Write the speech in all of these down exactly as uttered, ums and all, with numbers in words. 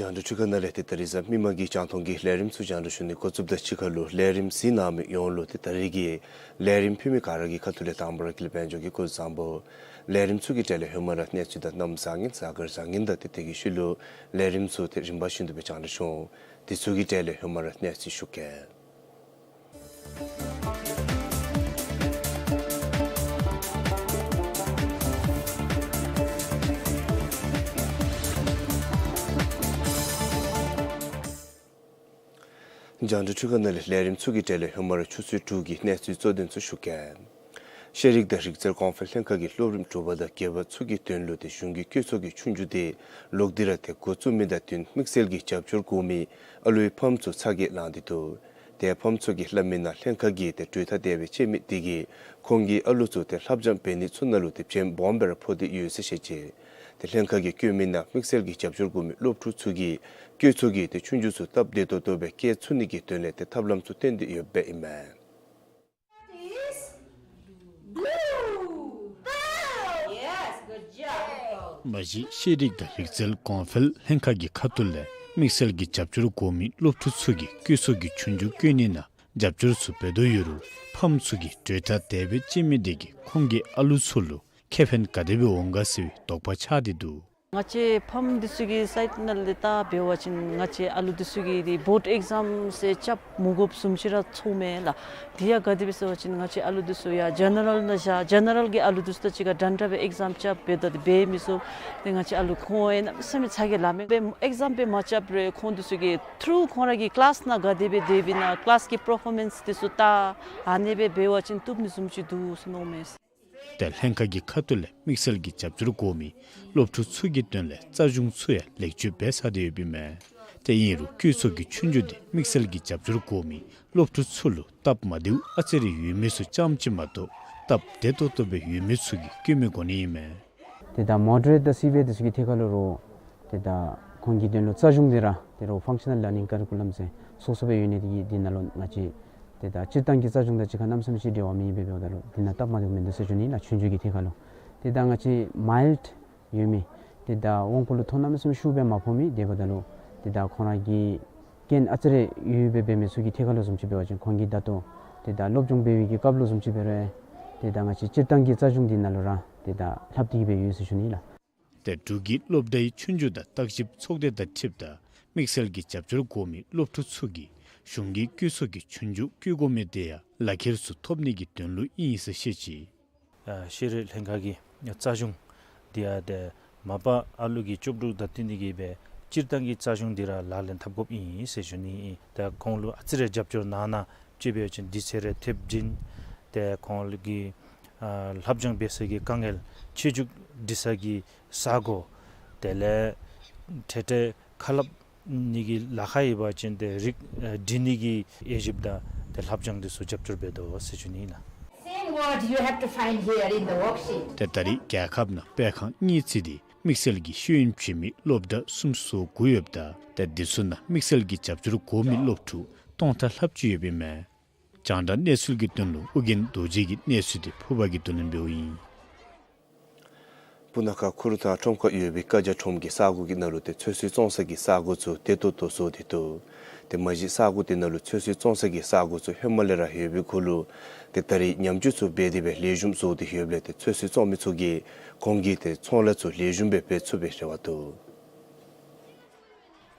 རྒྱང་བསྒྲགས་འཕྲུལ་ཁང་ནང་ལས་ཏེ་ད་རིས་གཟའ་མིག་དམར་གྱི་རྒྱང་མཐོང་གི་ལས་རིམ་ཚུ་རྒྱང་བསྒྲགས་ཞུ་ནི་འགོ་བཙུགསཔ་དང་གཅིག་ཁར་ལུ་ལས་རིམ་གཟིགས་གནང་མི་ཡོངས་ལུ་ཏེ་ད་རིས་ཀྱི་ལས་རིམ་ཕུལ་མི་ག་ར་གི་ཁ་ཐུག་ལས་དང་པ་ར་ཀུན་ལེགས་དཔལ་འབྱོར་གྱིས་སྐུ་གཟུགས་བཟང་པོ། ལས་རིམ་ཚུ་གི་གྲས་ལས་ཧེ་མ་ར་གནས་ཚུལ་དང་གནམ་བཟང་ངན་གཟའ་སྐར་བཟང་ངན་དང་ཏེ་དེ་གི་ཤུལ་ལུ་ལས་རིམ་ཚུ་ཏེ་རིམ་པ་བཞིན་དུ་སྦེ་རྒྱང་བསྒྲགས་འོང་། དེ་ཚུ་གི་གྲས་ལས་ཧེ་མ་ར་གནས་ཚུལ་ཞུ་གེ། རྒྱང་བསྒྲགས་འཕྲུལ་ཁང་ནང་ལས་ལས་རིམ་ཚུ་གི་གྲས་ལས་ཧེ་མ་ར་ཆུ་ཚོད་དྲུག་གི་གནས་ཚུལ་གཙོ་དོན་ཚུ་ཞུ་གེ། ཤེས་རིག་དང་རིག་རྩལ་གོང་འཕེལ་ལྷན་ཁག་གིས་སློབ་རིམ་དྲུག་པ་དང་བརྒྱད་པ་ཚུ་གི་དོན་ལུ་ཏེ་གཞུང་གི་བཀོད་ཚོགས་ཀྱི་ཆོས་རྒྱུགས་དེ་ལོག་སྟེ་ར་ཏེ་འགོ་བཙུགས་མི་དང་བསྟུན་དམིགས་བསལ་གྱི་རྒྱབ་སྐྱོར་དགོ་མི་ཨ་ལུའི་ཕམ་ཚུ་ཚ་གྱང་ལང་སྟེ་འདུག། ཏེ་ཕམ་ཚུ་གིས་སླབ་མི་ནང་ལྷན་ཁག་གིས་ཏེ་གྲོས་ཐག་དེ་སྦེ་བཅད་མི་དེ་གིས་ཁོང་གི་ཨ་ལུ་ཚུ་ཏེ་ལྷབ་སྦྱང་འབད་ནི་ཚུ་ནང་ལུ་ཏེ་བྱེམ་སྦོམ་སྦེ་ར་ཕོག་སྟེ་ཡོད་ཟེར་བཤད་ཅི། ཏེ་ལྷན་ཁག་གིས་བཀོད་མི་ནང་དམིགས་བསལ་གྱི་རྒྱབ་སྐྱོར་དགོ་མི་སློབ་ཕྲུག་ཚུ་གིས་བཀོད་ཚོགས་ཀྱི་ཏེ་ཆོས་རྒྱུགས་ཚུ་སྟབས་བདེ་ཏོག་ཏོ་སྦེ་སྐྱེལ་ཚུགས་ནི་གི་དོན་ལས་ཏེ་ཐབས་ལམ་ཚུ་བཏོན་ཏེ་ཡོདཔ་ཨིན་མས། Is blue. Yes, good job. མ་གཞི་ཤེས་རིག་དང་རིག་རྩལ་གོང་འཕེལ་ལྷན་ཁག་གི་ཁ་ཐུག་ལས་དམིགས་བསལ་གྱི་རྒྱབ་སྐྱོར་དགོ་མི་སློབ་ཕྲུག་ཚུ་གིས་བཀོད་ཚོགས་ཀྱི་ཆོས་རྒྱུགས་བཀོད་ནི་ནང་རྒྱབ་སྐྱོར་ཚུ་འབད་དོ་ཡོད་རུང་ཕམ་ཚུ་གིས་གྲོས་ཐག་དེ་སྦེ་བཅད་མི་དེ་གིས་ཁོང་གི་ཨ་ལུ་ཚུ་ལུ་ཁེ་ཕན་ག་དེ་སྦེ་འོང་ག་ཟེར་བའི་དོགས་པ་ཆགས་ཏེ་འདུག། ང་བཅས་ཕམ་འདི་ཚུ་གི་སའིཌ་ནང་ལས་བལྟ་འབད་བ་ཅིན་ང་བཅས་ཨ་ལུ་འདི་ཚུ་གིས་འདི་བོཌ་ཨེག་ཛམ་ཟེར་རྐྱབ་མི་དགོཔ་བཟུམ་ཅིག་ར་ཚོརཝ་མས་ལགས། དེ་ཡང་ག་དེ་སྦེ་ཟེར་བ་ཅིན་ང་བཅས་ཨ་ལུ་འདི་ཚུ་ཡང་ཇེ་ནེ་རཱལ་ནང་བཞག་ཇེ་ནེ་རཱལ་གྱི་ཨ་ལུ་འདི་ཚུ་དང་གཅིག་ཁར་འདྲན་འདྲ་སྦེ་ཨེག་ཛམ་རྐྱབ་འབདཝ་ད་འདི་འབད་མི་ཚུགས། ཏེ་ང་བཅས་ཨ་ལུ་ཁོང་ཡང་གནམ་མེད་ས་མེད་ཚ་གྱང་ལང་མས། ཨེག་ཛམ་འབད་མ་རྐྱབ་རུང་ཁོང་འདི་ཚུ་གིས་ཐུརུ་ཁོང་ར་གི་ཀི་ལཱསི་ནང་ག་དེ་སྦེ་སྡོདཔ་ཨིན་ན་ཀི་ལཱསི་གི་པར་ཕོར་མེནསི་འདི་ཚུ་བལྟ། ཨ་ནེ་སྦེ་འབད་བ་ཅིན་བཏུབ་ནི་བཟུམ་ཅིག་འདུག་ཟེར་མནོཝ་མས། ཏེ་ལྷན་ཁག་གི་ཁ་ཐུག་ལས་དམིགས་བསལ་གྱི་རྒྱབ་སྐྱོར་དགོ་མི་སློབ་ཕྲུག་ཚུ་གི་དོན་ལས་རྩ་གཞུང་ཚུ་ཡང་ལེགས་བཅོས་འབད་ཚར་ཏེ་ཡོདཔ་ཨིན་མས། ཏེ་ཨིན་རུང་བཀོད་ཚོགས་ཀྱི་ཆོས་རྒྱུགས་དེ་དམིགས་བསལ་གྱི་རྒྱབ་སྐྱོར་དགོ་མི་སློབ་ཕྲུག་ཚུ་ལུ་སྟབས་མ་བདེཝ་ཨ་ཙི་རེ་ཡོད་མི་ཚུ་ཙམ་ཅིག་མ་གཏོགས་སྟབས་བདེ་ཏོག་ཏོ་སྦེ་ཡོད་མི་ཚུ་གིས་བཀོད་མི་དགོ་ནི་ཨིན་མས། ཏེ་ད་མོ་ཌ་རེཊ་དང་སི་བི་ཨེ་འདི་ཚུ་གི་ཐད་ཁར་ལུ་རུང་ཏེ་ད་ཁོང་གི་དོན་ལུ་རྩ་གཞུང་འདི་ར་ཏེ་རོགས་ཕང་ཤ་ནཱལ་ལར་ནིང་ཀ་རི་ཀུ་ལམ་ཟེར་སོ་སོ་སྦེ་ཡོད་ནི་དེ་གིས་འདི་ནང་ལུ་ང་བཅས་ཏེ་ད་སྤྱིར་བཏང་གི་རྩ་གཞུང་དང་གཅིག་ཁར་གནམ་མེད་ས་མེད་ཅིག་འབྲེལ་བ་མེད་པས། འབདཝ་ད་ལུ་འདི་ནང་སྟབས་མ་བདེཝ་མིན་འདུག་ཟེར་ཞུ་ནི་ལགས། ཆོས་རྒྱུགས་ཀྱི་ཐད་ཁར་ལུ་ཏེ་ད་ང་བཅས་མའིལཌ་ཡོད་མི་ཏེ་ད་དབང་པོ་ལུ་ཐོ་གནམ་མེད་ས་མེད་ཤུགས་སྦེ་མ་ཕོག་མི་དེ་འབདཝ་ད་ལུ་ཏེ་ད་ཁོང་ར་གི་རྐྱེན་ཨ་ཙི་རེ་ཡོད་པའི་འབད་མི་ཚུ་གི་ཐད་ཁར་ལུ་བཟུམ་ཅིག་འབད་བ་ཅིན་ཁོང་གིས་ད་ལྟོ་ཏེ་ད་སློབ་སྦྱོང་འབད་བའི་གི་སྐབས་ལུ་བཟུམ་ཅིག་འབད་རུང་ཏེ་ད་ང་བཅས་སྤྱིར་བཏང་གི་རྩ་གཞུང་འདི་ནང་ལུ་ར་ཏེ་ད་ལྷབ་སྟེ་གི་སྦེ་ཡོད་ཟེར་ཞུ་ནི་ལགས། ཏེ་འབྲུག་གི་སློབ་གྲྭའི་ཆོས་རྒྱུགས་དང་བརྟག་ཞིབ་ཚོགས་སྡེ་དང་འཁྲིལཝ་ད་དམིགས་བསལ་གྱི་རྒྱབ་སྐྱོར་དགོ་མི་སློབ་ཕྲུག་ཚུ་གིས་གཞུང་གི་བཀོད་ཚོགས་ཀྱི་ཆོས་རྒྱུགས་བཀོད་དགོ་མི་དེ་ཡང་ལག་ཁྱེར་ཚུ་ཐོབ་ནི་གི་དོན་ལུ་ཨིན་ཟེར་བཤད་ཅི། ཨ་ཤེས་རིག་ལྷན་ཁག་གི་རྩ་གཞུང་འདི་ཡང་ཏེ་མ་པ་ཨ་ལུ་གི་སྐྱོབ་འགྲོ་དང་བསྟུན་ནི་གི་སྦེ་སྤྱིར་བཏང་གི་རྩ་གཞུང་འདི་ར་ལག་ལེན་འཐབ་དགོཔ་ཨིན་ཟེར་ཞུ་ནི་ཨིན། ཏེ་ཁོང་ལུ་ཨ་ཙི་རེ་རྒྱབ་སྐྱོར་གནང་ན་ཅིག་འབད་བ་ཅིན་དུས་ཚོད་རེ་ཐེབས་བྱིན་ཏེ་ཁོང་ལུ་གི་ཨ་ལྷབ་སྦྱང་འབད་སའི་གི་དཀའ་ངལ་ཆོས་རྒྱུགས་འབྲི་ས་གི་ས་གོ་དེ་ལས་འཕྲལ་འཕྲལ་ཁ་སླབ་ནི་གི་ལཱ་ཁག་ཡོད་པ་ཅིན་ཏེ་རིག་ཨ་འབྲི་ནི་གི་དབྱེ་ཞིབ་དང་ཏེ་ལྷབ་སྦྱང་འདི་ཚུ་རྒྱབ་སྐྱོར་འབད་དོ་ཟེར་ཞུ་ནི་ཨིན་ལགས། Same word you have to find here in the worksheet. ཏེ་ད་རེས་རྒྱལ་ཁབ་ནང་སྤེལ་ཁང་གཉིས་བརྩིས་ཏེ་དམིགས་བསལ་གྱི་ཤེས་ཡོན་བྱིན་མི་སློབ་གྲྭ་སུམ་ཅུ་སོ་དགུ་ཡོདཔ་ད་ཏེ་འདི་ཚུ་ནང་དམིགས་བསལ་གྱི་རྒྱབ་སྐྱོར་དགོ་མི་སློབ་ཕྲུག་སྟོང་ཕྲག་ལྷགཔ་ཅིག་ཡོདཔ་ཨིན་མས། རྒྱང་བསྒྲགས་གནས་ཚུལ་གྱི་དོན་ལུ་ཨོ་རྒྱན་རྡོ་རྗེ་གི་གནས་ཚུལ་དེ་ཕུར་པ་གིས་བསྡུ་ལེན་འབདཝ་ཨིན། སྤུ་ན་ཁ་ཁུ་རུ་ཐང་ཁྲོམ་ཁར་ཡོད་པའི་ཀ་རྒྱ་ཁྲོམ་གྱི་ས་གོ་གི་ནང་ལུ་ཏེ་ཚོད་བསྲེ་བཙོང་ས་གི་ས་གོ་ཚུ་བདེ་ཏོག་ཏོ་བཟོ་སྟེ་འདུག། ཏེ་མ་གཞི་ས་གོ་དེ་ནང་ལུ་ཚོད་བསྲེ་བཙོང་ས་གི་ས་གོ་ཚུ་ཧེ་མ་ལས་ར་ཡོད་པའི་གུ་ལུ་ཏེ་ད་རེས་ཉམས་བཅོས་ཚུ་འབད་དེ་སྦེ་ལེགས་ཤོམ་བཟོ་སྟེ་ཡོདཔ་ལས་ཏེ་ཚོད་བསྲེ་བཙོང་མི་ཚུ་གིས་ཁོང་གི་ཏེ་ཚོང་ལཱ་ཚུ་ལེགས་ཤོམ་སྦེ་འབད་ཚུགས་པའི་རེ་བ་འདུག།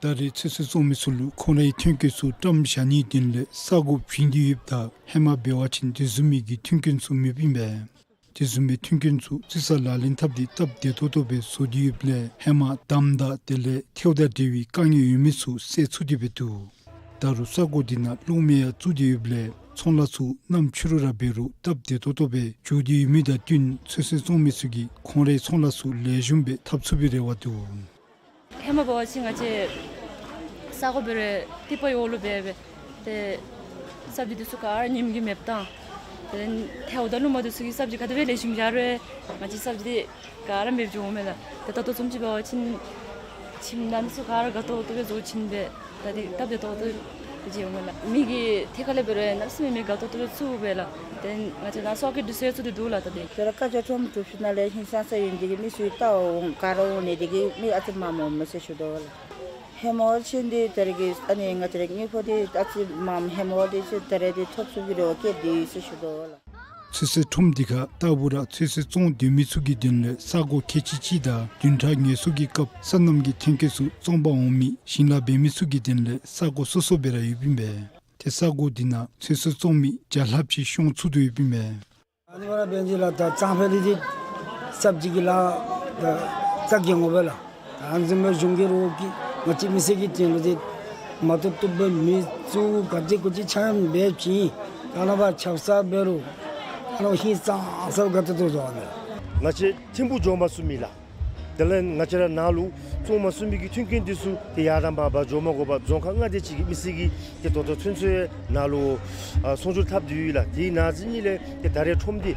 ད་རེས་ཚོད་བསྲེ་བཙོང་མི་ཚུ་ལུ་ཁོང་རའི་ཐོན་སྐྱེད་ཚུ་བཀྲམ་བཞག་ནིའི་དོན་ལས་ས་གོ་བྱིན་ཏེ་ཡོདཔ་ད་ཧེ་མ་འབད་བ་ཅིན་དེ་བཟུམ་མའི་གི་མཐུན་རྐྱེན་ཚུ་མེདཔ་ཨིན་པས། དེ་བཟུམ་མའི་མཐུན་རྐྱེན་ཚུ་རྩི་ས་ལག་ལེན་འཐབ་སྟེ་སྟབས་བདེ་ཏོག་ཏོ་སྦེ་བཟོ་སྟེ་ཡོདཔ་ལས་ཧེ་མ་འདམ་དང་དེ་ལས་ཐལཝ་དང་འབྲེལ་བའི་དཀའ་ངལ་ཡོད་མི་ཚུ་སེལ་ཚུགས་ཏེ་སྦེ་འདུག། ད་རུང་ས་གོ་འདི་ནང་གློག་མེ་ཡང་བཙུགས་ཏེ་ཡོདཔ་ལས་ཚོང་ལཱ་ཚུ་གནམ་ཕྱི་རུ་ར་འབད་རུང་སྟབས་བདེ་ཏོག་ཏོ་སྦེ་འགྱོ་སྟེ་ཡོད་མི་དང་བསྟུན་ཚོད་བསྲེ་བཙོང་མི་ཚུ་གིས་ཁོང་རའི་ཚོང་ལཱ་ཚུ་ལེགས་ཤོམ་སྦེ་འཐབ་ཚུགས་པའི་རེ་བ་འདུག། ཧེ་མ་འབད་བ་ཅིན་ང་བཅས་ས་གོ་འབད་རུང་ཏི་པ་ཡོད་ལུ་འབད་སྦེ་ཏེ་སབ་ཇི་འདི་ཚུ་ག་ར་ཉིམ་གིས་མེདཔ་བཏང་། ཏེ་ཐལཝ་དང་རླུང་མ་འདི་ཚུ་གིས་སབ་ཇི་ག་དེ་སྦེ་ལེགས་ཤོམ་བཞག་རུང་ང་བཅས་སབ་ཇི་འདི་ག་ར་མེདཔ་འགྱོཝ་མས་ལགས། ཏེ་ད་ལྟོ་བཟུམ་ཅིག་འབད་བ་ཅིན་ཁྱིམ་ནང་འདི་ཚུ་ག་ར་དགའ་ཏོག་ཏོ་སྦེ་བཟོ་བྱིན་སྦེ་ད་འདི་སྟབས་བདེ་ཏོག་ཏོ་སྦེ་མཇལཝ་མས་ལགས། མི་གི་ཐད་ཁར་ལས་འབད་རུང་གནམ་མེད་ས་མེད་མི་དགའ་ཏོག་ཏོ་སྦེ་བཙུགས་པས་ལགས། ཏེ་ང་བཅས་ནཱ་སོག་གི་འདི་ཚུ་ཡང་བཙུགས་ཏེ་འདུག་ལགས། ད་འདི་ད་ར་ཀ་རྒྱ་ཁྲོམ་གྲུབ་ཞིནམ་ལས་ཧིང་སངས་ས་ཡོད་འདི་གིས་མི་ཚུ་ཡང་བལྟ་འོང་ག་ར་འོང་ནི་འདི་གིས་མི་ཨ་ཙི་མངམ་འོང་མས་ཟེར་ཞུ་དོ་ལགས། ཧེ་མ་ཅིན་འདི་ད་རེས་ཀྱི་ཨ་ནི་ང་བཅས་རའི་དངུལ་ཕོགས་འདི་ཨ་ཙི་མངམ་ཧེ་མ་འདི་ཅིག་ད་རེས་འདི་ཐོབ་ཚུགས་པའི་རེ་བ་བསྐྱེད་དེ་ཟེར་ཞུ་དོ་ལགས། ཚོད་བསྲེ་ཁྲོམ་འདི་ཁར་རྟག་བུ་ར་ཚོད་བསྲེ་བཙོང་འདོད་མི་ཚུ་གི་དོན་ལས་ས་གོ་ཁལ་གཅིག་གཅིག་དང་བདུན་ཕྲག་ངལ་གསོ་གི་སྐབས་སོ་ནམ་གྱི་ཐོན་སྐྱེད་ཚུ་བཙོང་པར་འོང་མི་ཞིང་ལཱ་འབད་མི་ཚུ་གི་དོན་ལས་ས་གོ་སོ་སོ་སྦེ་ར་ཡོདཔ་ཨིན་པས། ཏེ་ས་གོ་འདི་ནང་ཚོད་བསྲེ་བཙོང་མི་བརྒྱ་ལྷགཔ་ཅིག་ཤོང་ཚུགས་དོ་ཡོདཔ་ཨིན་པས། ཨ་ནི་བར་བན་ཇི་ལགས་ད་གཙང་ཕལ་ལི་ཏེ་སབ་ཇི་གི་ལཱ་ད་རྩ་འགེངས་འོང་པས་ལགས། ཨ་ནི་བཟུམ་སྦེ་གཞུང་གི་རོགས་ཀྱིས་ང་བཅས་མི་སེར་གྱི་དོན་ལུ་ཏེ་མ་བཏུབ་བཏུབ་སྦེ་མི་བཙུགས་ག་ཅི་གུ་ཅི་ཆ་མཉམ་འབད་བ་ཅིན་ད་ནཱ་བ་ཆབ་གསང་འབད་རུང་ཨ་ནི་ཧིང་སངས་ས་ག་ཏེ་ཏེ་བཟོ་བ་མས། ང་བཅས་ཐིམ་ཕུག་འགྱོ་མ་ཚུགས་མི་ལགས། དེ་ལས་ང་བཅས་ར་ནཱ་ལུ་བཙོང་མ་ཚུགས་མི་གི་མཐུན་རྐྱེན་འདི་ཚུ་ཏེ་ཡར་དང་མར་འབག་འགྱོ་མ་དགོ་པར་རྫོང་ཁག་ལྔ་དེ་ཅིག་གི་མི་སེར་གྱིས་ཏེ་ད་ལྟོ་ཚུན་ཚོད་ནཱ་ལུ་ཨ་ཚོང་སྒྱུར་འཐབ་སྟེ་ཡོད་ལགས། དེ་ནང་ཚུད་ནི་ལས་ཏེ་ད་རེས་ཁྲོམ་འདི་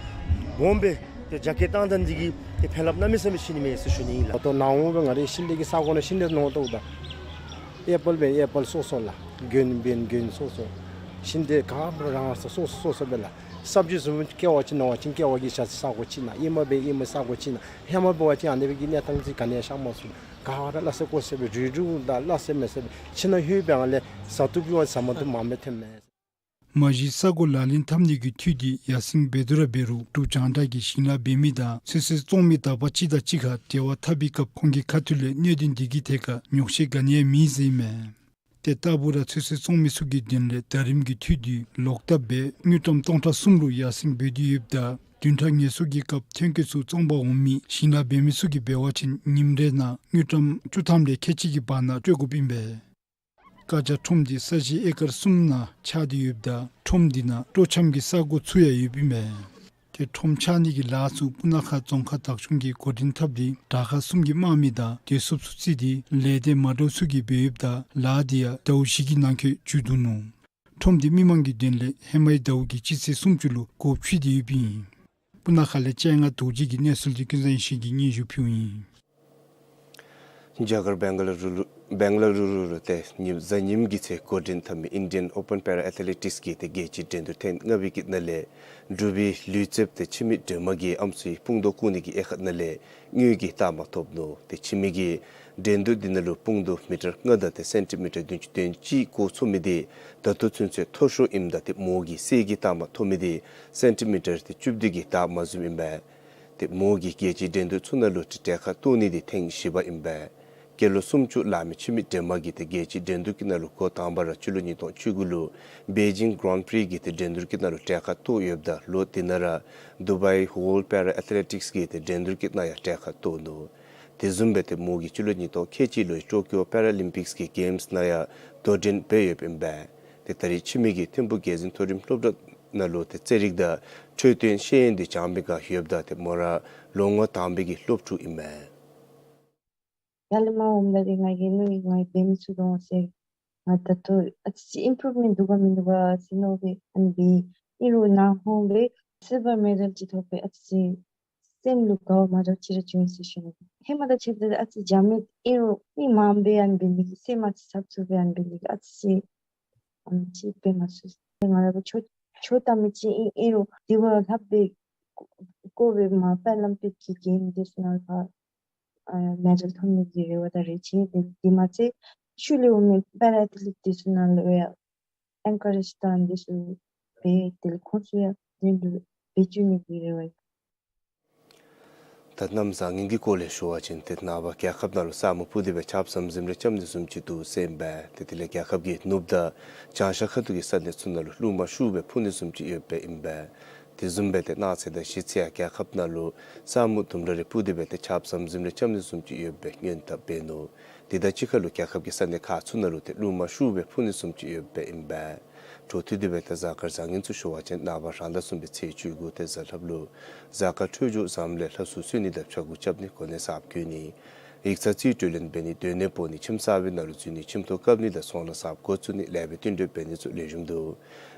སྦོམ་སྦེ་ཏེ་རྒྱ་སྐྱེད་བཏང་ད་འདི་གིས་ཏེ་ཕན་རླབས་གནམ་མེད་ས་མེད་ཕྱིན་ནི་མས་ཟེར་ཞུ་ནི་ཨིན་ལགས། ད་ལྟོ་ནཱ་འོང་སྦེ་ང་རའི་ཤིང་འབྲས་ཀྱི་ས་གོ་ནང་ཤིང་འབྲས་ནོར་ཏོག་དང་ཨེ་པཱལ་འབད་ཨེ་པཱལ་སོ་སོ་ལགས། དགོན་འབད་དགོན་སོ་སོ། ཤིང་འབྲས་ག་ར་རང་རང་སོ་སོ་སོ་སོ་སྦེ་ལགས། སབ་ཇི་བཟུམ་ཀེ་བ་ཅིག་ནོར་བ་ཅིན་ཀེ་བ་གི་ཤ་ས་གོ་ཅིག་ནང་། ཨེ་མ་འབད་ཨེ་མ་ས་གོ་ཅིག་ནང་། ཧེ་མ་འབད་བ་ཅིན་ཨ་ནི་སྦེ་གི་གནས་སྟངས་ཅིག་ག་ནི་ཡང་ཤར་མ་ཚུགས། ག་ར་སླ་བསྲེ་ཀོ་བསྲེ་སྦེ་རུལ་རུལ་དང་སླ་བསྲེ་མེ་བསྲེ་སྦེ་ཕྱི་ནང་ལྷོད་པའི་སྒང་ལས་ཟ་བཏུབ་པའི་ས་མ་བཏུབ་མ་མེད་ཐོནམ་མས། མ་གཞི་ས་གོ་ལག་ལེན་འཐབ་ནི་གི་འཐུས་འདི་ཡར་སེང་འབད་དོ་ར་འབད་རུང་འབྲུག་རྒྱང་བསྒྲགས་ཀྱིས་ཞིང་ལཱ་འབད་མི་དང་ཚོད་བསྲེ་བཙོང་མི་དག་པ་ཅིག་དང་གཅིག་ཁར་འབྲེལ་བ་འཐབ་པའི་སྐབས་ཁོང་གི་ཁ་ཐུག་ལས་གནད་དོན་འདི་གི་ཐད་ཁར་ཉོགས་བཤད་ག་ནི་ཡང་མེད་ཟེར་ཨིན་མས། ཏེ་རྟག་བུ་ར་ཚོད་བསྲེ་བཙོང་མི་ཚུ་གི་དོན་ལས་ཟླ་རིམ་གྱི་འཐུས་འདི་ལོག་བཏབ་སྦེ་དངུལ་ཀྲམ་སྟོང་ཕྲག་གསུམ་ལུ་ཡར་སེང་འབད་དེ་ཡོདཔ་ད་བདུན་ཕྲག་ངལ་གསོ་གི་སྐབས་ཐོན་སྐྱེད་ཚུ་བཙོང་པར་འོང་མི་ཞིང་ལཱ་འབད་མི་ཚུ་གིས་འབད་བ་ཅིན་ཉིནམ་རེ་ནང་དངུལ་ཀྲམ་བཅུ་ཐམ་ལས་ཁལ་གཅིག་གི་བར་ན་སྤྲོད་དགོཔ་ཨིན་པས། ཀ་ཇ་ཁྲོམ་འདི་ས་གཞི་ཨེ་ཀར་གསུམ་ནང་ཆགས་ཏེ་ཡོདཔ་ད་ཁྲོམ་འདི་ནང་སྤྲོ་འཆམ་གྱི་ས་གོ་ཚུ་ཡང་ཡོདཔ་ཨིན་པས། ཏེ་ཁྲོམ་ཆགས་ནི་གི་ལཱ་ཚུ་སྤུ་ན་ཁ་རྫོང་ཁག་བདག་སྐྱོང་གིས་འགོ་འདྲེན་འཐབ་སྟེ་དྲག་ཁག་གསུམ་གྱི་དམག་མི་དང་སྡོད་གསོགཔ་ཚུ་བརྩིས་ཏེ་ལས་སྡེ་མ་འདྲཝ་ཚུ་གིས་འབད་ཡོདཔ་ད་ལཱ་འདི་ཡང་ཟླཝ་བཞི་གི་ནང་འཁོད་མཇུག་བསྡུ་ནུག། ཁྲོམ་འདི་མི་མང་གི་དོན་ལས་ཧེ་མའི་ཟླཝ་གི་སྤྱི་ཚེས་སུམ་ཅུ་ལུ་སྒོ་ཕྱེ་སྟེ་ཡོདཔ་ཨིན། སྤུ་ན་ཁ་ལས་ཅན་དབང་རྡོ་རྗེ་གི་གནས་ཚུལ་འདི་ཀུན་བཟང་ཡེ་ཤེས་ཀྱིས་སྙན་ཞུ་ཕུལཝ་ཨིན། རྒྱ་གར་བེང་ག་ལུ་རུ་ལུ་བེང་ག་ལུ་རུ་ལུ་ཏེ་ཉིནམ་གཟའ་ཉིམ་གི་ཚེ་འགོ་འདྲེན་འཐབ་མི་Indian Open Para Athletics གི་ཏེ་རྒྱལ་སྤྱིའི་འགྲན་བསྡུར་ཐེངས་ལྔ་པའི་གི་ནང་ལས་འབྲུག་པའི་ལུས་རྩལཔ་ཏེ་འཆི་མེད་སྒྲོལ་མ་གིས་ཨམ་སྲུའི་དཔུང་དོག་བཀུག་ནི་གི་དབྱེ་ཁག་ནང་ལས་དངུལ་གྱི་རྟགས་མ་ཐོབ་ནུག། ཏེ་ཕྱི་མའི་གི་འགྲན་བསྡུར་འདི་ནང་ལུ་དཔུང་དོག་མི་ཊར་ལྔ་དང་ཏེ་སེན་ཊི་མི་ཊར་བདུན་ཅུ་དོན་གཅིག་སྐོར་ཚུད་མི་འདི་ད་ལྟོ་ཚུན་ཚོད་མཐོ་ཤོས་ཨིནམ་ད་ཏེ་མོ་གི་གསེར་གྱི་རྟགས་མ་ཐོབ་མི་འདི་སེན་ཊི་མི་ཊར་ཏེ་བཅུ་བདུན་གྱི་རྟགས་མ་བཟུངམ་ཨིན་པས། ཏེ་མོ་གིས་རྒྱལ་སྤྱིའི་འགྲན་བསྡུར་ཚུ་ནང་ལུ་ཏེ་གྲལ་ཁར་གཏོགས་ནི་འདི་ཐེངས་བཞི་པ་ཨིན་པས། སྐྱེས་ལོ་སུམ་ཅུ་ལང་མི་འཆི་མེད་སྒྲོལ་མ་གིས་ཏེ་རྒྱལ་སྤྱིའི་འགྲན་བསྡུར་གྱི་ནང་ལུ་འགོ་དང་པ་ར་སྤྱི་ལོ་ཉིས་སྟོང་བཅུ་དགུ་ལུ་བེ་ཇིང་གྷི་རན་པི་རི་གི་ཏེ་འགྲན་བསྡུར་གྱི་ནང་ལུ་གྲལ་ཁར་གཏོགས་ཡོདཔ་ད་ལོ་དེ་ནང་ར་Dubai World Para Athletics གི་ཏེ་འགྲན་བསྡུར་གྱི་ནང་ཡང་གྲལ་ཁར་གཏོགས་ནུག། དེ་བཟུམ་སྦེ་ཏེ་མོ་གིས་སྤྱི་ལོ་ཉིས་སྟོང་ཁལ་གཅིག་ལོའི་ཊོ་ཀིའོ་པེ་ར་ལིམ་པིགསི་གི་གེམསི་ནང་ཡང་དོ་འགྲན་འབད་ཡོདཔ་ཨིན་པས། ཏེ་ད་རེས་འཆི་མེད་ཀྱིས་ཐིམ་ཕུག་རྒྱལ་འཛིན་མཐོ་རིམ་སློབ་གྲྭ་ནང་ལུ་ཏེ་རྩེད་རིགས་དང་འཕྲོད་བསྟེན་ཤེས་ཡོན་འདི་སྦྱང་པའི་བསྒང་ཡོདཔ་ད་ཏེ་མོ་ར་ལོ་ངོ་དང་པའི་གི་སློབ་ཕྲུག་ཨིན་མས། ཡར་ལས་མར་འོངམ་ད་ཏེ་ང་གིས་མནོ་ཡི་ང་གིས་འབད་མི་ཚུགས་འོང་ཟེར། ང་ད་ལྟོ་ཨ་ཙི་ཅིག་ཨིམ་པུརུབ་མེནཊ་འདུག་ག་མིན་འདུག་ག་ཟེར་མནོ་སྦེ་ཨ་ནི་འབད་ཡི། ཨིན་རུང་ནཱ་འོང་སྦེ་སིལ་བར་མེ་ཌལ་ཅིག་ཐོབ་སྦེ་ཨ་ཙི་ཅིག་སེམས་ལུ་དགའ་བ་མ་འདྲཝ་ཅིག་ར་བྱུང་ཡི་ཟེར་ཞུ་ནི། ཧེ་མ་དང་ཕྱདཔ་ད་ཨ་ཙི་འཇམ་མི་ཨིན་རུང་མི་མངམ་སྦེ་ཨ་ནི་འབད་ནི་གི་སེམས་ཨ་ཙི་འཚབ་འཚུབ་སྦེ་ཨ་ནི་འབད་ནི་གི་ཨ་ཙི་ཅིག་ཨ་ནི་ཅིག་འབད་མ་ཚུགས། ང་ར་ཆོས་ཆོས་ལྟ་མི་ཅིག་ཨིན་ཨིན་རུང་དེ་བ་ལྷག་སྦེ་བཀོད་པའི་མ་པེ་ར་ལིམ་པིག་གི་གེམ་འདི་ཚུ་ནང་ལུ་ཨ་མེ་ཌལ་ཐོབ་ནི་གི་རེ་བ་དང་རེ་ཆེ། དེ་དེ་མ་ཚད་ཤུལ་ལས་འོང་མི་པེ་ར་ཨེཐ་ལེཊ་འདི་ཚུ་ནང་ལུ་ཡང་ཨེན་ཀ་རེཇ་དང་འདི་ཚུ་འབད་དེ་ལས་ཁོང་ཚུ་ཡང་འགྲན་བསྡུར་འབད་བཅུག་ནི་གི་རེ་བ་ཡོད། ད་གནམ་བཟང་ངན་གྱི་སྐོར་ལས་ཞུ་བ་ཅིན་ཏེ་ནངས་པ་རྒྱལ་ཁབ་ནང་ལུ་ས་སྨུག་ཕུབ་སྟེ་སྦེ་ཆརཔ་ཟམ་ཟིམ་རེ་རྐྱབ་ནི་བཟུམ་ཅིག་འདུག་ཟེར་ཨིན་པས། ཏེ་དེ་ལས་རྒྱལ་ཁབ་ཀྱི་ནུབ་དང་བྱང་ཤར་ཁ་ཐུག་གི་ས་གནས་ཚུ་ནང་ལུ་རླུང་མ་ཤུགས་སྦེ་འཕུ་ནི་བཟུམ་ཅིག་ཡོདཔ་ཨིན་པས། དེ་བཟུམ་སྦེ་ཏེ་གནངས་ཚེ་དང་གཞེས་ཚེ་ཡང་རྒྱལ་ཁབ་ནང་ལུ་ས་སྨུག་དུམ་གྲ་རེ་ཕུབ་སྟེ་སྦེ་ཏེ་ཆརཔ་ཟམ་ཟིམ་རེ་རྐྱབ་ནི་བཟུམ་ཅིག་ཡོདཔ་སྦེ་སྔོན་དཔག་འབད་ནུག། དེ་དང་གཅིག་ཁར་ལུ་རྒྱལ་ཁབ་ཀྱི་ས་གནས་ཁག་ཚུ་ནང་ལུ་ཏེ་རླུང་མ་ཤུགས་སྦེ་འཕུ་ནི་བཟུམ་ཅིག་ཡོདཔ་ཨིན་པས། འཕྲོ་མཐུད་དེ་སྦེ་ཏེ་གཟའ་སྐར་བཟང་ངན་ཚུ་ཞུ་བ་ཅིན་ནངས་པ་རང་ཟླ་གསུམ་པའི་ཚེས་བཅུ་དགུ་ཏེ་གཟའ་ལྷགཔ་ལུ་གཟའ་སྐར་འཕྲོད་སྦྱོར་བཟངམ་ལས་ལྷ་སྲུང་གསོལ་ནི་དང་ཕྱྭ་འགུགས་རྐྱབ་ནི་གོ་གནས་གསརཔ་གྱོན་ནི་ཡིག་ཚང་རྩིས་སྤྲོད་ལེན་འབད་ནི་སྡོད་གནས་སྤོ་ནི་ཁྱིམ་གསར་པའི་ནང་ལུ་འཛུལ་ནི་ཁྱིམ་ཐོག་བཀབ་ནི་དང་ཚོང་ལཱ་གསརཔ་འགོ་བཙུགས་ནི་ལེགས་པའི་བསྟུན་གྲོས་འབད་ནི་ཚུ་ལེགས་ཤོམ་འདུག།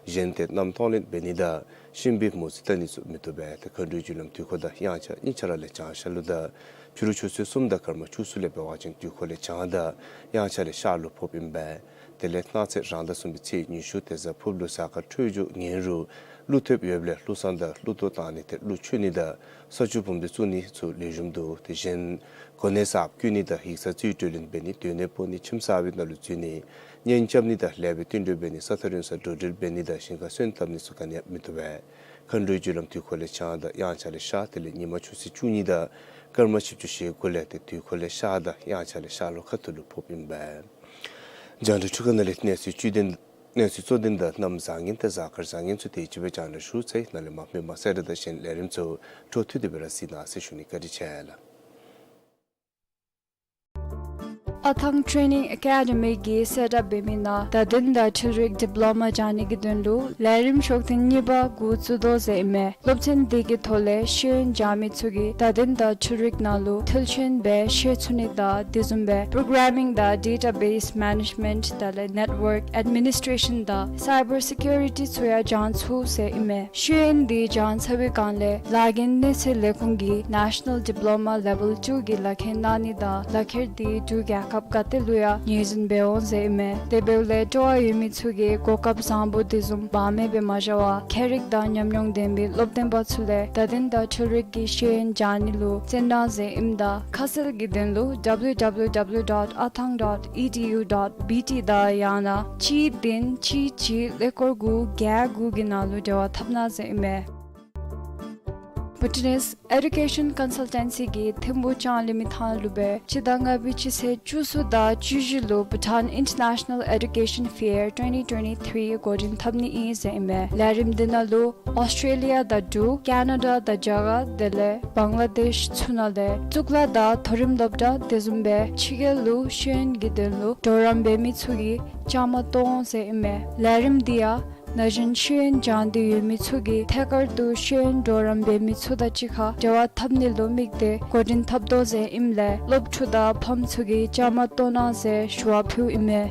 གཞན་ཏེ་གནམ་ཐང་ལེན་འབད་ནི་དང་གཤིན་པོའི་མོ་རྩིས་བལྟ་ནི་ཚུ་མི་བཏུབ་པས། ཏེ་མཁའ་འགྲོའི་རྒྱུ་ལམ་དུས་འཁོར་དང་དབྱངས་འཆར་གཉིས་ཆ་ར་ལས་བྱང་ཤར་ལུ་དང་ཕྱི་རུ་ཆུ་ཚོད་གསུམ་དང་སྐར་མ་བཅུ་གསུམ་ལས་འབད་བ་ཅིན་དུས་འཁོར་ལས་བྱང་དང་དབྱངས་འཆར་ལས་ཤར་ལུ་ཕོགཔ་ཨིན་པས། དེ་ལས་གནངས་ཚེ་རང་ཟླ་གསུམ་པའི་ཚེས་ཉི་ཤུ་དེ་གཟའ་ཕུར་བུ་ལུ་གཟའ་སྐར་འཕྲོད་སྦྱོར་ངན་རུང་གླུ་ཐེབས་ཡོདཔ་ལས་གླུ་བསང་དང་གླུ་གཏོར་བཏང་ནི་དེ་གླུ་མཆོད་ནི་དང་ས་ཆུ་བུམ་སྡེ་བཙུགས་ནི་ཚུ་ལེགས་ཤོམ་འདུག། དེ་བཞིན་གོ་གནས་གསརཔ་བསྐོ་ནི་དང་ཡིག་ཚང་རྩིས་སྤྲོད་ལེན་འབད་ནི་སྡོད་གནས་སྤོ་ནི་ཁྱིམ་གསར་པའི་ནང་ལུ་འཛུལ་ནི་གཉེན་རྐྱབ་ནི་དང་ལེགས་པའི་བསྟུན་གྲོས་འབད་ནི་ས་ཐག་རིང་སར་འགྲོ་འགྲུལ་འབད་ནི་དང་ཞིང་ཁར་སོན་བཏབ་ནི་ཚུ་ག་ནི་ཡང་མི་བཏུབ་པས། མཁའ་འགྲོའི་རྒྱུ་ལམ་དུས་འཁོར་ལས་བྱང་དང་དབྱངས་འཆར་ལས་ཤར་དེ་ལས་ཉི་མ་ཆུ་ཚོད་བཅུ་གཉིས་དང་སྐར་མ་བཞི་བཅུ་ཞེ་དགུ་ལས་ཏེ་དུས་འཁོར་ལས་ཤར་དང་དབྱངས་འཆར་ལས་ཤར་ལྷོ་ཁ་ཐུག་ལུ་ཕོགཔ་ཨིན་པས། རྒྱང་བསྒྲགས་འཕྲུལ་ཁང་ནང་ལས་གནས་ཚུལ་བཅུད་དོན་གནས་ཚུལ་གཙོ་དོན་དང་གནམ་བཟང་ངན་དང་གཟའ་སྐར་བཟང་ངན་ཚུ་དེ་ཅིག་སྦེ་རྒྱང་བསྒྲགས་ཞུ་ཚར་ཡི། ནཱ་ལས་མར་མི་མང་གསལ་བསྒྲགས་དང་གཞན་ལས་རིམ་ཚུ་འཕྲོ་མཐུད་དེ་སྦེ་ར་གཟིགས་གནང་ཟེར་ཞུ་ནི། བཀའ་དྲིན་ཆེ་ལགས། ཨ་ཐང་ཊེ་ནིང་ཨེ་ཀེ་ཌི་མི་གིས་གསལ་བསྒྲགས་འབད་མི་ནང་བརྡ་དོན་དང་འཕྲུལ་རིག་ཌིབ་ལོ་མ་སྦྱང་ནི་གི་དོན་ལུ་ལས་རིམ་ཤོག་ཐེངས་གཉིས་པ་འགོ་བཙུགས་དོ་ཟེར་ཨིན་མས། སློབ་ཚན་འདི་གི་ཐོག་ལས་ཤེས་ཡོན་སྦྱང་མི་ཚུ་གིས་བརྡ་དོན་དང་འཕྲུལ་རིག་ནང་ལུ་མཐུལ་ཆེན་སྦེ་ཤེས་ཚུགས་ནི་དང་དེ་བཟུམ་སྦེ་པོ་རོ་གར་མིང་དང་ཌེ་ཊ་བེསི་མེ་ནེཇ་མེནཊ་དེ་ལས་ནེཊ་ཝརཀ་ཨེཌ་མི་ནིས་ཊེ་ཤཱན་དང་སའི་བར་སེ་ཀུ་རི་ཊི་ཚུ་ཡང་སྦྱང་ཚུགས་ཟེར་ཨིན་མས། ཤེས་ཡོན་འདི་སྦྱང་ཚར་བའི་སྒང་ལས་ལཱ་འགན་གནས་ཚད་ལས་ཁུངས་ཀྱི་ནེ་ཤ་ནཱལ་ཌིབ་ལོ་མ་ལེ་ཝལ་ཊུ་གི་ལག་ཁྱེར་གནང་ནི་དང་ལག་ཁྱེར་འདི་འབྲུག་རྒྱལ་ཁབ་ག་ཏེ་ལུ་ཡང་ངོས་འཛིན་འབད་འོང་ཟེར་ཨིན་མས། དེ་འབདཝ་ལས་སྤྲོ་བ་ཡོད་མི་ཚུ་གིས་གོ་སྐབས་བཟང་པོ་དེ་བཟུམ་བར་མེད་སྦེ་མ་བཞག་པར་ཁྱད་རིག་དང་ཉམས་མྱོང་ལྡན་པའི་སློབ་སྟོན་པ་ཚུ་ལས་བརྡ་དོན་དང་འཕྲུལ་རིག་གི་ཤེས་ཡོན་སྦྱང་ནི་ལུ་བརྩོན་གནང་ཟེར་ཨིནམ་ད་ཁ་གསལ་གྱི་དོན་ལུ་ཌབ་ལུ་ཌབ་ལུ་ཌབ་ལུ་ཌོཊ་ཨ་ཐང་ཌོཊ་ཨི་ཌི་ཡུ་ཌོཊ་བི་ཊི་དང་ཡང་ན་གཅིག་བདུན་གཅིག་གཅིག་ཀླད་ཀོར་དགུ་བརྒྱད་དགུ་གི་ནང་ལུ་འབྲེལ་བ་འཐབ་གནང་ཟེར་ཨིན་མས། བུ་ཊི་ནེསི་ཨེ་ཌུ་ཀེ་ཤཱན་ཀོན་སཱལ་ཊེན་སི་གི་ཐིམ་ཕུག་ལྕང་གླིང་མི་ཐང་ལུ་སྦེ་སྤྱི་ཟླ་ལྔ་པའི་སྤྱི་ཚེས་བཅུ་གསུམ་དང་བཅུ་བཞི་ལུ་Bhutan International Education Fair twenty twenty-three འགོ་འདྲེན་འཐབ་ནི་ཨིན་ཟེར་ཨིན་མས། ལས་རིམ་འདི་ནང་ལུ་ཨོསི་ཊྲེ་ལི་ཡ་དང་འབྲུག་ཀེ་ན་ཌ་དང་རྒྱ་གར་དེ་ལས་བང་ལ་དེཤ་ཚུ་ནང་ལས་གཙུག་ལག་དང་མཐོ་རིམ་སློབ་གྲྭ་དེ་བཟུམ་སྦེ་ཕྱི་རྒྱལ་ལུ་ཤེས་ཡོན་གྱི་དོན་ལུ་གྲོགས་རམ་འབད་མི་ཚུ་གིས་བཅའ་མར་གཏོགས་འོང་ཟེར་ཨིན་མས། ལས་རིམ་འདི་ཡང་ན་གཞོན་ཤེས་ཡོན་སྦྱང་སྟེ་ཡོད་མི་ཚུ་གིས་ཐད་ཀར་དུ་ཤེས་ཡོན་གྲོགས་རམ་འབད་མི་ཚུ་དང་གཅིག་ཁར་འབྲེལ་བ་འཐབ་ནི་ལུ་དམིགས་ཏེ་འགོ་འདྲེན་འཐབ་དོ་ཟེར་ཨིནམ་ལས་སློབ་ཕྲུག་དང་ཕམ་ཚུ་གིས་བཅའ་མར་གཏོགས་གནང་ཟེར་ཞུ་བ་ཕུལཝ་ཨིན་མས།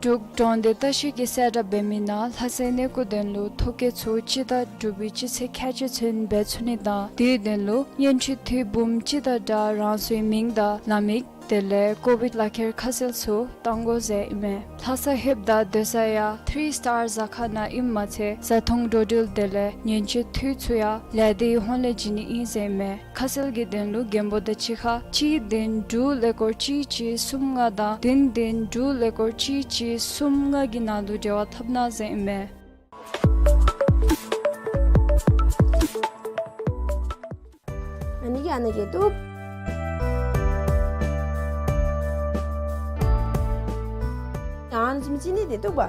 འབྲུག་གྲོང་སྡེ་ལྟ་བཤལ་གྱིས་གསལ་བསྒྲགས་འབད་མི་ནང་ལྷ་སའི་གནས་སྐོར་དོན་ལུ་ཐོ་བཀོད་ཚུ་སྤྱི་ཟླ་དྲུག་པའི་སྤྱི་ཚེས་ཁལ་གཅིག་ཚུན་འབད་ཚུགས་ནི་དང་དེའི་དོན་ལུ་སྙན་ཞུ་འཐུས་འབུམ་གཅིག་དང་སྦྲགས་རང་སོའི་མིང་དང་ལམ་ཡིག་དེ་ལས་ཀོ་བིཌ་ལག་ཁྱེར་ཁ་གསལ་ཚུ་གཏང་དགོ་ཟེར་ཨིན་མས། ལྷ་ས་ལྷོདཔ་ད་སྡོད་ས་ཡང་ཐི་རི་སི་ཊར་ཟ་ཁང་ནང་ཨིནམ་མ་ཚད་བཟའ་འཐུང་འགྲོ་འགྲུལ་དེ་ལས་ཉེན་བཅོལ་འཐུས་ཚུ་ཡང་ལས་སྡེའི་ཧོངས་ལས་བྱིན་ནི་ཨིན་ཟེར་ཨིན་མས། ཁ་གསལ་གྱི་དོན་ལུ་མགོན་པོ་དང་གཅིག་ཁར་གཅིག་བདུན་དྲུག་ཀླད་ཀོར་གཅིག་གཅིག་གསུམ་ལྔ་དང་བདུན་བདུན་དྲུག་ཀླད་ཀོར་གཅིག་གཅིག་གསུམ་ལྔ་གི་ནང་ལུ་འབྲེལ་བ་འཐབ་གནང་ཟེར་ཨིན་མས། ཨ་ནི་གིས་ཨ་ནི་གིས་བཏུབ། ཨ་ནི་ཙིམ་ཙི་ནི་དེ་བཏུབ་པ།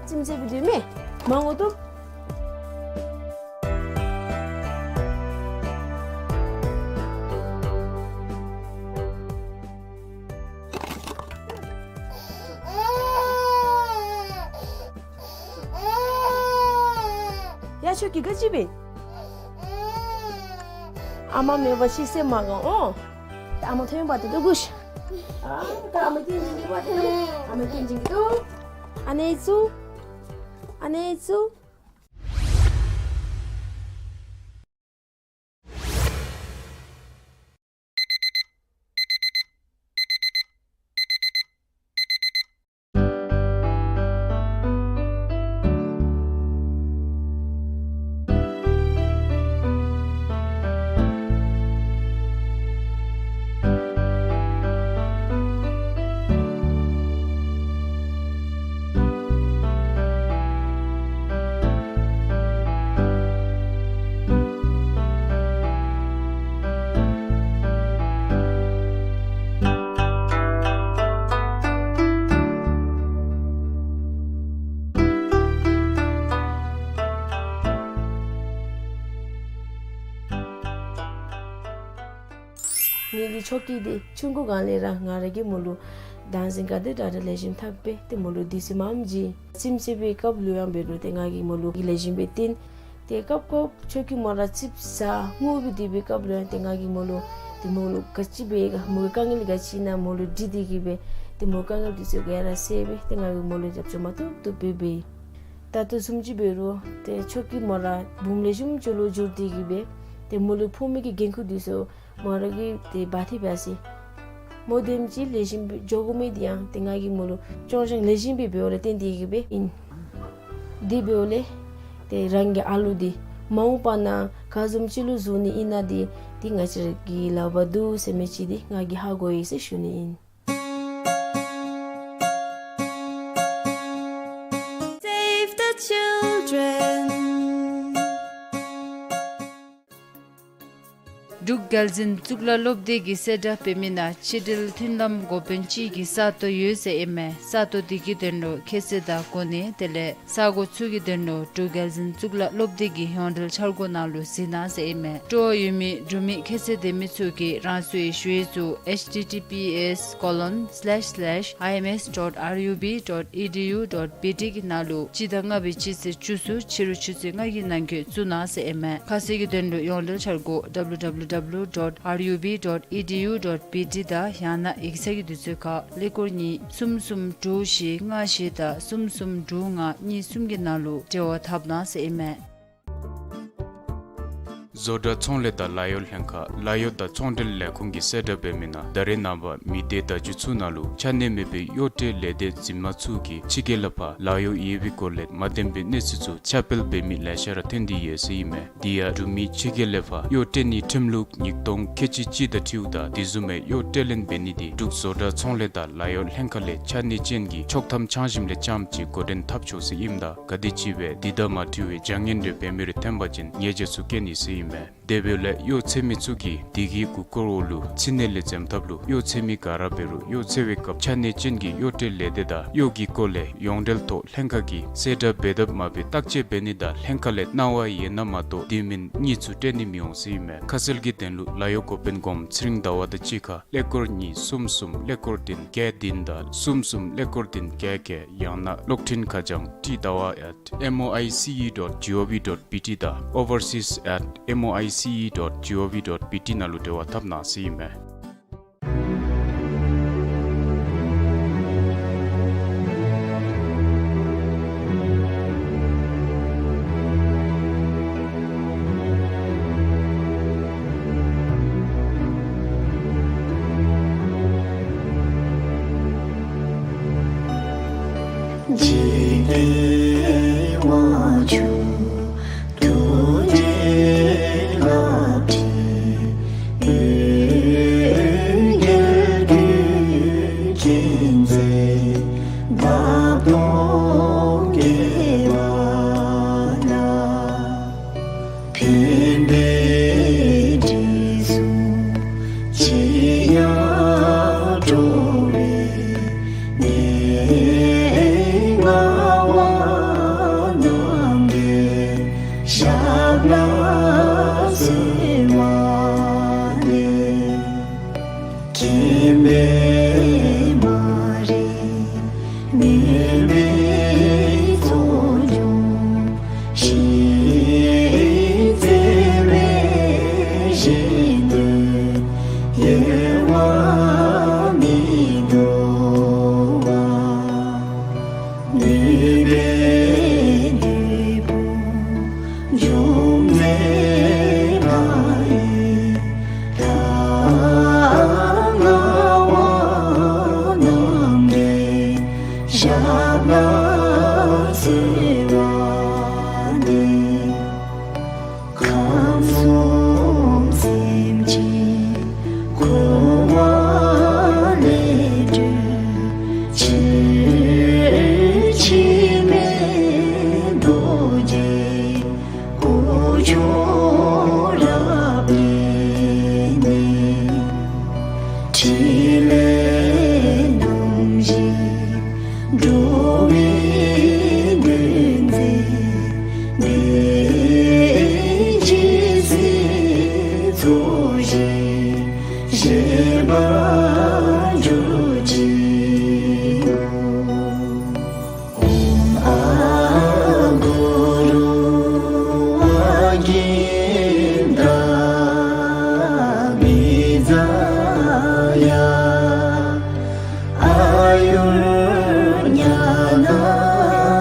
ཙིམ་ཙི་བི་དུ་མེ། མང་ངོ་བཏུབ། ཡ་ཁྱོད་ཀྱིས་ག་ཅི་འབད། ཨ་མ་མེད་པ་ཅིན་སེམས་མ་དགའ་འོང་། ཨ་མ་ཐོན་པ་དེ་དུ་གུ་ཤ། ཨ་ད་ཨ་མ་སྐྱེན་ཅིག་གི་བ་དེ། ཨ་མ་སྐྱེན་ཅིག་གི་དུ། ཨ་ནེ་ཙུ། ཨ་ནེ་ཙུ། ངེ་གི་ཆོ་གི་དེ་ཆུང་ཀུ་སྒང་ལས་ར་ང་ར་གིས་མོ་ལུ་ཌན་སིང་ག་དེ་དྲག་དྲག་ལེགས་ཤོམ་འཐབ་སྦེ་ཏེ་མོ་ལུ་དུས་ཚོད་མངམ་བྱིན། ཙིམ་ཙི་བིའི་སྐབས་ལུ་ཡང་འབད་རུང་ཏེ་ང་གིས་མོ་ལུ་ལེགས་ཤོམ་སྦེ་བསྟེན། ཏེ་སྐབས་སྐབས་ཆོ་གི་མོ་ར་ཙིགཔ་ཟ་ངུ་སྦེ་སྡོད་པའི་སྐབས་ལུ་ཡང་ཏེ་ང་གིས་མོ་ལུ་ཏེ་མོ་ལུ་ག་ཅི་འབད་ག་མོ་གི་དཀའ་ངལ་ག་ཅི་ཨིན་ན་མོ་ལུ་དྲི་སྟེ་གི་སྦེ་ཏེ་མོ་དཀའ་ངལ་དེ་ཚུ་ག་ར་སེལ་སྦེ་ཏེ་ང་གིས་མོ་ལུ་རྒྱབ་སྐྱོར་མ་བཏུབ་བཏུབ་སྦེ་འབད་ཡི། ད་ལྟོ་བཟུམ་ཅིག་འབད་རུང་ཏེ་ཆོ་གི་མོ་ར་འབུམ་ལེགས་ཤོམ་ཅིག་ལུ་འགྱུར་ཏེ་གི་སྦེ་ཏེ་མོ་ལུ་ཕོག་མི་གི་འགན་ཁུར་དེ་ཚུ་མོ་ར་གིས་ཏེ་འབག་སྟེ་འབག་ཅི། མོ་དེམ་ཅིག་ལེགས་ཤོམ་སྦེ་འགྱོ་དགོ་མི་འདི་ཡང་ཏེ་ང་གིས་མོ་ལུ་སྐྱོང་སྦྱང་ལེགས་ཤོམ་སྦེ་འབདཝ་ལས་བརྟེན་ཏེ་གིས་སྦེ་ཨིན། དེ་འབདཝ་ལས་ཏེ་རང་གི་ཨ་ལུ་འདི་མ་འོངས་པ་ནང་ག་བཟུམ་ཅིག་ལུ་བཟོ་ནི་ཨིན་ན་འདི་ཏེ་ང་བཅས་ར་གི་ལག་པར་འདུག་ཟེར་མི་ཅིག་འདི་ང་གིས་ཧ་གོ་ཡི་ཟེར་ཞུ་ནི་ཨིན། Save the children. འབྲུག་རྒྱལ་འཛིན་གཙུག་ལག་སློབ་སྡེ་གིས་གསལ་བསྒྲགས་འབད་མི་ནང་ཕྱི་འབྲེལ་མཐུན་ལམ་འགོ་དཔོན་ཅིག་གི་ས་སྟོང་ཡོད་ཟེར་ཨིན་མས། ས་སྟོང་འདི་གི་དོན་ལུ་ཁྱད་ཚད་དང་གོ་གནས་དེ་ལས་ས་སྒོ་ཚུ་གི་དོན་ལུ་འབྲུག་རྒྱལ་འཛིན་གཙུག་ལག་སློབ་སྡེ་གི་ཡོངས་འབྲེལ་འཆར་སྒོ་ནང་ལུ་གཟིགས་གནང་ཟེར་ཨིན་མས། སྤྲོ་བ་ཡོད་མི་འབྲུག་མི་ཁྱད་ཚད་ལྡན་མི་ཚུ་གིས་རང་སོའི་ཞུ་ཡིག་ཚུ་H T T P S colon slash slash I M S dot R U B dot E D U dot B T གི་ནང་ལུ་སྤྱི་ཟླ་ལྔ་པའི་སྤྱི་ཚེས་བཅུ་གསུམ་ཕྱི་རུ་ཆུ་ཚོད་ལྔ་གི་ནང་འཁོད་བཙུགས་གནང་ཟེར་ཨིན་མས། ཁ་གསལ་གྱི་དོན་ལུ་ཡོངས་འབྲེལ་འཆར་སྒོ W W W dot R U B dot E D U dot B T དང་ཡང་ན་ཡིག་ཚང་གི་དུས་ཚོད་ཁར་ཀླད་ཀོར་གཉིས་གསུམ་གསུམ་དྲུག་བཞི་ལྔ་བཞི་དང་གསུམ་གསུམ་དྲུག་ལྔ་གཉིས་གསུམ་གྱི་ནང་ལུ་འབྲེལ་བ་འཐབ་གནང་ཟེར་ཨིན་མས། བཟོ་གྲྭ་ཚོང་ལས་དང་ལཱ་གཡོག་ལྷན་ཁག་ལཱ་གཡོག་དང་ཚོང་འབྲེལ་ལས་ཁུངས་ཀྱིས་གསལ་བསྒྲགས་འབད་མི་ནང་ད་རེས་ནངས་པ་མི་སྡེ་བརྡ་བརྒྱུད་ཚུ་ནང་ལུ་ཆ་གནས་མེད་པའི་གཡོག་ཁྲལ་ལས་སྡེ་འཛིན་མ་ཚུ་གིས་ཕྱི་རྒྱལ་ལས་ཕར་ལཱ་གཡོག་ཡོད་པའི་སྐོར་ལས་མ་བདེན་པའི་གནས་ཚུལ་ཚུ་ཁྱབ་སྤེལ་འབད་མི་ལེ་ཤ་ར་ཐོན་ཏེ་ཡོད་ཟེར་ཨིན་མས། དེ་ཡང་འབྲུག་མི་ཕྱི་རྒྱལ་ལས་ཕར་གཡོག་སྤྲོད་ནིའི་ཁྲིམས་ལུགས་ཉིས་སྟོང་ཁལ་གཅིག་གཅིག་དང་འཁྲིལཝ་ད་དེ་བཟུམ་མའི་གཡོག་སྤྲོད་ལེན་འབད་ནི་དེ་འབྲུག་བཟོ་གྲྭ་ཚོང་ལས་དང་ལཱ་གཡོག་ལྷན་ཁག་ལས་ཆ་གནས་ཅན་གྱི་ཆོག་ཐམ་འཆང་ཞིནམ་ལས་རྐྱངམ་གཅིག་འགོ་འདྲེན་འཐབ་ཆོག་ཟེར་ཨིནམ་ད་ག་དེམ་ཅིག་སྦེ་དེ་དང་མ་འཁྲིལ་བའི་བྱ་ངན་རེ་འབད་མི་རེ་ཐོན་པ་ཅིན་ཉེས་བྱ་ཚུ་བཀལ་ནི་ཟེར་ཨིན་མས། དེ་འབདཝ་ལས་གཡོག་འཚོལ་མི་ཚུ་གིས་དེ་གི་གུ་སྐོར་འོག་ལུ་ཕྱི་ནང་ལས་འཛེམ་ཐབས་ལུ་གཡོག་འཚོལ་མི་ག་ར་འབད་རུང་གཡོག་འཚོལ་བའི་སྐབས་ཆ་གནས་ཅན་གྱི་གཡོག་སྤྲོད་ལས་སྡེ་དང་གཡོག་གི་སྐོར་ལས་ཡོངས་འབྲེལ་ཐོག་ལྷན་ཁག་གིས་གསལ་བསྒྲགས་འབད་དཔ་མ་འབད་བརྟག་དཔྱད་འབད་ནི་དང་ལྷན་ཁག་ལས་གནང་བ་ཡོད་ན་མ་གཏོགས་དེ་མིན་གཉིས་ཚུ་སྤྲོད་ནི་མི་འོང་ཟེར་ཨིན་མས། ཁ་གསལ་གྱི་དོན་ལུ་ལཱ་གཡོག་འགོ་དཔོན་སྒོམ་ཚེ་རིང་ཟླ་བ་དང་གཅིག་ཁར་ཀླད་ཀོར་གཉིས་གསུམ་གསུམ་ཀླད་ཀོར་བདུན་བརྒྱད་བདུན་དང་གསུམ་གསུམ་ཀླད་ཀོར་བདུན་བརྒྱད་བརྒྱད། ཡང་ན་གློག་འཕྲིན་ཁ་བྱང་ཏི་ཟླ་བ་at M O I C E dot G O V dot B T དང་overseas at M O I C E dot G O V dot B T ནང་ལུ་འབྲེལ་བ་འཐབ་གནང་ཟེར་ཨིན་མས། འཇིག་རྟེན་དབང་ཕྱུག་ཐུགས་རྗེའི་བླ་བྲེ་འོད་འགྱེད་ཀུན་མཁྱེན་མཛད་འདབ་སྟོང་རྒྱས་པ་ལ། ཕན་པའི་དྲིན་གཟོ་ཅི་ཡང་སྤྲོ་བའི་གནས་ལྔ་བ་རྣམས་ཀྱི་ཞབས་ལ་གསོལ་བ་འདེབས། མཁྱེན་པའི་མ་རིག་མུན་པའི་ཚོགས་འཇོམས་ཤིང་བརྩེ་བའི་ཞིང་དུ་ཡལ་བར་མི་འགྲོ་བ། ནུས་པའི་བདུད་དཔུང་འཇོམས་མཛད་ལྷ་ཡི་ལྷ་ལྔ་བ་རྣམས་ཀྱི་ཞབས་ལ་གསོལ་བ་འདེབས། ཁམས་གསུམ་སེམས་ཅན་འཁོར་བ་ལས་སྒྲོལ་ཕྱིར་འཆི་མེད་རྡོ་རྗེ་སྐུ་མཆོག་རབ་བརྟན་ནས། ཕྲིན་ལས་རྣམ་བཞི་འགྲོ་བའི་དོན་མཛད་པའི་རྒྱལ་སྲས་ཚོགས་ཞིང་གཤེགས་པར་གྱུར་ཅིག། ཨོཾ་ཨ་གུ་རུ་ཨ་ཀིནྟ་བི་ཛ་ཡ་ཨཱ་ཡུར་ཉ་ན་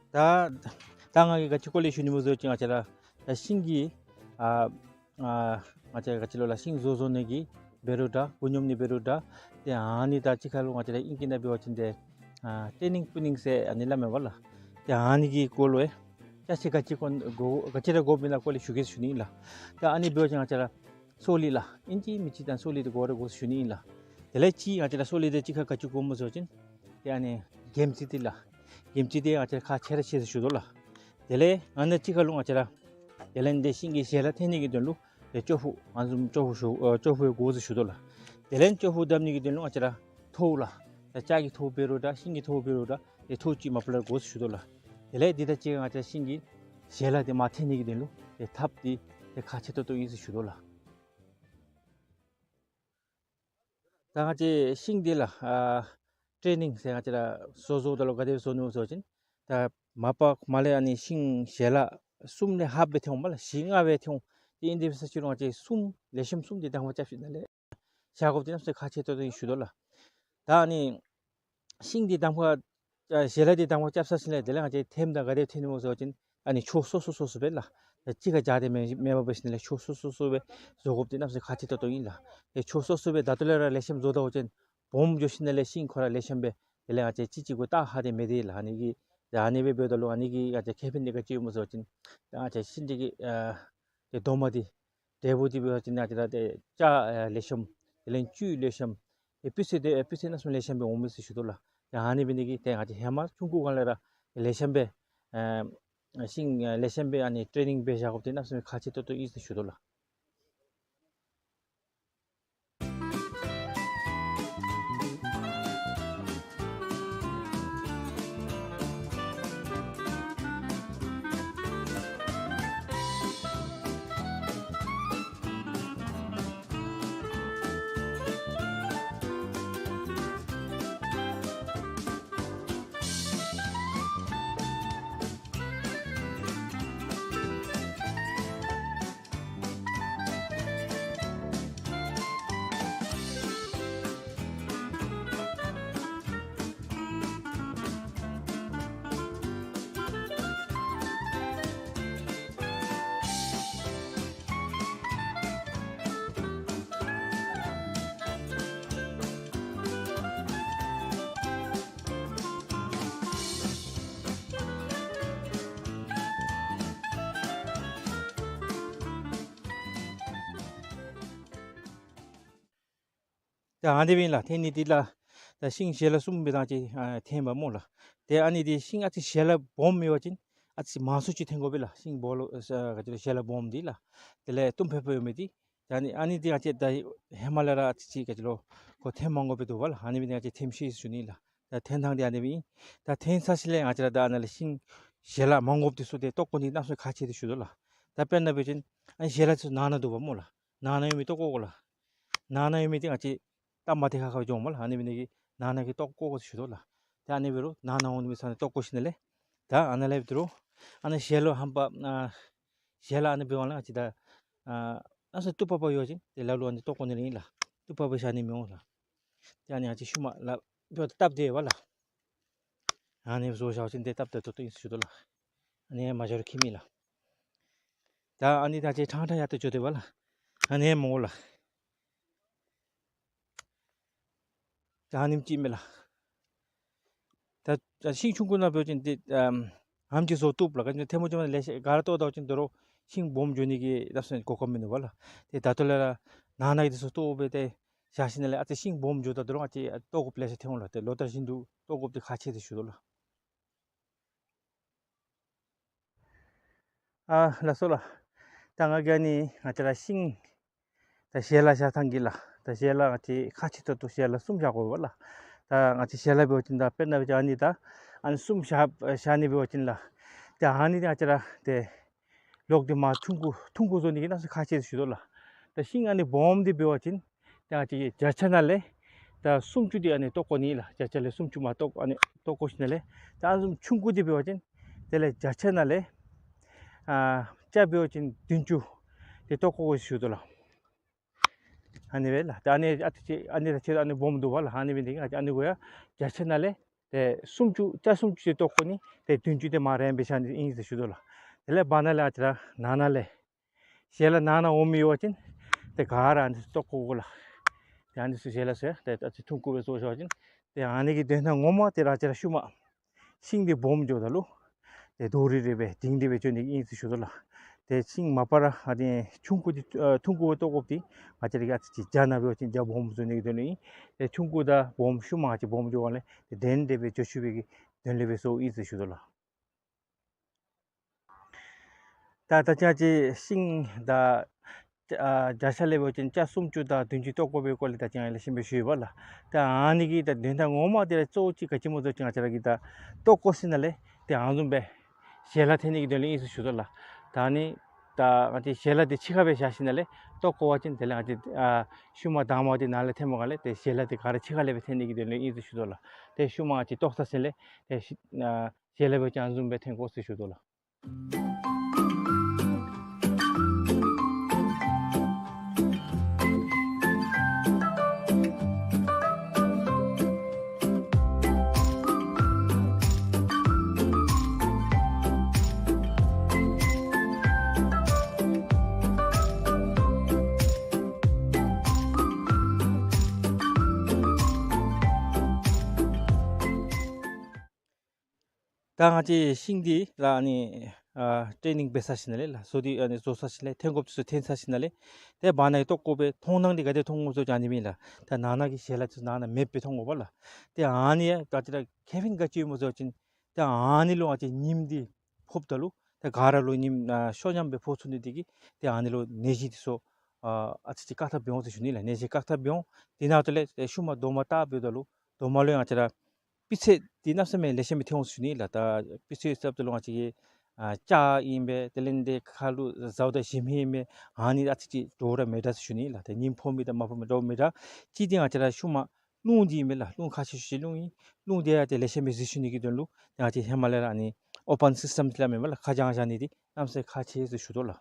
ད་ད་ང་གིས་ག་ཅི་སྐོར་ལས་ཞུ་ནི་སྨོ་ཟེར་བ་ཅིན་ང་བཅས་ར་ད་ཤིང་གི་ཨ་ཨ་ང་བཅས་ག་ཅི་ལོ་ལགས་ཤིང་བཟོ་བཟོ་ནི་གི་འབད་རུང་འདྲ་འགོ་སྙོམས་ནི་འབད་རུང་འདྲ་ཏེ་ཨ་ནི་ད་ཅི་ཁ་ལུ་ང་བཅས་ར་ཨིང་སྐད་ནང་འབད་བ་ཅིན་ཏེ་ཨ་ཊེ་ནིང་པུ་ནིང་ཟེར་ཨ་ནི་སླབ་མས་པ་ལགས། ཏེ་ཨ་ནི་གི་སྐོར་ལུ་ཡང་ཅ་ཆས་ག་ཅི་དགོ་ག་ཅི་ར་དགོཔ་ཨིན་ན་སྐོར་ལས་ཞུ་གེ་ཟེར་ཞུ་ནི་ཨིན་ལགས། ད་ཨ་ནི་འབད་བ་ཅིན་ང་བཅས་ར་སོ་ལེཌ་ལགས། ཨིན་ཅི་མིན་ཅི་ད་སོ་ལེཌ་དགོ་ར་དགོ་ཟེར་ཞུ་ནི་ཨིན་ལགས། དེ་ལས་གཅིག་ང་བཅས་ར་སོ་ལེཌ་གཅིག་ཁར་ག་ཅི་དགོཔ་སྨོ་ཟེར་བ་ཅིན་ཏེ་ཨ་ནི་གྱིམ་ཙི་འདི་ལགས། གྱིམ་ཙི་འདི་ང་བཅས་ར་ཁག་ཆེ་ར་ཆེ་ཟེར་ཞུ་དོ་ལགས། དེ་ལས་ཨ་ནི་གཅིག་ཁ་ལུ་ང་བཅས་ར་དེ་ལས་འདི་ཤིང་གི་ཞལ་ལག་འཐེན་ནི་གི་དོན་ལུ་ཏེ་ཅོག་ཕུག་ང་བཟུམ་ཅོག་ཕུག་ཞུ་ཨ་ཅོག་ཕུག་ཡང་དགོ་ཟེར་ཞུ་དོ་ལགས། དེ་ལས་ཅོག་ཕུག་བརྡབ་ནི་གི་དོན་ལུ་ང་བཅས་ར་ཐོཝ་ལགས། ད་ལྕགས་ཀྱི་ཐོཝ་འབད་རུང་འདྲ་ཤིང་གི་ཐོཝ་འབད་རུང་འདྲ་ཏེ་ཐོཝ་ཅིག་མ་པ་ལས་དགོ་ཟེར་ཞུ་དོ་ལགས། དེ་ལས་འདི་དང་གཅིག་ཁར་ང་བཅས་ར་ཤིང་གི་ཞལ་ལག་འདི་མར་འཐེན་ནི་གི་དོན་ལུ་ཏེ་ཐགཔ་འདི་ཏེ་ཁག་ཆེ་ཏོག་ཏོ་ཨིན་ཟེར་ཞུ་དོ་ལགས། ད་ང་བཅས་ཤིང་འདི་ལགས་ཨ་ཊེ་ནིང་ཟེར་ང་བཅས་ར་བཟོ་བཟོཝ་ད་ལུ་ག་དེ་བཟོ་ནི་སྨོ་ཟེར་བ་ཅིན་ད་མ་པ་མ་ལས་ཨ་ནི་ཤིང་ཞལ་ལག་གསུམ་ལས་ལྷགཔ་སྦེ་འཐེནམ་མས་ལགས། བཞི་ལྔ་སྦེ་འཐེནམ། ཏེ་ཨིན་དེ་འབད་ས་ཅིག་རུང་ང་བཅས་གསུམ་ལེགས་ཤོམ་གསུམ་འདི་གདམ་ཁ་རྐྱབ་ཞིནམ་ལས་བཞག་དགོཔ་འདི་གནམ་མེད་ས་མེད་ཁག་ཆེ་ཏོག་ཏོ་ཨིན་ཞུ་དོ་ལགས། ད་ཨ་ནི་ཤིང་འདི་གདམ་ཁ་ཨ་ཞལ་ལག་འདི་གདམ་ཁ་རྐྱབ་ཚར་ཞིནམ་ལས་དེ་ལས་ང་བཅས་ཐེམ་དང་ག་དེ་འཐེན་ནི་སྨོ་ཟེར་བ་ཅིན་ཨ་ནི་ཕྱོགས་སོ་སོ་སོ་སོ་སྦེ་ལགས། ད་གཅིག་ཁར་སྦྱར་ཏེ་མེན་མེན་པར་འབད་ཞིནམ་ལས་ཕྱོགས་སོ་སོ་སོ་སྦེ་བཟོ་དགོཔ་འདི་གནམ་མེད་ས་མེད་ཁག་ཆེ་ཏོག་ཏོ་ཨིན་ལགས། ཏེ་ཕྱོགས་སོ་སོ་སྦེ་ད་ལྟོ་ལས་ར་ལེགས་ཤོམ་བཟོ་ད་བ་ཅིན་སྦོམ་འགྱོ་ཞིནམ་ལས་ཤིང་ཁོ་ར་ལེགས་ཤོམ་སྦེ་དེ་ལས་ང་བཅས་གཅིག་གཅིག་གུ་བལྟ་ཧ་དེ་མེད་དེ་ལགས། ཨ་ནི་གི་ད་ཨ་ནི་སྦེ་འབདཝ་ད་ལུ་ཨ་ནི་གི་ང་བཅས་ཁེ་ཕན་འདི་ག་ཅི་ཡོདཔ་སྨོ་ཟེར་བ་ཅིན་ད་ང་བཅས་ཤིང་འདི་གི་ཨ་ཏེ་རྡོག་མ་འདི་འབྲས་བུ་འདི་འབད་བ་ཅིན་ང་བཅས་ར་ཏེ་སྐྱ་ཨེ་ལེགས་ཤོམ་དེ་ལས་བཅུད་ལེགས་ཤོམ་ཏེ་སྤུས་ཚད་འདི་ཨེ་སྤུས་ཚད་གནམ་མེད་ས་མེད་ལེགས་ཤོམ་སྦེ་འོང་མས་ཟེར་ཞུ་དོ་ལགས། ཏེ་ཨ་ནི་འབད་ནི་གིས་ཏེ་ང་བཅས་ཧེ་མ་ཆུང་ཀུ་སྒང་ལས་ར་ལེགས་ཤོམ་སྦེ་ཨེ་ཤིང་ཨེ་ལེགས་ཤོམ་སྦེ་ཨ་ནི་ཊེ་ནིང་འབད་བཞག་དགོཔ་འདི་གནམ་མེད་ས་མེད་ཁག་ཆེ་ཏོག་ཏོ་ཨིན་ཟེར་ཞུ་དོ་ལགས། ད་ཨ་ནི་སྦེ་ཨིན་ལགས། འཐེན་ནི་འདི་ལགས། ད་ཤིང་ཞལ་ལག་གསུམ་སྦེ་ད་ཅིག་ཨ་འཐེན་པ་སྨོ་ལགས། ཏེ་ཨ་ནི་འདི་ཤིང་ཨ་ཙི་ཞལ་ལག་སྦོམ་ཡོད་པ་ཅིན་ཨ་ཙི་མང་སུ་ཅིག་འཐེན་དགོ་པས་ལགས། ཤིང་སྦོམ་ལོ་ཨ་ག་ཅི་ལོ་ཞལ་ལག་སྦོམ་འདི་ལགས། དེ་ལས་ཏུམ་ཕེ་ཕེ་ཡོད་མི་འདི། ད་ཨ་ནི་ཨ་ནི་འདི་ང་བཅས་ད་ཧེ་མ་ལས་ར་ཨ་ཙི་ཅིག་ག་ཅི་ལོ་ཁོ་འཐེན་མ་དགོ་པས་འདུག་པ་ལགས། ཨ་ནི་སྦེ་ང་བཅས་འཐེན་ཤེས་ཞུ་ནི་ལགས། ད་འཐེན་ཐངས་འདི་ཨ་ནི་སྦེ་ཨིན། ད་འཐེན་ཚར་ཞིནམ་ལས་ང་བཅས་ར་ད་ཨ་ནཱ་ལས་ཤིང་ཞལ་ལག་མ་དགོཔ་འདི་ཚུ་ཏེ་བཏོག་བཀོ་ནི་གནམ་མེད་ས་མེད་ཁག་ཆེ་སྟེ་ཞུ་དོ་ལགས། ད་དཔེར་ན་འབད་བ་ཅིན་ཨ་ནི་ཞལ་ལག་ཚུ་ནང་ན་འདུག་པ་སྨོ་ལགས། ནང་ན་ཡོད་མི་འདི་བཏོག་བཀོ་དགོ་ལགས། ནང་ན་ཡོད་མི་འདི་ང་བཅས་སྟབས་མ་བདེ་ཁག་ཁ་སྦེ་འགྱོཝ་སྨོ་ལགས། ཨ་ནི་འབད་ནི་དེ་གིས་ནང་ན་གི་བཏོག་བཀོ་དགོ་ཟེར་ཞུ་དོ་ལགས། ཏེ་ཨ་ནི་འབད་རུང་ནང་ན་འོང་མི་ཚུ་ནི་བཏོག་བཀོ་ཞིནམ་ལས་ད་ཨ་ནཱ་ལས་འབད་རུང་ཨ་ནི་ཞལ་ལག་ཧམ་པ་ཨ་ཞལ་ལག་ཨ་ནི་འབད་བ་ལས་ང་བཅས་ད་ཨ་ཨ་ཙི་སྟུག་པག་པ་ཡོད་པ་ཅིན་ཏེ་ལ་ལུ་ཨ་ནི་བཏོག་བཀོ་ནི་ལས་ཨིན་ལགས། སྟུག་པག་པ་བཞག་ནི་མི་འོང་ལགས། ཏེ་ཨ་ནི་ང་བཅས་ཤུལ་མ་ལགས་འབདཝ་ད་བཏབ་སྟེ་ཡོད་པ་ལགས། ཨ་ནི་བཟོ་བཞག་པ་ཅིན་ཏེ་བཏབ་ད་ཏོག་ཏོ་ཨིན་ཟེར་ཞུ་དོ་ལགས། ཨ་ནི་མ་འགྱོ་རུང་ཁྱད་མེད་ལགས། ད་ཨ་ནི་ད་ཅིག་ཕྲང་ཕྲང་ཡར་ཏེ་འགྱོ་སྟེ་ཡོད་པ་ལགས། ཨ་ནི་མོ་ལགས། ད་ཨ་ནེམ་ཅིག་མས་ལགས། ད་ད་ཤིང་ཆུང་ཀུ་ནང་འབད་བ་ཅིན་ཏེ་ཨམ་ཨ་ནེམ་ཅིག་བཟོ་བཏུབ་ལགས། ག་ཅི་ཐལ་མོ་ཅིག་མ་ལེ་ཤ་ག་ར་བཏོག་ད་བ་ཅིན་དོ་རུང་ཤིང་སྦོམ་འགྱོ་ནི་གི་ད་སོ་གོ་སྐབས་མིན་འདུག་པ་ལགས། ཏེ་ད་ལྟོ་ལས་ར་ནང་ན་གི་འདི་ཚུ་བཏོག་སྦེ་ཏེ་བཞག་ཞིནམ་ལས་ཨ་ཙི་ཤིང་སྦོམ་འགྱོཝ་ད་དོ་རུང་ཨ་ཙི་བཏོག་དགོཔ་ལེ་ཤ་ཐོན་འོང་ལགས། ཏེ་ལོ་ལྟར་བཞིན་དུ་བཏོག་དགོཔ་འདི་ཁག་ཆེ་སྟེ་ཞུ་དོ་ལགས། ཨ་ལགས་སོ་ལགས། ད་ང་གིས་ཨ་ནི་ང་བཅས་ར་ཤིང་ད་ཞལ་ལག་བཞག་ཐངས་ཀྱི་ལགས། ད་ཞལ་ལག་ང་བཅས་ཁག་ཆེ་ཏོག་ཏོ་ཞལ་ལག་གསུམ་བཞག་དགོ་པས་ལགས། ད་ང་བཅས་ཞལ་ལག་འབད་བ་ཅིན་ད་དཔེར་ན་འབད་བ་ཅིན་ཨ་ནི་ད་ཨ་ནི་གསུམ་བཞག་བཞག་ནི་འབད་བ་ཅིན་ལགས། ད་ཨ་ནི་ད་ང་བཅས་ར་ཏེ་ལོག་སྟེ་མར་ཐུང་ཀུ་ཐུང་ཀུ་བཟོ་ནི་གི་གནམ་མེད་ས་མེད་ཁག་ཆེ་ཞུ་དོ་ལགས། ད་ཤིང་ཨ་ནི་སྦོམ་འདི་འབད་བ་ཅིན་ད་ང་བཅས་ཀྱིས་བརྒྱ་ཆ་ནང་ལས་ད་སུམ་ཅུ་འདི་ཨ་ནི་བཏོག་བཀོ་ནི་ལགས། བརྒྱ་ཆ་ལས་སུམ་ཅུ་མར་བཏོག་ཨ་ནི་བཏོག་བཀོ་ཞིནམ་ལས་ད་ཨ་ནི་ཆུང་ཀུ་འདི་འབད་བ་ཅིན་དེ་ལས་བརྒྱ་ཆ་ནང་ལས་ཨ་ཆ་འབད་བ་ཅིན་བདུན་ཅུ་འདི་བཏོག་བཀོ་དགོ་ཞུ་དོ་ལགས། ཨ་ནི་སྦེ་ལགས། ད་ཨ་ནི་ཨ་ཙི་ཅིག་ཨ་ནི་ར་ཆེ་ཨ་ནི་སྦོམ་འདུག་པ་ལགས། ཨ་ནི་འབད་ནི་དེ་གིས་ཨ་ནི་གུ་ཡང་བརྒྱ་ཆ་ནང་ལས་ཏེ་སུམ་ཅུ་ཆ་སུམ་ཅུ་ཅིག་བཏོག་བཀོ་ནི་ཏེ་བདུན་ཅུ་འདི་མར་རན་སྦེ་བཞག་ནི་ཨིན་ཟེར་ཞུ་དོ་ལགས། དེ་ལས་བར་ན་ལས་ཨ་ཙི་ར་ནང་ན་ལས་ཞལ་ལག་ནང་ན་འོང་མི་ཡོད་པ་ཅིན་ཏེ་ག་ར་ཨ་ནི་ཚུ་བཏོག་བཀོ་དགོ་ལགས། ཏེ་ཨ་ནི་ཚུ་ཞལ་ལག་ཚུ་ཡང་ཏེ་ཨ་ཙི་ཐུང་ཀུ་སྦེ་བཟོ་བཞག་པ་ཅིན་ཏེ་ཨ་ནི་གི་དོན་དག་ངོ་མ་འདི་ར་ཨ་ཙི་ར་ཤུལ་མ་ཤིང་འདི་སྦོམ་འགྱོཝ་ད་ལུ་ཏེ་རྡོ་རིལ་རི་སྦེ་ལྡིང་སྟེ་སྦེ་འགྱོ་ནི་ཨིན་ཟེར་ཞུ་དོ་ལགས། ཏེ་ཤིང་མ་པ་ར་ཨ་ནི་ཆུང་ཀུ་འདི་ཨ་ཐུང་ཀུ་སྦེ་བཏོག་དགོཔ་འདི་ང་བཅས་ར་གིས་ཨ་ཙི་ཅིག་རྒྱ་ནང་འབད་བ་ཅིན་རྒྱ་སྦོམ་བཟོ་ནི་གི་དོན་ལུ་ཨིན། ཏེ་ཆུང་ཀུ་དང་སྦོམ་ཤུལ་མ་ཨ་ཙི་སྦོམ་འགྱོཝ་ལས་ཏེ་འགྲན་ཏེ་སྦེ་འགྱོ་ཚུགས་པའི་གི་དོན་ལས་སྦེ་བཟོཝ་ཨིན་ཟེར་ཞུ་དོ་ལགས། ད་ད་ཅི་ང་བཅས་ཤིང་ད་ཨ་བརྒྱ་ཆ་ལས་འབད་བ་ཅིན་ཆ་སུམ་ཅུ་དང་བདུན་ཅུ་བཏོག་དགོ་པའི་སྐོར་ལས་ད་ཅི་ང་ལེགས་ཤོམ་སྦེ་ཞུ་ཡི་པ་ལགས། ད་ཨ་ནི་གི་ད་དོན་དག་ངོ་མ་འདི་ར་གཙོ་བོ་ཅིག་ག་ཅི་སྨོ་ཟེར་བ་ཅིན་ང་བཅས་ར་གིས་ད་བཏོག་བཀོ་ཞིནམ་ལས་ཏེ་ཨ་ནི་བཟུམ་སྦེ་ཞལ་ལག་འཐེན་ནི་གི་དོན་ལུ་ཨིན་ཟེར་ཞུ་དོ་ལགས། ད་ཨ་ནི་ད་ང་བཅས་ཞལ་ལག་འདི་ཕྱི་ཁར་སྦེ་བཞག་ཞིནམ་ལས་བཏོག་བཀོ་བ་ཅིན་དེ་ལས་ང་བཅས་ཨ་ཤུལ་མ་དང་པ་འདི་ནང་ལས་འཐེནམ་སྒང་ལས་ཏེ་ཞལ་ལག་འདི་ག་ར་ཕྱི་ཁ་ལས་སྦེ་འཐེན་ནི་གི་དོན་ལུ་ཨིན་ཟེར་ཞུ་དོ་ལགས། ཏེ་ཤུལ་མ་ང་བཅས་བཏོག་ཚར་ཞིནམ་ལས་ཏེ་ཤི་ཨ་ཞལ་ལག་འབད་བ་ཅིན་ཨ་ནི་བཟུམ་སྦེ་འཐེན་དགོ་ཟེར་ཞུ་དོ་ལགས། ད་ང་བཅས་ཤིང་འདི་ར་ཨ་ནི་ཨ་ཊེ་ནིང་འབད་ཚར་ཞིནམ་ལས་ལགས། བཟོ་འདི་ཨ་ནི་བཟོ་ཚར་ཞིནམ་ལས་འཐེན་དགོཔ་ཚུ་འཐེན་ཚར་ཞིནམ་ལས་ཏེ་བར་ན་གི་བཏོག་བཀོ་སྦེ་མཐོང་སྣང་འདི་ག་དེ་མཐོང་འོང་ཟེར་བ་ཅིན་ཨ་ནི་མས་ལགས། ད་ནང་ན་གི་ཞལ་ལག་ཚུ་ནང་ན་མེདཔ་སྦེ་མཐོང་འོང་པ་ལགས། ཏེ་ཨ་ནི་ཡང་ད་ཅི་ར་ཁེ་ཕན་ག་ཅི་ཡོདཔ་སྨོ་ཟེར་བ་ཅིན་ཏེ་ཨ་ནི་ལུ་ང་བཅས་ཉིམ་འདི་ཕོགཔ་ད་ལུ་ཏེ་ག་ར་ལུ་ཉིམ་ཨ་ཤོ་ཉམས་སྦེ་ཕོག་ཚུགས་ནི་འདི་གིས་ཏེ་ཨ་ནི་ལུ་ནད་གཞི་འདི་ཚུ་ཨ་ཨ་ཙི་ཅིག་བཀག་ཐབས་འབད་འོང་ཟེར་ཞུ་ནི་ལགས། ནད་གཞི་བཀག་ཐབས་འབད་འོང་། དེ་ནང་དུ་ལས་ཏེ་ཤུལ་མ་རྡོག་མ་བཏགས་འབདཝ་ད་ལུ་རྡོག་མ་ལུ་ཡང་ང་བཅས་ར་སྤུས་ཚད་འདི་གནམ་མེད་ས་མེད་ལེགས་ཤོམ་སྦེ་ཐོན་འོང་ཟེར་ཞུ་ནི་ལགས། ད་སྤུས་ཚད་ཟེརཝ་ད་ལུ་ང་བཅས་ཀྱི་ཨ་ལྕགས་ཨིན་པས། དེ་ལས་འདི་ཁ་ལུ་ཟཝ་དང་ཞིམ་ཧེ་ཨིན་པས། ཨ་ནི་ཨ་ཙི་ཅིག་འདྲཝ་ར་མེད་དྲགས་ཟེར་ཞུ་ནི་ལགས། ཏེ་ཉིམ་ཕོག་མི་དང་མ་ཕོག་མི་འདྲཝ་མེད་དྲགས། གཅིག་འདི་ང་བཅས་ར་ཤུལ་མ་རླུང་འདི་ཨིན་མས་ལགས། རླུང་ཁག་ཆེ་ཤོས་ཅིག་རླུང་ཨིན། རླུང་འདི་ཡང་ཏེ་ལེགས་ཤོམ་སྦེ་འཛུལ་ཚུགས་ནི་གི་དོན་ལུ་ཏེ་ང་བཅས་ཧེ་མ་ལས་ར་ཨ་ནི་ཨོ་པཱན་སིསི་ཊམ་ཟེར་སླབ་མས་པ་ལགས། ཁ་བྱང་བཞག་ནི་འདི་གནམ་མེད་ས་མེད་ཁག་ཆེ་ཟེར་ཞུ་དོ་ལགས།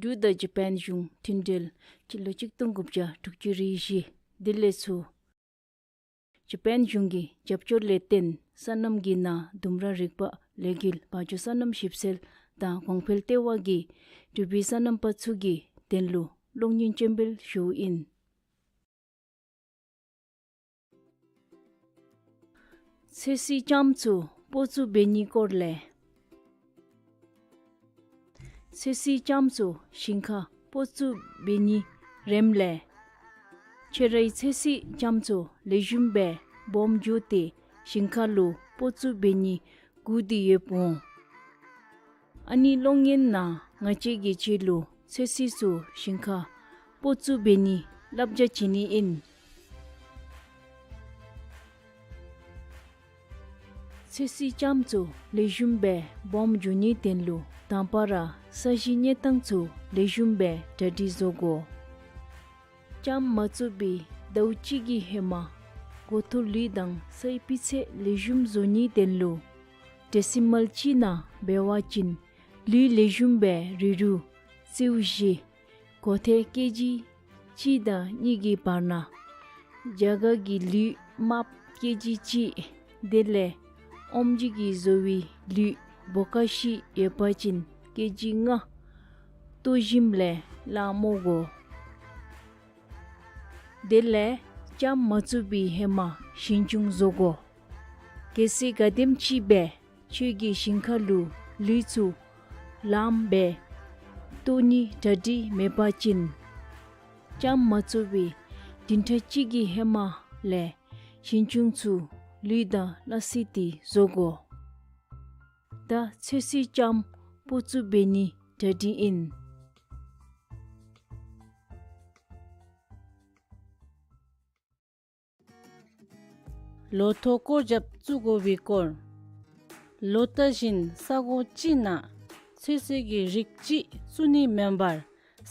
འབྲུག་དང་ཇ་པཱན་གཞུང་མཐུན་འབྲེལ་སྤྱི་ལོ་གཅིག་སྟོང་དགུ་བརྒྱ་དྲུག་ཅུ་རེ་བཞི། དེ་ལས་ཚུར་ཇ་པཱན་གཞུང་གི་རྒྱབ་སྐྱོར་ལས་བརྟེན་སོ་ནམ་གྱི་ནང་ལྡུམ་ར་རིག་པ་ལས་འགུལ་བ་ཇོ་སོ་ནམ་ཞིབ་འཚོལ་དང་གོང་འཕེལ་ལྟེ་བ་གིས་འབྲུག་པའི་སོ་ནམ་པ་ཚུ་གི་དོན་ལུ་གློག་བརྙན་སྤྱན་འབུལ་ཞུཝ་ཨིན། ཚོད་བསྲེ་ལྕངམ་ཚུ་སྤོ་བཙུགས་འབད་ནིའི་སྐོར་ལས། ཚོད་བསྲེ་ལྕངམ་ཚུ་ཞིང་ཁར་སྤོ་བཙུགས་འབད་ནིའི་རེམ་ལས། ཁྱོད་རའི་ཚོད་བསྲེ་ལྕངམ་ཚུ་ལེགས་ཤོམ་སྦེ་སྦོམ་འགྱོ་སྟེ་ཞིང་ཁ་ལུ་སྤོ་བཙུགས་འབད་ནི་སྒུག་སྟེ་ཡོདཔ་འོང་། ཨ་ནི་གློག་བརྙན་ནང་ང་བཅས་ཀྱིས་ཁྱོད་ལུ་ཚོད་བསྲེ་ཚུ་ཞིང་ཁར་སྤོ་བཙུགས་འབད་ནིའི་བསླབ་བྱ་བྱིན་ནི་ཨིན། ཚོད་བསྲེ་ལྕངམ་ཚུ་ལེགས་ཤོམ་སྦེ་སྦོམ་འགྱོ་ནིའི་དོན་ལུ་དང་པ་ར་ས་གཞི་གནས་སྟངས་ཚུ་ལེགས་ཤོམ་སྦེ་གྲ་སྒྲིག་བཟོ་དགོ། ལྕངམ་མ་བཙུགས་པའི་ཟླཝ་གཅིག་གི་ཧེ་མ་འགོ་ཐོག་ལུད་དང་སའི་སྤུས་ཚད་ལེགས་ཤོམ་བཟོ་ནིའི་དོན་ལུ་ཌེ་སི་མཱལ་གཅིག་ནང་འབད་བ་ཅིན་ལུད་ལེགས་ཤོམ་སྦེ་རིལ་རུང་རྩེཝ་བཞི། གོ་ཐལ་ཀེ་ཇི་གཅིག་དང་གཉིས་ཀྱི་བར་ན། རྒྱ་གར་གྱི་ལུད་དམརཔོ་ཀེ་ཇི་གཅིག། དེ་ལས་ཨོམ་ཇི་གིས་བཟོ་བའི་ལུད་བོ་ཀ་བཞི་ཡོད་པ་ཅིན་ཀེ་ཇི་ལྔ། ལྟོ་ཞིམ་ལས་སླ་མོ་དགོ། དེ་ལས་ལྕངམ་མ་བཙུགས་པའི་ཧེ་མ་ཞིང་ཆུང་བཟོ་དགོ། གལ་སྲིད་ག་དེམ་ཅིག་སྦེ་ཁྱོད་ཀྱི་ཞིང་ཁ་ལུ་ལུད་ཚུ་ལངམ་སྦེ་བཏོག་ནི་གྲ་སྒྲིག་མེད་པ་ཅིན་ལྕངམ་མ་བཙུགས་པའི་བདུན་ཕྲག་གཅིག་གི་ཧེ་མ་ལས་ཞིང་ཆུང་ཚུ་ལུད་དང་སླ་བསྲེ་སྟེ་བཟོ་དགོ། ད་ཚོད་བསྲེ་ལྕངམ་སྤོ་བཙུགས་འབད་ནིའི་གྲ་སྒྲིག་ཨིན། ལོ་ཐོག་སྐོར་རྒྱབ་བཙུགས་དགོ་པའི་སྐོར། ལོ་ལྟར་བཞིན་ས་གོ་གཅིག་ནང་ཚོད་བསྲེ་གི་རིགས་གཅིག་བཙུགས་ནི་མེན་པར་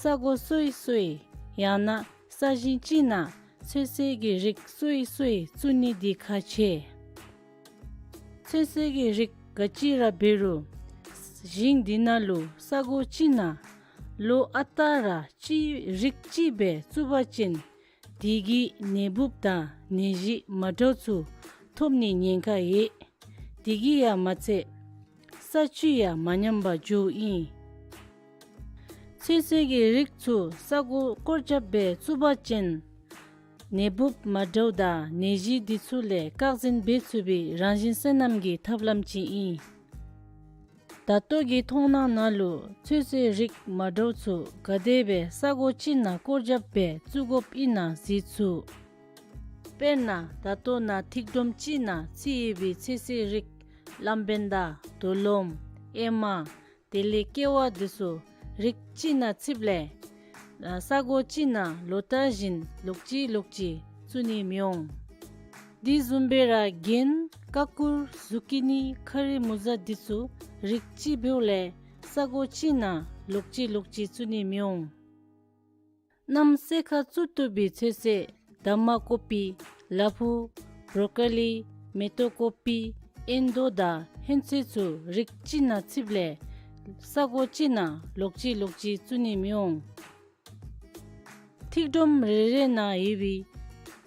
ས་གོ་སོ་སོའི་ཡང་ན་ས་ཞིང་གཅིག་ནང་ཚོད་བསྲེ་གི་རིགས་སོ་སོའི་བཙུགས་ནི་འདི་ཁག་ཆེ། ཚོད་བསྲེ་གི་རིགས་ག་ཅི་ར་འབད་རུང་ཞིང་འདི་ནང་ལུ་ས་གོ་གཅིག་ནང་ལོ་ཨ་རྟག་ར་གཅིག་རིགས་གཅིག་སྦེ་བཙུགས་པ་ཅིན་དེ་གིས་ནད་འབུཔ་དང་ནད་གཞི་མ་འདྲཝ་ཚུ་ཐོབ་ནིའི་ཉེན་ཁ་ཡོད། དེ་གིས་ཡང་མ་ཚད་ས་བཅུད་ཡང་མ་ཉམས་པར་འགྱོཝ་ཨིན། ཚོད་བསྲེ་གི་རིགས་ཚུ་ས་གོ་སྐོར་རྒྱབ་སྦེ་བཙུགས་པ་ཅིན་ནད་འབུཔ་མ་འདྲཝ་དང་ནད་གཞི་འདི་ཚུ་ལས་བཀག་འཛིན་འབད་ཚུགས་པའི་རང་བཞིན་སོ་ནམ་གྱི་ཐབས་ལམ་ཅིག་ཨིན། ད་ལྟོ་གི་མཐོང་སྣང་ནང་ལུ་ཚོད་བསྲེ་རིགས་མ་འདྲཝ་ཚུ་ག་དེ་སྦེ་ས་གོ་གཅིག་ནང་སྐོར་རྒྱབ་སྦེ་བཙུགས་དགོཔ་ཨིན་ན་གཟིགས་ཚུགས། དཔེར་ན་ད་ལྟོ་ནཱ་ཐིག་སྒྲོམ་གཅིག་ནང་ཚུད་ཡོད་པའི་ཚོད་བསྲེ་རིགས་ལམ་བེན་ཌ་དོ་ལོམ་ཨེ་མ་དེ་ལས་ཀེ་བ་འདི་ཚུ་རིགས་གཅིག་ནང་ཚུདཔ་ལས་ཨ་ས་གོ་གཅིག་ནང་ལོ་ལྟར་བཞིན་ལོག་ཅི་ལོག་ཅི་བཙུགས་ནི་མི་འོང་། དེ་བཟུམ་སྦེ་ར་རྒན་ཀ་ཀུར་ཟུ་ཀི་ནི་ཁ་རི་མུ་ཛ་འདི་ཚུ་རིགས་གཅིག་འབདཝ་ལས་ས་གོ་གཅིག་ནང་ལོག་ཅི་ལོག་ཅི་བཙུགས་ནི་མི་འོང་། གནམ་སེར་ཁ་བཙུགས་བཏུབ་པའི་ཚོད་བསྲེ་ད་མ་ཀོ་པི་ལ་ཕུག་བོརོ་ཀོ་ལི་མེ་ཏོག་ཀོ་པི་ཨེན་དོ་དང་ཧོན་ཚོད་ཚུ་རིགས་གཅིག་ནང་ཚུདཔ་ལས་ས་གོ་གཅིག་ནང་ལོག་ཅི་ལོག་ཅི་བཙུགས་ནི་མི་འོང་། ཐིག་སྒྲོམ་རེ་རེ་ནང་ཡོད་པའི་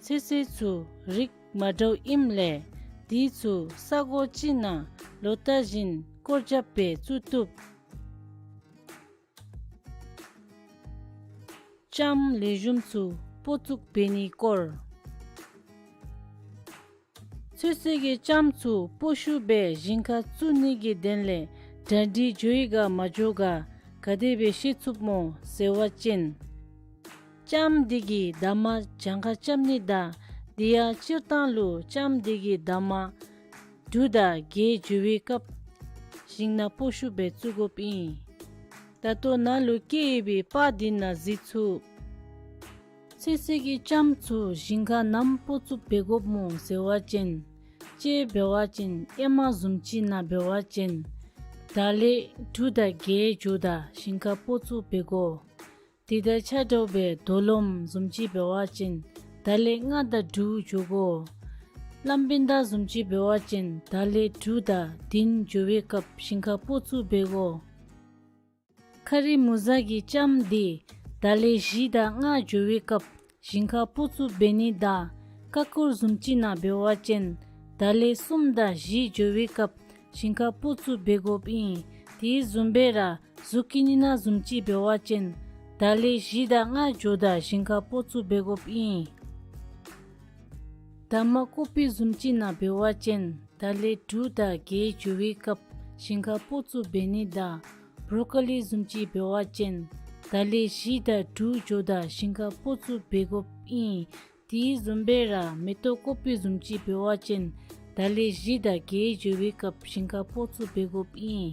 ཚོད་བསྲེ་ཚུ་རིགས་མ་འདྲཝ་ཨིནམ་ལས་དེ་ཚུ་ས་གོ་གཅིག་ནང་ལོ་ལྟར་བཞིན་སྐོར་རྒྱབ་སྦེ་བཙུགས་བཏུབ། ལྕངམ་ལེགས་ཤོམ་ཚུ་སྤོ་བཙུགས་འབད་ནིའི་སྐོར། ཚོད་བསྲེ་གི་ལྕངམ་ཚུ་སྤོ་ཤུགས་སྦེ་ཞིང་ཁར་བཙུགས་ནི་གི་དོན་ལས་གྲ་སྒྲིག་འགྱོ་ཡི་ག་མ་འགྱོ་ག་ག་དེ་སྦེ་ཤེས་ཚུགསཔ་སྨོ་ཟེར་བ་ཅིན། ལྕངམ་འདི་གིས་འདབ་མ་གྱངས་ཁ་རྐྱབ་ནི་དང་དེ་ཡང་སྤྱིར་བཏང་ལུ་ལྕངམ་འདི་གིས་འདབ་མ་འབྲུ་དང་རྒྱས་འགྱོ་བའི་སྐབས་ཞིང་ནང་སྤོ་ཤུགས་སྦེ་བཙུགས་དགོཔ་ཨིན། ད་ལྟོ་ནཱ་ལུ་བཀལ་ཡོད་པའི་པར་འདི་ནང་གཟིགས་ཚུགས། ཚོད་བསྲེ་གི་ལྕངམ་ཚུ་ཞིང་ཁར་ནམ་སྤོ་བཙུགས་འབད་དགོཔ་སྨོ་ཟེར་བ་ཅིན། གཅེས་འབད་བ་ཅིན་ཨེ་མ་བཟུམ་ཅིག་ནང་འབད་བ་ཅིན་ད་ལས་འབྲུ་དང་རྒྱས་འགྱོཝ་ད་ཞིང་ཁར་སྤོ་བཙུགས་འབད་དགོ། དེ་དང་ཆ་འདྲཝ་སྦེ་དོ་ལོམ་བཟུམ་ཅིག་འབད་བ་ཅིན་ད་ལས་རྔ་དང་འབྲུ་འགྱོ་དགོ། ལམ་བེན་ཌ་བཟུམ་ཅིག་འབད་བ་ཅིན་ད་ལས་འབྲུ་དང་ལྡིང་འགྱོ་བའི་སྐབས་ཞིང་ཁར་སྤོ་བཙུགས་འབད་དགོ། ཁ་རི་མུ་ཟ་གི་ལྕམ་འདི་ད་ལས་བཞི་དང་ལྔ་འགྱོ་བའི་སྐབས་ཞིང་ཁ་སྤོ་བཙུགས་འབད་ནི་དང་ཀ་ཀུར་བཟུམ་ཅིག་ནང་འབད་བ་ཅིན་ད་ལས་གསུམ་དང་བཞི་འགྱོ་བའི་སྐབས་ཞིང་ཁ་སྤོ་བཙུགས་འབད་དགོཔ་ཨིན། དེ་བཟུམ་སྦེ་ར་ཟུ་ཀི་ནི་ནང་བཟུམ་ཅིག་འབད་བ་ཅིན་ད་ལས་བཞི་དང་ལྔ་འགྱོཝ་ད་ཞིང་ཁ་སྤོ་བཙུགས་འབད་དགོཔ་ཨིན། འདམ་ཀོ་པི་བཟུམ་ཅིག་ནང་འབད་བ་ཅིན་ད་ལས་དྲུག་དང་བརྒྱད་འགྱོ་བའི་སྐབས་ཞིང་ཁ་སྤོ་བཙུགས་འབད་ནི་དང་བོརོ་ཀོ་ལི་བཟུམ་ཅིག་འབད་བ་ཅིན་ད་ལས་བཞི་དང་དྲུག་འགྱོཝ་ད་ཞིང་ཁ་སྤོ་བཙུགས་འབད་དགོཔ་ཨིན། དེ་བཟུམ་སྦེ་ར་མེ་ཏོག་ཀོ་པི་བཟུམ་ཅིག་འབད་བ་ཅིན་ད་ལས་བཞི་དང་བརྒྱད་འགྱོ་བའི་སྐབས་ཞིང་ཁ་སྤོ་བཙུགས་འབད་དགོཔ་ཨིན།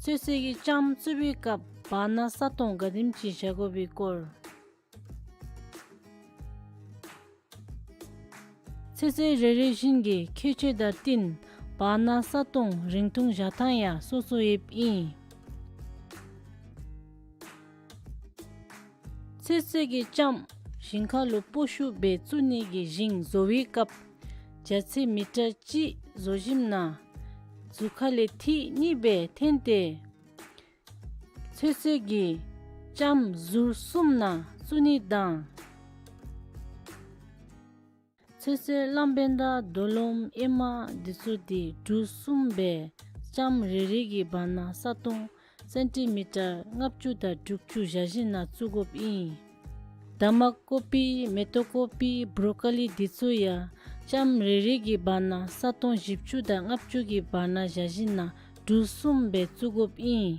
ཚོད་བསྲེ་གི་ལྕམ་བཙུགས་པའི་སྐབས་བར་ན་ས་སྟོང་ག་དེམ་ཅིག་བཞག་དགོ་པའི་སྐོར། ཚོད་བསྲེ་རེ་རེ་བཞིན་གྱི་ཁྱད་ཆོས་དང་བསྟུན་བར་ན་ས་སྟོང་རིང་ཐུང་བཞག་ཐངས་ཡང་སོ་སོ་ཡོདཔ་ཨིན། ཚོད་བསྲེ་གི་ལྕམ་ཞིང་ཁ་ལུ་སྤོ་བཤུད་འབད་བཙུགས་ནི་གི་ཞིང་བཟོ་བའི་སྐབས་རྒྱ་ཚད་མི་ཊར་གཅིག་བཟོ་ཞིནམ་ན་ཟུར་ཁ་ལས་ཐིག་གཉིས་སྦེ་འཐེན་ཏེ་ཚོད་བསྲེ་གི་ལྕམ་ཟུར་གསུམ་ནང་བཙུགས་ནི་དང་། ཚོད་བསྲེ་གླང་བན་དང་རྡོ་ལོམ་ཨེ་མ་འདི་ཚུ་འདི་གྲུ་གསུམ་སྦེ་ལྕམ་རེ་རེ་གི་བར་ན་ས་སྟོང་སེན་ཊི་མི་ཊར་ལྔ་བཅུ་དང་དྲུག་ཅུ་བཞག་ཞིནམ་ན་བཙུགས་དགོཔ་ཨིན། འདམ་ཀོ་པི་མེ་ཏོག་ཀོ་པི་བོརོ་ཀོ་ལི་འདི་ཚུ་ཡང་ལྕམ་རེ་རེ་གི་བར་ན་ས་སྟོང་བཞི་བཅུ་དང་ལྔ་བཅུ་གི་བར་ན་བཞག་ཞིནམ་ན་གྲུ་གསུམ་སྦེ་བཙུགས་དགོཔ་ཨིན།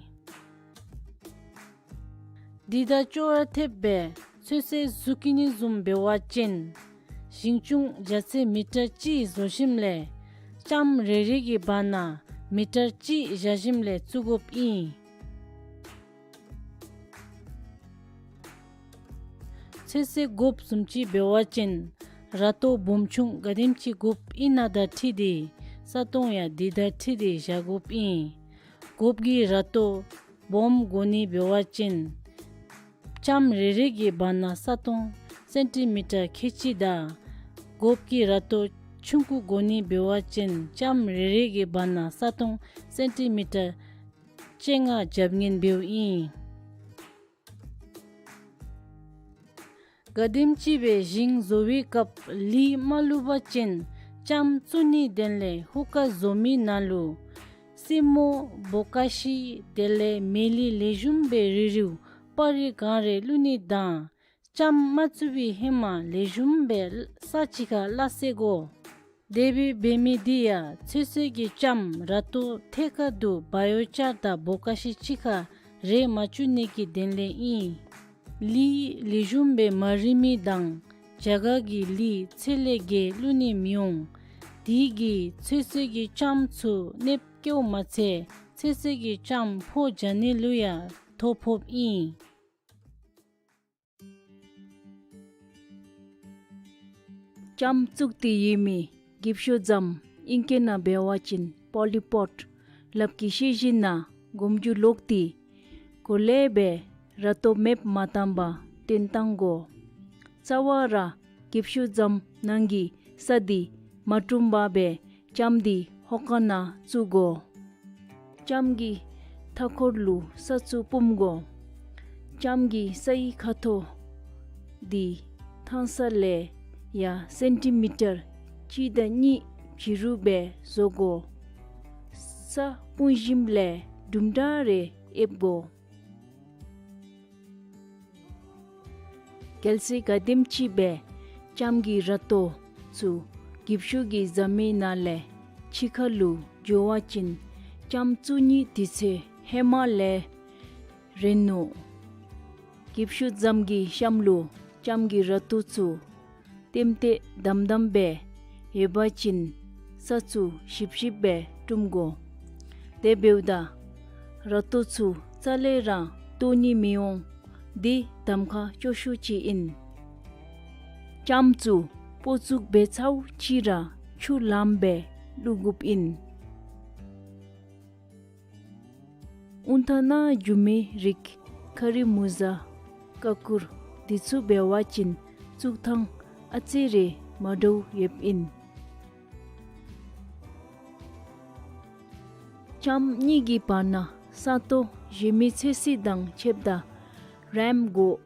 འདི་དང་ཅོག་ར་འཐདཔ་སྦེ་ཚོད་བསྲེ་ཟུ་ཀི་ནི་བཟུམ་འབད་བ་ཅིན་ཞིང་ཆུང་རྒྱ་ཚད་མི་ཊར་གཅིག་བཟོ་ཞིནམ་ལས་ལྕམ་རེ་རེ་གི་བར་ན་མི་ཊར་གཅིག་བཞག་ཞིནམ་ལས་བཙུགས་དགོཔ་ཨིན། ཚོད་བསྲེ་དགོཔ་བཟུམ་ཅིག་འབད་བ་ཅིན་ར་ཏོ་སྦོམ་ཆུང་ག་དེམ་ཅིག་དགོཔ་ཨིན་ན་དང་འཁྲིལ་ཏེ་ས་སྟོང་ཡང་འདི་དང་འཁྲིལ་ཏེ་བཞག་དགོཔ་ཨིན། དགོཔ་གི་ར་ཏོ་སྦོམ་དགོ་ནི་འབད་བ་ཅིན་ལྕམ་རེ་རེ་གི་བར་ན་ས་སྟོང་སེན་ཊི་མི་ཊར་ཁལ་གཅིག་དང་། དགོཔ་གི་ར་ཏོ་ཆུང་ཀུ་དགོ་ནི་འབད་བ་ཅིན་ལྕམ་རེ་རེ་གི་བར་ན་ས་སྟོང་སེན་ཊི་མི་ཊར་བཅོ་ལྔ་རྐྱབ་ནི་འབདཝ་ཨིན། ག་དེམ་ཅིག་སྦེ་ཞིང་བཟོ་བའི་སྐབས་ལི་མ་བླུགས་པ་ཅིན་ལྕམ་བཙུགས་ནིའི་དོན་ལས་ཧུ་ཀ་བཟོ་མི་ནང་ལུ་སྲིནམོ་བོ་ཀ་ཤི་དེ་ལས་མེ་ལི་ལེགས་ཤོམ་སྦེ་རིལ་རུང་སྤར་རི་གང་རེ་བླུགས་ནི་དང་ལྕམ་མ་བཙུགས་པའི་ཧེ་མ་ལེགས་ཤོམ་སྦེ་ས་གཅིག་ཁར་སླ་བསྲེ་དགོ། དེ་སྦེ་འབད་མི་འདི་ཡང་ཚོད་བསྲེ་གི་ལྕམ་ར་ཏོ་ཐད་ཀར་དུ་བ་ཡོ་ཅར་དང་བོ་ཀ་ཤི་གཅིག་ཁར་རེག་མ་བཅུག་ནི་གི་དོན་ལས་ཨིན། ལི་ལེགས་ཤོམ་སྦེ་མ་རིལ་མི་དང་རྒྱ་གར་གྱི་ལི་ཚད་ལས་བརྒལ་བླུགས་ནི་མི་འོང་། དེ་གིས་ཚོད་བསྲེ་གི་ལྕམ་ཚུ་གནོདཔ་བཀལཝ་མ་ཚད་ཚོད་བསྲེ་གི་ལྕམ་ཕོ་རྒྱག་ནི་ལུ་ཡང་ཐོ་ཕོགཔ་ཨིན། ལྕམ་བཙུགས་ཏེ་ཡོད་མི་འགྱིབ་ཤོག་ཟམ་ཨིང་སྐད་ནང་འབད་བ་ཅིན་པོ་ལི་པོཌ་ལགཔ་གིས་བཤེད་ཞིནམ་ན་སྒོམ་རྒྱུ་ལོག་སྟེ་གོ་ལེ་སྦེ་ར་ཏོ་མེདཔ་མ་བཏང་པར་བཏོན་བཏང་དགོ། རྩ་བ་ར་འགྱིབ་ཤོག་ཟམ་ནང་གི་ས་འདི་མ་བཀྲུམ་པར་སྦེ་ལྕམ་འདི་ཧོ་ཀ་ནང་བཙུགས་དགོ། ལྕམ་གྱི་མཐའ་འཁོར་ལུ་ས་ཚུ་སྤུངམ་དགོ། ལྕམ་གྱི་སའི་ཁ་ཐོག་འདི་ཐང་ས་ལས་ཡར་སེན་ཊི་མི་ཊར་གཅིག་དང་གཉིས་བྱི་རུ་སྦེ་བཟོ་དགོ། ས་སྤུངས་ཞིནམ་ལས་དུམ་གྲ་རེ་ཨེབ་དགོ། གལ་སྲིད་ག་དེམ་ཅིག་སྦེ་ལྕམ་གྱི་ར་ཏོ་ཚུ་འགྱིབ་ཤོག་གི་ཟམ་མི་ནང་ལས་ཕྱི་ཁ་ལུ་འགྱོ་བ་ཅིན་ལྕམ་བཙུགས་ནི་དུས་ཚོད་ཧེ་མ་ལས་རན་ནུག། འགྱིབ་ཤོག་ཟམ་གྱི་གཤམ་ལུ་ལྕམ་གྱི་ར་ཏོ་ཚུ་ལྟེམ་ལྟེ་དམ་དམ་སྦེ་ཡོད་པ་ཅིན་ས་ཚུ་ཞིབ་ཞིབ་སྦེ་བཀྲུམ་དགོ། དེ་འབདཝ་ད་ར་ཏོ་ཚུ་རྩ་ལས་ར་བཏོག་ནི་མི་འོང་། འདི་གདམ་ཁ་སྐྱོ་ཤོས་ཅིག་ཨིན། ལྕམ་ཚུ་སྤོ་བཙུགས་འབད་ཚརཝ་ཅིག་ར་ཆུ་ལངམ་སྦེ་བླུག་དགོཔ་ཨིན། དབུང་ཐང་ནང་རྒྱུ་མའི་རིགས་ཁ་རི་མུ་ཟ་ཀ་ཀུར་འདི་ཚུ་འབད་བ་ཅིན་བཙུགས་ཐངས་ཨ་ཙི་རེ་མ་འདྲཝ་ཡོདཔ་ཨིན། ལྕམ་གཉིས་ཀྱི་བར་ན་ས་སྟོང་གཞན་མི་ཚོད་བསྲེ་དང་ཕྱདཔ་ད་རེམཔ་དགོ།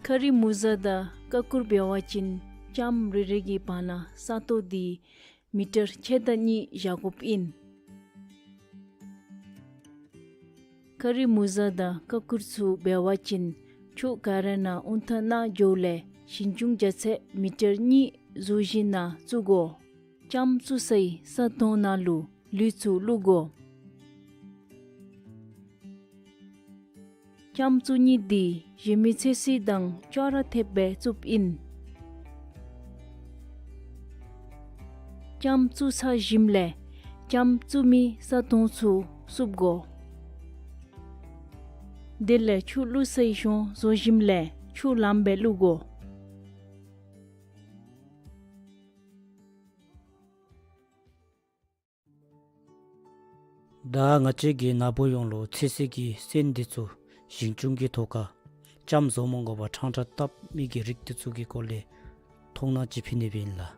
ཁ་རི་མུ་ཟ་དང་ཀ་ཀུར་འབད་བ་ཅིན་ལྕམ་རེ་རེ་གི་བར་ན་ས་སྟོང་འདི་མི་ཊར་ཕྱེད་དང་གཉིས་བཞག་དགོཔ་ཨིན། ཁ་རི་མུ་ཟ་དང་ཀ་ཀུར་ཚུ་འབད་བ་ཅིན་ཆུ་ག་ར་ནང་ཨུན་ཐ་ནང་འགྱོཝ་ལས་ཞིང་ཆུང་རྒྱ་ཚད་མི་ཊར་གཉིས་བཟོ་ཞིནམ་ལས་བཙུགས་དགོ། ལྕམ་བཙུགས་སའི་ས་སྟོང་ནང་ལུ་ལུད་ཚུ་བླུག་དགོ། ལྕམ་བཙུགས་ནི་འདི་གཞན་མི་ཚོད་བསྲེ་དང་ཅོག་ར་འཐདཔ་སྦེ་བཙུགསཔ་ཨིན། ལྕམ་བཙུགས་ཚར་ཞིནམ་ལས་ལྕམ་བཙུགས་མི་ས་སྟོང་ཚུ་བསུབ་དགོ། དེ་ལས་ཆུ་བླུག་སའི་གཞོང་བཟོ་ཞིནམ་ལས་ཆུ་ལངམ་སྦེ་བླུག་དགོ། ད་ང་བཅས་ཀྱིས་ན་བུ་ཡོངས་ལུ་ཚོད་བསྲེ་གི་སོན་འདི་ཚུ་ཞིང་ཆུང་གི་ཐོག་ཁར་ལྕམ་བཟོ་མ་དགོ་པར་ཕྲང་ཕྲང་བཏབ་མི་གི་རིགས་འདི་ཚུ་གི་སྐོར་ལས་མཐོང་སྣང་ཅིག་ཕུལ་ནི་སྦེ་ཨིན་ལགས།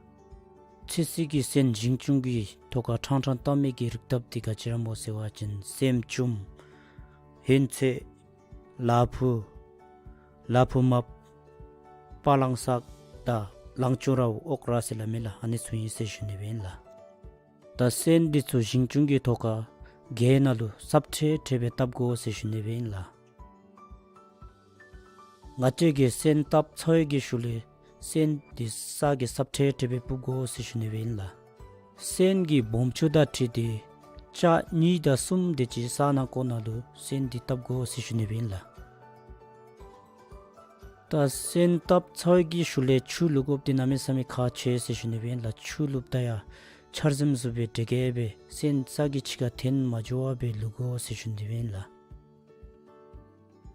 ཚོད་བསྲེ་གི་སོན་ཞིང་ཆུང་གི་ཐོག་ཁར་ཕྲང་ཕྲང་བཏབ་མི་གི་རིགས་ཐབས་འདི་ག་ཅི་ར་སྨོ་ཟེར་བ་ཅིན་སྲནམ་ཅུམ་ཧོན་ཚོད་ལ་ཕུག་ལ་ཕུག་མབ་པ་ལང་སག་དང་ལང་ཅུང་རཝ་ཨོག་ར་ཟེར་སླབ་མི་ལགས། ཨ་ནི་ཚུ་ཨིན་ཟེར་ཞུ་ནི་སྦེ་ཨིན་ལགས། ད་སོན་འདི་ཚུ་ཞིང་ཆུང་གི་ཐོག་ཁར་གྱལ་ནང་ལུ་སྲབ་ཁྲེ་ཁྲེ་སྦེ་བཏབ་དགོ་ཟེར་ཞུ་ནི་སྦེ་ཨིན་ལགས། ང་བཅས་ཀྱིས་སོན་བཏབ་ཚར་བའི་གི་ཤུལ་ལས་སོན་འདི་ས་གིས་སྲབ་ཁྲེ་ཁྲེ་སྦེ་སྤུབ་དགོ་ཟེར་ཞུ་ནི་སྦེ་ཨིན་ལགས། སོན་གྱི་སྦོམ་ཆུང་དང་འཁྲིལ་ཏེ་ལྕགས་གཉིས་དང་གསུམ་དེ་ཅིག་ས་ནང་ཀོ་ནང་ལུ་སོན་འདི་བཏབ་དགོ་ཟེར་ཞུ་ནི་སྦེ་ཨིན་ལགས། ད་སོན་བཏབ་ཚར་བའི་གི་ཤུལ་ལས་ཆུ་བླུག་དགོཔ་འདི་གནམ་མེད་ས་མེད་ཁག་ཆེ་ཟེར་ཞུ་ནི་སྦེ་ཨིན་ལགས། ཆུ་བླུགཔ་ད་ཡང་ཆར་ཟིམ་བཟུམ་སྦེ་དྲེག་གེ་སྦེ་སོན་ས་གི་ཕྱི་ཁར་འཐོན་མ་འགྱོ་བར་སྦེ་བླུག་དགོ་ཟེར་ཞུ་ནི་སྦེ་ཨིན་ལགས།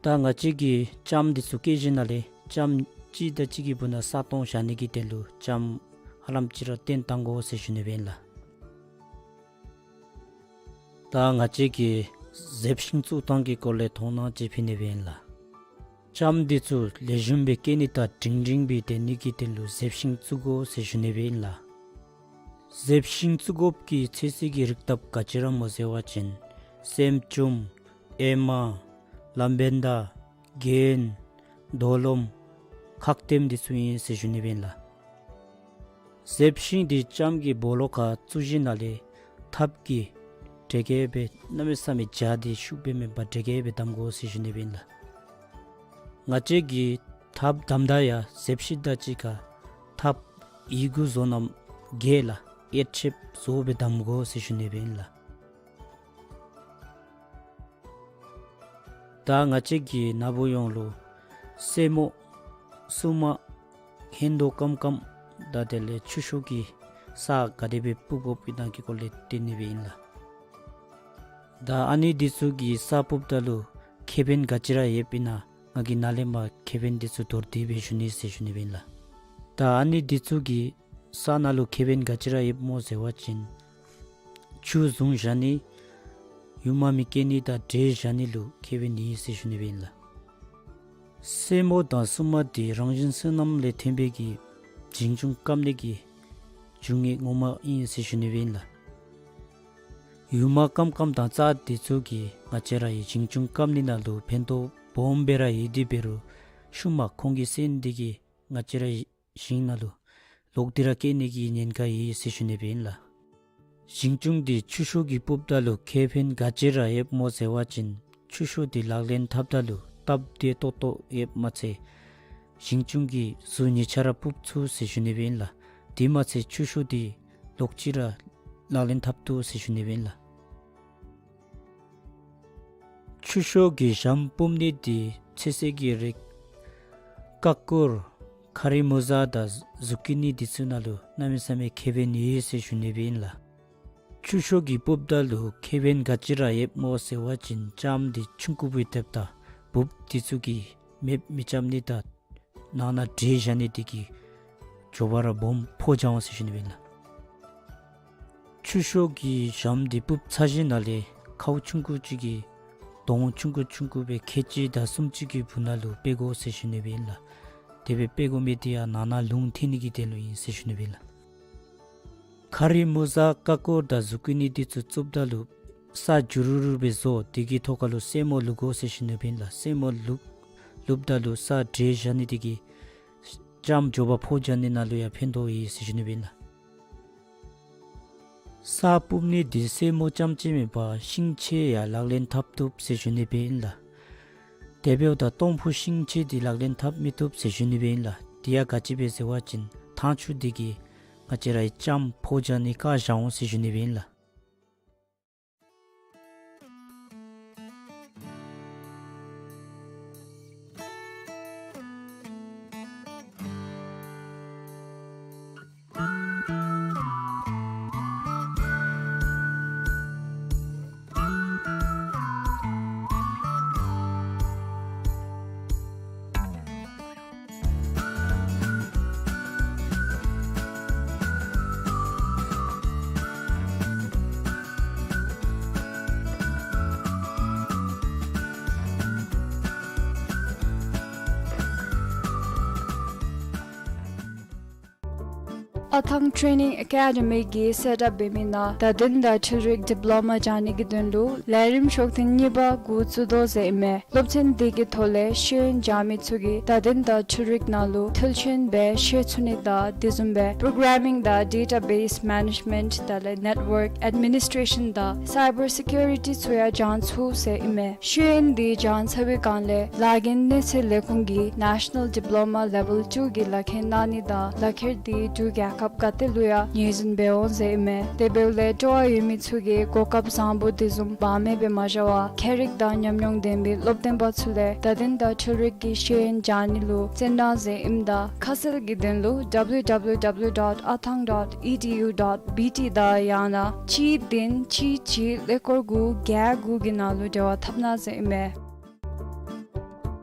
ད་ང་བཅས་ཀྱིས་ལྕམ་འདི་ཚུ་སྐྱེ་ཞིནམ་ལས་ལྕམ་གཅིག་དང་གཅིག་གི་སྦུག་ན་ས་སྟོང་བཞག་ནི་གི་དོན་ལུ་ལྕམ་ཧ་ལམ་ཅིག་ར་བཏོན་བཏང་དགོ་ཟེར་ཞུ་ནི་སྦེ་ཨིན་ལགས། ད་ང་བཅས་ཀྱིས་གཟེབ་ཤིང་བཙུགས་ཐངས་ཀྱི་སྐོར་ལས་མཐོང་སྣང་ཅིག་ཕུལ་ནི་སྦེ་ཨིན་ལགས། ལྕམ་འདི་ཚུ་ལེགས་ཤོམ་སྦེ་སྐྱེ་ནི་དང་སྒྲིང་སྒྲིང་སྦེ་སྡོད་ནི་གི་དོན་ལུ་གཟེབ་ཤིང་བཙུགས་དགོ་ཟེར་ཞུ་ནི་སྦེ་ཨིན་ལགས། གཟེབ་ཤིང་བཙུགས་དགོཔ་གི་ཚོད་བསྲེ་གི་རིགས་ཐབས་ག་ཅི་ར་སྨོ་ཟེར་བ་ཅིན་སྲནམ་ཅུམ་ཨེ་མ་ལམ་བེན་དང་གྱེན་རྡོ་ལོམ་ཁག་ལྟེམ་འདི་ཚུ་ཨིན་ཟེར་ཞུ་ནི་སྦེ་ཨིན་ལགས། གཟེབ་ཤིང་འདི་ལྕམ་གྱི་སྦོ་ལོགས་ཁར་བཙུགས་ཞིནམ་ལས་ཐགཔ་གིས་དྲེག་གེ་སྦེ་གནམ་མེད་ས་མེད་འཇའ་འདི་ཤུགས་སྦེ་མེན་པར་དྲེག་གེ་སྦེ་བསྡམ་དགོ་ཟེར་ཞུ་ནི་སྦེ་ཨིན་ལགས། ང་བཅས་ཀྱིས་ཐགཔ་བསྡམ་ད་ཡང་གཟེབ་ཤིང་དང་གཅིག་ཁར་ཐགཔ་ཡི་གུ་བཟོ་རྣམ་གྱལ་ལགས་ཨེ་ཆེབ་བཟོ་སྦེ་བསྡམ་དགོ་ཟེར་ཞུ་ནི་སྦེ་ཨིན་ལགས། ད་ང་བཅས་ཀྱིས་ན་བུ་ཡོངས་ལུ་སེ་མོ་སྲུ་མ་ཧན་དོ་ཀམ་ཀམ་དང་དེ་ལས་ཆུ་ཤོག་གི་ས་ག་དེ་སྦེ་སྤུབ་དགོཔ་ཨིན་ན་གི་སྐོར་ལས་སྟོན་ནི་སྦེ་ཨིན་ལགས། ད་ཨ་ནི་འདི་ཚུ་གི་ས་སྤུབ་ད་ལུ་ཁེ་ཕན་ག་ཅི་ར་ཡོདཔ་ཨིན་ན་ང་གིས་ནཱ་ལས་མར་ཁེ་ཕན་འདི་ཚུ་མདོར་བསྡུས་སྦེ་ཞུ་ནི་ཟེར་ཞུ་ནི་སྦེ་ཨིན་ལགས། ད་ཨ་ནི་འདི་ཚུ་གི་ས་ནང་ལུ་ཁེ་ཕན་ག་ཅི་ར་ཡོདཔ་སྨོ་ཟེར་བ་ཅིན་ཆུ་བཟུང་བཞག་ནི། ཡུངམ་མི་སྐྱེ་ནི་དང་འདྲེས་བཞག་ནི་ལུ་ཁེ་ཕན་ཡོད་ཟེར་ཞུ་ནི་སྦེ་ཨིན་ལགས། སེ་མོ་དང་སྲུ་མ་འདི་རང་བཞིན་བསོད་ནམས་ལས་ཐོན་པའི་གི་ཞིང་ཆུང་བཀབ་ནི་གི་རྒྱུ་དངོས་ངོ་མ་ཨིན་ཟེར་ཞུ་ནི་སྦེ་ཨིན་ལགས། ཡུངམ་ཀམ་ཀམ་དང་རྩྭ་འདི་ཚུ་གིས་ང་བཅས་རའི་ཞིང་ཆུང་བཀབ་ནི་ནང་ལུ་ཕན་ཐོགས་སྦོམ་སྦེ་ར་ཡོད་དེ་འབད་རུང་ཤུལ་མ་ཁོང་གི་སོན་འདི་གིས་ང་བཅས་རའི་ཞིང་ནང་ལུ་ལོག་སྟེ་ར་སྐྱེ་ནི་གི་ཉེན་ཁ་ཡོད་ཟེར་ཞུ་ནི་སྦེ་ཨིན་ལགས། ཞིང་ཆུང་འདི་ཆུ་ཤོག་གིས་སྤུབ་ད་ལུ་ཁེ་ཕན་ག་ཅི་ར་ཡོདཔ་སྨོ་ཟེར་བ་ཅིན་ཆུ་ཤོག་འདི་ལག་ལེན་འཐབ་ད་ལུ་སྟབས་བདེ་ཏོག་ཏོ་ཡོདཔ་མ་ཚད་ཞིང་ཆུང་གི་ཟུར་གཉིས་ཆ་ར་སྤུབ་ཚུགས་ཟེར་ཞུ་ནི་སྦེ་ཨིན་ལགས། དེ་མ་ཚད་ཆུ་ཤོག་འདི་ལོག་ཅི་ར་ལག་ལེན་འཐབ་བཏུབ་ཟེར་ཞུ་ནི་སྦེ་ཨིན་ལགས། ཆུ་ཤོག་གི་ཞྭམོ་སྤུབ་ནི་འདི་ཚོད་བསྲེ་གི་རིགས་ཀ་ཀུར་ཁ་རི་མུ་ཟ་དང་ཟུ་ཀི་ནི་འདི་ཚུ་ནང་ལུ་གནམ་མེད་ས་མེད་ཁེ་ཕན་ཡོད་ཟེར་ཞུ་ནི་སྦེ་ཨིན་ལགས། ཆུ་ཤོག་གིས་སྤུབ་ད་ལུ་ཁེ་ཕན་ག་ཅི་ར་ཡོདཔ་སྨོ་ཟེར་བ་ཅིན་ལྕམ་འདི་ཆུང་ཀུ་སྦེ་སྡོདཔ་ད་འབུཔ་འདི་ཚུ་གིས་མེདཔ་མི་རྐྱབ་ནི་དང་ནང་ན་འདྲེས་བཞག་ནི་འདི་གིས་མགྱོགས་པ་ར་སྦོམ་ཕོ་འགྱོ་འོང་ཟེར་ཞུ་ནི་སྦེ་ཨིན་ལགས། ཆུ་ཤོག་གི་ཞྭམོ་འདི་སྤུབ་ཚར་ཞིནམ་ལས་ཁཝ་ཆུང་ཀུ་ཅིག་གི་དོང་ཆུང་ཀུ་ཆུང་ཀུ་སྦེ་ཁལ་གཅིག་དང་སུམ་ཅུ་གི་སྦུག་ན་ལུ་སྤེལ་དགོ་ཟེར་ཞུ་ནི་སྦེ་ཨིན་ལགས། དེ་སྦེ་སྤེལ་དགོ་མི་འདི་ཡང་ནང་ན་རླུང་ཐིམ་ནི་གི་དོན་ལུ་ཨིན་ཟེར་ཞུ་ནི་སྦེ་ཨིན་ལགས། ཁ་རི་མུ་ཟ་ཀ་ཀུར་དང་ཟུ་ཀི་ནི་འདི་ཚུ་བཙུགསཔ་ད་ལུ་ ས་འགྱུར་རུ་རུ་སྦེ་བཟོ། དེ་གི་ཐོག་ཁ་ལུ་སེན་མོ་བླུག་དགོ་ཟེར་ཞུ་ནི་སྦེ་ཨིན་ལགས། སེན་མོ་བླུག་བླུགཔ་ད་ལུ་ས་འདྲེས་བཞག་ནི་དེ་གིས་ལྕངམ་མགྱོགས་པར་ཕོ་རྒྱག་ནི་ནང་ལུ་ཡང་ཕན་ཐོགས་ཡི་ཟེར་ཞུ་ནི་སྦེ་ཨིན་ལགས། ས་སྤུབ་ནི་དེ་སེན་མོ་རྐྱངམ་ཅིག་མེན་པར་ཤིང་ཆས་ཡང་ལག་ལེན་འཐབ་བཏུབ་ཟེར་ཞུ་ནི་སྦེ་ཨིན་ལགས། དེ་འབདཝ་ད་སྟོང་ཕུ་ཤིང་ཆས་དེ་ལག་ལེན་འཐབ་མི་བཏུབ་ཟེར་ཞུ་ནི་སྦེ་ཨིན་ལགས། དེ་ཡང་ག་ཅི་སྦེ་ཟེར་བ་ཅིན་ཐང་ཆུ་དེ་གིས་ང་བཅས་རའི་ལྕངམ་ཕོ་རྒྱག་ནི་བཀག་བཞག་འོང་ཟེར་ཞུ་ནི་སྦེ་ཨིན་ལགས། ཨ་ཐང་ཊེ་ནིང་ཨེ་ཀེ་ཌི་མི་གིས་སེཊ་ཨཔ་འབད་མི་ནང་བརྡ་དོན་དང་འཕྲུལ་རིག་ཌིབ་ལོ་མ་སྦྱང་ནི་གི་དོན་ལུ་ལས་རིམ་ཤོག་ཐེངས་གཉིས་པ་འགོ་བཙུགས་དོ་ཟེར་ཨིན་མས། སློབ་ཚན་དེ་གི་ཐོག་ལས་ཤེས་ཡོན་སྦྱང་མི་ཚུ་གིས་བརྡ་དོན་དང་འཕྲུལ་རིག་ནང་ལུ་མཐུན་རྐྱེན་སྦེ་ཤེས་ཚུགས་ནི་དང་དེ་བཟུམ་སྦེ་པོརོ་གར་མིང་དང་ཌེ་ཊ་བེསི་མེ་ནེཇ་མེནཊ་དེ་ལས་ནེཊ་ཝརཀ་ཨེཌ་མི་ནིསི་ཊེ་ཤཱན་དང་སའི་བར་སི་ཀུ་རི་ཊི་ཚུ་ཡང་སྦྱང་ཚུགས་ཟེར་ཨིན་མས། ཤེས་ཡོན་དེ་སྦྱང་ཚར་བའི་སྒང་ལས་ལཱ་འགན་གནས་ཚད་ལས་ཁུངས་ཀྱིས་ནེ་ཤ་ནཱལ་ཌིབ་ལོ་མ་ལེ་ཝལ་ཊུ་གི་ལག་ཁྱེར་གནང་ནི་དང་ལག་ཁྱེར་དེ་འབྲུག་རྒྱལ་ཁབ་ག་ཏེ་ལུ་ཡང་ངོས་འཛིན་འབད་འོང་ཟེར་ཨིན་མས། དེ་འབདཝ་ལས་སྤྲོ་བ་ཡོད་མི་ཚུ་གིས་གོ་སྐབས་བཟང་པོ་དེ་བཟུམ་བག་མེད་སྦེ་མ་བཞག་པར་མཁས་རིག་དང་ཉམས་མྱོང་ལྡན་པའི་སློབ་སྟོན་པ་ཚུ་ལས་བརྡ་དོན་དང་འཕྲུལ་རིག་གི་ཤེས་ཡོན་སྦྱང་ནི་ལུ་བརྩོན་གནང་ཟེར་ཨིནམ་ད་ཁ་གསལ་གྱི་དོན་ལུ་ཌབ་ལུ་ཌབ་ལུ་ཌབ་ལུ་ཌོཊ་ཨ་ཐང་ཌོཊ་ཨི་ཌི་ཡུ་ཌོཊ་བི་ཊི་དང་ཡང་ན་གཅིག་བདུན་གཅིག་གཅིག་ཀླད་ཀོར་དགུ་བརྒྱད་དགུ་གི་ནང་ལུ་འབྲེལ་བ་འཐབ་གནང་ཟེར་ཨིན་མས།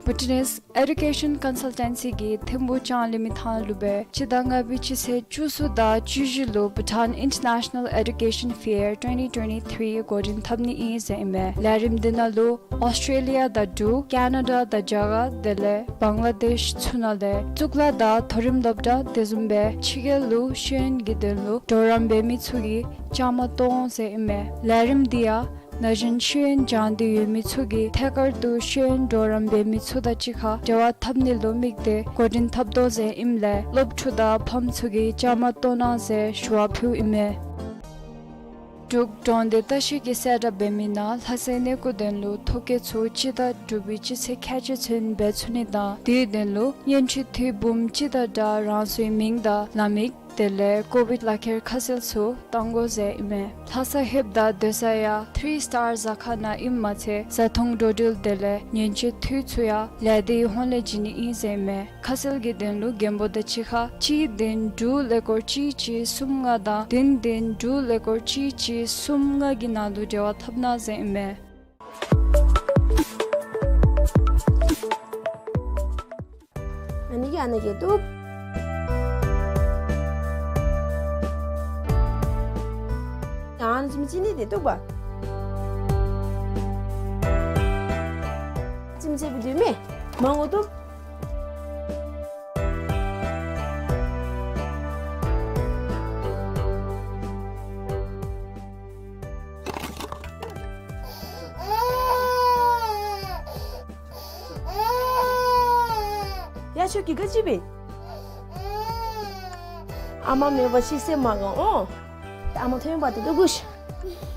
བྷུ་ཊ་ནིསི་ཨེ་ཌུ་ཀེ་ཤཱན་ཀོན་སཱལ་ཊེན་སི་གིས་ཐིམ་ཕུག་ལྕང་གླིང་མི་ཐང་ལུ་སྦེ་སྤྱི་ཟླ་ལྔ་པའི་སྤྱི་ཚེས་བཅུ་གསུམ་དང་བཅུ་བཞི་ལུ་བྷུ་ཊཱན་ཨིན་ཊར་ནེ་ཤ་ནཱལ་ཨེ་ཌུ་ཀེ་ཤཱན་ཕེར་ཊུ་ཝེན་ཊི་ཊུ་ཝེན་ཊི་ཐིརི་འགོ་འདྲེན་འཐབ་ནི་ཨིན་ཟེར་ཨིན་མས། ལས་རིམ་འདི་ནང་ལུ་ཨོསི་ཊྲེ་ལི་ཡ་དང་འབྲུག་ཀེ་ན་ཌ་དང་རྒྱ་གར་དེ་ལས་བང་ལ་དེཤ་ཚུ་ནང་ལས་གཙུག་ལག་དང་མཐོ་རིམ་སློབ་གྲྭ་དེ་བཟུམ་སྦེ་ཕྱི་རྒྱལ་ལུ་ཤེས་ཡོན་གྱི་དོན་ལུ་གྲོགས་རམ་འབད་མི་ཚུ་གིས་བཅའ་མར་གཏོགས་འོང་ཟེར་ཨིན་མས། ལས་རིམ་འདི་ཡང་ན་གཞོན་ཤེས་ཡོན་སྦྱང་སྟེ་ཡོད་མི་ཚུ་གིས་ཐད་ཀར་དུ་ཤེས་ཡོན་གྲོགས་རམ་འབད་མི་ཚུ་དང་གཅིག་ཁར་འབྲེལ་བ་འཐབ་ནི་ལུ་དམིགས་ཏེ་འགོ་འདྲེན་འཐབ་དོ་ཟེར་ཨིནམ་ལས་སློབ་ཕྲུག་དང་ཕམ་ཚུ་གིས་བཅའ་མར་གཏོགས་གནང་ཟེར་ཞུ་བ་ཕུལཝ་ཨིན་མས། འབྲུག་གྲོང་སྡེ་ལྟ་བཤལ་གྱིས་གསལ་བསྒྲགས་འབད་མི་ནང་ལྷ་སའི་གནས་སྐོར་དོན་ལུ་ཐོ་བཀོད་ཚུ་སྤྱི་ཟླ་དྲུག་པའི་སྤྱི་ཚེས་ཁལ་གཅིག་ཚུན་འབད་ཚུགས་ནི་དང་དེའི་དོན་ལུ་སྙན་ཞུ་འཐུས་འབུམ་གཅིག་དང་སྦྲགས་རང་སོའི་མིང་དང་ལམ་ཡིག་དེ་ལས་ཀོ་བིཌ་ལག་ཁྱེར་ཁ་གསལ་ཚུ་གཏང་དགོ་ཟེར་ཨིན་མས། ལྷ་ས་ལྷོདཔ་ད་སྡོད་ས་ཡང་ཐིརི་སི་ཊར་ཟ་ཁང་ནང་ཨིནམ་མ་ཚད་བཟའ་འཐུང་འགྲོ་འགྲུལ་དེ་ལས་ཉེན་བཅོལ་འཐུས་ཚུ་ཡང་ལས་སྡེའི་ཧོངས་ལས་བྱིན་ནི་ཨིན་ཟེར་ཨིན་མས། ཁ་གསལ་གྱི་དོན་ལུ་མགོན་པོ་དང་གཅིག་ཁར་གཅིག་བདུན་དྲུག་ཀླད་ཀོར་གཅིག་གཅིག་གསུམ་ལྔ་དང་བདུན་བདུན་དྲུག་ཀླད་ཀོར་གཅིག་གཅིག་གསུམ་ལྔ་གི་ནང་ལུ་འབྲེལ་བ་འཐབ་གནང་ཟེར་ཨིན་མས། ཨ་ནི་གི་ཨ་ནི་གི་འདུག། ཨ་ནི་ཅིག་མི་ཅིག་ནི་དེ་འདུག་པ། ཅིག་མི་ཅིག་བི་ཌིའོ་མེ་མང་པོ་འདུག། ཡ་ཁྱོད་ཀྱིས་ག་ཅི་འབད། ཨ་མ་མེད་པ་ཅིག་སེམས་མ་དགའ་འོང་། ཨ་མ་ཐོན་པ་དེ་འདུག་གུ་ཤ།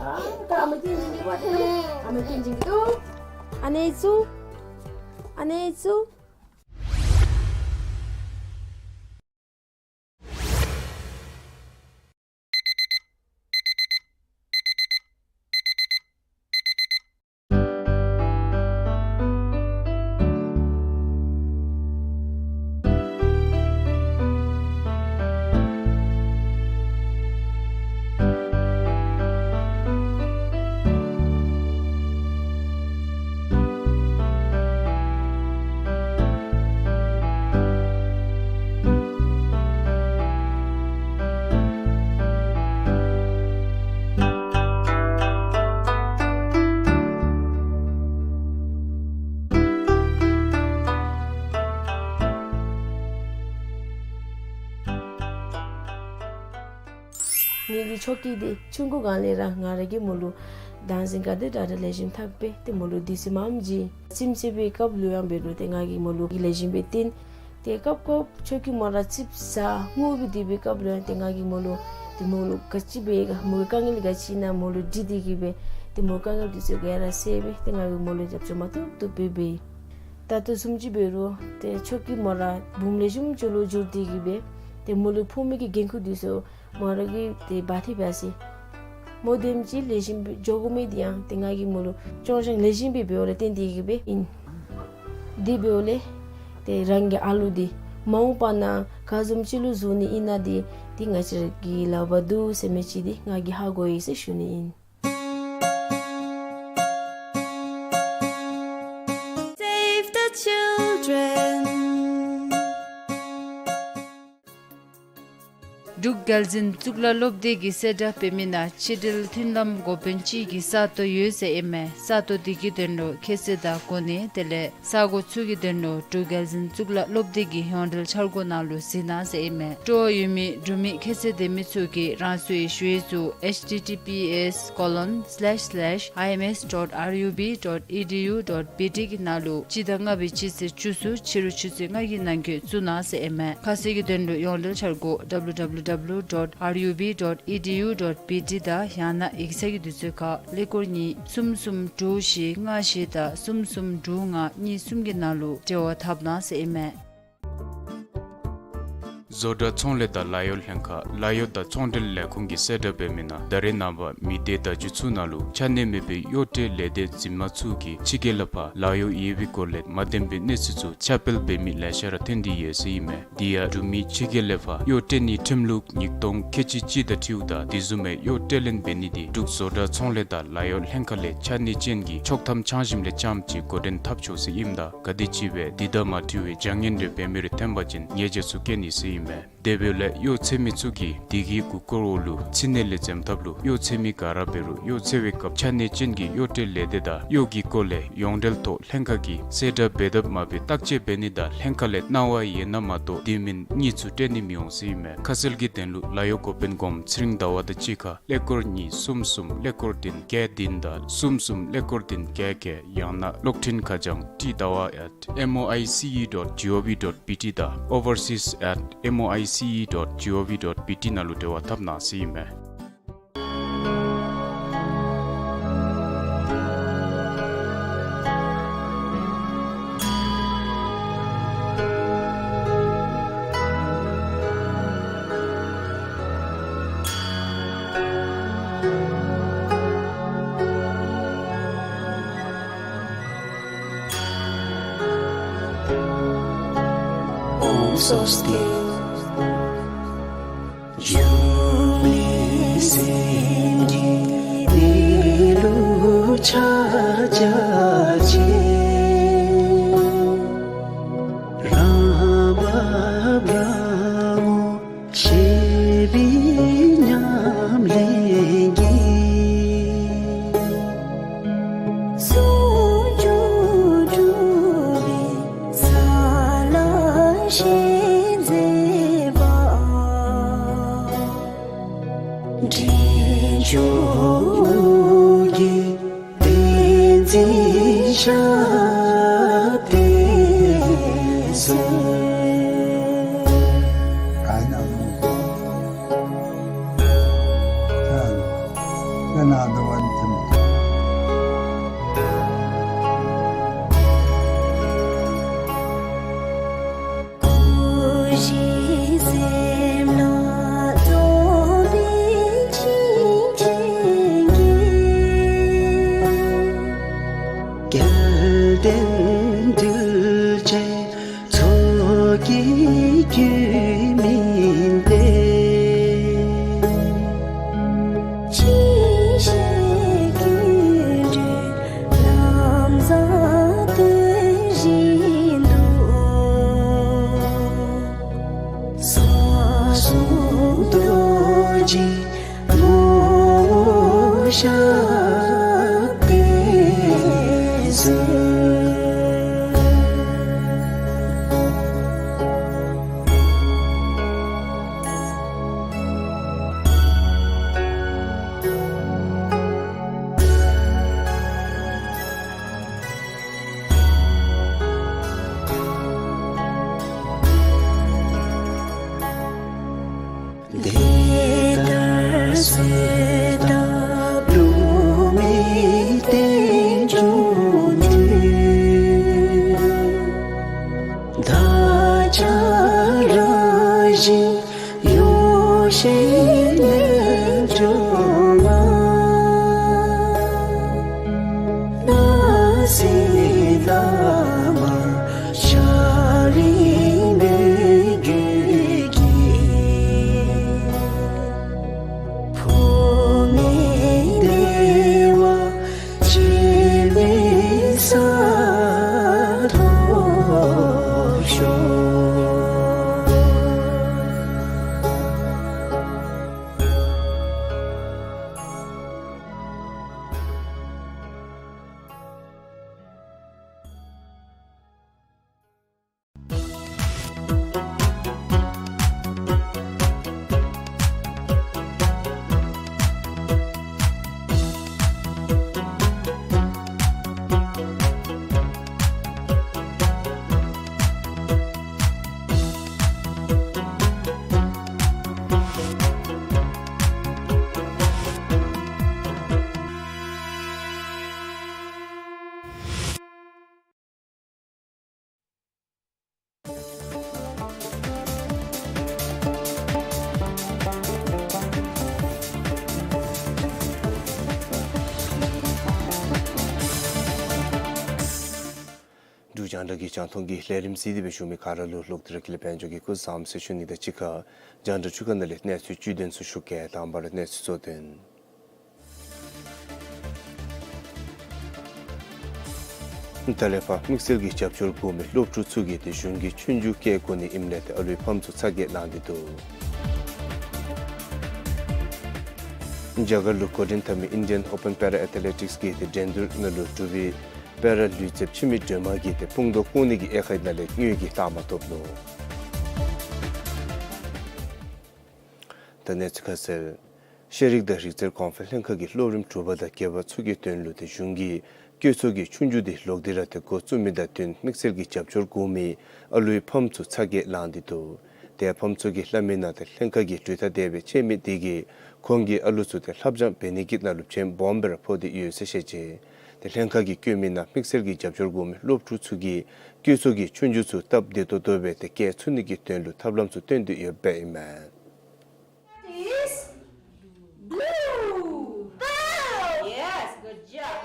ཨ་ད་ཨ་མ་སྐྱིད་ཅིག་གི་པ་དེ་འདུག། ཨ་མ་སྐྱིད་ཅིག་གི་འདུག། ཨ་ནེ་ཙུ། ཨ་ནེ་ཙུ། ངེ་གི་ཆོ་གི་དེ་ཆུང་ཀུ་སྒང་ལས་ར་ང་ར་གི་མོ་ལུ་ བདག་འཛིན་ག་དེ་དྲག་དྲག་ལེགས་ཤོམ་འཐབ་སྦེ་ཏེ་མོ་ལུ་དུས་ཚོད་མངམ་བྱིན། རྩེདམོ་རྩེ་བའི་སྐབས་ལུ་ཡང་འབད་རུང་ཏེ་ང་གིས་མོ་ལུ་ལེགས་ཤོམ་སྦེ་སྟོན། ཏེ་སྐབས་སྐབས་ཆོས་སྐྱིད་མོ་ར་རྩིགཔ་ཟ་སྔུ་སྦེ་སྡོད་པའི་སྐབས་ལུ་ཡང་ཏེ་ང་གིས་མོ་ལུ་ཏེ་མོ་ལུ་ག་ཅི་འབད་ག་མོ་གི་དཀའ་ངལ་ག་ཅི་ཨིན་ན་མོ་ལུ་དྲི་སྟེ་གིས་སྦེ་ཏེ་མོ་དཀའ་ངལ་འདི་ཚུ་ག་ར་སེལ་སྦེ་ཏེ་ང་གིས་མོ་ལུ་རྒྱབ་སྐྱོར་མ་བཏུབ་བཏུབ་སྦེ་འབད་ཡི། ད་ལྟོ་བཟུམ་ཅིག་འབད་རུང་ཏེ་ཆོས་སྐྱིད་མོ་ར་བུམོ་ལེགས་ཤོམ་ཅིག་ལུ་འགྱུར་ཏེ་གིས་སྦེ་ཏེ་མོ་ལུ་ཕོག་མི་གི་འགན་ཁུར་འདི་ཚུ་མོ་ར་གིས་ཏེ་འབག་སྟེ་འབག་ཅི། མོ་དེམ་ཅིག་ལེགས་ཤོམ་སྦེ་འགྱོ་དགོ་མི་འདི་ཡང་ཏེ་ང་གིས་མོ་ལུ་སྐྱོང་བཞག་ལེགས་ཤོམ་སྦེ་འབདཝ་ལས་བརྟེན་ཏེ་གིས་སྦེ་ཨིན། དེ་འབདཝ་ལས་ཏེ་རང་གི་ཨ་ལུ་འདི་མ་འོངས་པ་ནང་ག་བཟུམ་ཅིག་ལུ་བཟོ་ནི་ཨིན་ན་འདི་ཏེ་ང་བཅས་ར་གི་ལག་པར་འདུག་ཟེར་མི་ཅིག་འདི་ང་གིས་ཧ་གོ་ཡི་ཟེར་ཞུ་ནི་ཨིན། Save the children. འབྲུག་རྒྱལ་འཛིན་གཙུག་ལག་སློབ་སྡེ་གིས་གསལ་བསྒྲགས་འབད་མི་ནང་ཕྱི་འབྲེལ་མཐུན་ལམ་འགོ་དཔོན་ཅིག་གི་ས་སྟོང་ཡོད་ཟེར་ཨིན་མས། ས་སྟོང་འདི་གི་དོན་ལུ་ཁྱད་ཚད་དང་གོ་གནས་དེ་ལས་ས་གོ་ཚུ་གི་དོན་ལུ་འབྲུག་རྒྱལ་འཛིན་གཙུག་ལག་སློབ་སྡེ་གི་ཡོངས་འབྲེལ་འཆར་སྒོ་ནང་ལུ་གཟིགས་གནང་ཟེར་ཨིན་མས། སྤྲོ་བ་ཡོད་མི་འབྲུག་མི་ཁྱད་ཚད་ལྡན་མི་ཚུ་གིས་རང་སོའི་ཞུ་ཡིག་ཚུ་H T T P S colon slash slash I M S dot R U B dot E D U dot B T གི་ནང་ལུ་སྤྱི་ཟླ་ལྔ་པའི་སྤྱི་ཚེས་བཅུ་གསུམ་ཕྱི་རུ་ཆུ་ཚོད་ལྔ་གི་ནང་འཁོད་བཙུགས་གནང་ཟེར་ཨིན་མས། ཁ་གསལ་གྱི་དོན་ལུ་ཡོངས་འབྲེལ་འཆར་སྒོ་W W W dot R U B dot E D U dot B T དང་ཡང་ན་ཡིག་ཚང་གི་དུས་ཚོད་ཁར་ཀླད་ཀོར་གཉིས་གསུམ་གསུམ་དྲུག་བཞི་ལྔ་བཞི་དང་གསུམ་གསུམ་དྲུག་ལྔ་གཉིས་གསུམ་གྱི་ནང་ལུ་འབྲེལ་བ་འཐབ་གནང་ཟེར་ཨིན་མས། བཟོ་གྲྭ་ཚོང་ལས་དང་ལཱ་གཡོག་ལྷན་ཁག་ལཱ་གཡོག་དང་ཚོང་འབྲེལ་ལས་ཁུངས་ཀྱིས་གསལ་བསྒྲགས་འབད་མི་ནང་ད་རེས་ནངས་པ་མི་སྡེ་བརྡ་བརྒྱུད་ཚུ་ནང་ལུ་ཆ་གནས་མེད་པའི་གཡོག་ཁྲལ་ལས་སྡེ་འཛིན་མ་ཚུ་གིས་ཕྱི་རྒྱལ་ལས་ཕར་ལཱ་གཡོག་ཡོད་པའི་སྐོར་ལས་མ་བདེན་པའི་གནས་ཚུལ་ཚུ་ཁྱབ་སྤེལ་འབད་མི་ལེ་ཤ་ར་ཐོན་ཏེ་ཡོད་ཟེར་ཨིན་མས། དེ་ཡང་འབྲུག་མི་ཕྱི་རྒྱལ་ལས་ཕར་གཡོག་སྤྲོད་ནིའི་ཁྲིམས་ལུགས་ཉིས་སྟོང་ཁལ་གཅིག་གཅིག་དང་འཁྲིལཝ་ད་དེ་བཟུམ་མའི་གཡོག་སྤྲོད་ལེན་འབད་ནི་འདི་འབྲུག་བཟོ་གྲྭ་ཚོང་ལས་དང་ལཱ་གཡོག་ལྷན་ཁག་ལས་ཆ་གནས་ཅན་གྱི་ཆོག་ཐམ་འཆང་ཞིནམ་ལས་རྐྱངམ་གཅིག་འགོ་འདྲེན་འཐབ་ཆོག་ཟེར་ཨིནམ་ད་ག་དེམ་ཅིག་སྦེ་འདི་དང་མ་འཁྲིལ་བའི་བྱ་ངན་རེ་འབད་མི་རེ་ཐོན་པ་ཅིན་ཉེས་བྱ་ཚུ་བཀལ་ནི་ཟེར་ཨིན་མས། དེ་འབདཝ་ལས་གཡོག་འཚོལ་མི་ཚུ་གིས་དེ་གི་གུ་སྐོར་འོག་ལུ་ཕྱི་ནང་ལས་འཛེམ་ཐབས་ལུ་གཡོག་འཚོལ་མི་ག་ར་འབད་རུང་གཡོག་འཚོལ་བའི་སྐབས་ཆ་གནས་ཅན་གྱི་གཡོག་སྤྲོད་ལས་སྡེ་དང་གཡོག་གི་སྐོར་ལས་ཡོངས་འབྲེལ་ཐོག་ལྷན་ཁག་གིས་གསལ་བསྒྲགས་འབད་དཔ་མ་འབད་བརྟག་དཔྱད་འབད་ནི་དང་ལྷན་ཁག་ལས་གནང་བ་ཡོད་ན་མ་གཏོགས་དེ་མིན་གཉིས་ཚུ་སྤྲོད་ནི་མི་འོང་ཟེར་ཨིན་མས། ཁ་གསལ་གྱི་དོན་ལུ་ལཱ་གཡོག་འགོ་དཔོན་སྒོམ་ཚེ་རིང་ཟླ་བ་དང་གཅིག་ཁར་ཀླད་ཀོར་གཉིས་གསུམ་གསུམ་ཀླད་ཀོར་བདུན་བརྒྱད་བདུན་དང་གསུམ་གསུམ་ཀླད་ཀོར་བདུན་བརྒྱད་བརྒྱད། ཡང་ན་གློག་འཕྲིན་ཁ་བྱང་T Dawa at M O I C E dot G O V dot B T དང་overseas at M O I C E dot G O V dot B T ནང་ལུ་འབྲེལ་བ་འཐབ་གནང་ཟེར་ཨིན་མས། ཨོཾ་སྭ་སྟི། གཞུང་ལས་སེམས་ཀྱི་གནས་ལུགས་ཕྱག་རྒྱ་ཆེ། རང་བབས་རང་ངོ་ཤེས་པའི་ཉམས་ལེན་གྱིས། ཟུང་འཇུག་གྲུབ་པའི་ས་ལ་ཞེན་མཛད་པ། འབྲས་ལྗོངས་ཀྱི་བསྟན་འཛིན་ཞབས་བརྟན་གསོལ། སྐུ་བཞིའི་སེམས་ལ་རྫོགས་པའི་བྱིན་ཅན་གྱིས། སྐལ་ལྡན་གདུལ་བྱའི་ཚོགས་ཀྱི་རྒྱུད་སྨིན་ཏེ། ཅི་ཞིག་ཀུན་འདུས་ལམ་བཟང་སྟོན་བཞིན་དུ། ས་གསུམ་རྡོ་རྗེ་ངོ་བོ་ཞབས་བརྟན་གསོལ། རྒྱང་བསྒྲགས་ཀྱི་རྒྱང་མཐོང་གི་ལས་རིམ་གཟིགས་ཏེ་སྦེ་བཞུགས་མི་ག་ར་ལུ་ལོག་སྟེ་ར་ཀུན་ལེགས་དཔལ་འབྱོར་གྱིས་སྐུ་བཟང་ཟེར་ཞུ་ནི་དང་གཅིག་ཁར་རྒྱང་བསྒྲགས་ཚུ་ཁ་ནང་ལས་གནས་ཚུལ་བཅུད་དོན་ཚུ་ཞུ་གེ། དང་པ་ར་གནས་ཚུལ་གཙོ་དོན། ད་ལས་ཕར་དམིགས་བསལ་གྱི་རྒྱབ་སྐྱོར་དགོ་མི་སློབ་ཕྲུག་ཚུ་གིས་ཏེ་གཞུང་གི་ཆོས་རྒྱུགས་བཀལ་དགོ་ནི་ཨིནམ་ལས་ཏེ་ཨ་ལུའི་ཕམ་ཚུ་ཚ་གྱང་ལང་སྟེ་འདུག། རྒྱ་གར་ལུ་འགོ་འདྲེན་འཐབ་མི་Indian Open Para Athletics གི་ཏེ་འགྲན་བསྡུར་ནང་ལུ་གྲུབ་པའི་པེ་ར་ལུས་རྩལཔ་འཆི་མེད་སྒྲོལ་མ་གིས་ཏེ་དཔུང་རྡོ་བཀོག་ནི་གི་དབྱེ་ཁག་ནང་ལས་དངུལ་གྱི་རྟགས་མ་ཐོབ་ནུག། ད་གནས་ཚུལ་ཁ་གསལ། ཤེས་རིག་དང་རིག་རྩལ་གོང་འཕེལ་ལྷན་ཁག་གིས་སློབ་རིམ་དྲུག་པ་དང་བརྒྱད་པ་ཚུ་གི་དོན་ལུ་ཏེ་གཞུང་གིས་སྐྱོད་ཚོགས་ཀྱི་ཆོས་རྒྱུགས་འདི་ལོག་སྟེ་ར་ཏེ་འགོ་བཙུགས་མི་དང་བསྟུན་དམིགས་བསལ་གྱི་རྒྱབ་སྐྱོར་དགོ་མི་ཨ་ལུའི་ཕམ་ཚུ་ཚ་གྱང་ལང་སྟེ་འདུག། ཏེ་ཕམ་ཚུ་གིས་སླབ་མི་ནང་ཏེ་ལྷན་ཁག་གི་གྲོས་ཐག་དེ་སྦེ་བཅད་མི་དེ་གིས་ཁོང་གི་ཨ་ལུ་ཚུ་ཏེ་ལྷབ་སྦྱང་འབད་ནི་གི་ནང་ལུ་ཆེན་སྦོམ་སྦེ་ར་ཕོག་སྟེ་ཡོད་ཟེར་བཤད་ཅི། ཏེ་ལྷན་ཁག་གིས་བཀོད་མི་ནང་དམིགས་བསལ་གྱི་རྒྱབ་སྐྱོར་དགོ་མི་སློབ་ཕྲུག་ཚུ་གིས་སྐྱོད་ཚོགས་ཀྱི་ཆོས་རྒྱུགས་ཚུ་སྟབས་བདེ་ཏོག་ཏོ་སྦེ་ཏེ་བཀལ་ཚུགས་ནི་གི་དོན་ལུ་ཐབས་ལམ་ཚུ་སྟོན་ཏེ་ཡོདཔ་ཨིན་མས། Is blue. Yes, good job.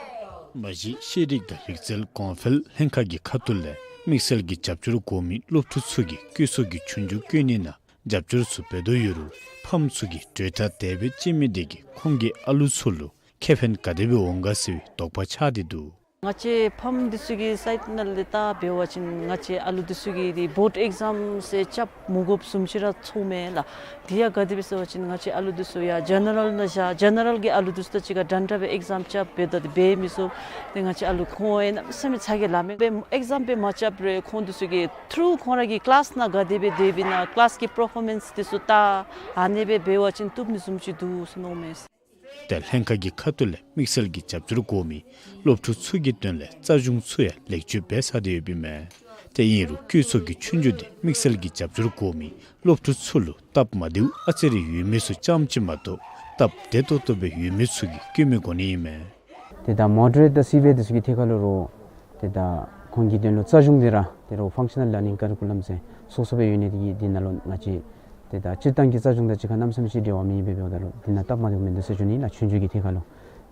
མ་གཞི་ཤེས་རིག་དང་རིག་རྩལ་གོང་འཕེལ་ལྷན་ཁག་གི་ཁ་ཐུག་ལས་དམིགས་བསལ་གྱི་རྒྱབ་སྐྱོར་དགོ་མི་སློབ་ཕྲུག་ཚུ་གིས་སྐྱོད་ཚོགས་ཀྱི་ཆོས་རྒྱུགས་བཀོད་ནི་ནང་རྒྱབ་སྐྱོར་ཚུ་འབད་དོ་ཡོད་རུང་ཕམ་ཚུ་གིས་གྲོས་ཐག་དེ་སྦེ་བཅད་མི་དེ་གིས་ཁོང་གི་ཨ་ལུ་ཚུ་ལུ་ཁེ་ཕན་ག་དེ་སྦེ་འོང་ག་ཟེར་བའི་དོགས་པ་ཆགས་ཏེ་འདུག། ང་བཅས་ཕམ་འདི་ཚུ་གི་སའིཌ་ནང་ལས་ད་འབད་བ་ཅིན་ང་བཅས་ཨ་ལུ་འདི་ཚུ་གིས་འདི་བོཌ་ཨེག་ཛམ་ཟེར་རྐྱབ་མི་དགོཔ་བཟུམ་ཅིག་ར་ཚོརཝ་མས་ལགས། དེ་ཡང་ག་དེ་སྦེ་ཟེར་བ་ཅིན་ང་བཅས་ཨ་ལུ་འདི་ཚུ་ཡང་ཇེ་ནེ་རཱལ་ནང་བཞག་ཇེ་ནེ་རཱལ་གྱི་ཨ་ལུ་འདི་ཚུ་དང་གཅིག་ཁར་འདྲན་འདྲ་སྦེ་ཨེག་ཛམ་རྐྱབ་འབདཝ་ད་འདི་འབད་མི་ཚུགས། ཏེ་ང་བཅས་ཨ་ལུ་ཁོང་ཡང་གནམ་མེད་ས་མེད་ཚ་གྱང་ལང་མས། འབད་ཨེག་ཛམ་འབད་མ་རྐྱབ་རུང་ཁོང་འདི་ཚུ་གིས་ཐུརུ་ཁོང་ར་གི་ཀི་ལཱསི་ནང་ག་དེ་སྦེ་སྡོདཔ་ཨིན་ན་ཀི་ལཱསི་གི་པར་ཕོར་མེནསི་འདི་ཚུ་ད་ཨ་ནེ་སྦེ་འབད་བ་ཅིན་བཏུབ་ནི་བཟུམ་ཅིག་འདུག་ཟེར་མནོཝ་མས། ཏེ་ལྷན་ཁག་གི་ཁ་ཐུག་ལས་དམིགས་བསལ་གྱི་རྒྱབ་སྐྱོར་དགོ་མི་སློབ་ཕྲུག་ཚུ་གི་དོན་ལས་རྩ་གཞུང་ཚུ་ཡང་ལེགས་བཅོས་འབད་ཚར་ཏེ་ཡོདཔ་ཨིན་མས། ཏེ་ཨིན་རུང་སྐྱོད་ཚོགས་ཀྱི་ཆོས་རྒྱུགས་འདི་དམིགས་བསལ་གྱི་རྒྱབ་སྐྱོར་དགོ་མི་སློབ་ཕྲུག་ཚུ་ལུ་སྟབས་མ་བདེཝ་ཨ་ཙི་རེ་ཡོད་མི་ཚུ་ཙམ་ཅིག་མ་གཏོགས་སྟབས་བདེ་ཏོག་ཏོ་སྦེ་ཡོད་མི་ཚུ་གིས་སྐྱོད་མི་དགོ་ནི་ཨིན་མས། ཏེ་ད་མོ་ཌ་རེཊ་དང་སི་བི་ཨེསི་འདི་ཚུ་གི་ཐད་ཁར་ལུ་ར་ཏེ་ད་ཁོང་གི་དོན་ལུ་རྩ་གཞུང་འདི་ར་ཏེ་ར་ཕང་ཤ་ནཱལ་ལར་ནིང་ཀ་རི་ཀུ་ལམ་ཟེར་སོ་སོ་སྦེ་ཡོད་ནི་དེ་གི་འདི་ནང་ལུ་ང་བཅས་ཏེ་ད་སྤྱིར་བཏང་གི་རྩ་གཞུང་དང་གཅིག་ཁར་གནམ་མེད་ས་མེད་ཅིག་འབྲེལ་བ་མེད་པས། འབདཝ་ད་ལུ་འདི་ནང་སྟབས་མ་བདེཝ་མིན་འདུག་ཟེར་ཞུ་ནི་ལགས། ཆོས་རྒྱུགས་ཀྱི་ཐད་ཁར་ལུ་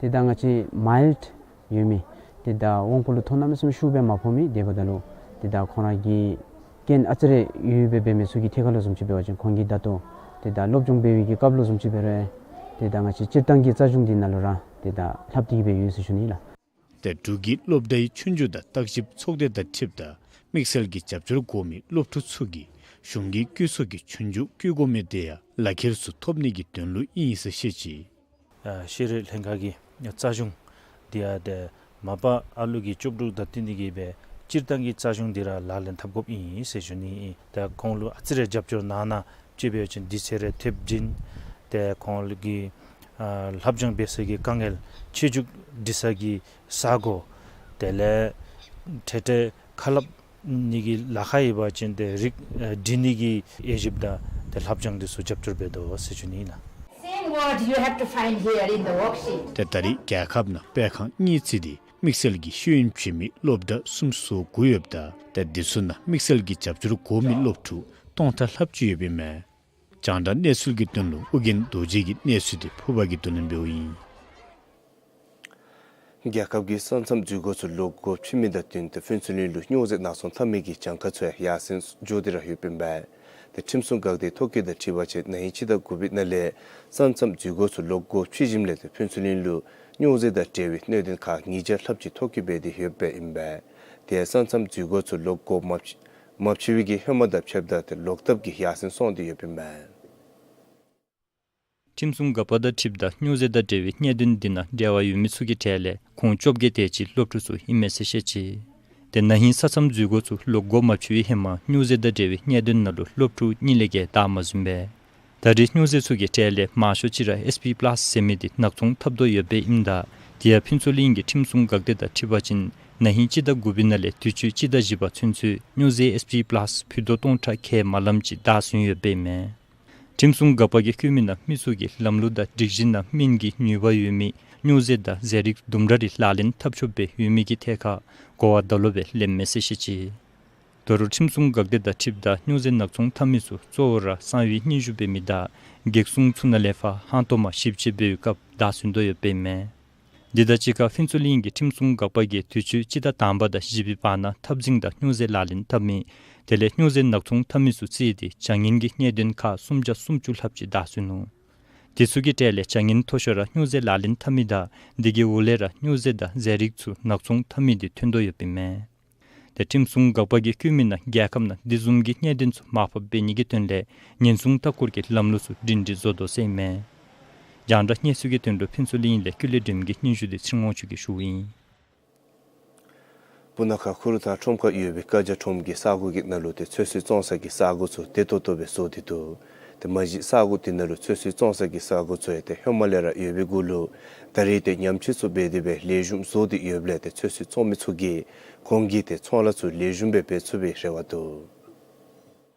ཏེ་ད་ང་བཅས་མའིལཌ་ཡོད་མི་ཏེ་ད་དབང་བསྐུར་ལུ་ཐོ་གནམ་མེད་ས་མེད་ཤུགས་སྦེ་མ་ཕོག་མི་དེ་འབདཝ་ད་ལུ་ཏེ་ད་ཁོང་ར་གི་རྐྱེན་ཨ་ཙི་རེ་ཡོདཔ་སྦེ་འབད་མི་ཚུ་གི་ཐད་ཁར་ལུ་བཟུམ་ཅིག་འབད་བ་ཅིན་ཁོང་གིས་ད་ལྟོ་ཏེ་ད་སློབ་སྦྱོང་འབད་བའི་གི་སྐབས་ལུ་བཟུམ་ཅིག་འབད་རུང་ཏེ་ད་ང་བཅས་སྤྱིར་བཏང་གི་རྩ་གཞུང་འདི་ནང་ལུ་ར་ཏེ་ད་ལྷབ་སྟེ་སྦེ་ཡོད་ཟེར་ཞུ་ནི་ལགས། ཏེ་འབྲུག་གི་སློབ་གྲྭའི་ཆོས་རྒྱུགས་དང་བརྟག་ཞིབ་ཚོགས་སྡེ་དང་འཁྲིལཝ་ད་དམིགས་བསལ་གྱི་རྒྱབ་སྐྱོར་དགོ་མི་སློབ་ཕྲུག་ཚུ་གིས་གཞུང་གིས་སྐྱོད་ཚོགས་ཀྱི་ཆོས་རྒྱུགས་བཀོད་དགོ་མི་དེ་ཡང་ལག་ཁྱེར་ཚུ་ཐོབ་ནི་གི་དོན་ལུ་ཨིན་ཟེར་བཤད་ཅི། ཨ་ཤེས་རིག་ལྷན་ཁག་གི་རྩ་གཞུང་འདི་ཡང་ཏེ་མ་པ་ཨ་ལུ་གི་ལྕོགས་གྲུབ་དང་བསྟུན་ནི་གི་སྦེ་སྤྱིར་བཏང་གི་རྩ་གཞུང་འདི་ར་ལག་ལེན་འཐབ་དགོཔ་ཨིན་ཟེར་ཞུ་ནི་ཨིན། ཏེ་ཁོང་ལུ་ཨ་ཙི་རེ་རྒྱབ་སྐྱོར་གནང་ན་ཅིག་འབད་བ་ཅིན་དུས་ཚོད་རེ་ཐེབས་བྱིན་ཏེ་ཁོང་ལུ་གི་ཨ་ལྷབ་སྦྱང་འབད་སའི་གི་དཀའ་ངལ་ཆོས་རྒྱུགས་འབྲི་ས་གི་ས་གོ་དེ་ལས་འཕྲལ་འཕྲལ་ཁ་སླབ་ནི་གི་ལཱ་ཁག་ཡོད་པ་ཅིན་ཏེ་རིགས་ཨ་འབྲི་ནི་གི་དབྱེ་ཞིབ་དང་ཏེ་ལྷབ་སྦྱང་འདི་ཚུ་རྒྱབ་སྐྱོར་འབད་དོ་ཟེར་ཞུ་ནི་ཨིན་ལགས། Same word you have to find here in the worksheet. ཏེ་ད་རེས་རྒྱལ་ཁབ་ནང་སྤེལ་ཁང་གཉིས་བརྩིས་ཏེ་དམིགས་བསལ་གྱི་ཤེས་ཡོན་བྱིན་མི་སློབ་གྲྭ་སུམ་ཅུ་སོ་དགུ་ཡོདཔ་ད་ཏེ་འདི་ཚུ་ནང་དམིགས་བསལ་གྱི་རྒྱབ་སྐྱོར་དགོ་མི་སློབ་ཕྲུག་སྟོང་ཕྲག་ལྷགཔ་ཅིག་ཡོདཔ་ཨིན་མས། རྒྱང་བསྒྲགས་གནས་ཚུལ་གྱི་དོན་ལུ་ཨོ་རྒྱན་རྡོ་རྗེ་གི་གནས་ཚུལ་འདི་ཕུར་པ་གིས་བསྡུ་ལེན་འབདཝ་ཨིན། རྒྱལ་ཁབ་ཀྱི་ས་མཚམས་འཛུལ་སྒོ་ཚུ་ལོག་སྒོ་ཕྱེ་མི་དང་བསྟུན་ཏེ་ཕུན་ཚོགས་གླིང་ལུ་སྨྱོ་རྫས་ནག་ཚོང་འཐབ་མི་གི་གྱངས་ཁ་ཚུ་ཡང་ཡར་སེང་འགྱོ་སྟེ་ར་ཡོདཔ་ཨིན་པས། ཏེ་ཁྲིམས་སྲུང་འགག་སྡེའི་ཐོ་བཀོད་དང་འཁྲིལ་བ་ཅིན་ན་ཧིང་སྤྱི་ཟླ་དགུ་པའི་ནང་ལས་ས་མཚམས་འཛུལ་སྒོ་ཚུ་ལོག་སྒོ་ཕྱེ་ཞིནམ་ལས་ཏེ་ཕུན་ཚོགས་གླིང་ལུ་སྨྱོ་རྫས་དང་འབྲེལ་བའི་གནད་དོན་ཁག་ཉིས་བརྒྱ་ལྷགཔ་ཅིག་ཐོ་བཀོད་འབད་དེ་ཡོདཔ་ཨིན་པས། ཏེ་ས་མཚམས་འཛུལ་སྒོ་ཚུ་ལོག་སྒོ་མ་ཕྱེ་མ་ཕྱེ་བའི་གི་ཧེ་མ་དང་ཕྱདཔ་ད་ཏེ་ལོག་ཐབས་ཀྱིས་ཡར་སེང་སོང་སྟེ་ཡོདཔ་ཨིན་པས། ཁྲིམས་སྲུང་འགག་པ་དང་འཁྲིལཝ་ད་སྨྱོ་རྫས་དང་འབྲེལ་བའི་གནད་དོན་འདི་ནང་འབྲེལ་བ་ཡོད་མི་ཚུ་གི་གྲས་ལས་ཁོང་བཅོ་བརྒྱད་དེ་ཅིག་སློབ་ཕྲུག་ཚུ་ཨིན་མས་ཟེར་བཤད་ཅི། ཏེ་ན་ཧིང་ས་མཚམས་འཛུལ་སྒོ་ཚུ་ལོག་སྒོ་མ་ཕྱེ་བའི་ཧེ་མ་སྨྱོ་རྫས་དང་འབྲེལ་བའི་གནད་དོན་ནང་ལུ་སློབ་ཕྲུག་གཉིས་ལས་བརྒལ་བདའ་མ་ཟུན་པས། ད་རེས་སྨྱོ་རྫས་ཚུ་གི་གྲས་ལས་མང་ཤོས་ཅིག་ར་ཨེས་པི་པ་ལཱསི་ཟེར་མི་འདི་ནག་ཚོང་འཐབ་དོ་ཡོདཔ་ཨིནམ་ད་དེ་ཡང་ཕུན་ཚོགས་གླིང་གི་ཁྲིམས་སྲུང་འགག་སྡེ་དང་འཁྲིལ་བ་ཅིན་ན་ཧིང་སྤྱི་ཟླ་དགུ་པའི་ནང་ལས་དུས་ཅི་སྤྱི་ཟླ་བཞི་པ་ཚུན་ཚོད་སྨྱོ་རྫས་ཨེས་པི་པ་ལཱསི་ཕུད་རྡོག་སྟོང་ཕྲག་ཁལ་མ་ལམ་ཅིག་བདའ་ཟུན་ཡོདཔ་ཨིན་མས། ཁྲིམས་སྲུང་འགག་པ་གིས་བཀོད་མི་ནང་མི་ཚུ་གིས་ལམ་ལུགས་དང་སྒྲིག་གཞི་ནང་སྨིན་གྱི་ནུས་པ་ཡོད་མི་སྨྱོ་རྫས་དང་རྫས་རིགས་དུམ་གྲ་རེ་ལག་ལེན་འཐབ་ཆོགཔ་སྦེ་ཡོད་མི་གི་ཐད་ཁར་གོ་བ་ད་ལོ་སྦེ་ལེནམ་མས་ཟེར་བཤད་ཅི། དོ་རུང་ཁྲིམས་སྲུང་འགག་སྡེ་དང་འཁྲིལཝ་ད་སྨྱོ་རྫས་ནག་ཚོང་འཐབ་མི་ཚུ་གཙོ་བོ་ར་གསང་བའི་སྙན་ཞུ་འབད་མི་དང་གེགས་སྲུང་ཚུ་ནང་ལས་ཕར་ཧང་སྟོང་མ་ཞིབ་དཔྱད་འབད་བའི་སྐབས་བདའ་ཟུན་དོ་ཡོདཔ་ཨིན་མས། འདི་དང་གཅིག་ཁར་ཕུན་ཚོགས་གླིང་གི་ཁྲིམས་སྲུང་འགག་པ་གིས་དུས་ཅི་སྤྱི་ཟླ་དང་པ་དང་བཞི་པའི་བར་ན་འཐབ་འཛིང་དང་སྨྱོ་རྫས་ལག་ལེན་འཐབ་མི་དེ་ལས་སྨྱོ་རྫས་ནག་ཚོང་འཐབ་མི་ཚུ་བརྩིས་ཏེ་བྱ་ངན་གྱི་གནད་དོན་ཁག་སུམ་བརྒྱ་སུམ་ཅུ་ལྷགཔ་ཅིག་བདའ་ཚུགས་ནུག། དེ་ཚུ་གི་གྲས་ལས་བྱ་ངན་མཐོ་ཤོས་ར་སྨྱོ་རྫས་ལག་ལེན་འཐབ་མི་དང་དེ་གི་འོག་ལས་ར་སྨྱོ་རྫས་དང་རྫས་རིགས་ཚུ་ནག་ཚོང་འཐབ་མི་དེ་ཐོན་དོ་ཡོདཔ་ཨིན་མས། ཏེ་ཁྲིམས་སྲུང་འགག་པ་གིས་བཀོད་མི་ནང་རྒྱལ་ཁབ་ནང་དེ་བཟུམ་གྱི་གནད་དོན་ཚུ་མར་ཕབ་འབད་ནི་གི་དོན་ལས་ཉེན་སྲུང་ལྟ་སྐོར་གྱི་ལམ་ལུགས་ཚུ་སྒྲིང་སྒྲི་བཟོ་དོ་ཟེར་ཨིན་མས། རྒྱང་བསྒྲགས་གནས་ཚུལ་གྱི་དོན་ལུ་ཕུན་ཚོགས་གླིང་ལས་ཀུན་ལེགས་སྒྲོལམ་གྱིས་སྙན་ཞུ་དེ་ཚེ་རིང་དབང་ཕྱུག་གིས་ཞུཝ་ཨིན། སྤུ་ན་ཁ་ཁུ་རུ་ཐང་ཁྲོམ་ཁར་ཡོད་པའི་ཀ་རྒྱ་ཁྲོམ་གྱི་ས་གོ་གི་ནང་ལུ་ཏེ་ཚོད་བསྲེ་བཙོང་ས་གི་ས་གོ་ཚུ་བདེ་ཏོག་ཏོ་སྦེ་བཟོ་སྟེ་འདུག། ཏེ་མ་གཞི་ས་གོ་དེ་ནང་ལུ་ཚོད་བསྲེ་བཙོང་ས་གི་ས་གོ་ཚུ་ཡང་ཏེ་ཧེ་མ་ལས་ར་ཡོད་པའི་གུ་ལུ་ད་རེས་ཏེ་ཉམས་བཅོས་ཚུ་འབད་དེ་སྦེ་ལེགས་ཤོམ་བཟོ་སྟེ་ཡོདཔ་ལས་ཏེ་ཚོད་བསྲེ་བཙོང་མི་ཚུ་གིས་ཁོང་གི་ཏེ་ཚོང་ལཱ་ཚུ་ལེགས་ཤོམ་སྦེ་འབད་ཚུགས་པའི་རེ་བ་འདུག།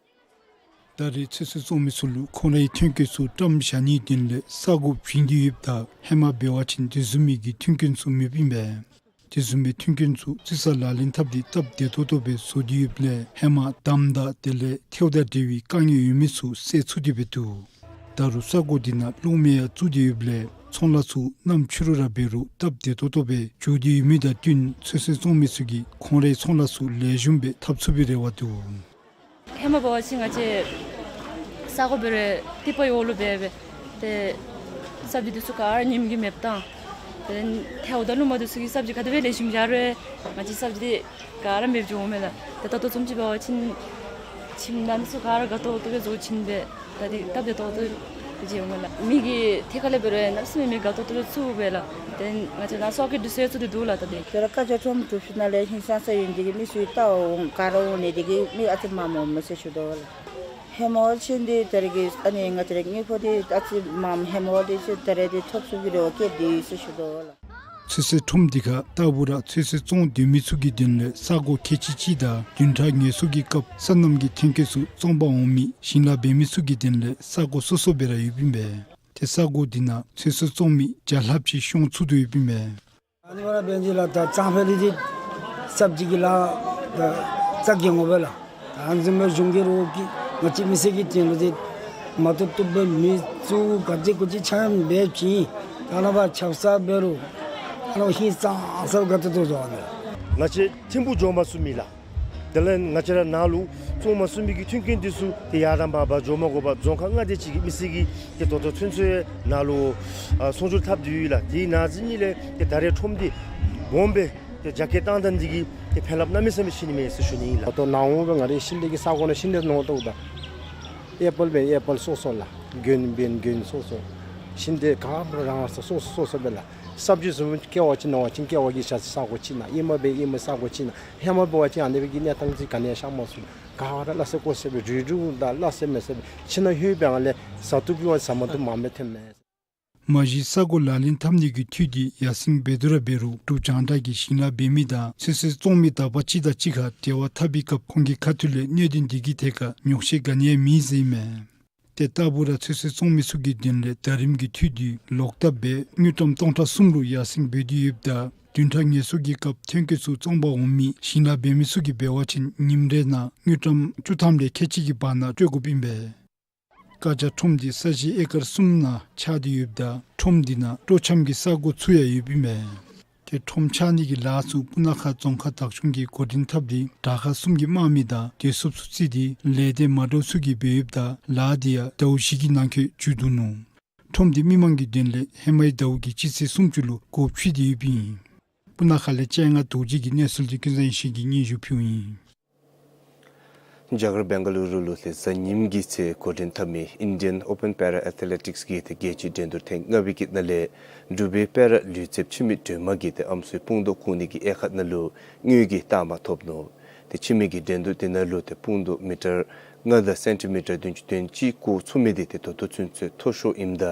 ད་རེས་ཚོད་བསྲེ་བཙོང་མི་ཚུ་ལུ་ཁོང་རའི་ཐོན་སྐྱེད་ཚུ་བཀྲམ་བཞག་ནིའི་དོན་ལས་ས་གོ་བྱིན་ཏེ་ཡོདཔ་ད་ཧེ་མ་འབད་བ་ཅིན་དེ་བཟུམ་མའི་གི་མཐུན་རྐྱེན་ཚུ་མེདཔ་ཨིན་པས། དེ་བཟུམ་མའི་མཐུན་རྐྱེན་ཚུ་རྩི་ས་ལག་ལེན་འཐབ་སྟེ་སྟབས་བདེ་ཏོག་ཏོ་སྦེ་བཟོ་སྟེ་ཡོདཔ་ལས་ཧེ་མ་འདམ་དང་དེ་ལས་ཐལཝ་དང་འབྲེལ་བའི་དཀའ་ངལ་ཡོད་མི་ཚུ་སེལ་ཚུགས་ཏེ་སྦེ་འདུག། ད་རུང་ས་གོ་དེ་ནང་གློག་མེ་ཡང་བཙུགས་ཏེ་ཡོདཔ་ལས་ཚོང་ལཱ་ཚུ་གནམ་ཕྱི་རུ་ར་འབད་རུང་སྟབས་བདེ་ཏོག་ཏོ་སྦེ་འགྱོ་སྟེ་ཡོད་མི་དང་བསྟུན་ཚོད་བསྲེ་བཙོང་མི་ཚུ་གིས་ཁོང་རའི་ཚོང་ལཱ་ཚུ་ལེགས་ཤོམ་སྦེ་འཐབ་ཚུགས་པའི་རེ་བ་འདུག། ཧེ་མ་འབད་བ་ཅིན་ང་བཅས་ས་གོ་འབད་རུང་ཏི་པ་ཡོད་ལུ་འབད་སྦེ་ཏེ་སབ་ཇི་འདི་ཚུ་ག་ར་ཉིམ་གིས་མེདཔ་བཏང་། ཏེ་ཐལཝ་དང་རླུང་མ་འདི་ཚུ་གིས་སབ་ཇི་ག་དེ་སྦེ་ལེགས་ཤོམ་བཞག་རུང་ང་བཅས་སབ་ཇི་འདི་ག་ར་མེདཔ་འགྱོཝ་མས་ལགས། ཏེ་ད་ལྟོ་བཟུམ་ཅིག་འབད་བ་ཅིན་ཁྱིམ་ནང་འདི་ཚུ་ག་ར་དགའ་ཏོག་ཏོ་སྦེ་བཟོ་བྱིན་སྦེ་ད་འདི་སྟབས་བདེ་ཏོག་ཏོ་སྦེ་མཇལ་འོང་ལགས། མི་གིས་ཐད་ཀར་ལས་འབད་རུང་གནམ་མེད་ས་མེད་དགའ་ཏོག་ཏོ་སྦེ་ཚུ་འབད་ལགས། ཏེ་ང་བཅས་ནཱ་སོག་གི་འདི་ཚུ་ཡང་ཚུ་འདི་འདུག་ལགས། ད་འདི་ཏེ་ར་ཀ་རྒྱ་ཁྲོམ་གྲུབ་ཞིནམ་ལས་ཧིང་སངས་ས་ཡོད་འདི་གིས་མི་ཚུ་ལྟ་འོང་ག་ར་འོང་ནི་འདི་གིས་མི་ཨ་ཙི་མངམ་འོང་མས་ཟེར་ཞུ་དོ་ལགས། ཧེ་མ་བ་ཅིན་འདི་ད་རེས་ཀྱི་ཨ་ནི་ང་བཅས་ར་དངུལ་ཕོགས་འདི་ཨ་ཙི་མངམ་ཧེ་མ་བ་འདི་ཚུ་ད་རེས་འདི་ཐོབ་ཚུགས་པའི་རེ་བ་བསྐྱེད་དེ་ཡོད་ཟེར་ཞུ་དོ་ལགས། ཚོད་བསྲེ་ཁྲོམ་འདི་ཁར་རྟག་བུ་ར་ཚོད་བསྲེ་བཙོང་སྡོད་མི་ཚུ་གི་དོན་ལས་ས་གོ་ཁལ་གཅིག་གཅིག་དང་བདུན་ཕྲག་ངལ་གསོ་གི་སྐབས་སོ་ནམ་གྱི་ཐོན་སྐྱེད་ཚུ་བཙོང་པར་འོང་མི་ཞིང་ལཱ་འབད་མི་ཚུ་གི་དོན་ལས་ས་གོ་སོ་སོ་སྦེ་ར་ཡོདཔ་ཨིན་པས། ཏེ་ས་གོ་འདི་ནང་ཚོད་བསྲེ་བཙོང་མི་བརྒྱ་ལྷགཔ་ཅིག་ཤོང་ཚུགས་དོ་ཡོདཔ་ཨིན་པས། ཨ་ནི་བ་ར་བན་ཇི་ལགས་ད་གཙང་ཕལ་ལི་འདི་སབ་ཇི་གི་ལཱ་ད་རྩ་འགེངས་འོང་པས་ལགས། ད་ཨ་ནི་བཟུམ་སྦེ་གཞུང་གི་རོགས་ཀྱིས་ང་བཅས་མི་སེར་གྱི་དོན་ལུ་འདི་མ་བཏུབ་བཏུབ་སྦེ་མི་ཚུ་ག་ཅི་གུ་ཅི་ཆ་མཉམ་འབད་བྱིན། ད་ནཱ་བ་ཆབ་གསང་འབད་རུང་ད་ནཱ་བ་ཧིང་སངས་ས་སྦེ་དགའ་ཏོག་ཏོ་བཟོ་བ་ནི་ལགས། ང་བཅས་ཐིམ་ཕུག་འགྱོ་མ་ཚུགས་མི་ལགས། དེ་ལས་ང་བཅས་ར་ནཱ་ལུ་བཙོང་མ་ཚུགས་མི་གི་མཐུན་རྐྱེན་འདི་ཚུ་ཏེ་ཡར་དང་མར་འབག་འགྱོ་མ་དགོ་པར་རྫོང་ཁག་ལྔ་དེ་ཅིག་གི་མི་སེར་གྱིས་ཏེ་ད་ལྟོ་ཚུན་ཚོད་ནཱ་ལུ་ཨ་ཚོང་སྒྱུར་འཐབ་སྟེ་ཡོད་ལགས། དེ་ནང་འཛིང་ནི་ལས་ཏེ་ད་རེས་ཁྲོམ་འདི་སྦོམ་སྦེ་ཏེ་རྒྱ་སྐྱེད་བཏང་ད་འདི་གིས་ཏེ་ཕན་རླབས་གནམ་མེད་ས་མེད་ཕྱིན་ནི་མས་ཟེར་ཞུ་ནི་ཨིན་ལགས། ད་ལྟོ་ནཱ་འོང་སྦེ་ང་རའི་ཤིང་འབྲས་ཀྱི་ས་གོ་ནང་ཤིང་འབྲས་ནོར་ཏོག་ད་ཨེ་པཱལ་འབད་ཨེ་པཱལ་སོ་སོ་ལགས། དགུན་འབད་དགུན་སོ་སོ། ཤིང་འབྲས་ག་ར་རང་རང་སོ་སོ་སོ་སོ་སྦེ་ལགས། སབ་ཇི་བཟུམ་སྐྱེ་བ་ཅིན་ནོར་བ་ཅིན་སྐྱེ་བ་གི་ཤ་ས་གོ་ཅིག་ནང་ཨེ་མ་འབད་ཨེ་མ་ས་གོ་ཅིག་ནང་ཧེ་མ་འབད་བ་ཅིན་ཨ་ནི་སྦེ་གི་གནས་སྟངས་ཅིག་ག་ནི་ཡང་ཤར་མ་ཚུགས། ག་ར་སླ་བསྲེ་ཀོ་བསྲེ་སྦེ་རུལ་རུལ་དང་སླ་བསྲེ་མེ་བསྲེ་སྦེ་ཕྱི་ནང་ལྷོད་པའི་ངང་ལས་བཟའ་བཏུབ་ཀྱི་བ་བཟའ་མ་བཏུབ་མར་མེ་ཐོན་མས། མ་གཞི་ས་གོ་ལག་ལེན་འཐབ་ནི་གི་འཐུས་འདི་ཡར་སེང་འབད་དོ་ར་འབད་རུང་འབྲུག་རྒྱང་བསྒྲགས་ཀྱིས་ཞིང་ལཱ་འབད་མི་དང་ཚོད་བསྲེ་བཙོང་མི་དག་པ་ཅིག་དང་གཅིག་ཁར་འབྲེལ་བ་འཐབ་པའི་སྐབས་ཁོང་གི་ཁ་ཐུག་ལས་གནད་དོན་འདི་གི་ཐད་ཁར་ཉོགས་བཤད་ག་ནི་ཡང་མེད་ཟེར་ཨིན་མས། ཏེ་རྟག་བུ་ར་ཚོད་བསྲེ་བཙོང་མི་ཚུ་གི་དོན་ལས་ཟླ་རིམ་གྱི་འཐུས་འདི་ལོག་བཏབ་སྦེ་དངུལ་ཀྲམ་སྟོང་ཕྲག་གསུམ་ལུ་ཡར་སེང་འབད་དེ་ཡོདཔ་ད་བདུན་ཕྲག་ངལ་གསོ་གི་སྐབས་ཐོན་སྐྱེད་ཚུ་བཙོང་པར་འོང་མི་ཞིང་ལཱ་འབད་མི་ཚུ་གིས་འབད་བ་ཅིན་ཉིནམ་རེ་ནང་དངུལ་ཀྲམ་བཅུ་ཐམ་ལས་ཁལ་གཅིག་གི་བར་ན་སྤྲོད་དགོཔ་ཨིན་པས། ཀ་རྒྱ་ཁྲོམ་འདི་ས་གཞི་ཨེ་ཀར་གསུམ་ནང་ཆགས་ཏེ་ཡོདཔ་ད་ཁྲོམ་འདི་ནང་སྤྲོ་འཆམ་གྱི་ས་གོ་ཚུ་ཡང་ཡོདཔ་ཨིན་པས། ཏེ་ཁྲོམ་ཆགས་ནི་གི་ལཱ་ཚུ་སྤུ་ན་ཁ་རྫོང་ཁག་བདག་སྐྱོང་གིས་འགོ་འདྲེན་འཐབ་སྟེ་དྲག་ཁག་གསུམ་གྱི་དམག་མི་དང་བདེ་སྲུངཔ་ཚུ་བརྩིས་ཏེ་ལས་སྡེ་མ་འདྲཝ་ཚུ་གིས་འབད་ཡོདཔ་ད་ལཱ་འདི་ཡང་ཟླཝ་བཞི་གི་ནང་འཁོད་མཇུག་བསྡུ་ནུག། ཁྲོམ་འདི་མི་མང་གི་དོན་ལས་ཧེ་མའི་ཟླཝ་གི་སྤྱི་ཚེས་སུམ་ཅུ་ལུ་སྒོ་ཕྱེ་སྟེ་ཡོདཔ་ཨིན། སྤུ་ན་ཁ་ལས་སྤྱན་སྔ་རྡོ་རྗེ་གི་གནས་ཚུལ་འདི་ཀུན་བཟང་ཡེ་ཤེས་ཀྱིས་སྙན་ཞུ་ཕུལཝ་ཨིན། རྒྱ་གར་བེང་ག་ལུ་རུ་ལུ་ཏེ་གཟའ་ཉིམ་གི་ཚེ་འགོ་འདྲེན་འཐབ་མི་Indian Open Para Athletics གི་ཏེ་རྒྱལ་སྤྱིའི་འགྲན་བསྡུར་ཐེངས་ལྔ་པའི་གི་ནང་ལས་འབྲུག་པའི་པེ་ར་ལུས་རྩལཔ་འཆི་མེད་སྒྲོལ་མ་གིས་ཏེ་ཨམ་སྲུའི་དཔུང་དོག་ཁུག་ནི་གི་དབྱེ་ཁག་ནང་ལུ་དངུལ་གྱི་རྟགས་མ་ཐོབ་ནུག། ཏེ་འཆི་མེད་ཀྱིས་འགྲན་བསྡུར་དེ་ནང་ལུ་ཏེ་དཔུང་དོག་མི་ཊར་ལྔ་དང་སེན་ཊི་མི་ཊར་བདུན་ཅུ་དོན་གཅིག་བཀོག་ཚུགས་མི་འདི་ཏེ་ད་ལྟོ་ཚུན་ཚོད་མཐོ་ཤོས་ཨིནམ་ད་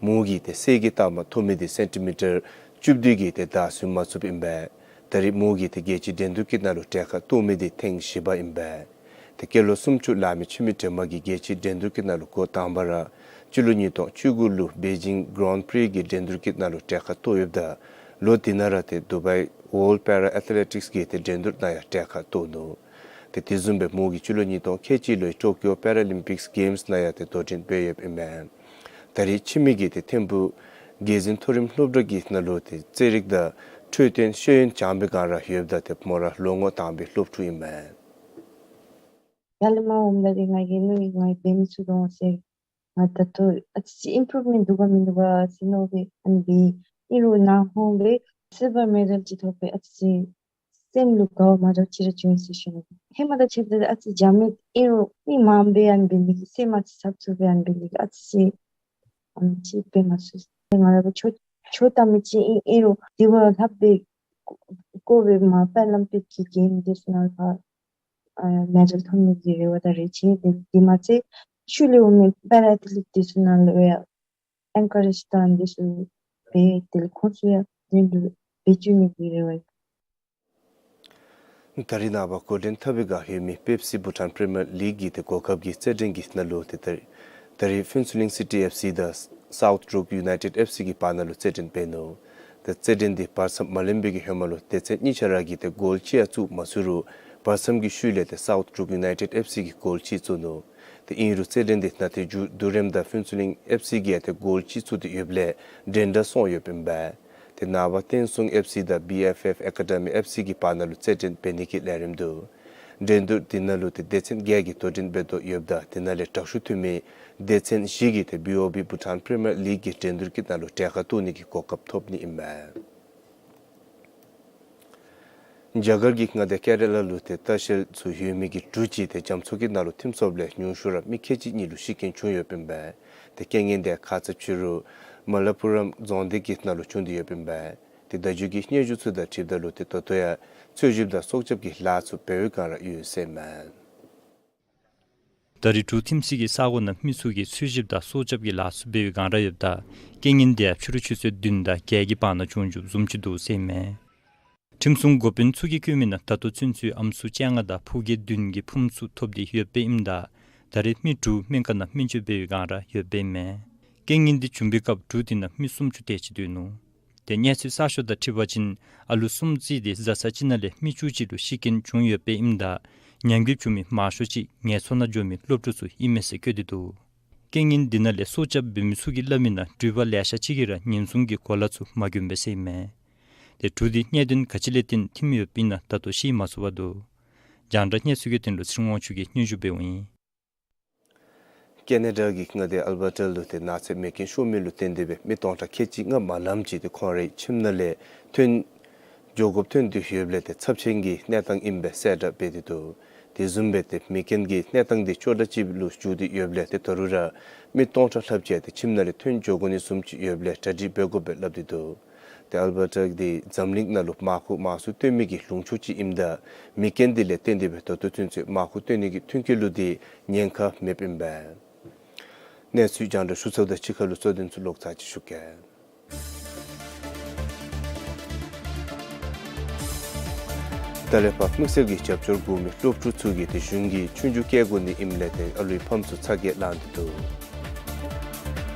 མོ་གིས་ཏེ་གསེར་གྱི་རྟགས་མ་ཐོབ་མི་འདི་སེན་ཊི་མི་ཊར་བཅུ་བདུན་གྱིས་ཏེ་བདའ་ཟུན་མ་ཚུགསཔ་ཨིན་པས། ད་རེས་མོ་གིས་ཏེ་རྒྱལ་སྤྱིའི་འགྲན་བསྡུར་གྱི་ནང་ལུ་གྲལ་ཁར་གཏོགས་མི་འདི་ཐེངས་བཞི་པ་ཨིན་པས། ཏེ་སྐྱེས་ལོ་སུམ་ཅུ་ལང་མི་འཆི་མེད་སྒྲོལ་མ་གིས་རྒྱལ་སྤྱིའི་འགྲན་བསྡུར་གྱི་ནང་ལུ་འགོ་དང་པ་ར་སྤྱི་ལོ་ཉིས་སྟོང་བཅུ་དགུ་ལུ་པེ་ཅིང་གྷ་རན་པྲི་གི་འགྲན་བསྡུར་གྱི་ནང་ལུ་གྲལ་ཁར་གཏོགས་ཡོདཔ་ད་ལོ་དེ་ནང་ར་ཏེ་དུ་བའི་World Para Athletics གི་ཏེ་འགྲན་བསྡུར་ནང་ཡང་གྲལ་ཁར་གཏོགས་ནུག། ཏེ་དེ་བཟུམ་སྦེ་མོ་གིས་སྤྱི་ལོ་ཉིས་སྟོང་ཁལ་གཅིག་ལོའི་ཊོ་ཀིའོ་པེ་ར་ལིམ་པིགསི་གེམསི་ནང་ཡང་ཏེ་དོ་འགྲན་འབད་ཡོདཔ་ཨིན་པས། ད་རེས་འཆི་མེད་ཀྱིས་ཏེ་ཐིམ་ཕུག་ རྒྱལ་འཛིན་མཐོ་རིམ་སློབ་གྲྭ་གི་ནང་ལུ་ཏེ་རྩེད་རིགས་དང་འཕྲོད་བསྟེན་ཤེས་ཡོན་སྦྱང་པའི་སྒང་ར་ཡོདཔ་ད་ཏེ་མོ་ར་ལོ་ངོ་དང་པའི་སློབ་ཕྲུག་ཨིན་མས། ཡར་ལས་མར་འོངམ་ད་ཏེ་ང་གིས་མནོ་ཡི་ང་འབད་མི་ཚུགས་འོང་ཟེར། ང་ད་ལྟོ་ཨ་ཙི་ཅིག་ཨིམ་པུརུབ་མེནཊ་འདུག་ག་མིན་འདུག་ག་ཟེར་མནོ་སྦེ་ཨ་ནི་འབད་ཡི། ཨིན་རུང་ནཱ་འོང་སྦེ་སིལ་བར་མེ་ཌལ་ཅིག་ཐོབ་སྦེ་ཨ་ཙི་ཅིག་སེམས་ལུ་དགའ་བ་མ་འདྲཝ་ཅིག་ར་བྱུང་ཡི་ཟེར་ཞུ་ནི། ཧེ་མ་དང་ཕྱདཔ་ད་ཨ་ཙི་འཇམ་མི་ཨིན་རུང་མི་མངམ་སྦེ་ཨ་ནི་འབད་ནི་གི་སེམས་ཨ་ཙི་འཚབ་འཚུབ་སྦེ་ཨ་ནི་འབད་ནི་གི་ཨ་ཙི་ཅིག་ཨ་ནི་ཅིག་འབད་མ་ཚུགས། ང་ར་ཕར་ཆོས་ཆོས་ལྟ་མི་ཅིག་ཨིན་ཨིན་རུང་དེ་བ་ལྷག་སྦེ་བཀོ་བཀོ་སྦེ་མ་པཱ་ལམ་པིག་གི་གེམ་འདི་ཚུ་ནང་ཕར་ཨ་མེ་ཌལ་ཐོབ་ནི་གི་རེ་བ་དང་རེ་ཆེ། དེ་དེ་མ་ཚད་ཤུལ་ལས་འོང་མི་པེ་ར་ཨེཐ་ལེཊ་འདི་ཚུ་ནང་ལུ་ཡང་ཨེན་ཀ་རེཇ་དང་འདི་ཚུ་འབད་དེ་ལས་ཁོང་ཚུ་ཡང་འདི་ལུ་འབད་བཅུག་ནི་གི་རེ་བ་ཡོད། ད་རེས་ནངས་པ་འགོ་འདྲེན་འཐབ་པའི་སྒང་ཡོད་མི་པེབ་སི་བྷུ་ཊཱན་པི་རི་མི་ཡར་ལིག་གི་ཏེ་གོ་སྐབས་ཀྱི་རྩེད་འགྲན་གྱི་ནང་ལུ་ཏེ་ད་རེས་ད་རེས་ཕུན་ཚོགས་གླིང་སི་ཊི་ཨེཕ་སི་དང་སའུཐ་འབྲུག་ཡུ་ནའི་ཊེཌ་ཨེཕ་སི་གི་བར་ན་ལུ་རྩེད་འགྲན་འབད་ནུག། ཏེ་རྩེད་འགྲན་འདི་བར་མཚམས་མ་ལེན་པའི་གི་ཧེ་མ་ལུ་སྡེ་ཚན་གཉིས་ཆ་ར་གིས་ཏེ་གོལ་གཅིག་ཡང་བཙུགས་མ་ཚུགས་རུང་བར་མཚམས་ཀྱི་ཤུལ་ལས་ཏེ་སའུཐ་འབྲུག་ཡུ་ནའི་ཊེཌ་ཨེཕ་སི་གིས་གོལ་གཅིག་བཙུགས་ནུག། ཏེ་ཨིན་རུང་རྩེད་འགྲན་འདི་ནང་ཏེ་མཇུག་བསྡུ་རནམ་ད་ཕུན་ཚོགས་གླིང་ཨེཕ་སི་གིས་ཡང་ཏེ་གོལ་གཅིག་བཙུགས་ཏེ་ཡོདཔ་ལས་འགྲན་ཟླ་སོང་ཡོདཔ་ཨིན་པས། ཏེ་ནངས་པ་བསྟན་སྲུང་ཨེཕ་སི་དང་བི་ཨེཕ་ཨེཕ་ཨེ་ཀ་ཌི་མི་ཨེཕ་སི་གི་བར་ན་ལུ་རྩེད་འགྲན་འབད་ནི་གི་ལས་རིམ་འདུག། འགྲན་བསྡུར་འདི་ནང་ལུ་ཏེ་སྡེ་ཚན་བརྒྱད་ཀྱིས་དོ་འགྲན་འབད་དོ་ཡོདཔ་ད་དེ་ནང་ལས་དྲག་ཤོས་ཐོན་མི་སྡེ་ཚན་བཞི་གིས་ཏེ་བི་ཨོ་བི་བྷུ་ཊཱན་པི་རི་མི་ཡར་ལིག་གི་འགྲན་བསྡུར་གྱི་ནང་ལུ་གྲལ་ཁར་གཏོགས་ནི་གི་གོ་སྐབས་ཐོབ་ནི་ཨིན་པས། རྒྱ་གར་གྱི་མངའ་སྡེ་ཀེ་ར་ལ་ལུ་ཏེ་ལྟ་བཤལ་ཚུ་ཡོད་མི་གི་གྲུ་ཅིག་ཏེ་རྒྱ་མཚོ་གི་ནང་ལུ་ཐིམ་སོཔ་ལས་ཉུང་ཤོས་ར་མི་ཁལ་གཅིག་གཉིས་ལུ་ཤི་རྐྱེན་བྱུང་ཡོདཔ་ཨིན་པས། ཏེ་རྐྱེན་ངན་འདི་ཁ་ཙ་ཕྱི་རུ་མ་ལ་པུ་རམ་རྫོང་སྡེ་གི་ནང་ལུ་བྱུང་སྟེ་ཡོདཔ་ཨིན་པས། ཏེ་ད་རྒྱུན་གྱི་སྙན་ཞུ་ཚུ་དང་འཁྲིལཝ་ད་ལུ་ཏེ་ད་ལྟོ་ཡང་འཚོལ་ཞིབ་དང་སྲོག་སྐྱབས་ཀྱི་ལཱ་ཚུ་འབད་བའི་སྒང་ར་ཡོད་ཟེར་ཨིན་མས། ད་རེས་གྲུ་ཐིམ་སའི་གི་ས་གོ་ནང་མི་ཚུ་གིས་འཚོལ་ཞིབ་དང་སྲོག་སྐྱབས་ཀྱི་ལཱ་ཚུ་འབད་བའི་སྒང་ར་ཡོདཔ་ད་རྐྱེན་ངན་འདི་ཡང་ཕྱི་རུ་ཆུ་ཚོད་བདུན་དང་བརྒྱད་ཀྱི་བར་ན་བྱུང་བྱུངམ་བཟུམ་ཅིག་འདུག་ཟེར་ཨིན་མས། ཁྲིམས་སྲུང་འགོ་དཔོན་ཚུ་གིས་བཀོད་མི་ནང་ད་ལྟོ་ཚུན་ཚོད་ཨམ་སྲུ་བཅོ་ལྔ་དང་ཕོ་སྐྱེས་བདུན་གྱི་ཕུངམ་ཚུ་ཐོབ་སྟེ་ཡོདཔ་ཨིནམ་ད་ད་རེས་མི་དྲུག་སྨན་ཁང་ནང་སྨན་བཅོས་འབད་བའི་སྒང་ར་ཡོདཔ་ཨིན་མས། རྐྱེན་ངན་འདི་བྱུང་པའི་སྐབས་གྲུ་དེ་ནང་མི་སུམ་ཅུ་དེ་ཅིག་སྡོད་ནུག། ཏེ་གནས་ཚུལ་གསར་ཤོས་དང་འཁྲིལ་བ་ཅིན་ཨ་ལུ་གསུམ་བརྩིས་ཏེ་བཟའ་ཚང་ཅིག་ནང་ལས་མི་བཅུ་གཅིག་ལུ་ཤི་རྐྱེན་བྱུང་ཡོདཔ་ཨིནམ་ད་ཉམས་རྒུད་བྱུང་མི་མང་ཤོས་ཅིག་ངལ་འཚོ་ནང་འགྱོ་མི་སློབ་ཕྲུག་ཚུ་ཨིན་མས་ཟེར་བཀོད་དེ་འདུག། རྐྱེན་ངན་འདི་ནང་ལས་སྲོག་སྐྱབས་འབད་མི་ཚུ་གིས་སླབ་མི་ནང་འགྲུལ་པ་ལེ་ཤ་ཅིག་གིས་ར་ཉེན་སྲུང་གི་གོ་ལ་ཚུ་མ་གྱོན་པས་ཟེར་ཨིན་མས། ཏེ་གྲུ་འདི་གནད་དོན་ག་ཅི་ལས་བརྟེན་ཐིམ་ཡོདཔ་ཨིན་ན་ད་ལྟོ་ཤེས་མ་ཚུགས་པར་འདུག། རྒྱང་བསྒྲགས་གནས་ཚུལ་གྱི་དོན་ལུ་ཚེ་རིང་དབང་ཕྱུག་གིས་སྙན་ཞུ་འབདཝ་ཨིན། ཀེ་ན་ཌ་གི་མངའ་སྡེ་ཨལ་བར་ཊ་ལུ་ཏེ་གནངས་ཚེ་མེ་རྐྱེན་ཤོར་མི་ལུ་བརྟེན་ཏེ་སྦེ་མི་སྟོང་ཕྲག་ཁལ་གཅིག་ལྔ་མ་ལངམ་ཅིག་ཏེ་ཁོང་རའི་ཁྱིམ་ནང་ལས་ཐོན་འགྱོ་དགོཔ་ཐོན་ཏེ་ཡོདཔ་ལས་ཏེ་ཚབས་ཆེན་གྱི་གནས་སྟངས་ཨིན་པའི་གསལ་བསྒྲགས་འབད་དེ་འདུག། དེ་བཟུམ་སྦེ་ཏེ་མེ་རྐྱེན་གྱི་གནས་སྟངས་འདི་ཅོག་འཐདཔ་ཅིག་ལུ་འགྱུར་ཏེ་ཡོདཔ་ལས་ཏེ་ད་རུང་ར་མི་སྟོང་ཕྲག་ལྷགཔ་ཅིག་ཏེ་ཁྱིམ་ནང་ལས་ཐོན་འགྱོ་དགོ་ནི་བཟུམ་ཅིག་ཡོདཔ་ལས་གྲ་སྒྲིག་འབད་དགོ་པའི་སླབ་སྟེ་འདུག། ཏེ་ཨལ་བར་ཊ་འདི་འཛམ་གླིང་ནང་ལུ་མངའ་ཁོངས་མང་སུ་སྟོན་མི་གི་ལུང་ཕྱོགས་ཅིག་ཨིནམ་ད་མེ་རྐྱེན་འདི་ལས་བརྟེན་ཏེ་སྦེ་ད་ལྟོ་ཚུན་ཚོད་མངའ་ཁོངས་སྟོན་ནི་གི་ཐོན་སྐྱེད་ལུ་འདི་ཉེན་ཁ་མེདཔ་ཨིན་པས། གནས་ཚུལ་རྒྱང་བསྒྲགས་ཞུ་ཚརཝ་དང་གཅིག་ཁར་ལུ་གཙོ་དོན་ཚུ་ལོག་ཚར་ཅིག་ཞུ་གེ། ད་ལས་ཕར་དམིགས་བསལ་གྱི་རྒྱབ་སྐྱོར་དགོ་མི་སློབ་ཕྲུག་ཚུ་གིས་ཏེ་གཞུང་གི་ཆོས་རྒྱུགས་བཀལ་དགོ་ནི་ཨིནམ་ལས་ཏེ་ཨ་ལུའི་ཕམ་ཚུ་ཚ་གྱང་ལང་སྟེ་འདུག།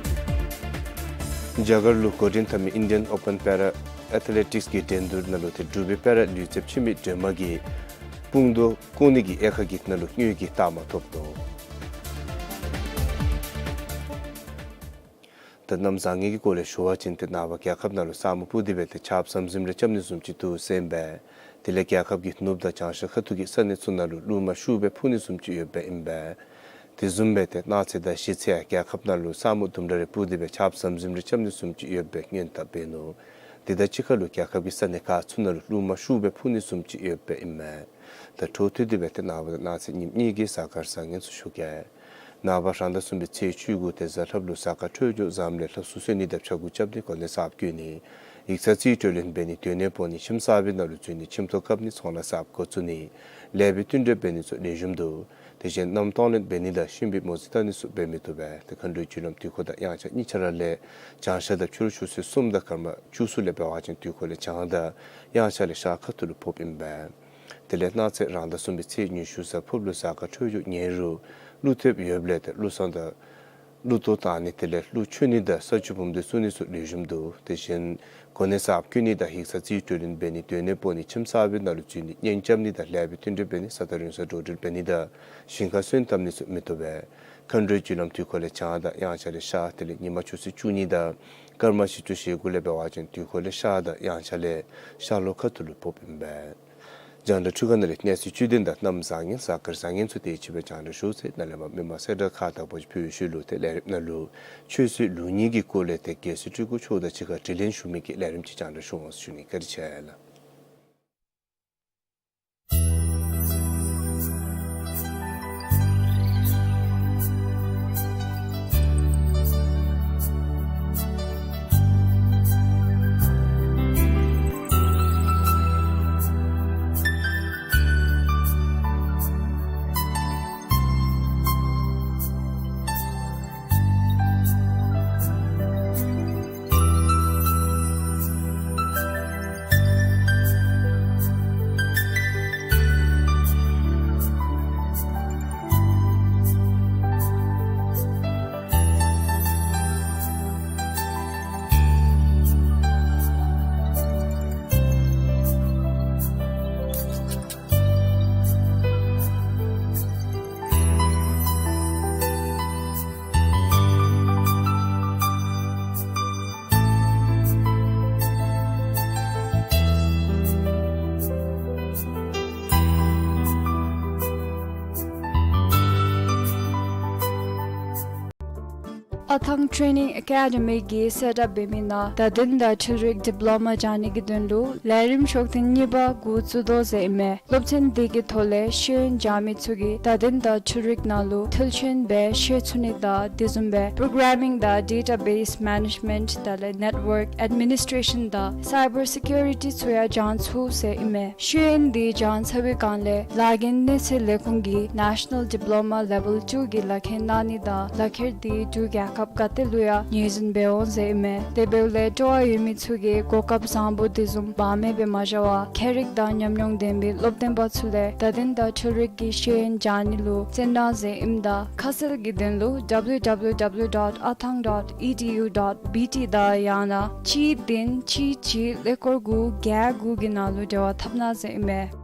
རྒྱ་གར་ལུ་འགོ་འདྲེན་འཐབ་མི་ཨིན་ཌི་ཡཱན་ཨོ་པཱན་པེ་ར་ཨེཐ་ལེ་ཊིཀསི་གི་འགྲན་བསྡུར་ནང་ལུ་ཏེ་འབྲུག་པའི་པེ་ར་ལུས་རྩལཔ་འཆི་མེད་སྒྲོལ་མ་གིས་དཔུང་རྡོ་བཀོག་ནི་གི་དབྱེ་ཁག་གི་ནང་ལུ་དངུལ་གྱི་རྟགས་མ་ཐོབ་ནུག། ད་གནམ་བཟང་ངན་གྱི་སྐོར་ལས་ཞུ་བ་ཅིན་ཏེ་ནངས་པ་རྒྱལ་ཁབ་ནང་ལུ་ས་སྨུག་སྤུབས་ཏེ་སྦེ་ཏེ་ཆརཔ་ཟམ་ཟིམ་རེ་རྐྱབ་ནི་བཟུམ་ཅིག་འདུག་ཟེར་ཨིན་པས། དེ་ལས་རྒྱལ་ཁབ་ཀྱི་ནུབ་དང་བྱང་ཤར་ཁ་ཐུག་གི་ས་གནས་ཚུ་ནང་ལུ་རླུང་མ་ཤུགས་སྦེ་འཕུ་ནི་བཟུམ་ཅིག་ཡོདཔ་ཨིན་པས། དེ་བཟུམ་སྦེ་ཏེ་གནངས་ཚེ་དང་གཞེས་ཚེ་ཡང་རྒྱལ་ཁབ་ནང་ལུ་ས་སྨུག་དུམ་གྲ་རེ་སྤུབས་ཏེ་སྦེ་ཆརཔ་ཟམ་ཟིམ་རེ་རྐྱབ་ནི་བཟུམ་ཅིག་ཡོདཔ་སྦེ་སྔོན་བརྡ་འབད་ནུག། དེ་དང་གཅིག་ཁར་ལུ་རྒྱལ་ཁབ་ཀྱི་ས་གནས་ཁག་ཚུ་ནང་ལུ་རླུང་མ་ཤུགས་སྦེ་འཕུ་ནི་བཟུམ་ཅིག་ཡོདཔ་ཨིན་མས། ད་འཕྲོ་མཐུད་དེ་སྦེ་ཏེ་ནངས་པ་དང་གནངས་ཚེ་ཉིནམ་གཉིས་ཀྱི་གཟའ་སྐར་བཟང་ངན་ཚུ་ཞུ་གེ། ནངས་པ་རང་ཟླ་གསུམ་པའི་ཚེས་བཅུ་དགུ་ཏེ་གཟའ་ལྷགཔ་ལུ་གཟའ་སྐར་འཕྲོད་སྦྱོར་བཟངམ་ལས་ལྷ་གསོལ་གསོལ་ནི་དང་ཕྱྭ་འགུགས་རྐྱབ་ནི་གོ་གནས་གསརཔ་བསྐོ་ནི་ཡིག་ཚང་རྩིས་སྤྲོད་ལེན་འབད་ནི་སྡོད་གནས་སྤོ་ནི་ཁྱིམ་གསར་པའི་ནང་ལུ་འཛུལ་ནི་ཁྱིམ་ཐོག་བཀབ་ནི་ཚོང་ལཱ་གསརཔ་འགོ་བཙུགས་ནི་ལེགས་པའི་བསྟུན་གྲོས་འབད་ནི་ཚུ་ལེགས་ཤོམ་འདུག། དེ་བཞིན་མནའམ་གཏོང་ལེན་འབད་ནི་དང་གཤིན་པོའི་མོ་རྩིས་བལྟ་ནི་ཚུ་འབད་མི་བཏུབ་པས། ཏེ་མཁའ་འགྲོའི་རྒྱུ་ལམ་དུས་འཁོར་དང་དབྱངས་འཆར་གཉིས་ཆ་ར་ལས་བྱང་ཤར་དང་ཕྱི་རུ་ཆུ་ཚོད་གསུམ་དང་སྐར་མ་བཅུ་གསུམ་ལས་འབད་བ་ཅིན་དུས་འཁོར་ལས་བྱང་དང་དབྱངས་འཆར་ལས་ཤར་ཁ་ཐུག་ལུ་ཕོགཔ་ཨིན་པས། དེ་ལས་གནངས་ཚེ་རང་ཟླ་གསུམ་པའི་ཚེས་ཉི་ཤུ་གཟའ་ཕུརཔ་ལུ་གཟའ་སྐར་འཕྲོད་སྦྱོར་ཉེ་རུ་ཀླུ་ཐེབས་ཡོདཔ་ལས་ཏེ་ཀླུ་བསངས་དང་ཀླུ་གཏོར་བཏང་ནི་དེ་ལས་ཀླུ་མཆོད་ནི་དང་ས་བཅུད་བུམ་སྡེ་བཙུགས་ནི་ཚུ་ལེགས་ཤོམ་འདུག། དེ་བཞིན་གོ་གནས་གསརཔ་བསྐོ་ནི་དང་ཡིག་ཚང་རྩིས་སྤྲོད་ལེན་འབད་ནི་སྡོད་གནས་སྤོ་ནི་ཁྱིམ་གསར་པའི་ནང་ལུ་འཛུལ་ནི་གཉེན་རྐྱབ་ནི་དང་ལེགས་པའི་བསྟུན་གྲོས་འབད་ནི་ས་དང་རིང་ས་འགྲོ་འགྲུལ་འབད་ནི་དང་ཞིང་ཁར་སོན་བཏབ་ནི་ཚུ་མི་བཏུབ་པས། མཁའ་འགྲོའི་རྒྱུ་ནོམ་དུས་འཁོར་ལས་བྱང་དང་དབྱངས་འཆར་ལས་ཤར། དེ་ལས་ཉི་མ་ཆུ་ཚོད་བཅུ་གཉིས་དང་སྐར་མ་བཞི་བཅུ་ཞེ་དགུ་ལས་འབད་བ་ཅིན་དུས་འཁོར་ལས་ཤར་དང་དབྱངས་འཆར་ལས་ཤར་ལྷོ་ཁ་ཐུག་ལུ་ཕོགཔ་ཨིན་པས། རྒྱང་བསྒྲགས་འཕྲུལ་ཁང་ནང་ལས་གནས་ཚུལ་བཅུད་དོན་དང་གནམ་བཟང་ངན་གཟའ་སྐར་བཟང་ངན་ཚུ་དེ་ཅིག་སྦེ་རྒྱང་བསྒྲགས་ཞུ་ཚར་ཡི། ནཱ་ལས་མར་མི་མང་གསལ་བསྒྲགས་ཁག་དང་པོ་ཅིག་ཕུལ་བའི་ཤུལ་ལུ་ཏེ་ལས་རིམ་ནང་ལུ་ཆོས་སྲིད་ལུགས་གཉིས་ཀྱི་སྐོར་ལས་ཏེ་རྒྱལ་སྲས་སྤྲུལ་སྐུ་མཆོག་དང་གཅིག་ཁར་དྲི་ལན་ཞུ་མི་གི་ལས་རིམ་ཅིག་རྒྱང་བསྒྲགས་ཞུ་འོང་ཟེར་ཞུ་ནི། བཀའ་དྲིན་ཆེ་ལགས། ཨ་ཐང་ཊེ་ནིང་ཨེ་ཀེ་ཌི་མི་གིས་གསལ་བསྒྲགས་འབད་མི་ནང་བརྡ་དོན་དང་འཕྲུལ་རིག་ཌིབ་ལོ་མ་སྦྱང་ནི་གི་དོན་ལུ་ལས་རིམ་ཤོག་ཐེངས་གཉིས་པ་འགོ་བཙུགས་དོ་ཟེར་ཨིན་མས། སློབ་ཚན་འདི་གི་ཐོག་ལས་ཤེས་ཡོན་སྦྱང་མི་ཚུ་གིས་བརྡ་དོན་དང་འཕྲུལ་རིག་ནང་ལུ་མཐུན་རྐྱེན་སྦེ་ཤེས་ཚུགས་ནི་དང་དེ་བཟུམ་སྦེ་པྲོ་གར་མིང་དང་ཌེ་ཊ་བེསི་མེ་ནེཇ་མེནཊ་དེ་ལས་ནེཊ་ཝརཀ་ཨེཌ་མི་ནིས་ཊེ་ཤཱན་དང་སའི་བར་སི་ཀིའུ་རི་ཊི་ཚུ་ཡང་སྦྱང་ཚུགས་ཟེར་ཨིན་མས། ཤེས་ཡོན་འདི་སྦྱང་ཚར་བའི་སྒང་ལས་ལཱ་འགན་གནས་ཚད་ལས་ཁུངས་ཀྱིས་ནེ་ཤ་ནཱལ་ཌིབ་ལོ་མ་ལེ་ཝལ་ཊུ་གི་ལག་ཁྱེར་གནང་ནི་དང་ལག་ཁྱེར་འདི་འབྲུག་རྒྱལ་ཁབ་ག་ཏེ་ལུ་ཡང་ངོས་འཛིན་འབད་འོང་ཟེར་ཨིན་མས། དེ་འབདཝ་ལས་སྤྲོ་བ་ཡོད་མི་ཚུ་གིས་གོ་སྐབས་བཟང་པོ་འདི་བཟུམ་བར་མེད་སྦེ་མ་བཞག་པར་མཁས་རིག་དང་ཉམས་མྱོང་ལྡན་པའི་སློབ་སྟོན་པ་ཚུ་ལས་བརྡ་དོན་དང་འཕྲུལ་རིག་གི་ཤེས་ཡོན་སྦྱང་ནི་ལུ་སྤྱན་དྲངས་ཟེར་ཨིནམ་ད་ཁ་གསལ་གྱི་དོན་ལུ་ཌབ་ལུ་ཌབ་ལུ་ཌབ་ལུ་ཌོཊ་ཨ་ཐང་ཌོཊ་ཨི་ཌི་ཡུ་ཌོཊ་བི་ཊི་དང་ཡང་ན་གཅིག་བདུན་གཅིག་གཅིག་ཀླད་ཀོར་དགུ་བརྒྱད་དགུ་གི་ནང་ལུ་འབྲེལ་བ་འཐབ་གནང་ཟེར་ཨིན་མས།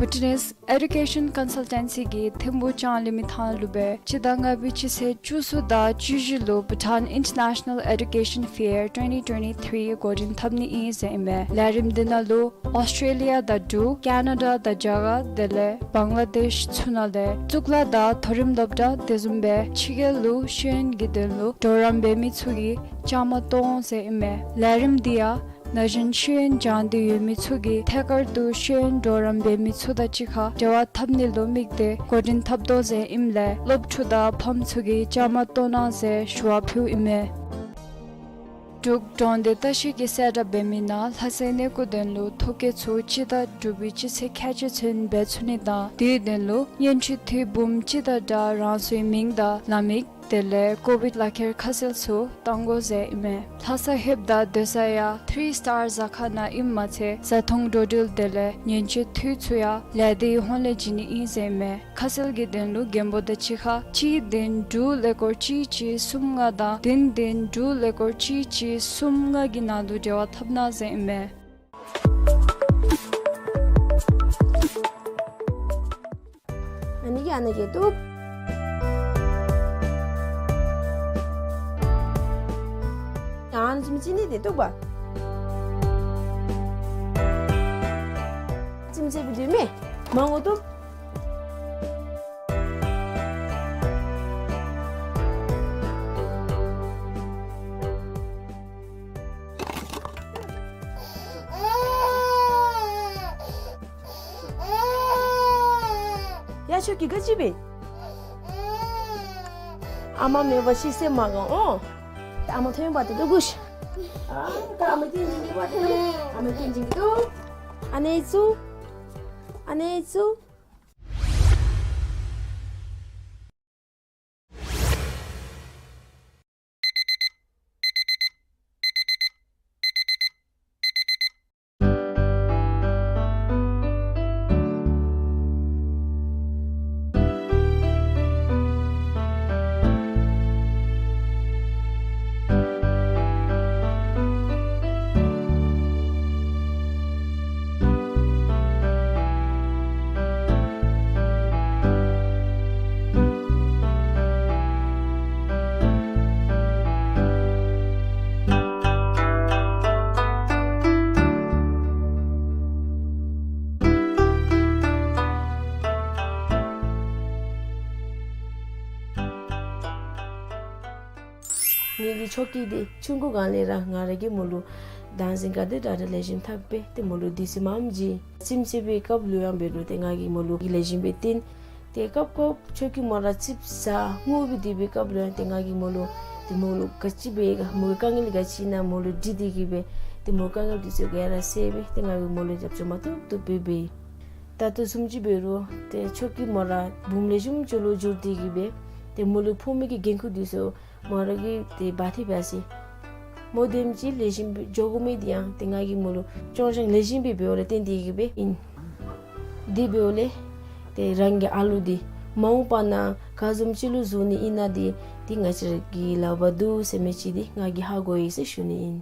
བྷུ་ཊི་ནེསི་ཨེ་ཌུ་ཀེ་ཤཱན་ཀོན་སཱལ་ཊེན་སི་གིས་ཐིམ་ཕུག་ལྕང་གླིང་མི་ཐང་ལུ་སྦེ་སྤྱི་ཟླ་ལྔ་པའི་སྤྱི་ཚེས་བཅུ་གསུམ་དང་བཅུ་བཞི་ལུ་Bhutan International Education Fair twenty twenty-three འགོ་འདྲེན་འཐབ་ནི་ཨིན་ཟེར་ཨིན་མས། ལས་རིམ་འདི་ནང་ལུ་ཨོསི་ཊྲེ་ལི་ཡ་དང་འབྲུག་ཀེ་ན་ཌ་དང་རྒྱ་གར་དེ་ལས་བང་ལ་དེཤ་ཚུ་ནང་ལས་གཙུག་ལག་དང་མཐོ་རིམ་སློབ་གྲྭ་དེ་བཟུམ་སྦེ་ཕྱི་རྒྱལ་ལུ་ཤེས་ཡོན་གྱི་དོན་ལུ་གྲོགས་རམ་འབད་མི་ཚུ་གིས་བཅའ་མར་གཏོགས་འོང་ཟེར་ཨིན་མས། ལས་རིམ་འདི་ཡང་ན་གཞོན་ཤེས་ཡོན་སྦྱང་སྟེ་ཡོད་མི་ཚུ་གིས་ཐད་ཀར་དུ་ཤེས་ཡོན་གྲོགས་རམ་འབད་མི་ཚུ་དང་གཅིག་ཁར་འབྲེལ་བ་འཐབ་ནི་ལུ་དམིགས་ཏེ་འགོ་འདྲེན་འཐབ་དོ་ཟེར་ཨིནམ་ལས་སློབ་ཕྲུག་དང་ཕམ་ཚུ་གིས་བཅའ་མར་གཏོགས་གནང་ཟེར་ཞུ་བ་ཕུལཝ་ཨིན་མས། འབྲུག་གྲོང་སྡེ་ལྟ་བཤལ་གྱིས་གསལ་བསྒྲགས་འབད་མི་ནང་ལྷ་སའི་གནས་སྐོར་དོན་ལུ་ཐོ་བཀོད་ཚུ་སྤྱི་ཟླ་དྲུག་པའི་སྤྱི་ཚེས་ཁལ་གཅིག་ཚུན་འབད་ཚུགས་ནི་དང་དེའི་དོན་ལུ་སྙན་ཞུ་འཐུས་འབུམ་གཅིག་དང་སྦྲགས་རང་སོའི་མིང་དང་ལམ་ཡིག་དེ་ལས་ཀོ་བིཌ་ལག་ཁྱེར་ཁ་གསལ་ཚུ་གཏང་དགོ་ཟེར་ཨིན་མས། ལྷ་ས་ལྷོདཔ་ད་སྡོད་ས་ཡང་ཐི་རི་སི་ཊར་ཟ་ཁང་ནང་ཨིནམ་མ་ཚད་བཟའ་འཐུང་འགྲོ་འགྲུལ་དེ་ལས་ཉེན་བཅོལ་འཐུས་ཚུ་ཡང་ལས་སྡེའི་ཧོངས་ལས་བྱིན་ནི་ཨིན་ཟེར་ཨིན་མས། ཁ་གསལ་གྱི་དོན་ལུ་མགོན་པོ་དང་གཅིག་ཁར་གཅིག་བདུན་དྲུག་ཀླད་ཀོར་གཅིག་གཅིག་གསུམ་ལྔ་དང་བདུན་བདུན་དྲུག་ཀླད་ཀོར་གཅིག་གཅིག་གསུམ་ལྔ་གི་ནང་ལུ་འབྲེལ་བ་འཐབ་གནང་ཟེར་ཨིན་མས། ཨ་ནི་གིས་ཨ་ནི་གིས་བཏུབ། ཡང་ཨ་ནི་ཙམ་ཅིག་ནི་དེ་བཏུབ་པ། ཙམ་ཅིག་སྦེ་བཏུབ་མས། མང་པོ་བཏུབ། ཡ་ཁྱོད་ཀྱིས་ག་ཅི་འབད། ཨ་མ་མེད་པར་ཤི་སེམས་མ་དགའ་འོང་། ཨ་མ་ཐོན་པ་དེ་ལྟོ་གུ་ཤ། ཨ་ད་ཨ་མ་སྐྱེངས་ཅིག་གི་པ་དེ་ལྟོ། ཨ་མ་སྐྱེངས་ཅིག་གི་ལྟོ། ཨ་ནེ་ཚུ། ཨ་ནེ་ཚུ། ངེ་གི་ཆོ་གི་འདི་ཆུང་ཀུ་སྒང་ལས་ར་ང་ར་གིས་མོ་ལུ་དང་འཛིན་ག་དེ་དྲག་དྲག་ལེགས་ཤོམ་འཐབ་སྦེ་ཏེ་མོ་ལུ་དུས་ཚོད་མངམ་བྱིན། ཁྱིམ་ཚེས་པའི་སྐབས་ལུ་ཡང་འབད་རུང་ཏེ་ང་གིས་མོ་ལུ་ལེགས་ཤོམ་སྦེ་བསྟེན། ཏེ་སྐབས་སྐབས་ཆོ་གི་མོ་ར་ཙིགཔ་ཟ་ངུ་སྦེ་སྡོད་པའི་སྐབས་ལུ་ཡང་ཏེ་ང་གིས་མོ་ལུ་ཏེ་མོ་ལུ་ག་ཅི་འབད་ག་མོ་གི་དཀའ་ངལ་ག་ཅི་ཨིན་ན་མོ་ལུ་དྲི་སྟེ་གིས་སྦེ་ཏེ་མོ་དཀའ་ངལ་འདི་ཚུ་ག་ར་སེལ་སྦེ་ཏེ་ང་གིས་མོ་ལུ་རྒྱབ་སྐྱོར་མ་བཏུབ་བཏུབ་སྦེ་འབད་ཡི། ད་ལྟོ་བཟུམ་ཅིག་འབད་རུང་ཏེ་ཆོ་གི་མོ་ར་བུམོ་ལེགས་ཤོམ་ཅིག་ལུ་འགྱུར་ཏེ་གིས་སྦེ་ཏེ་མོ་ལུ་ཕོག་མི་གི་འགན་ཁུར་འདི་ཚུ་མོ་ར་གིས་ཏེ་འབག་སྟེ་འབག་ཟེར། མོ་དེམ་ཅིག་ལེགས་ཤོམ་སྦེ་འགྱོ་དགོ་མི་འདི་ཡང་ཏེ་ང་གིས་མོ་ལུ་སྐྱོང་སྦྱང་ལེགས་ཤོམ་སྦེ་འབདཝ་ལས་བརྟེན་ཏེ་གིས་སྦེ་ཨིན། དེ་འབདཝ་ལས་ཏེ་རང་གི་ཨ་ལུ་འདི་མ་འོངས་པ་ནང་ག་བཟུམ་ཅིག་ལུ་བཟོ་ནི་ཨིན་ན་འདི་ཏེ་ང་བཅས་ར་གི་ལག་པར་འདུག་ཟེར་མི་ཅིག་འདི་ང་གིས་ཧ་གོ་ཡི་ཟེར་ཞུ་ནི་ཨིན།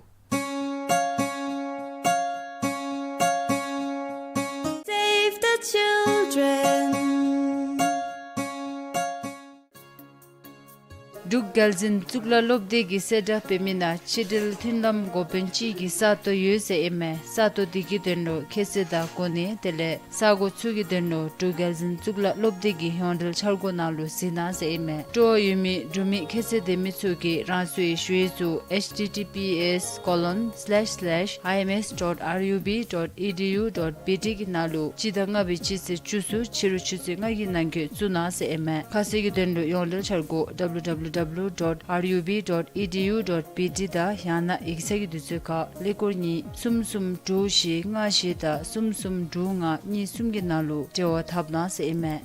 Save the children. འབྲུག་རྒྱལ་འཛིན་གཙུག་ལག་སློབ་སྡེ་གིས་གསལ་བསྒྲགས་འབད་མི་ནང་ཕྱི་འབྲེལ་མཐུན་ལམ་འགོ་དཔོན་ཅིག་གི་ས་སྟོང་ཡོད་ཟེར་ཨིན་མས། ས་སྟོང་འདི་གི་དོན་ལུ་ཁྱད་ཚད་དང་གོ་གནས་དེ་ལས་ས་གོ་ཚུ་གི་དོན་ལུ་འབྲུག་རྒྱལ་འཛིན་གཙུག་ལག་སློབ་སྡེ་གི་ཡོངས་འབྲེལ་འཆར་སྒོ་ནང་ལུ་གཟིགས་གནང་ཟེར་ཨིན་མས། སྤྲོ་བ་ཡོད་མི་འབྲུག་མི་ཁྱད་ཚད་ལྡན་མི་ཚུ་གིས་རང་སོའི་ཞུ་ཡིག་ཚུ་H T T P S colon slash slash I M S dot R U B dot E D U dot B T གི་ནང་ལུ་སྤྱི་ཟླ་ལྔ་པའི་སྤྱི་ཚེས་བཅུ་གསུམ་ཕྱི་རུ་ཆུ་ཚོད་ལྔ་གི་ནང་འཁོད་བཙུགས་གནང་ཟེར་ཨིན་མས། ཁ་གསལ་གྱི་དོན་ལུ་ཡོངས་འབྲེལ་འཆར་སྒོ་W W W dot R U B dot E D U dot B T དང་ཡང་ན་ཡིག་ཚང་གི་དུས་ཚོད་ཁར་ཀླད་ཀོར་གཉིས་གསུམ་གསུམ་དྲུག་བཞི་ལྔ་བཞི་དང་གསུམ་གསུམ་དྲུག་ལྔ་གཉིས་གསུམ་གྱི་ནང་ལུ་འབྲེལ་བ་འཐབ་གནང་ཟེར་ཨིན་མས།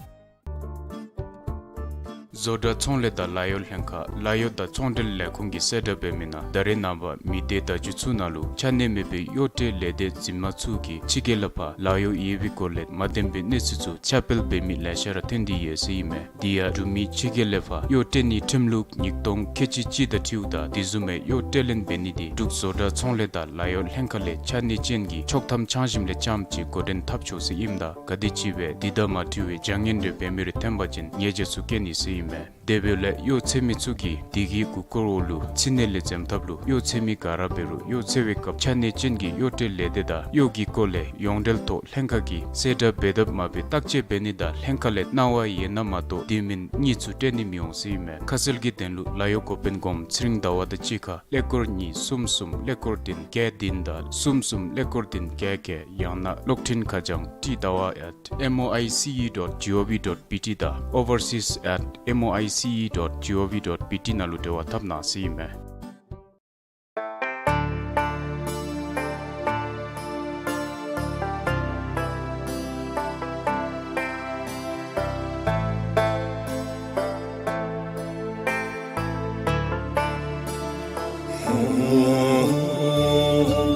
བཟོ་གྲྭ་ཚོང་ལས་དང་ལཱ་གཡོག་ལྷན་ཁག་ལཱ་གཡོག་དང་ཚོང་འབྲེལ་ལས་ཁུངས་ཀྱིས་གསལ་བསྒྲགས་འབད་མི་ནང་ད་རེས་ནངས་པ་མི་སྡེ་བརྡ་བརྒྱུད་ཚུ་ནང་ལུ་ཆ་གནས་མེད་པའི་གཡོག་ཁྲལ་ལས་སྡེ་འཛིན་མ་ཚུ་གིས་ཕྱི་རྒྱལ་ལས་ཕར་ལཱ་གཡོག་ཡོད་པའི་སྐོར་ལས་མ་བདེན་པའི་གནས་ཚུལ་ཚུ་ཁྱབ་སྤེལ་འབད་མི་ལེ་ཤ་ར་ཐོན་ཏེ་ཡོད་ཟེར་ཨིན་མས། དེ་ཡང་འབྲུག་མི་ཕྱི་རྒྱལ་ལས་ཕར་གཡོག་སྤྲོད་ནིའི་ཁྲིམས་ལུགས་ཉིས་སྟོང་ཁལ་གཅིག་གཅིག་དང་འཁྲིལཝ་ད་དེ་བཟུམ་མའི་གཡོག་སྤྲོད་ལེན་འབད་ནི་དེ་འབྲུག་བཟོ་གྲྭ་ཚོང་ལས་དང་ལཱ་གཡོག་ལྷན་ཁག་ལས་ཆ་གནས་ཅན་གྱི་ཆོག་ཐམ་ཚང་ཞིནམ་ལས་རྐྱངམ་ཅིག་འགོ་འདྲེན་འཐབ་ཆོག་ཟེར་ཨིནམ་ད་ག་དེམ་ཅིག་སྦེ་དེ་དང་མ་འཁྲིལ་བའི་བྱ་ངན་རེ་འབད་མི་རེ་ཐོན་པ་ཅིན་ཉེས་བྱ་ཚུ་བཀལ་ནི་ཟེར་ཨིན་མས། དེ་འབདཝ་ལས་གཡོག་འཚོལ་མི་ཚུ་གིས་དེ་གི་གུ་སྐོར་འོག་ལུ་ཕྱི་ནང་ལས་འཛེམ་ཐབས་ལུ་གཡོག་འཚོལ་མི་ག་ར་འབད་རུང་གཡོག་འཚོལ་བའི་སྐབས་ཆ་གནས་ཅན་གྱི་གཡོག་སྤྲོད་ལས་སྡེ་དང་གཡོག་གི་སྐོར་ལས་ཡོངས་འབྲེལ་ཐོག་ལྷན་ཁག་གིས་གསལ་བསྒྲགས་འབད་དཔ་མ་འབད་བརྟག་དཔྱད་འབད་ནི་དང་ལྷན་ཁག་ལས་གནང་བ་ཡོད་ན་མ་གཏོགས་དེ་མེན་གཉིས་ཚུ་སྤྲོད་ནི་མི་འོང་ཟེར་ཨིན་མས། ཁ་གསལ་གྱི་དོན་ལུ་ལཱ་གཡོག་འགོ་དཔོན་སྒོམ་ཚེ་རིང་ཟླ་བ་དང་གཅིག་ཁར་ཀླད་ཀོར་གཉིས་གསུམ་གསུམ་ཀླད་ཀོར་བདུན་བརྒྱད་བདུན་དང་གསུམ་གསུམ་ཀླད་ཀོར་བདུན་བརྒྱད་བརྒྱད། ཡང་ན་གློག་འཕྲིན་ཁ་བྱང་ཏི་ཟླ་བ་at M O I C E dot G O V dot B T དང་overseas at M O I C E dot G O V dot B T ནང་ལུ་འབྲེལ་བ་འཐབ་གནང་ཟེར་ཨིན་མས།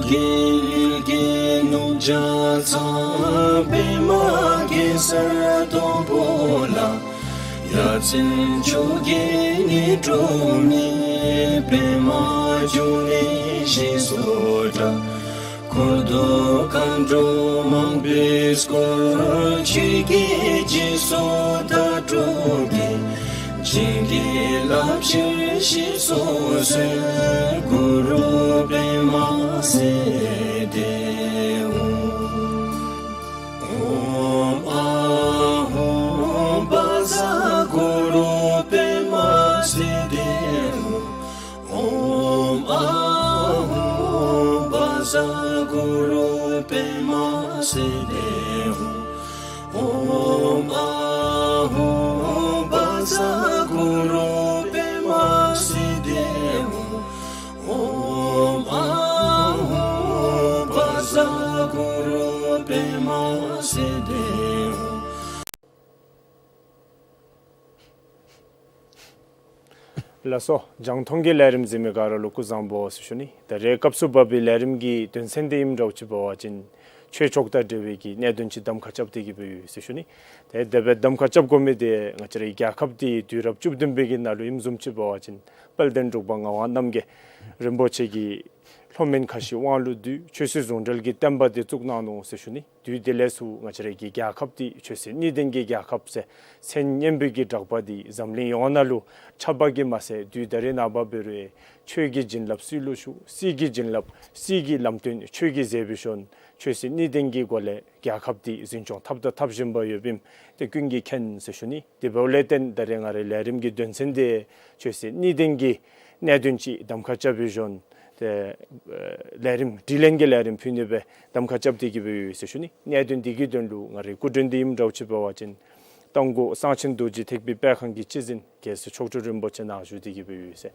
རྒྱལ་གྱི་ནུབ་བྱང་ཚང་པདྨ་གེ་སར་སྟོང་པོ་ལ། ཡ་མཚན་མཆོག་གི་ནི་སྒྲོན་མེ་པདྨ་འབྱུང་གནས་ཞེས་སུ་གྲགས། འཁོར་དུ་མཁའ་འགྲོ་མང་པོས་བསྐོར། ཆོས་ཀྱི་རྗེས་སུ་བདག་སྒྲུབ་ཀྱིས། བྱིན་གྱིས་བརླབ་ཕྱིར་གཤེགས་སུ་གསོལ། གུ་རུ་པདྨ་སིདྡྷི་ཧཱུྃ། ཨོཾ་ཨཱཿཧཱུྃ་བཛྲ་གུ་རུ་པདྨ་སིདྡྷི་ཧཱུྃ། ཨོཾ་ཨཱཿཧཱུྃ་བཛྲ་གུ་རུ་པདྨ་སིདྡྷི་ཧཱུྃ། ཨོཾ་ཨཱཿཧཱུྃ་བཛྲ་གུ་རུ་པདྨ་སིདྡྷི་ཧཱུྃ། ཨོཾ་ཨཱཿཧཱུྃ་བཛྲ་གུ་རུ་པདྨ་སིདྡྷི་ཧཱུྃ། ལགས་སོ། རྒྱང་མཐོང་གི་ལས་རིམ་གཟིགས་མི་ག་ར་ལུ་སྐུ་གཟུགས་བཟང་པོ་ཟེར་ཞུ་ནི། ད་རེས་སྐབས་སུ་བབས་པའི་ལས་རིམ་གྱི་དོན་ཚན་འདི་ཨིནམ་འདྲཝ་ཅིག་འབད་བ་ཅིན་ཆོས་ཕྱོགས་དང་འབྲེལ་བའི་གི་གནད་དོན་ཅིག་གདམ་ཁ་རྐྱབ་སྟེ་གི་འབད་ཡོད་ཟེར་ཞུ་ནི། ཏེ་དེ་སྦེ་གདམ་ཁ་རྐྱབ་དགོ་མི་འདི་ང་བཅས་རའི་རྒྱལ་ཁབ་འདི་དུས་རབས་བཅུ་བདུན་པའི་གི་ནང་ལུ་ཨིནམ་བཟུམ་ཅིག་འབད་བ་ཅིན་དཔལ་ལྡན་འབྲུག་པ་ངག་དབང་རྣམ་རྒྱལ་རིན་པོ་ཆེ་གིས་ལྷོ་མོན་ཁ་བཞི་དབང་ལུང་བསྡུས་ཆོས་སྲིད་ཟུང་འབྲེལ་གྱི་བསྟན་པ་འདི་བཙུགས་གནང་ནུག་ཟེར་ཞུ་ནི། དུས་དེ་ལས་ཚུར་ང་བཅས་རའི་གི་རྒྱལ་ཁབ་འདི་ཆོས་སྲིད་གཉིས་ལྡན་གྱི་རྒྱལ་ཁབ་ཟེར་མཚན་སྙན་པའི་གི་གྲགས་པ་འདི་འཛམ་གླིང་ཡོངས་ནང་ལུ་ཁྱབ་པ་གིས་མ་ཚད་དུས་ད་རེས་ནངས་པ་འབད་རུང་ཆོས་ཀྱི་བྱིན་རླབས་སྲིད་ལུ་ཞུགས། སྲིད་ཀྱི་བྱིན་རླབས་སྲིད་ཀྱི་ལམ་སྟོན་ཆོས་ཀྱི་ཟེར་བའི་ཤུལ་ཆོས་སྲིད་གཉིས་ལྡན་གྱི་སྒོ་ལས་རྒྱལ་ཁབ་འདི་འཛིན་སྐྱོང་འཐབ་དང་འཐབ་བཞིན་པ་ཡོདཔ་ཨིནམ་འདི་ཀུན་གྱིས་མཁྱེན་ཟེར་ཞུ་ནི། དེ་འབདཝ་ལས་བརྟེན་ད་རེས་ང་རའི་ལས་རིམ་གྱི་དོན་ཚན་འདི་ཆོས་སྲིད་གཉིས་ལྡན་གྱི་ གནད་དོན་ཅིག་གདམ་ཁ་རྐྱབ་པའི་ཞོར་ཏེ་ལས་རིམ་དྲི་ལན་གྱི་ལས་རིམ་ཕུལ་ནི་སྦེ་གདམ་ཁ་རྐྱབ་སྟེ་གི་སྦེ་ཡོད་ཟེར་ཞུ་ནི། གནད་དོན་འདི་གི་དོན་ལུ་ང་རའི་སྐུ་མགྲོན་འདི་ཨིནམ་འདྲཝ་ཅིག་འབད་བ་ཅིན་རྟ་མགོ་གསང་ཆེན་རྡོ་རྗེ་ཐེག་པའི་སྤེལ་ཁང་གི་སྤྱི་འཛིན་རྒྱལ་སྲས་མཆོག་སྤྲུལ་རིན་པོ་ཆེ་ནཱ་བཞུགས་ཏེ་གི་སྦེ་ཡོད་ཟེར།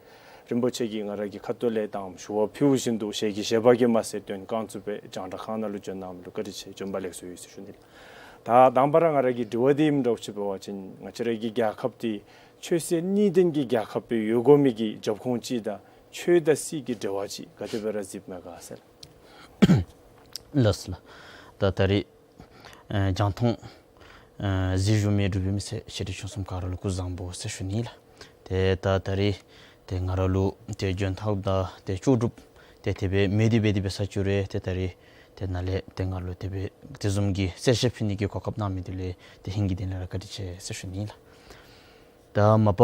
རིན་པོ་ཆེ་གིས་ང་ར་གི་ཁ་ཐུག་ལས་དང་ཞུ་བ་ཕུལ་བཞིན་དུ་ཞལ་གྱི་བཞེས་པ་གིས་མ་ཚད་དོན་བསྐང་ཚུགས་པའི་རྒྱང་བསྒྲགས་ཁང་ནང་ལུ་བྱོན་གནང་མི་ལུ་བཀའ་དྲིན་ཆེ། བྱོན་པ་ལེགས་སོ་ཡོད་ཟེར་ཞུ་ནི་ལགས། ད་དང་པ་ར་ང་ར་གི་དྲི་བ་འདི་ཨིནམ་འདྲཝ་ཅིག་འབད་བ་ཅིན་ང་བཅས་ར་གི་རྒྱལ་ཁབ་འདི་ཆོས་སྲིད་གཉིས་ལྡན་གྱི་རྒྱལ་ཁབ་སྦེ་ཡོད་དགོ་མི་གི་རྒྱབ་ཁུངས་ཅིག་དང་ཆོས་དང་སྲིད་ཀྱི་འབྲེལ་བ་ཅིག་ག་དེ་སྦེ་ར་གཟིགསཔ་མས་ག་ཟེར། ལགས་སོ་ལགས། ད་ད་རེས་ཨེ་རྒྱང་མཐོང་ཨེ་གཟིགས་བཞུགས་མི་འབྲུག་པའི་མི་སེར་ཆེ་འབྲིང་ཆུང་གསུམ་ག་ར་ལུ་སྐུ་གཟུགས་བཟང་པོ་ཟེར་ཞུ་ནི་ལགས། ཏེ་ད་ད་རེས་ཏེ་ང་ར་ལུ་ཏེ་འཇོན་ཐང་དང་ཏེ་ལྕོགས་གྲུབ་ཏེ་དེ་སྦེ་མེད་དེ་འབད་དེ་འབད་ས་ཅིག་རུང་ཏེ་ད་རེས་ཏེ་ནཱ་ལས་ཏེ་ང་ལུ་དེ་སྦེ་དེ་བཟུམ་གྱི་གསལ་བཤད་ཕུལ་ནི་གི་གོ་སྐབས་གནང་མི་འདི་ལུ་ཏེ་ཧིང་གི་དོན་ལས་ར་བཀའ་དྲིན་ཆེ་ཟེར་ཞུ་ནི་ལགས། ད་མ་པ་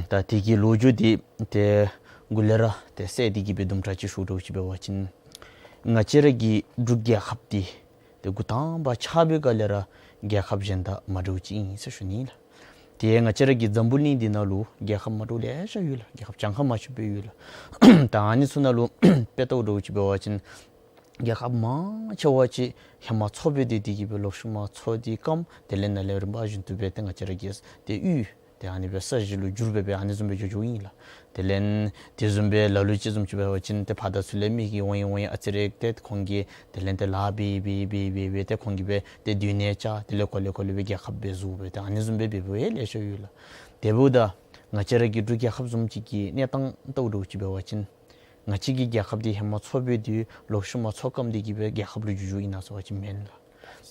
ད་དེ་གི་ལོ་རྒྱུས་འདི་ཏེ་འགོ་ལས་ར་ཏེ་གསལ་ཏེ་གི་སྦེ་དུམ་གྲ་ཅིག་ཞུ་འདྲཝ་ཅིག་འབད་བ་ཅིན་ང་བཅས་ར་གི་འབྲུག་རྒྱལ་ཁབ་འདི་ཏེ་འགོ་དང་པ་ཆགས་པའི་སྒང་ལས་ར་རྒྱལ་ཁབ་གཞན་དང་མ་འདྲཝ་ཅིག་ཨིན་ཟེར་ཞུ་ནི་ལགས། ཏེ་ང་བཅས་ར་གི་འཛམ་བུ་གླིང་འདི་ནང་ལུ་རྒྱལ་ཁབ་མ་འདྲཝ་ལེ་ཤ་ཡོད་ལགས། རྒྱལ་ཁབ་གྱངས་ཁ་མ་ཆོདཔ་སྦེ་ཡོད་ལགས། ད་ཨ་ནི་ཚུ་ནང་ལུ་དཔེ་བལྟཝ་འདྲཝ་ཅིག་འབད་བ་ཅིན་རྒྱལ་ཁབ་མང་ཆེ་བ་ཅིག་ཧེ་མ་མཚོ་སྦེ་སྡོད་དེ་གི་སྦེ་ལོག་ཤུལ་མ་མཚོ་འདི་སྐམ། དེ་ལས་ནཱ་ལས་རིམ་པ་བཞིན་དུ་སྦེ་ཏེ་ང་བཅས་ར་གི་ཏེ་ཡུལ་ཏེ་ཨ་ནི་སྦེ་ས་གཞི་ལུ་འགྱུར་སྦེ་སྦེ་ཨ་ནི་བཟུམ་སྦེ་འགྱོ་འགྱོཝ་ཨིན་ལགས། དེ་ལས་དེ་བཟུམ་སྦེ་ལ་ལུ་ཅིག་བཟུམ་ཅིག་འབད་བ་ཅིན་ཏེ་ཕར་དང་ཚུར་ལས་མི་གིས་འོང་ཡི་འོང་ཡི་ཨ་ཙི་རེ་ཏེ་ཁོང་གིས་དེ་ལས་ཏེ་ལཱ་འབད་འབད་འབད་འབད་འབད་ཏེ་ཁོང་གིས་སྦེ་ཏེ་སྡོད་གནས་བཅགས། དེ་ལས་གོ་ལེ་གོ་ལེ་སྦེ་རྒྱལ་ཁབ་སྦེ་བཟོ་སྦེ་ཏེ་ཨ་ནི་བཟུམ་སྦེ་འབད་འབདཝ་ཡང་ལེ་ཤ་ཡོད་ལགས། དེ་འབདཝ་ད་ང་བཅས་ར་གི་འབྲུག་རྒྱལ་ཁབ་བཟུམ་ཅིག་གི་གནས་སྟངས་བལྟཝ་འདྲཝ་ཅིག་འབད་བ་ཅིན་ང་བཅས་ཀྱི་རྒྱལ་ཁབ་འདི་ཧེ་མ་མཚོ་སྦེ་སྡོད། ལོག་ཤུལ་མ་མཚོ་སྐམ་སྟེ་གི་སྦེ་རྒྱལ་ཁབ་ལུ་འགྱུར་འགྱུརཝ་ཨིན་ན་ཟེར་བ་ཅིན་མེན་ལགས།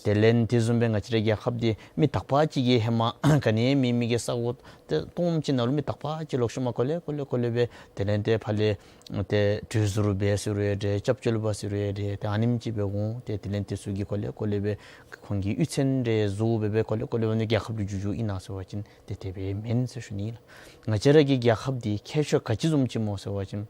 དེ་ལས་དེ་བཟུམ་སྦེ་ང་བཅས་རའི་རྒྱལ་ཁབ་འདི་མི་དག་པ་ཅིག་གིས་ཧེ་མ་ག་ནི་མེད་མི་གི་ས་གོ་ཏེ་སྟོངམ་ཅིག་ནང་ལུ་མི་དག་པ་ཅིག་ལོག་ཤུལ་མ་གོ་ལེ་གོ་ལེ་གོ་ལེ་སྦེ་དེ་ལས་ཏེ་ཕར་ལས་ཏེ་གྲུ་ཟུར་སྦེ་ཟེར་རུང་འདྲ་སྐྱབས་བཅོལ་བ་ཟེར་རུང་འདྲ་ཏེ་ཨ་ནེམ་ཅིག་སྦེ་འོང་། ཏེ་དེ་ལས་དེ་ཚུ་གིས་གོ་ལེ་གོ་ལེ་སྦེ་ཁོང་གི་གཡུས་ཚན་འདྲ་བཟོ་སྦེ་སྦེ་གོ་ལེ་གོ་ལེ་སྦེ་ནི་རྒྱལ་ཁབ་ལུ་འགྱུར་འགྱུརཝ་ཨིན་ན་ཟེར་བ་ཅིན་ཏེ་དེ་སྦེ་མེན་ཟེར་ཞུ་ནི་ལགས། ང་བཅས་ར་གི་རྒྱལ་ཁབ་འདི་ཁྱད་ཆོས་ག་ཅི་བཟུམ་ཅིག་སྨོ་ཟེར་བ་ཅིན་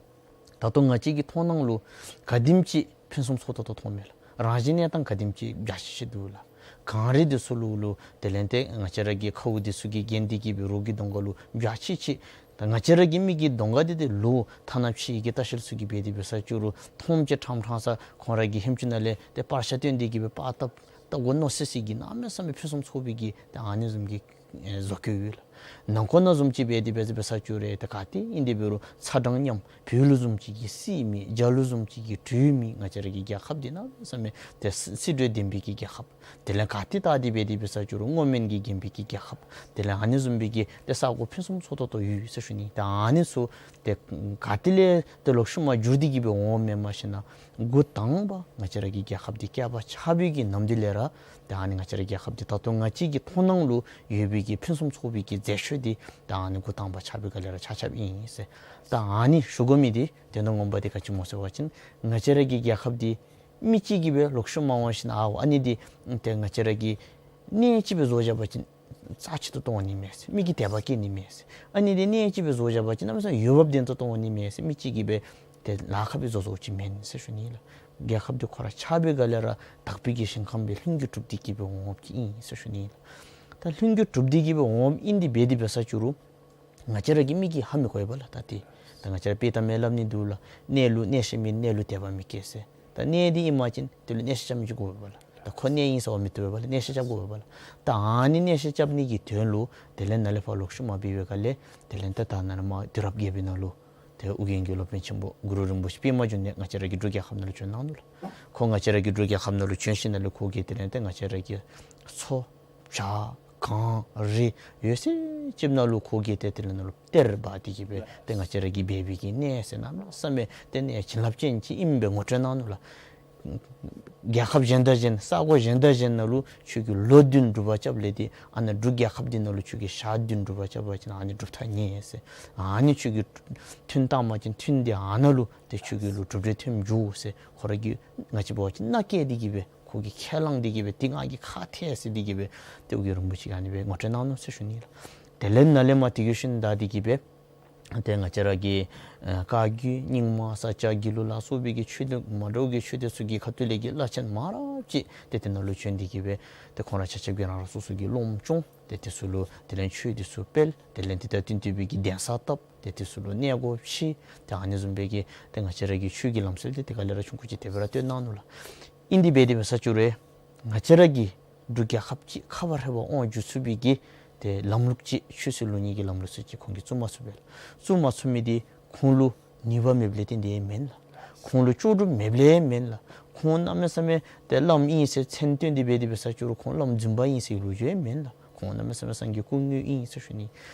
ད་ལྟོ་ང་བཅས་ཀྱི་མཐོང་སྣང་ལུ་ག་དེམ་ཅིག་ཕུན་སུམ་ཚོགས་ཏོག་ཏོ་མཐོངམ་མས་ལགས། རང་བཞིན་གནས་སྟངས་ག་དེམ་ཅིག་འཇའ་ཆི་ཆི་འདུག་ལགས། གངས་རི་འདི་ཚུ་ལུ་ལུ་དེ་ལས་ཏེ་ང་བཅས་ར་གི་ཁཝ་འདི་ཚུ་གིས་བརྒྱན་ཏེ་གི་སྦེ་རོགས་ཀྱི་གདོང་ཁ་ལུ་འཇའ་ཆི་ཆི། ད་ང་བཅས་ར་གི་མི་གི་གདོང་ཁ་འདི་ཏེ་ལོ་ཐ་ན་ཕྱི་གི་ལྟ་བཤལ་ཚུ་གིས་འབད་དེ་འབད་ས་ཅིག་རུང་མཐོངམ་ཅིག་ཕྲང་ཕྲང་ས་ཁོང་ར་གི་ཧེམ་ཅུང་ནང་ལས་ཏེ་པར་ཤ་བཏོན་ཏེ་གི་སྦེ་པར་བཏབ་བལྟ་དགོ་མནོ་སི་སི་གི་གནམ་མེད་ས་མེད་ཕུན་སུམ་ཚོགས་པའི་གི་ཏེ་ཨ་ནི་བཟུམ་གྱི་ཨེ་བཟོ་བཀོད་ཡོད་ལགས། ནང་འཁོད་ནང་བཟུམ་ཅིག་འབད་དེ་འབད་ས་འབད་ས་ཅིག་རུང་ཏེ་ག་ཏེ་ཨིན་དེ་འབད་རུང་ཚ་གྲང་མཉམ། བོད་ལུ་བཟུམ་ཅིག་གི་སྲིད་མེད། རྒྱ་ལུ་བཟུམ་ཅིག་གི་གྲོས་མེད། ང་བཅས་ར་གི་རྒྱལ་ཁབ་འདི་གནམ་མེད་ས་མེད་ཏེ་སྲི་སྲིད་གྲོས་ལྡན་པའི་གི་རྒྱལ་ཁབ། དེ་ལས་ག་ཏེ་བལྟ་སྟེ་འབད་དེ་འབད་ས་ཅིག་རུང་བསྔོ་སྨོན་གྱིས་བརྒྱན་པའི་གི་རྒྱལ་ཁབ། དེ་ལས་ཨ་ནི་བཟུམ་སྦེ་གི་ཏེ་ས་གོ་ཕུན་སུམ་ཚོགས་ཏོག་ཏོ་ཡོད་ཟེར་ཞུ་ནི། ཏེ་ཨ་ནི་ཚུ་ཏེ་ག་ཏེ་ལས་ཏེ་ལོག་ཤུལ་མ་འགྱུར་ཏེ་གི་སྦེ་འོངམ་མས་མ་ཤེས་ན། འགོ་དང་པ་ང་བཅས་ར་གི་རྒྱལ་ཁབ་འདི་བསྐལ་པ་ཆགས་པའི་གི་ནམ་དུས་ལས་ར་ཏེ་ཨ་ནི་ང་བཅས་ར་རྒྱལ་ཁབ་འདི་ད་ལྟོ་ང་བཅས་ཀྱི་མཐོང་སྣང་ལུ་ཡོད་པའི་གི་ཕུན་སུམ་ཚོགས་པའི་གི་མཛེས་ཆོས་འདི་ཏེ་ཨ་ནི་འགོ་དང་པ་ཆགས་པའི་སྒང་ལས་ར་ཆགས་ཆགསཔ་ཨིན་ཟེར། ད་ཨ་ནི་ཞུ་དགོ་མི་འདི་དོན་དག་ངོ་མ་འདི་ག་ཅི་སྨོ་ཟེར་བ་ཅིན་ང་བཅས་ར་གི་རྒྱལ་ཁབ་འདི་མི་གཅིག་གིས་སྦེ་ལོག་ཤུལ་མ་འོང་ཞིནམ་ཨའོ་ཨ་ནི་འདི་ཏེ་ང་བཅས་ར་གི་གནས་ཅིག་སྦེ་བཟོ་བཞག་པ་ཅིན་རྩ་ཆེ་ཏོག་ཏོ་འོང་ནི་མས་ཟེར། མི་གིས་དད་པ་སྐྱེ་ནི་མས་ཟེར། ཨ་ནི་འདི་གནས་ཅིག་སྦེ་བཟོ་བཞག་པ་ཅིན་གནམ་མེད་ས་མེད་འོས་འབབ་ལྡན་ཏོག་ཏོ་འོང་ནི་མས་ཟེར་མི་གཅིག་གིས་སྦེ་ཏེ་ལཱ་ཁག་སྦེ་བཟོ་བཟོཝ་ཅིག་མེན་ཟེར་ཞུ་ནི་ལགས། རྒྱལ་ཁབ་འདི་ཁོ་ར་ཆགས་པའི་སྒང་ལས་ར་དག་པའི་གི་ཞིང་ཁམས་སྦེ་ལྷུན་གྱིས་གྲུབ་སྟེ་གི་སྦེ་འོངམ་ཅིག་ཨིན་ཟེར་ཞུ་ནི་ལགས། ད་ལྷུན་གྱིས་གྲུབ་སྟེ་གི་སྦེ་འོངམ་ཨིན་ཏེ་འབད་དེ་འབད་ས་ཅིག་རུང་ང་བཅས་ར་གི་མི་གིས་ཧ་མི་གོ་བས་ལགས། ད་ཏེ་ད་ང་བཅས་ར་དཔྱེ་གཏམ་སླབ་ནི་འདུག་ལགས། གནས་ལུ་གནས་ཤེས་མེད་གནས་ལུ་དད་པ་མི་སྐྱེ་ཟེར། ད་གནས་འདི་ཨིན་པ་ཅིན་དེ་ལུ་གནས་ཤེས་རྐྱབ་མི་ཅིག་དགོ་པས་ལགས། ད་ཁོ་གནས་ཨིན་ཟེར་བ་མི་བཏུབ་པས་ལགས། གནས་ཤེས་རྐྱབ་དགོ་པས་ལགས། ད་ཨ་ནི་གནས་ཤེས་རྐྱབ་ནི་གི་དོན་ལུ་དེ་ལས་ནཱ་ལས་ཕར་ལོག་ཤུལ་མ་འབད་བའི་སྒང་ལས་དེ་ལས་ད་ད་ནཱ་ལས་མར་དུས་རབས་བརྒྱད་པའི་ནང་ལུ་ཏེ་ཨོ་རྒྱན་གྱི་སློབ་དཔོན་ཆེན་པོ་གུ་རུ་རིན་པོ་ཆེ་པདྨ་འབྱུང་གནས་ང་བཅས་ར་གི་འབྲུག་རྒྱལ་ཁབ་ནང་ལུ་བྱོན་གནང་ནུག་ལགས། ཁོ་ང་བཅས་ར་གི་འབྲུག་རྒྱལ་ཁབ་ནང་ལུ་བྱོན་ཞིནམ་ལས་ཁོ་གིས་དེ་ལས་ཏེ་ང་བཅས་ར་གི་མཚོ་བྱག་གངས་རི་ཡོད་ཚད་ཅིག་ནང་ལུ་ཁོ་གིས་ཏེ་དེ་ལས་ནང་ལུ་གཏེར་སྦ་སྟེ་གི་སྦེ་ཏེ་ང་བཅས་ར་གིས་འབད་བའི་གི་གནས་ཟེར་གནམ་མེད་ས་མེད་ཏེ་གནས་བྱིན་རླབས་ཅན་ཅིག་ཨིནམ་སྦེ་ངོ་སྤྲོད་གནང་ནུག་ལགས། རྒྱལ་ཁབ་གཞན་དང་གཞན་ས་གོ་གཞན་དང་གཞན་ནང་ལུ་ཁྱོད་ཀྱིས་ལོ་བདུན་སྒྲུབ་པ་རྐྱབ་ལས་ཏེ་ཨ་ནཱ་འབྲུག་རྒྱལ་ཁབ་འདི་ནང་ལུ་ཁྱོད་ཀྱིས་ཞག་བདུན་སྒྲུབ་པ་རྐྱབ་པ་ཅིན་ཨ་ནི་སྒྲུབ་ཐག་ཉེ་ཟེར། ཨ་ནི་ཁྱོད་ཀྱིས་ཐུན་བཏང་པ་ཅིན་ཐུན་འདི་ཨ་ནཱ་ལུ་ཏེ་ཁྱོད་ཀྱི་ལུ་གྲུབ་འབྲས་ཐོནམ་འགྱོ་ཟེར། ཁོ་ར་གིས་ང་བཅས་འབད་བ་ཅིན་མནའ་བསྐྱལ་ཏེ་གི་སྦེ་ཁོ་གིས་ཁས་བླངས་ཏེ་གི་སྦེ་ཏེ་ང་གིས་ཁ་ཐལ་ཟེར་ཏེ་གི་སྦེ་ཏེ་ཨོ་རྒྱན་རིན་པོ་ཆེ་གིས་ཨ་ནི་སྦེ་ངོ་སྤྲོད་གནང་ནུག་ཟེར་ཞུ་ནི་ལགས། དེ་ལས་ནཱ་ལས་མར་དེ་གི་ཤུལ་ད་དེ་གི་སྦེ་ཏེ་ང་བཅས་ར་གི་ཨེ་བཀའ་བརྒྱུད་རྙིང་མ་ས་སྐྱ་དགེ་ལུགས་ལ་སོགས་པའི་གི་ཆོས་སྡེ་མ་འདྲཝ་གི་ཆོས་སྡེ་ཚུ་གི་ཁ་ཐུག་ལས་ཀྱི་བླ་ཆེན་མང་རབས་ཅིག་ཏེ་དེ་ནང་ལུ་བྱོན་ཏེ་གི་སྦེ་ཏེ་ཁོང་ར་ཆ་ཁྱབ་ཀྱིས་རང་རང་སོ་སོ་གི་སློབ་སྦྱོང་ ཏེ་དེ་ཚུ་ལུ་དེ་ལས་ཆོས་དེ་ཚུ་སྤེལ། དེ་ལས་དེ་དང་བསྟུན་ཏེ་སྦེ་གི་གདན་ས་བཏབ། ཏེ་དེ་ཚུ་ལུ་གནས་སྒོ་ཕྱེ། ཏེ་ཨ་ནི་བཟུམ་སྦེ་གི་ཏེ་ང་བཅས་ར་གི་ཆོས་ཀྱི་ལམ་སྲོལ་དེ་དེ་ཁ་ལས་ར་ཆུང་ཀུ་ཅིག་དེ་སྦེ་ར་སྟོན་གནང་ནུག་ལགས། ཨིན་དེ་སྦེ་དེ་འབད་ས་ཅིག་རུང་ང་བཅས་ར་གི་འབྲུག་རྒྱལ་ཁབ་ཅིག་ཁ་བ་ར་བ་དབང་བསྒྱུར་ཚུགས་པའི་གི་ཏེ་ལམ་ལུགས་ཅིག་ཆོས་སྲིད་ལུགས་གཉིས་ཀྱི་ལམ་ལུགས་ཅིག་ཁོང་གིས་བཙུགས་མ་ཚུགས་པས་ལགས། བཙུགས་མ་ཚུགས་མི་དེ་ཁོང་ལུ་ནུས་པ་མེདཔ་ལས་བརྟེན་ཏེ་མེན་ལགས། ཁོང་ལུ་ལྕོགས་གྲུབ་མེདཔ་ལས་མེན་ལགས། ཁོང་གནམ་མེད་ས་མེད་ཏེ་བླམ་ཨིན་ཟེར་མཚན་བཏོན་ཏེ་སྦེ་དེ་འབད་ས་ཅིག་རུང་ཁོང་བླམ་རྫུན་པ་ཨིན་ཟེར་ལོ་རྒྱུས་མེན་ལགས། ཁོང་གནམ་མེད་ས་མེད་སངས་རྒྱས་སྐུ་དངོས་ཨིན་ཟེར་ཞུ་ནི།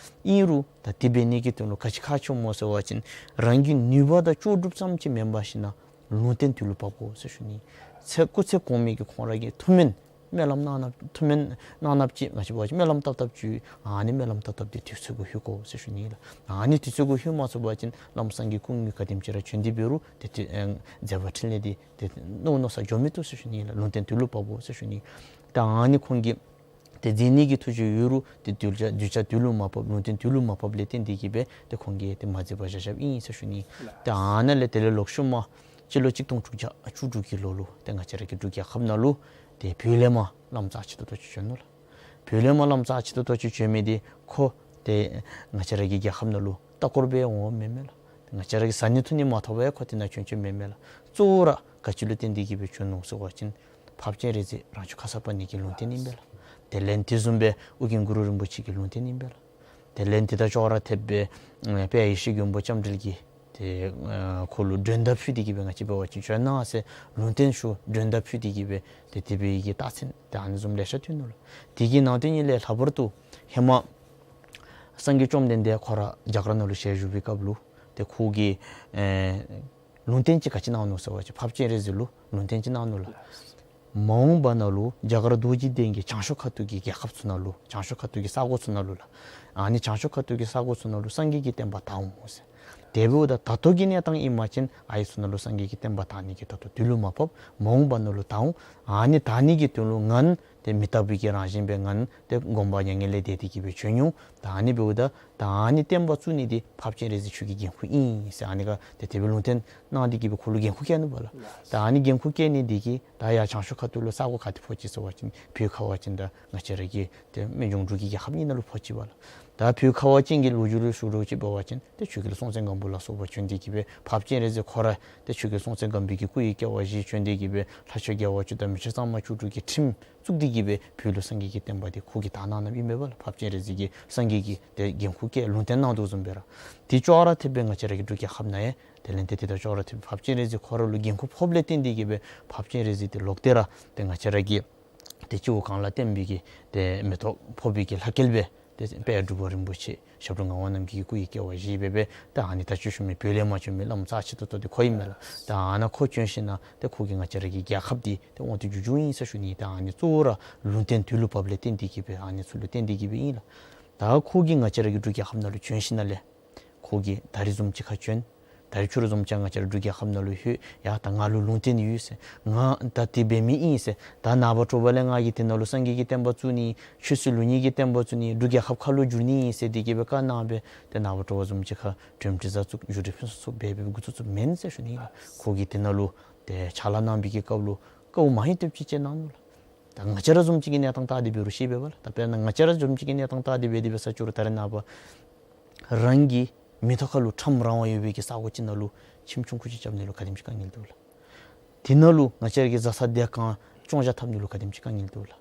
ཨིན་རུང་ད་དེ་འབད་ནི་གི་དོན་ལུ་ག་ཅི་ཁག་ཆེ་སྨོ་ཟེར་བ་ཅིན་རང་གི་ནུས་པ་དང་ལྕོགས་གྲུབ་ཙམ་ཅིག་མེན་པར་ཞིན་ན་ལུང་བསྟན་དུས་ལུ་བབ་དགོ་ཟེར་ཞུ་ནི། ཚེ་སྐུ་ཚེ་གོང་མའི་གི་ཁོང་ར་གི་ཐུགས་སྨོན་སྨོན་ལམ་གནང་གནངམ་ཐུགས་སྨོན་གནང་གནངམ་ཅིག་ང་བཅས་འབད་བ་ཅིན་སྨོན་ལམ་བཏབ་བཏབ་ཅིག་ཨ་ནི་སྨོན་ལམ་བཏབ་བཏབ་དེ་དུས་ཚོད་གུ་ལྷོད་དགོ་ཟེར་ཞུ་ནི་ལགས། ཨ་ནི་དུས་ཚོད་གུ་ལྷོད་མ་ཚུགས་པ་ཅིན་བླམ་སངས་རྒྱས་སྐུ་དངོས་ག་དེམ་ཅིག་ར་བྱོན་ཏེ་འབད་རུང་ཏེ་ཏེ་ཨེ་མཛད་པ་འཕྲིན་ལས་དེ་ཏེ་མནོ་མནོ་ས་འགྱོ་མི་བཏུབ་ཟེར་ཞུ་ནི་ལགས། ལུང་བསྟན་དུས་ལུ་བབ་དགོ་ཟེར་ཞུ་ནི། ད་ཨ་ནི་ཁོང་གིས་ཏེ་མཛད་ནི་གི་ཐུགས་བཞེད་ཡོད་རུང་ཏེ་གདུལ་བྱ་གདུལ་བྱ་དུས་ལུ་མ་བབ་ལུང་བསྟན་དུས་ལུ་མ་བབ་ལས་བརྟེན་ཏེ་གིས་སྦེ་ཏེ་ཁོང་གིས་ཏེ་མ་མཛད་པར་བཞག་བཞགཔ་ཨིན་ཟེར་ཞུ་ནི། ཏེ་ཨ་ནཱ་ལས་དེ་ལས་ལོག་ཤུལ་མ་སྤྱི་ལོ་གཅིག་སྟོང་དྲུག་བརྒྱ་བཅུ་དྲུག་གི་ལོ་ལུ་ཏེ་ང་བཅས་ར་གི་འབྲུག་རྒྱལ་ཁབ་ནང་ལུ་ཏེ་བོད་ལས་མར་བླམ་རྩ་ཆེ་ཏོག་ཏོ་ཅིག་བྱོན་ནུག་ལགས། བོད་ལས་མར་བླམ་རྩ་ཆེ་ཏོག་ཏོ་ཅིག་བྱོན་མི་དེ་ཁོ་ཏེ་ང་བཅས་ར་གི་རྒྱལ་ཁབ་ནང་ལུ་ལྟ་སྐོར་འབད་འོངམ་མེན་མས་ལགས། ང་བཅས་ར་གིས་བཟའ་ནི་འཐུང་ནི་མ་ཐོབ་པར་ཁོ་དེ་ནང་བྱོན་བྱོནམ་མེན་མས་ལགས། གཙོ་བོ་ར་ག་ཅི་ལུ་བརྟེན་ཏེ་གིས་སྦེ་བྱོན་ནུག་ཟེར་བ་ཅིན་འཕགས་པ་སྤྱན་རས་གཟིགས་རང་བྱུང་ཁར་ས་པ་ཉིད་ཀྱི་ལུང་བསྟན་ཨིན་པས་ལགས། དེ་ལས་དེ་བཟུམ་སྦེ་ཨོ་རྒྱན་གུ་རུ་རིན་པོ་ཆེ་གི་ལུང་བསྟན་ཨིན་པས་ལགས། དེ་ལས་དེ་དང་ཅོག་ར་འཐདཔ་སྦེ་དཔལ་ཡེ་ཤེས་མགོན་པོ་ལྕམ་དྲལ་གྱིས་ཏེ་ཁོ་ལུ་མགྲོན་བརྡ་ཕུལ་ཏེ་གིས་སྦེ་ང་བཅས་འབད་བ་ཅིན་བྱོན་གནང་ཟེར་ལུང་བསྟན་ཞུ་མགྲོན་བརྡ་ཕུལ་ཏེ་གིས་སྦེ་ཏེ་དེ་སྦེ་གི་རྟགས་མཚན་ཏེ་ཨ་ནི་བཟུམ་ལེ་ཤ་ཐོན་ནུག་ལགས། དེ་གི་ནང་དོན་ཉིད་ལས་ལྷག་པར་དུ་ཧེ་མ་སངས་རྒྱས་བཅོམ་ལྡན་འདས་ཁོ་ར་རྒྱ་གར་ནང་ལུ་ཞལ་བཞུགས་པའི་སྐབས་ལུ་ཏེ་ཁོ་གིས་ཨེ་ལུང་བསྟན་ཅིག་ག་ཅི་གནང་ནུག་ཟེར་བ་ཅིན་འཕགས་པ་སྤྱན་རས་གཟིགས་ལུ་ལུང་བསྟན་ཅིག་གནང་ནུག་ལགས། མ་འོངས་པ་ནང་ལུ་རྒྱ་གར་རྡོ་རྗེ་གདན་གྱི་བྱང་ཕྱོགས་ཁ་ཐུག་གི་རྒྱལ་ཁབ་ཚུ་ནང་ལུ་བྱང་ཕྱོགས་ཁ་ཐུག་གི་ས་གོ་ཚུ་ནང་ལུ་ལགས། ཨ་ནི་བྱང་ཕྱོགས་ཁ་ཐུག་གི་ས་གོ་ཚུ་ནང་ལུ་སངས་རྒྱས་ཀྱི་བསྟན་པ་དར་འོང་ཟེར། དེ་འབདཝ་ད་ད་ལྟོ་གི་གནས་སྟངས་ཨིན་པ་ཅིན་ཨ་ཡི་ཚུ་ནང་ལུ་སངས་རྒྱས་ཀྱི་བསྟན་པ་དར་ནི་གི་ད་ལྟོ་དུས་ལུ་མ་བབ། མ་འོངས་པ་ནང་ལུ་དར་འོང་། ཨ་ནི་དར་ནི་གི་དོན་ལུ་ང་ཏེ་མི་རྟག་པའི་གི་རང་བཞིན་སྦེ་ང་ཏེ་དགོངས་པ་མྱ་ངན་ལས་འདས་ཏེ་གིས་སྦེ་བྱོན་འོང་། ད་ཨ་ནི་འབདཝ་ད་ད་ཨ་ནི་བསྟན་པ་བཙུགས་ནི་འདི་འཕགས་པ་སྤྱན་རས་གཟིགས་ཁྱོད་ཀྱི་འགན་ཁུར་ཨིན་ཟེར་ཨ་ནི་ག་ཏེ་དེ་སྦེ་ལུང་བསྟན་གནང་སྟེ་གིས་སྦེ་ཁོ་ལུ་འགན་ཁུར་བཀལ་ནུག་པ་ལགས། ད་ཨ་ནི་འགན་ཁུར་བཀལ་ནི་འདི་གིས་ད་ཡར་བྱང་ཕྱོགས་ཁ་ཐུག་ལུ་ས་གོ་ག་ཏེ་ཕོག་ཅི་ཟེར་བ་ཅིན་བོད་ཁ་བ་ཅིན་ད་ང་བཅས་ར་གི་ཏེ་སྨན་ལྗོངས་འབྲུག་གི་རྒྱལ་ཁབ་གཉིས་ནང་ལུ་ཕོག་ཅི་པ་ལགས། ད་བོད་ཁ་བ་ཅན་གྱི་ལོ་རྒྱུས་ལུ་ཞུ་རོགས་ཅིག་འབད་བ་ཅིན་ཏེ་ཆོས་རྒྱལ་སྲོང་བཙན་སྒམ་པོ་ལ་སོགས་པ་བྱོན་ཏེ་གིས་སྦེ་འཕགས་པ་སྤྱན་རས་གཟིགས་ཁོ་ར་ཏེ་ཆོས་རྒྱལ་སྲོང་བཙན་སྒམ་པོའི་གི་སྐུ་ཡི་སྐྱེ་བ་བཞེས་བྱོན་ཏེ་གིས་སྦེ་ལྷ་ཆོས་རྒྱལ་བ་བཅུ་དང་མི་ཆོས་གཙང་མ་བཅུ་དྲུག་གི་ཁྲིམས་བཙུགས་ཏེ་གིས་སྦེ་བོད་ལུ་སངས་རྒྱས་ཀྱི་བསྟན་པ་འདི་ཁོ་གིས་དར་གནང་གནངམ་ཨིན་པས་པ་ལགས། འཕགས་པ་སྤྱན་རས་གཟིགས་ཀྱིས་སངས་རྒྱས་ཀྱི་ཏེ་འགན་ཁུར་བཀལ་ལུང་བསྟན་གནང་དོ་བཟུམ་སྦེ་ར། དེ་ཅོག་ར་འཐདཔ་སྦེ་ང་བཅས་ར་གི་འབྲུག་རྒྱལ་ཁབ་ནང་ཡང་དེ་ལས་ཏེ་དེ་དང་ཅོག་ར་འཐདཔ་སྦེ་འཕགས་པ་སྤྱན་རས་གཟིགས་ཁོ་ར་ལུ་འགན་ཁུར་ཕོགཔ་ལས་བརྟེན་ཏེ་གིས་སྦེ་འཕགས་པ་སྤྱན་རས་གཟིགས་ཏེ་ལོག་སྟེ་ར་ཏེ་ང་བཅས་ར་གི་ཏེ་སྤྱི་བོ་གངས་ལ་བསྟན་པའི་གི་ཏེ་མེ་ཏོག་ཕོག་པའི་གི་ལྷ་སྐལ་སྦེ་ཏེ་དཔལ་འབྲུག་པ་རིན་པོ་ཆེ་ཞབས་དྲུང་ངག་དབང་རྣམ་རྒྱལ་གྱི་སྐུ་ཡི་སྐྱེ་བ་བཞེས་སྦེ་སྦེ་ད་ཨ་ནི་ད་ཅི་ཞུ་མི་བོད་ལས་མར་བྱོན་མི་བླམ་རྩ་ཆེ་ཏོག་ཏོ་འདི་ཁོ་ཨིན་མས་ལགས། ད་ཨ་ནཱ་ཁོ་བྱོན་ཞིན་ན་ཏེ་ཁོ་གིས་ང་བཅས་ར་གི་རྒྱལ་ཁབ་འདི་ཏེ་དབང་དུ་བསྡུ་བསྡུཝ་ཨིན་ཟེར་ཞུ་ནི། ད་ཨ་ནི་གཙོ་བོ་ར་ལུང་བསྟན་དུས་ལུ་བབ་ལས་བརྟེན་ཏེ་གིས་སྦེ་ཨ་ནི་ཚུ་ལུ་བརྟེན་ཏེ་གིས་སྦེ་ཨིན་ལགས། ད་ཁོ་གིས་ང་བཅས་ར་གི་འབྲུག་རྒྱལ་ཁབ་ནང་ལུ་བྱོན་ཞིན་ན་ལས་ཁོ་གིས་ད་རིས་བཟུམ་ཅིག་ཁར་བྱོན། ད་རིས་ཕྱི་རུ་བཟུམ་ཅིག་ང་བཅས་ར་འབྲུག་རྒྱལ་ཁབ་ནང་ལུ་ལྷོད། ཡ་ད་ང་ལུ་ལུང་བསྟན་ཡོད་ཟེར། ང་ད་དེ་འབད་མི་ཨིན་ཟེར། ད་ནངས་པ་དྲོ་པ་ལས་ང་གིས་དེ་ནང་ལུ་སངས་རྒྱས་ཀྱི་བསྟན་པ་བཙུགས་ནི། ཆོས་སྲིད་ལུགས་གཉིས་ཀྱི་བསྟན་པ་བཙུགས་ནི། འབྲུག་རྒྱལ་ཁབ་ཁ་ལོ་བསྒྱུར་ནི་ཨིན་ཟེར་དེ་གིས་སྦེ་བཀའ་གནང་སྦེ་ཏེ་ནངས་པ་དྲོ་པ་བཟུམ་ཅིག་ཁར་གྲོས་འདྲི་ས་ཚུགས་བཞུགས་གྲལ་ཕུན་སུམ་ཚོགས་སྦེ་སྦེ་འགོ་བཙུགས་བཙུགསཔ་མེན་ཟེར་ཞུ་ནི་ཨིན་ལགས། ཁོ་གིས་དེ་ནང་ལུ་ཏེ་ཕྱག་ལཱ་གནང་བའི་གི་སྐབས་ལུ་དཀའཝ་མང་ཧེང་ཐེབས་ཅིག་སྤྱད་གནང་ནུག་ལགས། ད་ང་བཅས་ར་བཟུམ་ཅིག་གི་གནས་སྟངས་བལྟ་སྟེ་འབད་རུང་ཤེས་པས་པ་ལགས། ད་དཔེར་ན་ང་བཅས་ར་བཟུམ་ཅིག་གི་གནས་སྟངས་བལྟ་སྟེ་འབད་དེ་འབད་ས་ཅིག་རུང་ད་རེས་ནངས་པ་རང་གི་མིག་ཏོ་ཁ་ལུ་ཁྲམ་རང་དབང་ཡོད་པའི་གི་ས་གོ་ཅིག་ནང་ལུ་ཁྱིམ་ཆུང་ཀུ་ཅིག་རྐྱབ་ནི་ལུ་ག་དེམ་ཅིག་དཀའ་ངལ་འདུག་ལགས། དེ་ནང་ལུ་ང་བཅས་ར་གི་བཟའ་ཚང་སྡེ་ཁག་སྐྱོང་བཞག་འཐབ་ནི་ལུ་ག་དེམ་ཅིག་དཀའ་ངལ་འདུག་ལགས།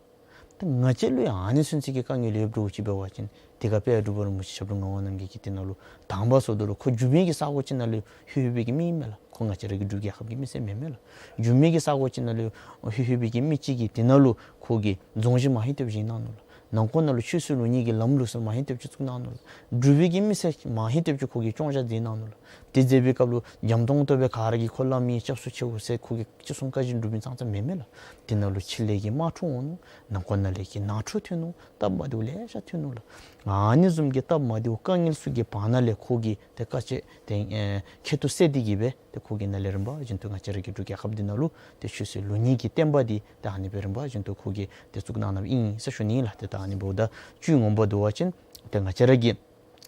ད་ང་བཅས་ལུ་ཡང་ཨ་ནི་ཚུན་ཚོད་ཀྱི་དཀའ་ངལ་ཡོདཔ་འདྲཝ་ཅིག་འབད་བ་ཅིན་དེ་ཁར་དཔལ་འབྲུག་པ་རིན་པོ་ཆེ་ཞབས་དྲུང་ངག་དབང་རྣམ་རྒྱལ་གྱིས་དེ་ནང་ལུ་དང་པ་སོང་ད་ལུ་ཁོ་རྒྱུད་སྨད་ཀྱི་ས་གོ་ཅིག་ནང་ལུ་ལྷོད་ལྷོད་པའི་གི་མི་ཨིན་མས་ལགས། ཁོ་ང་བཅས་ར་གི་འབྲུག་རྒྱལ་ཁབ་ཀྱི་མི་སེར་མེན་མས་ལགས། རྒྱུད་སྨད་ཀྱི་ས་གོ་ཅིག་ནང་ལུ་ལྷོད་ལྷོད་པའི་གི་མི་ཅིག་གིས་དེ་ནང་ལུ་ཁོ་གིས་རྫོང་གཞི་མང་ཧེང་ཐེབས་ཅིག་གནང་ནུག་ལགས། ནང་འཁོད་ནང་ལུ་ཆོས་སྲིད་ལུགས་གཉིས་ཀྱི་ལམ་ལུགས་ཚུ་མང་ཧེང་ཐེབས་ཅིག་བཙུགས་གནང་ནུག་ལགས། འབྲུག་པའི་གི་མི་སེར་མང་ཧེང་ཐེབས་ཅིག་ཁོ་གིས་སྐྱོང་བཞག་མཛད་གནང་ནུག་ལགས། དེ་མཛད་པའི་སྐབས་ལུ་འཇམ་ཏོང་ཏོ་སྦེ་ག་ར་གིས་ཁོ་བླམ་ཨིན་སྐྱབས་སུ་མཆིའོ་ཟེར་ཁོ་གིས་ཅི་གསུང་བཀའ་བཞིན་སྒྲུབ་མི་ཙང་ཙ་མེན་མས་ལགས། དེ་ནང་ལུ་ཕྱི་ལས་ཀྱི་དམག་འཁྲུག་འོང་ནུག། ནང་འཁོད་ནང་ལས་ཀྱི་ནང་འཁྲུག་ཐོན་ནུག། སྟབས་མ་བདེཝ་ལེ་ཤ་ཐོན་ནུག་ལགས། ཨ་ནི་བཟུམ་གྱི་སྟབས་མ་བདེཝ་དཀའ་ངལ་ཚུ་གི་བར་ན་ལས་ཁོ་གིས་ཏེ་དཀའ་སྤྱད་དེ་ཨེ་ཁྱད་དུ་བསད་དེ་གིས་སྦེ་ཏེ་ཁོ་གིས་ནཱ་ལས་རིམ་པ་བཞིན་དུ་ང་བཅས་ར་གི་འབྲུག་རྒྱལ་ཁབ་འདི་ནང་ལུ་ཏེ་ཆོས་སྲིད་ལུགས་གཉིས་ཀྱི་བསྟན་པ་འདི་ཏེ་ཨ་ནི་སྦེ་རིམ་པ་བཞིན་དུ་ཁོ་གིས་ཏེ་བཙུགས་གནང་གནངམ་ཨིན་ཟེར་ཞུ་ནི་ཨིན་ལགས། ཏེ་ད་ཨ་ནི་འབདཝ་ད་བཅུད་ངོ་མ་འབད་བ་ཅིན་ཏེ་ང་བཅས་ར་གི་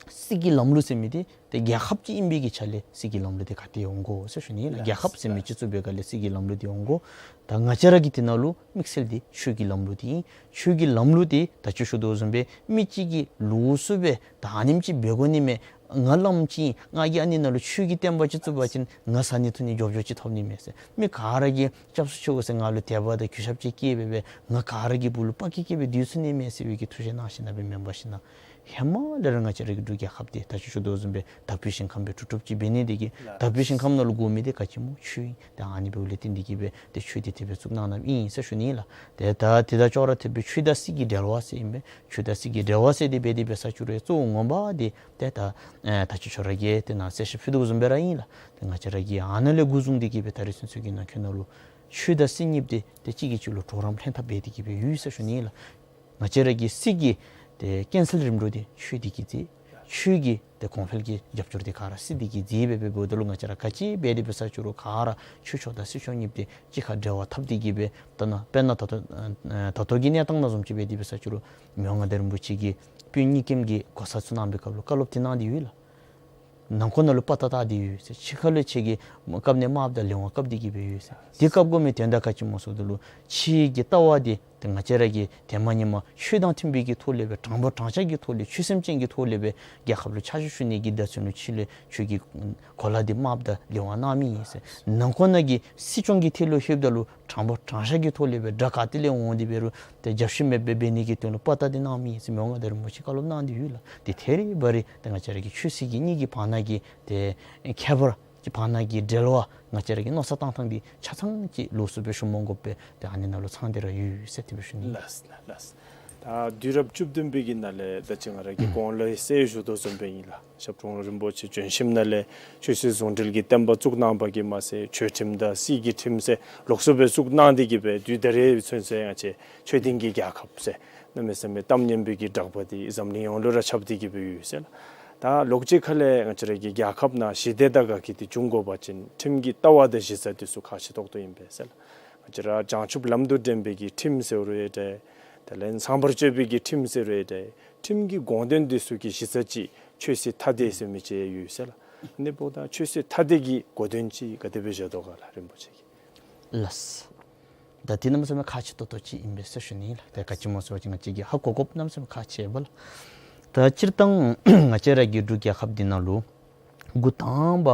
སྲིད་ཀྱི་ལམ་ལུགས་ཟེར་མི་འདི་ཏེ་རྒྱལ་ཁབ་ཅིག་ཨིན་པའི་གི་ཆ་ལས་སྲིད་ཀྱི་ལམ་ལུགས་འདི་ག་ཏེ་འོང་དགོ་ཟེར་ཞུ་ནི་ལགས། རྒྱལ་ཁབ་ཟེར་མི་ཅིག་བཙུགས་པའི་སྒང་ལས་སྲིད་ཀྱི་ལམ་ལུགས་འདི་འོང་དགོ། ད་ང་བཅས་ར་གི་དེ་ནང་ལུ་དམིགས་བསལ་འདི་ཆོས་ཀྱི་ལམ་ལུགས་འདི་ཨིན། ཆོས་ཀྱི་ལམ་ལུགས་འདི་ད་ཅི་ཞུ་དོ་བཟུམ་སྦེ་མི་གཅིག་གིས་ལོགས་སུ་སྦེ་ད་ཨ་ནེམ་ཅིག་འབད་དགོ་ནི་མས། ང་བླམ་ཅིག་ང་གིས་ཨ་ནི་ནང་ལུ་ཆོས་ཀྱི་བསྟན་པ་ཅིག་བཙུགས་པ་ཅིན་ང་ཟ་ནི་འཐུང་ནི་འབྱོར་འབྱོར་ཅིག་ཐོབ་ནི་མས་ཟེར། མི་ག་ར་གིས་སྐྱབས་སུ་མཆིའོ་ཟེར་ང་ལུ་དད་པ་དང་གུས་ཞབས་ཅིག་བསྐྱེད་སྦེ་སྦེ་ང་ག་ར་གི་སྦུག་ལུ་དཔའ་སྐྱེད་བསྐྱེད་སྦེ་སྡོད་ཚུགས་ནི་མས་ཟེར་བའི་གི་ཐུགས་བཞེད་གནང་ཞིན་ན་སྦེ་མེན་པར་ཞིན་ན་ཧེ་མ་ལས་ར་ང་བཅས་ར་གི་འབྲུག་རྒྱལ་ཁབ་འདི་ད་ཅི་ཞུ་དོ་བཟུམ་སྦེ་དག་པའི་ཞིང་ཁམས་སྦེ་གྲུབ་གྲུབ་ཅིག་འབད་ནི་འདི་གིས་དག་པའི་ཞིང་ཁམས་ནང་ལུ་དགོ་མི་འདི་ག་ཅི་སྨོ། ཆོས་ཨིན། ཏེ་ཨ་ནི་འབདཝ་ལས་བརྟེན་འདི་གིས་སྦེ་ཏེ་ཆོས་འདི་དེ་སྦེ་བཙུགས་གནང་གནངམ་ཨིན་ཟེར་ཞུ་ནི་ལགས། ཏེ་ད་དེ་དང་ཅོག་ར་འཐདཔ་སྦེ་ཆོས་དང་སྲིད་ཀྱི་འབྲེལ་བ་ཟེར་ཨིན་པས། ཆོས་དང་སྲིད་ཀྱི་འབྲེལ་བ་ཟེར་འདི་འབད་དེ་འབད་ས་ཅིག་རུང་གཙོ་བོ་ངོ་མ་འདི་ཏེ་ད་ཨེ་ད་ཅི་ཁྱོད་ར་གིས་ཏེ་ནཱ་གསལ་བཤད་ཕུལ་དོ་བཟུམ་སྦེ་ར་ཨིན་ལགས། ཏེ་ང་བཅས་ར་གིས་ཨ་ནཱ་ལས་འགོ་བཟུང་འདི་གིས་སྦེ་ད་རིས་ཚུན་ཚོད་ཀྱི་ནང་འཁོད་ནང་ལུ་ཆོས་དང་སྲིད་གཉིས་འདི་ཏེ་གཅིག་གིས་གཅིག་ལུ་གྲོགས་རམ་ལྷན་ཐབས་འབད་དེ་གིས་སྦེ་ཡོད་ཟེར་ཞུ་ནི་ལགས། ང་བཅས་ར་གི་སྲིད་ཀྱི་ཏེ་རྐྱེན་སེལ་རིམ་གྲོ་འདི་ཆོས་འདི་གིས་མཛད། ཆོས་ཀྱི་ཏེ་གོང་འཕེལ་གྱི་རྒྱབ་སྐྱོར་འདི་ག་ར་སྲིད་འདི་གིས་མཛད་སྦེ་སྦེ་འབདཝ་ད་ལུ་ང་བཅས་ར་ག་ཅི་འབད་དེ་འབད་ས་ཅིག་རུང་ག་ར་ཆོས་ཕྱོགས་དང་སྲིད་ཕྱོགས་གཉིས་འདི་གཅིག་ཁར་འབྲེལ་བ་འཐབ་སྟེ་གིས་སྦེ་ད་ནཱ་དཔེར་ན་ད་ལྟོ་ཨ་ད་ལྟོ་གི་གནས་སྟངས་ནང་བཟུམ་ཅིག་འབད་དེ་འབད་ས་ཅིག་རུང་མི་དབང་མངའ་བདག་རིན་པོ་ཆེ་གིས་དཔོན་གཉིས་ཀྱི་གོ་ས་ཚུ་གནང་བའི་སྐབས་ལུ་བཀའ་སློབ་འདི་གནང་སྟེ་ཡོད་ལགས། ནང་འཁོད་ནང་ལུ་དཔའ་རྟགས་བཏགས་ཏེ་ཡོད་ཟེར། ཕྱི་ཁ་ལུ་ཁྱེད་ཀྱིས་བཀབ་ནི་དམརཔོ་དང་ལེ་དབང་བཀབ་སྟེ་གིས་སྦེ་ཡོད་ཟེར། འདི་བཀབ་དགོ་མི་དོན་དག་ག་ཅི་སྨོ་ཟེརཝ་ད་ལུ་ཆོས་ཀྱི་ལྟ་བ་འདི་ཏེ་ང་བཅས་ར་གིས་ཏེ་མ་ཉི་མ་ཆོས་དང་མཐུན་པའི་གི་ཐོག་ལས་སྦེ་དྲང་པོ་དྲང་བཞག་གི་ཐོག་ལས་ཆོས་སེམས་ཅན་གྱི་ཐོག་ལས་སྦེ་རྒྱལ་ཁབ་ལུ་ཕྱག་ཞུ་ཞུ་ནི་གི་བརྡ་མཚོན་ལུ་ཕྱི་ལས་ཆོས་ཀྱི་གོ་ལ་འདི་དམརཔོ་དང་ལེ་དབང་གནང་མི་ཨིན་ཟེར། ནང་འཁོད་ནང་གི་སྲིད་སྐྱོང་གི་ཐད་ལུ་ལྷོདཔ་ད་ལུ་དྲང་པོ་དྲང་བཞག་གི་ཐོག་ལས་སྦེ་དགྲ་ག་ཏེ་ལས་འོང་སྟེ་འབད་རུང་ཏེ་རྒྱབ་ཤུལ་མེདཔ་སྦེ་འབད་ནི་གི་དོན་ལུ་དཔའ་རྟགས་འདི་གནང་མི་ཨིན་ཟེར་མི་དབང་མངའ་བདག་རིན་པོ་ཆེ་བཀའ་སློབ་གནང་སྟེ་ཡོད་ལགས། ཏེ་ཐད་རི་བ་རི་ཏེ་ང་བཅས་ར་གི་ཆོས་སྲིད་ཀྱི་གཉིས་ཀྱི་བར་ན་གི་ཏེ་ཁྱད་པར་གྱི་བར་ན་གི་འབྲེལ་བ་ང་བཅས་ར་གི་མནོ་བསམ་བཏང་ཐངས་འདི་ཆ་ཚང་ཅིག་ལོགས་སུ་སྦེ་ཞུ་མ་དགོ་པར་ཏེ་ཨ་ནི་ནང་ལུ་ཚང་སྟེ་ར་ཡོད་ཟེར་དེ་སྦེ་ཞུ་ནི། ལགས་ལགས་ལགས། ད་དུས་རབས་བཅུ་བདུན་པའི་གི་ནང་ལས་ད་ཅི་ང་ར་གིས་གོང་ལུ་ཡང་གསལ་ཞུ་དོ་བཟུམ་སྦེ་ཨིན་ལགས། ཞབས་དྲུང་རིན་པོ་ཆེ་བྱོན་ཞིནམ་ལས་ཆོས་སྲིད་ཟུང་འབྲེལ་གྱི་བསྟན་པ་བཙུགས་གནང་བ་གིས་མ་ཚད་ཆོས་ཁྲིམས་དང་སྲིད་ཀྱི་ཁྲིམས་ཟེར་ལོགས་སུ་སྦེ་བཙུགས་གནང་སྟེ་གིས་སྦེ་དུས་ད་རེས་ཚུན་ཚོད་ཡང་ཅིན་ཆོས་ལྡན་གྱི་རྒྱལ་ཁབ་ཟེར་གནམ་མེད་ས་མེད་གཏམ་སྙན་པའི་གི་གྲགས་པ་འདི་འཛམ་གླིང་ཡོངས་ལུ་ར་ཁྱབ་སྟེ་གིས་སྦེ་ཡོད་ཟེར་ལགས། ད་ལོགས་ཅིག་ཁ་ལས་ང་བཅས་ར་གི་རྒྱལ་ཁབ་ནང་ཞི་བདེ་དང་དགའ་སྐྱིད་འདི་འབྱུང་དགོ་པ་ཅིན་ཁྲིམས་ཀྱི་ལྟ་བ་དང་གཞི་རྩ་འདི་ཚུ་ཁག་ཆེ་ཏོག་ཏོ་ཨིན་པས་ཟེར་ལགས། ང་བཅས་ར་བྱང་ཆུབ་ལམ་དུ་འདྲེན་པའི་གི་ཁྲིམས་ཟེར་རུང་ཡང་འདྲ། དེ་ལས་ཚངས་པར་སྤྱོད་པའི་གི་ཁྲིམས་ཟེར་རུང་ཡང་འདྲ། ཁྲིམས་ཀྱི་དགོངས་དོན་འདི་ཚུ་གི་གཞི་རྩ་ཅིག་ཆོས་སྲིད་མཐའ་འདས་ཟེར་མི་ཅིག་ཡོད་ཟེར་ལགས། ཨ་ནི་འབདཝ་ད་ཆོས་སྲིད་མཐའ་འདས་ཀྱི་གོ་དོན་ཅིག་ག་དེ་སྦེ་བཞག་དོ་ག་ལགས་རིན་པོ་ཆེ་གིས། ལགས། ད་འདི་གནམ་མེད་ས་མེད་ཁག་ཆེ་ཏོག་ཏོ་ཅིག་ཨིན་པས་ཟེར་ཞུ་ནི་ལགས། ད་ག་ཅི་སྨོ་ཟེར་བ་ཅིན་ང་བཅས་ཀྱིས་ཧ་གོ་དགོཔ་གནམ་མེད་ས་མེད་ཁག་ཆེ་བས་ལགས། ད་སྤྱིར་བཏང་ང་བཅས་ར་གི་འབྲུག་རྒྱལ་ཁབ་འདི་ནང་ལུ་འགོ་དང་པ་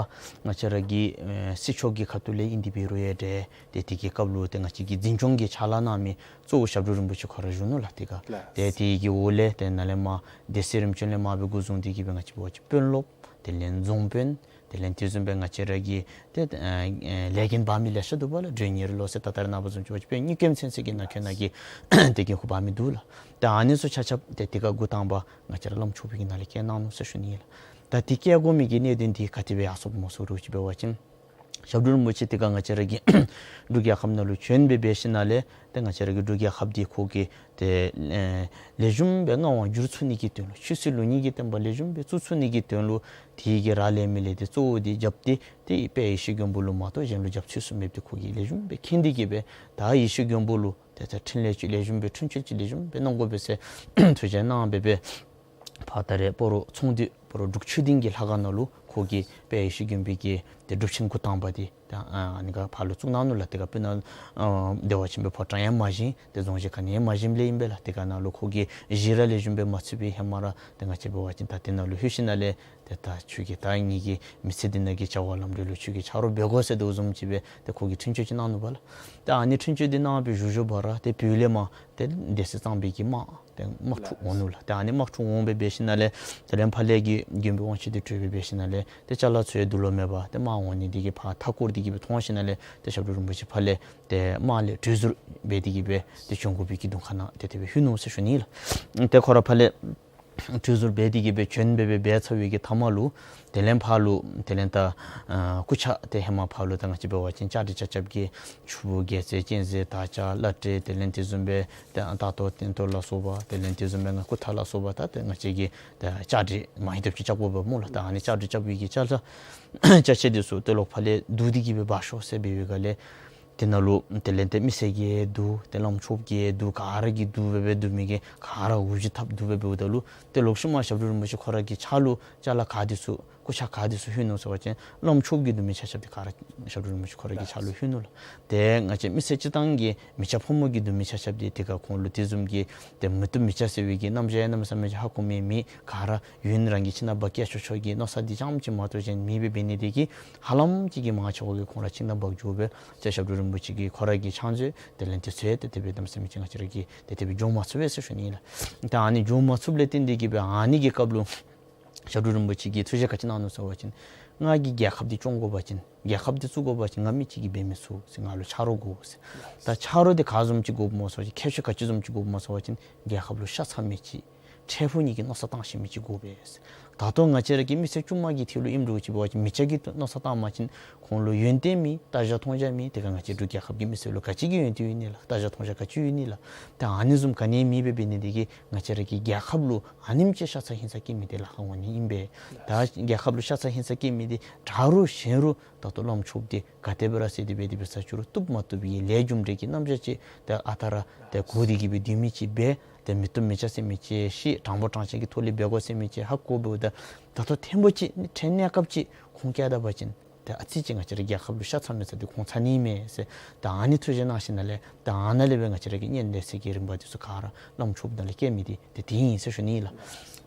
ང་བཅས་ར་གི་ཨེ་སྲིད་ཕྱོགས་ཀྱི་ཁ་ཐུག་ལས་ཨིན་ཏེ་འབད་རུང་ཡང་འདྲ། ཏེ་དེ་གི་སྐབས་ལུ་ཏེ་ང་བཅས་ཀྱི་འཛིན་སྐྱོང་གི་ཕྱག་ལཱ་གནང་མི་གཙོ་བོ་ཞབས་དྲུང་རིན་པོ་ཆེ་ཁོ་ར་བཞུགས་ནུག་ལགས་དེ་སྒང་། ལགས། ཏེ་དེ་གི་འོག་ལས་ཏེ་ནཱ་ལས་མར་སྡེ་སྲིད་རིམ་བྱོན་ལས་མར་སྦེ་འགོ་བཟུང་སྟེ་གིས་སྦེ་ང་བཅས་འབད་བ་ཅིན་དཔོན་སློབ་དེ་ལས་རྫོང་དཔོན་དེ་ལས་དེ་བཟུམ་སྦེ་ང་བཅས་ར་གི་ཏེ་ཨ་ཨ་ལས་འགན་འབག་མི་ལེ་ཤ་འདུག་པ་ལགས། མགྲོན་གཉེར་ལོ་ཟེར་ད་ལྟོ་ནངས་པ་བཟུམ་ཅིག་འབད་བ་ཅིན་དཔོན་གཉིས་ཀྱི་མཚན་གསོལ་གྱི་ནང་འཁོད་ནང་གི་ཏེ་འགན་ཁུར་འབག་མི་འདུག་ལགས། ཏེ་ཨ་ནི་ཚུ་ཆ་ཁྱབ་ཏེ་དེ་སྒང་འགོ་དང་པ་ང་བཅས་ར་བླམ་ཆོས་པའི་གི་ནང་ལས་བསྐོ་གནང་ནུག་ཟེར་ཞུ་ནི་ལགས། ད་དེ་བསྐོ་དགོ་མི་གི་གནད་དོན་འདི་ག་དེ་སྦེ་ཡར་སོཔ་སྨོ་ཟེར་རུང་ཅིག་འབད་བ་ཅིན་ཞབས་དྲུང་རིན་པོ་ཆེ་དེ་སྒང་ང་བཅས་ར་གི་འབྲུག་རྒྱལ་ཁབ་ནང་ལུ་བྱོན་སྦེ་འབད་ཞིནམ་ལས་ཏེ་ང་བཅས་ར་གི་འབྲུག་རྒྱལ་ཁབ་འདི་ཁོ་གིས་ཏེ་ཨེ་ལེགས་ཤོམ་སྦེ་མངའ་དབང་བསྒྱུར་ཚུགས་ནི་གི་དོན་ལུ་ཆོས་སྲིད་ལུགས་གཉིས་ཀྱི་བསྟན་པ་ལེགས་ཤོམ་སྦེ་བཙུགས་ཚུགས་ནི་གི་དོན་ལུ་དེ་གི་རག་ལས་མི་ལས་ཏེ་གཙོ་བོ་འདི་རྐྱབ་སྟེ་ཏེ་དཔལ་ཡེ་ཤེས་མགོན་པོ་ལུ་མ་གཏོགས་གཞན་ལུ་རྒྱབ་ཚུད་ས་མེདཔ་འདི་ཁོ་གིས་ལེགས་ཤོམ་སྦེ་མཁྱེན་ཏེ་གིས་སྦེ་ད་ཡེ་ཤེས་མགོན་པོ་ལུ་ཏེ་ད་འཕྲིན་ལས་ཅིག་ལེགས་ཤོམ་སྦེ་འཕྲིན་བཅོལ་ཅིག་ལེགས་ཤོམ་སྦེ་གནང་དགོ་པས་ཟེར་ཐུགས་བཞེད་གནང་སྦེ་སྦེ་ཕར་ད་རེས་སྤ་རོ་ཚོང་འདུས་སྤ་རོ་འབྲུག་ཆོས་སྡིངས་ཀྱི་ལྷ་ཁང་ནང་ལུ་ཁོ་གིས་དཔལ་ཡེ་ཤེས་མགོན་པོའི་གི་ཏེ་སྒྲུབ་ཆེན་འགོ་དང་པ་འདི་ད་ཨ་ནི་སྒང་ཕར་ལུ་བཙུགས་གནང་ནུག་ལགས། དེ་སྒང་སྤུ་ན་ཨ་བདེ་བ་ཆེན་པོའི་ཕོ་བྲང་ཡང་མ་བཞེངས། ཏེ་རྫོང་གཞི་ག་ནི་ཡང་མ་བཞེངསམ་ལས་ཨིན་པས་ལགས། དེ་སྒང་ནང་ལུ་ཁོ་གིས་གཞི་ར་ལེགས་ཤོམ་སྦེ་མ་ཚུད་པའི་ཧེ་མ་ར་ཏེ་ང་བཅས་འབད་བ་ཅིན་ད་དེ་ནང་ལུ་ལྷོད་ཞིནམ་ལས་ཏེ་ད་ཁྱོད་ཀྱིས་ད་ངེ་གི་མི་ཚེ་འདི་ནང་གི་བྱ་བ་ལམ་འགྲོ་ལུ་ཁྱོད་ཀྱིས་ཆ་རོགས་འབད་དགོ་ཟེར་དོ་བཟུམ་ཅིག་སྦེ་ཏེ་ཁོ་གིས་འཕྲིན་བཅོལ་ཅིག་གནང་ནུག་པ་ལགས། ཏེ་ཨ་ནི་འཕྲིན་བཅོལ་འདི་གནང་བའི་བཞུགས་བཞུགས་པ་ར་ཏེ་བོད་ལས་མར་ཏེ་སྡེ་སྲིད་གཙང་པའི་གི་དམག་ཏེ་དམག་འཁྲུག་འོང་ནུག་ལགས། ཏེ་ཨ་ནི་དམག་འཁྲུག་འོང་སྦེ་འབད་ཞིནམ་ལས་དེ་ལས་ཕར་ལས་ཀྱི་མགོན་པོའི་དབང་ཆེན་འདི་གྲོལ་སྦེ་འབད་ཞིནམ་ལས་ཏེ་ཅ་ལ་ཚུ་ཡང་འདུག་ལོང་མེད་པར་ཏེ་དམག་འོང་ནི་འདི་གིས་ཕར་མཐའ་བསྐོར་ཏེ་གིས་སྦེ་མཐོང་ཞིནམ་ལས་ཏེ་ཞབས་དྲུང་རིན་པོ་ཆེ་ཕར་ལས་ཏེ་དམག་ལས་གྲོལ་ཟུར་འབད་དེ་གིས་སྦེ་ཏེ་བྱོན་དགོ་པའི་གི་གདོང་ཁ་ནང་ཏེ་དེ་སྦེ་ལྷོད་ནུག་ཟེར་ཞུ་ནི་ལགས། ཏེ་ཁོ་ར་ཕར་ལས་གྲོལ་ཟུར་འབད་དེ་གིས་སྦེ་བྱོན་སྦེ་སྦེ་འབད་ཚར་བའི་གི་མཐའ་མ་ལུ་དེ་ལས་ཕར་ལུ་དེ་ལས་ད་ཨ་སྐུ་ཕྱྭ་ཏེ་ཧེ་མ་ཕར་ལུ་ད་ང་བཅས་འབད་བ་ཅིན་བཅའ་སྒྲིག་རྐྱབ་རྐྱབ་ཀྱི་ཆུ་བོ་རྒྱལ་རྩེ་གཅན་གཟན་དར་དཀར་བླ་བྲེ་དེ་ལས་དེ་བཟུམ་སྦེ་ཏེ་ཨ་སྟག་ཐོག་སྟེང་ཐོག་ལ་སོགས་པ་དེ་ལས་དེ་བཟུམ་སྦེ་ང་སྐུ་ཐང་ལ་སོགས་པ་ད་ཏེ་ང་བཅས་ཀྱིས་ད་བཅའ་སྒྲིག་མ་ཡི་དུམ་ཅིག་རྐྱབ་དགོཔ་སྨོ་ལགས། ད་ཨ་ནི་བཅའ་སྒྲིག་རྐྱབ་པའི་གི་ཅ་ལ་ཅ་ཆས་འདི་ཚུ་ཏེ་ལོག་ཕར་ལས་བསྡུ་སྟེ་གིས་སྦེ་འབག་ཤོག་ཟེར་འབད་བའི་སྒང་ལས་ དེ་ནང་ལུ་དེ་ལས་ཏེ་མི་སེར་གྱིས་བསྡུ་ཏེ་བླམ་ཆོསཔ་གིས་བསྡུ་ག་ར་གིས་བསྡུ་སྦེ་སྦེ་བསྡུ་མི་གིས་ག་ར་འུ་བརྒྱུད་འཐབ་བསྡུ་སྦེ་འབདཝ་ད་ལུ་ཏེ་ལོག་ཤུལ་མ་ཞབས་དྲུང་རིན་པོ་ཆེ་ཁོ་ར་གི་ཕྱག་ལུ་ཅ་ལ་ག་དེ་ཚུ་སྐུ་ཆ་ག་དེ་ཚུ་ལྷོད་ནུག་ཟེར་བ་ཅིན་བླམ་ཆོསཔ་གིས་བསྡུ་མི་ཆ་ཁྱབ་དེ་ག་ར་ཞབས་དྲུང་རིན་པོ་ཆེ་ཁོ་ར་གི་ཕྱག་ལུ་ལྷོད་ནུག་ལགས། ཏེ་ང་བཅས་མི་སེར་སྤྱིར་བཏང་གི་མི་སྐྱ་ཕོ་མོ་གིས་བསྡུ་མི་ཆ་ཁྱབ་དེ་དེ་ཁར་ཁོང་ལུ་དེ་བཟུམ་གྱི་ཏེ་མི་བསྡུ་མི་ཆ་ཟེར་བའི་གི་རྣམ་གཞག་གནམ་མེད་ས་མེད་ཅིག་ཧ་གོ་མི་མེད། ག་ར་ཡུན་རིང་གི་ཁྱིམ་ནང་འབག་སྐྱེལ་ཆོག་ཆོག་གི་མནོ་བསམ་དེ་རྐྱངམ་ཅིག་མ་གཏོགས་གཞན་མེད་པའི་འབད་ནི་དེ་གིས་ཧ་ལམ་ཅིག་གིས་མང་ཆེ་བ་གིས་ཁོང་ར་ཁྱིམ་ནང་འབག་འགྱོ་སྦེ་ཏེ་ཞབས་དྲུང་རིན་པོ་ཆེ་གིས་ཁོ་ར་གི་ཕྱག་མཛོད་དེ་ལས་ཏེ་ཚུ་ཏེ་དེ་སྦེ་གནམ་མེད་ས་མེད་ཅིག་ང་བཅས་ར་གིས་ཏེ་དེ་སྦེ་འགྱོ་མ་ཚུགས་པས་ཟེར་ཞུ་ནི་ལགས། ད་ཨ་ནི་འགྱོ་མ་ཚུགསཔ་ལས་བརྟེན་ཏེ་གིས་སྦེ་ཨ་ནི་གི་སྐབས་ལུ་ཞབས་དྲུང་རིན་པོ་ཆེ་གིས་ཐུགས་བཞེད་ག་ཅི་གནང་ནུག་ཟེར་བ་ཅིན་ང་གིས་རྒྱལ་ཁབ་འདི་སྐྱོང་དགོ་པ་ཅིན་རྒྱལ་ཁབ་འདི་བཙུགས་དགོ་པ་ཅིན་ང་མི་གཅིག་གིས་འབད་མི་ཚུགས་ཟེར། ང་ལུ་ཆ་རོགས་དགོ་ཟེར། ད་ཆ་རོགས་འདི་ག་བཟུམ་ཅིག་དགོཔ་སྨོ་ཟེར་བ་ཅིན་ཁྱད་ཆོས་ག་ཅི་བཟུམ་ཅིག་དགོཔ་སྨོ་ཟེར་བ་ཅིན་རྒྱལ་ཁབ་ལུ་ཤ་ཚ་མི་ཅིག་འཕྲལ་ཕུགས་གཉིས་ཀྱི་མནོ་བསམ་བཏང་ཤེས་མི་ཅིག་དགོ་པས་ཟེར། ད་ལྟོ་ང་བཅས་ར་གི་མི་སེར་དཀྱུས་མ་གི་ཐད་ལུ་ཨིནམ་འདྲཝ་ཅིག་འབད་བ་ཅིན་མི་སྐྱ་གིས་མནོ་བསམ་བཏང་བ་ཅིན་ཁོང་ལུ་ཡོན་ཏན་མེད། ལྟ་རྒྱ་མཐོང་རྒྱ་མེད། དེ་ཁར་ང་བཅས་འབྲུག་རྒྱལ་ཁབ་ཀྱི་མི་སེར་ལུ་ག་ཅི་གི་ཡོན་ཏན་ཡོད་ནི་ལགས། ལྟ་རྒྱ་མཐོང་རྒྱ་ག་ཅི་ཡོད་ནི་ལགས། ད་ཨ་ནི་བཟུམ་ག་ནི་མེད་པའི་འབད་ནི་དེ་གིས་ང་བཅས་ར་གི་རྒྱལ་ཁབ་ལུ་ཨ་ནེམ་ཅིག་ཤ་ཚ་ཧིང་ཚ་སྐྱེ་མི་དེ་ལཱ་ཁག་འོང་ནི་ཨིན་པས། ད་རྒྱལ་ཁབ་ལུ་ཤ་ཚ་ཧིང་ཚ་སྐྱེ་མི་དེ་དྲག་རུང་ཞན་རུང་ད་ལྟོ་བླམ་ཆོསཔ་དེ་ག་དེ་སྦེ་ར་ཟེར་ཏེ་འབད་དེ་འབད་ས་ཅིག་རུང་བཏུབ་མ་བཏུབ་ཀྱི་ལས་རྒྱུ་འབྲས་ཀྱི་རྣམ་གཞག་ཅིག་ད་ཨ་རྟག་ར་ད་གོ་སྟེ་གིས་སྦེ་སྡོད་མི་ཅིག་འབད། ཏེ་མི་བཏུབ་མི་ཆ་ཟེར་མི་ཅིག་ཤེས། དྲང་པོ་དྲང་བཞག་གི་ཐོག་ལས་འབད་དགོ་ཟེར་མི་ཅིག་ཧ་གོ་འབདཝ་ད་ད་ལྟོ་ཐེངས་པོ་ཅིག་ནི་ཕྲན་གནས་སྐབས་ཅིག་ཁོང་བཀལ་ད་པ་ཅིན་ཏེ་ཨ་ཙི་ཅིག་ང་བཅས་ར་རྒྱལ་ཁབ་ལུ་ཤ་ཚ་མི་ཚ་དེ་ཁོང་ཚ་ནི་མས་ཟེར། ད་ཨ་ནི་ཐུགས་བཞེད་གནང་ཞིནམ་ལས་ད་ཨ་ནཱ་ལས་སྦེ་ང་བཅས་ར་གི་སྙན་ལེགས་ཚིག་གི་རིམ་པ་དེ་ཚུ་ག་ར་བླམ་ཆོསཔ་ནང་ལས་བཀལ་མི་དེ་ཏེ་དེ་ཨིན་ཟེར་ཞུ་ནི་ལགས།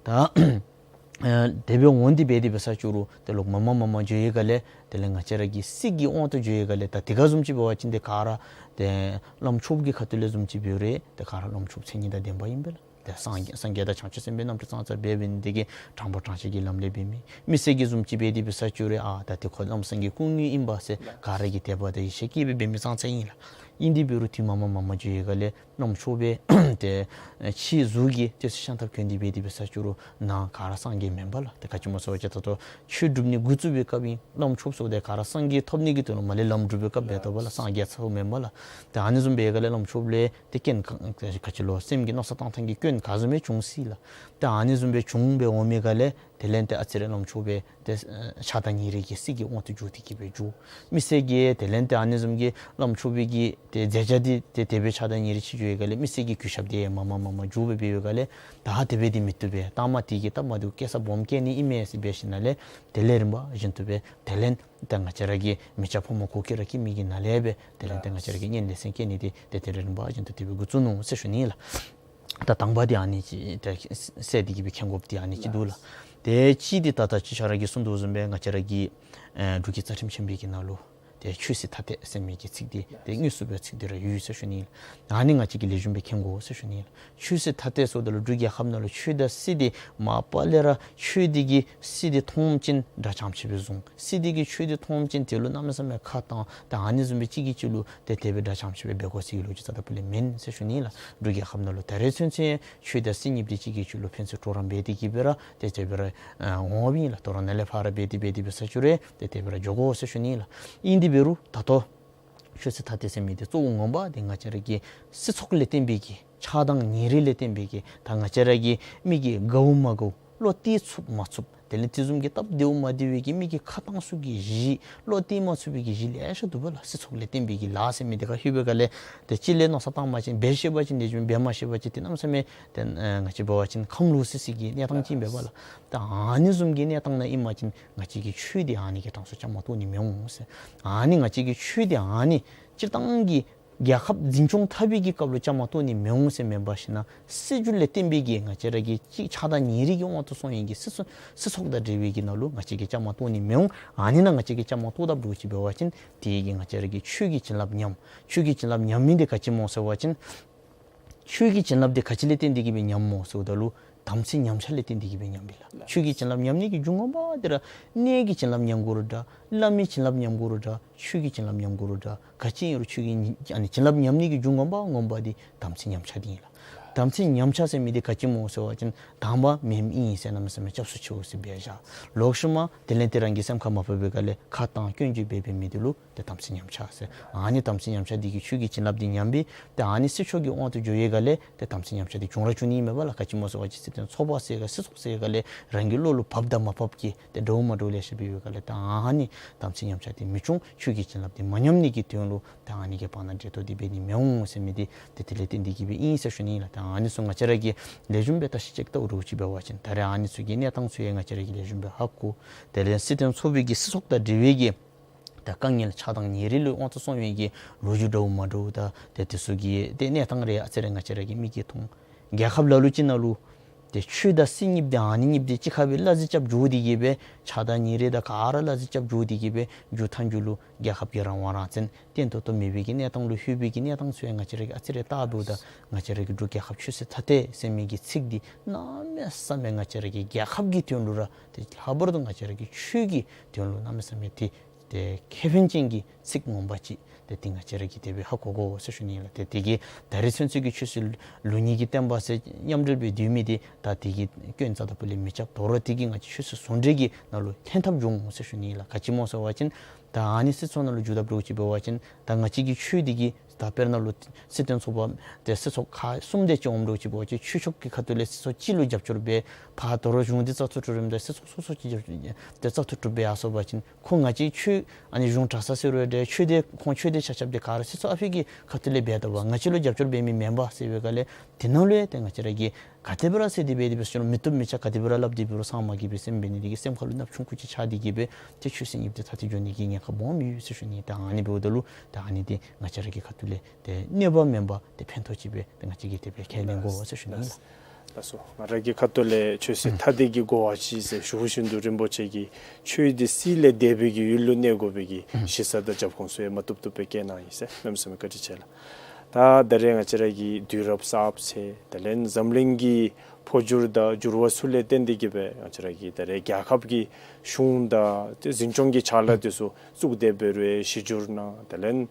ད་ཨ་དེ་སྦེ་འོང་སྟེ་འབད་དེ་འབད་ས་ཅིག་རུང་ཏེ་ལོག་མ་མ་མ་མ་འགྱོ་བའི་སྒང་ལས་དེ་ལས་ང་བཅས་ར་གི་སྲིད་ཀྱི་དབང་དུ་འགྱོ་བའི་སྒང་ལས་ད་དེ་ག་བཟུམ་ཅིག་འབད་བ་ཅིན་ཏེ་ག་ར་ཏེ་བླམ་ཆོསཔ་གི་ཁ་ཐུག་ལས་བཟུམ་ཅིག་འབད་རུང་ཏེ་ག་ར་བླམ་ཆོསཔ་མཚན་ཉིད་དང་ལྡན་པ་ཨིན་པས་ལགས། ཏེ་སངས་རྒྱས་སངས་རྒྱས་དང་བྱང་ཆུབ་སེམས་དཔའི་རྣམ་འཕྲུལ་ཙང་ཙ་འབད་འབད་ནི་དེ་གིས་དྲང་པོ་དྲང་བཞག་གི་ལམ་ལས་འབད་མི། མི་སེར་གྱིས་བཟུམ་ཅིག་འབད་དེ་འབད་ས་ཅིག་རུང་ཨ་ད་དེ་ཁོ་ལམ་སེང་གེ་སྐུ་དངོས་ཨིན་པས་ཟེར་ག་ར་གིས་དད་པ་དང་ཡིད་ཆེས་བསྐྱེད་སྦེ་འབད་མི་ཙང་ཙ་ཨིན་ལགས། ཨིན་དེ་འབད་རུང་དེ་མ་མ་མ་མ་འགྱོ་བའི་སྒང་ལས་བླམ་ཆོསཔ་སྦེ་ཏེ་ཕྱི་གཟུགས་ཀྱིས་ཏེ་ཤམ་ཐབས་གྱོན་ཏེ་འབད་དེ་འབད་ས་ཅིག་རུང་ནང་ག་ར་སངས་རྒྱས་མེན་པས་ལགས། ཏེ་ག་ཅི་སྨོ་ཟེར་བ་ཅིན་ད་ལྟོ་ཆོས་སྒྲུབ་ནི་འགོ་བཙུགས་པའི་སྐབས་ཨིན། བླམ་ཆོསཔ་ཟེརཝ་ད་ག་ར་སངས་རྒྱས་ཐོབ་ནི་གི་དོན་ལུ་མར་ལས་ལམ་སྒྲུབ་པའི་སྐབས་འབད་དོ་བ་ལགས། སངས་རྒྱས་ཚརཝ་མེན་པས་ལགས། ཏེ་ཨ་ནི་བཟུམ་འབད་བའི་སྒང་ལས་བླམ་ཆོསཔ་ལས་ཏེ་སྐྱོན་ག་ག་ཅི་ལོ་སེམས་ཀྱི་མནོ་བསམ་བཏང་ཐངས་ཀྱི་སྐྱོན་ག་བཟུམ་སྦེ་བྱུང་སྲིད་ལགས། ཏེ་ཨ་ནི་བཟུམ་སྦེ་བྱུང་སྦེ་འོང་མི་སྒང་ལས་དེ་ལས་ཏེ་ཨ་ཙི་རེ་བླམ་ཆོསཔ་སྦེ་ཏེ་ཨ་ཆགས་སྡང་ཉེ་རིང་གི་སྲིད་ཀྱི་དབང་དུ་འགྱུར་ཏེ་གིས་སྦེ་འགྱོ། མི་སེར་གྱིས་དེ་ལས་ཏེ་ཨ་ནི་བཟུམ་གྱི་བླམ་ཆོསཔ་གི་ཏེ་མཛད་བྱ་འདི་ཏེ་དེ་སྦེ་ཆགས་སྡང་ཉེ་རིང་ཅིག་འགྱོ་བའི་སྒང་ལས་མི་སེར་གྱི་གུས་ཞབས་འདི་མ་མ་མ་མ་འགྱོ་སྦེ་འབད་བའི་སྒང་ལས་ད་དེ་སྦེ་འདི་མི་བཏུབ་པས། ད་མ་དེ་གིས་སྟབས་མ་བདེཝ་བཀལ་ས་སྦོམ་བཀལ་ནི་ཨིན་མས་ཟེར་འབད་ཞིནམ་ལས་དེ་ལས་རིམ་པ་བཞིན་དུ་སྦེ་དེ་ལས་ད་ང་བཅས་ར་གི་མི་སྐྱ་ཕོ་མོ་གུ་གེ་ར་སྐྱེ་མི་གི་ནང་ལས་སྦེ་དེ་ལས་ད་ང་བཅས་ར་གི་སྙན་ལེགས་ཚིག་བཀལ་ནི་འདི་ཏེ་དེ་ལས་རིམ་པ་བཞིན་དུ་དེ་སྦེ་འགོ་བཙུགས་ནུག་ཟེར་ཞུ་ནི་ལགས། ད་དང་པ་འདི་ཨ་ནི་ཅིག་ཏེ་གསལ་ཏེ་གིས་སྦེ་མཁྱེན་དགོཔ་འདི་ཨ་ནི་ཅིག་འདུག་ལགས། ཏེ་གཅིག་འདི་ད་ད་ཅི་ཁྱོད་ར་གིས་གསུངས་དོ་བཟུམ་སྦེ་ང་བཅས་ར་གི་ཨེ་འབྲུག་གི་རྩ་ཁྲིམས་ཆེན་པོའི་གི་ནང་ལུ་ཏེ་ཆོས་སྲིད་ཐ་དད་ཟེར་མི་གི་ཚིག་འདི་ཏེ་དངོས་སུ་སྦེ་ཚིག་འདི་ར་ཡོད་ཟེར་ཞུ་ནི་ལགས། ཨ་ནི་ང་བཅས་ཀྱིས་ལེགས་ཤོམ་སྦེ་མཁྱེན་དགོ་ཟེར་ཞུ་ནི་ལགས། ཆོས་སྲིད་ཐ་དད་ཟེརཝ་ད་ལུ་འབྲུག་རྒྱལ་ཁབ་ནང་ལུ་ཆོས་དང་སྲིད་འདི་མ་པ་ལས་ར་ཆོས་འདི་གིས་སྲིད་འདི་མཐོངམ་ཅིག་དགྲ་ཙམ་ཅིག་སྦེ་བཟུང་། སྲིད་འདི་གིས་ཆོས་འདི་མཐོངམ་ཅིག་དེ་ལུ་གནམ་མེད་ས་མེད་ཁ་བཏང་། ད་ཨ་ནི་བཟུམ་སྦེ་གཅིག་གིས་གཅིག་ལུ་ཏེ་དེ་སྦེ་དགྲ་ཙམ་ཅིག་སྦེ་འབད་དགོ་ཟེར་བའི་ལོ་རྒྱུས་རྩ་དང་པོ་ལས་མེན་ཟེར་ཞུ་ནི་ལགས། འབྲུག་རྒྱལ་ཁབ་ནང་ལུ་ད་རེས་ཚུན་ཚོད་ཆོས་དང་སྲིད་གཉིས་འདི་གཅིག་གིས་གཅིག་ལུ་ཕན་ཚུན་གྲོགས་རམ་འབད་དེ་གིས་སྦེ་ར་ཏེ་དེ་སྦེ་ར་ཨ་འོང་བ་ཨིན་ལགས། དོ་རུང་ནཱ་ལས་ཕར་འབད་དེ་འབད་དེ་འབད་ས་ཅིག་རུང་ཏེ་དེ་སྦེ་ར་འགྱོ་དགོ་ཟེར་ཞུ་ནི་ལགས། ཨིན་དེ་འབད་རུང་ད་ལྟོ་ཆོས་སྲིད་ཐ་དད་ཟེར་མི་འདི་གཙོ་བོ་ངོ་མ་འདི་ང་བཅས་ར་གི་སྲིད་ཚོགས་ལས་བརྟེན་པའི་གི་ཆགས་སྡང་ཉེ་རིང་ལས་བརྟེན་པའི་གི་ད་ང་བཅས་ར་གི་མི་གི་དགའཝ་མ་དགའཝ་བློ་གཏད་ཚུགས་མ་ཚུགས་དེ་ལས་དེ་བཟུམ་གྱི་སྟབས་བདེཝ་མ་བདེ་བའི་གི་མི་གི་ཁ་གཏང་ས་གི་གཞི་བློ་གཏད་མ་ཚུགས་པའི་གི་གཞི་ལེ་ཤ་འདུག་པ་ལགས། སྲིད་ཚོགས་ལས་བརྟེན་པའི་གི་ལཱ་ཟེར་མི་འདི་ཁར་ལྷོད་པའི་སྒང་ལས་ཏེ་གཅིག་ལས་མནོ་བསམ་བཏང་མ་ཅིན་འབད་ཤེས་པ་ཅིན་ལེགས་ཤོམ་འབད་མ་ཤེས་པ་ཅིན་ཏེ་གནམ་མེད་ས་མེད་ཏེ་ཨ་ང་བཅས་འབད་བ་ཅིན་ཁམས་ལོག་སི་སི་གི་གནས་སྟངས་ཅིག་ཨིན་པས་པ་ལགས། ད་ཨ་ནི་བཟུམ་གྱི་གནས་སྟངས་ནང་ཨིན་མ་ཅིན་ང་བཅས་ཀྱི་ཆོས་འདི་ཨ་ནི་གི་གྲངས་སུ་བཅའ་མར་གཏོགས་ནི་མི་འོང་ཟེར། ཨ་ནི་ང་བཅས་ཀྱི་ཆོས་འདི་ཨ་ནི་སྤྱིར་བཏང་གི་རྒྱལ་ཁབ་འཛིན་སྐྱོང་འཐབ་པའི་གི་སྐབས་ལུ་བཅའ་མར་གཏོགས་ནི་མི་འོང་ཟེར་མེན་པར་ཞིན་ན་སྲིད་བྱུས་ལས་བརྟེན་པའི་གི་ང་བཅས་ར་གི་གཅིག་ཆགས་སྡང་ཉེ་རིང་གི་དབང་དུ་སོང་ཡི་གི་སྲིད་ཚོགས་སྲིད་ཚོགས་དང་འབྲེལ་བའི་གི་ནང་ལུ་ང་བཅས་ཀྱིས་བཅའ་མར་གཏོགས་ནི་མི་འོང་། ཨ་ནི་ནང་ང་བཅས་ཀྱིས་བཅའ་མར་གཏོགས་ད་འབད་རུང་ཅིག་འབད་བ་ཅིན་དེ་གིས་ང་བཅས་ར་གི་ཆོས་ཀྱི་བྱིན་རླབས་ཉམས། ཆོས་ཀྱི་བྱིན་རླབས་ཉམས་མི་འདི་ག་ཅི་སྨོ་ཟེར་བ་ཅིན་ཆོས་ཀྱི་བྱིན་རླབས་འདི་ག་ཅི་ལས་བརྟེན་ཏེ་གིས་སྦེ་ཉམསཔ་སྨོ་ཟེརཝ་ད་ལུ་དམ་ཚིག་ཉམས་ཆག་ལས་བརྟེན་ཏེ་གིས་སྦེ་ཉམས་པས་ལགས། ཆོས་ཀྱི་བྱིན་རླབས་ཉམས་ནི་གི་རྒྱུ་ངོ་མ་འདི་ར་གནས་ཀྱི་བྱིན་རླབས་ཉམས་དགོ་རུང་འདྲ། བླ་མའི་བྱིན་རླབས་ཉམས་དགོ་རུང་འདྲ། ཆོས་ཀྱི་བྱིན་རླབས་ཉམས་དགོ་རུང་འདྲ། ག་ཅི་ཨིན་རུང་ཆོས་ཀྱི་ཨ་ནི་བྱིན་རླབས་ཉམས་ནི་གི་རྒྱུ་ངོ་མ་ངོ་མ་འདི་དམ་ཚིག་ཉམས་ཆག་འདི་ཨིན་ལགས། དམ་ཚིག་ཉམས་ཆག་ཟེར་མི་འདི་ག་ཅི་སྨོ་ཟེར་བ་ཅིན་དང་པ་མེནམ་ཨིན་ཟེར་གནམ་མེད་ས་མེད་སྐྱབས་སུ་མཆིའོ་ཟེར་འབད་བཞག། ལོག་ཤུལ་མ་དེ་ལས་ཏེ་རང་གི་སེམས་ཁར་མ་བབ་པའི་སྒང་ལས་ཁ་བཏང་སྐྱོན་བརྗོད་འབད་འབད་མི་འདི་ལུ་ ཏེ་དམ་ཚིག་ཉམས་ཆག་ཟེར། ཨ་ནི་དམ་ཚིག་ཉམས་ཆག་འདི་གིས་ཆོས་ཀྱི་བྱིན་རླབས་འདི་ཉམས་པས། ཏེ་ཨ་ནི་སྲིད་ཕྱོགས་ཀྱི་དབང་དུ་འགྱོ་བའི་སྒང་ལས་ཏེ་དམ་ཚིག་ཉམས་ཆག་འདི་བྱུང་ར་བྱུང་ནི་མས་པ་ལགས། ག་ཅི་སྨོ་ཟེར་བ་ཅིན་སྲིད་དོན་ཚོགས་པ་ཟེར་ག་སྲིད་ཚོགས་ཟེར་ག་ལས་རང་གི་བློ་ལུ་བབ་དང་མ་བབ་ཀྱི་ཏེ་འདྲཝ་མ་འདྲཝ་ལེ་ཤ་འབད་བའི་སྒང་ལས་ཏེ་ཨ་ནི་དམ་ཚིག་ཉམས་ཆག་འདི་མི་འབྱུང་། ཆོས་ཀྱི་བྱིན་རླབས་འདི་མ་ཉམས་ནི་གི་དོན་ལུ་ཏེ་ཨ་ནི་གི་བར་ན་འབྲེལ་གཏོགས་འདི་འབད་ནི་མི་འོང་ཟེར་མི་འདི་ཏེ་དེ་ལས་བརྟེན་འདི་གིས་སྦེ་ཨིན་ཟེར་ཞུ་ནི་ལགས། ཏེ་ཨ་ནི་ཚུ་ང་བཅས་ར་གིས་ལེགས་ཤོམ་སྦེ་བརྟག་ཞིབ་ཅིག་བལྟཝ་འདྲཝ་ཅིག་འབད་བ་ཅིན་ད་རེས་ཨ་ནི་ཚུ་གི་གནས་སྟངས་ཚུ་ཡང་ང་བཅས་ར་གིས་ལེགས་ཤོམ་སྦེ་ཧ་གོ། དེ་ལས་སྲིད་དོན་ཚོགས་པའི་གི་སྲིད་ཚོགས་དང་འབྲེལ་བའི་གི་ད་དཀའ་ངལ་ཆགས་སྡང་ཉེ་རིང་ལུ་དབང་དུ་སོང་བའི་གི་ལོ་རྒྱུས་འདྲཝ་མ་འདྲཝ་དང་ཏེ་དེ་ཚུ་གི་ཏེ་གནས་སྟངས་རེ་ཨ་ཙི་རེ་ང་བཅས་ར་གི་མིག་གིས་མཐོང་། རྒྱལ་ཁབ་ལ་ལུ་ཅིག་ནང་ལུ་ཏེ་ཆོས་དང་སྲིད་གཉིས་འདི་ཨ་ནི་གཉིས་འདི་གཅིག་ཁར་སྦེ་གླ་འཛིན་རྐྱབ་འགྱོ་སྟེ་གིས་སྦེ་ཆགས་སྡང་ཉེ་རིང་དང་ག་ར་གླ་འཛིན་རྐྱབ་འགྱོ་སྟེ་གིས་སྦེ་མཇུག་མཐའ་མཇུག་ལུ་རྒྱལ་ཁབ་ཀྱི་རང་དབང་རང་བཙན་བརྟན་ཏོག་ཏོ་མེད་པའི་གི་གནས་སྟངས་ལུ་ལྷོད་པའི་གི་གནས་སྟངས་ཚུ་ཡང་ང་བཅས་ར་གིས་ཨ་ཙི་རེ་བལྟཝ་ད་ང་བཅས་ར་གི་འབྲུག་རྒྱལ་ཁབ་ཆོས་སྲིད་ཐ་དད་ཟེར་མི་གི་ཚིག་འདི་གནམ་མེད་ས་མེད་ང་བཅས་ར་གི་རྒྱལ་ཁབ་ཀྱི་དོན་ལུ་ར་ཏེ་ལྷག་པར་དུ་ང་བཅས་ར་གི་ཆོས་ཀྱི་དོན་ལུ་གནམ་མེད་ས་མེད་ཏེ་ཏེ་ཁེ་ཕན་ཅན་གྱི་ཚིག་ངོ་མ་ཅིག་ཏེ་དེ་ང་བཅས་ར་གིས་དེ་སྦེ་ཧ་གོ་དགོ་ཟེར་ཞུ་ནི་ལགས། ཏེ་དེ་གིས་ད་རེས་ཚུན་ཚོད་ཀྱི་ཆོས་སྲིད་ལུགས་གཉིས་ཀྱི་བསྟན་པ་ཟེར་མཉམ་འབྲེལ་སྦེ་སྡོད་མི་འདི་ད་དེ་གི་སྐྱོན་རྩ་དང་པོ་ལས་མི་རྐྱབ། དོ་རུང་དེ་གིས་ང་བཅས་ཆོས་སྲིད་ཟུང་འབྲེལ་གྱི་ནང་ལུ་ལྷན་ཐབས་འབྱུང་ཟེར་ཞུ་ནི་ལགས། ག་ཅི་སྨོ་ཟེར་བ་ཅིན་ད་ཨ་ནི་སྲིད་ཚོགས་ནང་ལུ་འགྱོ་དཔ་འདྲཝ་ཅིག་འབད་བ་ཅིན་ད་ང་བཅས་ཀྱི་ཆོས་འདི་གིས་ད་དཔེར་ན་ལུ་སྲིད་དོན་ཚོགས་པ་ཏེ་སྲིད་ཚོགས་ཁག་གསུམ་དེ་ཅིག་འོངམ་འདྲཝ་ཅིག་འབད་བ་ཅིན་ཆོས་ཕྱོགས་ཀྱི་ཁ་ཐུག་ལས་སྲིད་ཚོགས་གཅིག་ལུ་རྒྱབ་སྐྱོར་འབད། ཕར་དོ་རུང་གཞུང་འདི་བཙག་འཐུ་གྲུབ་རནམ་ད་སྲིད་ཚོགས་སོ་སོ་ཅིག་རྒྱབ་ཏེ་བཙག་འཐུ་གྲུབ་སྦེ་ཡར་སོང་པ་ཅིན་ཁོ་ང་བཅས་ཆོས་ཨ་ནི་གཞུང་གྲྭ་ས་ཟེར་རུང་འདྲ་ཆོས་སྡེ་ཁོང་ཆོས་སྡེ་ཆ་ཁྱབ་འདི་ག་ར་སྲིད་ཚོགས་ཨ་ཕི་གི་ཁ་ཐུག་ལས་འབད་དོ་བ་ང་བཅས་ལུ་རྒྱབ་སྐྱོར་འབད་མི་མེན་པས་ཟེར་བའི་སྒང་ལས་དེ་ནང་ལུ་ཡང་ཏེ་ང་བཅས་ར་གིས་ག་དེ་སྦེ་ར་ཟེར་ཏེ་འབད་དེ་འབད་ཟེར་རུང་མི་བཏུབ་མི་ཆགས་ག་དེ་སྦེ་ར་སླབ་སྟེ་འབད་རུང་ཚང་མ་གིས་འབད་སེམས་འབད་ནི་དེ་གིས་སེམས་ཁ་ལུ་གནགཔོ་ཆུང་ཀུ་ཅིག་ཆགས་ཏེ་གིས་སྦེ་ཏེ་ཆོས་སྲིད་གཉིས་འདི་ཐ་དད་འགྱོ་ནི་གི་ཉེན་ཁ་སྦོམ་ཡོད་ཟེར་ཞུ་ནི། ད་ཨ་ནི་འབདཝ་ད་ལུ་ད་ཨ་ནི་འདི་ང་བཅས་ར་གི་ཁ་ཐུག་ལས་ཏེ་གནོད་པ་མེན་པར་ཏེ་ཕན་ཐོགས་ཅིག་སྦེ་ཏེ་ང་བཅས་ཀྱིས་དེ་སྦེ་ཁས་ལེན་དགོ་ཟེར་ཞུ་ནི་ཨིན་ལགས། ལགས་སོ། ང་ར་གི་ཁ་ཐུག་ལས་ཆོས་སྲིད་ཐ་དད་ཀྱི་གོ་བ་ཅིག་ཟེར་ཞུ་བཞིན་དུ་རིན་པོ་ཆེ་གིས་ཆོས་འདི་སྲིད་ལས་འདས་པའི་གི་ཡུལ་ལུ་གནས་དགོ་པའི་གི་གཞི་རྩ་དང་རྒྱབ་ཁུངས་ཚུ་ཡང་མ་བཏུབ་བཏུབ་སྦེ་བཀོད་གནང་ཡི་ཟེར། གནམ་མེད་ས་མེད་བཀའ་དྲིན་ཆེ་ལགས། ད་ད་རེས་ང་བཅས་ར་གི་དུས་རབས་གསརཔ་ཟེར་དེ་ལས་འཛམ་གླིང་གི་འཕོ་འགྱུར་དང་འགྱུར་བ་ཚུ་ལས་བརྟེན་ཏེ་གིས་སྦེ་ང་བཅས་ར་གི་ད་རེས་རྒྱལ་ཁབ་ཀྱི་གཞུང་དང་ཏེ་འཛིན་སྐྱོང་གི་ཕྱག་ལཱ་འདི་ཚུ་བཙུགས་ཏེ་འབད་རུང་གཞི་འགྱུར་གནང་། དེ་ལས་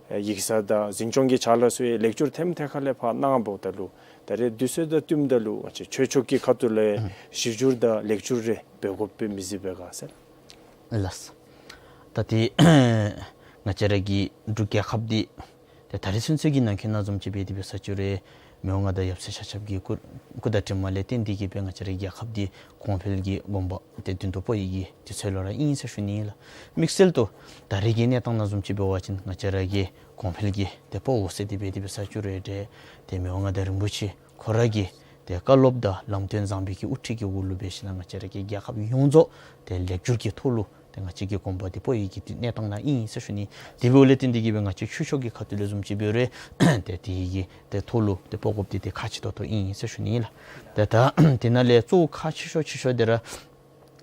ཡིག་ཚང་དང་འཛིན་སྐྱོང་གི་ཕྱག་ལཱ་ཚུ་ཡང་ལེགས་བསྒྱུར་ཐེམ་ཐེ་ཁ་ལས་ཕར་གནང་འབདཝ་ད་ལུ་ད་རེས་དུས་ཚོད་དང་བསྟུནམ་ད་ལུ་ང་བཅས་ཆོས་ཕྱོགས་ཀྱི་ཁ་ཐུག་ལས་གཞི་འགྱུར་དང་ལེགས་བསྒྱུར་རེ་འབད་དགོཔ་སྦེ་མི་གཟིགས་པས་ག་ཟེར། ལགས། ད་ཏེ་ང་བཅས་ར་གི་འབྲུག་རྒྱལ་ཁབ་འདི་ཏེ་ད་རེས་ཚུན་ཚོད་ཀྱི་ནང་འཁོད་ནང་བཟུམ་ཅིག་འབད་དེ་འབད་ས་ཅིག་རུང་མི་དབང་མངའ་བདག་ཡབ་སྲས་ཆ་ཁྱབ་ཀྱི་སྐུ་སྐུ་དྲིན་མ་ལས་བརྟེན་ཏེ་གིས་སྦེ་ང་བཅས་ར་རྒྱལ་ཁབ་འདི་གོང་འཕེལ་གྱི་དགོངས་པ་ཏེ་མདུན་དུ་སྤོ་བའི་གི་དུས་ཚོད་ལུ་ར་ཨིན་ཟེར་ཞུ་ནི་ཨིན་ལགས། དམིགས་བསལ་དུ་ད་རེས་ཀྱི་གནས་སྟངས་ནང་བཟུམ་ཅིག་འབད་བ་ཅིན་ང་བཅས་ར་གི་གོང་འཕེལ་གྱི་ཏེ་སྤོ་བོ་ཟེར་ཏེ་འབད་དེ་འབད་ས་ཅིག་རུང་འདྲ་ཏེ་མི་དབང་མངའ་བདག་རིན་པོ་ཆེ་ཁོ་ར་གི་ཏེ་བཀའ་སློབ་དང་ལམ་སྟོན་བཟང་པོའི་གི་དབུ་ཁྲིད་ཀྱི་འོག་ལུ་འབད་ཞིནམ་ལས་ང་བཅས་ར་གི་རྒྱལ་ཁབ་ཡོངས་རྫོགས་ཏེ་ལེགས་བསྒྱུར་གྱི་ཐོག་ལུ་ཏེ་ང་བཅས་ཀྱི་གོམ་པ་འདི་སྤོ་བའི་གི་གནས་སྟངས་ནང་ཨིན་ཟེར་ཞུ་ནི། དེ་འབདཝ་ལས་བརྟེན་ཏེ་གིས་སྦེ་ང་བཅས་ཆོས་ཕྱོགས་ཀྱི་ཁ་ཐུག་ལས་བཟུམ་ཅིག་འབད་རུང་ཏེ་དེ་གི་ཏེ་ཐོག་ལུ་ཏེ་སྤོ་དགོཔ་འདི་ཏེ་ཁག་ཆེ་ཏོག་ཏོ་ཨིན་ཟེར་ཞུ་ནི་ཨིན་ལགས། ཏེ་ད་དེ་ནང་ལས་གཙོ་བོ་ཁག་ཆེ་ཤོས་ཆེ་ཤོས་འདི་ར་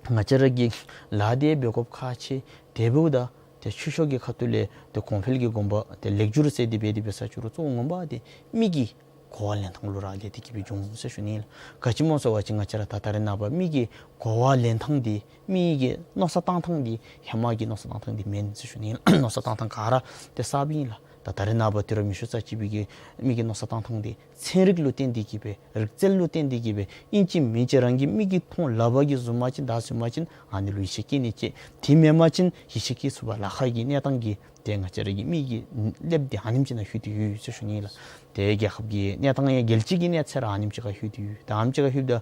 ང་བཅས་ར་གི་ལཱ་འདི་འབད་དགོཔ་ཁག་ཆེ། དེ་འབདཝ་ད་ཏེ་ཆོས་ཕྱོགས་ཀྱི་ཁ་ཐུག་ལས་ཏེ་གོང་འཕེལ་གྱི་གོམ་པ་ཏེ་ལེགས་བསྒྱུར་ཟེར་ཏེ་འབད་དེ་འབད་ས་ཅིག་རུང་གཙོ་བོ་ངོ་མ་འདི་མི་གི་གོ་བ་ལེན་ཐངས་ལུ་རག་ལས་ཏེ་གིས་སྦེ་འབྱུང་ཟེར་ཞུ་ནི་ལགས། ག་ཅི་སྨོ་ཟེར་བ་ཅིན་ང་བཅས་ར་ད་ད་རེས་ནངས་པ་མི་གི་གོ་བ་ལེན་ཐངས་འདི་མི་གི་མནོ་བསམ་བཏང་ཐངས་འདི་ཧེ་མ་གི་མནོ་བསམ་བཏང་ཐངས་འདི་མེན་ཟེར་ཞུ་ནི་ལགས། མནོ་བསམ་བཏང་ཐངས་ག་ར་ཏེ་གསརཔ་ཨིན་ལགས། ད་ད་རེས་ནངས་པ་དུས་རབས་ཉི་ཤུ་རྩ་གཅིག་པའི་གི་མི་གི་མནོ་བསམ་བཏང་ཐངས་འདི་ཚན་རིག་ལུ་བརྟེན་ཏེ་གིས་སྦེ་རིག་རྩལ་ལུ་བརྟེན་ཏེ་གིས་སྦེ་ཨིན་ཅི་མིན་ཅི་རང་གི་མིག་གིས་མཐོང་ལག་པ་གིས་གཟུགས་མ་ཅིན་ད་གཟུགས་མ་ཅིན་ཨ་ནི་ལུ་ཡིད་ཆེས་བསྐྱེད་ནི་ཅིག། དེ་མེན་པ་ཅིན་ཡིད་ཆེས་བསྐྱེད་ཚུགས་པར་ལཱ་ཁག་གི་གནས་སྟངས་ཀྱི་ཏེ་ང་བཅས་ར་གི་མི་གི་ཀླདཔ་འདི་ཨ་ནེམ་ཅིག་ནང་ལྷོད་དེ་ཡོད་ཟེར་ཞུ་ནི་ལགས། ཏེ་རྒྱལ་ཁབ་ཀྱི་གནས་སྟངས་ཡང་རྒྱལ་སྤྱི་གི་གནས་ཚད་ར་ཨ་ནེམ་ཅིག་ཁར་ལྷོད་དེ་ཡོད། ད་ཨ་ནེམ་ཅིག་ཁར་ལྷོདཔ་ད་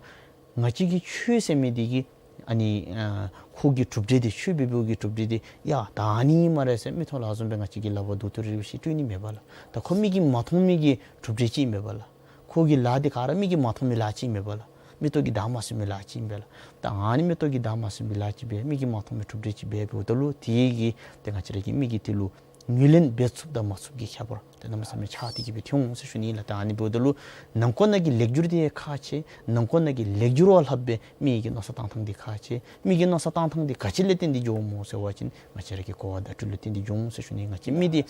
ང་བཅས་ཀྱི་ཆོས་ཟེར་མི་འདི་གིས་ཨ་ནི་ཨ་ཁོ་གི་གྲུབ་འབྲས་འདི་ཆོས་འབད་བའི་གི་གྲུབ་འབྲས་འདི་ཡ་ད་ཨ་ནི་ཨིན་སྨ་རེ་ཟེར་མིག་མཐོང་ལག་བཟུང་སྦེ་ང་བཅས་ཀྱིས་ལག་པར་རྡོག་ཏོ་རེ་རེ་བཞིན་སྤྲོད་ནི་མེད་པས་ལགས། ད་ཁོ་མིག་གིས་མ་མཐོང་མི་གི་གྲུབ་འབྲས་ཅིག་ཨིན་པས་ལགས། ཁོ་གི་ལཱ་འདི་ག་ར་མིག་གིས་མ་མཐོང་མི་ལཱ་ཅིག་ཨིན་པས་ལགས། མིག་ཏོ་གིས་བལྟ་མ་ཚུགས་མི་ལཱ་ཅིག་ཨིན་པས་ལགས། ད་ཨ་ནི་མིག་ཏོ་གིས་བལྟ་མ་ཚུགས་མི་ལཱ་ཅིག་སྦེ་མིག་གིས་མ་མཐོང་མི་གྲུབ་འབྲས་ཅིག་སྦེ་འབདཝ་ད་ལུ་དེ་གིས་ཏེ་ང་བཅས་ར་གི་མི་གིས་དེ་ལུ་ངོས་ལེན་འབད་ཚུགསཔ་དང་མ་ཚུགསཔ་ཀྱི་ཁྱད་པར་ཏེ་གནམ་མེད་ས་མེད་ཆགས་ཏེ་གིས་སྦེ་ཐོན་འོང་ཟེར་ཞུ་ནི་ལགས། ད་ཨ་ནི་འབདཝ་ད་ལུ་ནང་ཁོག་ནང་གི་ལེགས་བསྒྱུར་འདི་ཁག་ཆེ། ནང་ཁོག་ནང་གི་ལེགས་བསྒྱུར་བ་ལྷགཔ་སྦེ་མི་གི་མནོ་བསམ་བཏང་ཐངས་འདི་ཁག་ཆེ། མི་གི་མནོ་བསམ་བཏང་ཐངས་འདི་ག་ཅི་ལས་བརྟེན་ཏེ་འགྱོཝ་སྨོ་ཟེར་བ་ཅིན་ང་བཅས་ར་གི་གོ་བ་བརྡ་སྤྲོད་ལུ་བརྟེན་ཏེ་འགྱོ་འོང་ཟེར་ཞུ་ནི། ང་བཅས་མི་འདི་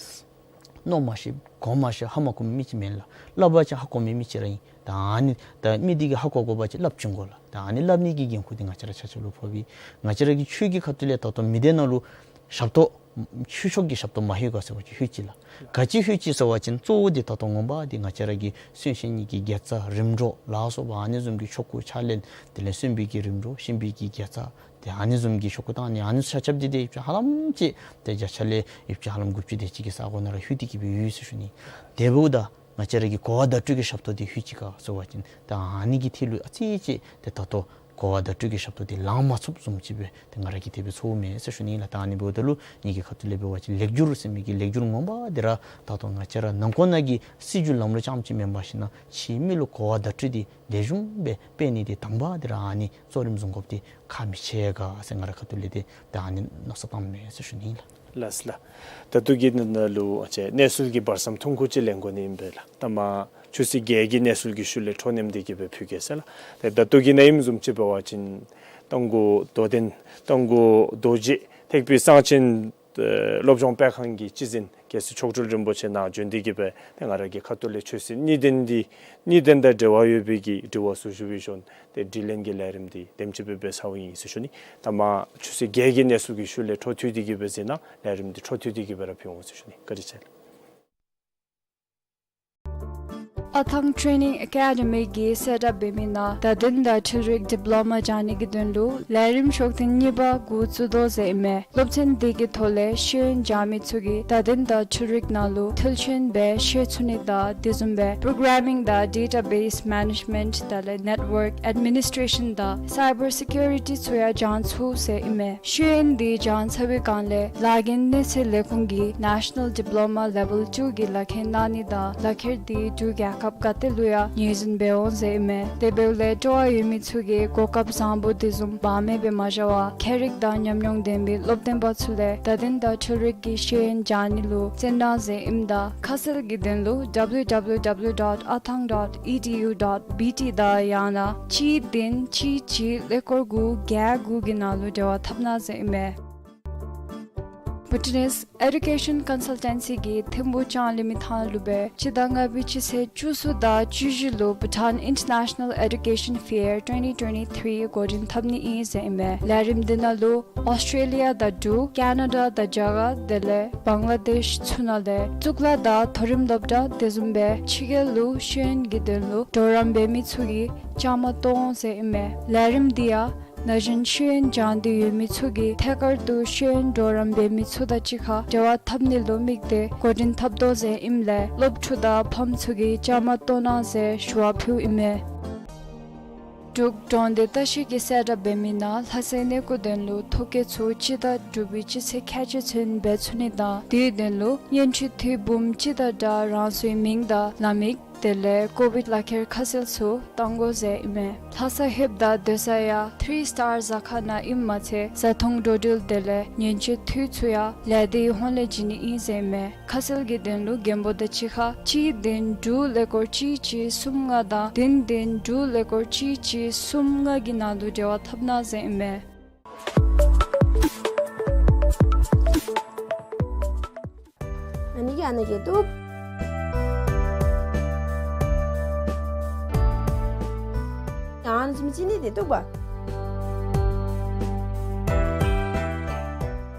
མནོ་མ་ཤེས་གོ་མ་ཤེས་ཧ་མ་གོ་མི་མི་ཅིག་མེན་ལགས། སླབ་པ་ཅིན་ཧ་གོ་མི་མི་ཅིག་ར་ཨིན། ད་ཨ་ནི་ད་མི་འདི་གིས་ཧ་གོ་དགོ་པ་ཅིན་སླབ་བྱིན་དགོ་ལགས། ད་ཨ་ནི་སླབ་ནི་གི་འགན་ཁུར་འདི་ང་བཅས་ར་ཆ་ཁྱབ་ལུ་ཕོག་པས། ང་བཅས་ར་གི་ཆོས་ཀྱི་ཁ་ཐུག་ལས་ད་ལྟོ་མི་སྡེ་ནང་ལུ་ ཞབས་ཏོག་ཤུལ་ཕྱོགས་ཀྱི་ཞབས་ཏོག་མ་ལྷོད་ག་ཟེར་བ་ཅིན་ལྷོད་ཅི་ལགས། ག་ཅི་ལྷོད་ཅི་ཟེར་བ་ཅིན་གཙོ་བོ་འདི་ད་ལྟོ་ངོ་མ་འདི་ང་བཅས་ར་གི་གསོན་གཤིན་གཉིས་ཀྱི་དགེ་རྩ་རིམ་གྲོ་ལ་སོགས་པ་ཨ་ནི་བཟུམ་གྱི་ཆོ་ག་ཕྱག་ལེན་དེ་ལས་གསོན་པོའི་གི་རིམ་གྲོ་གཤིན་པོའི་གི་དགེ་རྩ་དེ་ཨ་ནི་བཟུམ་གྱི་ཆོ་ག་དང་ཨ་ནི་ཨ་ནི་ཆ་ཁྱབ་འདི་དེ་ཡུདཔ་ཅིག་ཧ་ལམ་ཅིག་དེ་བརྒྱ་ཆ་ལས་ཡུདཔ་ཅིག་ཧ་ལམ་དགུ་བཅུ་དེ་ཅིག་གི་ས་གོ་ནང་ར་ལྷོད་དེ་གི་སྦེ་ཡོད་ཟེར་ཞུ་ནི། དེ་འབདཝ་ད་ང་བཅས་ར་གི་གོ་བ་བརྡ་སྤྲོད་ཀྱི་ཞབས་ཏོག་འདི་ལྷོད་ཅི་ག་ཟེར་བ་ཅིན་ད་ཨ་ནི་གི་ཐད་ལུ་ཨ་ཙི་ཅིག་དེ་ད་ལྟོ་གོ་བ་བརྡ་སྤྲོད་ཀྱི་ཞབས་ཏོག་འདི་ལང་མ་ཚུགསཔ་བཟུམ་ཅིག་སྦེ་དེ་ང་ར་གིས་དེ་སྦེ་ཚོརཝ་མས་ཟེར་ཞུ་ནི་ལགས། ད་ཨ་ནི་འབདཝ་ད་ལུ་ངེ་གི་ཁ་ཐུག་ལས་འབད་བ་ཅིན་ལེགས་སྒྱུར་ཟེར་མི་གི་ལེགས་སྒྱུར་ངོ་མ་འདི་ར་ད་ལྟོ་ང་བཅས་ར་ནང་འཁོད་ནང་གི་སྲིད་བྱུས་ལམ་ལུགས་རྐྱངམ་ཅིག་མེན་པར་ཞིན་ན་ཕྱི་མི་ལུ་གོ་བ་བརྡ་སྤྲོད་འདི་ལེགས་ཤོམ་སྦེ་སྤེལ་ནི་འདི་དང་པ་འདི་ར་ཨ་ནི་གཙོ་རིམ་བཟུང་དགོཔ་འདི་ཁག་མི་ཆེ་ག་ཟེར་ང་ར་ཁ་ཐུག་ལས་དེ་ད་ཨ་ནི་མནོ་བསམ་བཏངམ་མས་ཟེར་ཞུ་ནི་ལགས། ལགས་སོ་ལགས། ད་ལྟོ་གི་ནང་ལུ་ཨ་ཙི་གནས་ཚུལ་གྱི་བར་མཚམས་ཐུང་ཀུ་ཅིག་ལེན་དགོ་ནི་ཨིན་པས་ལགས། ད་མ་ཆུ་ཚོད་བརྒྱད་ཀྱི་གནས་ཚུལ་གྱི་ཤུལ་ལས་འཕྲོ་མཉམ་འདི་གི་སྦེ་ཕུལ་གེ་ཟེར་ལགས། ཏེ་ད་ལྟོ་གི་ནང་ཨིནམ་བཟུམ་ཅིག་འབད་བ་ཅིན་རྟ་མགོ་རྡོར་གདན་རྟ་མགོ་རྡོ་རྗེ་ཐེག་པའི་གསང་ཆེན་ཨེ་སློབ་སྦྱོང་སྤེལ་ཁང་གི་སྤྱི་འཛིན་རྒྱལ་སྲས་མཆོག་སྤྲུལ་རིན་པོ་ཆེ་ནཱ་བྱོན་ཏེ་གི་སྦེ་ཏེ་ང་ར་གི་ཁ་ཐུག་ལས་ཆོས་སྲིད་གཉིས་ལྡན་འདི་གཉིས་ལྡན་དང་འབྲེལ་བ་ཡོད་པའི་གི་དྲི་བ་ཚུ་ཞུ་བའི་ཤུལ་ཏེ་དྲིས་ལན་གྱི་ལས་རིམ་འདི་དེམ་ཅིག་སྦེ་འབད་ཚརཝ་ཨིན་ཟེར་ཞུ་ནི། ད་མ་ཆུ་ཚོད་བརྒྱད་ཀྱི་གནས་ཚུལ་གྱི་ཤུལ་ལས་འཕྲོ་མཐུད་དེ་གི་སྦེ་གཟིགས་གནང་། ལས་རིམ་འདི་འཕྲོ་མཐུད་དེ་གི་སྦེ་ར་ཕུལ་འོང་ཟེར་ཞུ་ནི། བཀའ་དྲིན་ཆེ་ལགས། ཨ་ཐང་ཊེ་ནིང་ཨེ་ཀེ་ཌི་མི་གིས་སེཊ་ཨཔ་འབད་མི་ནང་བརྡ་དོན་དང་འཕྲུལ་རིག་ཌིབ་ལོ་མ་སྦྱང་ནི་གི་དོན་ལུ་ལས་རིམ་ཤོག་ཐེངས་གཉིས་པ་འགོ་བཙུགས་དོ་ཟེར་ཨིན་མས། སློབ་ཚན་འདི་གི་ཐོག་ལས་ཤེས་ཡོན་སྦྱང་མི་ཚུ་གིས་བརྡ་དོན་དང་འཕྲུལ་རིག་ནང་ལུ་མཐུན་རྐྱེན་སྦེ་ཤེས་ཚུགས་ནི་དང་དེ་བཟུམ་སྦེ་པོརོ་གར་མིང་དང་ཌེ་ཊ་བེསི་མེ་ནེཇ་མེནཊ་དེ་ལས་ནེཊ་ཝརཀ་ཨེཌ་མི་ནིས་ཊེ་ཤཱན་དང་སའི་བར་སེ་ཀུ་རི་ཊི་ཚུ་ཡང་སྦྱང་ཚུགས་ཟེར་ཨིན་མས། ཤེས་ཡོན་འདི་སྦྱང་ཚར་བའི་སྒང་ལས་ལཱ་འགན་གནས་ཚད་ལས་ཁུངས་ཀྱིས་ནེ་ཤ་ནཱལ་ཌིབ་ལོ་མ་ལེ་ཝལ་ཊུ་གི་ལག་ཁྱེར་གནང་ནི་དང་ལག་ཁྱེར་འདི་འབྲུག་རྒྱལ་ཁབ་ག་ཏེ་ལུ་ཡང་ངོས་འཛིན་འབད་འོང་ཟེར་ཨིན་མས། དེ་འབདཝ་ལས་སྤྲོ་བ་ཡོད་མི་ཚུ་གིས་གོ་སྐབས་བཟང་པོ་འདི་བཟུམ་བག་མེད་སྦེ་མ་བཞག་པར་མཁས་རིག་དང་ཉམས་མྱོང་ལྡན་པའི་སློབ་སྟོན་པ་ཚུ་ལས་བརྡ་དོན་དང་འཕྲུལ་རིག་གི་ཤེས་ཡོན་སྦྱང་ནི་ལུ་སྤྱན་དྲངས་ཟེར་ཨིནམ་ད་ཁ་གསལ་གྱི་དོན་ལུ་W W W dot athang dot E D U dot B T དང་ཡང་ན་གཅིག་བདུན་གཅིག་གཅིག་ཀླད་ཀོར་དགུ་བརྒྱད་དགུ་གི་ནང་ལུ་འབྲེལ་བ་འཐབ་གནང་ཟེར་ཨིན་མས། བྷུ་ཊ་ནིས་ཨེ་ཌུ་ཀེ་ཤཱན་ཀོན་སཱལ་ཊེན་སི་གིས་ཐིམ་ཕུག་ལྕང་གླིང་མི་ཐང་ལུ་སྦེ་སྤྱི་ཟླ་ལྔ་པའི་སྤྱི་ཚེས་བཅུ་གསུམ་དང་བཅུ་བཞི་ལུ་Bhutan International Education Fair twenty twenty-three འགོ་འདྲེན་འཐབ་ནི་ཨིན་ཟེར་ཨིན་མས། ལས་རིམ་འདི་ནང་ལུ་ཨོསི་ཊྲེ་ལི་ཡ་དང་འབྲུག། ཀེ་ན་ཌ་དང་རྒྱ་གར་དེ་ལས་བང་ལ་དེཤ་ཚུ་ནང་ལས་གཙུག་ལག་དང་མཐོ་རིམ་སློབ་གྲྭ་དེ་བཟུམ་སྦེ་ཕྱི་རྒྱལ་ལུ་ཤེས་ཡོན་གྱི་དོན་ལུ་གྲོགས་རམ་འབད་མི་ཚུ་གིས་བཅའ་མར་གཏོགས་འོང་ཟེར་ཨིན་མས། ལས་རིམ་འདི་ཡང་ན་གཞོན་ཤེས་ཡོན་སྦྱང་འདོད་ཡོད་མི་ཚུ་གིས་ཐད་ཀར་དུ་ཤེས་ཡོན་གྲོགས་རམ་འབད་མི་ཚུ་དང་གཅིག་ཁར་འབྲེལ་བ་འཐབ་ནི་ལུ་དམིགས་ཏེ་འགོ་འདྲེན་འཐབ་དོ་ཟེར་ཨིནམ་ལས་སློབ་ཕྲུག་དང་ཕམ་ཚུ་གིས་བཅའ་མར་གཏོགས་གནང་ཟེར་ཞུ་བ་ཕུལཝ་ཨིན་མས། འབྲུག་གྲོང་སྡེ་ལྟ་བཤལ་གྱིས་གསལ་བསྒྲགས་འབད་མི་ནང་ལྷ་སའི་གནས་སྐོར་དོན་ལུ་ཐོ་བཀོད་ཚུ་སྤྱི་ཟླ་དྲུག་པའི་སྤྱི་ཚེས་ཁལ་གཅིག་ཚུན་འབད་ཚུགས་ནི་དང་དེའི་དོན་ལུ་བརྙན་འཕྲིན་དུས་འབུམ་སྤྱི་དང་སྦྲགས་རང་སོའི་མིང་དང་ལམ་ཡིག་དེ་ལས་ཀོ་བིཌ་ལག་ཁྱེར་ཁ་གསལ་ཚུ་གཏང་དགོ་ཟེར་ཨིན་མས། ལྷ་ས་ལྷོདཔ་ད་སྡོད་ས་ཡང་ཐི་རི་སི་ཊར་ཟ་ཁང་ནང་ཨིནམ་མ་ཚད་བཟའ་འཐུང་འགྲོ་འགྲུལ་དེ་ལས་ཉེན་བཅོལ་འཐུས་ཚུ་ཡང་ལས་སྡེའི་ཧོངས་ལས་བྱིན་ནི་ཨིན་ཟེར་ཨིན་མས། ཁ་གསལ་གྱི་དོན་ལུ་མགོན་པོ་དང་གཅིག་ཁར་གཅིག་བདུན་དྲུག་ཀླད་ཀོར་གཅིག་གཅིག་གསུམ་ལྔ་དང་བདུན་བདུན་དྲུག་ཀླད་ཀོར་གཅིག་གཅིག་གསུམ་ལྔ་གི་ནང་ལུ་འབྲེལ་བ་འཐབ་གནང་ཟེར་ཨིན་མས། ཨ་ནི་གི་ཨ་ནི་གི་ཏོ། ཡང་ཨ་ནི་ཙིམ་ཅི་ནི་དེ་ཏོ་བ།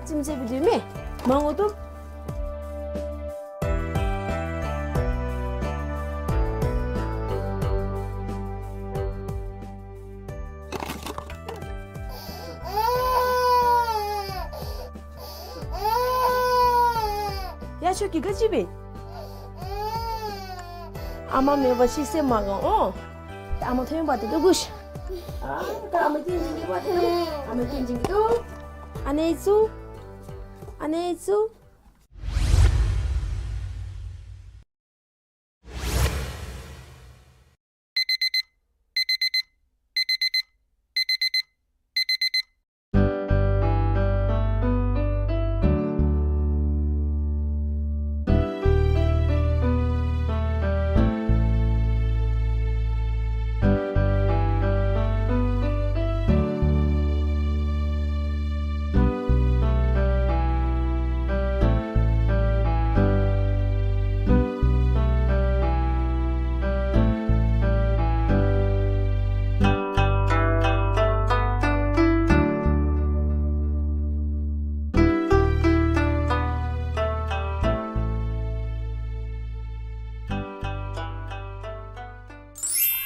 ཙིམ་ཅི་བི་དུ་མེ། མང་ངོ་ཏོ། ཡ་ཆོ་གི་ག་ཅི་བེ། ཨ་མ་མེད་པ་ཤི་སེ་མ་གང་ཨོ། ཨ་མ་ཐོན་པ་དེ་ཏོ་གུ་ཤ། ཨ་མ་ཏིན་ཅིན་གི་པ་དེ་ཏོ། ཨ་མ་ཏིན་ཅིན་གི་ཏོ། ཨ་ནེ་ཙུ། ཨ་ནེ་ཙུ།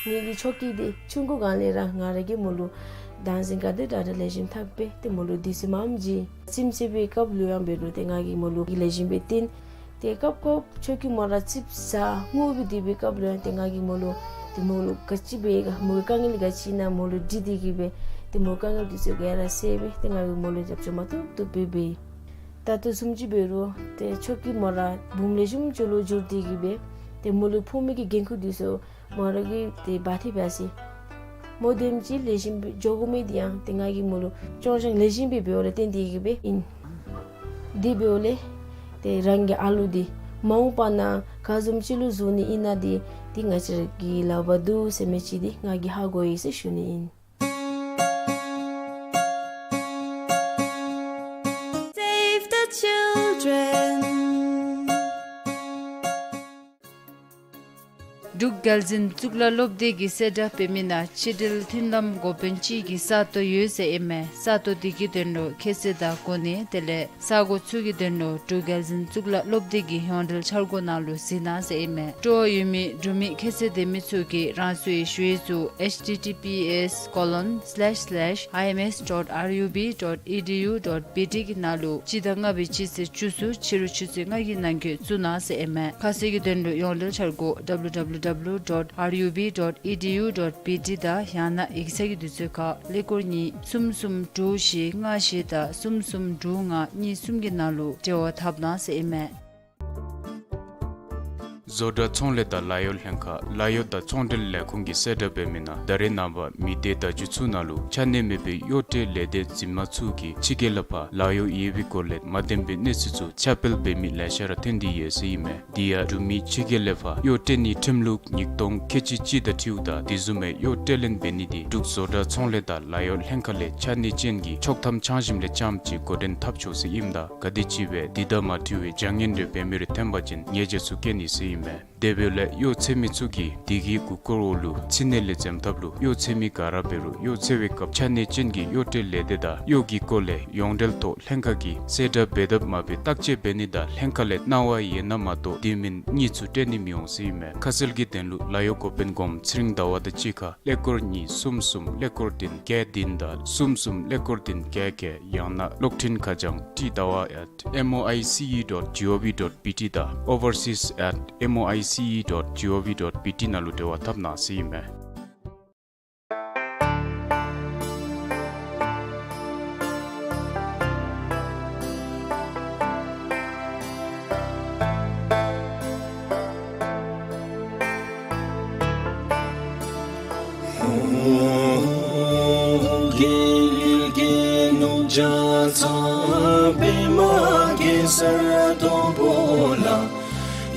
ངེ་གི་ཆོ་གི་འདི་ཆུང་ཀུ་སྒང་ལས་ར་ང་ར་གིས་མོ་ལུ་དང་ཟིང་ག་དེ་དྲག་དྲག་ལེགས་ཤོམ་འཐབ་སྦེ་ཏེ་མོ་ལུ་དུས་ཚོད་མངམ་བྱིན། ཁྱིམ་ཚེས་པའི་སྐབས་ལུ་ཡང་འབད་རུང་ཏེ་ང་གིས་མོ་ལུ་ལེགས་ཤོམ་སྦེ་བསྟེན། ཏེ་སྐབས་སྐབས་ཆོ་གི་མོ་ར་ཙིགཔ་ཟ་ངུ་སྦེ་སྡོད་པའི་སྐབས་ལུ་ཡང་ཏེ་ང་གིས་མོ་ལུ་ཏེ་མོ་ལུ་ག་ཅི་འབད་ག་མོ་གི་དཀའ་ངལ་ག་ཅི་ཨིན་ན་མོ་ལུ་དྲི་སྟེ་གི་སྦེ་ཏེ་མོ་དཀའ་ངལ་དེ་ཚུ་ག་ར་སེལ་སྦེ་ཏེ་ང་གིས་མོ་ལུ་རྒྱབ་སྐྱོར་མ་བཏུབ་བཏུབ་སྦེ་འབད་ཡི། ད་ལྟོ་བཟུམ་ཅིག་འབད་རུང་ཏེ་ཆོ་གི་མོ་ར་བུམོ་ལེགས་ཤོམ་ཅིག་ལུ་འགྱུར་ཏེ་གི་སྦེ་ཏེ་མོ་ལུ་ཕོག་མི་གི་འགན་ཁུར་དེ་ཚུ་མོ་ར་གིས་ཏེ་འབག་སྟེ་འབག་ཟེར། མོ་དེམ་ཅིག་ལེགས་ཤོམ་སྦེ་འགྱོ་དགོ་མི་དེ་ཡང་ཏེ་ང་གིས་མོ་ལུ་སྐྱོང་སྦྱང་ལེགས་ཤོམ་སྦེ་འབདཝ་ལས་བརྟེན་ཏེ་གི་སྦེ་ཨིན། དེ་འབདཝ་ལས་ཏེ་རང་གི་ཨ་ལུ་འདི་མ་འོངས་པ་ནང་ག་བཟུམ་ཅིག་ལུ་བཟོ་ནི་ཨིན་ན་འདི་ཏེ་ང་བཅས་ར་གི་ལག་པར་འདུག་ཟེར་མི་ཅིག་འདི་ང་གིས་ཧ་གོ་ཡི་ཟེར་ཞུ་ནི་ཨིན། Save the Children. འབྲུག་རྒྱལ་འཛིན་གཙུག་ལག་སློབ་སྡེ་གིས་གསལ་བསྒྲགས་འབད་མི་ནང་ཕྱི་འབྲེལ་མཐུན་ལམ་འགོ་དཔོན་ཅིག་གི་ས་སྟོང་ཡོད་ཟེར་ཨིན་མས། ས་སྟོང་དེ་གི་དོན་ལུ་ཁྱད་ཚད་དང་གོ་གནས་དེ་ལས་ས་གོ་ཚུ་གི་དོན་ལུ་འབྲུག་རྒྱལ་འཛིན་གཙུག་ལག་སློབ་སྡེ་གི་ཡོངས་འབྲེལ་འཆར་སྒོ་ནང་ལུ་གཟིགས་གནང་ཟེར་ཨིན་མས། སྤྲོ་བ་ཡོད་མི་འབྲུག་མི་ཁྱད་ཚད་ལྡན་མི་ཚུ་གིས་རང་སོའི་ཞུ་ཡིག་ཚུ་H T T P S colon slash slash I M S dot R U B dot E D U dot B T གི་ནང་ལུ་སྤྱི་ཟླ་ལྔ་པའི་སྤྱི་ཚེས་བཅུ་གསུམ་ཕྱི་རུ་ཆུ་ཚོད་ལྔ་གི་ནང་འཁོད་བཙུགས་གནང་ཟེར་ཨིན་མས། ཁ་གསལ་གྱི་དོན་ལུ་ཡོངས་འབྲེལ་འཆར་སྒོ་W W W dot R U B dot E D U dot B T དང་ཡང་ན་ཡིག་ཚང་གི་དུས་ཚོད་ཁར་ཀླད་ཀོར་གཉིས་གསུམ་གསུམ་དྲུག་བཞི་ལྔ་བཞི་དང་གསུམ་གསུམ་དྲུག་ལྔ་གཉིས་གསུམ་གྱི་ནང་ལུ་འབྲེལ་བ་འཐབ་གནང་ཟེར་ཨིན་མས། བཟོ་གྲྭ་ཚོང་ལས་དང་ལཱ་གཡོག་ལྷན་ཁག་ལཱ་གཡོག་དང་ཚོང་འབྲེལ་ལས་ཁུངས་ཀྱིས་གསལ་བསྒྲགས་འབད་མི་ནང་ད་རེས་ནངས་པ་མི་སྡེ་བརྡ་བརྒྱུད་ཚུ་ནང་ལུ་ཆ་གནས་མེད་པའི་གཡོག་ཁྲལ་ལས་སྡེ་འཛིན་མ་ཚུ་གིས་ཕྱི་རྒྱལ་ལས་ཕར་ལཱ་གཡོག་ཡོད་པའི་སྐོར་ལས་མ་བདེན་པའི་གནས་ཚུལ་ཚུ་ཁྱབ་སྤེལ་འབད་མི་ལེ་ཤ་ར་ཐོན་ཏེ་ཡོད་ཟེར་ཨིན་མས། དེ་ཡང་འབྲུག་མི་ཕྱི་རྒྱལ་ལས་ཕར་གཡོག་སྤྲོད་ནིའི་ཁྲིམས་ལུགས་ཉིས་སྟོང་ཁལ་གཅིག་གཅིག་དང་འཁྲིལཝ་ད་དེ་བཟུམ་མའི་གཡོག་སྤྲོད་ལེན་འབད་ནི་དེ་འབྲུག་བཟོ་གྲྭ་ཚོང་ལས་དང་ལཱ་གཡོག་ལྷན་ཁག་ལས་ཆ་གནས་ཅན་གྱི་ཆོག་ཐམ་འཆང་ཞིནམ་ལས་རྐྱངམ་གཅིག་འགོ་འདྲེན་འཐབ་ཆོག་ཟེར་ཨིནམ་ད་ག་དེམ་ཅིག་སྦེ་དེ་དང་མ་འཁྲིལ་བའི་བྱ་ངན་རེ་འབད་མི་རེ་ཐོན་པ་ཅིན་ཉེས་ཆད་ཚུ་བཀལ་ནི་ཟེར་ཨིན་མས། དེ་འབདཝ་ལས་གཡོག་འཚོལ་མི་ཚུ་གིས་དེ་གི་གུ་སྐོར་འོག་ལུ་ཕྱི་ནང་ལས་འཛེམ་ཐབས་ལུ་གཡོག་འཚོལ་མི་ག་ར་འབད་རུང་གཡོག་འཚོལ་བའི་སྐབས་ཆ་གནས་ཅན་གྱི་གཡོག་སྤྲོད་ལས་སྡེ་དང་གཡོག་གི་སྐོར་ལས་ཡོངས་འབྲེལ་ཐོག་ལྷན་ཁག་གིས་གསལ་བསྒྲགས་འབད་དཔ་མ་འབད་བརྟག་དཔྱད་འབད་ནི་དང་ལྷན་ཁག་ལས་གནང་བ་ཡོད་ན་མ་གཏོགས་དེ་མེན་གཉིས་ཚུ་སྤྲོད་ནི་མི་འོང་ཟེར་ཨིན་མས། ཁ་གསལ་གྱི་དོན་ལུ་ལཱ་གཡོག་འགོ་དཔོན་སྒོམ་ཚེ་རིང་ཟླ་བ་དང་གཅིག་ཁར་ཀླད་ཀོར་གཉིས་གསུམ་གསུམ་ཀླད་ཀོར་བདུན་བརྒྱད་བདུན་དང་གསུམ་གསུམ་ཀླད་ཀོར་བདུན་བརྒྱད་བརྒྱད་ཡང་ན་གློག་འཕྲིན་ཁ་བྱང་ཏི་ཟླ་བ་at M O I C E dot G O V dot B T དང་overseas at M O I C E dot G O V dot B T ནང་ལུ་འབྲེལ་བ་འཐབ་གནང་ཟེར་ཨིན་མས། རྒྱལ་གྱི་ནུབ་བྱང་ཚང་པདྨ་གེ་སར་སྟོང་པོ་ལ།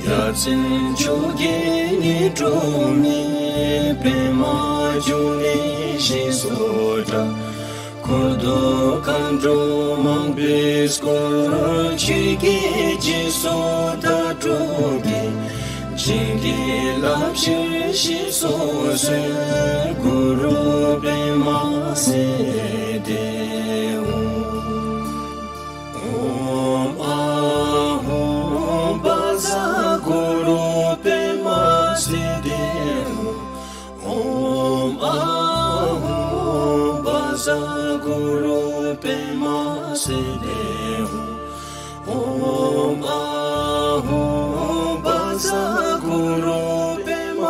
ཡ་མཚན་མཆོག་གི་ཉི་སྒྲོན་མེ། པདྨ་འབྱུང་གནས་ཞེས་སུ་གྲགས། འཁོར་དུ་མཁའ་འགྲོ་མང་པོས་བསྐོར། ཆོས་ཀྱི་སྤྱི་གཙུག་དྭ་ཕྲུག་གི། བྱིན་གྱིས་བརླབ་ཕྱིར་གཤེགས་སུ་གསོལ། གུ་རུ་པདྨ་སིདྡྷི་ཧཱུྃ། ཨོཾ་ཨཱཿཧཱུྃ་བཛྲ་གུ་རུ་པདྨ་སིདྡྷི་ཧཱུྃ། ཨོཾ་ཨཱཿཧཱུྃ་བཛྲ་གུ་རུ་པདྨ་སིདྡྷི་ཧཱུྃ། ཨོཾ་ཨཱཿཧཱུྃ་བཛྲ་གུ་རུ་པདྨ་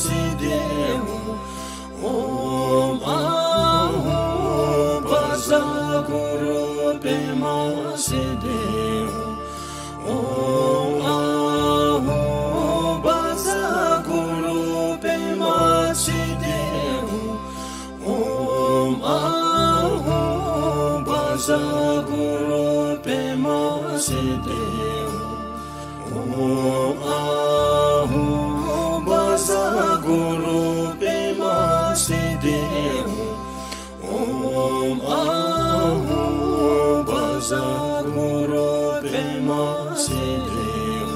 སིདྡྷི་ཧཱུྃ། ཨོཾ་ཨཱཿཧཱུྃ་བཛྲ་གུ་རུ་པདྨ་སིདྡྷི་ཧཱུྃ། ཨོཾ་ཨཱཿཧཱུྃ་བཛྲ་གུ་རུ་པདྨ་སིདྡྷི་ཧཱུྃ། ཨོཾ་ཨཱཿཧཱུྃ་བཛྲ་གུ་རུ་པདྨ་སིདྡྷི་ཧཱུྃ། ཨོཾ་ཨཱཿཧཱུྃ་བཛྲ་གུ་རུ་པདྨ་སིདྡྷི་ཧཱུྃ། ཨོཾ་ཨཱཿཧཱུྃ་བཛྲ་གུ་རུ་པདྨ་སིདྡྷི་ཧཱུྃ།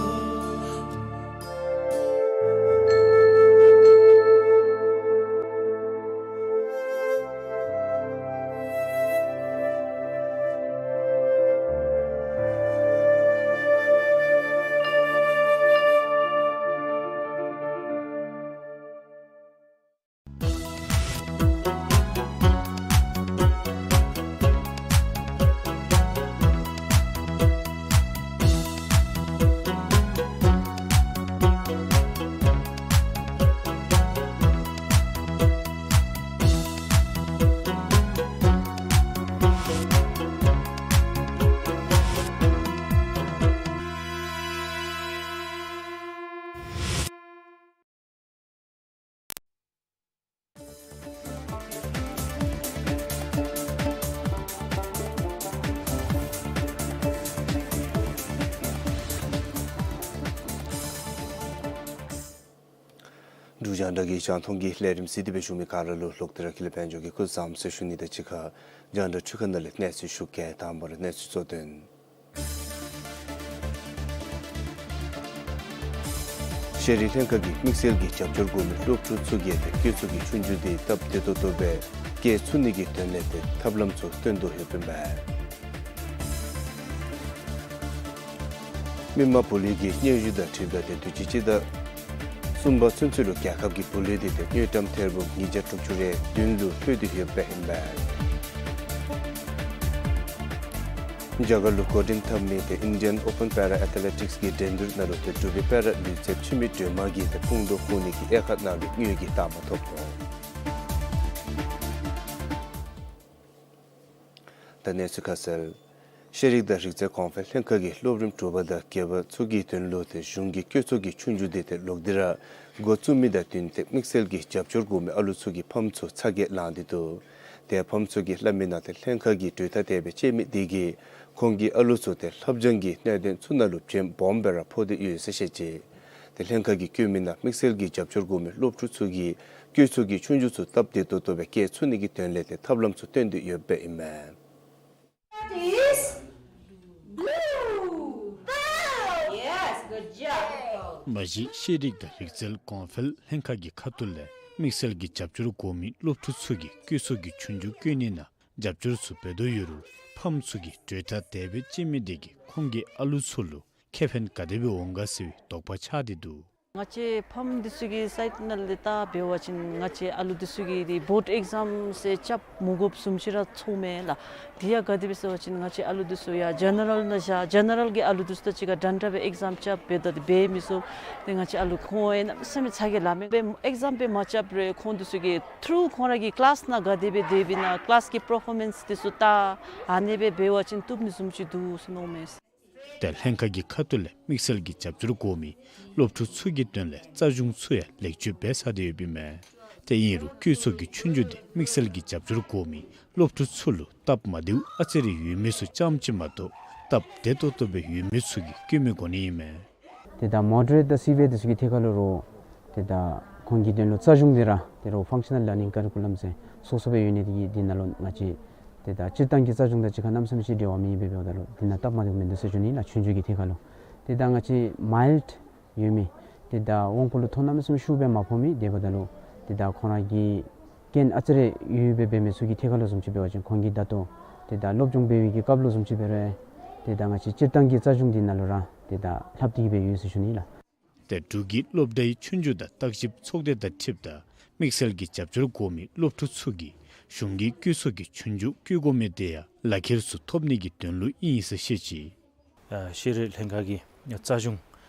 འབྲུག་རྒྱང་བསྒྲགས་ཀྱི་རྒྱང་མཐོང་གི་ལས་རིམ་གཟིགས་ཏེ་སྦེ་བཞུགས་མི་ག་ར་ལུ་ལོག་སྟེ་ར་ཀུན་ལེགས་དཔལ་འབྱོར་གྱིས་སྐུ་གཟུགས་བཟང་ཟེར་ཞུ་ནི་དང་གཅིག་ཁར་རྒྱང་བསྒྲགས་འཕྲུལ་ཁང་ནང་ལས་གནས་ཚུལ་ཞུ་གེ། དང་པ་ར་གནས་ཚུལ་གཙོ་དོན། ཤེས་རིག་ལྷན་ཁག་གིས་དམིགས་བསལ་གྱི་རྒྱབ་སྐྱོར་དགོ་མི་སློབ་ཕྲུག་ཚུ་གི་ཏེ་སྐྱེས་ཚུལ་གྱི་ཆོས་རྒྱུགས་དེ་སྟབས་བདེ་ཏོག་ཏོ་སྦེ་སྐྱེལ་ཚུགས་ནི་གི་དོན་ལས་ཏེ་ཐབས་ལམ་ཚུ་སྟོན་དོ་ཡོདཔ་ཨིན་པས། མི་དམངས་བུ་ལོན་གྱི་སྙན་ཞུ་དང་འཁྲིལཝ་ད་ཏེ་དུས་ཅི་སྤྱི་ཟླ་གསུམ་པ་ཚུན་ཚོད་ལུ་རྒྱལ་ཁབ་ཀྱི་བུ་ལོན་དེ་ཏེ་དངུལ་ཀྲམ་ཐེར་འབུམ་ཉིས་བརྒྱ་དྲུག་ཅུ་རེ་བདུན་ལུ་ལྷོད་དེ་ཡོདཔ་ཨིན་པས། རྒྱ་གར་ལུ་འགོ་འདྲེན་འཐབ་མི་ཏེ་Indian Open Para Athletics གི་འགྲན་བསྡུར་ནང་ལུ་ཏེ་འབྲུག་པའི་པེ་ར་ལུས་རྩལ་འཕྱི་མི་སྒྲོལ་མ་གིས་ཏེ་ཕུང་དོ་ཁུར་ནི་གི་དབྱེ་ཁག་ནང་ལུ་དངུལ་གྱི་རྟགས་མ་ཐོབ་དོ། ད་གནས་ཚུལ་ཁ་གསལ། ཤེས་རིག་དང་རིག་རྩལ་གོང་འཕེལ་ལྷན་ཁག་གིས་སློབ་རིམ་དྲུག་པ་དང་བརྒྱད་པ་ཚུ་གི་དོན་ལུ་ཏེ་གཞུང་གི་སྐྱེས་ཚུལ་གྱི་ཆོས་རྒྱུགས་དེ་ཏེ་ལོག་སྟེ་ར་འགོ་བཙུགས་མི་དང་བསྟུན་ཏེ་དམིགས་བསལ་གྱི་རྒྱབ་སྐྱོར་དགོ་མི་ཨ་ལུ་ཚུ་གི་ཕམ་ཚུ་ཚ་གྱང་ལང་སྟེ་འདུག། ཏེ་ཕམ་ཚུ་གིས་སླབ་མི་ནང་ཏེ་ལྷན་ཁག་གི་གྲོས་ཐག་དེ་སྦེ་བཅད་མི་དེ་གིས་ཁོང་གི་ཨ་ལུ་ཚུ་ཏེ་ལྷབ་སྦྱང་གི་གནད་དོན་ཚུ་ནང་ལུ་བྱེམ་སྦོམ་སྦེ་ར་ཕོག་སྟེ་ཡོད་ཟེར་བཤད་ཅི། ཏེ་ལྷན་ཁག་གིས་བཀོད་མི་ནང་དམིགས་བསལ་གྱི་རྒྱབ་སྐྱོར་དགོ་མི་སློབ་ཕྲུག་ཚུ་གི་སྐྱེས་ཚུལ་གྱི་ཆོས་རྒྱུགས་ཚུ་སྟབས་བདེ་ཏོག་ཏོ་སྦེ་སྐྱེལ་ཚུགས་ནི་གི་དོན་ལས་ཏེ་ཐབས་ལམ་ཚུ་སྟོན་དོ་ཡོདཔ་ཨིན་མས། That is blue. Yes, good job. མ་གཞི་ཤེས་རིག་དང་རིག་རྩལ་གོང་འཕེལ་ལྷན་ཁག་གི་ཁ་ཐུག་ལས་དམིགས་བསལ་གྱི་རྒྱབ་སྐྱོར་དགོ་མི་སློབ་ཕྲུག་ཚུ་གི་སྐྱེས་ཚུལ་གྱི་ཆོས་རྒྱུགས་བཀོད་ནི་ནང་རྒྱབ་སྐྱོར་ཚུ་འབད་དོ་ཡོད་རུང་ཕམ་ཚུ་གིས་གྲོས་ཐག་དེ་སྦེ་བཅད་མི་དེ་གིས་ཁོང་གི་ཨ་ལུ་ཚུ་ལུ་ཁེ་ཕན་ག་དེ་སྦེ་འོང་ག་ཟེར་བའི་དོགས་པ་ཆགས་ཏེ་འདུག། ང་བཅས་ཕམ་འདི་ཚུ་གི་སའིཌ་ནང་ལས་བལྟ་འབད་བ་ཅིན་ང་བཅས་ཨ་ལུ་འདི་ཚུ་གིས་ཏེ་བོརཌ་ཨེག་ཛམ་ཟེར་རྐྱབ་མི་དགོཔ་བཟུམ་ཅིག་ར་ཚོརཝ་མས་ལགས། དེ་ཡང་ག་དེ་སྦེ་ཟེར་བ་ཅིན་ང་བཅས་ཨ་ལུ་འདི་ཚུ་ཡང་ཇེ་ནེ་རཱལ་ནང་བཞག་ཇེ་ནེ་རཱལ་གྱི་ཨ་ལུ་འདི་ཚུ་དང་གཅིག་ཁར་འདྲན་འདྲ་སྦེ་ཨེག་ཛམ་རྐྱབ་འབདཝ་ད་ཏེ་འབད་མི་ཚུགས། ཏེ་ང་བཅས་ཨ་ལུ་ཁོང་ཡང་གནམ་མེད་ས་མེད་ཚ་གྱང་ལང་མས། སྦེ་ཨེག་ཛམ་སྦེ་མ་རྐྱབ་རུང་ཁོང་འདི་ཚུ་གིས་ཐུརུ་ཁོང་ར་གི་ཀི་ལཱསི་ནང་ག་དེ་སྦེ་སྡོདཔ་ཨིན་ན་ཀི་ལཱསི་གི་པར་ཕོར་མེནསི་འདི་ཚུ་བལྟ་ཨ་ནི་སྦེ་འབད་བ་ཅིན་བཏུབ་ནི་བཟུམ་ཅིག་འདུག་ཟེར་མནོཝ་མས། ཏེ་ལྷན་ཁག་གི་ཁ་ཐུག་ལས་དམིགས་བསལ་གྱི་རྒྱབ་སྐྱོར་དགོ་མི་སློབ་ཕྲུག་ཚུ་གི་དོན་ལས་རྩ་གཞུང་ཚུ་ཡང་ལེགས་བཅོས་འབད་ཚར་ཏེ་ཡོདཔ་ཨིན་མས། ཏེ་ཨིན་རུང་སྐྱེས་ཚུལ་གྱི་ཆོས་རྒྱུགས་དེ་དམིགས་བསལ་གྱི་རྒྱབ་སྐྱོར་དགོ་མི་སློབ་ཕྲུག་ཚུ་ལུ་སྟབས་མ་བདེཝ་ཨ་ཙི་རེ་ཡོད་མི་ཚུ་ཙམ་ཅིག་མ་གཏོགས་སྟབས་བདེ་ཏོག་ཏོ་སྦེ་ཡོད་མི་ཚུ་གིས་བཀོད་མི་དགོ་ནི་ཨིན་མས། ཏེ་ད་མོ་ཌ་རེཊ་དང་སི་ཝི་ཡར་འདི་ཚུ་གི་ཐད་ཁར་ལུ་རུང་ཏེ་ད་ཁོང་གི་དོན་ལུ་རྩ་གཞུང་འདི་ར་ཏེ་རུང་ཕང་ཤ་ནཱལ་ལར་ནིང་ཀ་རི་ཀུ་ལམ་ཟེར་སོ་སོ་སྦེ་ཡོད་ནི་དེ་གིས་འདི་ནང་ལུ་ང་བཅས་ཏེ་ད་སྤྱིར་བཏང་གི་རྩ་གཞུང་དང་གཅིག་ཁར་གནམ་མེད་ས་མེད་ཅིག་འབྲེལ་བ་མེད་པས། འབདཝ་ད་ལུ་འདི་ནང་སྟབས་མ་བདེཝ་མིན་འདུག་ཟེར་ཞུ་ནི་ལགས། ཆོས་རྒྱུགས་ཀྱི་ཐད་ཁར་ལུ་ཏེ་ད་ང་བཅས་མའིལཌ་ཡོད་མི་ཏེ་ད་དབང་པོ་ལུ་ཐོ་གནམ་མེད་ས་མེད་ཤུགས་སྦེ་མ་ཕོག་མི་དེ་འབདཝ་ད་ལུ་ཏེ་ད་ཁོང་ར་གི་རྐྱེན་ཨ་ཙི་རེ་ཡོད་པའི་འབད་མི་ཚུ་གི་ཐད་ཁར་ལུ་བཟུམ་ཅིག་འབད་བ་ཅིན་ཁོང་གིས་ད་ལྟོ་ཏེ་ད་སློབ་སྦྱོང་འབད་བའི་གི་སྐབས་ལུ་བཟུམ་ཅིག་འབད་རུང་ཏེ་ད་ང་བཅས་སྤྱིར་བཏང་གི་རྩ་གཞུང་འདི་ནང་ལུ་ར་ཏེ་ད་ལྷབ་སྟེ་གི་སྦེ་ཡོད་ཟེར་ཞུ་ནི་ལགས། ཏེ་འབྲུག་གི་སློབ་གྲྭའི་ཆོས་རྒྱུགས་དང་བརྟག་ཞིབ་ཚོགས་སྡེ་དང་འཁྲིལཝ་ད་དམིགས་བསལ་གྱི་རྒྱབ་སྐྱོར་དགོ་མི་སློབ་ཕྲུག་ཚུ་གིས་གཞུང་གི་སྐྱེས་ཚུལ་གྱི་ཆོས་རྒྱུགས་བཀོད་དགོ་མི་དེ་ཡང་ལག་ཁྱེར་ཚུ་ཐོབ་ནི་གི་དོན་ལུ་ཨིན་ཟེར་བཤད་ཅི། ཨ་ཤེས་རིག་ལྷན་ཁག་གི་རྩ་གཞུང་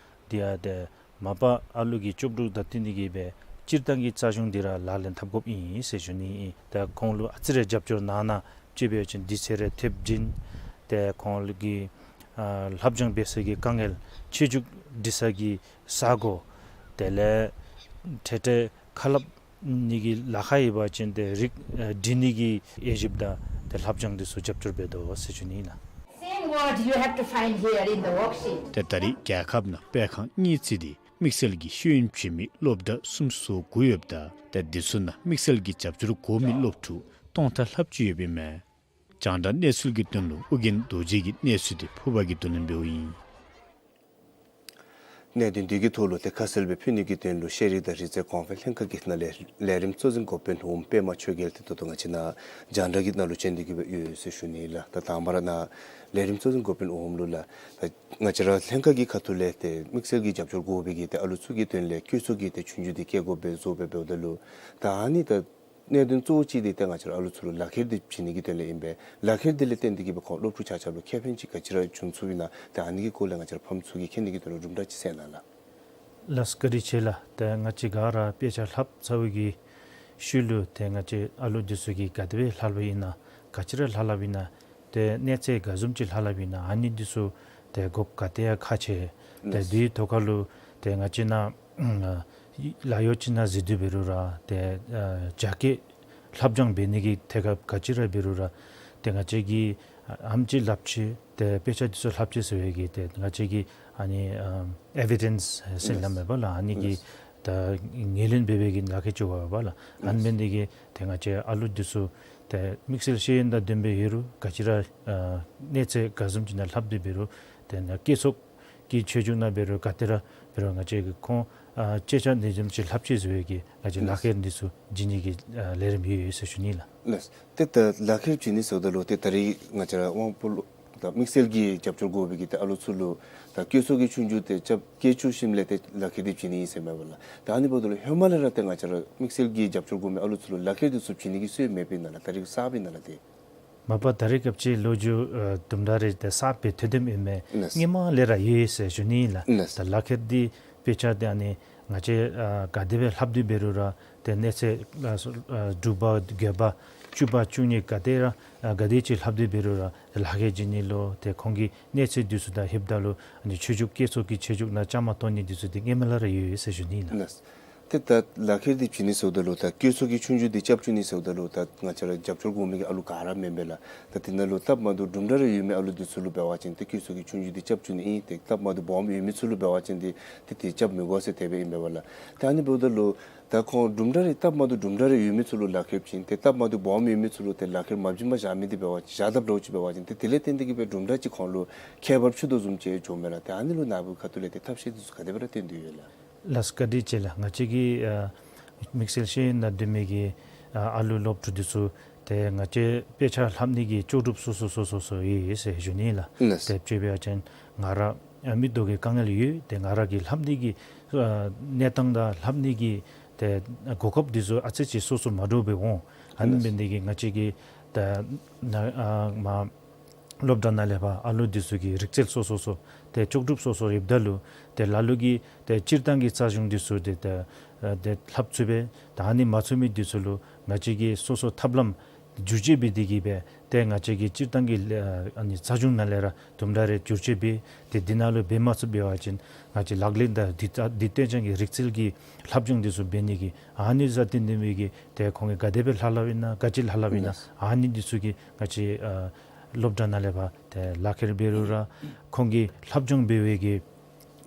འདི་ཡང་ཏེ་མ་པ་ཨ་ལུ་གི་ལྕོགས་གྲུབ་དང་བསྟུན་ཏེ་གི་སྦེ་སྤྱིར་བཏང་གི་རྩ་གཞུང་འདི་ར་ལག་ལེན་འཐབ་དགོཔ་ཨིན་ཟེར་ཞུ་ནི་ཨིན། ཏེ་ཁོང་ལུ་ཨ་ཙི་རེ་རྒྱབ་སྐྱོར་གནང་ན་ཅིག་འབད་བ་ཅིན་དུས་ཚོད་རེ་ཐེབས་བྱིན་ཏེ་ཁོང་ལུ་གི་ཨ་ལྷབ་སྦྱང་འབད་ས་གི་དཀའ་ངལ་ཆོས་རྒྱུགས་འབྲི་ས་གི་ས་གོ་དེ་ལས་འཕྲལ་འཕྲལ་ཁ་སླབ་ནི་གི་ལཱ་ཁག་ཡོད་པ་ཅིན་ཏེ་རིགས་ཨ་འབྲི་ནི་གི་དབྱེ་ཞིབ་དང་ཏེ་ལྷབ་སྦྱང་འདི་ཚུ་རྒྱབ་སྐྱོར་འབད་དོ་ཟེར་ཞུ་ནི་ཨིན་ལགས། Same word you have to find here in the worksheet. ཏེ་ད་རེས་རྒྱལ་ཁབ་ནང་སྤེལ་ཁང་གཉིས་བརྩིས་ཏེ་དམིགས་བསལ་གྱི་ཤེས་ཡོན་བྱིན་མི་སློབ་གྲྭ་སུམ་ཅུ་སོ་དགུ་ཡོདཔ་ད་ཏེ་འདི་ཚུ་ནང་དམིགས་བསལ་གྱི་རྒྱབ་སྐྱོར་དགོ་མི་སློབ་ཕྲུག་སྟོང་ཕྲག་ལྷགཔ་ཅིག་ཡོདཔ་ཨིན་མས། རྒྱང་བསྒྲགས་གནས་ཚུལ་གྱི་དོན་ལུ་ཨོ་རྒྱན་རྡོ་རྗེ་གི་གནས་ཚུལ་དེ་ཕུར་པ་གིས་བསྡུ་ལེན་འབདཝ་ཨིན། གནད་དོན་འདི་གི་ཐོག་ལུ་ཏེ་ཁ་གསལ་སྦེ་ཕུལ་ནི་གི་དོན་ལུ་ཤེས་རིག་དང་རིག་རྩལ་གོང་འཕེལ་ལྷན་ཁག་གི་ནང་ལས་ལས་རིམ་གཙོ་འཛིན་འགོ་དཔོན་འོགམ་པདྨ་ཆོས་རྒྱལ་དེ་ད་ལྟོ་ང་བཅས་ནཱ་རྒྱང་བསྒྲགས་ཀྱི་ནང་ལུ་བྱོན་ཏེ་གི་སྦེ་ཡོད་ཟེར་ཞུ་ནི་ལགས། ད་དང་པ་ར་ནཱ་ལས་རིམ་གཙོ་འཛིན་འགོ་དཔོན་འོགམ་ལུ་ལགས། ད་ང་བཅས་ར་ལྷན་ཁག་གི་ཁ་ཐུག་ལས་ཏེ་དམིགས་བསལ་གྱི་རྒྱབ་སྐྱོར་དགོ་པའི་གི་ཏེ་ཨ་ལུ་ཚུ་གི་དོན་ལས་སྐྱེས་ཚུལ་གྱི་ཏེ་ཆོས་རྒྱུགས་འདི་བཀལ་དགོ་པས་ཟེར་སྦེ་འབདཝ་ད་ལུ་ད་ཨ་ནི་ད་གནད་དོན་གཙོ་བོ་ཅིག་འདི་ཏེ་ང་བཅས་ར་ཨ་ལུ་ཚུ་ལུ་ལག་ཁྱེར་འདི་བྱིན་ནི་གི་དོན་ལས་ཨིན་པས། ལག་ཁྱེར་འདི་ལས་བརྟེན་ཏེ་གི་སྦེ་ཁོང་སློབ་ཕྲུག་ཆ་ཁྱབ་ལུ་ཁེ་ཕན་ཅིག་ག་ཅི་ར་བྱུང་ཚུགས་ཨིན་ན་ཏེ་ཨ་ནི་གི་སྐོར་ལས་ང་བཅས་ར་ཕམ་ཚུ་གིས་མཁྱེན་ནི་གི་དོན་ལུ་གྲུབ་འདྲ་ཅིག་གསན་གནང་ལགས། ལགས་བཀའ་དྲིན་ཆེ་ལགས། ཏེ་ང་བཅས་ག་ར་དཔེ་ཆ་ལྷབ་ཚར་བའི་གི་ཤུལ་ལུ་ཏེ་ང་བཅས་ཨ་ལུ་འདི་ཚུ་གིས་ག་དེ་སྦེ་ལྷབ་ལྷབ་ཨིན་ན་ག་ཅི་ར་ལྷབ་ལྷབ་ཨིན་ན་ཏེ་གནས་ཚད་ག་བཟུམ་ཅིག་ལྷབ་ལྷབ་ཨིན་ན་ཨ་ནི་འདི་ཚུ་ཏེ་དགོཔ་ག་ཏེ་ཡང་ཁག་ཆེ། ཏེ་ལགས། དེའི་ཐོག་ཁར་ལུ་ཏེ་ང་བཅས་ནཱ་ཨ་ལཱ་གཡོག་ཅིག་ནང་གཟིགས་དོ་འབད་རུང་ར་ཏེ་ཨ་རྒྱ་སྐད་ལྷབ་སྦྱང་འབད་ནི་གི་ཐད་ཁར་ག་ཅི་ར་འབད་རུང་ར་ཏེ་ང་བཅས་ཀྱིས་ཨ་ཨེམ་ཅིག་ལྷབ་ཅི་ཏེ་དཔེ་ཆ་འདི་ཚུ་ལྷབ་ཅི་ཟེར་བའི་གི་ཏེ་ང་བཅས་ཀྱི་ཨ་ནི་ཨ་ཨེ་བི་ཌེནསི་ཟེར་སླབ་མས་པ་ལགས། ཨ་ནི་གི་ལགས། ད་ངོས་ལེན་འབད་བའི་གི་ལག་ཁྱེར་ཅིག་ཡོདཔ་ལགས། ཨ་ནི་འབད་ནི་དེ་གིས་ཏེ་ང་བཅས་ཨ་ལུ་འདི་ཚུ་ཏེ་དམིགས་བསལ་ཤེས་ཡོན་དང་ལྡནམ་སྦེ་ཡོད་རུང་ག་ཅི་ར་ཨ་གནས་ཚད་ག་བཟུམ་ཅིག་ནང་ལྷབ་སྟེ་འབད་རུང་ཏེ་ནཱ་བཀོད་ཚོགས་ཀྱི་ཆོས་རྒྱུགས་ནང་འབད་རུང་ག་ཏེ་ར་འབད་རུང་ང་བཅས་ཀྱིས་ཁོང་ཨ་ཅེ་ཆ་ནི་བཟུམ་ཅིག་ལྷབ་ཅི་ཟེར་བའི་གི་ང་བཅས་ལག་ཁྱེར་འདི་ཚུ་བྱིན་ནི་གི་ཨ་ལས་རིམ་ཡོད་ཡོད་ཟེར་ཞུ་ནི་ལགས། ལགས། ཏེ་ད་ལག་ཁྱེར་བྱིན་ནི་ཟེརཝ་ད་ལུ་ཏེ་ད་རིས་ང་བཅས་ར་དབང་པོ་ལུ་ད་དམིགས་བསལ་གྱི་རྒྱབ་སྐྱོར་དགོ་པའི་གི་ཏེ་ཨ་ལུ་ཚུ་ལུ་ད་བཀོད་ཚོགས་ཀྱི་ཆོས་རྒྱུགས་དེ་རྐྱབ་བཀོད་ཚོགས་ཞིནམ་ལས་ཏེ་ལག་ཁྱེར་དེ་བྱིན་ནི་ཨིན་ཟེར་མས་པ་ལགས། ད་ཨ་ནི་འབདཝ་ད་ལུ་ཧེ་མ་ལས་ར་ཏེ་ང་བཅས་ར་དམིགས་བསལ་གྱི་རྒྱབ་སྐྱོར་དགོ་མི་ཨ་ལུ་ཚུ་ལུ་ལག་ཁྱེར་དེ་ཚུ་བྱིན་ནི་གི་སྲོལ་མེདཔ་ཨིན་ན་ལགས། ད་རིས་གསརཔ་ཨིན་ན་ལགས། ཏེ་མ་པ་ད་རེས་སྐབས་ཅིག་ལོ་རྒྱུས་ཨ་དུམ་གྲ་རེ་ཏེ་གསརཔ་སྦེ་ཐོན་ཐོནམ་ཨིན་མས། ལགས། སྔོན་མ་ལས་ར་ཡོད་ཟེར་ཞུ་ནི་ལགས། ལགས། ད་ལག་ཁྱེར་འདི་དཔེ་ཆ་འདི་ཨ་ནི་ང་བཅས་ཨ་ག་དེ་སྦེ་ལྷབ་སྟེ་འབད་རུང་ར་ཏེ་གནས་ཚད་ཨ་སོ་ཨ་དྲུག་པ་བརྒྱད་པ་བཅུ་པ་བཅུ་གཉིས་ག་དེ་ར་ཨ་ག་དེ་ཅིག་ལྷབ་སྟེ་འབད་རུང་ར་ལག་ཁྱེར་བྱིན་ནི་ལུ་ཏེ་ཁོང་གི་གནས་ཚད་འདི་ཚུ་དང་ལྷོདཔ་ད་ལུ་ཨ་ནི་ཆོས་རྒྱུགས་བཀོད་ཚོགས་ཀྱི་ཆོས་རྒྱུགས་ནང་བཅའ་མར་གཏོགས་ནི་འདི་ཚུ་འདི་སྔོན་མ་ལས་ར་ཡོད་ཡོད་ཟེར་ཞུ་ནི་ལགས། ལགས། ཏེ་ད་ལག་ཁྱེར་འདི་བྱིན་ནི་ཟེརཝ་ད་ལུ་ད་བཀོད་ཚོགས་ཀྱི་ཆོས་རྒྱུགས་འདི་རྐྱབ་བཅུག་ནི་ཟེརཝ་ད་ལུ་ད་ང་བཅས་ར་རྒྱབ་སྐྱོར་དགོ་མི་གི་ཨ་ལུ་ག་ར་མེན་པས་ལགས། ད་དེ་ནང་ལུ་སྟབས་མ་བདེཝ་གྲུབ་འདྲ་རེ་ཡོད་མི་ཨ་ལུ་འདི་ཚུ་ལུ་འབད་བ་ཅིན་ཏེ་བཀོད་ཚོགས་ཀྱི་ཆོས་རྒྱུགས་འདི་རྐྱབ་བཅུག་ནི་ཨིན། ཏེ་སྟབས་མ་བདེཝ་སྦོམ་ཡོད་མི་ཚུ་ལུ་འབད་བ་ཅིན་ཏེ་ཏེ་དེ་རྐྱབ་མི་དགོ་ཟེར་དེ་སྦེ་ཨིན་པས་ལགས། ད་ཨ་ནི་འབདཝ་ད་ལུ་ད་ཁོང་གྲུབ་འདྲ་རེ་སྟབས་མ་བདེཝ་གྲུབ་འདྲ་རེ་ཡོད་མི་ཚུ་ལུ་ལག་ཁྱེར་བྱིན་ཏེ་སྟབས་མ་བདེཝ་སྦོམ་ཡོད་མི་ཚུ་ལུ་ཏེ་ལག་ཁྱེར་མ་བྱིན་པར་བཞག་མི་འདི་འབད་བ་བཞག་དཔ་འདྲཝ་ཅིག་འབད་བ་ཅིན་ཏེ་དེ་ལས་བརྟེན་ཏེ་གིས་སྦེ་གྲུབ་འདྲ་ཅིག་ཁོང་ལུ་ཁྱད་པར་ཕྱེ་དོ་བཟུམ་ཅིག་འགྱོཝ་མས་ལགས། ཏེ་ཨ་ནི་ལུ་ནཱ་བུ་ཁ་ཐུག་ལས་ཏེ་ཐབས་ཤེས་འདི་ཚུ་ག་དེ་སྦེ་ར་བཏོན་ཏེ་ཡོད་ལགས། ལགས་སོ། བཀའ་དྲིན་ཆེ་ལགས། ང་བཅས་ཀྱི་ཨ་དམིགས་བསལ་ཤེས་ཡོན་དང་ལྡན་མི་གི་ཨ་ཨ་ལུ་སློབ་ཕྲུག་འདི་ཚུ་ཏེ་ང་བཅས་དཔེ་ཆ་ལྷབ་ནི་གི་ལྕོགས་གྲུབ་སོ་སོ་སོ་སོ་སོ་ཡོད་ཡོད་ཟེར་ཞུ་ནི་ལགས། ལགས། ཏེ་དཔྱེ་འབད་བ་ཅིན་ང་ར་ཨ་མིག་ཏོ་གི་དཀའ་ངལ་ཡོད། ཏེ་ང་ར་གིས་ལྷབ་ནི་གི་ཨ་གནས་སྟངས་དང་ལྷབ་ནི་གི་ཏེ་གོ་སྐབས་འདི་ཚུ་ཨ་ཙི་ཅིག་སོ་སོ་མ་འདྲཝ་སྦེ་འོང་། ཨ་ནི་ལགས། འབད་ནི་དེ་གིས་ང་བཅས་ཀྱི་ད་ནཱ་ཨ་མ་སློབ་གྲྭ་ནང་ལས་ཕར་ཨ་ལུ་འདི་ཚུ་གི་རིག་རྩལ་སོ་སོ་སོ་ཏེ་ལྕོགས་གྲུབ་སོ་སོ་ཡོདཔ་ད་ལུ་ཏེ་ལ་ལུ་གིས་ཏེ་སྤྱིར་བཏང་གི་རྩ་གཞུང་འདི་ཚུ་ཏེ་ཏེ་ཨ་ཏེ་ལྷབ་ཚུགས་པས། ད་ཨ་ནི་མ་ཚུགས་མི་འདི་ཚུ་ལུ་ང་བཅས་ཀྱིས་སོ་སོ་ཐབས་ལམ་བསྒྱུར་བཅོས་འབད་དེ་གིས་སྦེ་ཏེ་ང་བཅས་ཀྱི་སྤྱིར་བཏང་གི་ཨ་ཨ་ནི་རྩ་གཞུང་ནང་ལས་ར་དུམ་གྲ་རེ་བསྒྱུར་བཅོས་འབད་དེ་འདི་ནང་ལུ་འབད་མ་ཚུགས་པ་འབད་བ་ཅིན་ང་བཅས་ལག་ལེན་དང་འདི་ལྟ་འདི་ལྟོས་བཅས་ཀྱི་རིག་རྩལ་གྱི་ལྷབ་སྦྱོང་འདི་ཚུ་འབད་ནི་གི་ཨ་ནི་བཟུམ་ཏེ་འདི་མི་གི་ཏེ་ཁོང་གིས་ག་དེ་སྦེ་ལྷབ་ལྷབ་ཨིན་ན་ག་ཅི་ལྷབ་ལྷབ་ཨིན་ན་ཨ་ནི་འདི་ཚུ་གི་ང་བཅས་ཨ་སློབ་གྲྭ་ནང་ལས་ཕར་ཏེ་ལག་ཁྱེར་འབད་རུང་ར་ཁོང་གིས་ལྷབ་སྦྱོང་འབད་བའི་གི་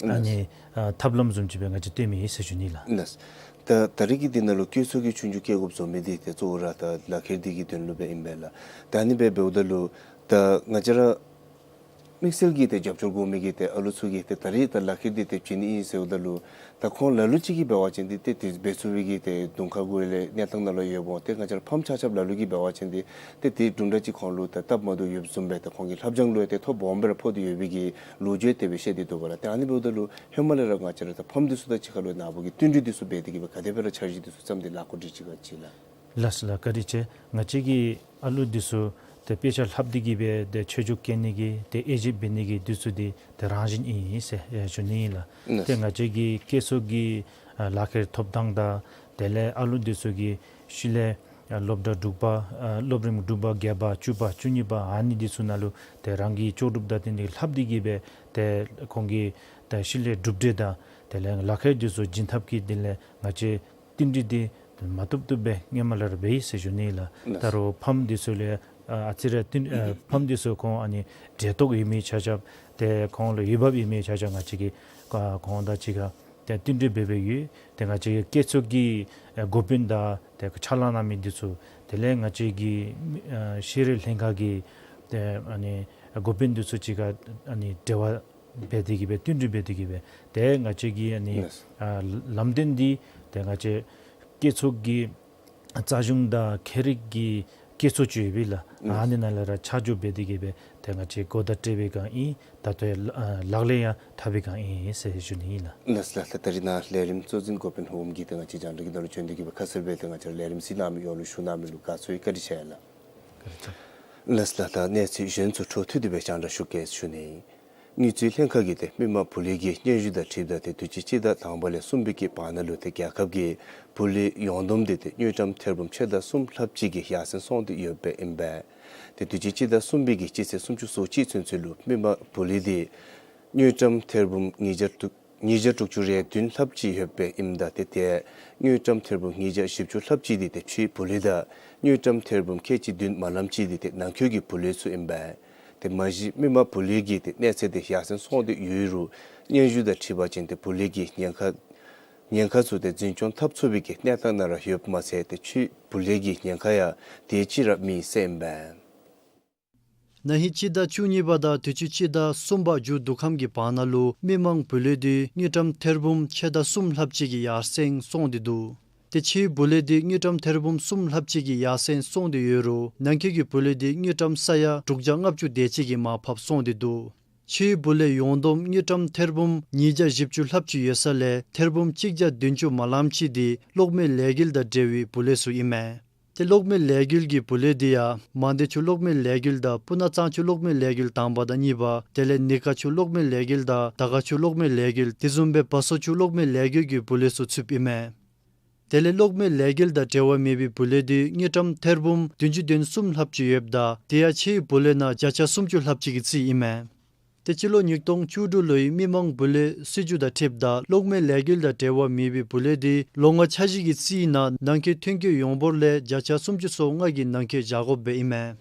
ཨ་ནི་ཨ་ཐབས་ལམ་བཟུམ་ཅིག་སྦེ་ང་བཅས་སྟོནམ་ཨིན་ཟེར་ཞུ་ནི་ལགས། ལགས། ད་ད་རིས་ཀྱི་འདི་ནང་ལུ་བཀོད་ཚོགས་ཀྱི་ཆོས་རྒྱུགས་བཀལ་དགོཔ་བཟོ་མི་འདི་ཏེ་གཙོ་བོ་ར་ད་ལག་ཁྱེར་འདི་གི་དོན་ལུ་སྦེ་ཨིན་པས་ལགས། ད་ཨ་ནི་སྦེ་འབདཝ་ད་ལུ་ད་ང་བཅས་ར་དམིགས་བསལ་གྱི་ཏེ་རྒྱབ་སྐྱོར་དགོ་མི་གི་ཏེ་ཨ་ལུ་ཚུ་གིས་ཏེ་ད་རིས་ད་ལག་ཁྱེར་འདི་ཏེ་བྱིན་ནི་ཨིན་ཟེརཝ་ད་ལུ་ད་ཁོང་ལ་ལུ་ཅིག་གིས་འབད་བ་ཅིན་འདི་ཏེ་ཏེ་འབད་ཚུགས་པའི་གི་ཏེ་གདོང་ཁ་གུ་ལས་གནས་སྟངས་ནང་ལུ་ཡོདཔ་འོང་། ཏེ་ང་བཅས་ར་ཕམ་ཆ་ཁྱབ་ལ་ལུ་གིས་འབད་བ་ཅིན་འདི་ཏེ་ཏེ་གྲུབ་འདྲ་ཅིག་ཁོང་ལུ་ད་སྟབས་མ་བདེཝ་ཡོདཔ་བཟུམ་སྦེ་ད་ཁོང་གི་ལྷབ་སྦྱང་ལུ་ཡང་ཏེ་ཐོ་སྦོམ་སྦེ་ར་ཕོག་སྟེ་ཡོད་པའི་གི་ལོ་རྒྱུས་དེ་སྦེ་བཤད་དེ་འདུག་པ་ལགས། ཏེ་ཨ་ནི་འབདཝ་ད་ལུ་ཧེ་མ་ལས་ར་ང་བཅས་ར་ད་ཕམ་འདི་ཚུ་དང་གཅིག་ཁར་ལུ་ནཱ་བུ་གིས་བསྟུན་གྲོས་འདི་ཚུ་འབད་དེ་གིས་སྦེ་ག་དེ་སྦེ་ར་འཆར་གཞི་འདི་ཚུ་བརྩམས་ཏེ་ལཱ་འགོ་འདྲེན་ཅིག་ག་ཅིག་ལགས། ལགས་སོ་ལགས། བཀའ་དྲིན་ཆེ། ང་བཅས་ཀྱི་ཨ་ལུ་འདི་ཚུ་ཏེ་དཔེ་ཆ་ལྷབ་སྟེ་གིས་སྦེ་ཏེ་ཆོས་རྒྱུགས་རྐྱབ་ནི་གི་ཏེ་དབྱེ་ཞིབ་འབད་ནི་གི་འདི་ཚུ་འདི་ཏེ་རང་བཞིན་ཨིན་ཟེར་ཨེ་ཞུ་ནི་ཨིན་ལགས། ལགས། ཏེ་ང་བཅས་ཀྱི་བཀོད་ཚོགས་ཀྱི་ཨ་ལག་ཁྱེར་ཐོབ་ཐངས་དང་དེ་ལས་ཨ་ལུ་འདི་ཚུ་གིས་ཤུལ་ལས་ཨ་སློབ་གྲྭ་དྲུག་པ་ཨ་སློབ་རིམ་དྲུག་པ་བརྒྱད་པ་བཅུ་པ་བཅུ་གཉིས་པ་ཨ་ནི་འདི་ཚུ་ནང་ལུ་ཏེ་རང་གི་ལྕོགས་གྲུབ་དང་བསྟུན་ཏེ་ལྷབ་སྟེ་གིས་སྦེ་ཏེ་ཁོང་གིས་ཏེ་ཤུལ་ལས་གྲུབ་འབྲས་དང་དེ་ལས་ལག་ཁྱེར་འདི་ཚུ་བྱིན་ཐབས་ཀྱི་དོན་ལས་ང་བཅས་བསྟུན་གྲོས་འདི་མ་བཏུབ་བཏུབ་སྦེ་སྔོན་མ་ལས་ར་འབད་ཡི་ཟེར་ཞུ་ནི་ལགས། ལགས། ད་རུང་ཕམ་འདི་ཚུ་ལས་ཨ་ཨ་ཙི་རེ་བསྟུན་ཨ་ཕམ་འདི་ཚུ་ཁོང་ཨ་ནི་འབྲེལ་གཏོགས་ཡོད་མི་ཆ་ཁྱབ་ཏེ་ཁོང་ལུ་འོས་འབབ་ཡོད་མི་ཆ་ཁྱབ་ང་བཅས་ཀྱིས་ཨ་ཁོང་དང་གཅིག་ཁར་ཏེ་བསྟུན་གྲོས་འབད་འབདཝ་ཡོད། ཏེ་ང་བཅས་ཀྱི་བཀོད་ཚོགས་ཀྱི་ཨ་འགོ་དཔོན་དང་ཏེ་ཕྱག་ལཱ་གནང་མི་འདི་ཚུ་དེ་ལས་ང་བཅས་ཀྱི་ཨ་ཤེས་རིག་ལྷན་ཁག་གི་ཏེ་ཨ་ནི་འགོ་དཔོན་འདི་ཚུ་གཅིག་ཁར་ཨ་ནི་འབྲེལ་བ་འབད་དེ་གིས་སྦེ་བསྟུན་གྲོས་འབད་དེ་གིས་སྦེ་ཏེ་ང་བཅས་ཀྱི་ཨ་ནི་ལགས། ཨ་ལམ་སྟོན་འདི་ཏེ་ང་བཅས་བཀོད་ཚོགས་ཀྱི་རྩ་གཞུང་དང་ཁྱད་རིག་གི་བཀོད་ཚོགས་ཅིག་ཡོད་པས་ལགས། ལགས། ཨ་ནི་ནང་ལས་ར་ཆ་འཇོག་འབད་དེ་གིས་སྦེ་ཏེ་ང་བཅས་གོ་བརྡ་སྤྲོད་པའི་བསྒང་ཨིན། ད་ལྟོ་ཡང་ཨ་ལག་ལེན་ཡང་འཐབ་པའི་བསྒང་ཨིན་ཟེར་ཞུ་ནི་ཨིན་ལགས། ལགས་ལགས། ད་རིས་ནཱ་ལས་རིམ་གཙོ་འཛིན་འགོ་དཔོན་ཧོམ་གྱིས་ཏེ་ང་བཅས་རྒྱང་བསྒྲགས་ཀྱི་ནང་ལུ་བྱོན་ཏེ་གིས་སྦེ་ཁ་གསལ་སྦེ་ཏེ་ང་བཅས་ལས་རིམ་གཟིགས་གནང་མི་ཡོངས་ལུ་ཞུ་གནང་མི་ལུ་དགའ་ཚོར་ཡོད། བཀའ་དྲིན་ཆེ་ལགས། ལགས་ལགས། ད་གནས་ཚུལ་གཞན་ཚུ་འཕྲོ་མཐུད་དེ་སྦེ་རྒྱང་བསྒྲགས་ཞུ་གེ་ཞུ་ནི། དངུལ་རྩིས་ལྷན་ཁག་གིས་ཏེ་མི་དམངས་བུ་ལོན་གྱི་སྙན་ཞུ་དང་འཁྲིལཝ་ད་ཏེ་དུས་ཅི་སྤྱི་ཟླ་དང་པ་ལས་གསུམ་པའི་གི་བར་ན་ལུ་ཏེ་རྒྱལ་ཁབ་ཀྱི་བུ་ལོན་ཡོངས་བསྡོམས་འདི་ཏེ་དངུལ་ཀྲམ་ཐེར་འབུམ་ཕྱེད་དང་གསུམ་ལྷགཔ་ཅིག་གིས་ཡར་སེང་སོང་སྟེ་ཡོདཔ་ཨིན་པས། ཏེ་དུས་ཅི་སྤྱི་ཟླ་གསུམ་པའི་གི་སྤྱི་ཚེས་སུམ་ཅུ་སོ་གཅིག་ཚུན་ཚོད་ལུ་མི་དམངས་བུ་ལོན་འདི་དངུལ་ཀྲམ་ཐེར་འབུམ་ཉིས་བརྒྱ་དྲུག་ཉིས་བརྒྱ་དྲུག་ཅུ་རེ་བདུན་ལྷགཔ་ཅིག་ཡོདཔ་ཨིནམ་ད་ཏེ་ཏེ་དངུལ་ཀྲམ་ཐེར་འབུམ་ཉིས་བརྒྱ་བཞི་བཅུ་ལྷགཔ་ཅིག་འདི་ཏེ་ཕྱིའི་བུ་ལོན་དང་དངུལ་ཀྲམ་ཐེར་འབུམ་ཁལ་གཅིག་བདུན་མ་ལངམ་ཅིག་འདི་ཏེ་ནང་འཁོད་ཀྱི་བུ་ལོན་ཚུ་ཨིན་པས། ཏེ་མ་གཞི་མི་དམངས་བུ་ལོན་གྱི་ཏེ་གནས་ཚད་འདི་ཡར་སེང་སོང་སྟེ་ཡོད་རུང་སྙན་ཞུ་དང་འཁྲིལ་བ་ཅིན་ཏེ་བུ་ལོན་གྱི་ཉེན་ཁ་ ཉེན་ཁ་ཚུ་ཏེ་འཛིན་སྐྱོང་འཐབ་ཚུགས་པའི་གི་གནས་སྟངས་ནང་ར་ཡོདཔ་མ་ཚད་ཏེ་ཕྱིའི་བུ་ལས་ཀྱི་ཉེན་ཁ་ཡང་དེ་ཅིག་ར་མེད་ཟེར་ཨིན་པས། ན་ཧིང་སྤྱི་ཟླ་བཅུ་གཉིས་པ་དང་དུས་ཅི་སྤྱི་ཟླ་གསུམ་པ་མཇུག་བསྡུ་ཁམས་ཀྱི་བར་ན་ལུ་མི་མང་བུ་ལས་འདི་དངུལ་ཀྲམ་ཐེར་འབུམ་ཕྱེད་དང་གསུམ་ལྷགཔ་ཅིག་གི་ཡར་སེང་སོང་སྟེ་འདུག། ཏེ་ཕྱིའི་བུ་ལས་འདི་དངུལ་ཀྲམ་ཐེར་འབུམ་གསུམ་ལྷགཔ་ཅིག་གི་ཡར་སེང་སོང་སྟེ་ཡོད་རུང་ནང་འཁོད་ཀྱི་བུ་ལས་འདི་དངུལ་ཀྲམ་ས་ཡ་དྲུག་བརྒྱ་ལྔ་བཅུ་དེ་ཅིག་གིས་མར་ཕབ་སོང་སྟེ་འདུག། ཕྱིའི་བུ་ལས་ཡོངས་བསྡོམས་དངུལ་ཀྲམ་ཐེར་འབུམ་ཉིས་བརྒྱ་བཞི་བཅུ་ལྷགཔ་ཅིག་ཡོད་ས་ལས་ཐེར་འབུམ་གཅིག་བརྒྱ་བདུན་ཅུ་མ་ལངམ་ཅིག་འདི་གློག་མེ་ལས་འགུལ་དང་འབྲེལ་བའི་བུ་ལས་ཚུ་ཨིན་མས། ཏེ་གློག་མེ་ལས་འགུལ་གྱི་བུ་ལས་འདི་ཡང་མང་སྡེ་ཆུ་གློག་མེ་ལས་འགུལ་དང་སྤུ་ན་གཙང་ཆུ་གློག་མེ་ལས་འགུལ་དང་པ་དང་གཉིས་པ་དེ་ལས་ནི་ཀ་ཆུ་གློག་མེ་ལས་འགུལ་དང་དར་དཀར་ཆུ་གློག་མེ་ལས་འགུལ་དེ་བཟུམ་སྦེ་བ་སོ་ཆུ་གློག་མེ་ལས་འགུལ་གྱི་བུ་ལས་ཚུ་ཚུདཔ་ཨིན་མས། དེ་ལས་གློག་མེ་ལས་འགུལ་དང་འབྲེལ་བ་མེད་པའི་བུ་ལས་འདི་དངུལ་ཀྲམ་ཐེར་འབུམ་བདུན་ཅུ་དོན་གསུམ་ལྷགཔ་ཅིག་ཡོདཔ་ད་དེ་ཡང་ཕྱིའི་བུ་ལས་ནང་བརྒྱ་ཆ་སུམ་ཅུ་ལྷགཔ་ཅིག་གི་རྩིས་ཨིན་མས། ཏེ་སྤྱི་ལོ་ཉིས་སྟོང་བཅུ་དྲུག་ལོའི་མི་མང་བུ་ལས་སྲིད་བྱུས་དང་འཁྲིལཝ་ད་གློག་མེ་ལས་འགུལ་དང་འབྲེལ་བ་མེད་པའི་བུ་ལས་འདི་ལོ་ལྔ་འཆར་གཞི་གི་རྩིས་ནང་ནང་འཁོད་ཐོན་སྐྱེད་ཡོངས་འབོར་ལས་བརྒྱ་ཆ་སུམ་ཅུ་སོ་ལྔ་གི་ནང་འཁོད་བཞག་དགོཔ་སྦེ་ཨིན་མས།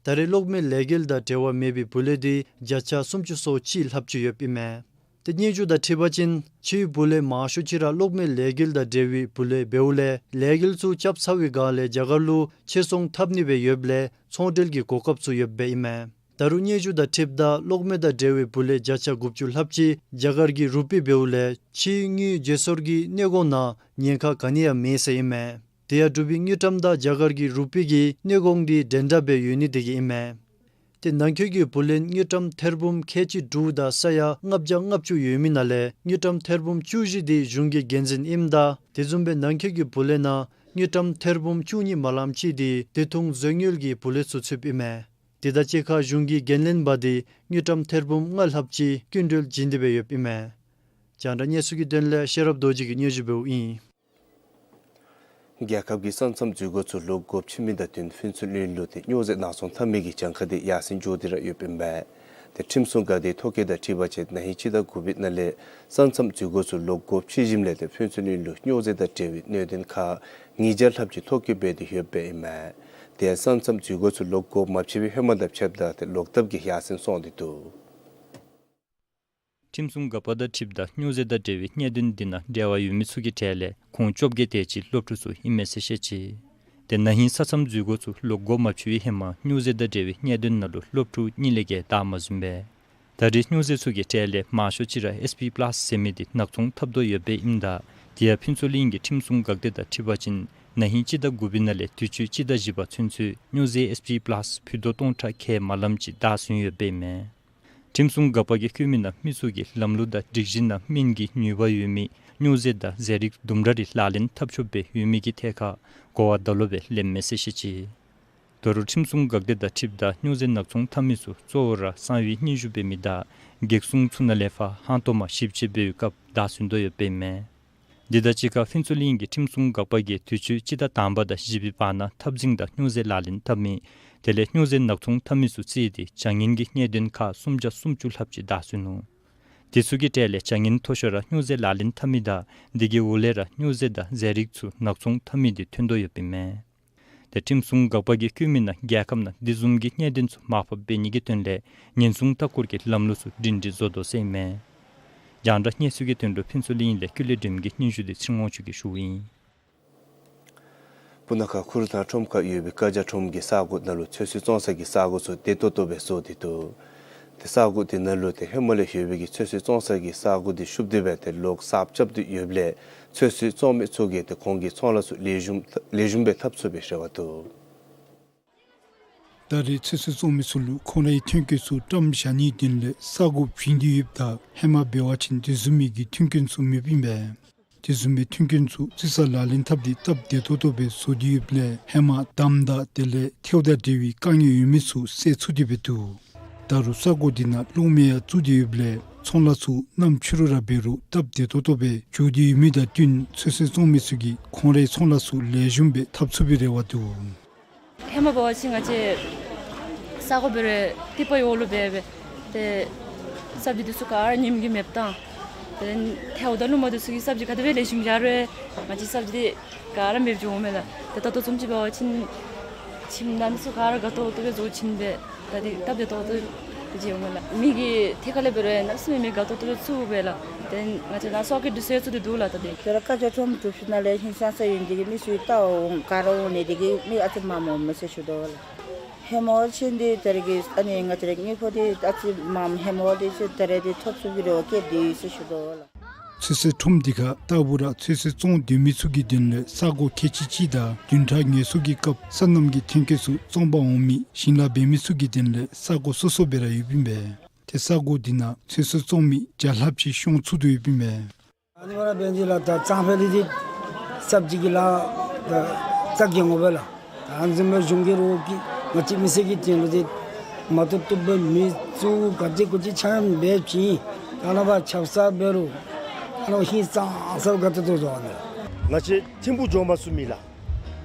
ད་རེས་གློག་མེ་ལས་འགུལ་དང་འབྲེལ་བ་མེད་པའི་བུ་ལས་འདི་བརྒྱ་ཆ་སུམ་ཅུ་སོ་གཅིག་ལྷགཔ་ཅིག་ཡོདཔ་ཨིན་མས། ཏེ་སྙན་ཞུ་དང་འཁྲིལ་བ་ཅིན་ཕྱིའི་བུ་ལས་མང་ཤོས་ཅིག་ར་གློག་མེ་ལས་འགུལ་དང་འབྲེལ་བའི་བུ་ལས་འབདཝ་ལས་ལས་འགུལ་ཚུ་རྐྱབ་ཚར་བའི་བསྒང་ལས་རྒྱ་གར་ལུ་ཕྱིར་སོང་འཐབ་ནི་སྦེ་ཡོདཔ་ལས་ཚོང་འབྲེལ་གྱི་གོ་སྐབས་ཚུ་ཡོདཔ་སྦེ་ཨིན་མས། ད་རུང་སྙན་ཞུ་དང་འཁྲིལཝ་ད་གློག་མེ་དང་འབྲེལ་བའི་བུ་ལས་བརྒྱ་ཆ་དགུ་བཅུ་ལྷགཔ་ཅིག་རྒྱ་གར་གྱི་རུ་པི་འབདཝ་ལས་ཕྱིའི་དངུལ་བརྗེ་སོར་གྱི་གནད་འགག་ནང་ཉེན་ཁ་ག་ནི་ཡང་མེད་ཟེར་ཨིན་མས། དེ་ཡང་འབྲུག་པའི་དངུལ་ཀྲམ་དང་རྒྱ་གར་གྱི་རུ་པི་གི་གནད་འགག་འདི་འདྲན་འདྲ་སྦེ་ཡོད་ནི་དེ་གིས་ཨིན་མས། ཏེ་ནང་འཁོད་ཀྱི་བུ་ལོན་དངུལ་ཀྲམ་ཐེར་འབུམ་ཁལ་གཅིག་དྲུག་དང་ས་ཡ་ལྔ་བརྒྱ་ལྔ་བཅུ་ཡོད་མི་ནང་ལས་དངུལ་ཀྲམ་ཐེར་འབུམ་བཅུ་བཞི་འདི་གཞུང་གི་འགན་འཛིན་ཨིནམ་ད་དེ་བཟུམ་སྦེ་ནང་འཁོད་ཀྱི་བུ་ལོན་ནང་དངུལ་ཀྲམ་ཐེར་འབུམ་བཅུ་གཉིས་མ་ལངམ་ཅིག་འདི་དུས་ཐུང་མཛོད་དངུལ་གྱི་བུ་ལོན་ཚུ་ཚུདཔ་ཨིན་མས། དེ་དང་གཅིག་ཁར་གཞུང་གི་འགན་ལེན་པ་འདི་དངུལ་ཀྲམ་ཐེར་འབུམ་ལྔ་ལྷགཔ་ཅིག་སྐྱིན་འགྲུལ་བྱིན་ཏེ་སྦེ་ཡོདཔ་ཨིན་མས། རྒྱང་བསྒྲགས་གནས་ཚུལ་གྱི་དོན་ལས་ཤེས་རབ་རྡོ་རྗེ་གིས་སྙན་ཞུ་འབདཝ་ཨིན། རྒྱལ་ཁབ་ཀྱི་ས་མཚམས་འཛུལ་སྒོ་ཚུ་ལོག་དགོཔ་ཆེ་མི་དང་བསྟུན་ཕུན་ཚོགས་གླིང་ལུ་ཏེ་སྨྱོ་རྫས་ནག་ཚོང་འཐབ་མི་གི་གྱངས་ཁ་འདི་ཡར་སེང་འགྱོ་སྟེ་ར་ཡོདཔ་ཨིན་པས། ཏེ་ཁྲིམས་སྲུང་འགག་སྡེའི་ཐོ་བཀོད་དང་འཁྲིལ་བ་ཅིན་ན་ཧིང་སྤྱི་ཟླ་དགུ་པའི་ནང་ལས་ས་མཚམས་འཛུལ་སྒོ་ཚུ་ལོག་དགོཔ་ཆེ་ཞིནམ་ལས་ཏེ་ཕུན་ཚོགས་གླིང་ལུ་སྨྱོ་རྫས་དང་འབྲེལ་བའི་གནད་དོན་ཁག་ཉིས་བརྒྱ་ལྷགཔ་ཅིག་ཐོ་བཀོད་འབད་དེ་ཡོདཔ་ཨིན་མས། དེ་ཡང་ས་མཚམས་འཛུལ་སྒོ་ཚུ་ལོག་དགོཔ་མ་ཆེ་བའི་ཧེ་མ་དང་ཕྱདཔ་ད་ཏེ་ལོག་ཐབས་ཀྱིས་ཡར་སེང་སོང་སྟེ་འདུག། ཁྲིམས་སྲུང་འགག་པ་དང་འཁྲིལཝ་ད་སྨྱོ་རྫས་དང་འབྲེལ་བའི་གནད་དོན་འདི་ནང་འབྲེལ་བ་ཡོད་མི་ཚུ་གི་གྲས་ལས་ཁོང་བཅོ་བརྒྱད་དེ་ཅིག་སློབ་ཕྲུག་ཚུ་ཨིན་མས་ཟེར་བཤད་ཅི། ཏེ་ན་ཧིང་ས་མཚམས་འཛུལ་སྒོ་ཚུ་ལོག་དགོཔ་མ་ཆེ་བའི་ཧེ་མ་སྨྱོ་རྫས་དང་འབྲེལ་བའི་གནད་དོན་ནང་ལུ་སློབ་ཕྲུག་གཉིས་ལས་བརྒལ་བདའ་མ་ཟུན་པས། ད་རེས་སྨྱོ་རྫས་ཚུ་གི་གྲས་ལས་མང་ཤོས་ཅིག་ར་ཨེས་པི་པ་ལཱསི་ཟེར་མི་འདི་ནག་ཚོང་འཐབ་དོ་ཡོདཔ་ཨིནམ་ད་དེ་ཡང་ཕུན་ཚོགས་གླིང་གི་ཁྲིམས་སྲུང་འགག་སྡེ་དང་འཁྲིལ་བ་ཅིན་ན་ཧིང་སྤྱི་ཟླ་དགུ་པའི་ནང་ལས་དུས་ཅི་སྤྱི་ཟླ་བཞི་པ་ཚུན་ཚོད་སྨྱོ་རྫས་ཨེས་པི་པ་ལཱསི་ཕུད་རྡོག་སྟོང་ཕྲག་ཁལ་མ་ལངམ་ཅིག་བདའ་ཟུན་ཡོདཔ་ཨིན་མས། ཁྲིམས་སྲུང་འགག་པ་གིས་བཀོད་མི་ནང་མི་ཚུ་གིས་ལམ་ལུགས་དང་སྒྲིག་གཞི་ནང་སྨིན་གྱི་ནུས་པ་ཡོད་མི་སྨྱོ་རྫས་དང་ཟས་རིགས་དུམ་གྲ་རེ་ལག་ལེན་འཐབ་ཆོགཔ་སྦེ་ཡོད་མི་གི་ཐད་ཁར་གོ་བ་ད་ལོ་སྦེ་ལེནམ་མས་ཟེར་བཤད་ཅི། ད་རུང་ཁྲིམས་སྲུང་འགག་སྡེ་དང་འཁྲིལཝ་ད་སྨྱོ་རྫས་ནག་ཚོང་འཐབ་མི་ཚུ་གཙོ་བོ་ར་གསང་བའི་སྙན་ཞུ་འབད་མི་དང་གེགས་སྲུང་ཚུ་ནང་ལས་ཕར་ཧང་སྟོང་མ་ཞིབ་དཔྱད་འབད་བའི་སྐབས་བདའ་ཟུན་དོ་ཡོདཔ་ཨིན་མས། འདི་དང་གཅིག་ཁར་ཕུན་ཚོགས་གླིང་གི་ཁྲིམས་སྲུང་འགག་པ་གིས་དུས་ཅི་སྤྱི་ཟླ་དང་པ་དང་བཞི་པའི་བར་ན་འཐབ་འཛིང་དང་སྨྱོ་རྫས་ལག་ལེན་འཐབ་མི་དེ་ལས་སྨྱོ་རྫས་ནག་ཚོང་འཐབ་མི་ཚུ་རྩིས་ཏེ་བྱ་ངན་གྱི་གནད་དོན་ཁག་སུམ་བརྒྱ་སུམ་ཅུ་ལྷགཔ་ཅིག་བདའ་ཟུན་ནུག། དེ་ཚུ་གི་གྲས་ལས་བྱ་ངན་མཐོ་ཤོས་ར་སྨྱོ་རྫས་ལག་ལེན་འཐབ་མི་དང་དེ་གི་འོག་ལས་ར་སྨྱོ་རྫས་དང་ཟས་རིགས་ཚུ་ནག་ཚོང་འཐབ་མི་འདི་ཐོན་དོ་ཡོདཔ་ཨིན་མས། ཏེ་ཁྲིམས་སྲུང་འགག་པ་གིས་བཀོད་མི་ནང་རྒྱལ་ཁབ་ནང་དེ་བཟུམ་གྱི་གནད་དོན་ཚུ་མར་ཕབ་འབད་ནི་གི་དོན་ལས་ཉེན་སྲུང་ལྟ་སྐོར་གྱི་ལམ་ལུགས་ཚུ་སྒྲིང་སྒྲི་བཟོ་དོ་ཟེར་ཨིན་མས། རྒྱང་བསྒྲགས་གནས་ཚུལ་གྱི་དོན་ལུ་ཕུན་ཚོགས་གླིང་ལས་ཀུན་ལེགས་སྒྲོལམ་གྱི་སྙན་ཞུ་འདི་ཚེ་རིང་དབང་ཕྱུག་གིས་ཞུཝ་ཨིན། སྤུ་ན་ཁ་ཁུ་རུ་ཐང་ཁྲོམ་ཁར་ཡོད་པའི་ཀ་ཇ་ཁྲོམ་གྱི་ས་གོ་ནང་ལུ་ཚོད་བསྲེ་བཙོང་ས་གི་ས་གོ་ཚུ་བདེ་ཏོག་ཏོ་སྦེ་བཟོ་སྟེ་འདུག། ཏེ་ས་གོ་དེ་ནང་ལུ་ཏེ་ཧེ་མ་ལས་ཡོད་པའི་གི་ཚོད་བསྲེ་བཙོང་ས་གི་ས་གོ་དེ་བཤུབས་ཏེ་སྦེ་ཏེ་ལོག་གསརཔ་རྐྱབ་སྟེ་ཡོདཔ་ལས་ཚོད་བསྲེ་བཙོང་མི་ཚུ་གིས་ཏེ་ཁོང་གི་ཚོང་ལཱ་ཚུ་ལེགས་ཤོམ་ལེགས་ཤོམ་སྦེ་འཐབ་ཚུགས་པའི་རེ་བ་འདུག། ད་རེས་ཚོད་བསྲེ་བཙོང་མི་ཚུ་ལུ་ཁོང་རའི་ཐོན་སྐྱེད་ཚུ་བཀྲམ་བཞག་ནིའི་དོན་ལས་ས་གོ་བྱིན་ཏེ་ཡོདཔ་ད་ཧེ་མ་འབད་བ་ཅིན་དེ་བཟུམ་མའི་གི་མཐུན་རྐྱེན་ཚུ་མེདཔ་ཨིན་པས། དེ་བཟུམ་མའི་མཐུན་རྐྱེན་ཚུ་རྩི་ས་ལག་ལེན་འཐབ་སྟེ་སྟབས་བདེ་ཏོག་ཏོ་སྦེ་བཟོ་སྟེ་ཡོདཔ་ལས་ཧེ་མ་འདམ་དང་དེ་ལས་ཐལཝ་དང་འབྲེལ་བའི་དཀའ་ངལ་ཡོད་མི་ཚུ་བསལ་ཚུགས་ཏེ་སྦེ་འདུག། ད་རུང་ས་གོ་དེ་ནང་གློག་མེ་ཡང་བཙུགས་ཏེ་ཡོདཔ་ལས་ཚོང་ལཱ་ཚུ་གནམ་ཕྱི་རུ་ར་འབད་རུང་སྟབས་བདེ་ཏོག་ཏོ་སྦེ་འགྱོ་སྟེ་ཡོད་མི་དང་བསྟུན་ཚོད་བསྲེ་བཙོང་མི་ཚུ་གིས་ཁོང་རའི་ཚོང་ལཱ་ཚུ་ལེགས་ཤོམ་སྦེ་འཐབ་ཚུགས་པའི་རེ་བ་འདུག། ཧེ་མ་འབད་བ་ཅིན་ང་བཅས་ས་གོ་འབད་རུང་ཏི་པ་འོག་ལུ་འབད་སྦེ་ཏེ་སབ་ཇི་འདི་ཚུ་ག་ར་ཉིམ་གིས་མེདཔ་བཏང་། ཏེ་ཐལཝ་དང་ལུ་མ་འདི་ཚུ་གིས་སབ་ཇི་ག་དེ་སྦེ་ལེགས་ཤོམ་བཞག་རུང་ང་བཅས་སབ་ཇི་འདི་ག་ར་མེདཔ་འགྱོཝ་མས་ལགས། ཏེ་ད་ལྟོ་བཟུམ་ཅིག་འབད་བ་ཅིན་ཁྱིམ་ནང་འདི་ཚུ་ག་ར་དགའ་ཏོག་ཏོ་སྦེ་བཟོ་བྱིན་སྦེ་ད་འདི་སྟབས་བདེ་ཏོག་ཏོ་ དེ་ཅིག་འོང་མས་ལགས། མི་གིས་ཐད་ཀར་ལས་འབད་རུང་གནམ་མེད་ས་མེད་དགའ་ཏོག་ཏོ་སྦེ་བཙུགས་པས་ལགས། དེ་ང་བཅས་ནཱ་སོག་གི་འདི་ཚུ་ཡང་བཙུགས་ཏེ་འདུག་ལགས། ད་དེ་ད་རེས་ཀ་ཅ་ཁྲོམ་གྲུབ་ཞིནམ་ལས་ཧིང་སངས་ས་ཡོད་འདི་གིས་མི་ཚུ་ལྟ་འོང་ག་ར་འོང་ནི་འདི་གིས་མི་ཨ་ཙི་མངམ་འོང་མས་ཟེར་ཞུ་དོ་ལགས། ཧེ་མ་ཅིག་འདི་ད་རེས་ཀྱི་ཨ་ནི་ང་བཅས་རའི་དངུལ་ཕོགས་འདི་ཨ་ཙི་མངམ་ཧེ་མ་འདི་ཅིག་ད་རེས་འདི་ཐོབ་ཚུགས་པའི་རེ་བ་བསྐྱེད་དེ་ཡོད་ཟེར་ཞུ་དོ་ལགས། ཚོད་བསྲེ་ཁྲོམ་འདི་ཁར་རྟག་བུ་ར་ཚོད་བསྲེ་བཙོང་སྡོད་མི་ཚུ་གི་དོན་ལས་ས་གོ་ཁལ་གཅིག་གཅིག་དང་བདུན་ཕྲག་ངལ་གསོ་གི་སྐབས་སོ་ནམ་གྱི་ཐོན་སྐྱེད་ཚུ་བཙོང་པར་འོང་མི་ཞིང་ལཱ་འབད་མི་ཚུ་གི་དོན་ལས་ས་གོ་སོ་སོ་སྦེ་ར་ཡོདཔ་ཨིན་པས། ཏེ་ས་གོ་འདི་ནང་ཚོད་བསྲེ་བཙོང་མི་བརྒྱ་ལྷགཔ་ཅིག་ཤོང་ཚུགས་དོ་ཡོདཔ་ཨིན་པས། ཨ་ནི་བ་ར་འབད་ནི་འདི་ལགས་ད་གཙང་ཕལ་ལི་འདི་སབ་ཇི་གི་ལཱ་ད་རྩ་འགེངས་འོང་པས་ལགས། ད་ཨ་ནི་བཟུམ་སྦེ་གཞུང་གི་རོགས་ཀྱིས་ང་བཅས་མི་སེར་གྱི་དོན་ལུ་འདི་མ་བཏུབ་བཏུབ་སྦེ་མི་བཙུགས་ག་ཅི་གུ་ཅི་ཆ་མཉམ་འབད་བྱིན། ད་ནཱ་བ་ཆབ་གསང་འབད་རུང་ཨ་ནཱ་ཧིང་སངས་ས་སྦེ་དགའ་ཏོག་ཏོ་བཟོ་ནི་ལགས། ང་བཅས་ཐིམ་ཕུག་འགྱོ་མ་ཚུགས་མི་ལགས།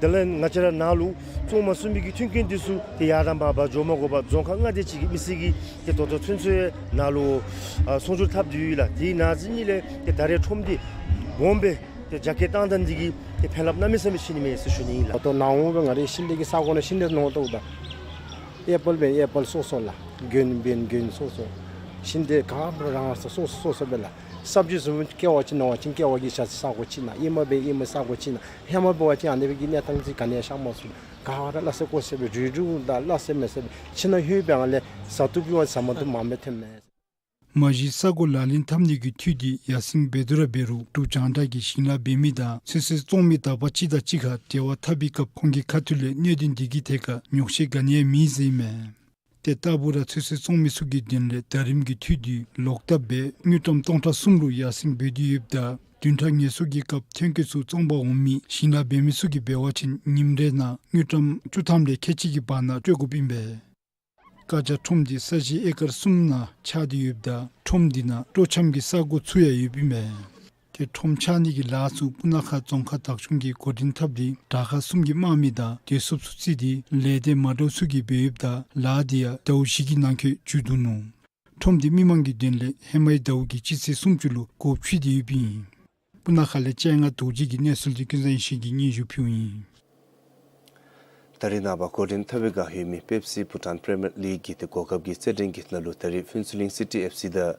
དེ་ལས་ང་བཅས་ར་ནཱ་ལུ་བཙོང་མ་ཚུགས་མི་གི་མཐུན་རྐྱེན་འདི་ཚུ་ཏེ་ཡར་དང་མར་འབག་འགྱོ་མ་དགོ་པར་རྫོང་ཁག་ལྔ་དེ་ཅིག་གི་མི་སེར་གྱིས་ཏེ་ད་ལྟོ་ཚུན་ཚོད་ནཱ་ལུ་ཨ་ཚོང་སྒྱུར་འཐབ་སྟེ་ཡོད་ལགས། དེ་ནང་ཚུད་ནི་ལས་ཏེ་ད་རེས་ཁྲོམ་འདི་སྦོམ་སྦེ་ཏེ་རྒྱ་སྐྱེད་བཏང་ད་ནི་འདི་གིས་ཏེ་ཕན་རླབས་གནམ་མེད་ས་མེད་ཕྱིན་ནི་མས་ཟེར་ཞུ་ནི་ཨིན་ལགས། ད་ལྟོ་ནཱ་འོང་སྦེ་ང་རའི་ཤིང་འབྲས་ཀྱི་ས་གོ་ནང་ཤིང་འབྲས་ནོར་ཏོག་ད་ཨེ་པཱལ་འབད་ན་ཨེ་པཱལ་སོ་སོ་ལགས། དགུན་འབད་ན་དགུན་སོ་སོ། ཤིང་འབྲས་ག་ར་རང་རང་སོ་སོ་སོ་སོ་སྦེ་ལགས། སབ་ཇི་བཟུམ་སྐྱེ་བ་ཅིན་ནོར་བ་ཅིན་སྐྱེ་བ་གི་ཤ་ས་གོ་ཅིག་ནང་ཨིན་མས་སྦེ་ཨིན་མས་ས་གོ་ཅིག་ནང་ཧེ་མ་འབད་བ་ཅིན་ཨ་ནི་སྦེ་གི་གནས་སྟངས་ཅིག་ག་ནི་ཡང་ཤར་མ་ཚུགས། ག་ར་སླ་བསྲེ་ཀོ་བསྲེ་སྦེ་རུལ་རུལ་དང་སླ་བསྲེ་མེ་བསྲེ་སྦེ་ཕྱི་ནང་ལྷོད་པའི་སྒང་ལས་བཟའ་བཏུབ་ཀྱི་བ་བཟའ་མ་བཏུབ་མངམ་སྦེ་ཐོནམ་མས། མ་གཞི་ས་གོ་ལག་ལེན་འཐབ་ནི་གི་འཐུས་འདི་ཡར་སེང་འབད་དོ་ར་འབད་རུང་འབྲུག་རྒྱང་བསྒྲགས་ཀྱིས་ཞིང་ལཱ་འབད་མི་དང་ཚོད་བསྲེ་བཙོང་མི་དག་པ་ཅིག་དང་གཅིག་ཁར་འབྲེལ་བ་འཐབ་པའི་སྐབས་ཁོང་གི་ཁ་ཐུག་ལས་གནད་དོན་འདི་གི་ཐད་ཁར་ཉོགས་བཤད་ག་ནི་ཡང་མེད་ཟེར་ཨིན་མས། ཏེ་རྟག་བུ་ར་ཚོད་བསྲེ་བཙོང་མི་ཚུ་གི་དོན་ལས་ཟླ་རིམ་གྱི་འཐུས་འདི་ལོག་བཏབ་སྦེ་དངུལ་ཀྲམ་སྟོང་ཕྲག་གསུམ་ལུ་ཡར་སེང་འབད་དེ་ཡོདཔ་ད་བདུན་ཕྲག་ངལ་གསོ་གི་སྐབས་ཐོན་སྐྱེད་ཚུ་བཙོང་པར་འོང་མི་ཞིང་ལཱ་འབད་མི་ཚུ་གིས་འབད་བ་ཅིན་ཉིནམ་རེ་ནང་དངུལ་ཀྲམ་བཅུ་ཐམ་ལས་ཁལ་གཅིག་གི་བར་ན་སྤྲོད་དགོཔ་ཨིན་པས། ཀ་ཅ་ཁྲོམ་འདི་ས་གཞི་ཨེ་ཀར་གསུམ་ནང་ཆགས་ཏེ་ཡོདཔ་ད་ཁྲོམ་འདི་ནང་སྤྲོ་འཆམ་གྱི་ས་གོ་ཚུ་ཡང་ཡོདཔ་ཨིན་པས། ཏེ་ཁྲོམ་ཆགས་ནི་གི་ལཱ་ཚུ་སྤུ་ན་ཁ་རྫོང་ཁག་བདག་སྐྱོང་གིས་འགོ་འདྲེན་འཐབ་སྟེ་དྲག་ཁག་གསུམ་གྱི་དམག་མི་དང་བདེ་སྲུངཔ་ཚུ་བརྩིས་ཏེ་ལས་སྡེ་མ་འདྲཝ་ཚུ་གིས་འབད་ཡོདཔ་ད་ལཱ་འདི་ཡང་ཟླཝ་བཞི་གི་ནང་འཁོད་མཇུག་བསྡུ་ནུག། ཁྲོམ་འདི་མི་མང་གི་དོན་ལས་ཧེ་མའི་ཟླཝ་གི་སྤྱི་ཚེས་སུམ་ཅུ་ལུ་སྒོ་ཕྱེ་སྟེ་ཡོདཔ་ཨིན། སྤུ་ན་ཁ་ལས་སྤྱན་སྔ་རྡོ་རྗེ་གི་གནས་ཚུལ་འདི་ཀུན་བཟང་ཡེ་ཤེས་ཀྱིས་སྙན་ཞུ་ཕུལཝ་ཨིན། ད་རེས་ནངས་པ་འགོ་འདྲེན་འཐབ་པའི་བསྒང་ཡོད་མི་པེབ་སི་བྷུ་ཊཱན་པི་རི་མི་ཡར་ལིག་གི་ཏེ་གོ་སྐབས་ཀྱི་རྩེད་འགྲན་གྱི་ནང་ལུ་ད་རེས་ཕུན་ཚོགས་གླིང་སི་ཊི་ཨེཕ་སི་དང་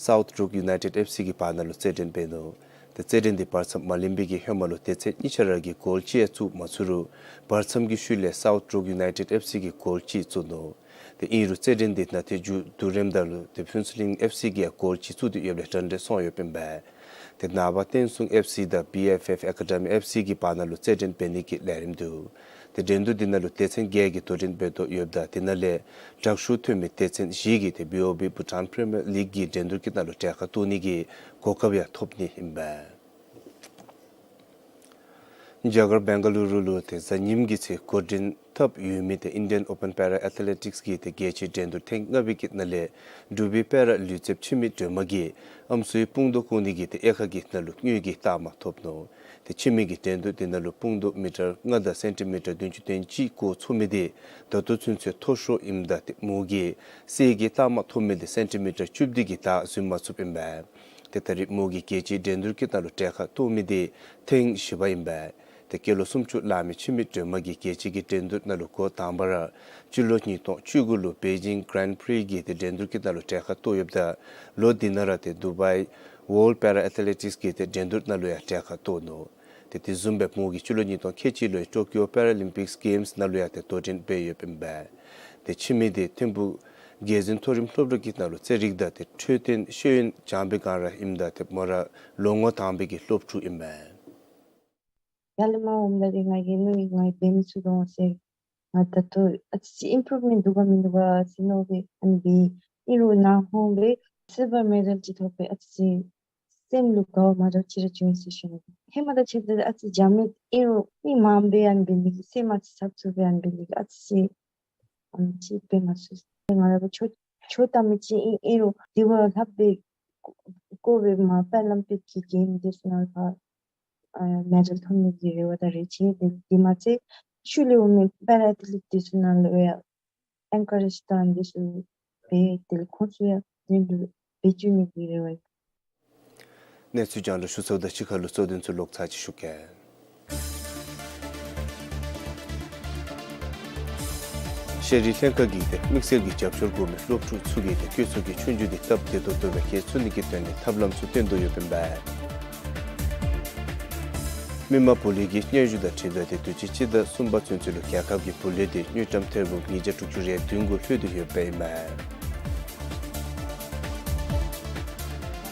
སའུཐ་འབྲུག་ཡུ་ནའི་ཊེཌ་ཨེཕ་སི་གི་བར་ན་ལུ་རྩེད་འགྲན་འབད་ནུག། ཏེ་རྩེད་འགྲན་འདི་བར་མཚམས་མ་ལེན་པའི་གི་ཧེ་མ་ལུ་སྡེ་ཚན་གཉིས་ཆ་ར་གིས་གོལ་གཅིག་ཡང་བཙུགས་མ་ཚུགས་རུང་བར་མཚམས་ཀྱི་ཤུལ་ལས་སའུཐ་འབྲུག་ཡུ་ནའི་ཊེཌ་ཨེཕ་སི་གིས་གོལ་གཅིག་བཙུགས་ནུག། ཏེ་ཨིན་རུང་རྩེད་འགྲན་འདི་ནང་ཏེ་མཇུག་བསྡུ་རནམ་ད་ལུ་ཏེ་ཕུན་ཚོགས་གླིང་ཨེཕ་སི་གིས་ཡང་གོལ་གཅིག་བཙུགས་ཏེ་ཡོདཔ་ལས་རན་རན་སོང་ཡོདཔ་ཨིན་པས། ཏེ་ནངས་པ་བསྟན་སྲུང་ཨེཕ་སི་དང་བི་ཨེཕ་ཨེཕ་ཨེ་ཀ་ཌི་མི་ཨེཕ་སི་གི་བར་ན་ལུ་རྩེད་འགྲན་འབད་ནི་གི་ལས་རིམ་འདུག། ཏེ་འགྲན་བསྡུར་འདི་ནང་ལུ་སྡེ་ཚན་བརྒྱད་ཀྱིས་དོ་འགྲན་འབད་དོ་ཡོདཔ་ད་དེ་ནང་ལས་དྲག་ཤོས་ཐོན་མི་སྡེ་ཚན་བཞི་གིས་ཏེ་བི་ཨོ་བི་བྷུ་ཊཱན་པི་རི་མི་ཡར་ལིག་གི་འགྲན་བསྡུར་གྱི་ནང་ལུ་གྲལ་ཁར་གཏོགས་ནི་གི་གོ་སྐབས་ཡང་ཐོབ་ནི་ཨིན་པས། རྒྱ་གར་བེང་ག་ལུ་རུ་ལུ་ཏེ་གཟའ་ཉིམ་གྱི་ཚེ་འགོ་འདྲེན་འཐབ་ཡོད་མི་ཏེ་ཨིན་ཌི་ཡན་ཨོ་པཱན་པེ་ར་ཨེ་ཐི་ལེ་ཊིཀསི་གི་ཏེ་རྒྱལ་སྤྱིའི་འགྲན་བསྡུར་ཐེངས་ལྔ་པའི་གི་ནང་ལས་འབྲུག་པའི་པེ་ར་ལུས་རྩལཔ་འཆི་མེད་སྒྲོལ་མ་གིས་ཨམ་སྲུའི་དཔུང་དོག་བཀག་ནི་གི་ཏེ་དབྱེ་ཁག་གི་ནང་ལུ་དངུལ་གྱི་རྟགས་མ་ཐོབ་ནུག། ཏེ་འཆི་མེད་ཀྱིས་འགྲན་བསྡུར་འདི་ནང་ལུ་དཔུང་དོག་མི་ཊར་ལྔ་དང་སེན་ཊི་མི་ཊར་བདུན་ཅུ་དོན་གཅིག་བཀོ་ཚུགས་མི་འདི་ད་ལྟོ་ཚུན་ཚོད་མཐོ་ཤོས་ཨིནམ་ད་ཏེ་མོ་གིས་གསེར་གྱི་རྟགས་མ་ཐོབ་མི་འདི་སེན་ཊི་མི་ཊར་བཅུ་བདུན་གྱི་རྟགས་འཛུལ་མ་ཚུགསཔ་ཨིན་པས། ཏེ་ད་རེས་མོ་གིས་རྒྱལ་སྤྱིའི་འགྲན་བསྡུར་གྱི་ནང་ལུ་གྲལ་ཁར་གཏོགས་མི་འདི་ཐེངས་བཞི་པ་ཨིན་པས། ཏེ་སྐྱེས་ལོ་སུམ་ཅུ་ལང་མི་འཆི་མེད་སྒྲོལ་མ་གིས་རྒྱལ་སྤྱི་གི་འགྲན་བསྡུར་ནང་ལུ་འགོ་དང་པ་ར་སྤྱི་ལོ་ཉིས་སྟོང་བཅུ་དགུ་ལུ་པེ་ཅིང་གྷ་རན་པི་རི་གི་ཏེ་འགྲན་བསྡུར་གྱི་ནང་ལུ་གྲལ་ཁར་གཏོགས་ཡོདཔ་ད་ལོ་འདི་ནང་ར་ཏེ་དུ་བའི་ཝཱརལཌ་པེ་ར་ཨེ་ཐི་ལེ་ཊིཀསི་གི་ཏེ་འགྲན་བསྡུར་ནང་ལུ་ཡང་གྲལ་ཁར་གཏོགས་ནུག། ཏེ་དེ་བཟུམ་སྦེ་མོ་གིས་སྤྱི་ལོ་ཉིས་སྟོང་ཁལ་གཅིག་ལོའི་ཊོ་ཀིའོ་པེ་ར་ལིམ་པིཀསི་གེམསི་ནང་ལུ་ཡང་ཏེ་དོ་འགྲན་འབད་ཡོདཔ་ཨིན་པས། ཏེ་འཆི་མེད་འདི་ཐིམ་ཕུག་རྒྱལ་འཛིན་མཐོ་རིམ་སློབ་གྲྭ་གི་ནང་ལུ་རྩེད་རིགས་དང་ཏེ་འཕྲོད་བསྟེན་ཤེས་ཡོན་སྦྱང་པའི་སྒང་ར་ཨིནམ་ད་ཏེ་མོ་ར་ལོ་ངོ་དང་པའི་གི་སློབ་ཕྲུག་ཨིན་པས། ཡར་ལས་མར་འོངམ་ད་ཏེ་ང་གིས་ནུ་ང་གིས་འབད་མི་ཚུགས་དོ་ཟེར། ང་ད་ལྟོ་ཨ་ཙི་ཅིག་ཨིམ་པུརུབ་མེནཊ་འདུག་ག་མིན་འདུག་ག་ཟེར་མནོ་སྦེ་ཨ་ནི་འབད་ཡི། ཨིན་རུང་ནཱ་འོང་སྦེ་སིལ་བར་མེ་ཌལ་ཅིག་ཐོབ་སྦེ་ཨ་ཙི་ཅིག་སེམས་ལུ་དགའ་བ་མ་འདྲཝ་ཅིག་ར་བྱུང་ཡི་ཟེར་ཞུ་ནི། ཧེ་མ་དང་ཕྱད་ད་ཨ་ཙི་འཇམ་མི་ཨིན་རུང་མི་མངམ་སྦེ་ཨ་ནི་འབད་ནི་གི་སེམས་ཨ་ཙི་འཚབ་འཚུབ་སྦེ་ཨ་ནི་འབད་ནི་གི་ཨ་ཙི་ཅིག་ཨ་ནི་ཅིག་འབད་མ་ཚུགས། ང་ར་བ་ཆོ་ཆོ་ད་མི་ཅིག་ཨིན་ཨིན་རུང་དེ་བ་ལྷག་སྦེ་བཀོ་བའི་མ་པཱ་ལིམ་པིཀ་གི་གེམ་འདི་ཚུ་ནང་ཕར་ཨ་མེ་ཌལ་ཐོབ་ནི་གི་རེ་བ་དང་རེ་ཆེ། དེ་དེ་མ་ཚད་ཤུལ་ལས་འོང་མི་པེ་ར་ཨེ་ཐི་ལེཊ་འདི་ཚུ་ནང་ལུ་ཡང་ཨེན་ཀ་རེཇ་དང་འདི་ཚུ་འབད་དེ་ལས་ཁོང་ཚུ་ཡང་འདི་ལུ་འབད་བཅུག་ནི་གི་རེ་བ་ཡོད། གནས་ཚུལ་རྒྱང་བསྒྲགས་ཞུ་ཚརཝ་དང་གཅིག་ཁར་ལུ་གཙོ་དོན་ཚུ་ལོག་ཚར་ཅིག་ཞུ་གེ། ཤེས་རིག་ལྷན་ཁག་གིས་ཏེ་དམིགས་བསལ་གྱི་རྒྱབ་སྐྱོར་དགོ་མི་སློབ་ཕྲུག་ཚུ་གིས་ཏེ་སྐྱོད་ཚུགས་ཀྱི་ཆོས་རྒྱུགས་འདི་སྟབས་བདེ་ཏོག་ཏོ་སྦེ་རྐྱབ་ཚུགས་ནི་གི་དོན་ལས་ཐབས་ལམ་ཚུ་བཏོན་དོ་ཡོདཔ་ཨིན་པས། མི་དམངས་བུ་ལོན་གྱི་སྙན་ཞུ་དང་འཁྲིལ་ཏེ་ཏེ་དུས་ཅི་སྤྱི་ཟླ་གསུམ་པ་ཚུན་ཚོད་ལུ་རྒྱལ་ཁབ་ཀྱི་བུ་ལོན་འདི་དངུལ་ཀྲམ་ཐེར་འབུམ་ཉིས་བརྒྱ་དྲུག་ཅུ་རེ་བདུན་གུ་ལྷོད་དེ་ཡོདཔ་ཨིན་མས།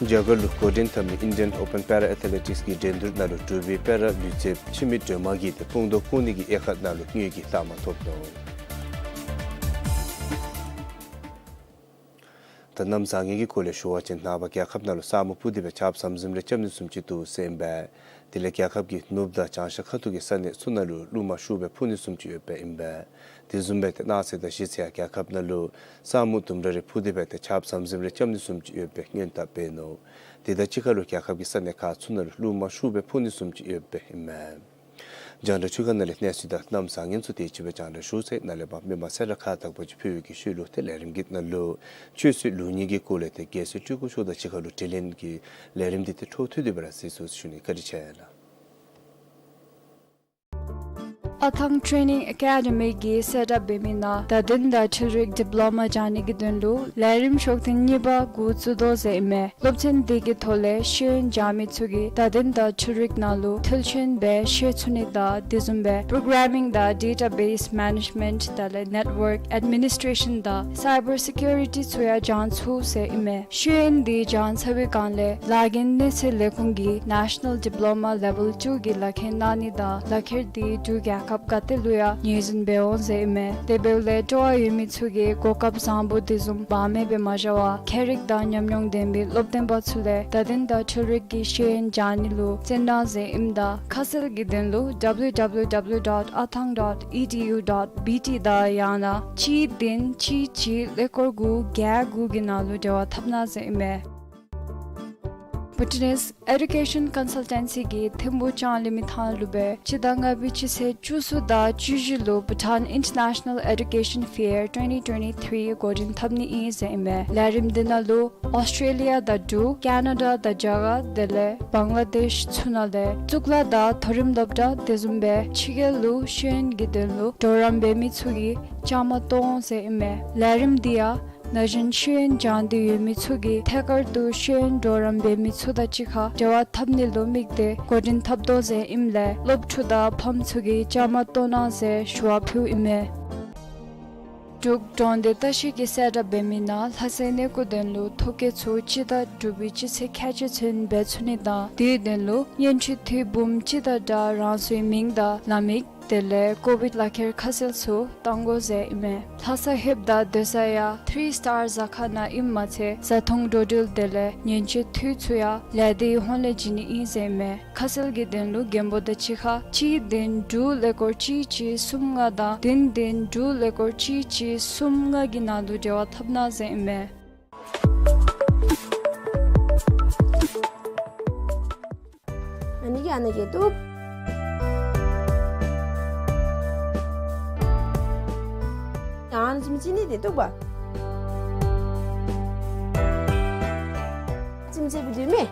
རྒྱ་གར་ལུ་འགོ་འདྲེན་འཐབ་མི་Indian Open Para Athletics གི་འགྲན་བསྡུར་ནང་ལུ་འབྲུག་པའི་པེ་ར་ལུས་རྩལཔ་འཆི་མེད་སྒྲོལ་མ་གིས་ཏེ་དཔུང་དོག་བཀག་ནི་གི་དབྱེ་ཁག་ནང་ལུ་དངུལ་གྱི་རྟགས་མ་ཐོབ་ནུག། ད་གནམ་བཟང་ངན་གྱི་སྐོར་ལས་ཞུ་བ་ཅིན་ནངས་པ་རྒྱལ་ཁབ་ནང་ལུ་ས་སྨུག་ཕུབ་སྟེ་སྦེ་ཆརཔ་ཟམ་ཟིམ་རེ་རྐྱབ་ནི་བཟུམ་ཅིག་འདུག་ཟེར་ཨིན་པས། དེ་ལས་རྒྱལ་ཁབ་ཀྱི་ནུབ་དང་བྱང་ཤར་ཁ་ཐུག་གི་ས་གནས་ཚུ་ནང་ལུ་རླུང་མ་ཤུགས་སྦེ་འཕུ་ནི་བཟུམ་ཅིག་ཡོདཔ་ཨིན་པས། དེ་བཟུམ་སྦེ་ཏེ་གནངས་ཚེ་དང་གཞེས་ཚེ་ཡང་རྒྱལ་ཁབ་ནང་ལུ་ས་སྨུག་དུམ་གྲ་རེ་ཕུབ་སྟེ་སྦེ་ཏེ་ཆརཔ་ཟམ་ཟིམ་རེ་རྐྱབ་ནི་བཟུམ་ཅིག་ཡོད་པའི་སྔོན་བརྡ་སྤེལ་ནུག། དེ་དང་གཅིག་ཁར་ལུ་རྒྱལ་ཁབ་ཀྱི་ས་གནས་ཁག་ཚུ་ནང་ལུ་རླུང་མ་ཤུགས་སྦེ་འཕུ་ནི་བཟུམ་ཅིག་ཡོདཔ་ཨིན་མས། རྒྱང་བསྒྲགས་འཕྲུལ་ཁང་ནང་ལས་གནས་ཚུལ་དང་གནམ་བཟང་ངན་ཚུ་དེ་ཅིག་སྦེ་རྒྱང་བསྒྲགས་ཞུ་ཚར་ཡི། ནཱ་ལས་ཕར་མི་མང་སེར་ལུ་ཁ་བཏགས་པ་ཅིག་ཕུལ་བའི་གི་ཤུལ་ལུ་ཏེ་ལས་རིམ་གྱི་ནང་ལུ་ཆོས་སྲིད་ལུགས་གཉིས་ཀྱི་སྐོར་ལས་ཏེ་རྒྱལ་སྲས་སྤྲུལ་སྐུ་མཆོག་དང་གཅིག་ཁར་ལུ་དྲི་ལན་གྱི་ལས་རིམ་འདི་ཏེ་འཕྲོ་མཐུད་དེ་སྦེ་ར་གཟིགས་ཚུགས་ཟེར་ཞུ་ནི། བཀའ་དྲིན་ཆེ་ལགས། ཨ་ཐང་ཊེ་ནིང་ཨེ་ཀེ་ཌི་མི་གིས་སེཊ་ཨཔ་འབད་མི་ནང་བརྡ་དོན་དང་འཕྲུལ་རིག་ཌིཔ་ལོ་མ་སྦྱང་ནི་གི་དོན་ལུ་ལས་རིམ་ཤོག་ཐེངས་གཉིས་པ་འགོ་བཙུགས་དོ་ཟེར་ཨིན་མས། སློབ་ཚན་འདི་གི་ཐོག་ལས་ཤེས་ཡོན་སྦྱང་མི་ཚུ་གིས་བརྡ་དོན་དང་འཕྲུལ་རིག་ནང་ལུ་མཐུལ་ཆེན་སྦེ་ཤེས་ཚུགས་ནི་དང་དེ་བཟུམ་སྦེ་པོརོ་གར་མིང་དང་ཌེ་ཊ་བེསི་མེ་ནེཇ་མེནཊ་དེ་ལས་ནེཊ་ཝརཀ་ཨེཌ་མི་ནིསི་ཊེ་ཤཱན་དང་སའི་བར་སི་ཀིའུ་རི་ཊི་ཚུ་ཡང་སྦྱང་ཚུགས་ཟེར་ཨིན་མས། ཤེས་ཡོན་འདི་སྦྱང་ཚར་བའི་སྒང་ལས་ལཱ་འགན་གནས་ཚད་ལས་ཁུངས་ཀྱི་ནེ་ཤ་ནཱལ་ཌིཔ་ལོ་མ་ལེ་ཝེལ་ཊུ་གི་ལཱ་འཁྱེར་གནང་ནི་དང་ལཱ་འཁྱེར་འདི་འབྲུག་རྒྱལ་ཁབ་ག་ཏེ་ལུ་ཡང་ངོས་འཛིན་འབད་འོང་ཟེར་ཨིན་མས། དེ་འབདཝ་ལས་སྤྲོ་བ་ཡོད་མི་ཚུ་གིས་གོ་སྐབས་བཟང་པོ་འདི་བཟུམ་བར་མེད་སྦེ་མ་བཞག་པར་མཁས་རིག་དང་ཉམས་མྱོང་ལྡན་པའི་སློབ་སྟོན་པ་ཚུ་ལས་བརྡ་དོན་དང་འཕྲུལ་རིག་གི་ཤེས་ཡོན་སྦྱང་ནི་ལུ་སྤྱན་དྲངས་ཟེར་ཨིནམ་ད་ཁ་གསལ་གྱི་དོན་ལུ་ཌབ་ལུ་ཌབ་ལུ་ཌབ་ལུ་ཌོཊ་ཨ་ཐང་ཌོཊ་ཨི་ཌི་ཡུ་ཌོཊ་བི་ཊི་དང་ཡང་ན་གཅིག་བདུན་གཅིག་གཅིག་ཀླད་ཀོར་དགུ་བརྒྱད་དགུ་གི་ནང་ལུ་འབྲེལ་བ་འཐབ་གནང་ཟེར་ཨིན་མས། བྷུ་ཊ་ནིསི་ཨེ་ཌུ་ཀེ་ཤཱན་ཀོན་སཱལ་ཊེན་སི་གིས་ཐིམ་ཕུག་ལྕང་གླིང་མི་ཐང་ལུ་སྦེ་སྤྱི་ཟླ་ལྔ་པའི་སྤྱི་ཚེས་བཅུ་གསུམ་དང་བཅུ་བཞི་ལུ་Bhutan International Education Fair twenty twenty-three འགོ་འདྲེན་འཐབ་ནི་ཨིན་ཟེར་ཨིན་མས། ལས་རིམ་འདི་ནང་ལུ་ཨོསི་ཊྲེ་ལི་ཡ་དང་འབྲུག་ཀེ་ན་ཌ་དང་རྒྱ་གར་དེ་ལས་བང་ལ་དེཤ་ཚུ་ནང་ལས་གཙུག་ལག་དང་མཐོ་རིམ་སློབ་གྲྭ་དེ་བཟུམ་སྦེ་ཕྱི་རྒྱལ་ལུ་ཤེས་ཡོན་གྱི་དོན་ལུ་གྲོགས་རམ་འབད་མི་ཚུ་གིས་བཅའ་མར་གཏོགས་འོང་ཟེར་ཨིན་མས། ལས་རིམ་འདི་ཡང་ན་གཞོན་ཤེས་ཡོན་སྦྱང་འདོད་ཡོད་མི་ཚུ་གིས་ཐད་ཀར་དུ་ཤེས་ཡོན་གྲོགས་རམ་འབད་མི་ཚུ་དང་གཅིག་ཁར་འབྲེལ་བ་འཐབ་ནི་ལུ་དམིགས་ཏེ་འགོ་འདྲེན་འཐབ་དོ་ཟེར་ཨིནམ་ལས་སློབ་ཕྲུག་དང་ཕམ་ཚུ་གིས་བཅའ་མར་གཏོགས་གནང་ཟེར་ཞུ་བ་ཕུལཝ་ཨིན་མས། འབྲུག་གྲོང་སྡེ་ལྟ་བཤལ་གྱིས་གསལ་བསྒྲགས་འབད་མི་ནང་ལྷ་སའི་གནས་སྐོར་དོན་ལུ་ཐོ་བཀོད་ཚུ་སྤྱི་ཟླ་དྲུག་པའི་སྤྱི་ཚེས་ཁལ་གཅིག་ཚུན་འབད་ཚུགས་ནི་དང་དེའི་དོན་ལུ་སྙན་ཞུ་འཐུས་འབུམ་གཅིག་དང་སྦྲགས་རང་སོའི་མིང་དང་ལམ་ཡིག་དེ་ལས་ཀོ་བིཌ་ལག་ཁྱེར་ཁ་གསལ་ཚུ་གཏང་དགོ་ཟེར་ཨིན་མས། ལྷ་ས་ལྷོདཔ་ད་སྡོད་ས་ཡང་ཐི་རི་སི་ཊར་ཟ་ཁང་ནང་ཨིནམ་མ་ཚད་བཟའ་འཐུང་འགྲོ་འགྲུལ་དེ་ལས་ཉེན་བཅོལ་འཐུས་ཚུ་ཡང་ལས་སྡེའི་ཧོངས་ལས་བྱིན་ནི་ཨིན་ཟེར་ཨིན་མས། ཁ་གསལ་གྱི་དོན་ལུ་མགོན་པོ་དང་གཅིག་ཁར་གཅིག་བདུན་དྲུག་ཀླད་ཀོར་གཅིག་གཅིག་གསུམ་ལྔ་དང་བདུན་བདུན་དྲུག་ཀླད་ཀོར་གཅིག་གཅིག་གསུམ་ལྔ་གི་ནང་ལུ་འབྲེལ་བ་འཐབ་གནང་ཟེར་ཨིན་མས། ཨ་ནི་གིས་ཨ་ནི་གིས་བཏུབ། ཡང་ཨ་ནི་ཙིམ་ཅི་ནི་དེ་བཏུབ་པ། ཙིམ་ཅི་བི་དུ་མེ།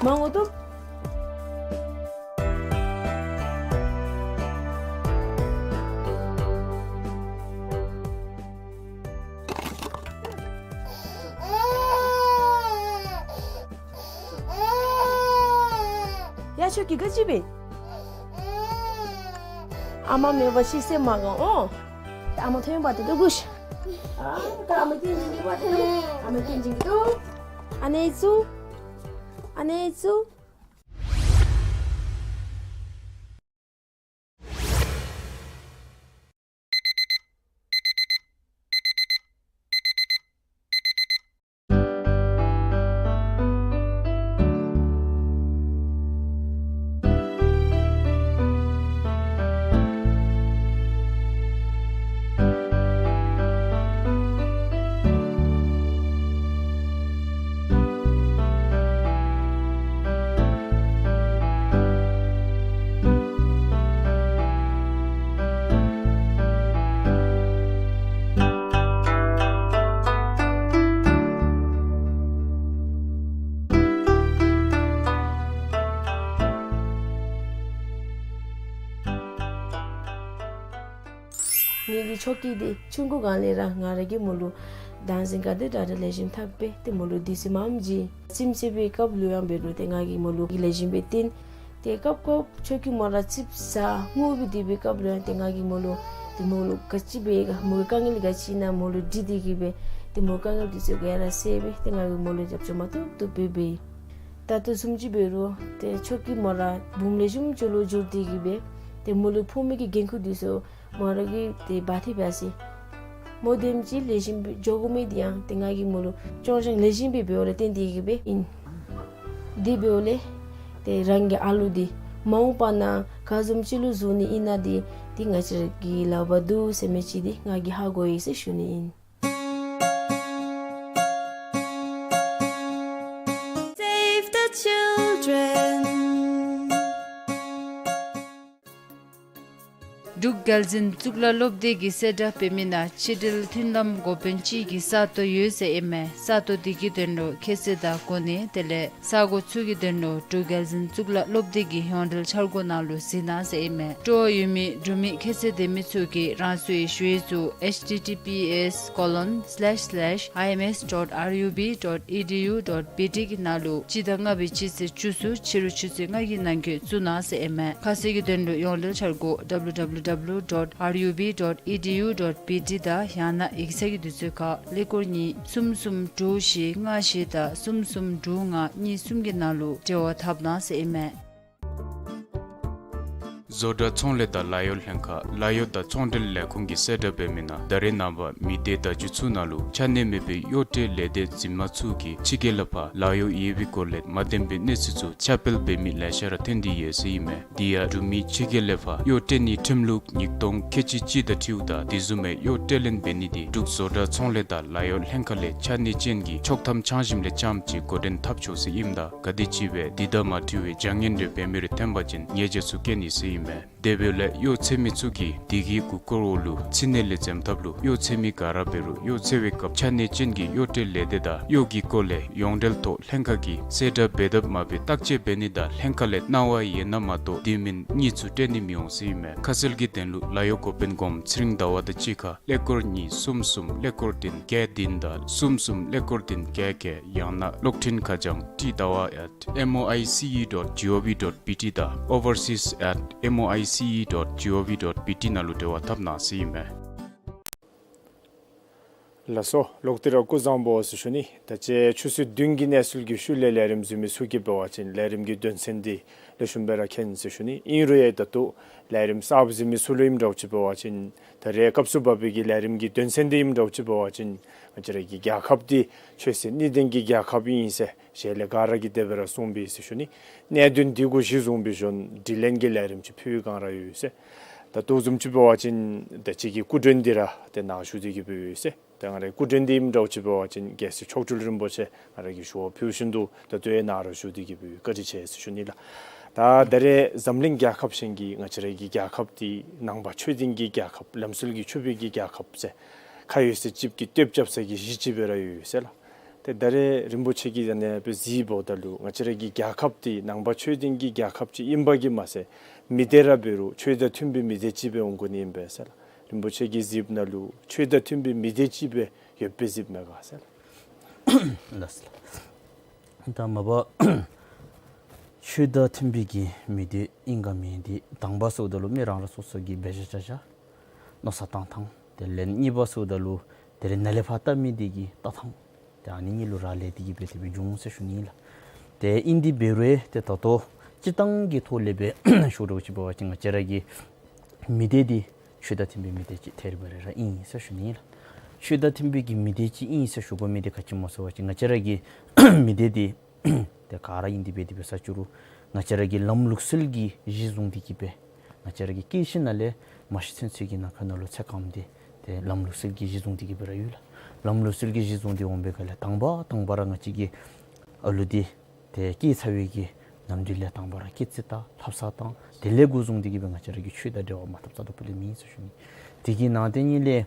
མང་པོ་བཏུབ། ཡ་ཁྱོད་ཀྱིས་ག་ཅི་འབད། ཨ་མ་མེད་པར་ཤི་སེམས་མ་དགའ་འོང་། ཨ་མ་ཐོན་པ་དེ་དུ་གུ་ཤ། ཨ་མ་སྐྱེ་འཇིག་གི་བ་དེ་དུ། ཨ་མ་སྐྱེ་འཇིག་གི་དུ། ཨ་ནེ་ཙུ། ཨ་ནེ་ཙུ། ངེ་གི་ཆོ་གི་འདི་ཆུང་ཀུ་སྒང་ལས་ར་ང་ར་གིས་མོ་ལུ་དང་ཟིང་ག་དེ་དྲག་དྲག་ལེགས་ཤོམ་འཐབ་སྦེ་ཏེ་མོ་ལུ་དུས་ཚོད་མངམ་བྱིན། རྩེདམོ་རྩེ་བའི་སྐབས་ལུ་ཡང་འབད་རུང་ཏེ་ང་གིས་མོ་ལུ་ལེགས་ཤོམ་སྦེ་སྟོན། ཏེ་སྐབས་སྐབས་ཆོ་གི་མོ་ར་རྩེདམོ་ཟ་ངུ་སྦེ་སྡོད་པའི་སྐབས་ལུ་ཡང་ཏེ་ང་གིས་མོ་ལུ་ཏེ་མོ་ལུ་ག་ཅི་འབད་ག་མོ་གི་དཀའ་ངལ་ག་ཅི་ཨིན་ན་མོ་ལུ་དྲི་སྟེ་གིས་སྦེ་ཏེ་མོ་གི་དཀའ་ངལ་འདི་ཚུ་ག་ར་སེལ་སྦེ་ཏེ་ང་གིས་མོ་ལུ་རྒྱབ་སྐྱོར་མ་བཏུབ་བཏུབ་སྦེ་འབད་ཡི། ད་ལྟོ་བཟུམ་ཅིག་འབད་རུང་ཏེ་ཆོ་གི་མོ་ར་བུམོ་ལེགས་ཤོམ་ཅིག་ལུ་འགྱུར་ཏེ་གིས་སྦེ་ཏེ་མོ་ལུ་ཕོག་མི་གི་འགན་ཁུར་འདི་ཚུ་མོ་ར་གིས་ཏེ་འབག་སྟེ་འབག་ཟེར། མོ་དེམ་ཅིག་ལེགས་ཤོམ་སྦེ་འགྱོ་དགོ་མི་འདི་ཡང་ཏེ་ང་གིས་མོ་ལུ་སྐྱོང་སྦྱང་ལེགས་ཤོམ་སྦེ་འབདཝ་ལས་བརྟེན་ཏེ་གིས་སྦེ་ཨིན། དེ་འབདཝ་ལས་ཏེ་རང་གི་ཨ་ལུ་འདི་མ་འོངས་པ་ནང་ག་བཟུམ་ཅིག་ལུ་བཟོ་ནི་ཨིན་ན་འདི་ཏེ་ང་བཅས་ར་གི་ལག་པར་འདུག་ཟེར་མི་ཅིག་འདི་ང་གིས་ཧ་གོ་ཡི་ཟེར་ཞུ་ནི་ཨིན། Save the children. འབྲུག་རྒྱལ་འཛིན་གཙུག་ལག་སློབ་སྡེ་གིས་གསལ་བསྒྲགས་འབད་མི་ནང་ཕྱི་འབྲེལ་མཐུན་ལམ་འགོ་དཔོན་ཅིག་གི་ས་སྟོང་ཡོད་ཟེར་ཨིན་མས། ས་སྟོང་འདི་གི་དོན་ལུ་ཁྱད་ཚད་དང་གོ་གནས་དེ་ལས་ས་གོ་ཚུ་གི་དོན་ལུ་འབྲུག་རྒྱལ་འཛིན་གཙུག་ལག་སློབ་སྡེ་གི་ཡོངས་འབྲེལ་འཆར་སྒོ་ནང་ལུ་གཟིགས་གནང་ཟེར་ཨིན་མས། སྤྲོ་བ་ཡོད་མི་འབྲུག་མི་ཁྱད་ཚད་ལྡན་མི་ཚུ་གིས་རང་སོའི་ཞུ་ཡིག་ཚུ་H T T P S colon slash slash I M S dot R U B dot E D U dot B T གི་ནང་ལུ་སྤྱི་ཟླ་ལྔ་པའི་སྤྱི་ཚེས་བཅུ་གསུམ་ཕྱི་རུ་ཆུ་ཚོད་ལྔ་གི་ནང་འཁོད་བཙུགས་གནང་ཟེར་ཨིན་མས། ཁ་གསལ་གྱི་དོན་ལུ་ཡོངས་འབྲེལ་འཆར་སྒོ་W W W dot R U B dot E D U dot B T དང་ཡང་ན་ཡིག་ཚང་གི་དུས་ཚོད་ཁར་ཀླད་ཀོར་གཉིས་གསུམ་གསུམ་དྲུག་བཞི་ལྔ་བཞི་དང་གསུམ་གསུམ་དྲུག་ལྔ་གཉིས་གསུམ་གྱི་ནང་ལུ་འབྲེལ་བ་འཐབ་གནང་ཟེར་ཨིན་མས། བཟོ་གྲྭ་ཚོང་ལས་དང་ལཱ་གཡོག་ལྷན་ཁག་ལཱ་གཡོག་དང་ཚོང་འབྲེལ་ལས་ཁུངས་ཀྱིས་གསལ་བསྒྲགས་འབད་མི་ནང་ད་རེས་ནངས་པ་མི་སྡེ་བརྡ་བརྒྱུད་ཚུ་ནང་ལུ་ཆ་གནས་མེད་པའི་གཡོག་ཁྲལ་ལས་སྡེ་འཛིན་མ་ཚུ་གིས་ཕྱི་རྒྱལ་ལས་ཕར་ལཱ་གཡོག་ཡོད་པའི་སྐོར་ལས་མ་བདེན་པའི་གནས་ཚུལ་ཚུ་ཁྱབ་སྤེལ་འབད་མི་ལེ་ཤ་ར་ཐོན་ཏེ་ཡོད་ཟེར་ཨིན་མས། དེ་ཡང་འབྲུག་མི་ཕྱི་རྒྱལ་ལས་ཕར་གཡོག་སྤྲོད་ནིའི་ཁྲིམས་ལུགས་ཉིས་སྟོང་ཁལ་གཅིག་གཅིག་དང་འཁྲིལཝ་ད་དེ་བཟུམ་མའི་གཡོག་སྤྲོད་ལེན་འབད་ནི་དེ་འབྲུག་བཟོ་གྲྭ་ཚོང་ལས་དང་ལཱ་གཡོག་ལྷན་ཁག་ལས་ཆ་གནས་ཅན་གྱི་ཆོག་ཐམ་འཆང་ཞིནམ་ལས་རྐྱངམ་ཅིག་འགོ་འདྲེན་འཐབ་ཆོག་ཟེར་ཨིནམ་ད་ག་དེམ་ཅིག་སྦེ་དེ་དང་མ་འཁྲིལ་བའི་བྱ་ངན་རེ་འབད་མི་རེ་ཐོན་པ་ཅིན་ཉེས་ཆད་ཚུ་བཀལ་ནི་ཟེར་ཨིན་མས། དེ་འབདཝ་ལས་གཡོག་འཚོལ་མི་ཚུ་གིས་དེ་གི་མགུ་སྐོར་འོག་ལུ་ཚིག་སྣེ་ལས་འཛེམ་ཐབས་ལུ་གཡོག་འཚོལ་མི་ག་ར་འབད་རུང་གཡོག་འཚོལ་བའི་སྐབས་ཆ་གནས་ཅན་གྱི་གཡོག་སྤྲོད་ལས་སྡེ་དང་གཡོག་གི་སྐོར་ལས་ཡོངས་འབྲེལ་ཐོག་ལྷན་ཁག་གིས་གསལ་བསྒྲགས་འབད་དཔ་མ་འབད་བརྟག་དཔྱད་འབད་ནི་དང་ལྷན་ཁག་ལས་གནང་བ་ཡོད་ན་མ་གཏོགས་དེ་མེན་གཉིས་ཚུ་སྤྲོད་ནི་མི་འོང་ཟེར་ཨིན་མས། ཁ་གསལ་གྱི་དོན་ལུ་ལཱ་གཡོག་འགོ་དཔོན་སྒོམ་ཚེ་རིང་ཟླ་བ་དང་གཅིག་ཁར་ཀླད་ཀོར་གཉིས་གསུམ་གསུམ་ཀླད་ཀོར་བདུན་བརྒྱད་བདུན་དང་གསུམ་གསུམ་ཀླད་ཀོར་བདུན་བརྒྱད་བརྒྱད་ཡང་ན་གློག་འཕྲིན་ཁ་བྱང་ཏི་ཟླ་བ་at M O I C E dot G O V dot B T དང་overseas at M O I C E dot G O V dot B T ནང་ལུ་འབྲེལ་བ་འཐབ་གནང་ཟེར་ཨིན་མས། ལགས་སོ། ལོག་སྟེ་ར་སྐུ་གཟུགས་བཟང་པོ་ཟེར་ཞུ་ནི། ད་ཅི་ཆུ་ཚོད་བདུན་གྱི་གནས་ཚུལ་གྱི་ཤུལ་ལས་ལས་རིམ་གཟིགས་མི་ཚུ་གིས་འབད་བ་ཅིན་ལས་རིམ་གྱི་དོན་ཚན་འདི་ལེགས་ཤོམ་སྦེ་ར་མཁྱེན་ཟེར་ཞུ་ནི། ཨིན་རུང་ཡང་ད་ལྟོ་ལས་རིམ་གསརཔ་གཟིགས་མི་ཚུ་ལུ་ཨིནམ་འདྲཝ་ཅིག་འབད་བ་ཅིན་ད་རེས་སྐབས་སུ་བབ་པའི་གི་ལས་རིམ་གྱི་དོན་ཚན་འདི་ཨིནམ་འདྲཝ་ཅིག་འབད་བ་ཅིན་ང་བཅས་ར་གི་རྒྱལ་ཁབ་འདི་ཆོས་སྲིད་གཉིས་ལྡན་གྱི་རྒྱལ་ཁབ་ཨིན་ཟེར་ཞལ་ལས་ག་ར་གིས་དེ་སྦེ་ར་གསུངས་པས་ཟེར་ཞུ་ནི། གནད་དོན་འདི་གུ་གཞི་བཟུང་སྦེ་བྱོན་དྲི་ལན་གྱི་ལས་རིམ་ཅིག་ཕུལ་བའི་བསྒང་ར་ཡོད་ཟེར། ད་ལྟོ་བཟུམ་ཅིག་འབད་བ་ཅིན་ད་ཅི་གི་སྐུ་མགྲོན་འདི་ར་ཏེ་ནཱ་བཞུགས་ཏེ་གིས་སྦེ་ཡོད་ཟེར། ད་ང་རའི་སྐུ་མགྲོན་འདི་ཨིནམ་འདྲཝ་ཅིག་འབད་བ་ཅིན་རྒྱལ་སྲས་མཆོག་སྤྲུལ་རིན་པོ་ཆེ་ང་ར་གིས་ཞུ་བ་ཕུལ་བཞིན་དུ་ད་ལྟོ་ཡང་ནཱ་ར་བཞུགས་ཏེ་གིས་སྦེ་ཡོད། བཀའ་དྲིན་ཆེ་ཟེར་ཞུ་ནི་ལགས། ད་ད་རེས་འཛམ་གླིང་རྒྱལ་ཁབ་གཞན་གྱི་ང་བཅས་ར་གི་རྒྱལ་ཁབ་འདི་ནང་པ་ཆོས་ལྡན་གྱི་རྒྱལ་ཁབ་ལམ་སྲོལ་གྱི་ཆོས་པའི་གི་རྒྱལ་ཁབ་ཟེར་ཁ་ཡོད་ཚད་ཅིག་གི་ལྟེབ་རྐྱབ་ས་གི་གཞི་ཅིག་སྦེ་ར་ཡོད་ཟེར་ལགས། ཏེ་ད་རེས་རིན་པོ་ཆེ་གིས་ཨ་ནེ་སྦེ་གཟིགསཔ་ད་ལུ་ང་བཅས་ར་གི་རྒྱལ་ཁབ་འདི་ནང་པ་ཆོས་ལྡན་གྱི་རྒྱལ་ཁབ་ཅིག་ཨིན་པ་གིས་མ་ཚད་མི་སྡེ་ར་འབད་རུང་ཆོས་དང་མཐུན་པའི་མི་སྡེ་ཅིག་སྦེ་འོང་དགོ་ནི་ཨིན་པས་ཟེར་ལགས། རིན་པོ་ཆེ་གིས་གཟིགསཔ་ད་ལུ་ཆོས་དང་མཐུན་པའི་མི་སྡེ་ཅིག་སྦེ་ཡོདཔ་སྦེ་གཟིགསཔ་མས་ག་ཟེར་ལགས། ལགས་སོ་ལགས། ད་མ་པ་ཆོས་དང་མཐུན་པའི་གི་མི་སྡེ་ཨིན་ག་མེན་འདི་དང་པ་ཟེརཝ་ད་ལུ་མི་རང་རང་སོ་སོ་གི་འབད་བཞག་བྱ་བཞག་མནོ་བསམ་བཏང་ཐངས། དེ་ལས་གཉིས་པ་ཟེརཝ་ད་ལུ་དེ་ལས་ནཱ་ལས་ཕར་བལྟ་མི་འདི་གི་བལྟ་ཐངས། ཏེ་ཨ་ནི་གཉིས་ལུ་རག་ལས་ཏེ་གིས་སྦེ་དེ་སྦེ་འབྱུང་ཟེར་ཞུ་ནི་ལགས། ཏེ་ཨིན་ཏེ་འབད་རུང་ཏེ་ད་ལྟོ་སྤྱིར་བཏང་གི་ཐོག་ལས་སྦེ་ཞུ་རོགས་ཅིག་འབད་བ་ཅིན་ང་བཅས་ར་གི་མི་སྡེ་འདི་ཆོས་དང་མཐུན་པའི་མི་སྡེ་ཅིག་ཐད་རི་བ་རི་ར་ཨིན་ཟེར་ཞུ་ནི་ལགས། ཆོས་དང་མཐུན་པའི་གི་མི་སྡེ་ཅིག་ཨིན་ཟེར་ཞུ་དགོ་མི་འདི་ག་ཅི་སྨོ་ཟེར་བ་ཅིན་ང་བཅས་ར་གི་མི་སྡེ་འདི་ཏེ་ག་ར་ཨིན་ཏེ་འབད་དེ་འབད་ས་ཅིག་རུང་ང་བཅས་ར་གི་ལམ་ལུགས་སྲོལ་གྱི་གཞི་བཟུང་སྟེ་གིས་སྦེ་ང་བཅས་ར་གི་སྐྱེས་ཞིནམ་ལས་མ་ཤི་ཚུན་ཚོད་ཀྱི་ནང་འཁོད་ནང་ལུ་ཚེ་གང་སྟེ་ཏེ་ལམ་ལུགས་སྲོལ་གྱི་གཞི་བཟུང་སྟེ་གིས་སྦེ་ར་ཡོད་ལགས། ལམ་ལུགས་སྲོལ་གྱི་གཞི་བཟུང་སྟེ་འོང་པའི་སྒང་ལས་དང་པ་དང་པ་ར་ང་བཅས་ཀྱི་ཨ་ལུ་འདི་ཏེ་སྐྱེས་ཚར་བའི་གི་ནམ་དུས་ལས་དང་པ་ར་སྐྱེས་རྩིས་དང་ལྷ་བསངས་དང་དེ་ལས་འགོ་བཟུང་སྟེ་གིས་སྦེ་ང་བཅས་ར་གི་ཆོས་དང་འབྲེལ་བ་མ་འཐབ་ས་དོག་པོ་ལས་མེད་ཟེར་ཞུ་ནི། དེ་གི་ནང་དེ་གཉིས་ལས་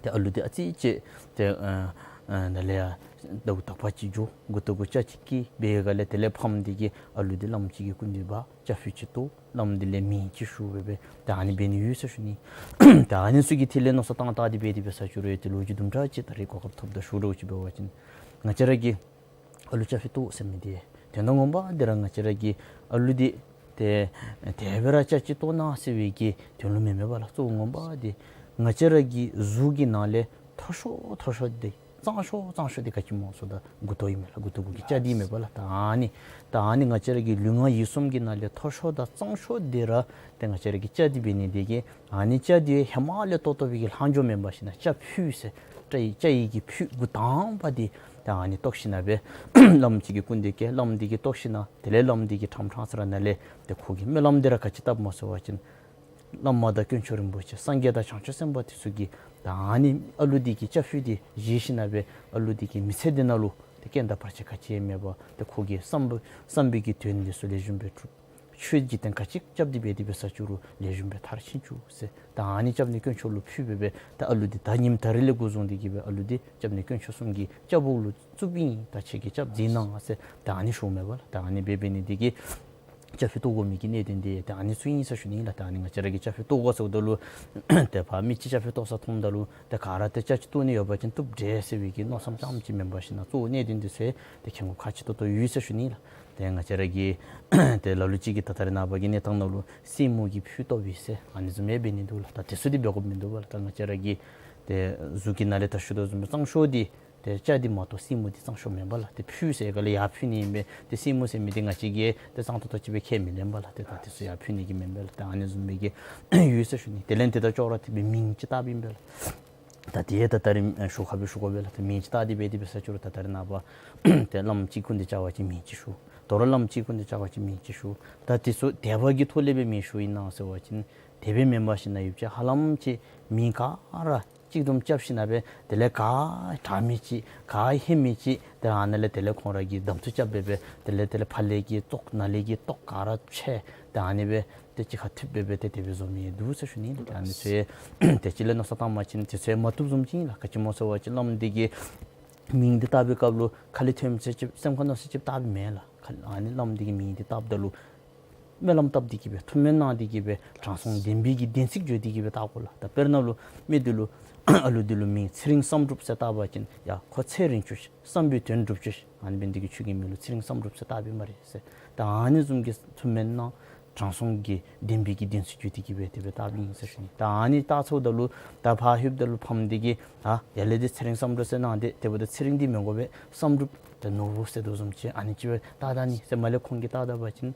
ཏེ་ཨ་ལུ་འདི་ཨ་ཙི་ཅིག་ཏེ་ཨ་ཨ་ད་ལས་ཡར་ ཟླཝ་དག་པ་ཅིག་འགྱོ། མགུ་ཏོ་གུ་སྐྱ་ཅིག་བཀལ་འབད་སྒང་ལས་དེ་ལས་ཕམ་འདི་གིས་ཨ་ལུ་འདི་བླམ་ཅིག་གི་སྐུ་མདུན་འབག་སྐྱ་ཕུད་ཅིག་བཏོག། བླམ་འདི་ལས་མིང་ཅིག་ཞུ་འབད་སྦེ་ད་ཨ་ནི་འབད་ནི་ཡོད་ཟེར་ཞུ་ནི། ད་ཨ་ནི་ཚུ་གི་ཐད་ལས་མནོ་བསམ་བཏང་བལྟ་སྟེ་འབད་དེ་འབད་ས་ཅིག་རུང་ཡང་ཏེ་ལོ་རྒྱུས་དུམ་གྲ་ཅིག་ད་རེས་གོ་སྐབས་ཐོབ་ད་ཞུ་རོགས་ཅིག་འབད་བ་ཅིན་ང་བཅས་ར་གིས་ཨ་ལུ་སྐྱ་ཕུད་བཏོག་ཟེར་མི་འདི་དོན་དག་ངོ་མ་འདི་ར་ང་བཅས་ར་གིས་ཨ་ལུ་འདི་ཏེ་དེ་སྦེ་ར་སྐྱ་ཅིག་བཏོག་གནང་ཟེར་བའི་གི་དོན་ལུ་མེན་མས་པ་ལགས། གཙོ་བོ་ངོ་མ་འདི་ང་བཅས་ར་གི་གཟུགས་ཀྱི་ནང་ལས་མཐོ་ཤོས་མཐོ་ཤོས་འདི་གཙང་ཤོས་གཙང་ཤོས་འདི་ག་ཅི་སྨོ་ཟེརཝ་ད་མགུ་ཏོ་ཨིན་མས་ལགས། མགུ་ཏོ་གུ་གི་སྐྱ་འདི་མས་པ་ལགས། ད་ཨ་ནི་ད་ཨ་ནི་ང་བཅས་ར་གི་ལུས་ངག་ཡིད་གསུམ་གྱི་ནང་ལས་མཐོ་ཤོས་དང་གཙང་ཤོས་འདི་ར་ཏེ་ང་བཅས་ར་གི་སྐྱ་འདི་འབད་ནི་འདི་གིས་ཨ་ནི་སྐྱ་འདི་ཧེ་མ་ལས་བཏོག་བཏོག་པའི་གི་ལྷག་འཕྲོ་མེན་པར་ཞིན་ན་སྐྱ་ཕུད་ཟེར་སྐྱ་ཡི་སྐྱ་ཡི་གི་ཕུད་འགོ་དང་པ་འདི་ད་ཨ་ནི་བཏོག་ཞིན་ན་སྦེ་བླམ་ཅིག་གི་སྐུ་མདུན་བསྐྱལ། བླམ་འདི་གིས་བཏོག་ཞིན་ན་དེ་ལས་བླམ་འདི་གིས་ཕྲང་ཕྲང་ས་ར་ནང་ལས་ཏེ་ཁོ་གིས་སྨོན་ལམ་འདི་ར་ག་ཅི་བཏབ་སྨོ་ཟེར་བ་ཅིན་བླ་མ་དང་དཀོན་མཆོག་རིན་པོ་ཆེ་སངས་རྒྱས་དང་བྱང་ཆུབ་སེམས་དཔའ་འདི་ཚུ་གིས་ད་ཨ་ནི་ཨ་ལུ་འདི་གི་སྐྱ་ཕུད་འདི་བཞེས་ཞིན་ན་སྦེ་ཨ་ལུ་འདི་གི་མི་ཚེ་འདི་ནང་ལུ་ཏེ་རྐྱེན་དང་བར་ཆད་ག་ཅི་ཡང་མེད་པར་ཏེ་ཁོ་གི་བསམ་པ་བསམ་པའི་གི་དོན་འདི་ཚུ་ལེགས་ཤོམ་སྦེ་འགྲུབ། ཆོས་ཀྱི་དོན་ག་ཅི་རྐྱབ་སྟེ་འབད་དེ་འབད་ས་ཅིག་རུང་ལེགས་ཤོམ་སྦེ་མཐར་ཕྱིན་བཅུག་ཟེར། ད་ཨ་ནི་སྐྱབས་གནས་དཀོན་མཆོག་ལུ་ཕུལ་འབད་སྦེ་ད་ཨ་ལུ་འདི་ད་ཉིནམ་ད་རིས་ལས་འགོ་བཟུང་སྟེ་གི་སྦེ་ཨ་ལུ་འདི་སྐྱབས་གནས་དཀོན་མཆོག་གསུམ་གྱི་སྐྱབས་འོག་ལུ་བཙུགསཔ་ཨིན། ད་ཁྱེད་ཀྱིས་སྐྱབས་མཛད་གནང་ཟེར་ད་ཨ་ནི་ཞུཝ་མས་པ་ལགས། ད་ཨ་ནི་འབད་འབད་ནི་འདི་གིས་སྐྱ་ཕུད་བཏོག་དགོ་མི་གི་གནད་དོན་འདི་ད་ཨ་ནི་ཚུ་ཨིན་ཟེར་ཞུ་ནི་ལགས། ད་ཨ་ནི་ང་བཅས་ར་གིས་སྐྱ་ཕུད་བཏོག་དགོ་ཟེརཝ་ད་ལུ་ཏེ་ཕར་མི་ཅིག་སྐྱ་ཕུད་བཏོག་ས་མཐོངམ་ད་ལུ་ཏེ་ག་ར་ཏེ་སྐྱ་ཅིག་བཏོག་ནི་ཡོད་པ་ཅིན་བཏོག་དེས་ཟེར་བའི་གི་མནོ་བསམ་ཙམ་ཅིག་མེན་པར་ཞིན་ན་གཙོ་བོ་གནད་དོན་འདི་ཚུ་ཏེ་མཁྱེན་དགོཔ་ཁག་ཆེ་ཏོག་ཏོ་ཡོད་ཟེར་ཞུ་ནི་ལགས། ཏེ་ང་བཅས་ར་གི་ཏེ་ལ་ལུ་ཅིག་གིས་ད་ད་རེས་ནངས་པ་གི་གནས་སྟངས་ནང་ལུ་སེན་མོ་གི་ཕུད་བཏོག་པས་ཟེར་ཨ་ནི་བཟུམ་ཡང་འབད་ནི་འདུག་ལགས། ད་དེ་ཚུ་འདི་འབད་དགོཔ་མིན་འདུག་པ་ལགས། ད་ང་བཅས་ར་གི་ཏེ་གཟུགས་ཀྱི་ནང་ལས་ད་ཞུ་དོ་བཟུམ་སྦེ་གཙང་ཤོས་འདི་ཏེ་སྐྱ་འདི་མ་གཏོགས་སེན་མོ་འདི་གཙང་ཤོས་མེན་པ་ལགས། ཏེ་ཕུད་ཟེར་ག་ལས་ཡར་ཕུད་ནི་ཨིན་པས། ཏེ་སེན་མོ་ཟེར་མི་འདི་ང་བཅས་ཀྱིས་ཏེ་གཙང་ཏོག་ཏོ་ཅིག་སྦེ་ཁས་མི་ལེན་པ་ལགས། ཏེ་ད་དེ་ཚུ་ཡར་ཕུད་ནི་གི་མེན་པས་ལགས། ད་ཨ་ནི་བཟུམ་སྦེ་གི་ཡོད་ཟེར་ཞུ་ནི། དེ་ལས་ཏེ་ད་ཅོག་ར་འཐདཔ་སྦེ་མིང་ཅིག་བཏགསཔ་ཨིན་པས་ལགས། ད་དེ་ད་ད་རིས་ཞུ་ཁ་སྦེ་ཞུ་དགོ་པས་ལགས། ད་མིང་ཅིག་བཏགས་ཏེ་འབད་དེ་འབད་ས་ཅིག་རུང་ད་ད་རེས་ནངས་པ་ཏེ་བླམ་ཅིག་སྐུ་མདུན་བཅར་བ་ཅིན་མིང་ཅིག་ཞུ། དོ་རུང་བླམ་ཅིག་སྐུ་མདུན་བཅར་བ་ཅིན་མིང་ཅིག་ཞུ། ད་དེ་ཚུ་དད་པ་གི་ཐོག་ལས་སྦེ་མིང་ཞུཝ་ཨིན་ན་ཟེར་བ་ཅིན་དེ་སྦེ་མེན་པར་ཞིན་ན་ཡུདཔ་ཅིག་ཧ་ལམ་ཅིག་མི་ག་ར་གཅིག་བསྡོམས་རྐྱབ་ཞིན་ན་སྦེ་དེ་ལས་ག་དྲག་མི་ཅིག་ག་ཧེ་མི་ཅིག་ཏེ་ཨ་ནཱ་ལས་དེ་ལས་ཁོང་ར་གིས་གདམ་འཐུ་རྐྱབ་འབད་སྦེ་དེ་ལས་དེ་ལས་ཕར་ལས་ཀྱི་བཏོག་ནཱ་ལས་ཀྱི་བཏོག་ག་ར་ཕྱེ། ཏེ་ཨ་ནི་སྦེ་ཏེ་གཅིག་ཁར་འཐུ་འབད་སྦེ་ཏེ་དེ་སྦེ་བཟོ་མི་འདུག་ཟེར་ཞུ་ནི་ལགས། ཨ་ནི་ཚུ་ཡང་ཏེ་ཅིག་ལས་མནོ་བསམ་བཏང་པ་ཅིན་དེ་ཚུ་ཡང་མ་བཏུབ་བཟུམ་ཅིག་ཨིན་ལགས། ག་ཅི་སྨོ་ཟེར་བ་ཅིན་བླམ་འདི་གི་མིང་འདི་བཏགས་པའི་སྐབས་ལུ་ཁ་ལས་ཐོནམ་ཅིག་སེམས་ཁར་མནོ་ས་ཅིག་བཏགས་པའི་མེན་ལགས། ཁ་ཨ་ནི་བླམ་འདི་གི་མིང་འདི་བཏགསཔ་ད་ལུ་སྨོན་ལམ་བཏབ་སྟེ་གི་སྦེ་ཐུགས་སྨོན་གནང་སྟེ་གི་སྦེ་དྲང་སྲོང་བདེན་པའི་གི་བདེན་ཚིག་བརྗོད་དེ་གི་སྦེ་བཏགས་དགོ་ལགས། ད་དཔེར་ན་ལུ་མི་འདི་ལུ་ཨ་ལུ་འདི་ལུ་མིང་ཚེ་རིང་བསམ་གྲུབ་ཟེར་བཏགས་པ་ཅིན་ཡ་ཁོ་ཚེ་རིང་བཅུག་ཤིག། བསམ་པའི་དོན་འགྲུབ་བཅུག་ཤིག། ཨ་ནི་འབད་ནི་འདི་གིས་ཁྱོད་ཀྱི་མིང་ལུ་ཚེ་རིང་བསམ་གྲུབ་ཟེར་བཏགས་པའི་སྨ་རེ་ཟེར། ད་ཨ་ནི་བཟུམ་གྱི་ཐུགས་སྨོན་གནང་དྲང་སྲོང་གི་བདེན་པའི་གི་བདེན་ཚིག་བརྗོད་དེ་གི་སྦེ་དེ་སྦེ་བཏགསཔ་ཨིན་ཟེར་ཞུ་ནི། ད་ཨ་ནི་བཏགས་ཚརཝ་ད་ལུ་ད་ཕར་ལྷོདཔ་ད་ལུ་ཕམ་འདི་གིས་ཨ་ཡར་ལས་འདི་ཚེ་རིང་བསམ་གྲུབ་ཟེར་གནང་སྟེ་དེ་འབདཝ་ད་ཚེ་རིང་འདི་མི་དགོ་པས། བསམ་གྲུབ་ད་ནོར་བུ་ཟེར་དོ་བཟུམ་ཅིག་ཨ་ནི་ཅིག་སྦེ་བཏགས་ད་ནི་ཟེར་མར་ལས་ཁོང་གིས་བཏགས་ད་པ་ཅིན་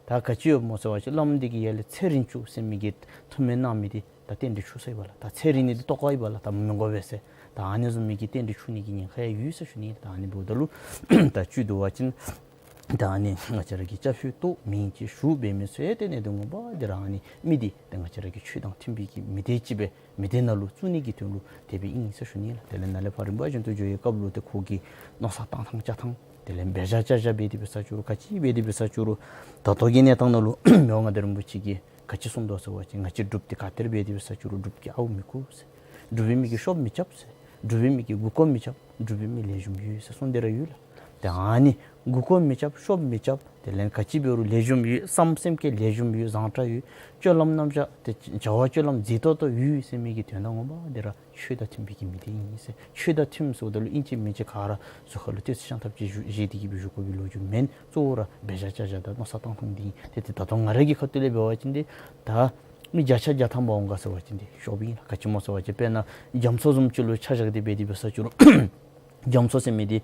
ད་ག་ཅི་ཡོདཔ་སྨོ་ཟེར་བ་ཅིན་བླམ་འདི་གིས་ཡར་ལས་ཚེ་རིང་བཅུག་ཟེར་མི་གི་ཐུགས་སྨོན་གནང་མི་འདི་ད་རྟེན་འབྲེལ་འཆུགས་སོ་ཡི་པ་ལགས། ད་ཚེ་རིང་ནི་འདི་བཏོག་ག་ཡི་པ་ལགས། ད་མི་དགོ་པས་ཟེར། ད་ཨ་ནི་བཟུམ་མའི་གི་རྟེན་འབྲེལ་འཆུགས་ནི་གི་ཉེན་ཁ་ཡང་ཡོད་ཟེར་ཞུ་ནི། ད་ཨ་ནི་འབདཝ་ད་ལུ་ད་བཅུད་བསྡུ་བ་ཅིན་ད་ཨ་ནི་ང་བཅས་ར་གིས་སྐྱ་ཕུད་བཏོག་མིང་ཅིག་ཞུ་འབད་མི་ཚུ་ཡང་ཏེ་གནད་དོན་ངོ་མ་འདི་ར་ཨ་ནི་མི་འདི་ཏེ་ང་བཅས་ར་གི་ཆོས་དང་མཐུན་པའི་གི་མི་སྡེ་ཅིག་སྦེ་མི་སྡེ་ནང་ལུ་བཙུགས་ནི་གི་དོན་ལུ་དེ་སྦེ་ཨིན་ཟེར་ཞུ་ནི་ལགས། དེ་ལས་ནཱ་ལས་ཕར་རིམ་པ་བཞིན་དུ་འགྱོ་བའི་སྐབས་ལུ་ཏེ་ཁོ་གི་མནོ་བསམ་བཏང་ཐངས་བཅའ་ཐངས་དེ་ལས་འབད་བཞག་བཅའ་བཞག་འབད་དེ་འབད་ས་ཅིག་རུང་ག་ཅི་འབད་དེ་འབད་ས་ཅིག་རུང་ད་ལྟོ་གི་གནས་སྟངས་ནང་ལུ་མི་དབང་མངའ་བདག་རིན་པོ་ཆེ་གིས་ག་ཅི་གསུངས་དོ་ཟེར་བ་ཅིན་ང་བཅས་འབྲུགཔ་འདི་ག་ཏེ་ར་འབད་དེ་འབད་ས་ཅིག་རུང་འབྲུགཔ་གིས་ཨརཝ་མི་རྐུ་ཟེར། འབྲུག་པའི་མི་གིས་ཤོབ་མི་རྐྱབ་ཟེར། འབྲུག་པའི་མི་གིས་མགུ་སྐོར་མི་རྐྱབ། འབྲུག་པའི་མི་ལེགས་ཤོམ་ཡོད་ཟེར་གསུངས་ཏེ་ར་ཡོད་ལགས། ཏེ་ཨ་ནི་མགུ་སྐོར་མི་རྐྱབ་ཤོབ་མི་རྐྱབ་དེ་ལས་ག་ཅི་འབད་རུང་ལེགས་ཤོམ་ཡོད། བསམ་སེམས་བསྐྱེད་ལེགས་ཤོམ་ཡོད། བཟང་དྲགས་ཡོད། སྤྱོད་ལམ་རྣམ་གཞག་ཏེ་བྱ་བ་སྤྱོད་ལམ་མཛེས་ཏོག་ཏོ་ཡོད་ཟེར་མི་གི་དོན་དག་ངོ་མ་འདི་ར་ཆོས་དང་མཐུན་པའི་གི་མི་སྡེ་ཨིན་ཟེར། ཆོས་དང་མཐུནམ་ཟེརཝ་ད་ལུ་ཨིན་ཅི་མིན་ཅི་ག་ར་གཟུགས་ཁར་ལུ་སྟོད་ཚེས་ཤམ་ཐབས་ཅིག་བཞེས་ཏེ་གི་སྦེ་བཞུགས་དགོ་པའི་ལོ་རྒྱུས་མེན། གཙོ་བོ་ར་འབད་བཞག་བཅའ་བཞག་དང་མནོ་བསམ་བཏང་ཐངས་འདི་ཨིན། ཏེ་ཏེ་ད་ལྟོ་ང་ར་གི་ཁ་ཐུག་ལས་འབད་བ་ཅིན་འདི་ད་མི་བརྒྱ་ཆ་བརྒྱ་ཐམ་པ་འོང་ག་ཟེར་བ་ཅིན་འདི་ཤོབ་ཨིན་ལགས། ག་ཅི་སྨོ་ཟེར་བ་ཅིན་དཔེར་ན་རྒྱ་མཚོ་བཟུམ་ཅིག་ལུ་ཆ་བཞག་སྟེ་འབད་དེ་འབད་ས་ཅིག་རུང་རྒྱ་མཚོ་ཟེར་མི་འདི་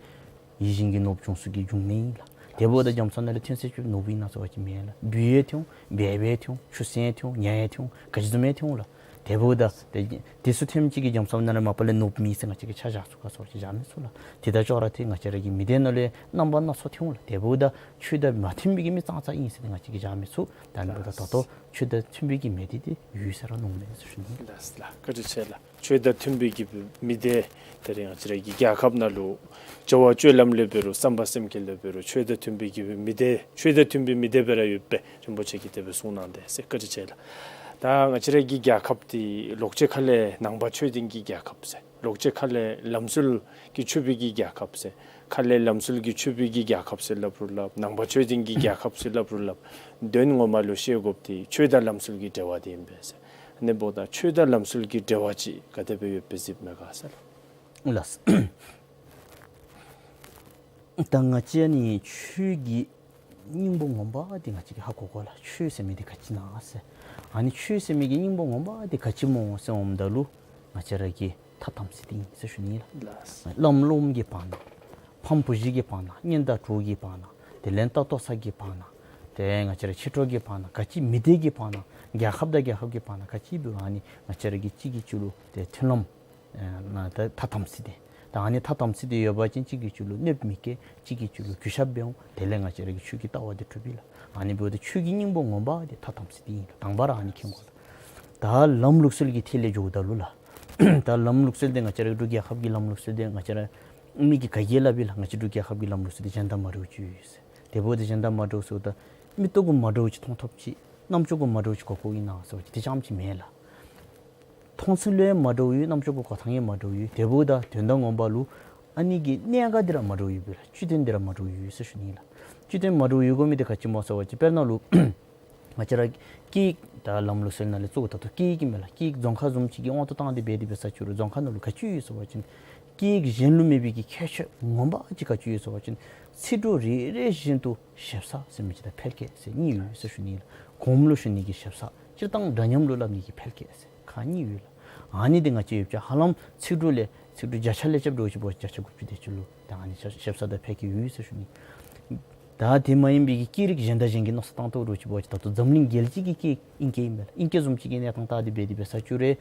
ཡིད་བཞིན་གྱི་ནོར་བུ་ལྗོངས་སུ་གི་འབྱུང་གནས་ཨིན་ལགས། དེ་འབདཝ་ད་རྒྱ་མཚོ་ནང་ལས་ཐོན་ས་ཅིག་ནོར་བུ་ཨིན་ན་ཟེར་བ་ཅིན་མེན་ལགས། སྦུལ་ཡང་ཐོན་འོང་། སྦལ་པ་ཡང་ཐོན་འོང་། ཆུ་སྲིན་ཡང་ཐོན་འོང་། ཉ་ཡང་ཐོན་འོང་། ག་ཅི་བཟུམ་ཡང་ཐོན་འོང་ལགས། དེ་འབདཝ་ད་ཏེ་དེ་ཚུ་ཐོནམ་ཅིག་གིས་རྒྱ་མཚོ་ནང་ལས་མ་པ་ལས་ནོར་བུ་མེད་ཟེར་ང་བཅས་ཀྱིས་ཆ་བཞག་ཚུགས་ག་ཟེར་བ་ཅིན་བཞག་མི་ཚུགས་ལགས། དེ་དང་ཅོག་ར་འཐད་ང་བཅས་ར་གི་མི་སྡེ་ནང་ལས་རྣམ་པ་སྣ་ཚོགས་ཐོན་འོང་ལགས། དེ་འབདཝ་ད་ཆོས་དང་མ་མཐུན་པའི་གི་མི་ཙང་ཙང་ཨིན་ཟེར་ཏེ་ང་བཅས་ཀྱིས་བཞག་མི་ཚུགས། ད་ཨ་ནི་འབདཝ་ད་ད་ལྟོ་ཆོས་དང་མཐུན་པའི་གི་མི་སྡེ་འདི་ཡོད་ཟེར་ར་མནོཝ་མས་ཟེར་ཞུ་ནི། ལགས་ལགས། བཀའ་དྲིན་ཆེ་ལགས། ཆོས་དང་མཐུན་པའི་གི་མི་སྡེ་ད་རིས་ང་བཅས་ར་གི་རྒྱལ་ཁབ་ནང་ལུ་བྱ་བ་སྤྱོད་ལམ་ལས་འབད་རུང་བསམ་པ་སེམས་བསྐྱེད་ལས་འབད་རུང་ཆོས་དང་མཐུན་པའི་གི་མི་སྡེ་ཆོས་དང་མཐུན་པའི་མི་སྡེ་སྦེ་ར་ཡོད་པའི་རིན་པོ་ཆེ་གིས་དེ་སྦེ་གསུངས་གནང་དེས་ཟེར། བཀའ་དྲིན་ཆེ་ལགས། ད་ང་བཅས་ར་གི་རྒྱལ་ཁབ་འདི་ལོག་སྤྱོད་ཁ་ལས་ནང་པ་ཆོས་ལྡན་གྱི་རྒྱལ་ཁབ་ཟེར། ལོག་སྟེ་ཁ་ལས་ལམ་སྲོལ་གྱིས་ཆོད་པའི་གི་རྒྱལ་ཁབ་ཟེར། ཁ་ལས་ལམ་སྲོལ་གྱིས་ཆོད་པའི་གི་རྒྱལ་ཁབ་ཟེར་སླབ་རུང་སླབ། ནང་པ་ཆོས་ལྡན་གྱི་རྒྱལ་ཁབ་ཟེར་སླབ་རུང་སླབ། དོན་ངོ་མ་ལུ་ཤེས་དགོཔ་འདི་ཆོས་དང་ལམ་སྲོལ་གྱི་འབྲེལ་བ་འདི་ཨིན་པས་ཟེར། ཨ་ནི་འབདཝ་ད་ཆོས་དང་ལམ་སྲོལ་གྱི་འབྲེལ་བ་ཅིག་ག་དེ་སྦེ་ཡོདཔ་སྦེ་གཟིགསཔ་མས་ག་ཟེར་ལགས། ལགས། ད་ང་བཅས་ནི་ཆོས་ཀྱི་སྙིང་པོ་ངོ་མ་འདི་ང་བཅས་ཀྱིས་ཧ་གོ་དགོ་ལགས། ཆོས་ཟེར་མི་འདི་ག་ཅི་ཨིན་ན་ཟེར། ཨ་ནི་ཆོས་ཟེར་མི་གི་སྙིང་པོ་ངོ་མ་འདི་ག་ཅི་སྨོ་ཟེར་འོངམ་ད་ལུ་ང་བཅས་ར་གི་ཐ་དམ་ཚིག་འདི་ཨིན་ཟེར་ཞུ་ནི་ལགས། ལགས། བླམ་སློབམ་གི་བར་ན། ཕམ་བུ་གཞི་གི་བར་ན། གཉེན་དང་གྲོགས་ཀྱི་བར་ན། དེ་ལས་ལྟ་ལྟོ་ཚང་གི་བར་ན། ཏེ་ང་བཅས་ར་ཕྱི་གྲོགས་ཀྱི་བར་ན། ག་ཅི་མི་སྡེ་གི་བར་ན། རྒྱལ་ཁབ་དང་རྒྱལ་ཁབ་ཀྱི་བར་ན། ག་ཅི་འབད་རུང་ཨ་ནི་ང་བཅས་ར་གིས་གཅིག་གིས་གཅིག་ལུ་ཏེ་མཐུན་ལམ་ཨེ་ན་ད་ཐ་དམ་ཚིག་འདི། ད་ཨ་ནི་ཐ་དམ་ཚིག་འདི་ཡོད་པ་ཅིན་གཅིག་གིས་གཅིག་ལུ་གནོདཔ་མི་བཀལ། གཅིག་གིས་གཅིག་ལུ་གུས་ཞབས་འབད་འོང་། དེ་ལས་ང་བཅས་ར་གི་ཆོས་ཀྱི་ལྟ་བ་འདི་གྲུབ་པས་ལགས། ཨ་ནི་འབདཝ་ད་ཆོས་ཀྱི་སྙིང་པོ་ངོ་མ་འདི་ཐ་དམ་ཚིག་འདི་ཨིན་ལགས། དང་པ་ར་ཨ་ནི་མཁྱེན་དགོ་ལགས། ད་ལམ་ལུགས་སྲོལ་གྱི་ཐད་ལས་འགྱོཝ་ད་ལུ་ལགས། ད་ལམ་ལུགས་སྲོལ་འདི་ང་བཅས་ར་འབྲུག་རྒྱལ་ཁབ་ཀྱི་ལམ་ལུགས་སྲོལ་འདི་ང་བཅས་ར་མི་གིས་ག་གིས་སླབ་ཨིན་ལགས། ང་བཅས་འབྲུག་རྒྱལ་ཁབ་ཀྱི་ལམ་ལུགས་སྲོལ་འདི་གཞན་དང་མ་འདྲཝ་ཅིག་ཡོད་ཟེར། དེ་འབདཝ་ད་གཞན་དང་མ་འདྲཝ་ཟེརཝ་ད་མིག་ཏོ་གུ་མ་འདྲཝ་ཅིག་མཐོང་ཐོབ་ཅིག། རྣམ་ཅོ་གུ་མ་འདྲཝ་ཅིག་གོ་གོཝ་ཨིན་ན་ཟེར་བ་ཅིན་དེ་ཙམ་ཅིག་མེན་ལགས། མཐོང་ཚུལ་ལུ་ཡང་མ་འདྲཝ་ཡོད། རྣམ་ཅོ་གུ་གོ་ཐངས་ཡང་མ་འདྲཝ་ཡོད། དེ་འབདཝ་ད་དོན་དག་ངོ་མ་ལུ་ཨ་ནི་གི་གནད་འགག་འདི་ར་མ་འདྲཝ་ཡོད་པས་ལགས། བཅུད་དོན་འདི་ར་མ་འདྲཝ་ཡོད་ཟེར་ཞུ་ནི་ལགས། བཅུད་དོན་མ་འདྲཝ་ཡོད་དགོ་མི་འདི་ག་ཅི་སྨོ་ཟེར་བ་ཅིན་དཔེར་ན་ལུ་ང་བཅས་ར་སྐད་ཡིག་ད་ལམ་ལུགས་སྲོལ་ནང་ལས་གཙོ་བོ་ད་ལྟོ་སྐད་ཡིག་ཨིན་མས་ལགས། སྐད་ཡིག་རྫོང་ཁ་བཟུམ་ཅིག་གི་དབང་དུ་བཏང་སྟེ་འབད་དེ་འབད་ས་ཅིག་རུང་རྫོང་ཁ་ནང་ལུ་ག་ཅི་ཡོད་ཟེར་བ་ཅིན་སྐད་ཡིག་གཞན་ལུ་མེད་པའི་གི་ཁྱད་ཆོས་ངོ་མ་ཅིག་ག་ཅི་ཡོད་ཟེར་བ་ཅིན་ཚིག་གྲོགས་རེ་རེ་བཞིན་དུ་ཞིབ་ས་ཟེར་མི་ཅིག་དང་ཕལ་སྐད་ཟེར་གཉིས་ཡོད་ཟེར་ཞུ་ནི་ལགས། གོངམ་ལུ་ཞུ་ནི་གི་ཞིབ་ས། སྤྱིར་བཏང་འདྲ་མཉམ་ལུ་སླབ་ནི་གི་ཕལ་སྐད་ཟེར་ཁག་གཉིས་ཡོད་ལགས། ཨ་ནི་འདི་ང་བཅས་ཡོདཔ་ཅིག་ཧ་ལམ་ཚིག་གྲོགས་ལས་ཚིག་གྲོགས་བརྒྱ་ཆ་ལས་རྐྱབ་འདྲཝ་ཅིག་འབད་བ་ཅིན་བརྒྱ་ཆ་དགུ་བཅུ་དེ་ཅིག་ལུ་ད་ཨ་ནི་ཞིབ་ས་དང་ཕལ་སྐད་ཡོད་ཟེར་ཞུ་ནི། ད་དེ་མ་ཡིན་པའི་གི་སྐད་རིགས་གཞན་དང་གཞན་གྱིས་མནོ་བསམ་བཏང་དོ་འདྲཝ་ཅིག་འབད་བ་ཅིན་ད་ལྟོ་འཛམ་གླིང་རྒྱལ་སྤྱི་གི་སྐད་ཨིང་སྐད་ཨིན་པས་ལགས། ཨིང་སྐད་བཟུམ་ཅིག་གི་གནས་སྟངས་བལྟ་སྟེ་འབད་དེ་འབད་ས་ཅིག་རུང་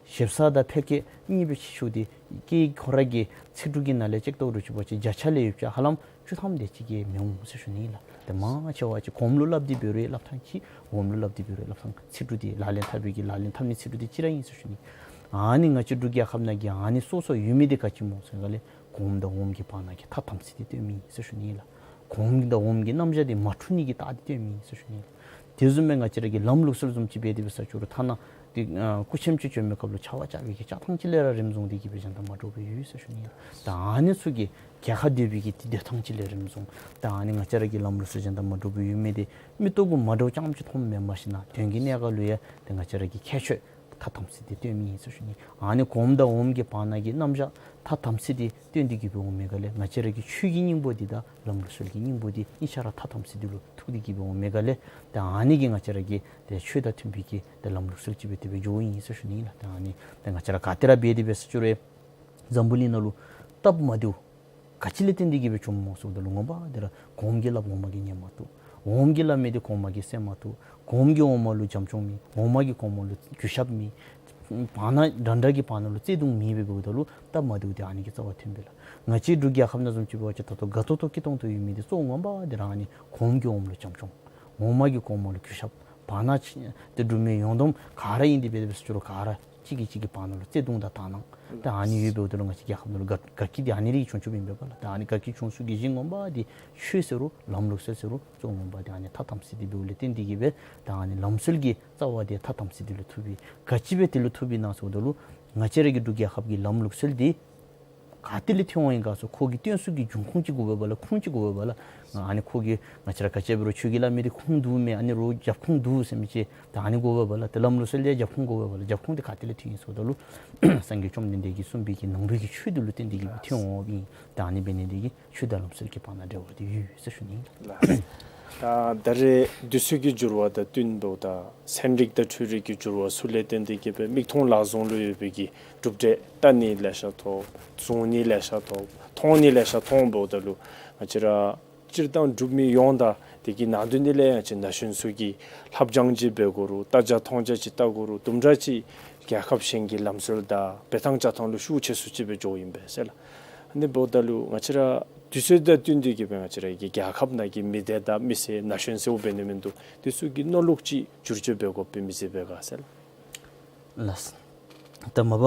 ཞིབ་ས་དང་ཕལ་སྐད་གཉིས་སྦེ་ཕྱེ་ཞུ་སྟེ་སྐད་ཁོ་ར་གི་ཚིག་གྲོགས་ཀྱི་ནང་ལས་ཅིག་བལྟ་འདྲཝ་ཅིག་འབད་བ་ཅིན་བརྒྱ་ཆ་ལས་ཡོདཔ་ཅིག་ཧ་ལམ་བཅུ་ཐམ་དེ་ཅིག་གིས་མི་འོང་ཟེར་ཞུ་ནི་ལགས། ཏེ་མང་ཆེ་བ་ཅིག་གོངམ་ལུ་སླབ་སྟེ་འབད་རུང་སླབ་ཐངས་ཅིག། འོགམ་ལུ་སླབ་སྟེ་འབད་རུང་སླབ་ཐངས་ཚིག་གྲོགས་འདི་ལག་ལེན་འཐབ་པའི་གི་ལག་ལེན་འཐབ་ནི་ཚིག་གྲོགས་འདི་གཅིག་ར་ཨིན་ཟེར་ཞུ་ནི། ཨ་ནི་ང་བཅས་འབྲུག་རྒྱལ་ཁབ་ནང་གི་ཨ་ནི་སོ་སོ་ཡོད་མི་འདི་ག་ཅི་སྨོ་ཟེར་ག་ལས་གོངམ་དང་འོགམ་གྱི་བར་ན་གི་ཐ་དམ་ཚིག་འདི་སྟོན་མི་ཨིན་ཟེར་ཞུ་ནི་ལགས། གོངམ་དང་འོགམ་གྱི་རྣམ་གཞག་འདི་མ་འཁྲུལ་ནི་གི་རྟགས་འདི་སྟོན་མི་ཨིན་ཟེར་ཞུ་ནི་ལགས། དེ་བཟུམ་སྦེ་ང་བཅས་ར་གི་ལམ་ལུགས་སྲོལ་བཟུམ་ཅིག་འབད་དེ་འབད་ས་ཅིག་རུང་ཐ་ན་ཏེ་ཨ་སྐུ་ཆེན་ཅིག་བྱོན་མི་སྐབས་ལུ་ཕྱག་དབང་རྐྱབ་པའི་གི་ཕྱག་ཐངས་ཅིག་ལས་ར་རིམ་བཟུང་སྟེ་གི་སྦེ་གཞན་དང་མ་འདྲཝ་སྦེ་ཡོད་ཟེར་ཞུ་ནི་ལགས། ད་ཨ་ནི་ཚུ་གི་རྒྱལ་ཁ་སྡོད་པའི་གི་ཏེ་སྡོད་ཐངས་ཅིག་ལས་རིམ་བཟུང་ད་ཨ་ནི་ང་བཅས་ར་གི་ལམ་ལུགས་སྲོལ་གཞན་དང་མ་འདྲཝ་སྦེ་ཡོད་མི་འདི་མིག་ཏོ་གུ་མ་འདྲཝ་ཙམ་ཅིག་མཐོངམ་མེན་པར་ཞིན་ན་དོན་གྱི་གནད་འགག་ལུ་ཡང་ཏེ་ང་བཅས་ར་གི་ཁྱད་ཆོས་ཐ་དམ་ཚིག་འདི་སྟོན་མི་ཨིན་ཟེར་ཞུ་ནི། ཨ་ནི་གོངམ་དང་འོགམ་གྱི་བར་ན་གི་རྣམ་གཞག་ཐ་དམ་ཚིག་འདི་སྟོན་ཏེ་གི་སྦེ་འོང་མི་ག་ལས་ང་བཅས་ར་གི་ཆོས་ཀྱི་སྙིང་པོ་འདི་དང་ལམ་ལུགས་སྲོལ་གྱི་སྙིང་པོ་འདི་གཉིས་ཆ་ར་ཐ་དམ་ཚིག་འདི་ལུ་ཐུག་སྟེ་གི་སྦེ་འོང་མི་ག་ལས་ཏེ་ཨ་ནི་གིས་ང་བཅས་ར་གི་ཏེ་ཆོས་དང་མཐུན་པའི་གི་ཏེ་ལམ་ལུགས་སྲོལ་ཅིག་སྦེ་དེ་སྦེ་འགྱོཝ་ཨིན་ཟེར་ཞུ་ནི་ལགས། ཏེ་ཨ་ནི་ཏེ་ང་བཅས་ར་ག་ཏེ་ར་འབད་དེ་འབད་ས་ཅིག་རུང་འཛམ་བུ་གླིང་ནང་ལུ་སྟབས་མ་བདེཝ་ག་ཅི་ལས་བརྟེན་ཏེ་གི་སྦེ་བྱུངམ་སྨོ་ཟེརཝ་ད་ལུ་ངོ་མ་འདི་ར་གོངམ་གིས་སླབ་འོག་མ་གིས་ཉན་མ་བཏུབ། འོགམ་གིས་སླབ་མི་འདི་གོང་མ་གིས་གསན་མ་བཏུབ། གོངམ་གིས་འོག་མ་ལུ་བྱམས་སྐྱོང་མེད། འོག་མ་གིས་གོངམ་ལུ་གུས་ཞབས་མེད། བར་ན་འདྲ་འདྲ་གི་བར་ན་ལུ་བརྩེ་གདུང་མེདཔ་སྦེ་འབདཝ་ད་ལུ་སྟབས་མ་བདེཝ་འདི་ཨ་ནི་གི་རྩ་བར་ཐོན་པས་ལགས། ང་བཅས་འབྲུག་རྒྱལ་ཁབ་ནང་བཟུམ་ཅིག་འབད་བ་ཅིན་ད་ལྟོ་དགའ་ཏོག་ཏོ་སྐྱིད་ཏོང་ཏོ་ཡོད་མི་འདི་གཙོ་བོ་ངོ་མ་འདི་ར་ཨ་ནི་གོངམ་གིས་འོགམ་ལུ་བྱམས་སྐྱོང་འོག་མ་གིས་གོངམ་ལུ་གུས་ཞབས། བར་ན་ཅིག་ཏེ་འབྲུག་མི་ཡོངས་བསྡོམས་ག་ར་ཨིན་ཏེ་འབད་དེ་འབད་ས་ཅིག་རུང་ག་ར་གཅིག་གིས་གཅིག་གི་བར་ན་ལུ་བརྩེ་གདུང་དང་དག་སྣང་ད་ཨ་ནི་ཡོདཔ་འབདཝ་ད་ལུ་ང་བཅས་རྒྱལ་ཁབ་ནང་ལུ་དགའ་དགའ་སྐྱིད་འདི་ཨ་ནི་ར་བྱུང་བྱུངམ་ཨིན་པས་ལགས། ད་ཨ་ནི་དགའ་སྐྱིད་བྱུང་ས་གི་གཞི་ངོ་མ་འདི་ཆོས་ཟེར་རུང་ལམ་ལུགས་སྲོལ་ཟེར་རུང་གཙོ་བོ་ངོ་མ་འདི་ཨ་ནི་ཐ་དམ་ཚིག་འདི་འབདཝ་ལས་བརྟེན་ཏེ་གི་སྦེ་ད་ཨ་ནི་ལམ་སྲོལ་གྱི་རྩ་བ་འདི་ཐ་དམ་ཚིག་འདི་ལུ་ཐུགཔ་ཨིན། ག་ཅི་སྦེ་དེ་ལུ་ཐུགཔ་ཨིན་ན་ཟེརཝ་ད་ལུ་ང་བཅས་ར་གི་འབྲུག་རྒྱལ་ཁབ་ཀྱི་ལམ་ལུགས་སྲོལ་འདི་ག་ཏེ་ལས་ཐོན་འོང་ཡི་ག་ཟེར་ཁོ་གི་བཏོན་ས་གི་འབྱུང་ཁུངས་ཅིག་དགོ་པས་ལགས། ཁུངས་ཅིག་དགོ་པས་ལགས། ཨ་ནི་ཁོ་གིས་ང་བཅས་ར་ག་ཅི་འབད་རུང་ཆོས་ཀྱི་བླ་མའི་འདི་ཁུངས་འདུག་མས། ཨ་ནི་རོགས་རྒྱབ་ཁུངས་འདུག་ཟེར་མི་ཅིག་ད་ཨ་ནི་དགོ་པས་ལགས། ཏེ་ལམ་ལུགས་སྲོལ་ལས་རྒྱབ་ཁུངས་དགོ་པས་ལགས། རྒྱབ་ཁུངས་འདི་ག་ཏེ་ལས་ཐོན་ཡི་ཟེརཝ་ད་ལུ་སངས་རྒྱས་བཅོམ་ལྡན་འདས་ཀྱིས་གསུངས་པའི་གི་ནང་པའི་གི་ཆོས་འདི་ལུ་བརྟེན་ཏེ་གི་སྦེ་ཐོན་འོངམ་ཨིན། ད་ཨ་ནི་འབད་ནི་འདི་གིས་ཆོས་དང་ལམ་སྲོལ་གྱི་བར་ན་འབྲེལ་བ་འདི་ཡོད་ཟེར་ཞུ་ནི་ལགས། ལགས། ད་ད་རེས་དུས་ཚོད་ཀྱི་འགྱུར་བ་དང་བསྟུན་འབདཝ་ད་ཚན་རིག་དང་འཕྲུལ་རིག་གི་འགྱུར་བ་ཚུ་ལས་བརྟེན་ཏེ་གི་སྦེ་མིག་མཐོང་ལག་བཟུང་ལུ་ཡོད་པའི་གི་གྲུབ་འབྲས་བལྟ་ནི་ལེ་ཤ་ཐོབ། བཟུང་ནི་ལེ་ཤ་ཐོབ། མཐོང་ནི་ལེ་ཤ་མཐོངམ་འབདཝ་ད་ལུ་ང་བཅས་ར་སྤྱིར་བཏང་འབྲུག་མི་ཡོངས་དང་དེ་གི་ནང་དོན་འདི་ལས་ཡང་ཅིག་ན་གཞོན་ཚུ་གིས་ལྷབ་སྦྱང་ཅིག་འབད་དགོ་རུང་ལྟ་རྒྱ་མཐོང་རྒྱ་ཅིག་བལྟ་དགོ་རུང་དུམ་གྲ་ཅིག་རྒྱལ་ཁབ་གཞན་གྱི་ལམ་སྲོལ་དང་འབད་ཐངས་བྱ་ཐངས་ལུ་ཤུགས་ཆེ་སུ་ཅིག་སྦེ་འགྱོཝ་ཨིན་པས་ཟེར་ལགས། ཨ་ནི་འབདཝ་ད་ལུ་ང་བཅས་ར་དུས་ཚོད་དང་བསྟུན་ཏེ་གི་སྦེ་ང་བཅས་ར་གི་རྒྱལ་ཁབ་ནང་གི་མི་སྡེ་དང་མི་སེར་ན་གཞོན་ཟེརཝ་འབད་ནི་མིན་འདུག། དེ་ཚུ་གི་མནོ་ལུགས་ཅིག་བསྒྱུར་བཅོས་འབད་དགོཔ་སྦེ་མི་གཟིགས་པས་ག་ཟེར་ལགས། ལགས། ད་མ་པ་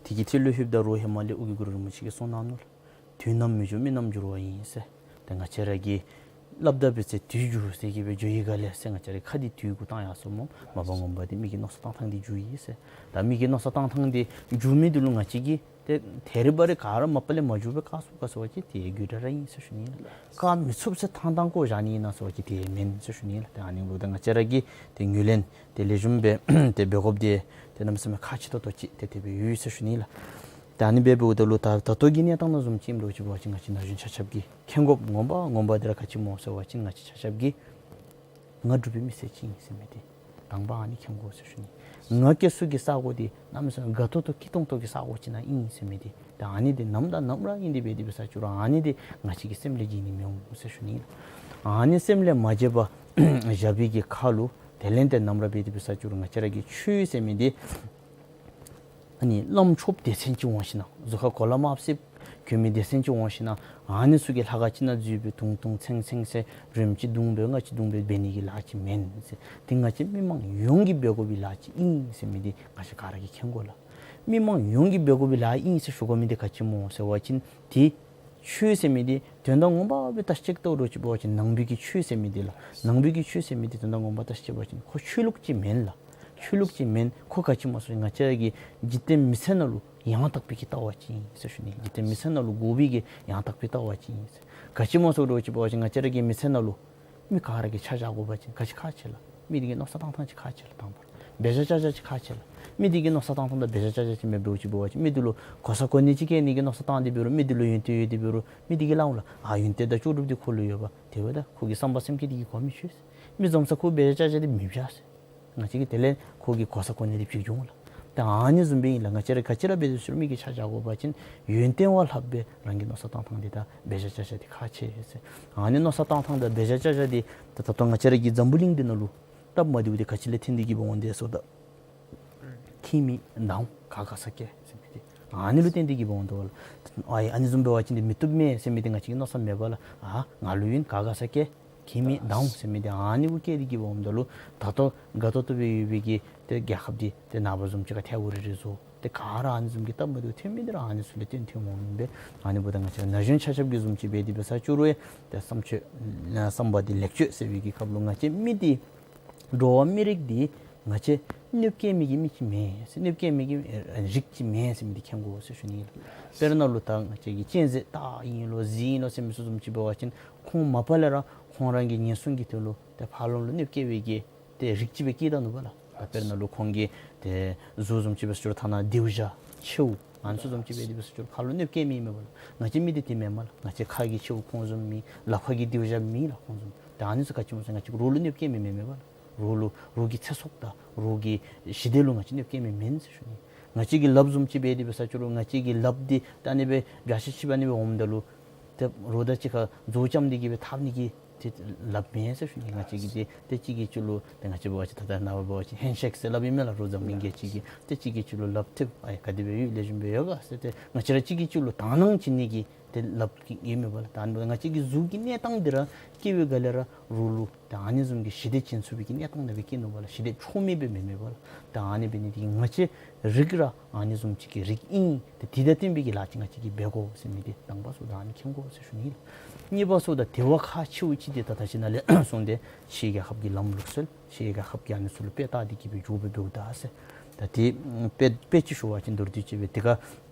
དེ་གི་ཐད་ལུ་ལྷོདཔ་ད་རུང་ཧེ་མ་ལས་ཨོ་རྒྱན་གུ་རུ་རིན་པོ་ཆེ་གིས་གསུངས་གནང་ནུག་ལགས། དུས་ནམ་མི་འགྱུར་མི་རྣམས་འགྱུར་བ་ཡིན་ཟེར། ཏེ་ང་བཅས་ར་གི་ སླབ་ད་འབད་ཚེ་དུས་འགྱུར་ཟེར་གི་སྦེ་འགྱོ་ཡི་ག་ལས་ཟེར། ང་བཅས་ར་ཁ་འདི་དུས་གུ་བཏང་ཡར་སོངམ་སྨོ། མ་པ་ངོ་མ་འདི་མི་གི་མནོ་བསམ་བཏང་ཐངས་འདི་འགྱུར་ཡི་ཟེར། ད་མི་གི་མནོ་བསམ་བཏང་ཐངས་འདི་འགྱུར་མི་འདི་ལུ་ང་བཅས་ཀྱིས་ཏེ་ཐད་རི་བ་རི་ག་ར་མ་པ་ལས་མ་འགྱུར་བར་བཀག་ཚུགས་ག་ཟེར་བ་ཅིན་དེ་ཡང་དགོད་བྲ་ར་ཨིན་ཟེར་ཞུ་ནི་ལགས། བཀག་མི་ཚུགས་ཟེར་ཐང་ཐང་བཀོ་བཞག་ནི་ཨིན་ན་ཟེར་བ་ཅིན་དེ་ཡང་མེན་ཟེར་ཞུ་ནི་ལགས། ཏེ་ཨ་ནི་འབདཝ་ད་ང་བཅས་ར་གིས་ཏེ་ངོས་ལེན་ཏེ་ལེགས་ཤོམ་སྦེ་ཏེ་འབད་དགོཔ་འདི་ཏེ་གནམ་མེད་ས་མེད་ཁག་ཆེ་ཏོག་ཏོ་ཅིག་ཏེ་དེ་སྦེ་ཡོད་ཟེར་ཞུ་ནི་ལགས། ཏེ་ཨ་ནི་སྦེ་འབདཝ་ད་ལུ་ད་ད་ལྟོ་གི་གནས་སྟངས་ནང་བཟུམ་ཅིག་ཨིནམ་འདྲཝ་ཅིག་འབད་བ་ཅིན་ང་བཅས་ན་གཞོན་ཆ་ཁྱབ་ཀྱིས་མཁྱེན་དགོཔ་ངོ་མ་ངོ་མ་འདི་ར་ག་ཅི་སྨོ་ཟེར་བ་ཅིན་ང་བཅས་ཆ་ཁྱབ་ཀྱིས་ང་འབྲུག་པའི་མི་སེར་ཅིག་ཨིན་ཟེར་མི་འདི་དང་པ་ཨ་ནི་མཁྱེན་དགོ་ཟེར་ཞུ་ནི། ང་སྐྱེ་ས་གི་ས་གོ་འདི་གནམ་མེད་ས་མེད་དགའ་ཏོག་ཏོ་སྐྱིད་ཏོང་ཏོ་གི་ས་གོ་ཅིག་ནང་ཨིན་ཟེར་མི་འདི། ད་ཨ་ནི་འདི་ནམ་དང་ནམ་ར་ཨིན་ཏེ་འབད་དེ་འབད་ས་ཅིག་རུང་ཨ་ནི་འདི་ང་བཅས་ཀྱི་སེམས་ལས་བརྗེད་ནི་མི་འོང་ཟེར་ཞུ་ནི། ཨ་ནི་སེམས་ལས་མ་བརྗེད་པར་བཞག་པའི་གི་ཁར་ལུ་དེ་ལས་ཏེ་ནམ་ར་འབད་དེ་འབད་ས་ཅིག་རུང་ང་བཅས་ར་གི་ཆོས་ཟེར་མི་འདི་ཨ་ནི་བླམ་ཆོསཔ་སྡེ་ཚན་ཅིག་འོང་ཞིན་ན་གཟུགས་ཁར་གོ་ལ་དམརཔོ་བསདཔ་གྱོན་མི་སྡེ་ཚན་ཅིག་འོང་ཞིན་ན་ཨ་ནི་ཚུ་གིས་ལྷ་ཁང་ཅིག་ནང་འཛུལ་སྦེ་དུང་དུང་ཚེང་ཚེང་ཟེར་རིམ་གཅིག་བརྡུང་སྦེ་ལྔ་གཅིག་བརྡུང་སྦེ་འབད་ནི་གི་ལཱ་ཅིག་མེན་ཟེར། འདི་ང་བཅས་མི་མང་ཡོངས་ཀྱིས་འབད་དགོ་པའི་ལཱ་ཅིག་ཨིན་ཟེར་མི་འདི་ང་བཅས་ག་ར་གིས་མཁྱེན་དགོ་ལགས། མི་མང་ཡོངས་ཀྱིས་འབད་དགོ་པའི་ལཱ་ཨིན་ཟེར་ཞུ་དགོ་མི་འདི་ག་ཅི་སྨོ་ཟེར་བ་ཅིན་ཏེ་ཆོས་ཟེར་མི་འདི་དོན་དག་ངོ་མ་སྦེ་བལྟ་ཤེས་ཅིག་བལྟཝ་འདྲཝ་ཅིག་འབད་བ་ཅིན་ནང་པའི་གི་ཆོས་ཟེར་མི་འདི་ལགས། ནང་པའི་གི་ཆོས་ཟེར་མི་འདི་དོན་དག་ངོ་མ་བལྟ་ཤེས་ཅིག་འབད་བ་ཅིན་ཁོ་ཆོས་ལུགས་ཅིག་མེན་ལགས། ཆོས་ལུགས་ཅིག་མེན། ཁོ་ག་ཅི་སྨོ་ཟེར་ང་བཅས་ར་གི་འཇིག་རྟེན་མི་ཚེ་ནང་ལུ་ཡང་དག་པའི་གི་ལྟ་བ་ཅིག་ཨིན་ཟེར་ཞུ་ནི། འཇིག་རྟེན་མི་ཚེ་ནང་ལུ་དགོ་པའི་གི་ཡང་དག་པའི་ལྟ་བ་ཅིག་ཨིན་ཟེར། ག་ཅི་སྨོ་ཟེར་འདྲཝ་ཅིག་འབད་བ་ཅིན་ང་བཅས་ར་གི་མི་ཚེ་ནང་ལུ་མི་ག་ར་གིས་ཆ་བཞག་དགོ་པ་ཅིན་ག་ཅི་ཁག་ཆེ་ལགས། མི་འདི་གི་མནོ་བསམ་བཏང་ཐངས་ཅིག་ཁག་ཆེ་ལགས། དང་པ་ར་འབད་བཞག་བཅའ་བཞག་ཅིག་ཁག་ཆེ་ལགས། མི་འདི་གི་མནོ་བསམ་བཏང་ཐངས་དང་འབད་བཞག་བཅའ་བཞག་ཅིག་མེདཔ་འདྲཝ་ཅིག་འབད་བ་ཅིན་མི་འདི་ལུ་གོ་ས་གོ་གནས་ཅིག་སྐྱེལ་ནི་གི་མནོ་བསམ་བཏང་སྟེ་འབད་རུང་མི་འདི་ལུ་ཡོན་ཏན་ཡོད་དེ་འབད་རུང་མི་འདི་གིས་སླབ་འོང་ལགས། ཨ་ཡོན་ཏན་དང་ལྕོགས་གྲུབ་འདི་ཁོ་ལུ་ཡོད་པ། དེ་འབདཝ་ད་ཁོ་གི་བསམ་པ་སེམས་བསྐྱེད་འདི་གིས་གོ་མི་ཆོད་ཟེར། མི་འཛོམས་ས་ཁོ་འབད་བཞག་བཅའ་བཞག་འདི་མི་བཞག་ཟེར། ང་བཅས་ཀྱིས་དེ་ལས་ཁོ་གི་གོ་ས་གོ་གནས་འདི་ཕྱེ་འོང་ལགས། ད་ཨ་ནི་བཟུམ་སྦེ་ཨིན་ལགས། ང་བཅས་ར་ག་ཅི་ར་འབད་དེ་ཟེར་རུང་མི་གིས་ཆ་བཞག་དགོ་པ་ཅིན་ཡོན་ཏན་བ་ལྷགཔ་སྦེ་རང་གི་མནོ་བསམ་བཏང་ཐངས་འདི་དང་འབད་བཞག་བཅའ་བཞག་འདི་ཁག་ཆེ་ཟེར། ཨ་ནི་མནོ་བསམ་བཏང་ཐངས་དང་འབད་བཞག་བཅའ་བཞག་འདི་ད་ད་ལྟོ་ང་བཅས་ར་གི་འཛམ་བུ་གླིང་འདི་ནང་ལུ་སྟབས་མ་བདེཝ་འདི་ག་ཅི་ལས་བརྟེན་ཏེ་གིས་འབད་འོང་དེ་ཟེརཝ་ད་ཁྱིམ་མེད་བདའ་འོང་ག་དགའ་ས་སྐྱེལ་ཟེར་མི་འདི་ཨ་ནི་ལུ་བརྟེན་ཏེ་གིས་འབད་འོང་དོ་ལགས། ཨ་ཨ་ནི་བཟུམ་འབད་བ་ཅིན་འདི་མི་བཏུབ་མས་ཟེར་མི་འདི་ང་བཅས་ཀྱི་མནོ་བསམ་མེད་པ་ལགས། ཨ་ང་ལུ་ཡོད་ག་དགའ་ས་སྐྱེལ་ཁྱིམ་མེད་བདའ་འོང་ཟེར་མི་འདི་ཨ་ནི་གུ་སྐྱེས་ཏེ་གིས་འབད་འོངམ་ད་ལུ་ད་ལྟོ་དགའ་ཏོག་ཏོ་སྦེ་ཡོད་པའི་གི་ཏེ་རྒྱལ་ཁབ་འདི་ཏེ་ནངས་པ་བཟུམ་ཅིག་ཁར་ཐལཝ་རི་རི་བཟོ། ཏེ་ག་ར་ཨ་ནི་བཟུམ་གྱི་སྟབས་མ་བདེཝ་ཐོན་མི་འདི་ར་ཨ་ནི་ཚུ་ལས་བརྟེན་ཐོནམ་འོང་མས་པས། ཨ་ནི་འབདཝ་ད་ང་བཅས་ན་གཞོན་ཆ་ཁྱབ་ཀྱིས་བཟུམ་ཅིག་འབད་དེ་འབད་ས་ཅིག་རུང་ཡང་ཏེ་བསམ་ཚུལ་བསམ་པ་འདི་ལེགས་བཅོས་ཟེར་བའི་གི་སྐབས་ལུ་ང་བཅས་མི་འདི་འགྲོ་བ་མི་རིགས་འདི་ང་བཅས་གནོད་སྐྱེལ་མི་གི་མི་ཅིག་མེན་ཟེར། གནོད་སྐྱེལ་མི་གི་རིགས་ཅིག་མེན་ཟེར་མི་འདི་མཁྱེན་དགོ་ཟེར་ཞུ་ནི་ལགས། དཔེར་ན་ལུ་ད་ང་བཅས་ཀྱི་གཅན་གཟན་སྟག་ཨིན་ལོ་གཟིག་ཨིན་ལོ་ཟེར་མི་ཚུ་བཟུམ་ཅིག་འབད་བ་ཅིན་ཁོང་མ་པ་ལས་ར་ཁོང་རང་གི་ཉེན་སྲུང་གི་དོན་ལུ་ཏེ་ཕར་ལོགས་ལུ་གནོད་སྐྱེལ་བའི་གི་ཏེ་རིགས་ཅིག་སྦེ་སྐྱེས་ད་ནུག་པ་ལགས། ད་དཔེར་ན་ལུ་ཁོང་གི་ཏེ་གཟུགས་བཟུམ་ཅིག་འབད་ས་ཅིག་རུང་ཐ་ན་དེའུ་ཞ་མཆེཝ་ཨ་ནི་ཚུ་བཟུམ་ཅིག་འབད་དེ་འབད་ས་ཅིག་རུང་ཕར་ལོགས་གནོད་སྐྱེལ་མི་མས་པ་ལགས། ང་བཅས་མི་འདི་དེ་མེན་མས་ལགས། ང་བཅས་ཁ་གི་མཆེཝ་ཁོང་བཟུམ་མེད། ལགཔ་ཁ་གི་དེའུ་ཞ་མེད་ལགས་ཁོང་བཟུམ། ད་ཨ་ནི་ཚུ་ག་ཅི་སྨོ་ཟེར་ང་བཅས་རོགས་ལུ་གནོད་སྐྱེལ་མི་མེན་མས་པ་ལགས། རོགས་ལུ་རོགས་ཀྱི་ཚེ་སྲོག་དང་རོགས་ཀྱི་ཞི་བདེ་ལུ་ང་བཅས་གནོད་སྐྱེལ་མི་མེན་ཟེར་ཞུ་ནི། ང་བཅས་ཀྱི་ལགཔ་བཟུམ་ཅིག་འབད་དེ་འབད་ས་ཅིག་རུང་ང་བཅས་ཀྱི་ལགཔ་འདི་ད་ཨ་ནི་སྦེ་བྱ་ཤི་ཤི་སྦེ་ཨ་ནི་སྦེ་འོངམ་ད་ལུ་ཏེ་རོགས་དང་གཅིག་ཁར་མཛོ་ཙམ་འདི་གིས་སྦེ་འཐབ་ནི་གི་ཏེ་ལགཔ་མེན་ཟེར་ཞུ་ནི། ང་བཅས་ཀྱི་འདི་ཏེ་གཅིག་གིས་གཅིག་ལུ་ཏེ་ང་བཅས་འབད་བ་ཅིན་ད་ལྟོ་ནངས་པ་འབད་བ་ཅིན་ཧེན་ཤེག་ཟེར་སླབ་ཨིན་མས་ལགས། རོགས་འཛམ་གླིང་རྒྱལ་སྤྱི་གིས་ཏེ་གཅིག་གིས་གཅིག་ལུ་ལགཔ་འཐབ་ཨའི་ག་དེ་སྦེ་ཡོད་ལེགས་ཤོམ་སྦེ་ཡོད་ག་ཟེར་ཏེ་ང་བཅས་ར་གཅིག་གིས་གཅིག་ལུ་དག་སྣང་བྱིན་ནི་གི་ཏེ་ལགཔ་ཨིན་མས་པ་ལགས། ད་ཨ་ནི་ང་བཅས་ཀྱི་གཟུགས་ཀྱི་གནས་སྟངས་འདི་ར་སྐྱེ་བའི་སྒང་ལས་ར་རོགས་ལུ་ད་ཨ་ནི་བཟུམ་གྱི་ཞི་བདེ་བྱིན་ཚུགས་པའི་གི་གནས་སྟངས་ནང་སྦེ་སྐྱེས་ནུག་པ་ལགས། ཞི་བདེ་ཕྱོགས་མེད་སྦེ་མེན་མས་པ་ལགས། ད་ཨ་ནི་འབད་ནི་འདི་གིས་ང་བཅས་རིགས་ར་ཨ་ནི་བཟུམ་ཅིག་གི་རིགས་ཨིན། ཏེ་དེ་དང་བསྟུན་པའི་གི་ལཱ་ཅིག་ང་བཅས་ཀྱིས་འབད་དགོ་ཟེར་མི་འདི་དང་པ་སུ་ད་ཨ་ནི་མཁྱེན་དགོ་ཟེར་ཞུ་ནི་ལགས། གཉིས་པ་སུ་ད་དེ་བ་ཁག་ཆེཝ་ཅིག་འདི་ད་ད་ཅི་ནཱ་ལས་གསུངས་ཏེ་ཕྱི་རྒྱལ་ཁབ་ཀྱི་ལམ་ལུགས་སྲོལ་ཕྱི་རྒྱལ་ཁབ་ཀྱིས་ཨ་ནི་ཚུ་ལུ་དཔེ་བལྟ་སྟེ་གིས་སྦེ་འགྱོ་སྦེ་འབདཝ་ད་ཟེར། ད་དེ་དཔེ་དཔེ་ཅིག་ཞུ་བ་ཅིན་མདོར་བསྡུས་ཅིག་སྦེ་དེ་ཁར་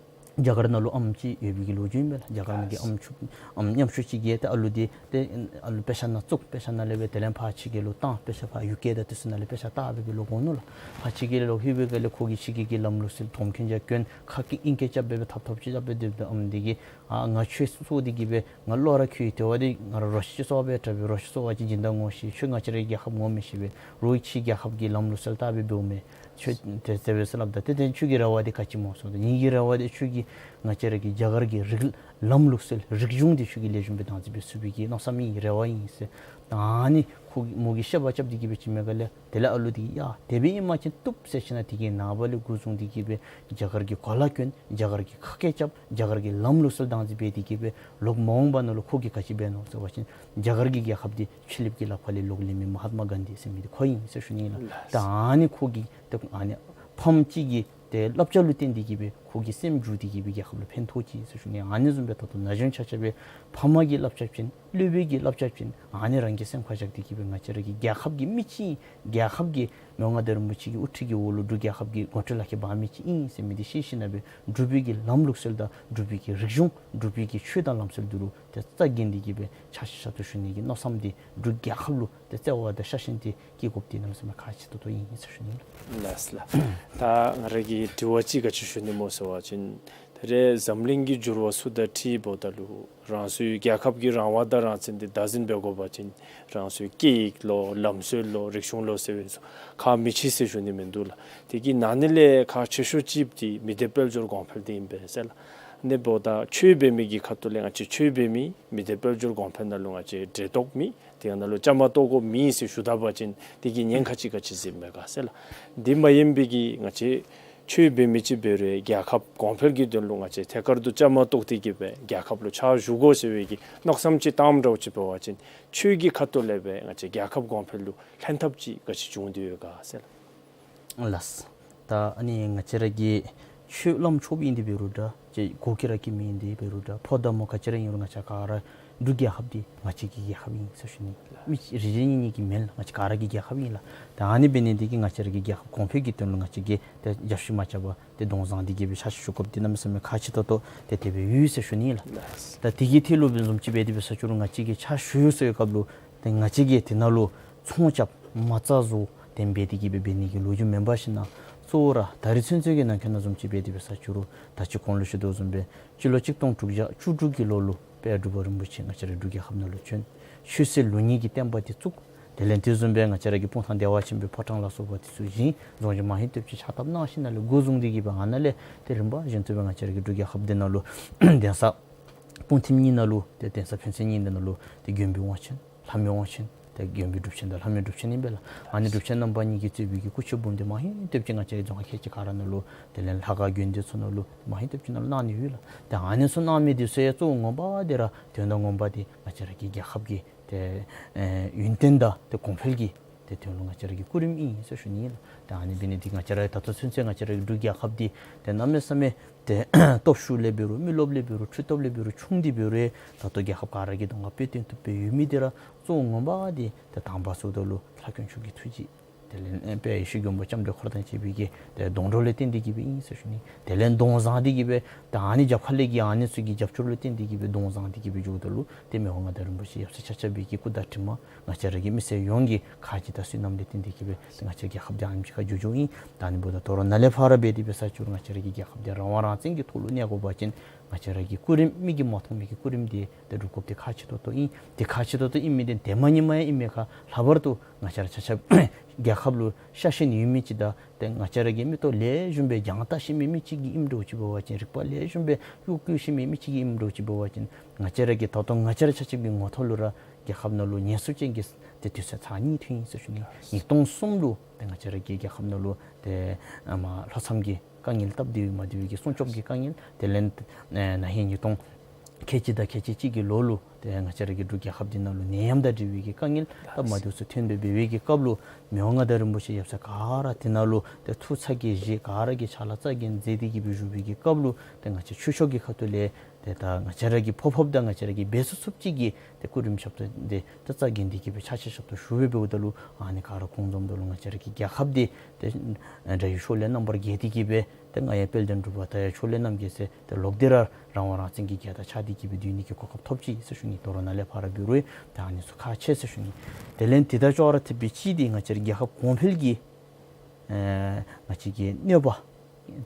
རྒྱ་གར་ནང་ལུ་ཨམ་ཅིག་ཡོད་པའི་གི་ལོ་རྒྱུས་ཨིན་པས་ལགས། རྒྱ་གར་ནང་གི་ཨམ་ཕྱུག་ཨམ་ཉམ་ཆུང་ཅིག་གིས་ཏེ་ཨ་ལུ་འདི་ཏེ་ཨ་ལུ་དཔེ་ཆ་ནང་བཙུགས། དཔེ་ཆ་ནང་ལས་སྦེ་དེ་ལས་ཕར་ཕྱི་རྒྱལ་ལུ་བཏང་། དཔེ་ཆ་ཕར་ཡུ་ཀེ་དང་དེ་ཚུ་ནང་ལས་དཔེ་ཆ་བལྟ་སྦེ་གི་ལོག་འོང་ནུག་ལགས། ཕར་ཕྱི་རྒྱལ་ལུ་ལྷོད་པའི་སྒང་ལས་ཁོ་གིས་ཕྱི་རྒྱལ་གྱི་ལམ་ལུགས་སྲོལ་དོམ་ཁྲི་ཅིག་གྱོན། ཁ་གིས་ཨིང་སྐད་རྐྱབ་སྦེ་སྦེ་ཐབ་ཐོབ་ཅིག་རྐྱབ་སྦེ་སྡོདཔ་ད་ཨམ་འདི་གིས་ཨ་ང་ཁྱོད་སོང་སྟེ་གིས་སྦེ་ང་བློ་ར་ཁྱོད་དེ་བ་འདི་ང་ར་རོ་ཁྱི་ཅིག་སོང་སྦེ་དྲག་པས། རོ་ཁྱི་སོང་བ་ཅིན་སྦྱིན་བདག་ངོ་ཤེས། ཁྱོད་ང་བཅས་རའི་རྒྱལ་ཁབ་ངོ་མི་ཤེས་པས། རོགས་ཕྱི་རྒྱལ་ཁབ་ཀྱི་ལམ་ལུགས་སྲོལ་བལྟ་སྦེ་འབདཝ་མས། ཁྱོད་དེ་དེ་སྦེ་སླབ་ད་ཏེ་ཏེ་ཁྱོད་ཀྱི་རེ་བ་འདི་ག་ཅི་སྨོ་ཟེར། ངེ་གི་རེ་བ་འདི་ཁྱོད་ཀྱིས་ང་བཅས་ར་གི་རྒྱ་གར་གྱི་རིགས་ལམ་ལུགས་སྲོལ་རིག་གཞུང་འདི་ཁྱོད་ཀྱིས་ལེགས་ཤོམ་སྦེ་བདག་འཛིན་འབད་ཚུགས་པའི་གི་མནོ་བསམ་ཨིན། རེ་བ་ཨིན་ཟེར། ད་ཨ་ནི་ཁོ་མོ་གིས་བཤད་པ་རྐྱབ་སྟེ་གིས་སྦེ་ཅིག་མས་ག་ལས། དེ་ལས་ཨ་ལུ་འདི་གིས་ཡ་དེ་སྦེ་ཨིན་པ་ཅིན་བཏུབ་ཟེར་ཞིན་ན་དེ་གི་ནངས་པ་ལས་འགོ་བཟུང་སྟེ་གིས་སྦེ་རྒྱ་གར་གྱི་གོ་ལ་གྱོན། རྒྱ་གར་གྱི་ཁ་སྐད་རྐྱབ། རྒྱ་གར་གྱི་ལམ་ལུགས་སྲོལ་བདག་འཛིན་འབད་དེ་གིས་སྦེ་ལོག་མ་འོངས་པ་ནང་ལུ་ཁོ་གིས་ག་ཅི་འབད་ནུག་ཟེར་བ་ཅིན་རྒྱ་གར་གྱི་རྒྱལ་ཁབ་འདི་ཕྱི་གླིངཔ་གི་ལགཔ་ཁ་ལས་ལོག་ལེན་མི་མ་ཧཱཏ་མ་གཱན་དྷི་ཟེར་མི་འདི་ཁོ་ཨིན་ཟེར་ཞུ་ནི་ཨིན་ལགས། ད་ཨ་ནི་ཁོ་གི་ད་ཨ་ནི་ཕམ་ཅིག་གི་ཏེ་བསླབ་བྱ་ལུ་བརྟེན་ཏེ་གིས་སྦེ་ ཁོ་གི་སེམས་འགྱུར་ཏེ་གི་སྦེ་རྒྱལ་ཁབ་ལུ་ཕན་ཐོགས་ཅི་ཟེར་ཞུ་ནི། ཨ་ནི་བཟུམ་སྦེ་ད་ལྟོ་ན་གཞོན་ཆ་ཁྱབ་སྦེ་ཕམ་གིས་སླབ་རྐྱབ་ཅིན་སློབ་དཔོན་གྱིས་སླབ་རྐྱབ་ཅིན་ཨ་ནི་རང་གིས་སེམས་ཁར་བཞག་སྟེ་གི་སྦེ་ང་བཅས་ར་གི་རྒྱལ་ཁབ་ཀྱི་མི་ཅིག་ཨིན། རྒྱལ་ཁབ་ཀྱི་མི་དབང་མངའ་བདག་རིན་པོ་ཆེ་གི་དབུ་ཁྲིད་ཀྱི་འོག་ལུ་འབྲུག་རྒྱལ་ཁབ་ཀྱི་དགོངས་ཁྲེལ་ལག་ཁྱེར་འབག་མི་ཅིག་ཨིན་ཟེར་མི་འདི་ཤེས་ཞིནམ་ལས་འབྲུག་པའི་གི་ལམ་ལུགས་སྲོལ་དང་འབྲུག་པའི་གི་རིག་གཞུང་འབྲུག་པའི་གི་ཆོས་དང་ལམ་སྲོལ་འདི་ལུ་ཏེ་རྩ་འགེངས་ཏེ་གི་སྦེ་ཕྱག་ཕྱིད་ཕྱག་ཏུ་ཞུ་ནི་གི་མནོ་བསམ་འདི་འབྲུག་རྒྱལ་ཁབ་ལུ་ཏེ་བརྩེ་བ་དང་ཤ་ཞེན་འདི་བསྐྱེད་དགོཔ་འདི་གནམ་མེད་ས་མེད་ཁག་ཆེ་ཏོག་ཏོ་ཨིན་ཟེར་ཞུ་ནི་ལགས། ལགས་ལགས། ད་ང་ར་གི་དྲི་བ་ཅིག་ག་ཅི་ཞུ་ནི་སྨོ་ཟེར་བ་ཅིན་ད་རེས་འཛམ་གླིང་གི་འགྱུར་བ་ཚུ་དང་འཁྲིལཝ་ད་ལུ་རང་སོའི་རྒྱལ་ཁབ་ཀྱི་རང་དབང་དང་རང་བཙན་འདི་བདག་འཛིན་འབད་དགོ་པ་ཅིན་རང་སོའི་སྐད་ཡིག་ལོ་ལམ་སྲོལ་ལོ་རིག་གཞུང་ལོ་ཟེར་བའི་ཚུ་ཁག་མི་ཆེ་ཟེར་ཞུ་ནི་མིན་འདུག་ལགས། དེ་གི་ནང་ན་ལས་ཁག་ཆེ་ཤོས་ཅིག་འདི་མི་སྡེ་དཔལ་འབྱོར་གོང་འཕེལ་འདི་ཨིན་པས་ཟེར་ལགས། ཨ་ནི་འབདཝ་ད་ཆོས་འབད་མི་གི་ཁ་ཐུག་ལས་ང་བཅས་ཆོས་འབད་མི་མི་སྡེ་དཔལ་འབྱོར་གོང་འཕེལ་ནང་ལུ་ང་བཅས་འབྲེལ་གཏོགས་མེད། དེ་ནང་ལུ་བཅའ་མར་གཏོགས་དགོཔ་མེད་ཟེར་ཞུ་ད་པ་ཅིན་དེ་གི་ཉེན་ཁ་ཅིག་ག་ཅི་ཟེར་མས་ག་ཟེར་ལགས། དེ་མ་ཡིན་པའི་གི་ང་བཅས་ཆོས་འབད་མི་ཅིག་འབད་རུང་རྒྱལ་ཁབ་གོང་འཕེལ་གྱི་དོན་ལུ་ང་བཅས་ཐད་ཀར་དུ་བཅའ་མར་གཏོགས་ཏེ་གི་སྦེ་རྒྱལ་ཁབ་ལུ་ཕྱག་ཞུ་དགོ་ཟེར་བའི་གི་མནོ་བསམ་ཅིག་བཏངམ་འདྲཝ་ཅིག་འབད་བ་ཅིན་ཆོས་ཀྱི་ཁ་ཐུག་ལས་སྦེ་ང་བཅས་རྒྱལ་ཁབ་གོང་འཕེལ་ལུ་ལྷན་ཐབས་ཅིག་ག་ཅི་བྱུང་སྟེ་ཡོད་ག་ཟེར་ལགས། ལགས། ད་ཨ་ནི་ང་བཅས་ར་གི་ཆོས་བླམ་ཆོསཔ་ཨིན་ཏེ་འབད་རུང་འདྲ་ཅིག་གོ་གི་ར་གི་མི་ཨིན་ཏེ་འབད་རུང་འདྲ་ཕོ་དང་མོ་ག་ཅི་ར་ཨིན་རུང་ང་བཅས་ག་ར་འབྲུག་རྒྱལ་ཁབ་འདི་ང་བཅས་ཀྱི་རྒྱལ་ཁབ་ཨིན་ཟེར་ཞུ་ནི། མི་རེ་རེ་གཉིས་གཉིས་ཀྱི་མེན་ལགས། ང་བཅས་ག་ར་གི་རྒྱལ་ཁབ་ཨིན་ལགས། ད་ཨ་ནི་འབད་ནི་འདི་གིས་ང་བཅས་ར་གི་རྒྱལ་ཁབ་གོང་འཕེལ་གྱི་དོན་ལུ་ང་བཅས་ཀྱིས་ཏེ་རྒྱབ་བཤུད་མ་རྐྱབ་པར་ཏེ་གདོང་བཟང་སྟེ་གི་སྦེ་ཕྱག་ཕྱིད་ཞུ་དགོཔ་འདི་གནམ་མེད་ས་མེད་ཁག་ཆེ་ཏོག་ཏོ་ཏེ་དེ་སྦེ་ཡོད་ཟེར་ཞུ་ནི་ལགས། ད་དེ་གི་ཐད་ལུ་འབད་བཟུམ་ཅིག་འབད་དེ་འབད་ས་ཅིག་རུང་ང་བཅས་ཀྱིས་ཕྱག་ཞུ་ཡོད་ཟེར་བའི་སྐབས་ལུ་ཏེ་ང་བཅས་ཀྱིས་དེ་ནང་ལུ་ཚོང་རྐྱབ་མ་རྩ་བཟོ་དེ་སྦེ་འབད་དེ་གི་སྦེ་འབད་ནི་གི་ལོ་རྒྱུས་མེན་པར་ཞིན་ན་གཙོ་བོ་ར་ད་རེས་ཚུན་ཚོད་ཀྱི་ནང་འཁོད་ནང་བཟུམ་ཅིག་འབད་དེ་འབད་ས་ཅིག་རུང་ད་ཅི་གོང་ལུ་ཞུ་དོ་བཟུམ་སྦེ་སྤྱི་ལོ་གཅིག་སྟོང་དྲུག་བརྒྱ་བཅུ་དྲུག་གི་ལོ་ལུ་དཔལ་འབྲུག་པ་རིན་པོ་ཆེ་ང་བཅས་ར་འབྲུག་རྒྱལ་ཁབ་ནང་ལུ་བྱོན། ཆོས་སྲིད་ལུགས་གཉིས་ཀྱི་བསྟན་པ་འདི་བཙུགས། དེ་ལས་དེ་བཟུམ་སྦེ་ང་བཅས་ར་གི་སྤུངས་ཐང་བདེ་བ་ཆེན་པོའི་ཕོ་བྲང་ལ་སོགས་པ་འདི་ཚུ་བཞེངས། རྫོང་གཞི་མ་ཧེ་སྟོབས་ཅན་ཕྱག་བཏབ་གནང་ཞིན་ན་ལས་འགོ་བཟུང་སྟེ་གི་སྦེ་ཨ་ནཱ་ལས་ཏེ་རིམ་པ་བཞིན་དུ་སྦེ་ང་བཅས་ར་གི་འབྲུག་རྒྱལ་ཁབ་འདི་ནང་ལུ་གདན་ས་སྤུངས་ཐིམ་གཉིས་ནང་ལུ་ཏེ་གདན་ས་ཕན་ཚུན་གཉིས་འདི་ནང་ལུ་ཏེ་མགོན་པོའི་དབང་ཆེན་ལྷ་མོའི་དབང་ཆེན་ཏེ་མགོན་པོའི་སྒྲུབ་ཆེན་དང་ལྷ་མོའི་སྒྲུབ་ཆེན་ཨིན་པས་ལགས། ཨ་ནི་སྒྲུབ་ཆེན་རྣམ་པ་གཉིས་ཀྱིས་གཙོས་པའི་གི་སྐུ་ཚེ་འབུམ་སྡེ་མ་ཧེ་སྟོབས་ཅན་ང་བཅས་ར་རྫོང་ཁག་ཁལ་གཅིག་ག་ར་ནང་ལུ་དེ་ལས་ལྷ་ཁང་དགོན་སྡེ་ཚུ་ནང་ལུ་མ་ཧེ་སྟོབས་ཅན་ནང་ལུ་གནང་ནི་ཡོད་ལགས། ཏེ་ཨ་ནི་ཚུ་གནང་མི་འདི་ཚུ་ཡང་གཙོ་བོ་ངོ་མ་འདི་ར་དོན་དག་ངོ་མ་འདི་ང་བཅས་ར་གི་རྒྱལ་ཁབ་ཀྱི་ཏེ་ཨེ་ཡུན་བརྟན་དང་ཏེ་གོང་འཕེལ་གྱི་ཏེ་དོན་ལུ་ང་བཅས་ར་གི་སྐུ་རིམ་ཨིན་ཟེར་ཞུ་ནི་ལགས། ཏེ་ཨ་ནི་འབད་ནི་འདི་ང་བཅས་ར་ད་ལྟོ་ཚུན་ཚོད་ང་བཅས་ར་གི་འབྲུག་རྒྱལ་ཁབ་འདི་ཏེ་གནམ་མེད་ས་མེད་ཏེ་སྟོབས་ཤུགས་ལས་འབད་རུང་མི་རློབས་ལས་འབད་རུང་མཐུ་སྟོབས་ལས་འབད་རུང་ཆུང་སྟེ་འབད་རུང་ད་ལྟོ་རྒྱལ་ཁབ་ག་ར་གི་གདོང་ཁར་དཔེ་སྟོན་བཏུབ་སྦེ་ཡོད་མི་འདི་ར་གཙོ་བོ་ངོ་མ་འདི་ཏེ་དང་པ་ཟེརཝ་ད་ལུ་ལྷ་དཀོན་མཆོག་གི་ཐུགས་རྗེ་དེ་ལས་ཨེ་དཔལ་ཡེ་ཤེས་མགོན་པོ་ལྕམ་དྲལ་འཁོར་དང་བཅས་པའི་གི་ཏེ་སྡོང་གྲོགས་ལས་བརྟེན་ཏེ་གི་སྦེ་ཨིན་ཟེར་ཞུ་ནི། དེ་ལས་གདོང་བཟང་སྟེ་གི་སྦེ་ཏེ་ཨ་ནི་རྒྱབ་ཁ་ལས་ཀྱི་ཨ་ནི་ཚུ་གི་རྒྱབ་སྐྱོར་ལུ་བརྟེན་ཏེ་གི་སྦེ་གདོང་བཟང་སྟེ་གི་སྦེ་འགྱོཝ་ད་ལུ་ཏེ་མི་དབང་མངའ་བདག་རིན་པོ་ཆེ་ཡབ་སྲས་ཆ་ཁྱབ་པའི་གི་སྐུ་དྲིན་མ་ང་བཅས་ར་གི་མི་སེར་ཡོངས་ཀྱི་ཁ་རྗེ་དང་བསོད་ནམས་ལས་བརྟེན་ཏེ་གི་སྦེ་ཏེ་ང་བཅས་རྒྱལ་ཁབ་འདི་ཨ་ནེམ་ཅིག་ཁར་འགྱོ་འགྱོཝ་ཨིན། ད་ཨ་ནི་འབདཝ་ད་དོ་རུང་ནཱ་ལས་ཕར་འབད་དེ་འབད་ས་ཅིག་རུང་ང་བཅས་ར་གི་རྒྱལ་ཁབ་འདི་རང་དབང་རང་བཙན་གྱི་ཐོག་ལུ་གནས་དགོ་པ་ཅིན་ང་བཅས་ར་གི་སྐུ་རིམ་མིག་གིས་མ་མཐོང་མི་གི་སྐུ་རིམ་འདི་ཏེ་སྒྲུབ་དགོཔ་འདི་ཁག་ཆེ་ཏོག་ཏོ་ཨིན། ཏེ་ཁག་ཆེ་ཏོག་ཏོ་ཨིན་མི་འདི་ཏེ་མ་ནི་མ་ཡང་ཨིན་མས་ཁ། ལྷག་པར་དུ་ང་བཅས་ར་ཆ་ཁྱབ་རྒྱལ་ཁབ་ལུ་ཤ་ཞེན་ཡོད་མི་ཅིག་དང་ཏེ་ང་བཅས་ར་གི་མིག་ཏོ་ལེགས་ཤོམ་སྦེ་རྒྱང་བལྟ་ཤེས་མི་མི་ཅིག་གི་ཨིནམ་འདྲཝ་ཅིག་འབད་བ་ཅིན་རིག་པ་ལེགས་ཤོམ་སྦེ་གཡོ་སྐྱོར་ཤེས་མི་མི་ཅིག་གི་ཨིནམ་འདྲཝ་ཅིག་འབད་བ་ཅིན་ང་བཅས་ར་གི་ད་ལྟོ་ང་བཅས་ར་ཆ་ཁྱབ་ཀྱི་ངོ་ཐོག་ལུ་ར་རྒྱལ་ཁབ་ནང་ལུ་ཉེན་སྲུང་ཅན་གྱི་ཏེ་དུས་ཚོད་ཚར་གཉིས་ཐོན་ཡི་ཟེར་ཞུ་ནི། ཉིས་སྟོང་གསུམ་ལུ་ཏེ་ང་བཅས་ར་གི་རྒྱལ་ཁབ་ནང་ལུ་ཏེ་ཨ་མ་ལྷོ་མཚམས་ཀྱི་དཀའ་ངལ་སྟབས་བདེ་བའི་མ་བདེ་བའི་གི་སྲུང་སྐྱོབ་ཀྱི་དཀའ་ངལ། དེ་ལས་ཨེ་ན་ཧིང་ཉིས་སྟོང་ཁལ་གཅིག་དང་ཁལ་གཅིག་གཅིག་གི་ལོ་ལུ་ཏེ་ང་བཅས་ར་གི་འབྲུག་རྒྱལ་ཁབ་འདི་ནང་ལུ་ནད་ཡམས་དང་འབྲེལ་བའི་གི་དཀའ་ངལ་སྟབས་མ་བདེཝ་ཚུ་ཐོན་སྦེ་འབད་བའི་གི་སྐབས་ལུ་མི་དབང་མངའ་བདག་རིན་པོ་ཆེ་ཡབ་སྲས་ག་ར་དེ་ནང་ལུ་ཏེ་ཐུགས་ཚ་གྱང་བཞེས་ག་ར་གིས་ཕྱག་ལཱ་རྩ་འགེངས་མཛད་དེ་གི་སྦེ་བཞུགས་པའི་གི་སྐབས་ལུ་ཏེ་ང་བཅས་ཆོས་ཕྱོགས་ཀྱི་ཁ་ཐུག་ལས་ཏེ་ད་ང་བཅས་ར་གིས་ཕོག་ཕོགཔ་དང་ང་བཅས་ར་གིས་འབད་ཚུགས་ཚུགསཔ་ཅིག་གི་ཏེ་སྐུ་རིམ་ཞབས་ཏོག་འདི་ཏེ་རྩ་འགེངས་ཏེ་གི་སྦེ་ཕྱག་ཕྱིད་ཞབས་ཏོག་ཞུ་སྦེ་འབདཝ་ད་ལུ་ཨ་ནི་ག་ར་གོང་འཛོམས་ད་ལུ་ང་བཅས་ར་གི་རྒྱལ་ཁབ་འདི་ཏེ་དགྲ་ཡི་ཕྱོགས་ལས་རྣམ་པར་རྒྱལ་ཏེ་གི་སྦེ་ཏེ་ང་ཡང་དཔལ་ལྡན་འབྲུག་པ་དང་ཡང་ཕྱོགས་ལས་རྣམ་རྒྱལ་ཟེར་ཏེ་ལོག་སྟེ་ར་རང་དབང་རང་བཙན་གྱི་རྒྱལ་དར་འཕྱར་ཏེ་གི་སྦེ་སྡོད་ནི་གི་གོ་སྐབས་ཐོབ་ཅི་ཟེར་ཞུ་ནི། དོ་རུང་ནཱ་ལས་ཕར་འབད་རུང་ཏེ་ཨ་ནི་ཚུ་ཁག་ཆེ་ཟེར་ཞུ་ནི། དེ་ལས་དེ་དང་ཅོག་ར་འཐདཔ་སྦེ་ཅིག་འདི་ང་བཅས་ར་རྒྱལ་ཁབ་གོང་འཕེལ་གྱི་ཨེ་ང་བཅས་ཀྱི་གནོད་པ་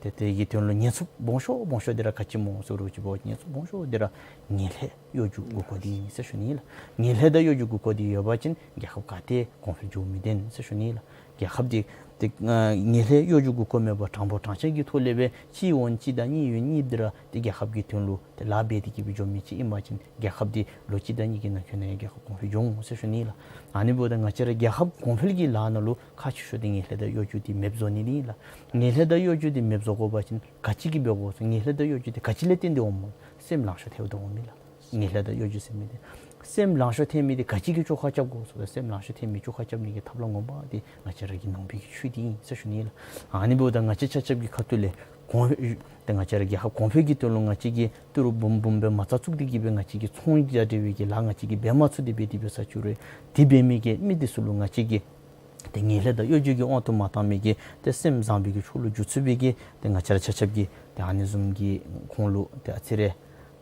ཏེ་དེ་གི་དོན་ལུ་ཉེན་སྲུང་སྦོམ་ཤོས་སྦོམ་ཤོས་འདི་ར་ག་ཅི་སྨོ་ཟེར་རུང་ཅིག་འབད་བ་ཉེན་སྲུང་སྦོམ་ཤོས་འདི་ར་ངན་ལྷད་གཡོ་སྒྱུ་དགོས་མཁོ་འདི་ཨིན་ཟེར་ཞུ་ནི་ལགས། ངན་ལྷད་དང་གཡོ་སྒྱུ་དགོས་མཁོ་འདི་ཡོད་པ་ཅིན་རྒྱལ་ཁབ་ག་ཏེ་གོང་འཕེལ་འགྱོ་མི་འདི་ཨིན་ཟེར་ཞུ་ནི་ལགས། རྒྱལ་ཁབ་འདི་ཏེ་ཨ་ངན་ལྷད་གཡོ་སྒྱུ་དགོས་མཁོ་མེད་པར་དྲང་པོ་དྲང་བཞག་གི་ཐོག་ལས་སྦེ་གཅིག་འོང་གཅིག་དང་གཉིས་འོང་གཉིས་འདི་ར་ཏེ་རྒྱལ་ཁབ་ཀྱི་དོན་ལུ་ཏེ་ལཱ་འབད་དེ་གི་སྦེ་འགྱོ་མི་ཅིག་ཨིན་པ་ཅིན་རྒྱལ་ཁབ་འདི་ལོ་གཅིག་དང་གཉིས་ཀྱི་ནང་འཁོད་ནང་ཡང་རྒྱལ་ཁབ་གོང་འཕེལ་འགྱོ་འོང་ཟེར་ཞུ་ནི་ལགས། ཨ་ནི་འབདཝ་ད་ང་བཅས་ར་རྒྱལ་ཁབ་གོང་འཕེལ་གྱི་ལཱ་ནང་ལུ་ཁག་ཆེ་ཤོས་འདི་ངན་ལྷད་དང་གཡོ་སྒྱུ་འདི་མེདཔ་བཟོ་ནི་ཨིན་ལགས། ངན་ལྷད་དང་གཡོ་སྒྱུ་འདི་མེདཔ་བཟོ་དགོ་པ་ཅིན་ག་ཅི་གིས་འབད་དགོ་ཟེར། ངན་ལྷད་དང་གཡོ་སྒྱུ་འདི་ག་ཅི་ལས་བརྟེན་ཏེ་འོངམ་སྨོ། སེམས་ལང་ཤོར་ཐལཝ་ད་འོང་མི་ལགས། ངན་ལྷད་དང་གཡོ་སྒྱུ་ཟེར་མི་འདི་སེམས་ལང་ཤོར་ཐལ་མི་འདི་ག་ཅི་གིས་བཅོ་ཁ་རྐྱབ་དགོ་ཟེར་བ་ཅིན་སེམས་ལང་ཤོར་ཐལ་མི་བཅོ་ཁ་རྐྱབ་ནི་གི་ཐབས་ལམ་ངོ་མ་འདི་ང་བཅས་ར་གི་ནང་པའི་གི་ཆོས་འདི་ཨིན་ཟེར་ཞུ་ནི་ལགས། ཨ་ནི་འབདཝ་ད་ང་བཅས་ཆ་ཁྱབ་ཀྱི་ཁ་ཐུག་ལས་ གོང་འཕེལ་ཏེ་ང་བཅས་ར་རྒྱལ་ཁབ་གོང་འཕེལ་གྱི་དོན་ལུ་ང་བཅས་ཀྱིས་ཏི་རུ་འབུམ་འབུམ་སྦེ་མ་རྩ་བཙུགས་ཏེ་གི་སྦེ་ང་བཅས་ཀྱིས་ཚོང་རྒྱག་སྟེ་སྦེ་གི་ལཱ་ང་བཅས་ཀྱིས་འབད་མ་ཚུགས་ཏེ་སྦེ་དེ་སྦེ་ས་ཅིག་རུང་དེ་འབད་མི་གི་མི་དེ་ཚུ་ལུ་ང་བཅས་ཀྱིས་ཏེ་ངན་ལྷད་དང་གཡོ་སྒྱུ་གི་དབང་དུ་མ་བཏང་མི་གི་ཏེ་སེམས་བཟང་པོའི་གི་ཕྱོགས་ལུ་འགྱུར་ཚུགས་པའི་གི་ཏེ་ང་བཅས་ར་ཆ་ཁྱབ་ཀྱིས་ཏེ་ཨ་ནི་བཟུམ་གྱི་ཁོང་ལུ་ཏེ་ཨ་ཙི་རེ་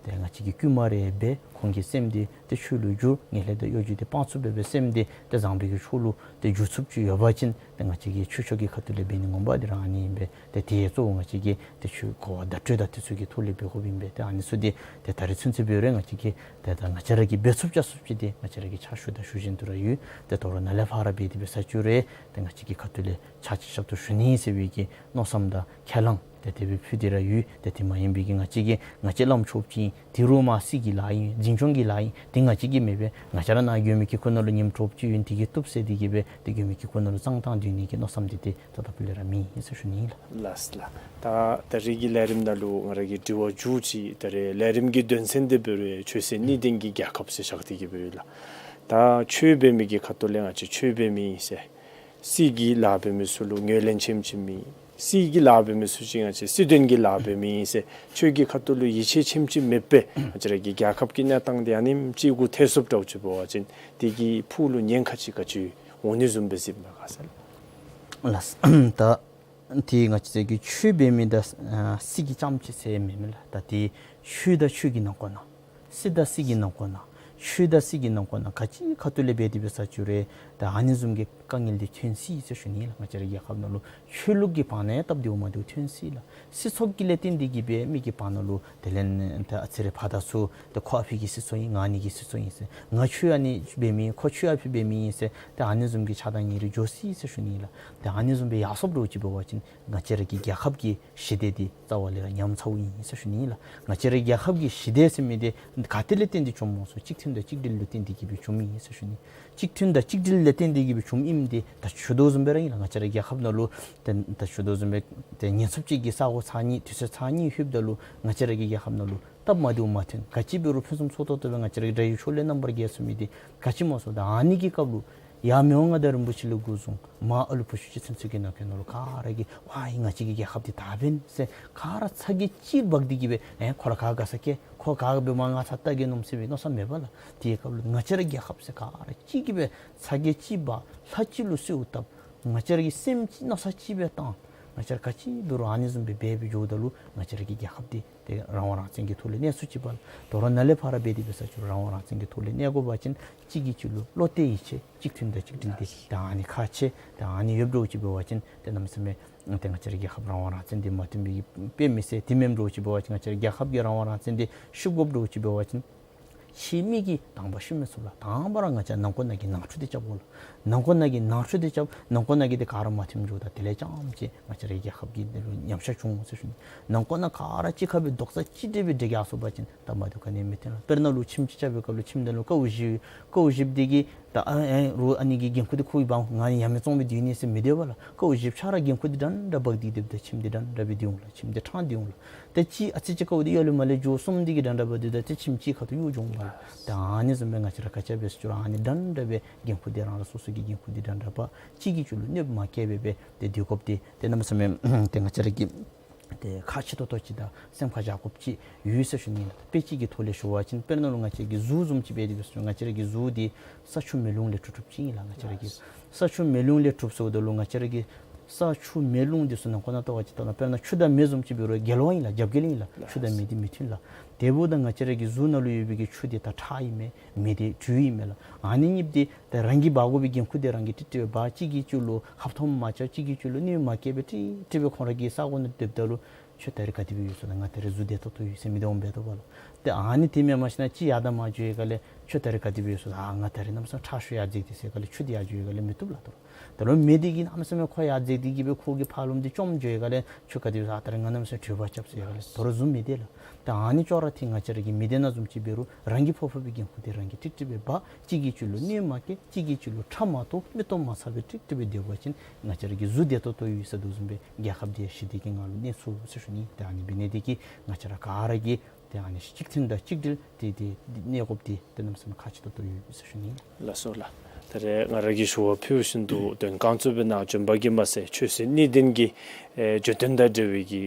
ཏེ་ང་བཅས་ཀྱིས་བསྐུལ་མ་རེ་འབད་ཁོང་གི་སེམས་དེ་ཏེ་ཆོས་ལུ་བསྒྱུར། ངན་ལྷད་དང་གཡོ་སྒྱུ་དེ་སྤང་ཚུགས་པའི་སྦེ་སེམས་དེ་ཏེ་བཟང་པོའི་གི་ཕྱོགས་ལུ་ཏེ་འགྱུར་ཚུགསཔ་ཅིག་ཡོད་པ་ཅིན་ཏེ་ང་བཅས་ཀྱི་ཆོས་ཕྱོགས་ཀྱི་ཁ་ཐུག་ལས་འབད་ནི་ངོ་མ་འདི་ར་ཨ་ནི་ཨིན་པས། ཏེ་དེ་གཙོ་བོ་ང་བཅས་ཀྱིས་ཏེ་ཆོས་གོ་བ་བརྡ་སྤྲོད་དང་དེ་ཚུ་གི་ཐོག་ལས་འབད་དགོཔ་ཨིན་པས། ཏེ་ཨ་ནི་ཚུ་དེ་ཏེ་ད་རེས་ཚུན་ཚོད་འབད་རུང་ང་བཅས་ཀྱིས་ཏེ་ད་ང་བཅས་ར་གིས་འབད་ཚུགསཔ་བྱ་ཚུགསཔ་ཅིག་དེ་ང་བཅས་ར་གིས་ཕྱག་ཞུ་དང་ཞུ་བཞིན་དུ་ར་ཡོད། ཏེ་དོ་རུང་ནཱ་ལས་ཕར་འབད་དེ་འབད་ས་ཅིག་རུང་ཏེ་ང་བཅས་ཀྱི་ཁ་ཐུག་ལས་ཕྱག་ཅིག་ཞབས་ཏོག་ཞུ་ནི་ཟེར་བའི་གི་མནོ་བསམ་དང་ཁས་བླངས་ཏེ་དེ་སྦེ་ཕུལ་ཏེ་ར་ཡོད། ཏེ་དེ་མ་ཡིན་པའི་གི་ང་བཅས་ཀྱིས་ང་བཅས་བླམ་ཆོསཔ་ཅིག་ཨིན། དེ་རུང་མ་སྲིད་ཀྱི་ལཱ་ཨིན། འཛིན་སྐྱོང་གི་ལཱ་ཨིན། དེ་ང་བཅས་ཀྱིས་མེན་པས། ང་བཅས་ར་ནཱ་མགོན་པོའི་དཀྱིལ་འཁོར་ནང་ལུ་ཉིནམ་དྲོཔ་ཅིག་ཨིན། དེ་གིས་བཏུབ་ཟེར་དེ་གིས་སྦེ་ཏེ་མགོན་པོའི་དཀྱིལ་འཁོར་ནང་ལུ་བཙང་བཏང་སྡོད་ནི་གི་མནོ་བསམ་དེ་ཏེ་ད་ལྟོ་ཕུལ་ལས་ར་མེད་ཟེར་ཞུ་ནི་ཨིན་ལགས། ལགས་ལགས། ད་ད་རེས་ཀྱི་ལས་རིམ་ནང་ལུ་ང་ར་གིས་དྲི་བ་མཇུག་ཅིག་ད་རེས་ལས་རིམ་གྱི་དོན་ཚན་དེ་འབད་རུང་ཆོས་སྲིད་གཉིས་ལྡན་གྱི་རྒྱལ་ཁབ་ཟེར་བཞག་སྟེ་གིས་སྦེ་ཡོད་ལགས། ད་ཆོས་འབད་མི་གི་ཁ་ཐུག་ལས་ང་བཅས་ཆོས་འབད་མི་ཨིན་ཟེར། སྲིད་ཀྱི་ལཱ་འབད་མི་ཚུ་ལུ་ངོས་ལེན་ཆེམ་ཆེམ་མེད། སྲིད་ཀྱི་ལཱ་འབད་མི་ཚུ་ཅིག་ང་བཅས་སྲིད་དོན་གྱི་ལཱ་འབད་མི་ཨིན་ཟེར་ཆོས་ཀྱི་ཁ་ཐུག་ལུ་ཡིད་ཆེས་ཆེམ་ཆེམ་མེད་པའི་ང་བཅས་ར་གི་རྒྱལ་ཁབ་ཀྱི་གནས་སྟངས་དེ་ཨ་ནེམ་ཅིག་གུ་ཐལ་སོངམ་འདྲཝ་ཅིག་འབད་བ་ཅིན་དེ་གི་ཕུགས་ལུ་ཉེན་ཁ་ཅིག་ག་ཅི་འོང་ནི་བཟུམ་སྦེ་གཟིགསཔ་ག་ཟེར་ལགས། ལགས། ད་ཏེ་ང་བཅས་ཀྱིས་ཆོས་འབད་མི་དང་ཨ་སྲིད་ཀྱི་རྐྱངམ་ཅིག་ཟེར་མེན་མས་ལགས། ད་ཏེ་ཆོས་དང་ཆོས་ཀྱི་ནང་འཁོད་ནང་སྲིད་དང་སྲིད་ཀྱི་ནང་འཁོད་ནང་ཆོས་དང་སྲིད་ཀྱི་ནང་འཁོད་ནང་ག་ཅི་ཁ་ཐུག་ལས་འབད་དེ་འབད་ས་ཅིག་རུང་ད་ཨ་ནི་བཟུམ་གྱི་དཀའ་ངལ་འདི་ཐོན་སྲིད་ཟེར་ཞུ་ནི་ལགས། ང་བཅས་ར་རྒྱལ་ཁབ་ནང་ལུ་ཆོས་ལུགས་ཀྱི་བར་ན་ཡང་སྟབས་བདེཝ་མ་བདེཝ་ཐོན་སྲིད་ལགས། སྲིད་ཚོགས་ཀྱི་ལས་བརྟེན་ཏེ་གིས་སྦེ་མི་གི་བར་ན་ལུ་དེ་ལས་ད་ཨ་ཙི་རེ་ཕར་དང་ཚུར་ཏེ་ཁོ་ཨ་ཕི་གི་སྲིད་ཚོགས་ཨིན་ང་ཨ་ནི་གི་སྲིད་ཚོགས་ཨིན་ཟེར། ང་ཆོས་ཨ་ནི་འབད་མི་ཨིན་ཁོ་ཆོས་ཨ་ཕི་འབད་མི་ཨིན་ཟེར་ཏེ་ཨ་ནི་བཟུམ་གྱི་ཆགས་སྡང་གཉིས་རེ་འགྱོ་སྲིད་ཟེར་ཞུ་ནི་ལགས། ཏེ་ཨ་ནི་བཟུམ་སྦེ་ཡར་སོངམ་འདྲཝ་ཅིག་འབད་བ་ཅིན་ང་བཅས་ར་གི་རྒྱལ་ཁབ་ཀྱི་ཞི་བདེ་འདི་རྩ་བ་ལས་ར་ཉམས་ཚརཝ་ཨིན་ཟེར་ཞུ་ནི་ལགས། ང་བཅས་ར་རྒྱལ་ཁབ་ཀྱི་ཞི་བདེ་ཟེར་མི་འདི་ག་ཏེ་ལས་བརྟེན་ཏེ་བྱུངམ་སྨོ་ཟེར་གཅིག་མཐུན་དང་གཅིག་སྒྲིལ་ལས་བརྟེན་ཏེ་གིས་སྦེ་བྱུངམ་ཨིན་ཟེར་ཞུ་ནི། གཅིག་མཐུན་དང་གཅིག་སྒྲིལ་ལས་བརྟེན་ཏེ་གིས་སྦེ་བྱུངམ་ཨིནམ་འདི་ད་ཞུ་དོ་བཟུམ་སྦེ་ར་ཨིན་ལགས། ང་བཅས་ར་རྒྱལ་ཁབ་ནང་ལུ་ཏེ་ད་ཞུ་དོ་བཟུམ་སྦེ་ཏེ་ཉེན་ཚབས་ཅིག་གི་ས་གོ་ཚར་གཉིས་དུས་ཚོད་ཚར་གཉིས་ལྷོདཔ་ད་ལུ་ང་བཅས་ར་གི་རྒྱལ་ཁབ་ནང་ལུ་སྟབས་མ་བདེཝ་མ་ཐོན། ག་ཅི་འབད་རུང་ཕུན་སུམ་ཚོགས་ཏོག་ཏོ་སྦེ་ང་བཅས་ར་གི་དགྲ་ཡི་ཕྱོགས་ལས་རྣམ་པར་རྒྱལ་ཚུགས་མི་འདི་ག་ཅི་སྨོ་ཟེར་ད་ཨ་ནི་གི་སྐབས་ལུ་ཡ་མི་དབང་མངའ་བདག་རིན་པོ་ཆེ་ལས་འགོ་བཟུང་མར་ཨ་ལུ་བུ་ཆུང་ཅིག་ཚུན་ཚོད་ཀྱི་ནང་འཁོད་ནང་ལུ་ག་ར་གིས་ཝའི་ང་བཅས་ཀྱི་རྒྱལ་ཁབ་འདི་དར་བས་ཟེར་ག་ར་ཚ་གྱང་གཅིག་འབག་སྟེ་གིས་སྦེ་ཨེ་ཁོ་ར་ག་དགའ་ས་སྐྱེལ་ཁོ་ག་འབད་མ་ང་ཚ་ལྟ་གེ་མནོ་ཟེར་བའི་མནོ་བསམ་མེད་པས་ལགས། དེའི་སྐབས་ལུ་ང་བཅས་ར་རྒྱལ་ཁབ་ཟེར་ག་ར་གཅིག་གིས་སྦེ་ཚ་གྱང་གཅིག་འབག་ལྷ་གཅིག་ལུ་གསོལཝ་བཏབ། ང་བཅས་ར་གི་སེམས་གཅིག་མནོ་བསམ་གཅིག་སྦེ་བཏང་། ང་བཅས་ར་ག་ཅི་འབད་རུང་ཨ་ནི་བཟུམ་སྦེ་འབད་སྦེ་འགྱོཝ་ད་ལུ་ང་བཅས་ར་གི་རྒྱལ་ཁབ་འདི་ཏེ་རང་དབང་རང་བཙན་གྱི་ཐོག་ལས་གནས་ཚུགས་ཅི་པ་ལགས། དོ་རུང་ནཱ་ལས་ཕར་འབད་དེ་འབད་ས་ཅིག་རུང་རང་དབང་རང་བཙན་གྱི་ཐོག་ལས་གནས་དགོ་པ་ཅིན་གཅིག་གིས་གཅིག་ལུ་བློ་གཏད་ཡིད་ཆེས་གཅིག་མཐུན་དང་གཅིག་སྒྲིལ་འདི་ད་ཨ་ནི་ཁག་ཆེ། ད་ཨ་ནི་ཡོདཔ་འདྲཝ་ཅིག་འབད་བ་ཅིན་ཏེ་གནམ་མེད་ས་མེད་ཏེ་ང་བཅས་ར་རྒྱལ་ཁབ་རང་དབང་རང་བཙན་འདི་མ་བཏོན་པའི་དཔེ་མི་སྲིད། དེ་མེནམ་འདྲཝ་ཅིག་འབད་བ་ཅིན་ང་བཅས་ར་རྒྱལ་ཁབ་ཀྱི་རང་དབང་རང་བཙན་འདི་ཤུགས་དགོཔ་འདྲཝ་ཅིག་འབད་བ་ཅིན་ཕྱི་མི་གིས་དང་པ་ཤུགས་མི་ཚུགས་ལགས། དང་པ་ར་ང་བཅས་ནང་འཁོད་ནང་གི་ནང་འཁྲུག་འདི་རྐྱབ་དགོ་ལགས། ནང་འཁོད་ནང་གི་ནང་འཁྲུག་འདི་རྐྱབ་ནང་འཁོད་ནང་གི་འདི་ག་ར་མ་མཐུནམ་འགྱོཝ་ད་དེ་ལས་རྐྱངམ་ཅིག་ང་བཅས་ར་རྒྱལ་ཁབ་ཀྱི་འདི་ལུ་ཉམས་ཆག་འབྱུང་འོང་ཟེར་ཞུ་ནི། ནང་འཁོད་ནང་ག་ར་གཅིག་ཁར་སྦེ་རྡོག་རྩ་གཅིག་སྒྲིལ་སྦེ་འདི་གིས་ཡར་སོང་པ་ཅིན་སྟབས་མ་བདེཝ་ག་ནི་ཡང་མི་ཐོན་ལགས། དཔེར་ན་ལུ་ཁྱིམ་ཅིག་རྐྱབ་པའི་སྐབས་ལུ་ཁྱིམ་ནང་ལུ་ཀཝ་བཞི་ཀཝ་བཞི་འདི་གིས་ད་ཨ་ཨེ་རོགས་ཨ་ནི་གི་འགན་ཁུར་འདི་ཁོ་གིས་འབག་འོང་ང་ཡང་མི་བཙོང་སྦེ་སྡོད་ནི་ཟེར་མི་སྡོད་པས་ལགས། ཀཝ་བཞི་ཆ་ར་འགན་ཁུར་འདི་འདྲན་འདྲ་འབག་སྟེ་སྡོདཔ་ད་ཁྱིམ་འདི་འདྲན་འདྲ་སྦེ་སྡོད་འོང་ལགས། ཁྱིམ་འདི་ཕྲང་སྟེ་འོང་ལགས། ཏེ་གཅིག་ཨ་ཙི་ཅིག་ཀཝ་འདི་གཡོ་ལེ་མ་ལེ་འགྱོ་གསུམ་འདི་གིས་འདྲན་འདྲ་འབག་སྡོདཔ་ད་ཏེ་ཁྱིམ་གཅིག་ཁ་ཐུག་གཡོ་འགྱོ་འོང་ལགས། ད་ཨ་ནི་བཟུམ་སྦེ་ང་བཅས་ར་ག་ཅི་འབད་ཟེར་ཅི་རུང་ཨ་ནི་འདྲན་འདྲ་སྦེ་འགན་ཁུར་འདི་རང་རང་སོ་སོ་གི་འགན་ཁུར་འདི་འདྲན་འདྲ་འབག་གཅིག་གིས་གཅིག་ལུ་གནོདཔ་མ་བཀལ་བར་སྦེ་ཏེ་སྡོད་དགོཔ་འདི་ཏེ་གནམ་མེད་ས་མེད་ཏེ་ང་བཅས་ར་གི་ཏེ་ཁག་ཆེ་ཏོག་ཏོ་ཅིག་དང་སེམས་ཁར་བཞག་དགོཔ་ཅིག་ཡོད་ཟེར་ཞུ་ནི་ལགས། དཔེ་ཅིག་གི་ཐོག་ལས་ཞུ་བ་ཅིན་དཔེར་ན་ལུ་ང་བཅས་ཀྱི་གཟུགས་བཟུམ་ཅིག་འབད་དེ་འབད་སོང་ང་བཅས་ར་གི་གཟུགས་འདི་ས་ཆུ་མེ་རླུང་ལས་གྲུབ་གྲུབཔ་ཅིག་ཨིན་ལགས། ང་བཅས་ར་གི་ས་ཆུ་མེ་རླུང་ལས་གྲུབ་སོངམ་ད་ལུ་ང་བཅས་ར་གི་ས་ཆུ་མེ་རླུང་འདི་ཚུ་ནང་འཁོད་ནང་ལྟ་བ་ཅིན་ད་ལྟོ་དཔེར་ན་ཆུ་དང་མེ་བཟུམ་ཅིག་འབད་རུང་རྒྱལ་བ་ཨིན་ལགས། རྒྱབ་འགལ་ཨིན་ལགས། ཆུ་དང་མེ་འདི་མི་མཐུན་ལགས། དེ་འབདཝ་ད་ང་བཅས་ར་གི་གཟུགས་ནང་ལུ་ཡོད་པའི་གི་ཆུ་འདི་ད་ཁྲག་ཨིན་མས། མེ་འདི་དྲོད་ཨིན་མས་ལགས། ཨ་ནི་གཉིས་འདི་ད་རང་གིས་འབག་དགོ་པའི་འགན་ཁུར་འདི་རང་གིས་ཀྲིག་ཀྲི་སྦེ་འབག། གཅིག་གིས་གཅིག་ལུ་ཧབ་ཐོབ་མ་རྐྱབ་གཅིག་གིས་གཅིག་ལུ་གནོདཔ་མ་བཀལ་བར་ཀྲིག་ཀྲི་སྦེ་ཁོང་ར་གི་ས་གོ་ནང་སྡོདཔ་ད་ལུ་ཁྱོད་ད་རེས་ག་དེ་སྦེ་ཡོད་སོང་ལགས། ང་ད་རེས་གཟུགས་བདེ་ཏོག་ཏོ་ཡོད་ཟེར་མི་དེ་འོང་འབད་དོ་བ་ལགས། ཏེ་ཨ་ནི་དེ་མེན་མ་གཞི་ནང་གཅིག་ཡར་དང་མར་འགྱོ་བའི་སྒང་ལས་ཁྱོད་ད་རེས་ག་དེ་སྦེ་ཡོད་སོང་ལགས། ཨ་ང་ད་རེས་གནམ་མེད་ས་མེད་ཁྲག་ཤུགས་ཡར་འཛེགས་ཏེ་ཟེར་སྒང་ལས་ཆུ་འདི་ཡར་འགྱོ་བའི་སྒང་ལས་མི་བཏུབ་ལགས། ད་ད་རུང་མེ་འདི་གིས་གནམ་མེད་ས་མེད་ཁོ་ཡར་འཛེགས་ཏེ་གིས་སྦེ་ཁོ་གི་ཕར་ལོགས་འདི་བཅོམ་འགྱོ་བའི་སྒང་ལས་ཁྱོད་ག་དེ་སྦེ་ཡོད་སོང་ལགས། ད་རེས་ང་གནམ་མེད་ས་མེད་དྲོད་འབག་རྐྱབ་ཟེར་སྒང་ལས་ད་རུང་གཟུགས་མི་བདེ་ལགས། ད་ཨ་ནི་ཅོག་ར་འཐད་ང་བཅས་ར་གི་མི་སྡེ་ནང་བཟུམ་ཅིག་འབད་རུང་རང་གིས་ཕོག་ཕོག་པའི་འགན་ཁུར་འདི་རང་གིས་ཀྲིག་ཀྲི་སྦེ་འབག། གཅིག་གིས་གཅིག་ལུ་གནོདཔ་མ་བཀལ། གཅིག་གིས་གཅིག་ལུ་ཁྲག་མ་གཏོར། མིག་ཏོ་མ་ཚ་བར་ཀྲིག་ཀྲི་སྦེ་སྡོད་པ་ཅིན་ང་བཅས་ར་གི་གཟུགས་བདེ་ཏོག་ཏོ་ཡོད་ཟེར་དོ་བཟུམ་སྦེ་རྒྱལ་ཁབ་འདི་ཞི་བདེ་གི་ངང་ལུ་གནས་ཚུགས་ཟེར་ཞུ་ནི། ཏེ་ཨ་ནི་འབད་ནི་འདི་གིས་ང་བཅས་ར་ག་ར་གིས་ཏེ་ཨ་ནི་གཅིག་མཐུན་དང་གཅིག་སྒྲིལ་ཏེ་ཏེ་གནས་དགོཔ་འདི་ཏེ་གནམ་མེད་ས་མེད་ཁག་ཆེ་ཏོག་ཏོ་ཡོད་ཟེར་ཞུ་ནི། ལགས་སོ་ལགས། ད་རེས་ང་ར་གིས་ཞུ་བ་ཕུལ་བཞིན་དུ་དོན་རྐང་བཙུགས་སྦེ་ནཱ་བྱོན་པ་གིས་མ་ཚད་ཆོས་སྲིད་གཉིས་ལྡན་གྱི་ ཨེ་བརྗོད་དོན་དང་འབྲེལ་བའི་གི་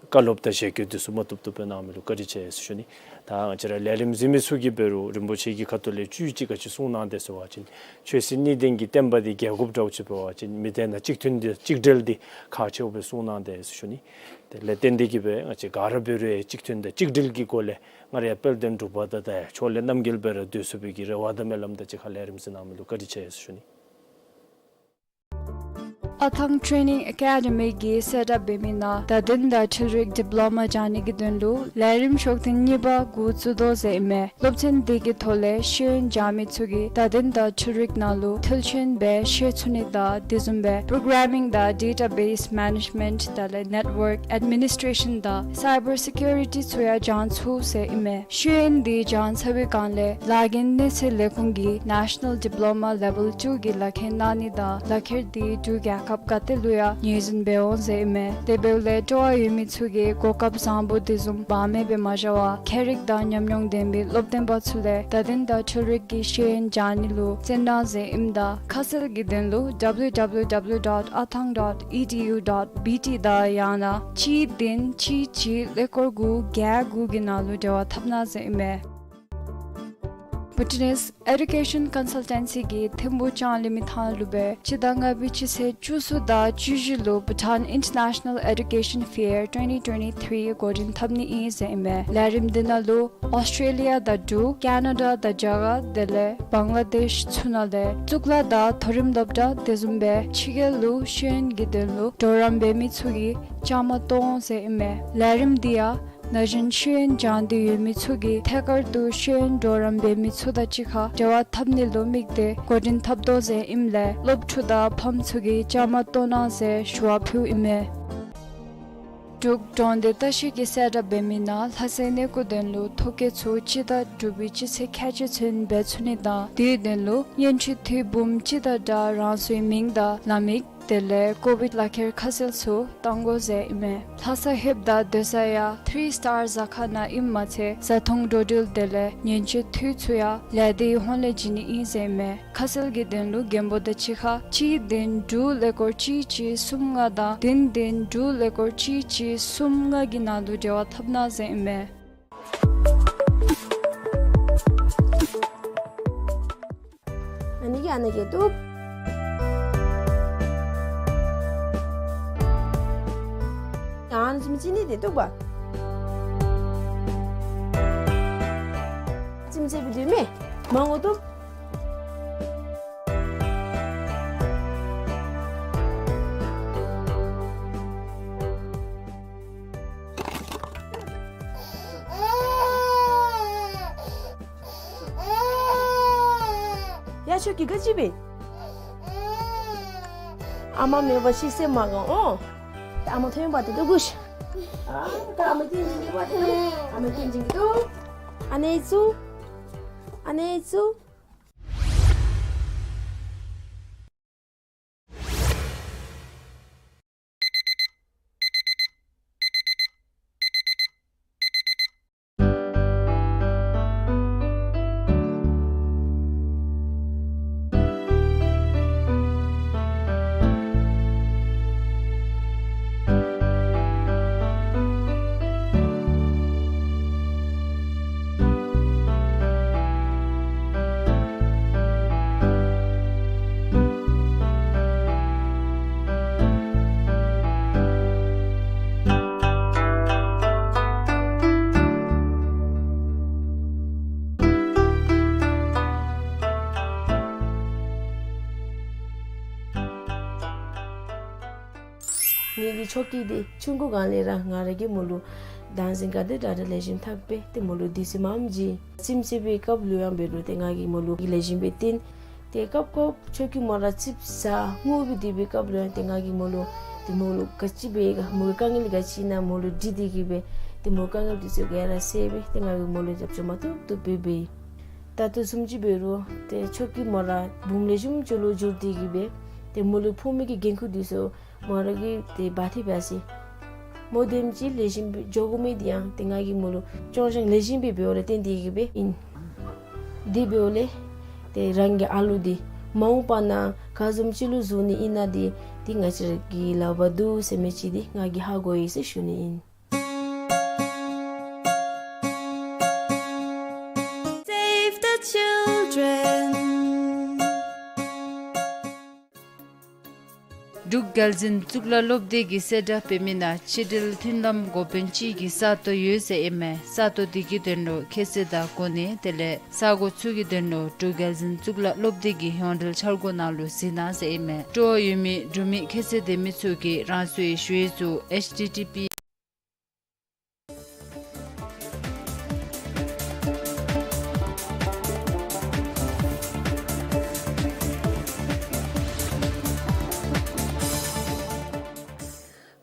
བཀའ་སློབ་དང་ཞལ་བཀོད་འདི་ཚུ་མ་བཏུབ་བཏུབ་སྦེ་གནང་མི་ལུ་བཀའ་དྲིན་ཆེ་ཟེར་ཞུ་ནི། ད་ང་བཅས་ར་ལས་རིམ་གཟིགས་མི་ཚུ་གིས་འབད་རུང་རིན་པོ་ཆེ་གི་ཁ་ཐུག་ལས་བཅུད་ཅིག་ག་ཅི་གསུངས་གནང་དེས་ཟེར་བ་ཅིན་ཆོས་སྲིད་གཉིས་ལྡན་གྱི་བསྟན་པ་འདི་རྒྱལ་ཁབ་འདྲཝ་ཅིག་འབད་བ་ཅིན་མི་སྡེ་ནང་གཅིག་མཐུན་འདི་གཅིག་སྒྲིལ་འདི་ཁག་ཆེཝ་སྦེ་གསུངས་གནང་དེས་ཟེར་ཞུ་ནི། དེ་ལས་བརྟེན་ཏེ་གིས་སྦེ་ང་བཅས་ག་ར་འབད་རུང་ཡང་གཅིག་མཐུན་དང་གཅིག་སྒྲིལ་གྱི་སྒོ་ལས་སྔར་ཡང་དཔལ་ལྡན་འབྲུག་པ་དང་ད་ཡང་ཕྱོགས་ལས་རྣམ་རྒྱལ་སྦེ་ར་སྡོད་ཚུགས་པའི་གི་རེ་བ་དང་སྨོན་ལམ་དང་གཅིག་ཁར་ལས་རིམ་གཟིགས་གནང་མི་ལུ་བཀའ་དྲིན་ཆེ་ཟེར་ཞུ་ནི། ཨ་ཐང་ཊེ་ནིང་ཨེ་ཀེ་ཌི་མི་གིས་གསལ་བསྒྲགས་འབད་མི་ནང་བརྡ་དོན་དང་འཕྲུལ་རིག་ཌིབ་ལོ་མ་སྦྱང་ནི་གི་དོན་ལུ་ལས་རིམ་ཤོག་ཐེངས་གཉིས་པ་འགོ་བཙུགས་དོ་ཟེར་ཨིན་མས། སློབ་ཚན་འདི་གི་ཐོག་ལས་ཤེས་ཡོན་སྦྱང་མི་ཚུ་གིས་བརྡ་དོན་དང་འཕྲུལ་རིག་ནང་ལུ་མཐུན་རྐྱེན་སྦེ་ཤེས་ཚུགས་ནི་དང་དེ་བཟུམ་སྦེ་པོརོ་གར་མིང་དང་ཌེ་ཊ་བེསི་མེ་ནེཇ་མེནཊ་དེ་ལས་ནེཊ་ཝརཀ་ཨེཌ་མི་ནིསི་ཊེ་ཤཱན་དང་སའི་བར་སི་ཀིའུ་རི་ཊི་ཚུ་ཡང་སྦྱང་ཚུགས་ཟེར་ཨིན་མས། ཤེས་ཡོན་འདི་སྦྱང་ཚར་བའི་སྒང་ལས་ལཱ་འགན་གནས་ཚད་ལས་ཁུངས་ཀྱིས་ནེ་ཤ་ནཱལ་ཌིབ་ལོ་མ་ལེ་ཝལ་ཊུ་གི་ལག་ཁྱེར་གནང་ནི་དང་ལག་ཁྱེར་འདི་འབྲུག་རྒྱལ་ཁབ་ག་ཏེ་ལུ་ཡང་ངོས་འཛིན་འབད་འོང་ཟེར་ཨིན་མས། དེ་འབདཝ་ལས་སྤྲོ་བ་ཡོད་མི་ཚུ་གིས་གོ་སྐབས་བཟང་པོ་འདི་བཟུམ་བག་མེད་སྦེ་མ་བཞག་པར་མཁས་རིག་དང་ཉམས་མྱོང་ལྡན་པའི་སློབ་སྟོན་པ་ཚུ་ལས་བརྡ་དོན་དང་འཕྲུལ་རིག་གི་ཤེས་ཡོན་སྦྱང་ནི་ལུ་བརྩོན་གནང་ཟེར་ཨིནམ་ད་ཁ་གསལ་གྱི་དོན་ལུ་ཌབ་ལུ་ཌབ་ལུ་ཌབ་ལུ་ཌོཊ་ཨ་ཐང་ཌོཊ་ཨི་ཌི་ཡུ་ཌོཊ་བི་ཊི་དང་ཡང་ན་གཅིག་བདུན་གཅིག་གཅིག་ཀླད་ཀོར་དགུ་བརྒྱད་དགུ་གི་ནང་ལུ་འབྲེལ་བ་འཐབ་གནང་ཟེར་ཨིན་མས། བྷུ་ཊ་ནིསི་ཨེ་ཌུ་ཀེ་ཤཱན་ཀོན་སཱལ་ཊེན་སི་གིས་ཐིམ་ཕུག་ལྕང་གླིང་མི་ཐང་ལུ་སྦེ་སྤྱི་ཟླ་ལྔ་པའི་སྤྱི་ཚེས་བཅུ་གསུམ་དང་བཅུ་བཞི་ལུ་བྷུ་ཊཱན་ཨིན་ཊར་ནེ་ཤ་ནཱལ་ཨེ་ཌུ་ཀེ་ཤཱན་ཕེར་ཊུ་ཝེན་ཊི་ཊུ་ཝེན་ཊི་ཐིརི་འགོ་འདྲེན་འཐབ་ནི་ཨིན་ཟེར་ཨིན་མས། ལས་རིམ་འདི་ནང་ལུ་ཨོསི་ཊྲེ་ལི་ཡ་དང་འབྲུག་ཀེ་ན་ཌ་དང་རྒྱ་གར་དེ་ལས་བང་ལ་དེཤ་ཚུ་ནང་ལས་གཙུག་ལག་དང་མཐོ་རིམ་སློབ་གྲྭ་དེ་བཟུམ་སྦེ་ཕྱི་རྒྱལ་ལུ་ཤེས་ཡོན་གྱི་དོན་ལུ་གྲོགས་རམ་འབད་མི་ཚུ་གིས་བཅའ་མར་གཏོགས་འོང་ཟེར་ཨིན་མས། ལས་རིམ་འདི་ཡང་ན་གཞོན་ཤེས་ཡོན་སྦྱང་སྟེ་ཡོད་མི་ཚུ་གིས་ཐད་ཀར་དུ་ཤེས་ཡོན་གྲོགས་རམ་འབད་མི་ཚུ་དང་གཅིག་ཁར་འབྲེལ་བ་འཐབ་ནི་ལུ་དམིགས་ཏེ་འགོ་འདྲེན་འཐབ་དོ་ཟེར་ཨིནམ་ལས་སློབ་ཕྲུག་དང་ཕམ་ཚུ་གིས་བཅའ་མར་གཏོགས་གནང་ཟེར་ཞུ་བ་ཕུལཝ་ཨིན་མས། འབྲུག་འབྲོག་སྡེ་ལྟ་བཤལ་གྱིས་གསལ་བསྒྲགས་འབད་མི་ནང་ལྷ་སའི་གནས་སྐོར་དོན་ལུ་ཐོ་བཀོད་ཚུ་སྤྱི་ཟླ་དྲུག་པའི་སྤྱི་ཚེས་ཁལ་གཅིག་ཚུན་འབད་ཚུགས་ནི་དང་དེའི་དོན་ལུ་སྙན་ཞུ་འཐུས་འབུམ་གཅིག་དང་སྦྲགས་རང་སོའི་མིང་དང་ལམ་ཡིག་དེ་ལས་ཀོ་བིཌ་ལག་ཁྱེར་ཁ་གསལ་ཚུ་གཏང་དགོ་ཟེར་ཨིན་མས། ལྷ་ས་ལྷོདཔ་ད་སྡོད་ས་ཡང་ཐིརི་སི་ཊར་ཟ་ཁང་ནང་ཨིནམ་མ་ཚད་བཟའ་འཐུང་འགྲོ་འགྲུལ་དེ་ལས་སྙན་ཞུ་འཐུས་ཚུ་ཡང་ལས་སྡེའི་ཧོངས་ལས་བྱིན་ནི་ཨིན་ཟེར་ཨིན་མས། ཁ་གསལ་གྱི་དོན་ལུ་མགོན་པོ་དང་གཅིག་ཁར་གཅིག་བདུན་དྲུག་ཀླད་ཀོར་གཅིག་གཅིག་གསུམ་ལྔ་དང་བདུན་བདུན་དྲུག་ཀླད་ཀོར་གཅིག་གཅིག་གསུམ་ལྔ་གི་ནང་ལུ་འབྲེལ་བ་འཐབ་གནང་ཟེར་ཨིན་མས། ཨ་ནི་གིས་ཨ་ནི་གིས་བཏུབ། ཡང་ཨ་ནི་བཟུམ་ཅིག་ནི་དེ་བཏུབ་པ། ཙིམ་ཙིམ་སྦེ་བཏུབ་མས། མང་པོ་བཏུབ། ཡ་ཁྱོད་ཀྱིས་ག་ཅི་འབད། ཨ་མ་མེད་པར་ཤི་སེམས་མ་དགའ་འོང་། ཨ་མ་ཐོན་པ་དེ་ལུ་གུ་ཤ། ཨ་ད་ཨ་མ་སྐྱིད་སྦེ་སྡོད་པ་དེ་ལུ། ཨ་མ་སྐྱིད་སྦེ་སྡོད། ཨ་ནེ་ཚུ། ཨ་ནེ་ཚུ། ངེ་གི་ཆོ་གི་འདི་ཆུང་ཀུ་སྒང་ལས་ར་ང་ར་གིས་མོ་ལུ་བདག་འཛིན་ག་དེ་དྲག་དྲག་ལེགས་ཤོམ་འཐབ་སྦེ་ཏེ་མོ་ལུ་དུས་ཚོད་མངམ་བྱིན། ཙིམ་ཙིམ་པའི་སྐབས་ལུ་ཡང་འབད་རུང་ཏེ་ང་གིས་མོ་ལུ་ལེགས་ཤོམ་སྦེ་བསྟེན། ཏེ་སྐབས་སྐབས་ཆོ་གི་མོ་ར་ཙིགཔ་ཟ་སྔུ་སྦེ་སྡོད་པའི་སྐབས་ལུ་ཡང་ཏེ་ང་གིས་མོ་ལུ་ཏེ་མོ་ལུ་ག་ཅི་འབད་ག་མོ་གི་དཀའ་ངལ་ག་ཅི་ཨིན་ན་མོ་ལུ་དྲི་སྟེ་གིས་སྦེ་ཏེ་མོ་དཀའ་ངལ་འདི་ཚུ་ག་ར་སེལ་སྦེ་ཏེ་ང་གིས་མོ་ལུ་རྒྱབ་སྐྱོར་མ་བཏུབ་བཏུབ་སྦེ་འབད་ཡི། ད་ལྟོ་བཟུམ་ཅིག་འབད་རུང་ཏེ་ཆོ་གི་མོ་ར་འབུམ་ལེགས་ཤོམ་ཅིག་ལུ་འགྱུར་ཏེ་གིས་སྦེ་ཏེ་མོ་ལུ་ཕོག་མི་གི་འགན་ཁུར་འདི་ཚུ་མོ་ར་གིས་ཏེ་འབག་སྟེ་འབག་ཅི། མོ་དེམ་ཅིག་ལེགས་ཤོམ་སྦེ་འགྱོ་དགོ་མི་འདི་ཡང་ཏེ་ང་གིས་མོ་ལུ་སྐྱོར་སྦྱང་ལེགས་ཤོམ་སྦེ་འབདཝ་ལས་བརྟེན་ཏེ་གིས་སྦེ་ཨིན། དེ་འབདཝ་ལས་ཏེ་རང་གི་ཨ་ལུ་འདི་མ་འོངས་པ་ནང་ག་བཟུམ་ཅིག་ལུ་བཟོ་ནི་ཨིན་ན་འདི་ འདི་ང་བཅས་ར་གི་ལག་པར་འདུག་ཟེར་མི་ཅིག་འདི་ང་གིས་ཧ་གོ་ཡི་ཟེར་ཞུ་ནི་ཨིན། Save the children. འབྲུག་རྒྱལ་འཛིན་གཙུག་ལག་སློབ་སྡེ་གིས་གསལ་བསྒྲགས་འབད་མི་ནང་ཕྱི་འབྲེལ་མཐུན་ལམ་འགོ་དཔོན་ཅིག་གི་ས་སྟོང་ཡོད་ཟེར་ཨིན་མས། ས་སྟོང་འདི་གི་དོན་ལུ་ཁྱད་ཚད་དང་གོ་གནས་དེ་ལས་ས་གོ་ཚུ་གི་དོན་ལུ་འབྲུག་རྒྱལ་འཛིན་གཙུག་ལག་སློབ་སྡེ་གི་ཡོངས་འབྲེལ་འཆར་སྒོ་ནང་ལུ་གཟིགས་གནང་ཟེར་ཨིན་མས། སྤྲོ་བ་ཡོད་མི་འབྲུག་མི་ཁྱད་ཚད་ལྡན་མི་ཚུ་གིས་རང་སོའི་ཞུ་ཡིག་ཚུ་H T T P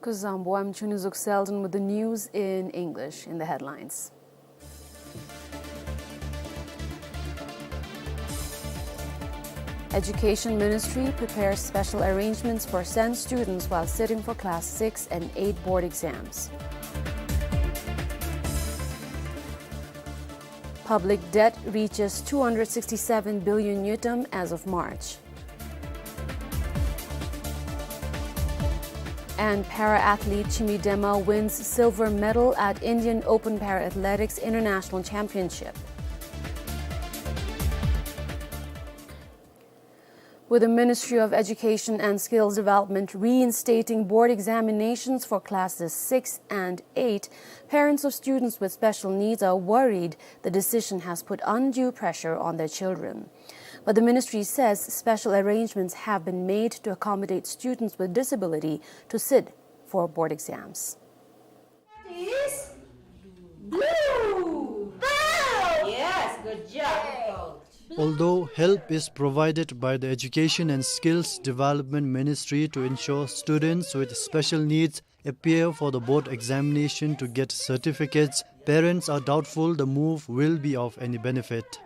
Kuzuzangpo, I'm Chunizuk Selden with the news in English. In the headlines: Education Ministry prepares special arrangements for SEND students while sitting for class six and eight board exams. Public debt reaches two hundred sixty-seven billion ngultrum as of March. And para-athlete Chimi Dema wins silver medal at Indian Open Para-Athletics International Championship. With the Ministry of Education and Skills Development reinstating board examinations for classes six and eight, parents of students with special needs are worried the decision has put undue pressure on their children. But the ministry says special arrangements have been made to accommodate students with disability to sit for board exams. What is blue? Blue! Yes, good job. Although help is provided by the Education and Skills Development Ministry to ensure students with special needs appear for the board examination to get certificates, parents are doubtful the move will be of any benefit.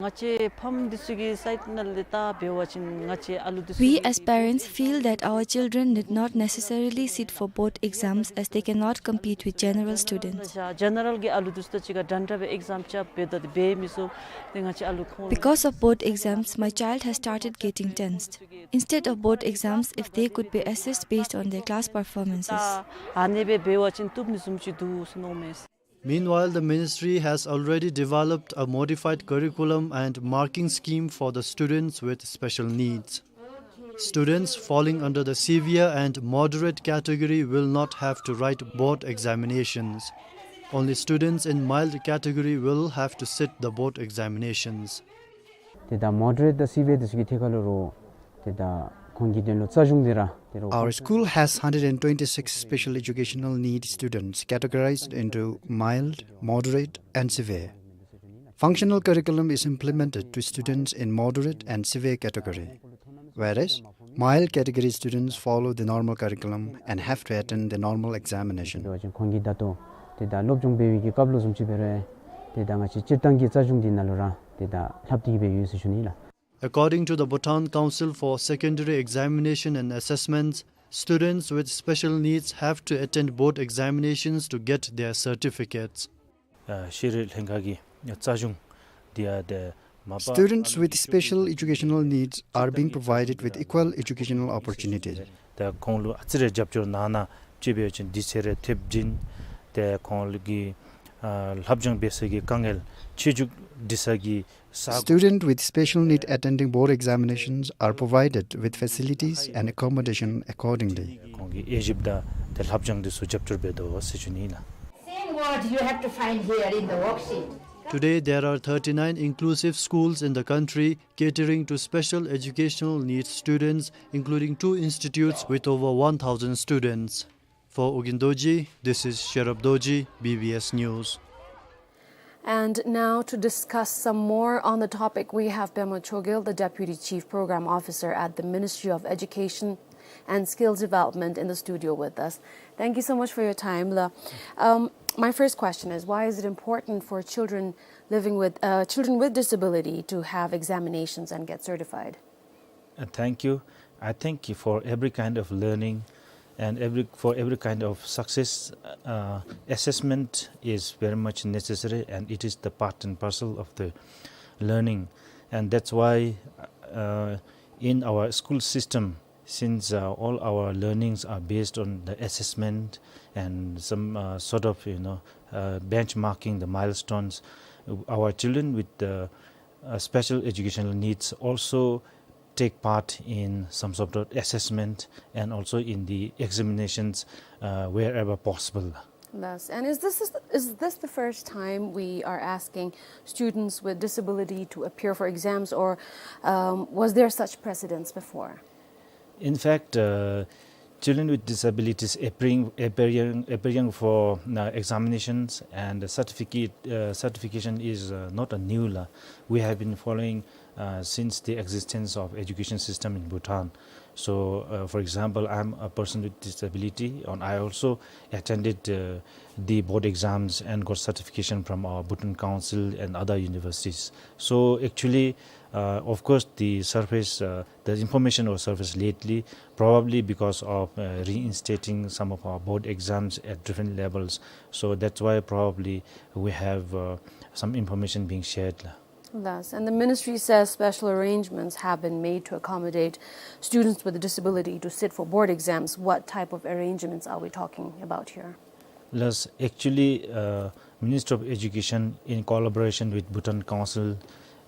ང་བཅས་ཕམ་འདི་ཚུ་གི་སའིཌ་ནང་ལས་ད་འབད་བ་ཅིན་ང་བཅས་ཨ་ལུ་འདི་ཚུ། We as parents feel that our children need not necessarily sit for board exams as they cannot compete with general students. ཇེ་ནེ་རལ་གྱི་ཨ་ལུ་འདི་ཚུ་དང་གཅིག་ཁར་འདྲན་འདྲ་སྦེ་ཨེག་ཛམ་རྐྱབ་སྦེ་ད་འདི་འབད་མི་ཚུགས། ཏེ་ང་བཅས་ཨ་ལུ་ཁོང་། Because of board exams, my child has started getting tensed. Instead of board exams, if they could be assessed based on their class performances. ཨ་ནི་སྦེ་འབད་བ་ཅིན་བཏུབ་ནི་བཟུམ་ཅིག་འདུག་ཟེར་མནོཝ་མས། Meanwhile, the ministry has already developed a modified curriculum and marking scheme for the students with special needs. Students falling under the severe and moderate category will not have to write board examinations. Only students in mild category will have to sit the board examinations. ཏེ་ད་མོ་ཌ་རེཊ་དང་སི་ཝི་ཡར་འདི་ཚུ་གི་ཐད་ཁར་ལུ་རོགས། ཏེ་ད་ཁོང་གི་དོན་ལུ་རྩ་གཞུང་འདི་ར་ཏེ་རོགས། Our school has hundred and twenty-six special educational need students categorized into mild, moderate, and severe. Functional curriculum is implemented to students in moderate and severe category, whereas mild category students follow the normal curriculum and have to attend the normal examination. ཁོང་གི་ད་ལྟོ་ཏེ་ད་སློབ་སྦྱོང་འབད་བའི་གི་སྐབས་ལུ་བཟུམ་ཅིག་འབད་རུང་ཏེ་ད་ང་བཅས་སྤྱིར་བཏང་གི་རྩ་གཞུང་འདི་ནང་ལུ་ར་ཏེ་ད་ལྷབ་སྟེ་གི་སྦེ་ཡོད་ཟེར་ཞུ་ནི་ལགས། According to the Bhutan Council for Secondary Examination and Assessments, students with special needs have to attend board examinations to get their certificates. ཨ་ཤེས་རིག་ལྷན་ཁག་གི་རྩ་གཞུང་འདི་ཡང་ཏེ་མ་པ། Students with special educational needs are being provided with equal educational opportunities. ཏེ་ཁོང་ལུ་ཨ་ཙི་རེ་རྒྱབ་སྐྱོར་གནང་ན་ཅིག་འབད་བ་ཅིན་དུས་ཚོད་རེ་ཐེབས་བྱིན། ཏེ་ཁོང་ལུ་གི་ཨ་ལྷབ་སྦྱོང་འབད་སའི་གི་དཀའ་ངལ་ཆེ་འགྱུར་འགྲིག་ས་གི་ས། Students with special need attending board examinations are provided with facilities and accommodation accordingly. ཁོང་གི་དབྱེ་ཞིབ་དང་ཏེ་ལྷབ་སྦྱོང་འདི་ཚུ་རྒྱབ་སྐྱོར་འབད་དོ་ཟེར་ཞུ་ནི་ལགས། Same word you have to find here in the worksheet. Today, there are thirty-nine inclusive schools in the country catering to special educational needs students, including two institutes with over one thousand students. For Ugyen Dorji, this is Sherab Dorji, B B S News. And now to discuss some more on the topic, we have Pema Chogyal, the Deputy Chief Program Officer at the Ministry of Education and Skills Development, in the studio with us. Thank you so much for your time, la. Um, my first question is, why is it important for children living with, uh, children with disability to have examinations and get certified? Uh, thank you. I think for every kind of learning and every, for every kind of success, uh, assessment is very much necessary, and it is the part and parcel of the learning. And that's why, uh, in our school system, Since uh, all our learnings are based on the assessment and some uh, sort of, you know, uh, benchmarking the milestones, our children with the uh, special educational needs also take part in some sort of assessment and also in the examinations uh, wherever possible. Yes. And is this, is this the first time we are asking students with disability to appear for exams, or um, was there such precedence before? In fact, uh, children with disabilities appearing, appearing, appearing for uh, examinations and certificate, uh, certification is uh, not a new law. We have been following uh, since the existence of education system in Bhutan. So, uh, for example, I'm a person with disability, and I also attended uh, the board exams and got certification from our Bhutan Council and other universities. So actually, uh, of course, the surface, uh, the information was surfaced lately, probably because of uh, reinstating some of our board exams at different levels. So that's why probably we have uh, some information being shared. Yes, and the ministry says special arrangements have been made to accommodate students with disability to sit for board exams. What type of arrangements are we talking about here? Yes, actually, uh, Ministry of Education, in collaboration with Bhutan Council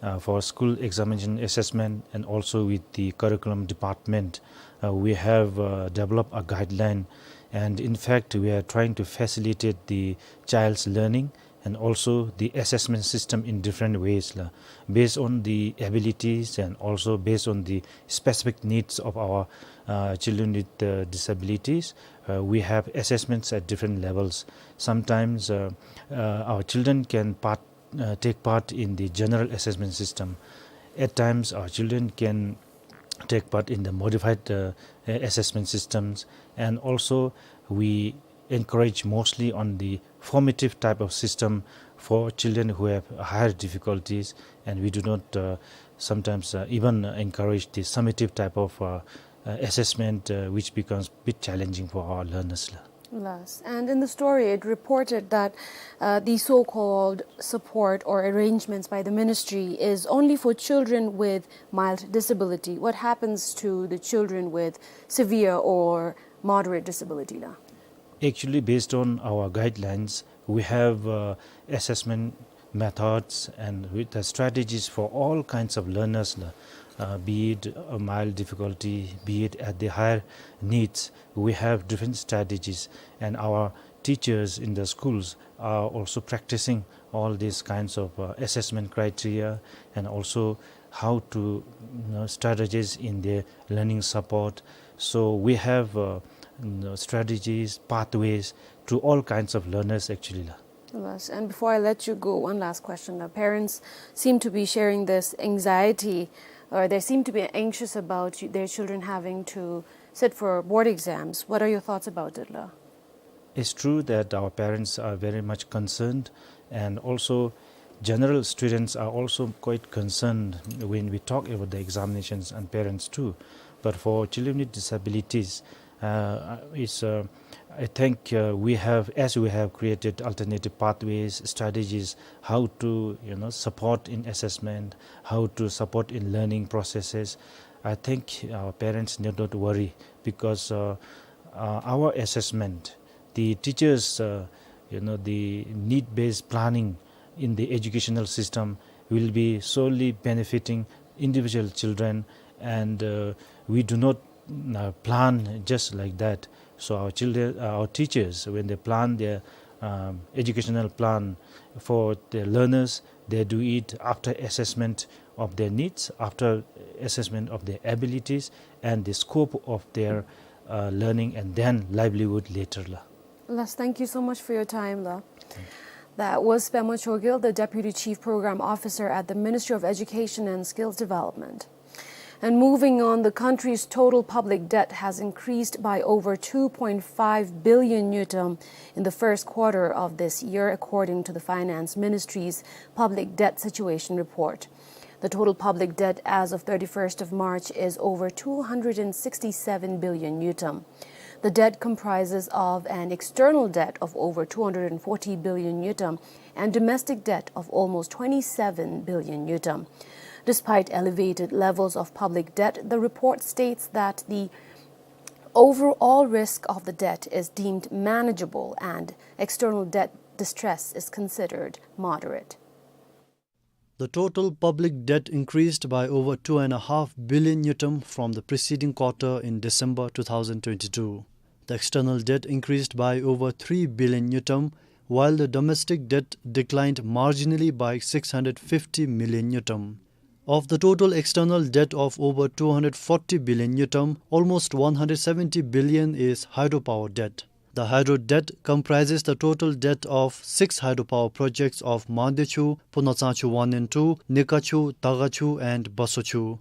uh, for School Examination Assessment and also with the Curriculum Department, uh, we have uh, developed a guideline, and in fact, we are trying to facilitate the child's learning and also the assessment system in different ways, la. Based on the abilities and also based on the specific needs of our uh, children with uh, disabilities, uh, we have assessments at different levels. Sometimes uh, uh, our children can part, uh, take part in the general assessment system. At times, our children can take part in the modified uh, assessment systems, and also we encourage mostly on the formative type of system for children who have higher difficulties, and we do not uh, sometimes uh, even encourage the summative type of uh, uh, assessment, uh, which becomes a bit challenging for our learners. Yes, and in the story, it reported that uh, the so-called support or arrangements by the ministry is only for children with mild disability. What happens to the children with severe or moderate disability, la? Actually, based on our guidelines, we have uh, assessment methods and with the strategies for all kinds of learners, la. Uh, be it a mild difficulty, be it at the higher needs, we have different strategies, and our teachers in the schools are also practicing all these kinds of uh, assessment criteria and also how to, you know, strategize in their learning support. So we have uh, you know, strategies, pathways to all kinds of learners actually, la. Yes, and before I let you go, one last question. The parents seem to be sharing this anxiety, or they seem to be anxious about you- their children having to sit for board exams. What are your thoughts about it, la? It's true that our parents are very much concerned, and also general students are also quite concerned when we talk about the examinations, and parents too. But for children with disabilities, uh, it's uh, I think uh, we have, as we have created alternative pathways, strategies, how to, you know, support in assessment, how to support in learning processes. I think our parents need not worry because uh, uh, our assessment, the teachers, uh, you know, the need-based planning in the educational system will be solely benefiting individual children, and uh, we do not uh, plan just like that. So our children, uh, our teachers, when they plan their um, educational plan for the learners, they do it after assessment of their needs, after assessment of their abilities and the scope of their uh, learning, and then livelihood later, la. Yes, thank you so much for your time, la. That was Pema Chogyal, the Deputy Chief Program Officer at the Ministry of Education and Skills Development. And moving on, the country's total public debt has increased by over two point five billion ngultrum in the first quarter of this year, according to the Finance Ministry's public debt situation report. The total public debt as of thirty-first of March is over two hundred sixty-seven billion ngultrum. The debt comprises of an external debt of over two hundred forty billion ngultrum and domestic debt of almost twenty-seven billion ngultrum. Despite elevated levels of public debt, the report states that the Overall risk of the debt is deemed manageable and external debt distress is considered moderate. The total public debt increased by over two and a half billion ngultrum from the preceding quarter in December two thousand twenty-two. The external debt increased by over three billion ngultrum, while the domestic debt declined marginally by six hundred fifty million ngultrum. Of the total external debt of over two hundred forty billion ngultrum, almost one hundred seventy billion is hydropower debt. The hydro debt comprises the total debt of six hydropower projects of Mangdechu, Punatsangchu one and two, Nikachu, Tagachu, and Basochu.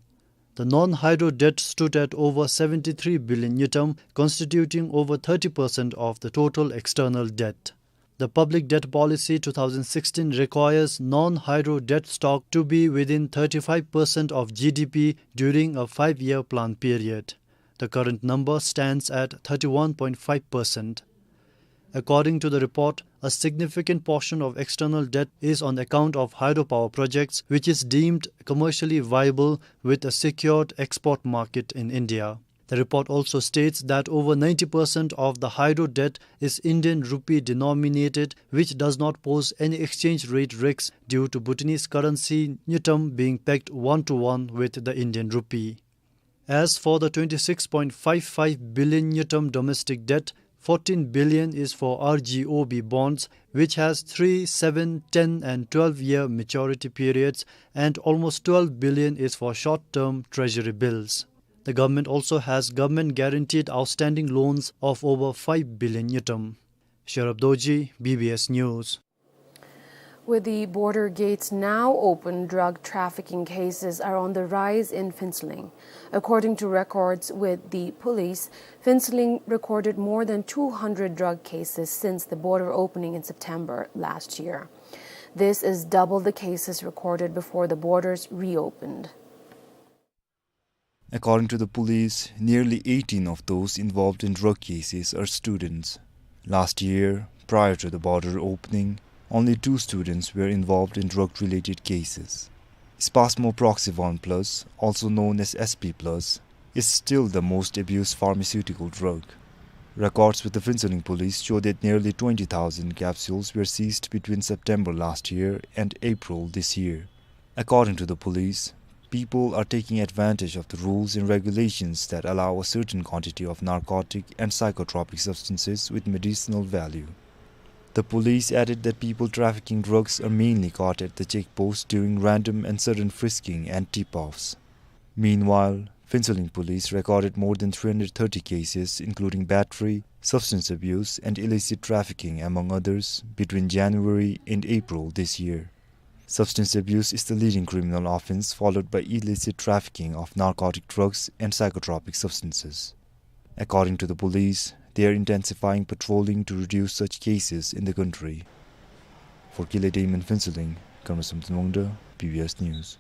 The non-hydro debt stood at over seventy-three billion ngultrum, constituting over thirty percent of the total external debt. The Public Debt Policy two thousand sixteen requires non-hydro debt stock to be within thirty-five percent of G D P during a five-year plan period. The current number stands at thirty-one point five percent. According to the report, a significant portion of external debt is on account of hydropower projects, which is deemed commercially viable with a secured export market in India. The report also states that over ninety percent of the hydro debt is Indian rupee denominated, which does not pose any exchange rate risks due to Bhutanese currency ngultrum being pegged one-to-one with the Indian rupee. As for the twenty-six point five five billion ngultrum domestic debt, fourteen billion is for R G O B bonds, which has three, seven, ten and twelve year maturity periods, and almost twelve billion is for short-term treasury bills. The government also has government-guaranteed outstanding loans of over five billion ngultrum. Sherab Dorji, B B S News. With the border gates now open, drug trafficking cases are on the rise in Phuentsholing. According to records with the police, Phuentsholing recorded more than two hundred drug cases since the border opening in September last year. This is double the cases recorded before the borders reopened. According to the police, nearly eighteen of those involved in drug cases are students. Last year, prior to the border opening, only two students were involved in drug-related cases. Spasmo Proxy one plus, also known as S P plus, is still the most abused pharmaceutical drug. Records with the Phuentsholing police show that nearly twenty thousand capsules were seized between September last year and April this year. According to the police, people are taking advantage of the rules and regulations that allow a certain quantity of narcotic and psychotropic substances with medicinal value. The police added that people trafficking drugs are mainly caught at the check post during random and sudden frisking and tip-offs. Meanwhile, Phuentsholing police recorded more than three hundred thirty cases, including battery, substance abuse, and illicit trafficking, among others, between January and April this year. Substance abuse is the leading criminal offense, followed by illicit trafficking of narcotic drugs and psychotropic substances. According to the police, they are intensifying patrolling to reduce such cases in the country. For Kile Dame in Phuentsholing, Kamrasam Thanmungde, B B S News.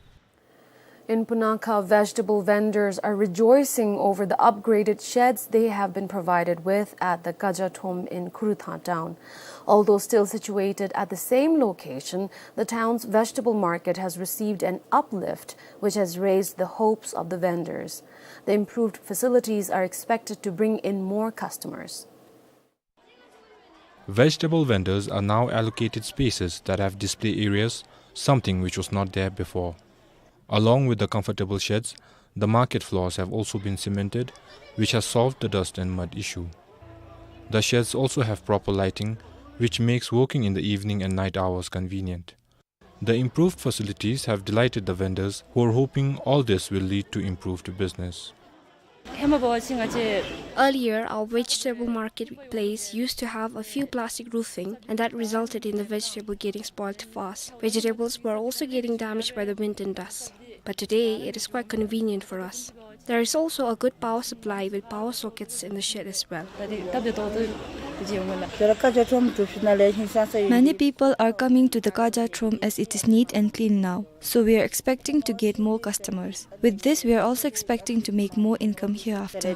In Punakha, vegetable vendors are rejoicing over the upgraded sheds they have been provided with at the Kajathom in Khuruthang town. Although still situated at the same location, the town's vegetable market has received an uplift, which has raised the hopes of the vendors. The improved facilities are expected to bring in more customers. Vegetable vendors are now allocated spaces that have display areas, something which was not there before. Along with the comfortable sheds, the market floors have also been cemented, which has solved the dust and mud issue. The sheds also have proper lighting, which makes working in the evening and night hours convenient. The improved facilities have delighted the vendors, who are hoping all this will lead to improved business. Earlier, our vegetable marketplace used to have a few plastic roofing, and that resulted in the vegetable getting spoiled fast. Vegetables were also getting damaged by the wind and dust. But today, it is quite convenient for us. There is also a good power supply with power sockets in the shed as well. Many people are coming to the Kajathom as it is neat and clean now. So we are expecting to get more customers. With this, we are also expecting to make more income hereafter.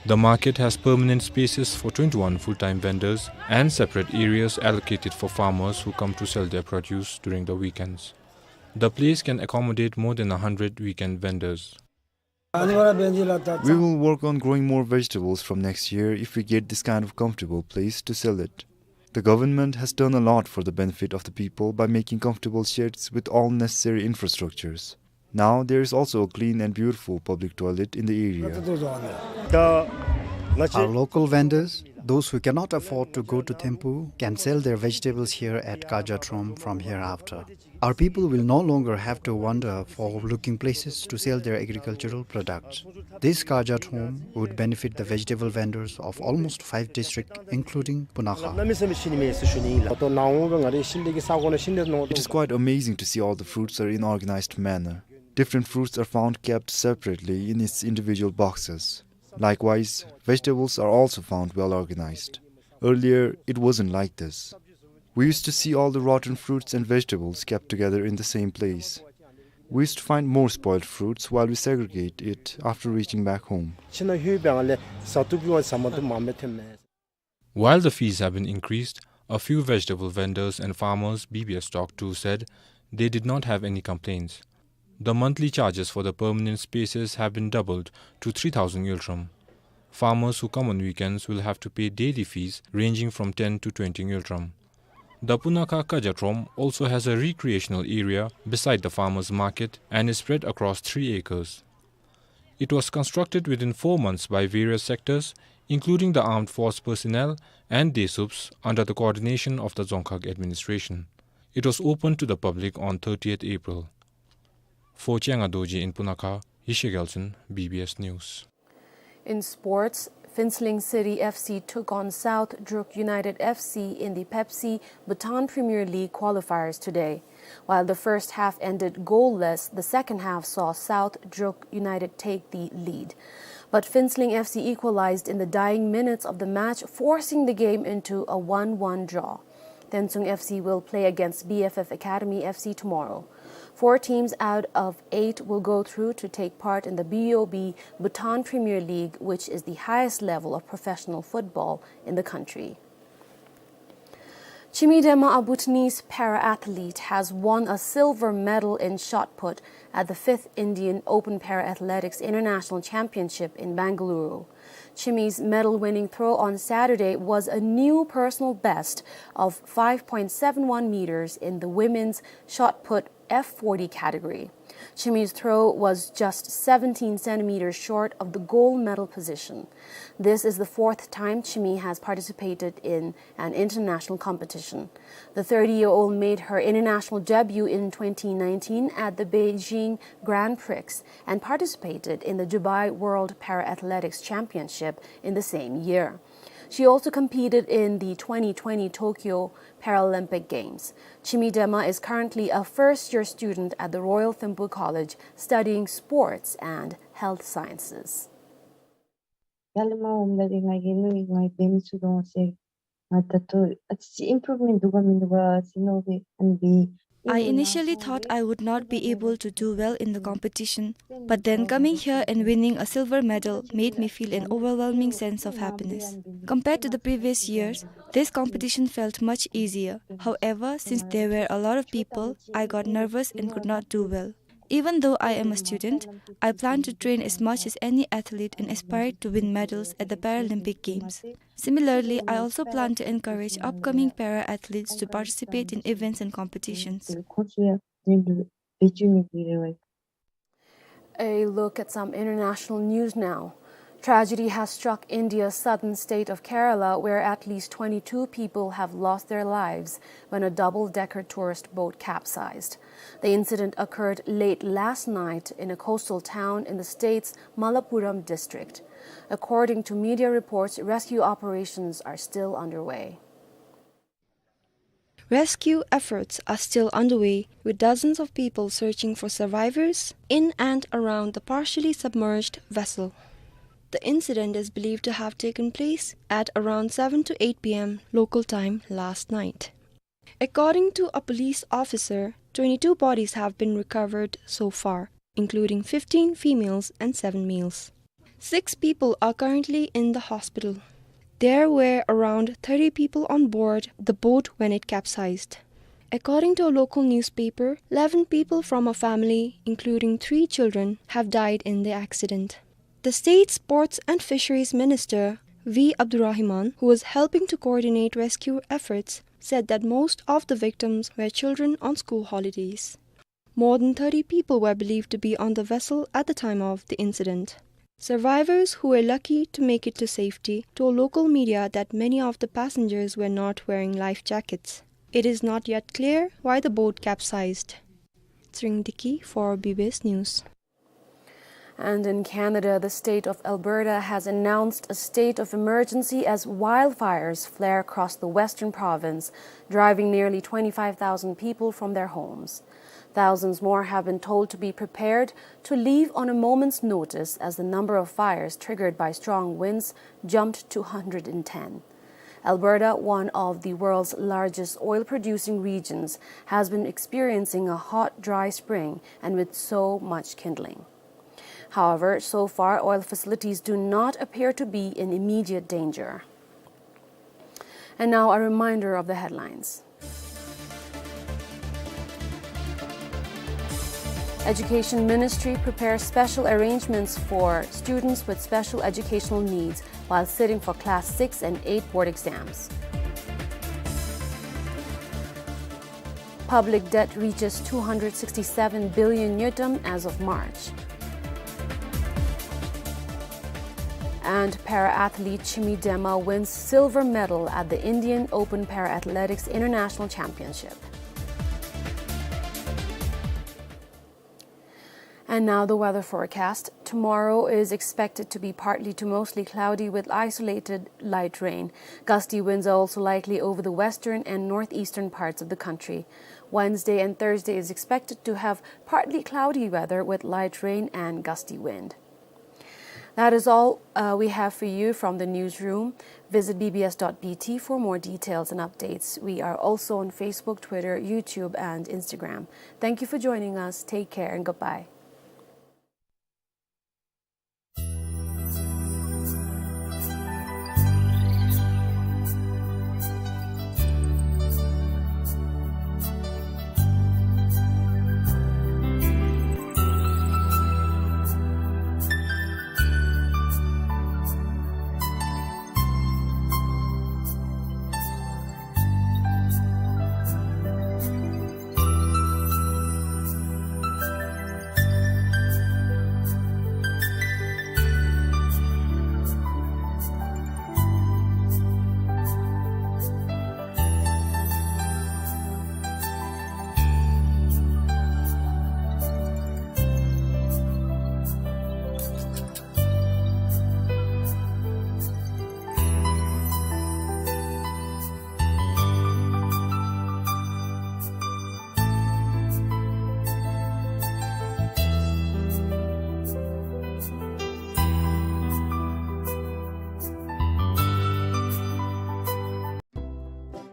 The market has permanent spaces for twenty-one full-time vendors and separate areas allocated for farmers who come to sell their produce during the weekends. The place can accommodate more than a hundred weekend vendors. We will work on growing more vegetables from next year if we get this kind of comfortable place to sell it. The government has done a lot for the benefit of the people by making comfortable sheds with all necessary infrastructures. Now there is also a clean and beautiful public toilet in the area. Our local vendors, those who cannot afford to go to Thimphu, can sell their vegetables here at Karjatrom from hereafter. Our people will no longer have to wander for looking places to sell their agricultural products. This Karjatrom would benefit the vegetable vendors of almost five districts, including Punakha. It is quite amazing to see all the fruits are in organized manner. Different fruits are found kept separately in its individual boxes. Likewise, vegetables are also found well organized. Earlier, it wasn't like this. We used to see all the rotten fruits and vegetables kept together in the same place. We used to find more spoiled fruits while we segregate it after reaching back home. While the fees have been increased, a few vegetable vendors and farmers B B S talked to said they did not have any complaints. The monthly charges for the permanent spaces have been doubled to three thousand ngultrum. Farmers who come on weekends will have to pay daily fees ranging from ten to twenty ngultrum. The Punakha Karjatrom also has a recreational area beside the farmers' market and is spread across three acres. It was constructed within four months by various sectors, including the armed force personnel and Desups under the coordination of the Dzongkhag administration. It was opened to the public on thirtieth April. For Chenga Dorji in Punakha, Yeshe Gyaltshen, B B S News. In sports, Phuentsholing City F C took on South Druk United F C in the Pepsi Bhutan Premier League qualifiers today. While the first half ended goalless, the second half saw South Druk United take the lead. But Phuentsholing F C equalized in the dying minutes of the match, forcing the game into a one one draw. Tensung F C will play against B F F Academy F C tomorrow. Four teams out of eight will go through to take part in the B O B Bhutan Premier League, which is the highest level of professional football in the country. Chimi Dema, a Bhutanese para-athlete, has won a silver medal in shot put at the fifth Indian Open Para-Athletics International Championship in Bengaluru. Chimi's medal-winning throw on Saturday was a new personal best of five point seven one meters in the women's shot put F forty category. Chimi's throw was just seventeen centimeters short of the gold medal position. This is the fourth time Chimi has participated in an international competition. The thirty-year-old made her international debut in twenty nineteen at the Beijing Grand Prix and participated in the Dubai World Para-Athletics Championship in the same year. She also competed in the twenty twenty Tokyo Paralympic Games. Chimi Dema is currently a first-year student at the Royal Thimphu College studying sports and health sciences. I initially thought I would not be able to do well in the competition, but then coming here and winning a silver medal made me feel an overwhelming sense of happiness. Compared to the previous years, this competition felt much easier. However, since there were a lot of people, I got nervous and could not do well. Even though I am a student, I plan to train as much as any athlete and aspire to win medals at the Paralympic Games. Similarly, I also plan to encourage upcoming para-athletes to participate in events and competitions. A look at some international news now. Tragedy has struck India's southern state of Kerala, where at least twenty-two people have lost their lives when a double-decker tourist boat capsized. The incident occurred late last night in a coastal town in the state's Malappuram district. According to media reports, rescue operations are still underway. Rescue efforts are still underway, with dozens of people searching for survivors in and around the partially submerged vessel. The incident is believed to have taken place at around seven to eight p m local time last night. According to a police officer, twenty-two bodies have been recovered so far, including fifteen females and seven males. Six people are currently in the hospital. There were around thirty people on board the boat when it capsized. According to a local newspaper, eleven people from a family, including three children, have died in the accident. The state's Sports and Fisheries Minister, V Abdurrahman, who was helping to coordinate rescue efforts, said that most of the victims were children on school holidays. More than thirty people were believed to be on the vessel at the time of the incident. Survivors who were lucky to make it to safety told local media that many of the passengers were not wearing life jackets. It is not yet clear why the boat capsized. Tshering Deki for B B S News. And in Canada, the state of Alberta has announced a state of emergency as wildfires flare across the western province, driving nearly twenty-five thousand people from their homes. Thousands more have been told to be prepared to leave on a moment's notice as the number of fires triggered by strong winds jumped to a hundred and ten. Alberta, one of the world's largest oil-producing regions, has been experiencing a hot, dry spring and with so much kindling. However, so far, oil facilities do not appear to be in immediate danger. And now a reminder of the headlines. Education Ministry prepares special arrangements for students with special educational needs while sitting for class six and eight board exams. Public debt reaches two hundred sixty-seven billion ngultrum as of March. And para-athlete Chimee Dema wins silver medal at the Indian Open Para-Athletics International Championship. And now the weather forecast. Tomorrow is expected to be partly to mostly cloudy with isolated light rain. Gusty winds are also likely over the western and northeastern parts of the country. Wednesday and Thursday is expected to have partly cloudy weather with light rain and gusty wind. That is all, uh, we have for you from the newsroom. Visit B B S dot B T for more details and updates. We are also on Facebook, Twitter, YouTube, and Instagram. Thank you for joining us. Take care and goodbye.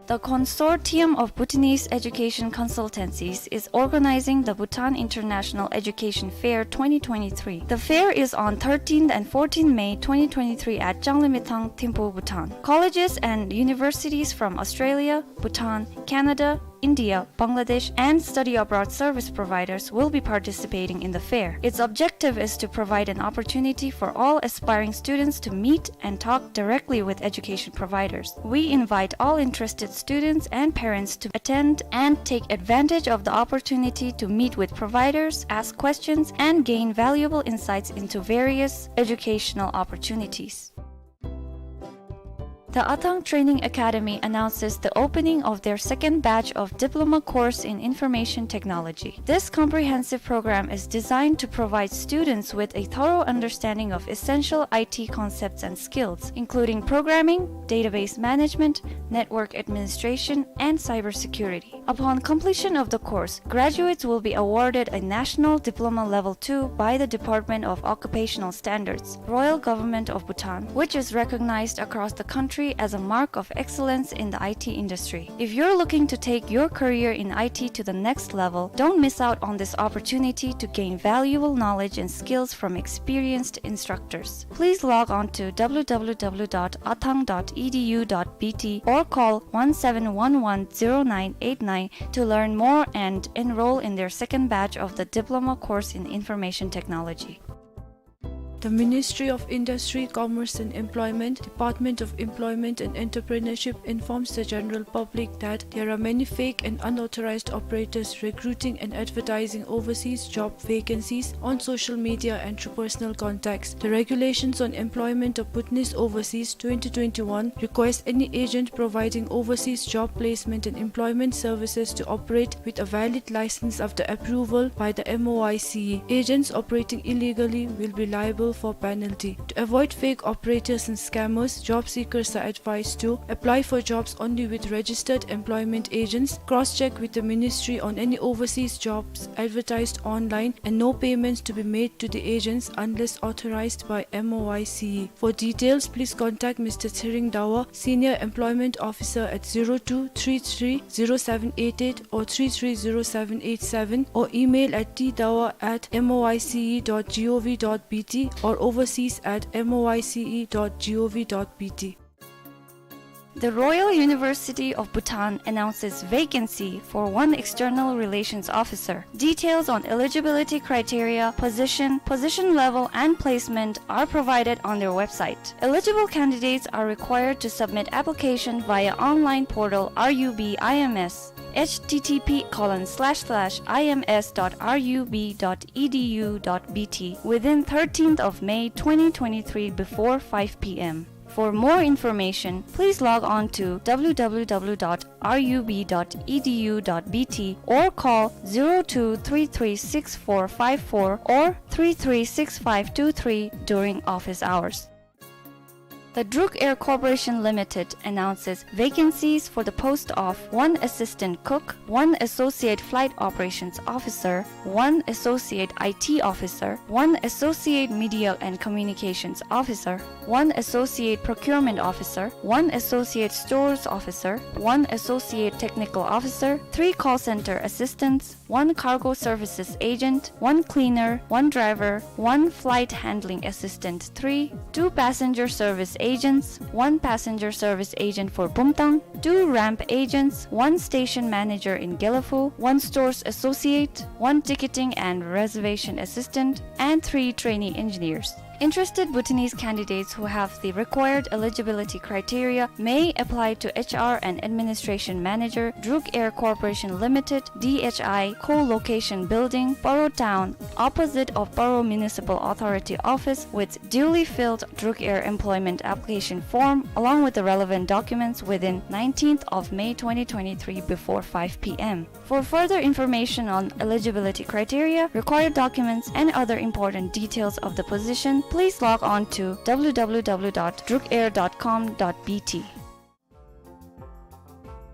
The Consortium of Bhutanese Education Consultancies is organizing the Bhutan International Education Fair twenty twenty-three. The fair is on thirteenth and fourteenth May twenty twenty-three at Changlimithang, Thimphu, Bhutan. Colleges and universities from Australia, Bhutan, Canada, India, Bangladesh, and study abroad service providers will be participating in the fair. Its objective is to provide an opportunity for all aspiring students to meet and talk directly with education providers. We invite all interested students and parents to attend and take advantage of the opportunity to meet with providers, ask questions, and gain valuable insights into various educational opportunities. The Athang Training Academy announces the opening of their second batch of diploma course in information technology. This comprehensive program is designed to provide students with a thorough understanding of essential I T concepts and skills, including programming, database management, network administration, and cybersecurity. Upon completion of the course, graduates will be awarded a National Diploma Level two by the Department of Occupational Standards, Royal Government of Bhutan, which is recognized across the country as a mark of excellence in the I T industry. If you're looking to take your career in I T to the next level, don't miss out on this opportunity to gain valuable knowledge and skills from experienced instructors. Please log on to w w w dot athang dot e d u dot b t or call one seven one one zero nine eight nine to learn more and enroll in their second batch of the diploma course in information technology. The Ministry of Industry, Commerce and Employment, Department of Employment and Entrepreneurship informs the general public that there are many fake and unauthorized operators recruiting and advertising overseas job vacancies on social media and through personal contacts. The Regulations on Employment of Bhutanese Overseas twenty twenty-one requires any agent providing overseas job placement and employment services to operate with a valid license after approval by the M O I C E. Agents operating illegally will be liable for penalty. To avoid fake operators and scammers, job seekers are advised to apply for jobs only with registered employment agents, cross-check with the ministry on any overseas jobs advertised online, and no payments to be made to the agents unless authorized by M O I C E. For details, please contact Mister Tshering Dawa, Senior Employment Officer, at zero two three three zero seven eight eight or three three zero seven eight seven, or email at t dawa at m o i c e dot g o v dot b t or overseas at m o i c e dot g o v dot b t. The Royal University of Bhutan announces vacancy for one external relations officer. Details on eligibility criteria, position, position level, and placement are provided on their website. Eligible candidates are required to submit application via online portal R U B I M S, h t t p colon slash slash i m s dot r u b dot e d u dot b t, within thirteenth of May twenty twenty-three before five p m. For more information, please log on to w w w dot r u b dot e d u dot b t or call zero two three three six four five four or three three six five two three during office hours. The Druk Air Corporation Limited announces vacancies for the post of one assistant cook, one associate flight operations officer, one associate I T officer, one associate media and communications officer, one associate procurement officer, one associate stores officer, one associate technical officer, three call center assistants, one cargo services agent, one cleaner, one driver, one flight handling assistant three, two passenger service agents, one passenger service agent for Bumtang, two ramp agents, one station manager in Gelephu, one stores associate, one ticketing and reservation assistant, and three trainee engineers. Interested Bhutanese candidates who have the required eligibility criteria may apply to H R and Administration Manager, Druk Air Corporation Limited, D H I, Co-location Building, Paro Town, opposite of Paro Municipal Authority Office, with duly filled Druk Air employment application form along with the relevant documents within nineteenth of May twenty twenty-three before five p m. For further information on eligibility criteria, required documents, and other important details of the position, please log on to w w w dot druk air dot com dot b t.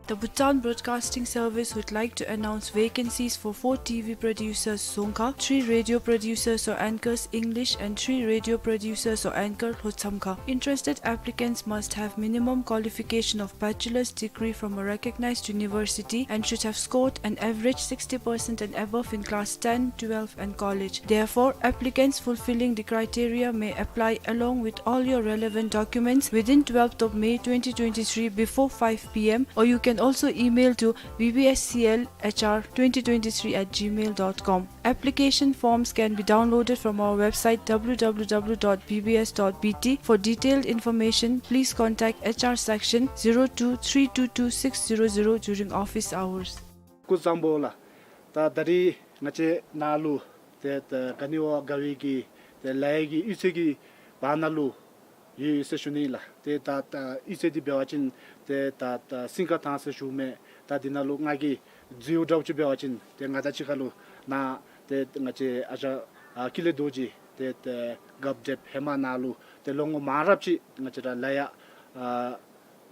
The Bhutan Broadcasting Service would like to announce vacancies for four T V producers, Dzongkha, three radio producers or anchors, English, and three radio producers or anchor, Lhotshamkha. Interested applicants must have minimum qualification of bachelor's degree from a recognized university and should have scored an average sixty percent and above in class ten, twelve, and college. Therefore, applicants fulfilling the criteria may apply along with all your relevant documents within twelfth of May twenty twenty-three before five p m, or you can also email to b b s c l h r twenty twenty-three at gmail dot com. Application forms can be downloaded from our website w w w dot b b s dot b t. For detailed information, please contact H R section zero two three two two six zero zero during office hours. སྐུ་གཙང་པོ་ལགས། ད་ད་རིས་ང་བཅས་ནཱ་ལུ་ཏེ་ད་ག་ནི་བ་དགའ་བའི་གི་ཏེ་ལཱ་གཡོག་གི་གཡུས་ཚན་གྱི་བར་ན་ལུ་ཡོད་ཡོད་ཟེར་ཞུ་ནི་ལགས། ཏེ་ད་ད་གཡུས་ཚན་འདི་འབད་བ་ཅིན་ཏེ་ད་ད་སིང་ག་ཐང་ཟེར་ཞུཝ་མས། ད་འདི་ནང་ལུ་ང་གིས་འཛུལཝ་འདྲཝ་ཅིག་འབད་བ་ཅིན་ཏེ་ང་དང་གཅིག་ཁར་ལུ་ནཱ་ཏེ་ང་བཅས་ཨ་ཞང་ཨ་ཀུན་ལེགས་རྡོ་རྗེ་ཏེ་ཏེ་རྒཔོ་འདྲེསཔ་ཧེ་མ་ནཱ་ལུ་ཏེ་ལོ་ངོ་མང་རབས་ཅིག་ང་བཅས་ར་ལཱ་གཡོག་ཨ་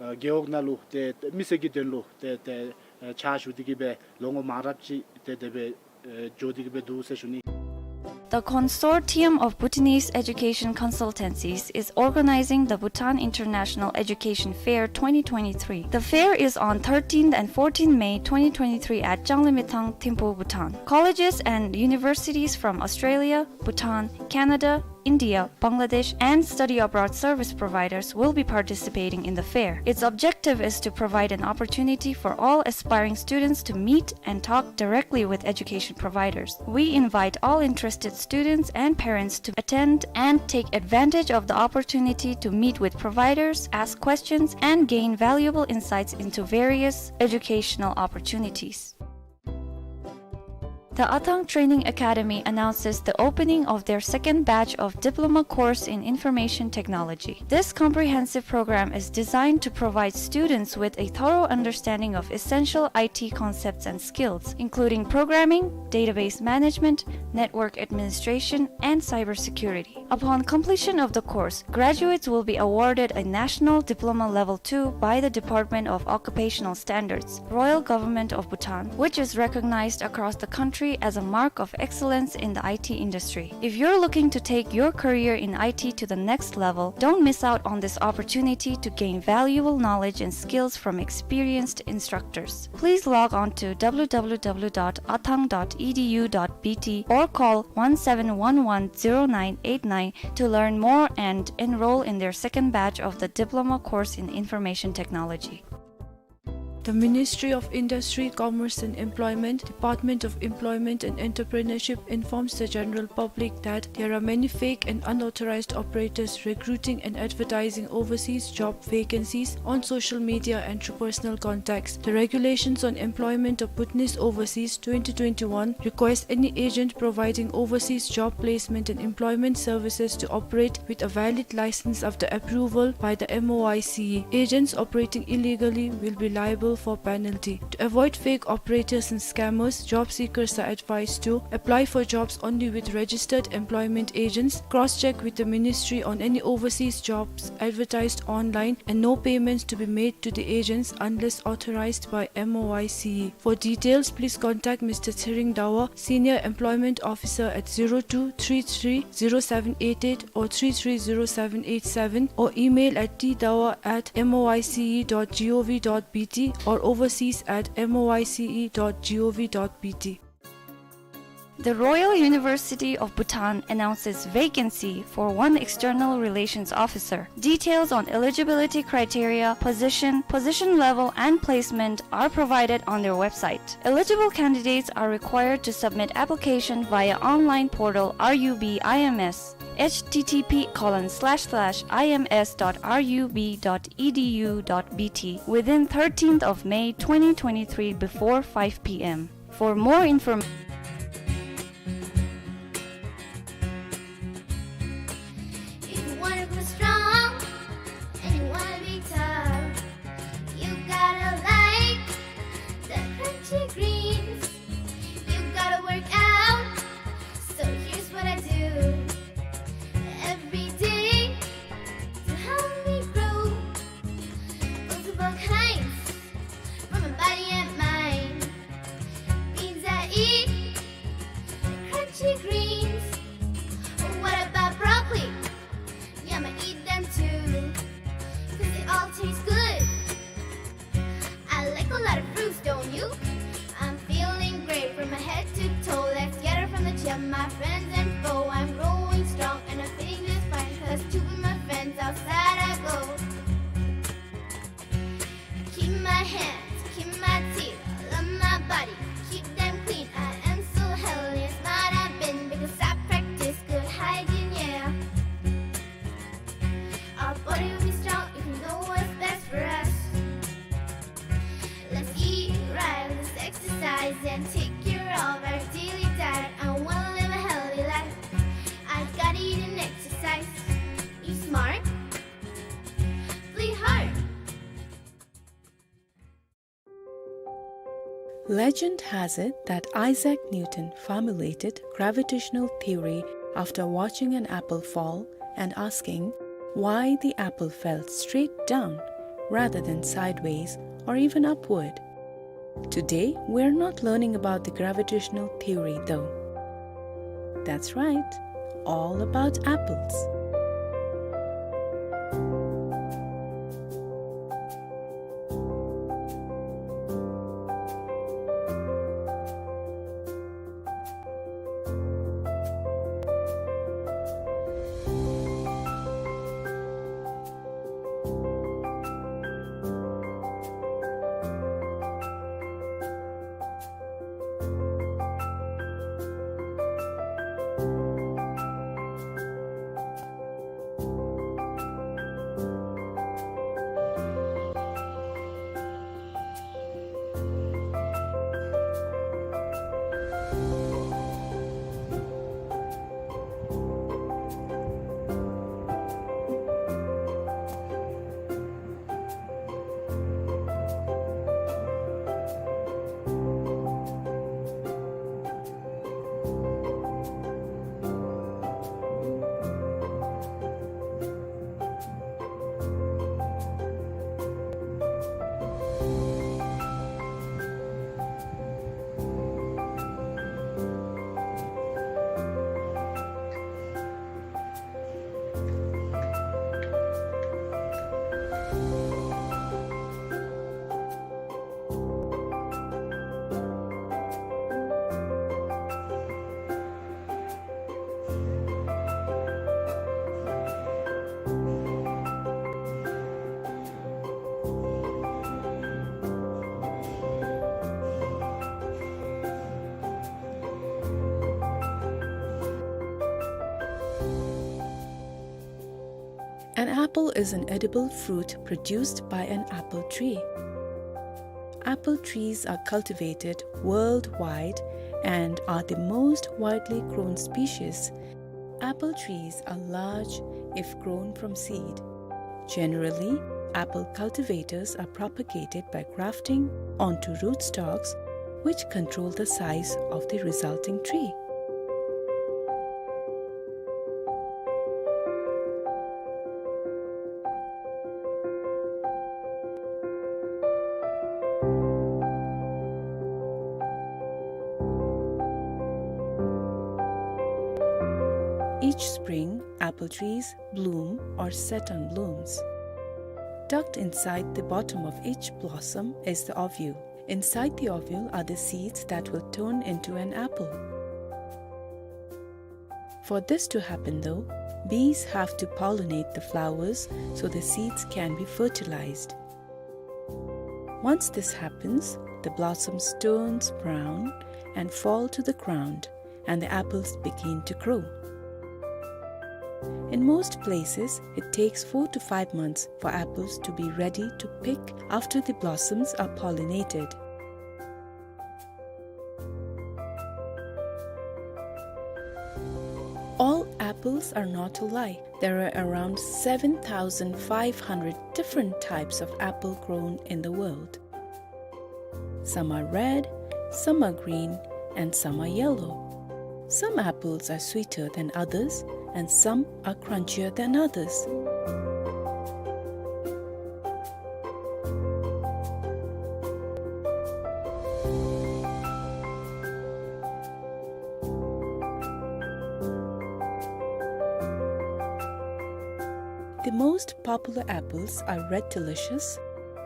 ཨ་རྒེད་འོག་ནང་ལུ་ཏེ་ཏེ་མི་སེར་གྱི་དོན་ལུ་ཏེ་ཏེ་ཨ་ཕྱག་ཞུ་སྟེ་གི་སྦེ་ལོ་ངོ་མང་རབས་ཅིག་ཏེ་དེ་སྦེ་ཨེ་འགྱོ་སྟེ་གི་སྦེ་འདུག་ཟེར་ཞུ་ནི། The Consortium of Bhutanese Education Consultancies is organizing the Bhutan International Education Fair twenty twenty-three. The fair is on thirteenth and fourteenth May twenty twenty-three at Changlimithang, Thimphu, Bhutan. Colleges and universities from Australia, Bhutan, Canada, India, Bangladesh, and study abroad service providers will be participating in the fair. Its objective is to provide an opportunity for all aspiring students to meet and talk directly with education providers. We invite all interested students and parents to attend and take advantage of the opportunity to meet with providers, ask questions, and gain valuable insights into various educational opportunities. The Athang Training Academy announces the opening of their second batch of diploma course in information technology. This comprehensive program is designed to provide students with a thorough understanding of essential I T concepts and skills, including programming, database management, network administration, and cybersecurity. Upon completion of the course, graduates will be awarded a National Diploma Level two by the Department of Occupational Standards, Royal Government of Bhutan, which is recognized across the country as a mark of excellence in the I T industry. If you're looking to take your career in I T to the next level, don't miss out on this opportunity to gain valuable knowledge and skills from experienced instructors. Please log on to w w w dot athang dot e d u dot b t or call one seven one one zero nine eight nine to learn more and enroll in their second batch of the diploma course in information technology. The Ministry of Industry, Commerce and Employment, Department of Employment and Entrepreneurship informs the general public that there are many fake and unauthorized operators recruiting and advertising overseas job vacancies on social media and through personal contacts. The Regulations on Employment of Bhutanese Overseas twenty twenty-one requires any agent providing overseas job placement and employment services to operate with a valid license after approval by the M O I C E. Agents operating illegally will be liable for penalty. To avoid fake operators and scammers, job seekers are advised to apply for jobs only with registered employment agents, cross-check with the ministry on any overseas jobs advertised online, and no payments to be made to the agents unless authorized by M O I C E. For details, please contact Mister Tshering Dawa, Senior Employment Officer, at zero two three three zero seven eight eight or three three zero seven eight seven, or email at t dawa at m o i c e dot g o v dot b t or overseas at m o i c e dot g o v dot b t. The Royal University of Bhutan announces vacancy for one external relations officer. Details on eligibility criteria, position, position level, and placement are provided on their website. Eligible candidates are required to submit application via online portal R U B I M S, h t t p colon slash slash i m s dot r u b dot e d u dot b t, within thirteenth of May twenty twenty-three before five p m. For more inform- If you wanna grow strong and you wanna be tough, you gotta like the crunchy greens. You gotta work out, so here's what I do every day to help me grow. Multiple kinds for my body and mind. Beans I eat, crunchy greens. What about broccoli? Yeah, I'ma eat them too, 'cause they all taste good. I like a lot of fruits, don't you? I'm feeling great from my head to toe. Let's get it from the gym, my friends and foe. I'm growing strong and I'm fitting just fine, 'cause to be my friends outside I go. Keep my hands, keep my teeth, love my body, keep them clean. I am so healthy and smart I've been, because I practice good hygiene, yeah. Our body will be strong if we know what's best for us. Let's eat right, let's exercise and take care of our daily diet. I wanna live a healthy life. I gotta eat and exercise. Eat smart, play hard. Legend has it that Isaac Newton formulated gravitational theory after watching an apple fall and asking why the apple fell straight down rather than sideways or even upward. Today, we're not learning about the gravitational theory, though. That's right, all about apples. An apple is an edible fruit produced by an apple tree. Apple trees are cultivated worldwide and are the most widely grown species. Apple trees are large if grown from seed. Generally, apple cultivators are propagated by grafting onto rootstocks, which control the size of the resulting tree. Each spring, apple trees bloom or set on blooms. Tucked inside the bottom of each blossom is the ovule. Inside the ovule are the seeds that will turn into an apple. For this to happen, though, bees have to pollinate the flowers so the seeds can be fertilized. Once this happens, the blossoms turns brown and fall to the ground, and the apples begin to grow. In most places, it takes four to five months for apples to be ready to pick after the blossoms are pollinated. All apples are not alike. There are around seven thousand five hundred different types of apple grown in the world. Some are red, some are green, and some are yellow. Some apples are sweeter than others, and some are crunchier than others. The most popular apples are Red Delicious,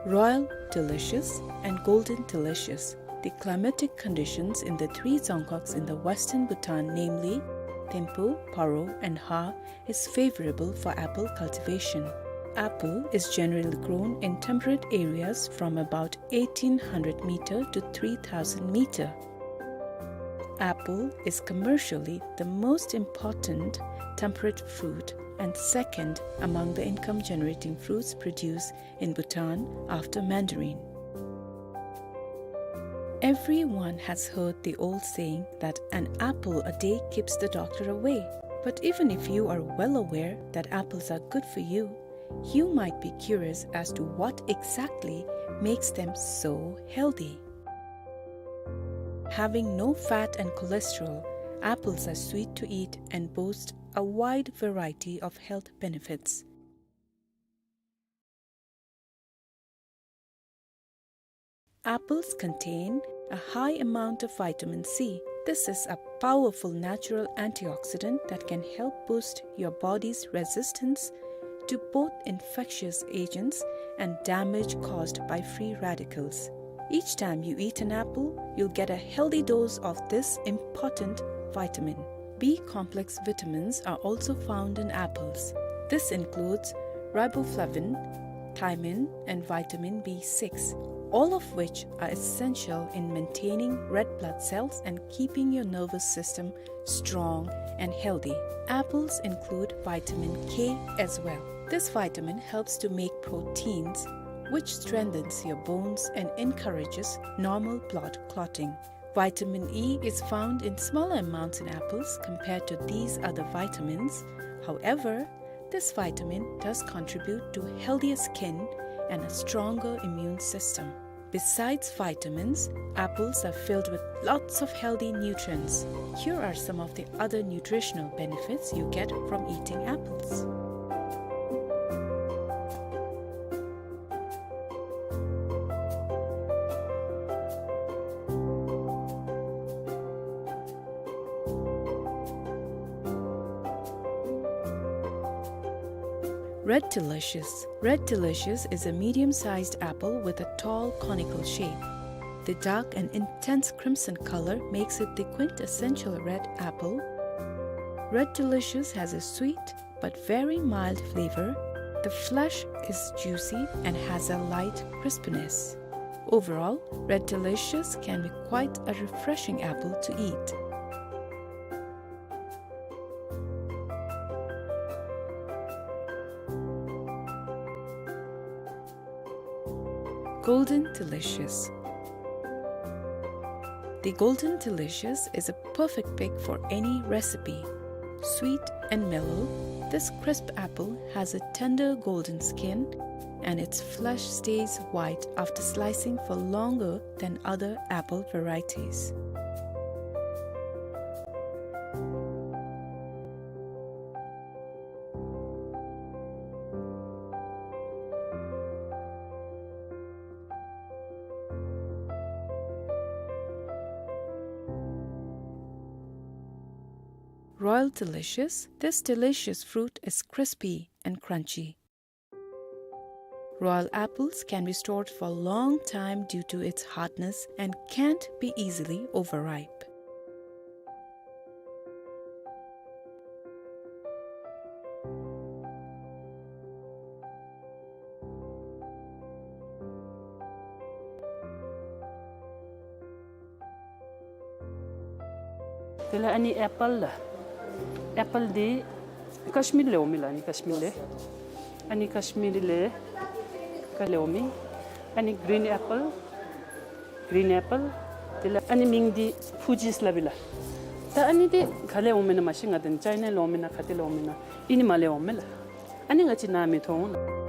Royal Delicious, and Golden Delicious. The climatic conditions in the three Dzongkhags in the western Bhutan, namely Thimphu, Paro, and Ha, is favorable for apple cultivation. Apple is generally grown in temperate areas from about eighteen hundred meter to three thousand meter. Apple is commercially the most important temperate fruit and second among the income-generating fruits produced in Bhutan after mandarin. Everyone has heard the old saying that an apple a day keeps the doctor away. But even if you are well aware that apples are good for you, you might be curious as to what exactly makes them so healthy. Having no fat and cholesterol, apples are sweet to eat and boast a wide variety of health benefits. Apples contain a high amount of vitamin C, This is a powerful natural antioxidant that can help boost your body's resistance to both infectious agents and damage caused by free radicals. Each time you eat an apple, you'll get a healthy dose of this important vitamin. B complex vitamins are also found in apples. This includes riboflavin, thiamine, and vitamin B six, all of which are essential in maintaining red blood cells and keeping your nervous system strong and healthy. Apples include vitamin K as well. This vitamin helps to make proteins, which strengthens your bones and encourages normal blood clotting. Vitamin E is found in smaller amounts in apples compared to these other vitamins. However, this vitamin does contribute to healthier skin and a stronger immune system. Besides vitamins, apples are filled with lots of healthy nutrients. Here are some of the other nutritional benefits you get from eating apples. Red Delicious. Red Delicious is a medium-sized apple with a tall conical shape. The dark and intense crimson color makes it the quintessential red apple. Red Delicious has a sweet but very mild flavor. The flesh is juicy and has a light crispiness. Overall, Red Delicious can be quite a refreshing apple to eat. Golden Delicious. The Golden Delicious is a perfect pick for any recipe. Sweet and mellow, this crisp apple has a tender golden skin and its flesh stays white after slicing for longer than other apple varieties. Royal Delicious. This delicious fruit is crispy and crunchy. Royal apples can be stored for a long time due to its hardness and can't be easily overripe. དེ་ལས་ཨ་ནི་ཨེ་པཱལ་ལགས། ཨེ་པཱལ་འདི་ཀཤ་མིར་ལས་འོང་མི་ལགས། ཨ་ནི་ཀཤ་མིར་ལས། ཨ་ནི་ཀཤ་མིར་ལས་ཀ་ལས་འོང་མི། ཨ་ནི་གི་རིན་ཨེ་པཱལ། གི་རིན་ཨེ་པཱལ། དེ་ལས་ཨ་ནི་མིང་འདི་ཕུ་ཇིས་སླབ་ཨིན་ལགས། ད་ཨ་ནི་འདི་ག་ལས་འོང་མི་ན་མ་ཤེས། ང་དེ་ཅའི་ན་ལས་འོང་མི་ན་ག་ཏེ་ལས་འོང་མི་ན་ཨིན་ནི་མ་ལས་འོང་མི་ལགས། ཨ་ནི་ང་བཅས་ནཱ་མི་མཐོང་ལགས།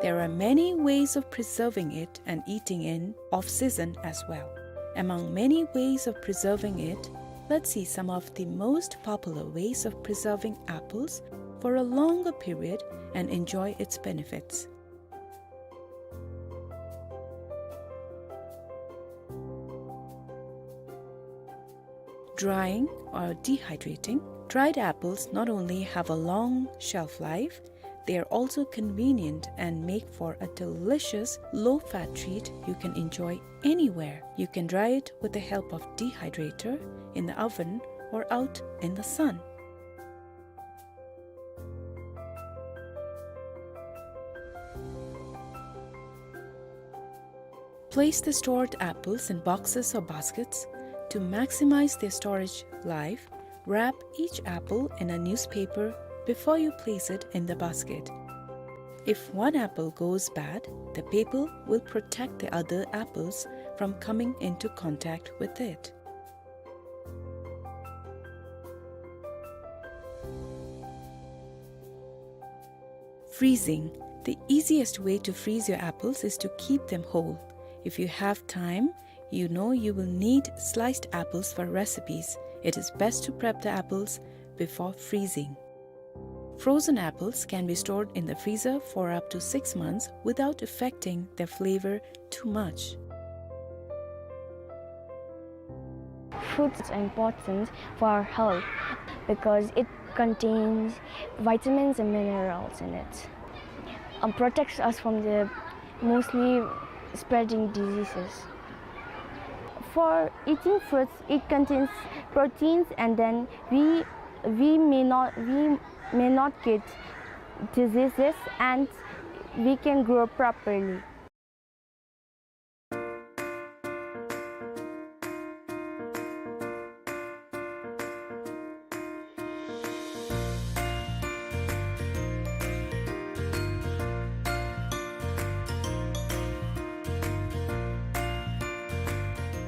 There are many ways of preserving it and eating in off-season as well. Among many ways of preserving it, let's see some of the most popular ways of preserving apples for a longer period and enjoy its benefits. Drying or dehydrating. Dried apples not only have a long shelf life, they are also convenient and make for a delicious low-fat treat you can enjoy anywhere. You can dry it with the help of dehydrator, in the oven, or out in the sun. Place the stored apples in boxes or baskets. To maximize their storage life, wrap each apple in a newspaper before you place it in the basket. If one apple goes bad, the paper will protect the other apples from coming into contact with it. Freezing. The easiest way to freeze your apples is to keep them whole. If you have time, you know you will need sliced apples for recipes. It is best to prep the apples before freezing. Frozen apples can be stored in the freezer for up to six months without affecting their flavor too much. Fruits are important for our health because it contains vitamins and minerals in it. Um, protects us from the mostly spreading diseases. For eating fruits, it contains proteins, and then we, we may not, we may not get diseases, and we can grow properly.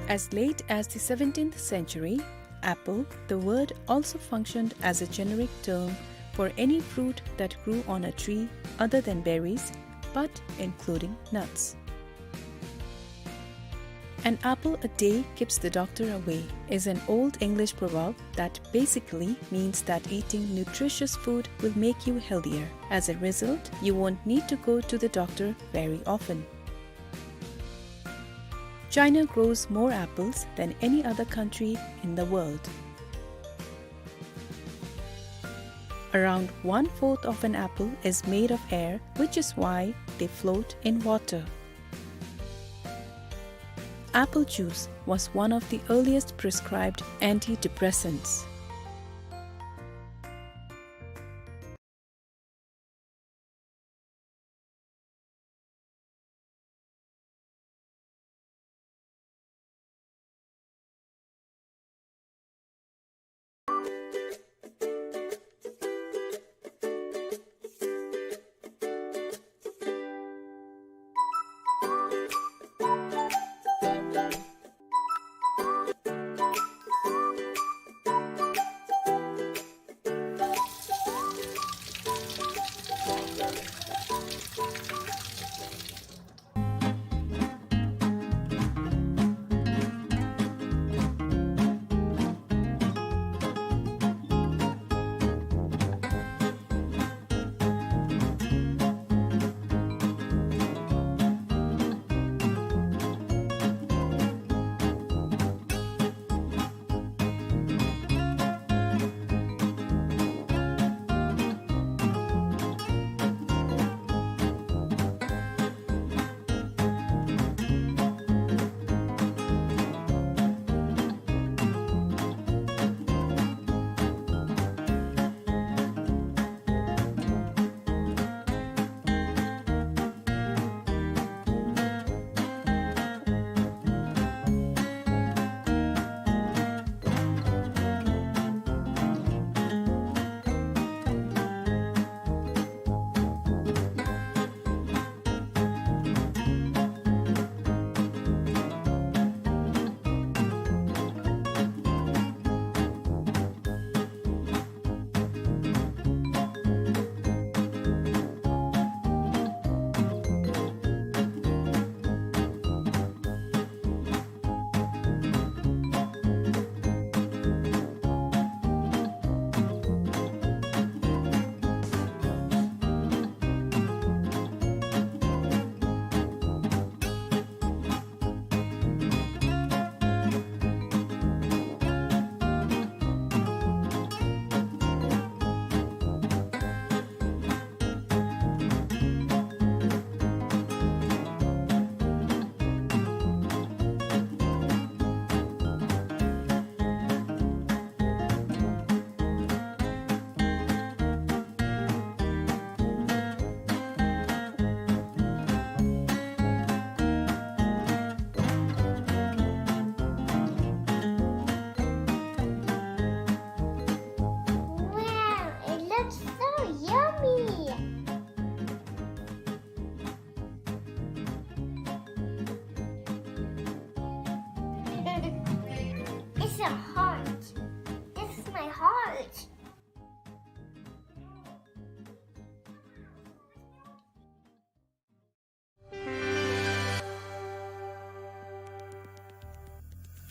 As late as the seventeenth century, apple, the word, also functioned as a generic term for any fruit that grew on a tree other than berries, but including nuts. "An apple a day keeps the doctor away" is an old English proverb that basically means that eating nutritious food will make you healthier. As a result, you won't need to go to the doctor very often. China grows more apples than any other country in the world. Around one-fourth of an apple is made of air, which is why they float in water. Apple juice was one of the earliest prescribed antidepressants.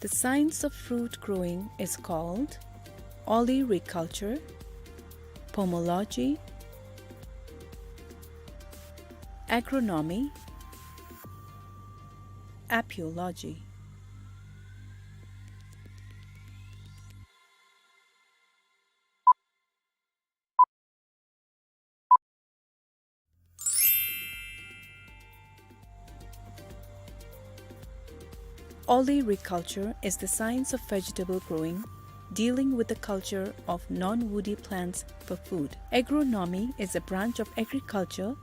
The science of fruit growing is called oliviculture, pomology, agronomy, apiology. Oliviculture is the science of vegetable growing, dealing with the culture of non-woody plants for food. Agronomy is a branch of agriculture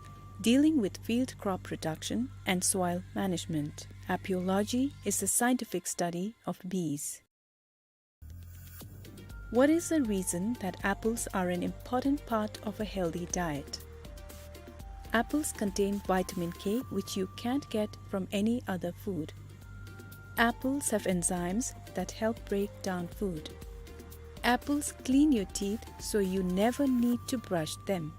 dealing with field crop production and soil management. Apiology is the scientific study of bees. What is the reason that apples are an important part of a healthy diet? Apples contain vitamin K, which you can't get from any other food. Apples have enzymes that help break down food. Apples clean your teeth, so you never need to brush them.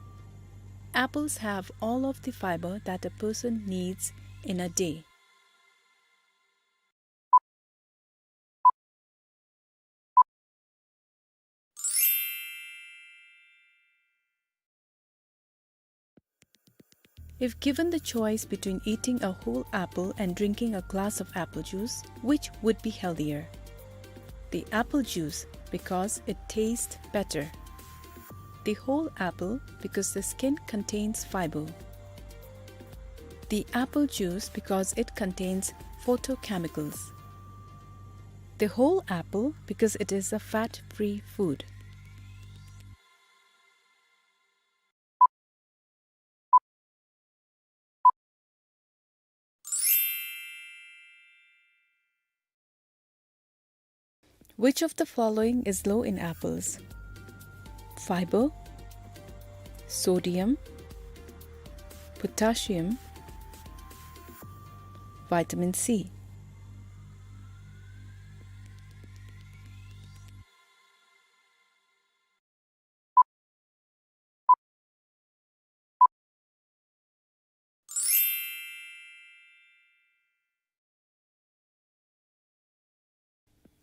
Apples have all of the fiber that a person needs in a day. If given the choice between eating a whole apple and drinking a glass of apple juice, which would be healthier? The apple juice, because it tastes better. The whole apple, because the skin contains fiber. The apple juice, because it contains phytochemicals. The whole apple, because it is a fat-free food. Which of the following is low in apples? Fiber, sodium, potassium, vitamin C.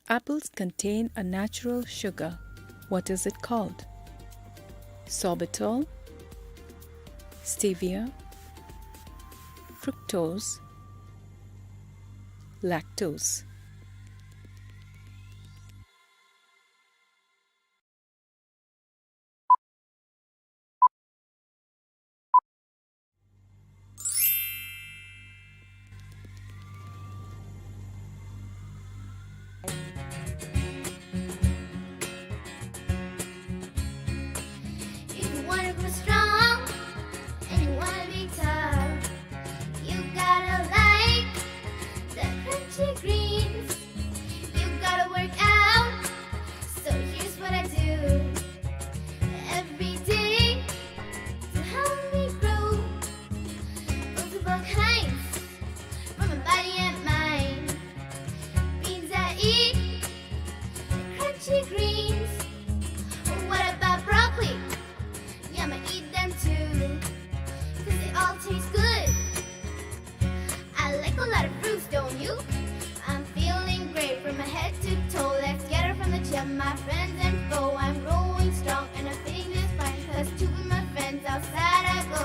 Apples contain a natural sugar. What is it called? Sorbitol, stevia, fructose, lactose. If you wanna grow strong and you wanna be tall, you gotta like the crunchy greens. You gotta work out. So here's what I do every day to help me grow. Multiple kinds for my body and mind. Beans I eat, crunchy greens. What about broccoli? Yeah, I'ma eat them too, 'cause they all taste good. I like a lot of fruits, don't you? I'm feeling great from my head to toe. Let's gather from the gym, my friends and foe. I'm growing strong and I'm feeling just fine, 'cause to be my friends outside I go.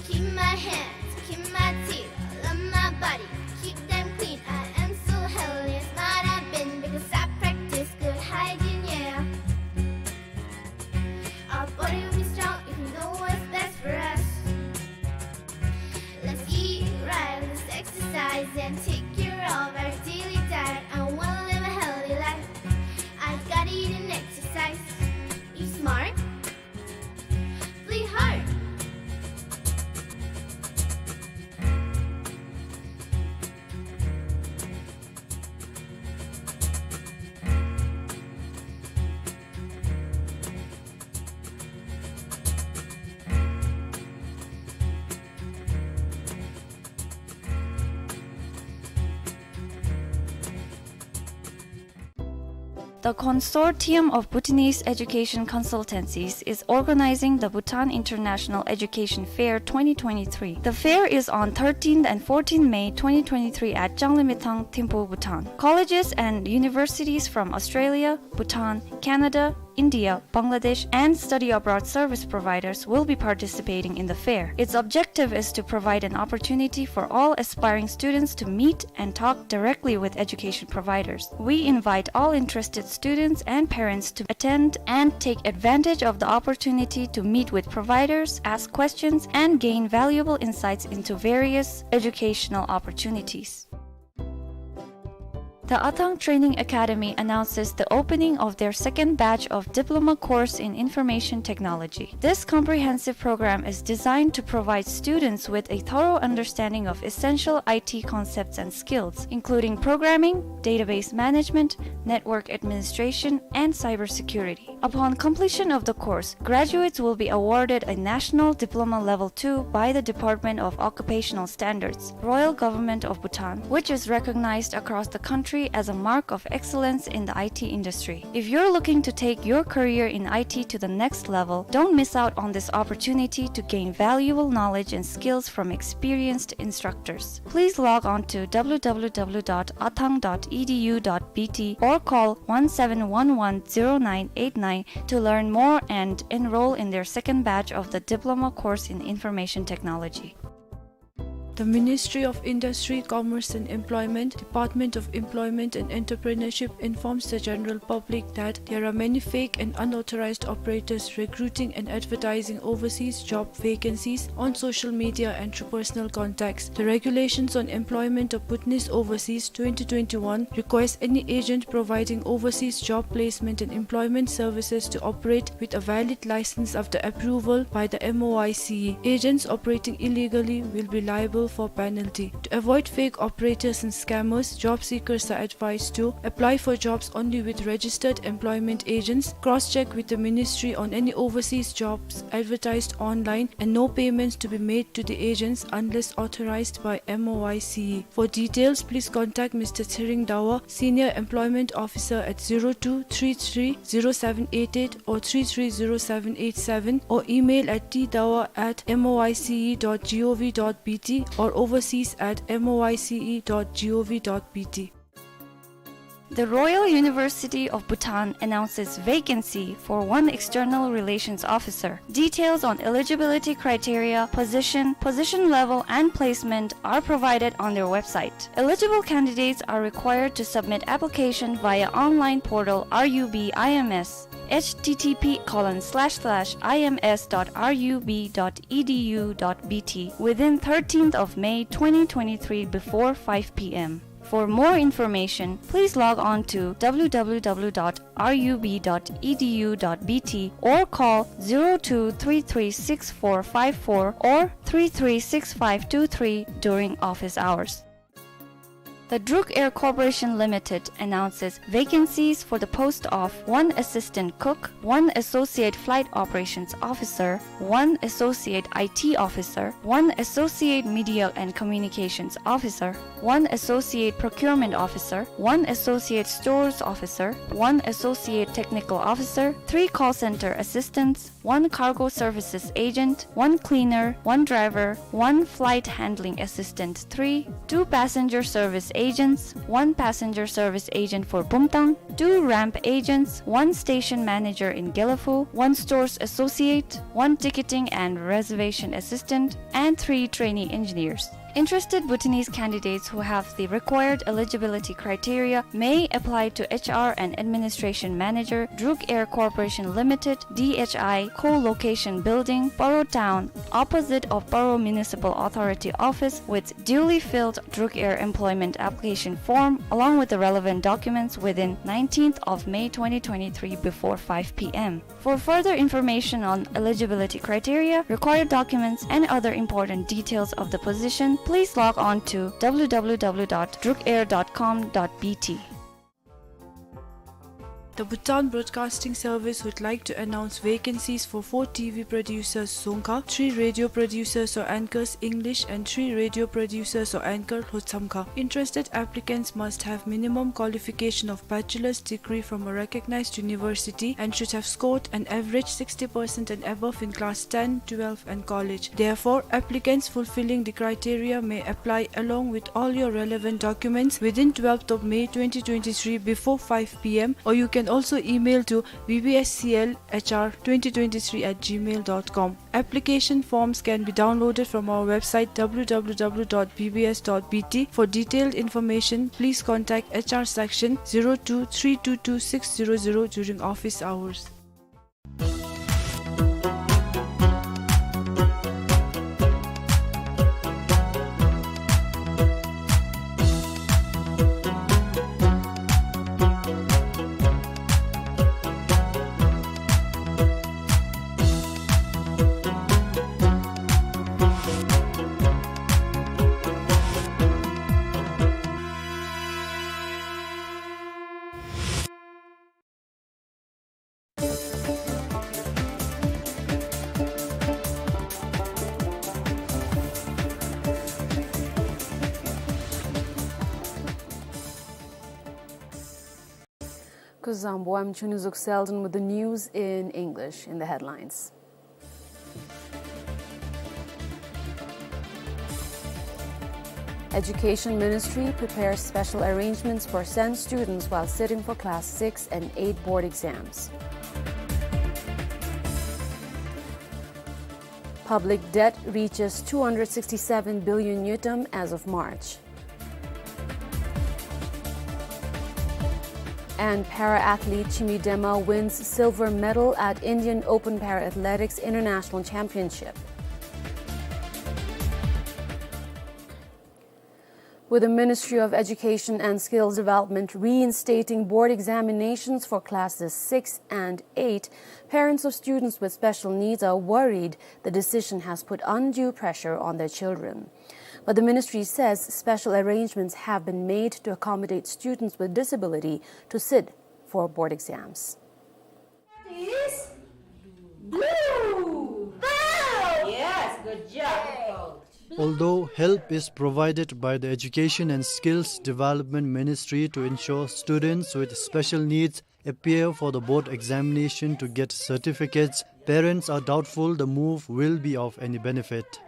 Keep my hands, keep my teeth, love my body, keep them clean. I am so healthy, smart I've been, because I practice good hygiene, yeah. Our body will be strong if we know what's best for us. Let's eat right, let's exercise and take care of our daily diet. I wanna live a healthy life. The Consortium of Bhutanese Education Consultancies is organizing the Bhutan International Education Fair twenty twenty-three. The fair is on thirteenth and fourteenth May twenty twenty-three at Changlimithang, Thimphu, Bhutan. Colleges and universities from Australia, Bhutan, Canada, India, Bangladesh, and study abroad service providers will be participating in the fair. Its objective is to provide an opportunity for all aspiring students to meet and talk directly with education providers. We invite all interested students and parents to attend and take advantage of the opportunity to meet with providers, ask questions, and gain valuable insights into various educational opportunities. The Athang Training Academy announces the opening of their second batch of diploma course in information technology. This comprehensive program is designed to provide students with a thorough understanding of essential I T concepts and skills, including programming, database management, network administration, and cybersecurity. Upon completion of the course, graduates will be awarded a National Diploma Level two by the Department of Occupational Standards, Royal Government of Bhutan, which is recognized across the country as a mark of excellence in the I T industry. If you're looking to take your career in I T to the next level, don't miss out on this opportunity to gain valuable knowledge and skills from experienced instructors. Please log on to w w w dot athang dot e d u dot b t or call one seven one one zero nine eight nine to learn more and enroll in their second batch of the diploma course in information technology. The Ministry of Industry, Commerce and Employment, Department of Employment and Entrepreneurship informs the general public that there are many fake and unauthorized operators recruiting and advertising overseas job vacancies on social media and through personal contacts. The Regulations on Employment of Bhutanese Overseas twenty twenty-one requires any agent providing overseas job placement and employment services to operate with a valid license after approval by the M O I C E. Agents operating illegally will be liable for penalty. To avoid fake operators and scammers, job seekers are advised to apply for jobs only with registered employment agents, cross-check with the ministry on any overseas jobs advertised online, and no payments to be made to the agents unless authorized by M O I C E. For details, please contact Mister Tshering Dawa, Senior Employment Officer, at zero two three three zero seven eight eight or three three zero seven eight seven, or email at t dawa at m o i c e dot g o v dot b t or overseas at m o i c e dot g o v dot b t. The Royal University of Bhutan announces vacancy for one external relations officer. Details on eligibility criteria, position, position level, and placement are provided on their website. Eligible candidates are required to submit application via online portal R U B I M S, h t t p colon slash slash i m s dot r u b dot e d u dot b t, within thirteenth of May twenty twenty-three before five p m. For more information, please log on to w w w dot r u b dot e d u dot b t or call zero two three three six four five four or three three six five two three during office hours. The Druk Air Corporation Limited announces vacancies for the post of one assistant cook, one associate flight operations officer, one associate I T officer, one associate media and communications officer, one associate procurement officer, one associate stores officer, one associate technical officer, three call center assistants, one cargo services agent, one cleaner, one driver, one flight handling assistant three, two passenger service agents, one passenger service agent for Bumtang, two ramp agents, one station manager in Gelephu, one stores associate, one ticketing and reservation assistant, and three trainee engineers. Interested Bhutanese candidates who have the required eligibility criteria may apply to H R and Administration Manager, Druk Air Corporation Limited, D H I, Co-Location Building, Paro Town, opposite of Paro Municipal Authority Office, with duly filled Druk Air employment application form along with the relevant documents within nineteenth of May twenty twenty-three before five p m. For further information on eligibility criteria, required documents, and other important details of the position, please log on to w w w dot druk air dot com dot b t. The Bhutan Broadcasting Service would like to announce vacancies for four T V producers, Dzongkha, three radio producers or anchors, English, and three radio producers or anchor, Lhotsamkha. Interested applicants must have minimum qualification of bachelor's degree from a recognized university and should have scored an average sixty percent and above in class ten, twelve, and college. Therefore, applicants fulfilling the criteria may apply along with all your relevant documents within twelfth of May twenty twenty-three before five P M, or you can also email to B B S C L H R twenty twenty-three at gmail dot com. Application forms can be downloaded from our website, W W W dot B B S dot B T. For detailed information, please contact H R section zero two three two two six zero zero during office hours. Kuzuzangpo, I'm Chunizuk Selden with the news in English. In the headlines, Education Ministry prepares special arrangements for San students while sitting for Class six and eight board exams. Public debt reaches two hundred sixty-seven billion ngultrum as of March. And para-athlete Chimi Dema wins silver medal at Indian Open Para-Athletics International Championship. With the Ministry of Education and Skills Development reinstating board examinations for classes six and eight, parents of students with special needs are worried the decision has put undue pressure on their children. But the ministry says special arrangements have been made to accommodate students with disability to sit for board exams. Is blue. Yes, good job. Although help is provided by the Education and Skills Development Ministry to ensure students with special needs appear for the board examination to get certificates, parents are doubtful the move will be of any benefit.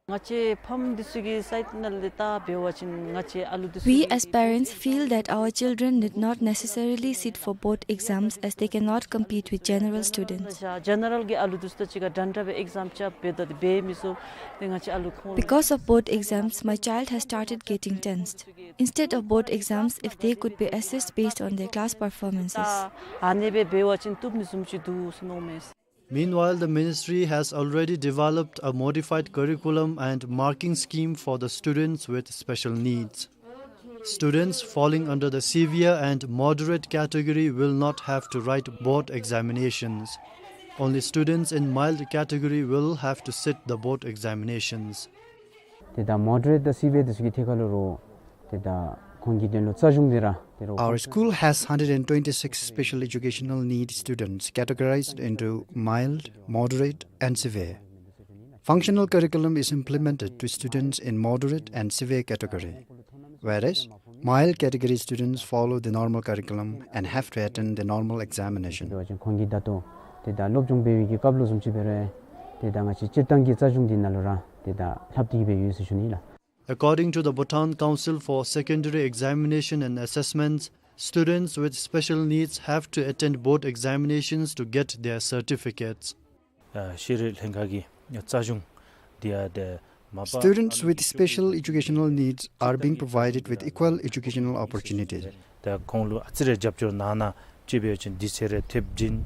ང་བཅས་ཕམ་འདི་ཚུ་གི་སའིཌ་ནང་ལས་ད་འབད་བ་ཅིན་ང་བཅས་ཨ་ལུ་འདི་ཚུ། We as parents feel that our children need not necessarily sit for board exams as they cannot compete with general students. ཇེ་ནེ་རལ་གྱི་ཨ་ལུ་འདི་ཚུ་དང་གཅིག་ཁར་འདྲན་འདྲ་སྦེ་ཨེག་ཛམ་རྐྱབ་འབད་དེ་འབད་མི་ཚུགས། ཏེ་ང་བཅས་ཨ་ལུ་ཁོང་། Because of board exams, my child has started getting tensed. Instead of board exams, if they could be assessed based on their class performances. ད་ཨ་ནེ་སྦེ་འབད་བ་ཅིན་བཏུབ་ནི་བཟུམ་ཅིག་འདུག་ཟེར་མནོཝ་མས། Meanwhile, the ministry has already developed a modified curriculum and marking scheme for the students with special needs. Students falling under the severe and moderate category will not have to write board examinations. Only students in mild category will have to sit the board examinations. ཏེ་ད་མོ་ཌ་རེཊ་དང་སི་ཝི་ཡར་འདི་ཚུ་གི་ཐད་ཁར་ལུ་རོགས་ཏེ་ད་ཁོང་གི་དོན་ལུ་རྩ་གཞུང་འདི་ར་ཏེ་རོགས། Our school has hundred and twenty-six special educational needs students categorized into mild, moderate, and severe. Functional curriculum is implemented to students in moderate and severe category, whereas mild category students follow the normal curriculum and have to attend the normal examination. འབད་བ་ཅིན་ཁོང་གིས་ད་ལྟོ་ཏེ་ད་སློབ་སྦྱོང་འབད་བའི་གི་སྐབས་ལུ་བཟུམ་ཅིག་འབད་རུང་ཏེ་ད་ང་བཅས་སྤྱིར་བཏང་གི་རྩ་གཞུང་འདི་ནང་ལུ་ར་ཏེ་ད་ལྷབ་སྟེ་གི་སྦེ་ཡོད་ཟེར་ཞུ་ནི་ལགས། According to the Bhutan Council for Secondary Examination and Assessments, students with special needs have to attend board examinations to get their certificates. ཨ་ཤེས་རིག་ལྷན་ཁག་གི་རྩ་གཞུང་འདི་ཡང་ཏེ་མ་པ། Students with special educational needs are being provided with equal educational opportunities. ཏེ་ཁོང་ལུ་ཨ་ཙི་རེ་རྒྱབ་སྐྱོར་གནང་ན་ཅིག་འབད་བ་ཅིན་དུས་ཚོད་རེ་ཐེབས་བྱིན།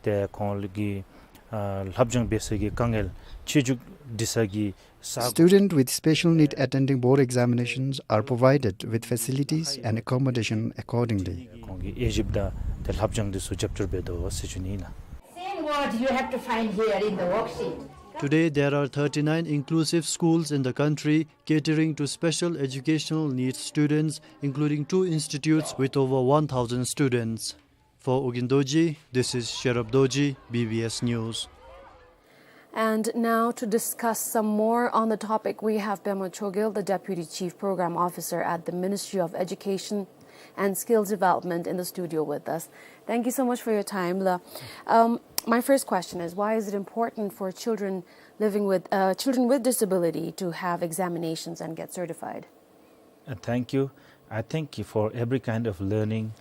ཏེ་ཁོང་ལུ་གི་ཨ་ལྷབ་སྦྱོང་འབད་ས་གི་དཀའ་ངལ་ཆེ་འབྲིང་འདི་ཚུ་གི་ས། Students with special need attending board examinations are provided with facilities and accommodation accordingly. ཁོང་གིས་དབྱེ་ཞིབ་དང་ཏེ་ལྷབ་སྦྱོང་འདི་ཚུ་རྒྱབ་སྐྱོར་འབད་དོ་ཟེར་ཞུ་ནི་ཨིན་ལགས། Same word you have to find here in the worksheet. Today, there are thirty-nine inclusive schools in the country catering to special educational needs students, including two institutes with over one thousand students. For Ugyen Dorji, this is Sherub Dorji, B B S News. And now to discuss some more on the topic, we have Pema Chogyal, the Deputy Chief Program Officer at the Ministry of Education and Skills Development, in the studio with us. Thank you so much for your time, la. Um, my first question is, why is it important for children living with, uh, children with disability to have examinations and get certified? Uh, thank you. I think for every kind of learning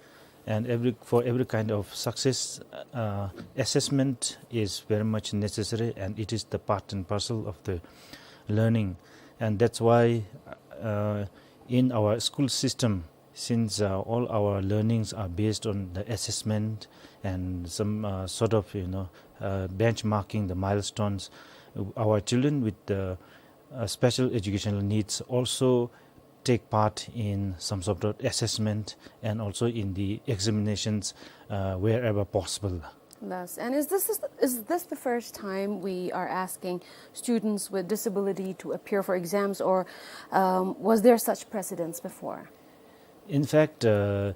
and every, for every kind of success, uh, assessment is very much necessary, and it is the part and parcel of the learning. And that's why, uh, in our school system, since, uh, all our learnings are based on the assessment and some, uh, sort of, you know, uh, benchmarking the milestones, our children with the, uh, special educational needs also take part in some sort of assessment and also in the examinations, uh, wherever possible. Yes. And is this, is, is this the first time we are asking students with disability to appear for exams, or, um, was there such precedence before? In fact, uh,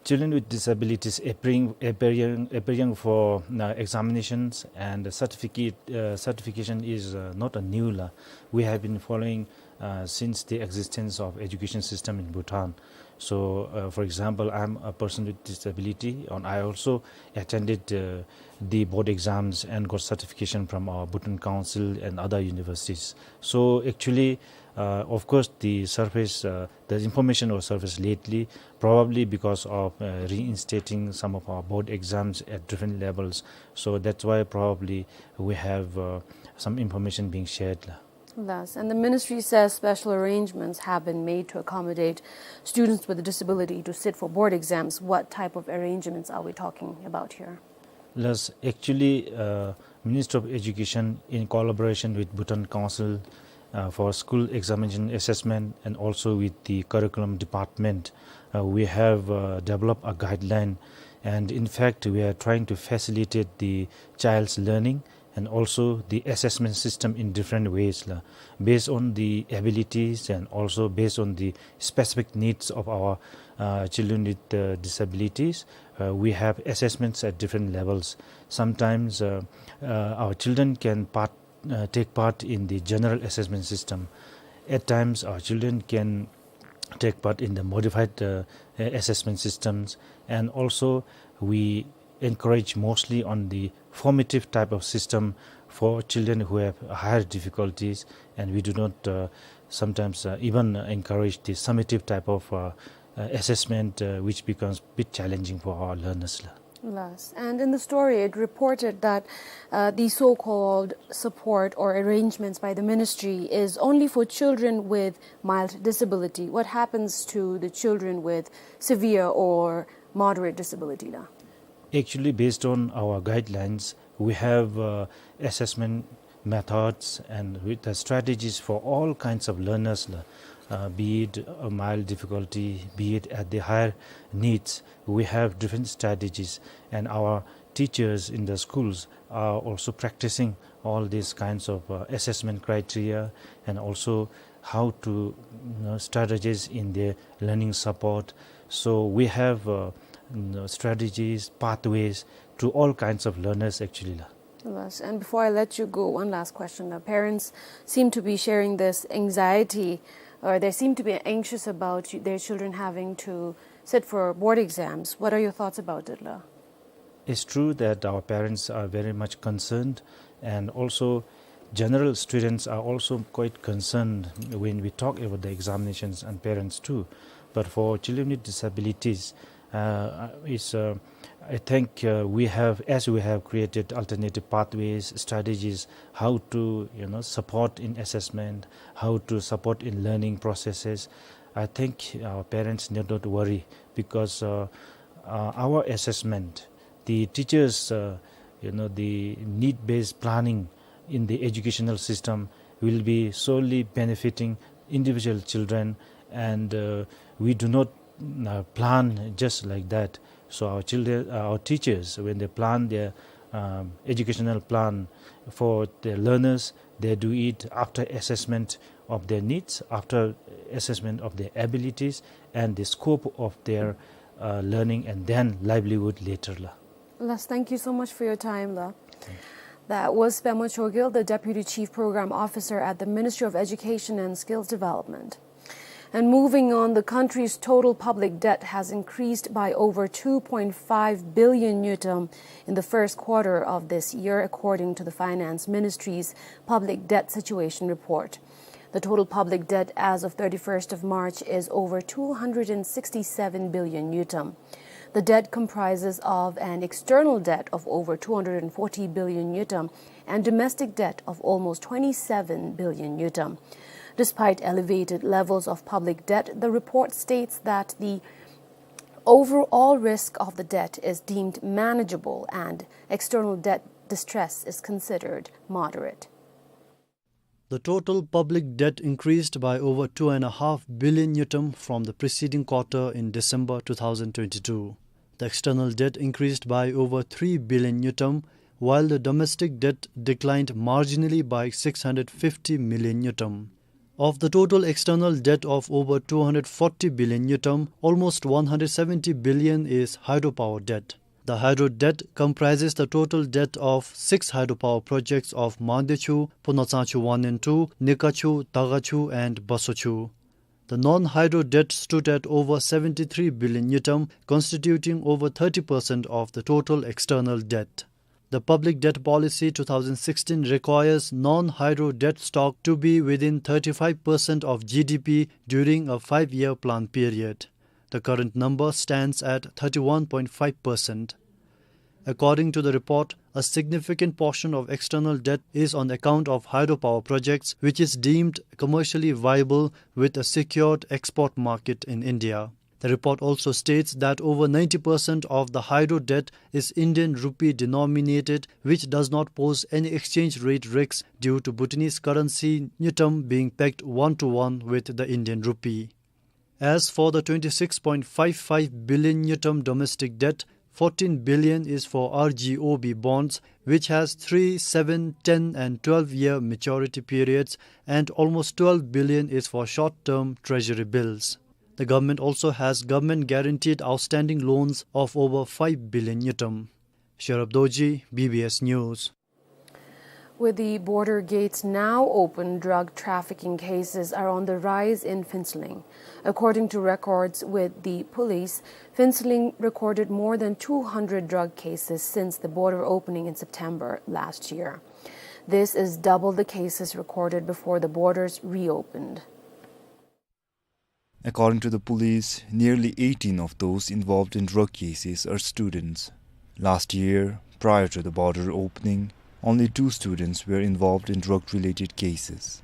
children with disabilities appearing, appearing, appearing for, uh, examinations and certificate, uh, certification is, uh, not a new la. We have been following, uh, since the existence of education system in Bhutan. So, uh, for example, I'm a person with disability, and I also attended, uh, the board exams and got certification from our Bhutan Council and other universities. So actually, uh, of course, the surface, uh, the information was surfaced lately, probably because of, uh, reinstating some of our board exams at different levels. So that's why probably we have, uh, some information being shared. Yes, and the ministry says special arrangements have been made to accommodate students with a disability to sit for board exams. What type of arrangements are we talking about here? Yes, actually, uh, Ministry of Education, in collaboration with Bhutan Council, uh, for School Examination Assessment and also with the Curriculum Department, uh, we have, uh, developed a guideline, and in fact, we are trying to facilitate the child's learning and also the assessment system in different ways, la, based on the abilities and also based on the specific needs of our, uh, children with, uh, disabilities. Uh, we have assessments at different levels. Sometimes, uh, uh, our children can part, uh, take part in the general assessment system. At times, our children can take part in the modified, uh, assessment systems, and also we encourage mostly on the formative type of system for children who have higher difficulties, and we do not, uh, sometimes, uh, even encourage the summative type of, uh, uh, assessment, uh, which becomes bit challenging for our learners, la. Yes, and in the story it reported that, uh, the so-called support or arrangements by the ministry is only for children with mild disability. What happens to the children with severe or moderate disability, la? Actually, based on our guidelines, we have, uh, assessment methods and with the strategies for all kinds of learners, la. Uh, be it a mild difficulty, be it at the higher needs, we have different strategies, and our teachers in the schools are also practicing all these kinds of, uh, assessment criteria and also how to, you know, strategize in their learning support. So we have, uh, you know, strategies, pathways to all kinds of learners actually, la. Yes, and before I let you go, one last question. Now, parents seem to be sharing this anxiety, or they seem to be anxious about you, their children having to sit for board exams. What are your thoughts about it, la? It's true that our parents are very much concerned, and also general students are also quite concerned when we talk about the examinations, and parents too. But for children with disabilities, uh, it's, uh, I think, uh, we have, as we have created alternative pathways, strategies, how to, you know, support in assessment, how to support in learning processes, I think our parents need not worry because, uh, uh, our assessment, the teachers, uh, you know, the need-based planning in the educational system will be solely benefiting individual children, and, uh, we do not, uh, plan just like that. So our children, uh, our teachers, when they plan their, um, educational plan for their learners, they do it after assessment of their needs, after assessment of their abilities and the scope of their, uh, learning and then livelihood later la. Last, thank you so much for your time la. That was Pema Chogyal, the Deputy Chief Program Officer at the Ministry of Education and Skills Development. And moving on, the country's total public debt has increased by over two point five billion ngultrum in the first quarter of this year, according to the Finance Ministry's public debt situation report. The total public debt as of thirty-first of March is over two hundred and sixty-seven billion ngultrum. The debt comprises of an external debt of over two hundred and forty billion ngultrum and domestic debt of almost twenty-seven billion ngultrum. Despite elevated levels of public debt, the report states that the overall risk of the debt is deemed manageable and external debt distress is considered moderate. The total public debt increased by over two and a half billion ngultrum from the preceding quarter in December two thousand twenty-two. The external debt increased by over three billion ngultrum, while the domestic debt declined marginally by six hundred fifty million ngultrum. Of the total external debt of over two hundred forty billion ngultrum, almost one hundred seventy billion is hydropower debt. The hydro debt comprises the total debt of six hydropower projects of Mangdechew, Phunotsangchew one and two, Nikachew, Dagachew, and Basochew. The non-hydro debt stood at over seventy-three billion ngultrum, constituting over thirty percent of the total external debt. The Public Debt Policy two thousand sixteen requires non-hydro debt stock to be within thirty-five percent of G D P during a five-year plan period. The current number stands at thirty-one point five percent. According to the report, a significant portion of external debt is on account of hydropower projects, which is deemed commercially viable with a secured export market in India. The report also states that over ninety percent of the hydro debt is Indian rupee denominated, which does not pose any exchange rate risks due to Bhutanese currency ngultrum being pegged one to one with the Indian rupee. As for the twenty-six point five five billion ngultrum domestic debt, fourteen billion is for R G O B bonds, which has three, seven, ten, and twelve-year maturity periods, and almost twelve billion is for short-term treasury bills. The government also has government-guaranteed outstanding loans of over five billion ngultrum. Sherab Dorji, B B S News. With the border gates now open, drug trafficking cases are on the rise in Phuentsholing. According to records with the police, Phuentsholing recorded more than two hundred drug cases since the border opening in September last year. This is double the cases recorded before the borders reopened. According to the police, nearly eighteen of those involved in drug cases are students. Last year, prior to the border opening, only two students were involved in drug-related cases.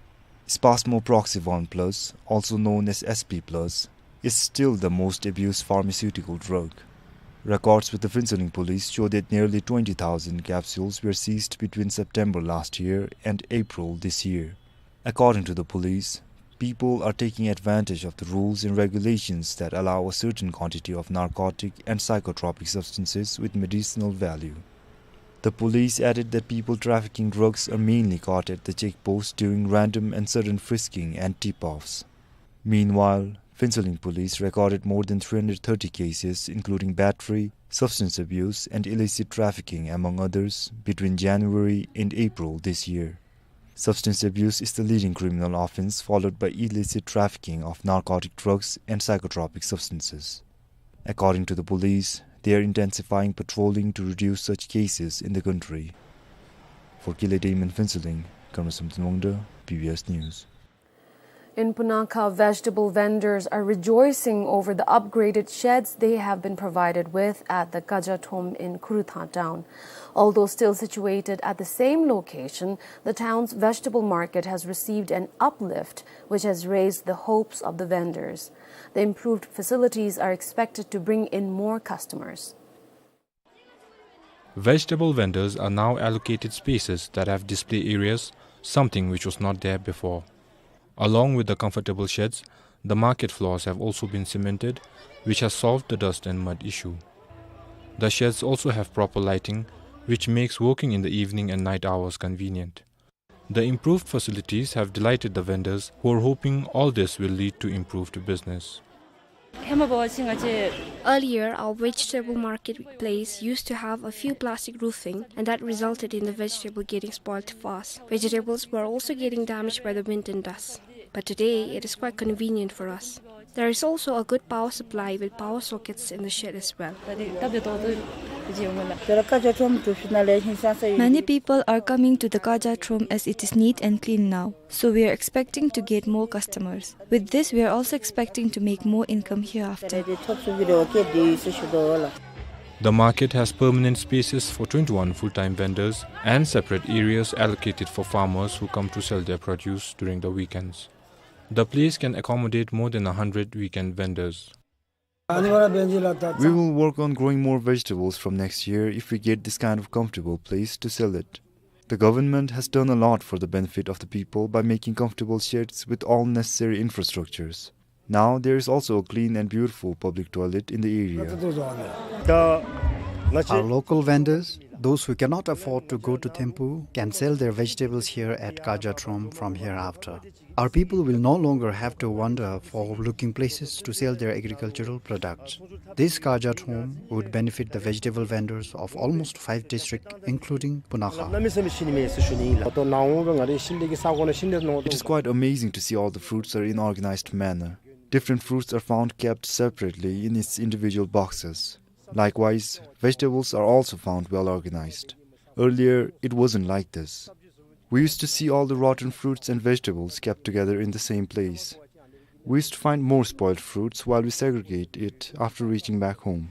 Spasmo Proxivon Plus, also known as S P Plus, is still the most abused pharmaceutical drug. Records with the Phuentsholing police show that nearly twenty thousand capsules were seized between September last year and April this year. According to the police, people are taking advantage of the rules and regulations that allow a certain quantity of narcotic and psychotropic substances with medicinal value. The police added that people trafficking drugs are mainly caught at the checkpost during random and sudden frisking and tip-offs. Meanwhile, Phuentsholing police recorded more than three hundred thirty cases, including battery, substance abuse, and illicit trafficking, among others, between January and April this year. Substance abuse is the leading criminal offense, followed by illicit trafficking of narcotic drugs and psychotropic substances. According to the police, they are intensifying patrolling to reduce such cases in the country. For Kile Dame in Phuentsholing, Kamrasam Tunwangda, B B S News. In Punakha, vegetable vendors are rejoicing over the upgraded sheds they have been provided with at the Kajathom in Khuruthang town. Although still situated at the same location, the town's vegetable market has received an uplift, which has raised the hopes of the vendors. The improved facilities are expected to bring in more customers. Vegetable vendors are now allocated spaces that have display areas, something which was not there before. Along with the comfortable sheds, the market floors have also been cemented, which has solved the dust and mud issue. The sheds also have proper lighting, which makes working in the evening and night hours convenient. The improved facilities have delighted the vendors, who are hoping all this will lead to improved business. Earlier, our vegetable market place used to have a few plastic roofing, and that resulted in the vegetable getting spoiled fast. Vegetables were also getting damaged by the wind and dust. But today, it is quite convenient for us. There is also a good power supply with power sockets in the shed as well. Many people are coming to the Kaja Throm as it is neat and clean now, so we are expecting to get more customers. With this, we are also expecting to make more income hereafter. The market has permanent spaces for twenty-one full-time vendors and separate areas allocated for farmers who come to sell their produce during the weekends. The place can accommodate more than a hundred weekend vendors. We will work on growing more vegetables from next year if we get this kind of comfortable place to sell it. The government has done a lot for the benefit of the people by making comfortable sheds with all necessary infrastructures. Now there is also a clean and beautiful public toilet in the area. Our local vendors, those who cannot afford to go to Thimphu, can sell their vegetables here at Kaja Throm from hereafter. Our people will no longer have to wander for looking places to sell their agricultural products. This Kaja Throm would benefit the vegetable vendors of almost five districts, including Punakha. It is quite amazing to see all the fruits are in organized manner. Different fruits are found kept separately in its individual boxes. Likewise, vegetables are also found well organized. Earlier, it wasn't like this. We used to see all the rotten fruits and vegetables kept together in the same place. We used to find more spoiled fruits while we segregate it after reaching back home.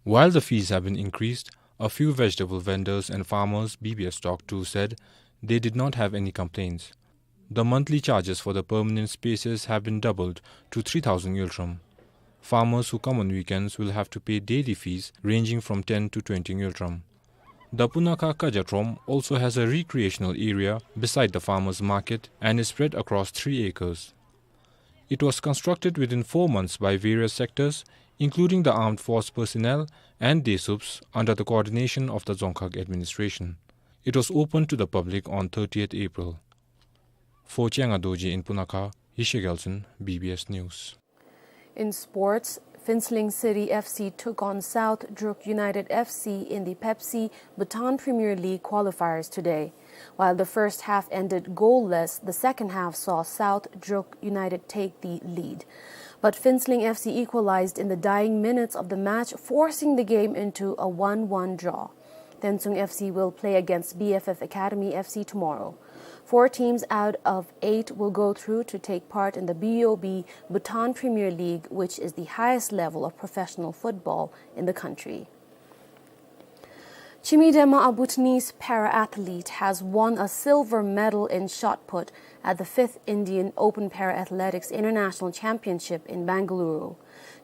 While the fees have been increased, a few vegetable vendors and farmers B B S talked to said they did not have any complaints. The monthly charges for the permanent spaces have been doubled to three thousand ngultrum. Farmers who come on weekends will have to pay daily fees ranging from ten to twenty ngultrum. The Punakha Kaja Throm also has a recreational area beside the farmers' market and is spread across three acres. It was constructed within four months by various sectors, including the armed force personnel and Desups, under the coordination of the Dzongkhag administration. It was opened to the public on thirtieth April. For Chenga Dorji in Punakha, Yeshe Gyaltsen, B B S News. In sports, Phuentsholing City F C took on South Druk United F C in the Pepsi Bhutan Premier League qualifiers today. While the first half ended goalless, the second half saw South Druk United take the lead. But Phuentsholing F C equalized in the dying minutes of the match, forcing the game into a one one draw. Tensung F C will play against B F F Academy F C tomorrow. Four teams out of eight will go through to take part in the B O B Bhutan Premier League, which is the highest level of professional football in the country. Chimi Dema, a Bhutanese para-athlete, has won a silver medal in shot put at the fifth Indian Open Para-Athletics International Championship in Bengaluru.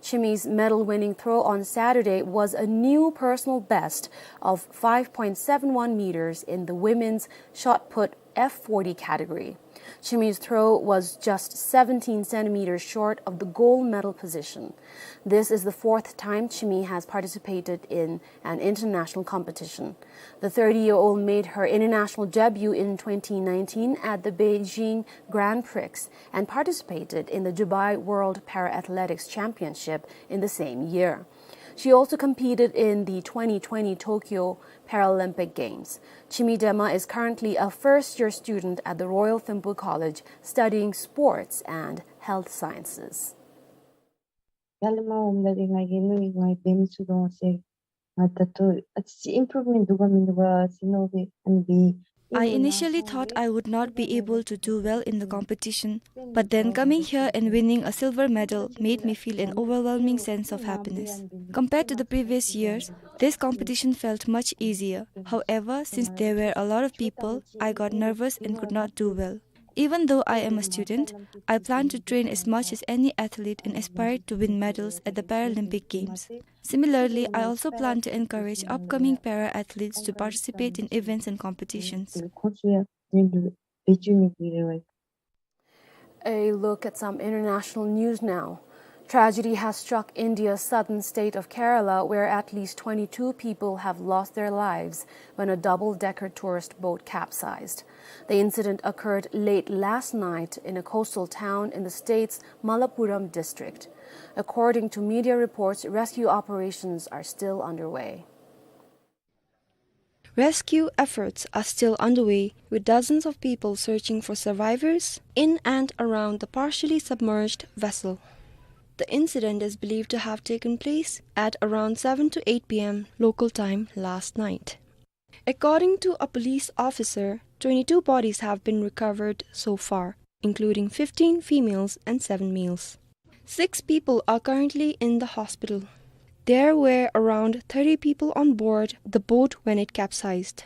Chimi's medal-winning throw on Saturday was a new personal best of five point seven one meters in the women's shot put F forty category. Chimi's throw was just seventeen centimeters short of the gold medal position. This is the fourth time Chimi has participated in an international competition. The thirty-year-old made her international debut in twenty nineteen at the Beijing Grand Prix and participated in the Dubai World Para-Athletics Championship in the same year. She also competed in the twenty twenty Tokyo Paralympic Games. Chimi Dema is currently a first-year student at the Royal Thimphu College studying sports and health sciences. ཡར་ལས་མར་འོངམ་ད་ལས་ང་གིས་ནི་ང་གིས་འབད་མི་ཚུགས་འོང་ཟེར། ང་ད་ལྟོ་ཨ་ཙི་ཨིམ་པུརུབ་མེནཊ་འདུག་ག་མིན་འདུག་ག་ཟེར་མནོ་སྦེ་ཨ་ནི་འབད། I initially thought I would not be able to do well in the competition, but then coming here and winning a silver medal made me feel an overwhelming sense of happiness. Compared to the previous years, this competition felt much easier. However, since there were a lot of people, I got nervous and could not do well. Even though I am a student, I plan to train as much as any athlete and aspire to win medals at the Paralympic Games. Similarly, I also plan to encourage upcoming para-athletes to participate in events and competitions. A look at some international news now. Tragedy has struck India's southern state of Kerala, where at least twenty-two people have lost their lives when a double-decker tourist boat capsized. The incident occurred late last night in a coastal town in the state's Malappuram district. According to media reports, rescue operations are still underway. Rescue efforts are still underway, with dozens of people searching for survivors in and around the partially submerged vessel. The incident is believed to have taken place at around seven to eight p m local time last night. According to a police officer, twenty-two bodies have been recovered so far, including fifteen females and seven males. Six people are currently in the hospital. There were around thirty people on board the boat when it capsized.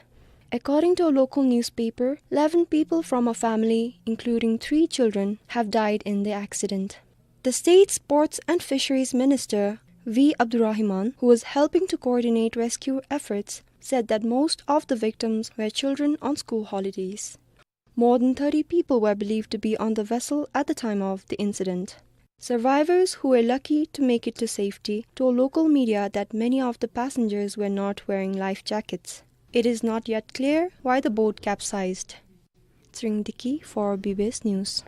According to a local newspaper, eleven people from a family, including three children, have died in the accident. The state's Sports and Fisheries Minister, V Abdurrahman, who was helping to coordinate rescue efforts, said that most of the victims were children on school holidays. More than thirty people were believed to be on the vessel at the time of the incident. Survivors who were lucky to make it to safety told local media that many of the passengers were not wearing life jackets. It is not yet clear why the boat capsized. Tshering Deki for B B S News.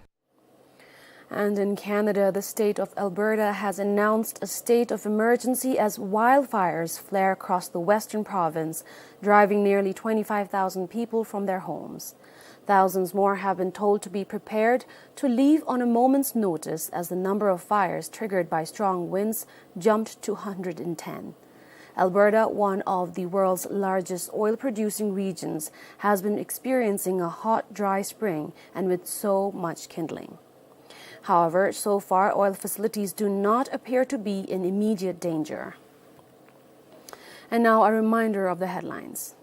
And in Canada, the state of Alberta has announced a state of emergency as wildfires flare across the western province, driving nearly twenty-five thousand people from their homes. Thousands more have been told to be prepared to leave on a moment's notice as the number of fires triggered by strong winds jumped to hundred and ten. Alberta, one of the world's largest oil-producing regions, has been experiencing a hot, dry spring and with so much kindling. However, so far, oil facilities do not appear to be in immediate danger. And now a reminder of the headlines.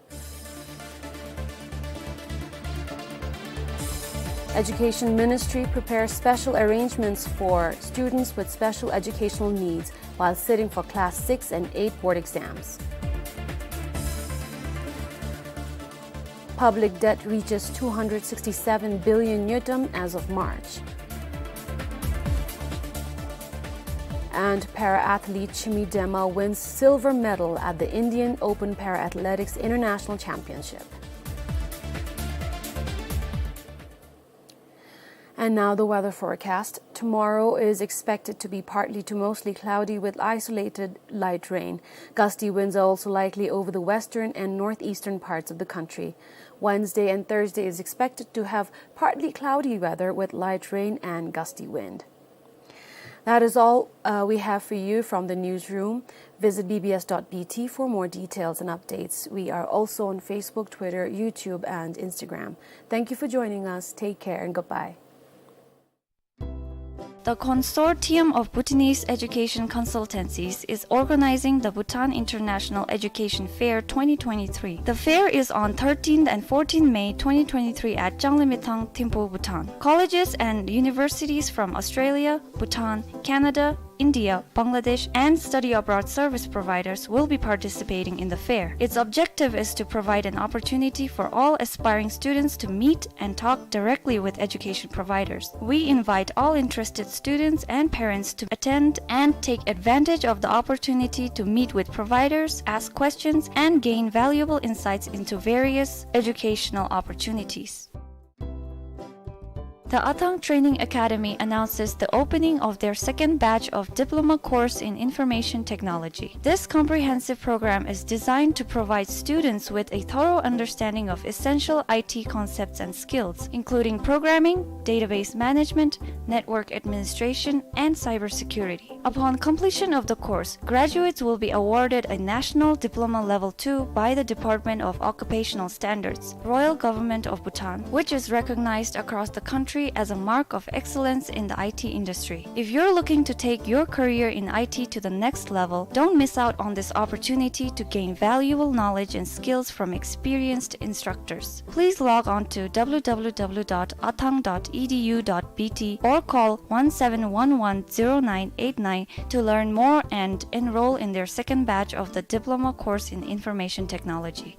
Education Ministry prepares special arrangements for students with special educational needs while sitting for Class six and eight board exams. Public debt reaches two hundred sixty-seven billion ngultrum as of March. And para-athlete Chimi Dema wins silver medal at the Indian Open Para-Athletics International Championship. And now the weather forecast. Tomorrow is expected to be partly to mostly cloudy with isolated light rain. Gusty winds are also likely over the western and northeastern parts of the country. Wednesday and Thursday is expected to have partly cloudy weather with light rain and gusty wind. That is all, uh, we have for you from the newsroom. Visit B B S dot B T for more details and updates. We are also on Facebook, Twitter, YouTube, and Instagram. Thank you for joining us. Take care and goodbye. The Consortium of Bhutanese Education Consultancies is organizing the Bhutan International Education Fair twenty twenty-three. The fair is on thirteenth and fourteenth May twenty twenty-three at Changlimithang, Thimphu, Bhutan. Colleges and universities from Australia, Bhutan, Canada, India, Bangladesh, and study abroad service providers will be participating in the fair. Its objective is to provide an opportunity for all aspiring students to meet and talk directly with education providers. We invite all interested students and parents to attend and take advantage of the opportunity to meet with providers, ask questions, and gain valuable insights into various educational opportunities. The Athang Training Academy announces the opening of their second batch of diploma course in information technology. This comprehensive program is designed to provide students with a thorough understanding of essential I T concepts and skills, including programming, database management, network administration, and cybersecurity. Upon completion of the course, graduates will be awarded a National Diploma Level two by the Department of Occupational Standards, Royal Government of Bhutan, which is recognized across the country as a mark of excellence in the I T industry. If you're looking to take your career in I T to the next level, don't miss out on this opportunity to gain valuable knowledge and skills from experienced instructors. Please log on to W W W dot athang dot e d u dot b t or call one seven one one zero nine eight nine to learn more and enroll in their second batch of the diploma course in information technology.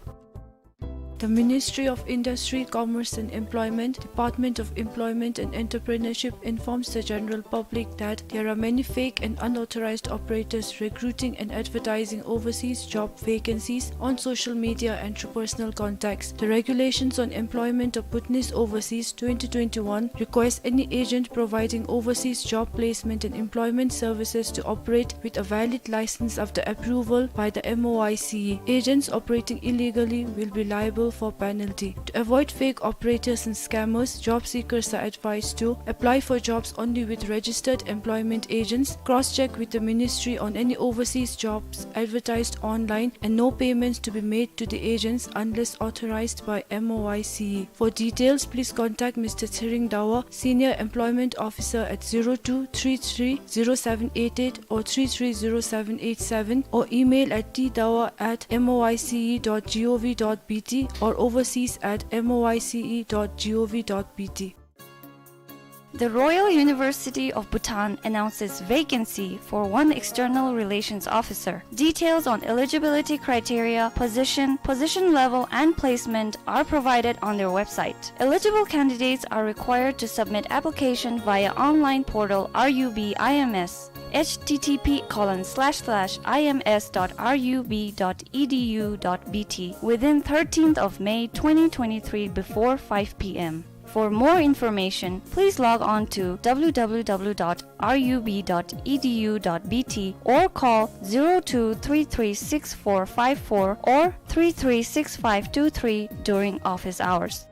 The Ministry of Industry, Commerce and Employment, Department of Employment and Entrepreneurship informs the general public that there are many fake and unauthorized operators recruiting and advertising overseas job vacancies on social media and through personal contacts. The Regulations on Employment of Bhutanese Overseas twenty twenty-one requires any agent providing overseas job placement and employment services to operate with a valid license after approval by the M O I C E. Agents operating illegally will be liable for penalty. To avoid fake operators and scammers, job seekers are advised to apply for jobs only with registered employment agents, cross-check with the ministry on any overseas jobs advertised online, and no payments to be made to the agents unless authorized by M O I C E. For details, please contact Mister Tshering Dawa, Senior Employment Officer, at zero two three three zero seven eight eight or three three zero seven eight seven, or email at t dawa at m o i c e dot g o v dot b t or overseas at m o i c e dot g o v dot b t. The Royal University of Bhutan announces vacancy for one external relations officer. Details on eligibility criteria, position, position level, and placement are provided on their website. Eligible candidates are required to submit application via online portal R U B I M S, h t t p colon slash slash i m s dot r u b dot e d u dot b t, within thirteenth of May twenty twenty-three before five p m. For more information, please log on to w w w dot r u b dot e d u dot b t or call zero two three three six four five four or three three six five two three during office hours.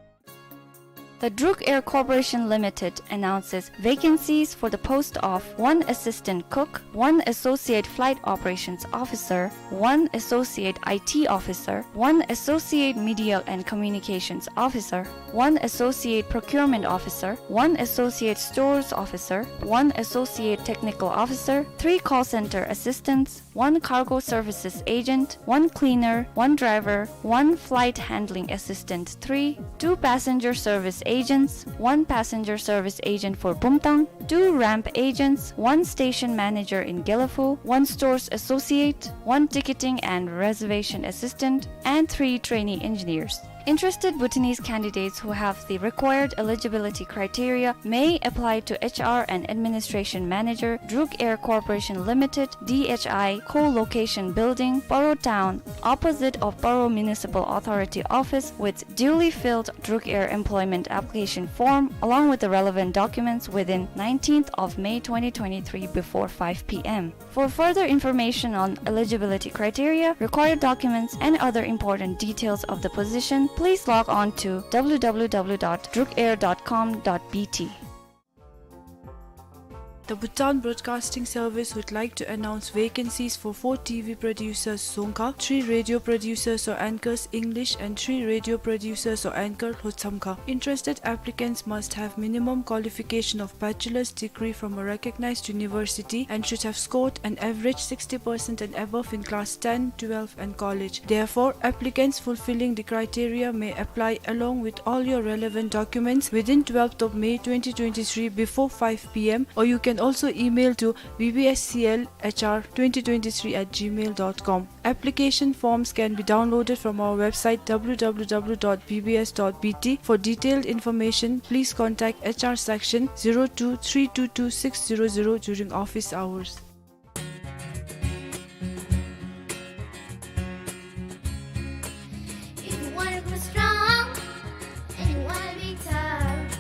The Druk Air Corporation Limited announces vacancies for the post of one assistant cook, one associate flight operations officer, one associate I T officer, one associate media and communications officer, one associate procurement officer, one associate stores officer, one associate technical officer, three call center assistants, one cargo services agent, one cleaner, one driver, one flight handling assistant three, two passenger service agents, one passenger service agent for Bumtang, two ramp agents, one station manager in Gelephu, one stores associate, one ticketing and reservation assistant, and three trainee engineers. Interested Bhutanese candidates who have the required eligibility criteria may apply to H R and Administration Manager, Druk Air Corporation Limited, D H I, Co-location Building, Paro Town, opposite of Paro Municipal Authority Office, with duly filled Druk Air employment application form along with the relevant documents within nineteenth of May twenty twenty-three before five p m. For further information on eligibility criteria, required documents, and other important details of the position, please log on to w w w dot druk air dot com dot b t. The Bhutan Broadcasting Service would like to announce vacancies for four T V producers, Dzongkha, three radio producers or anchors, English, and three radio producers or anchor, Lhotshamkha. Interested applicants must have minimum qualification of bachelor's degree from a recognized university and should have scored an average sixty percent and above in class ten, twelve, and college. Therefore, applicants fulfilling the criteria may apply along with all your relevant documents within twelfth of May twenty twenty-three before five p m, or you can also email to b b s c l h r twenty twenty-three at gmail dot com. Application forms can be downloaded from our website w w w dot b b s dot b t. For detailed information, please contact H R section zero two three two two six zero zero during office hours. If you wanna grow strong and you wanna be tough,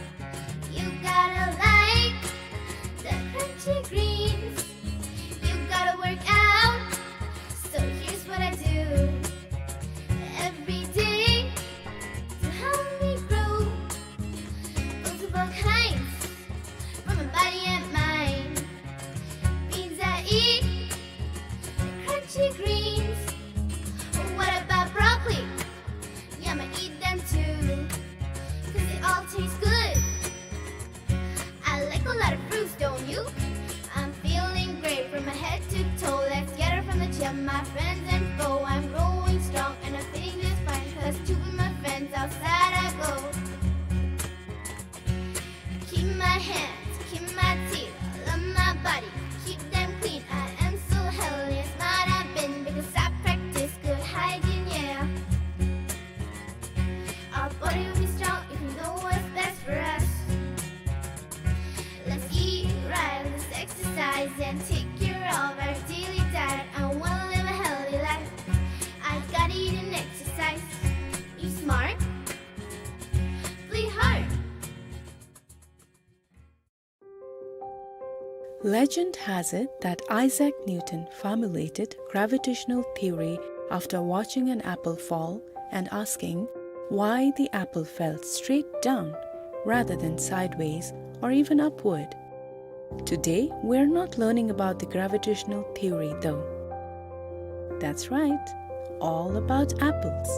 you gotta like the crunchy greens. You gotta work out, so here's what I do every day to help me grow. Multiple kinds for my body and mind. Beans Take care of our daily diet. I wanna live a healthy life. I gotta eat and exercise. Eat smart. Play hard. Legend has it that Isaac Newton formulated gravitational theory after watching an apple fall and asking why the apple fell straight down rather than sideways or even upward. Today, we're not learning about the gravitational theory, though. That's right, all about apples.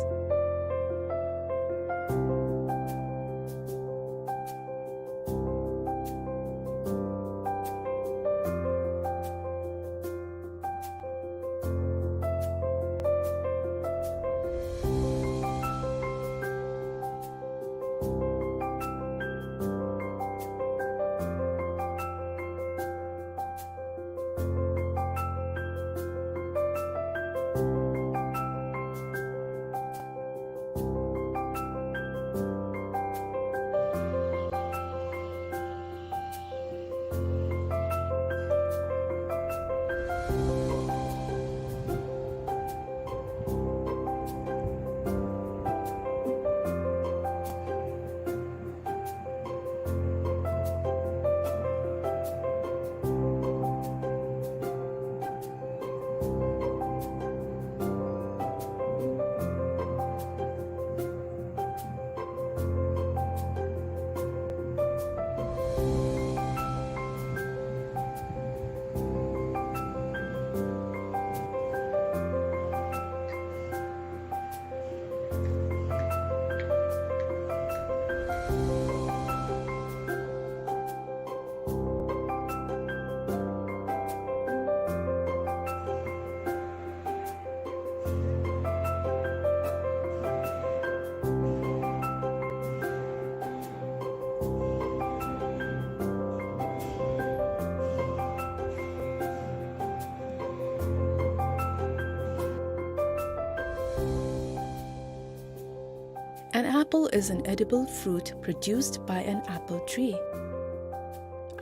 An apple is an edible fruit produced by an apple tree.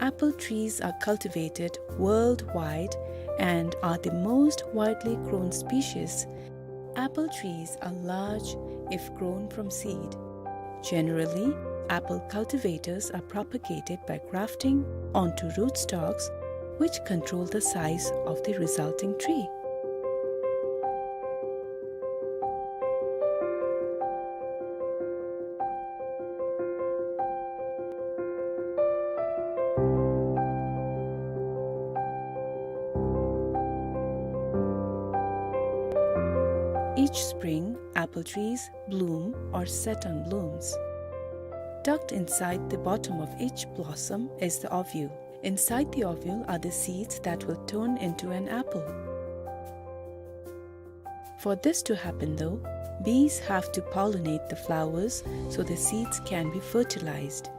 Apple trees are cultivated worldwide and are the most widely grown species. Apple trees are large if grown from seed. Generally, apple cultivators are propagated by grafting onto rootstocks, which control the size of the resulting tree. Each spring, apple trees bloom or set on blooms. Tucked inside the bottom of each blossom is the ovule. Inside the ovule are the seeds that will turn into an apple. For this to happen, though, bees have to pollinate the flowers so the seeds can be fertilized.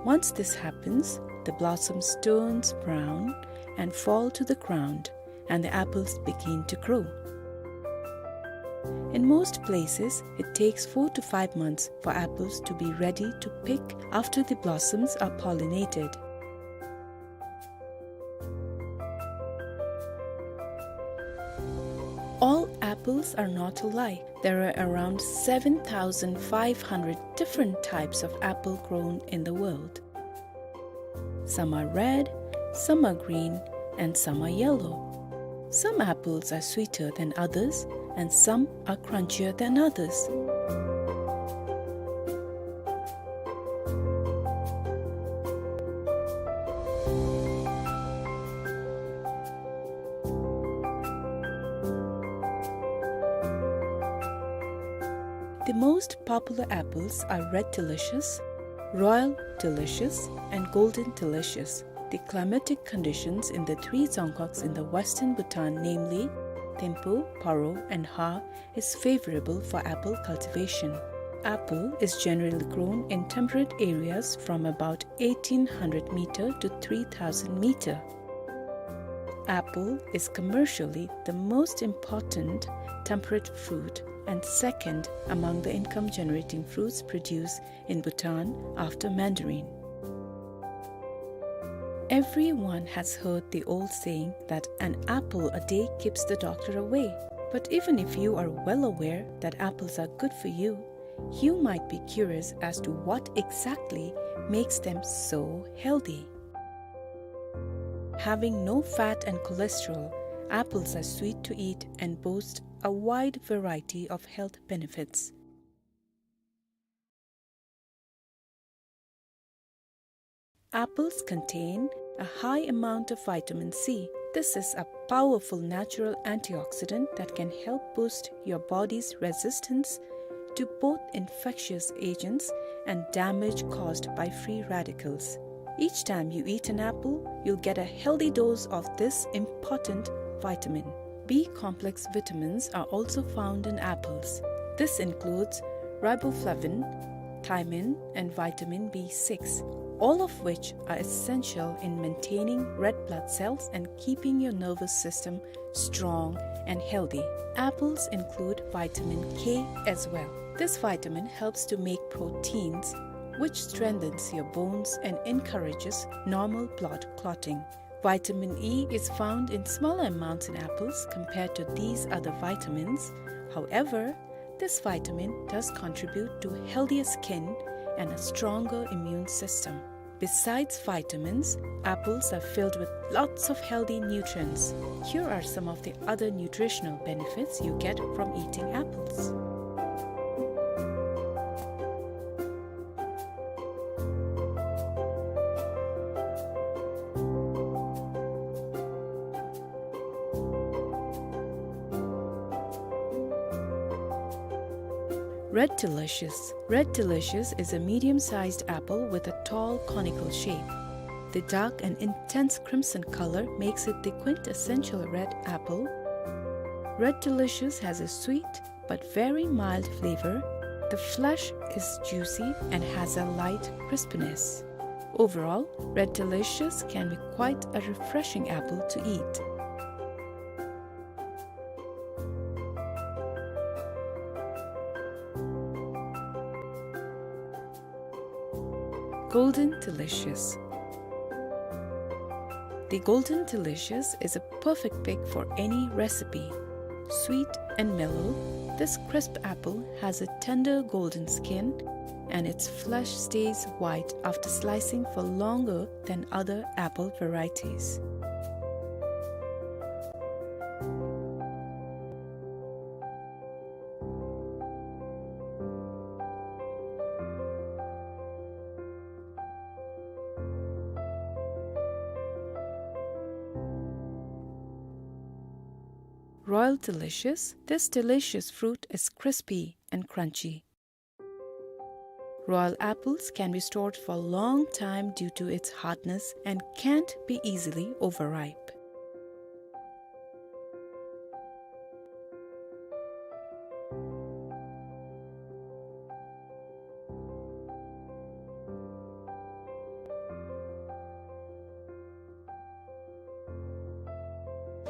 Once this happens, the blossoms turns brown and fall to the ground, and the apples begin to grow. In most places, it takes four to five months for apples to be ready to pick after the blossoms are pollinated. All apples are not alike. There are around seven thousand five hundred different types of apple grown in the world. Some are red, some are green, and some are yellow. Some apples are sweeter than others, and some are crunchier than others. The most popular apples are Red Delicious, Royal Delicious, and Golden Delicious. The climatic conditions in the three Dzongkhags in the western Bhutan, namely Thimphu, Paro, and Ha, is favorable for apple cultivation. Apple is generally grown in temperate areas from about eighteen hundred meter to three thousand meter. Apple is commercially the most important temperate fruit and second among the income-generating fruits produced in Bhutan after mandarin. Everyone has heard the old saying that an apple a day keeps the doctor away. But even if you are well aware that apples are good for you, you might be curious as to what exactly makes them so healthy. Having no fat and cholesterol, apples are sweet to eat and boast a wide variety of health benefits. Apples contain a high amount of vitamin C. This is a powerful natural antioxidant that can help boost your body's resistance to both infectious agents and damage caused by free radicals. Each time you eat an apple, you'll get a healthy dose of this important vitamin. B complex vitamins are also found in apples. This includes riboflavin, thiamine, and vitamin B six, all of which are essential in maintaining red blood cells and keeping your nervous system strong and healthy. Apples include vitamin K as well. This vitamin helps to make proteins, which strengthens your bones and encourages normal blood clotting. Vitamin E is found in smaller amounts in apples compared to these other vitamins. However, this vitamin does contribute to healthier skin and a stronger immune system. Besides vitamins, apples are filled with lots of healthy nutrients. Here are some of the other nutritional benefits you get from eating apples. Red Delicious. Red Delicious is a medium-sized apple with a tall conical shape. The dark and intense crimson color makes it the quintessential red apple. Red Delicious has a sweet but very mild flavor. The flesh is juicy and has a light crispiness. Overall, Red Delicious can be quite a refreshing apple to eat. Golden Delicious. The Golden Delicious is a perfect pick for any recipe. Sweet and mellow, this crisp apple has a tender golden skin, and its flesh stays white after slicing for longer than other apple varieties. Royal Delicious. This delicious fruit is crispy and crunchy. Royal apples can be stored for a long time due to its hardness and can't be easily overripe.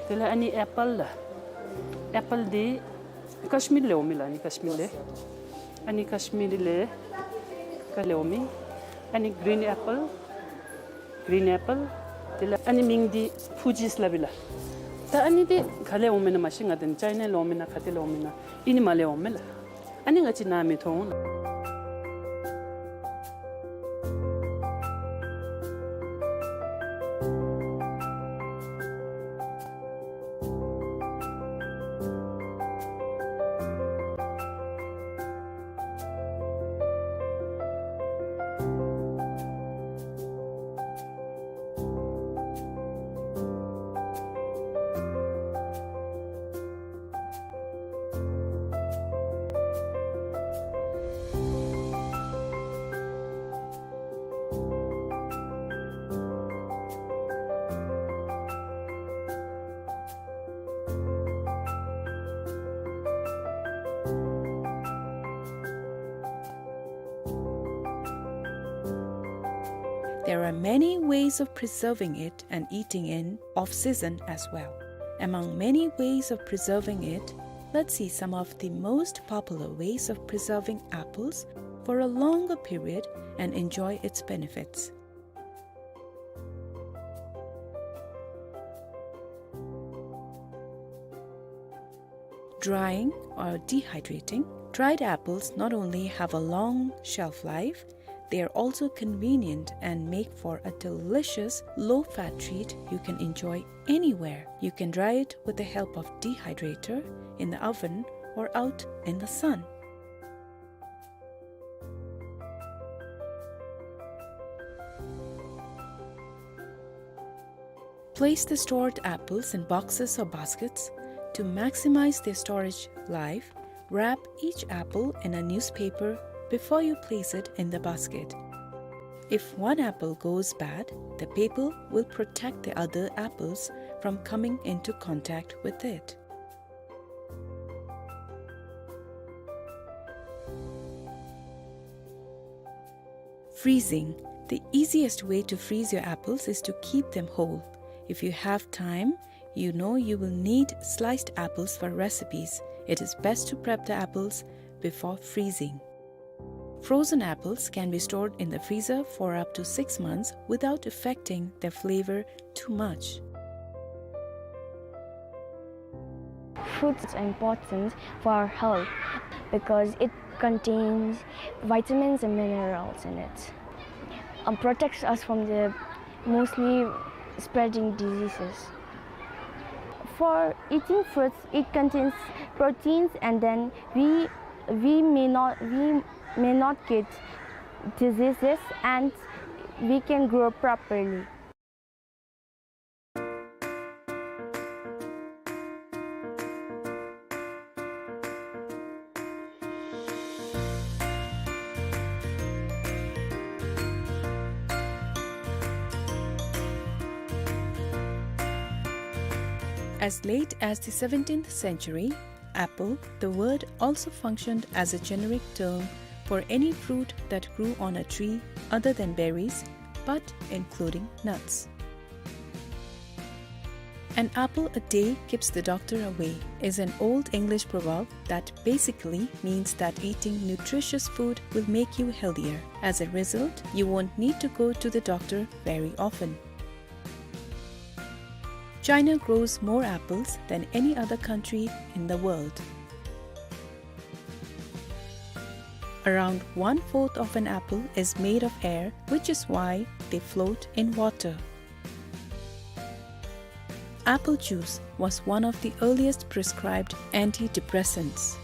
དེ་ལས་ཨ་ནི་ཨེ་པཱལ་ལགས། ཨེ་པཱལ་འདི་ཀཤ་མིར་ལས་འོང་མི་ལགས། ཨ་ནི་ཀཤ་མིར་ལས། ཨ་ནི་ཀཤ་མིར་ལས་ག་ལས་འོང་མི། ཨ་ནི་གིརིན་ཨེ་པཱལ། གིརིན་ཨེ་པཱལ། དེ་ལས་ཨ་ནི་མིང་འདི་ཕུ་ཇིས་སླབ་ཨིན་ལགས། ད་ཨ་ནི་འདི་ག་ལས་འོང་མི་ན་མ་ཤེས། ང་དེ་ཅའི་ན་ལས་འོང་མི་ན་ག་ཏེ་ལས་འོང་མི་ན་ཨིན་ནི་མ་ལས་འོང་མི་ལགས། ཨ་ནི་ང་བཅས་ནཱ་མི་མཐོང་ལགས། There are many ways of preserving it and eating in off-season as well. Among many ways of preserving it, let's see some of the most popular ways of preserving apples for a longer period and enjoy its benefits. Drying or dehydrating. Dried apples not only have a long shelf life, they are also convenient and make for a delicious low-fat treat you can enjoy anywhere. You can dry it with the help of dehydrator, in the oven, or out in the sun. Place the stored apples in boxes or baskets. To maximize their storage life, wrap each apple in a newspaper before you place it in the basket. If one apple goes bad, the paper will protect the other apples from coming into contact with it. Freezing. The easiest way to freeze your apples is to keep them whole. If you have time, you know you will need sliced apples for recipes. It is best to prep the apples before freezing. Frozen apples can be stored in the freezer for up to six months without affecting their flavor too much. Fruits are important for our health because it contains vitamins and minerals in it. Um, protects us from the mostly spreading diseases. For eating fruits, it contains proteins, and then we, we may not, we may not get diseases, and we can grow properly. As late as the seventeenth century, apple, the word, also functioned as a generic term for any fruit that grew on a tree other than berries, but including nuts. "An apple a day keeps the doctor away" is an old English proverb that basically means that eating nutritious food will make you healthier. As a result, you won't need to go to the doctor very often. China grows more apples than any other country in the world. Around one-fourth of an apple is made of air, which is why they float in water. Apple juice was one of the earliest prescribed antidepressants.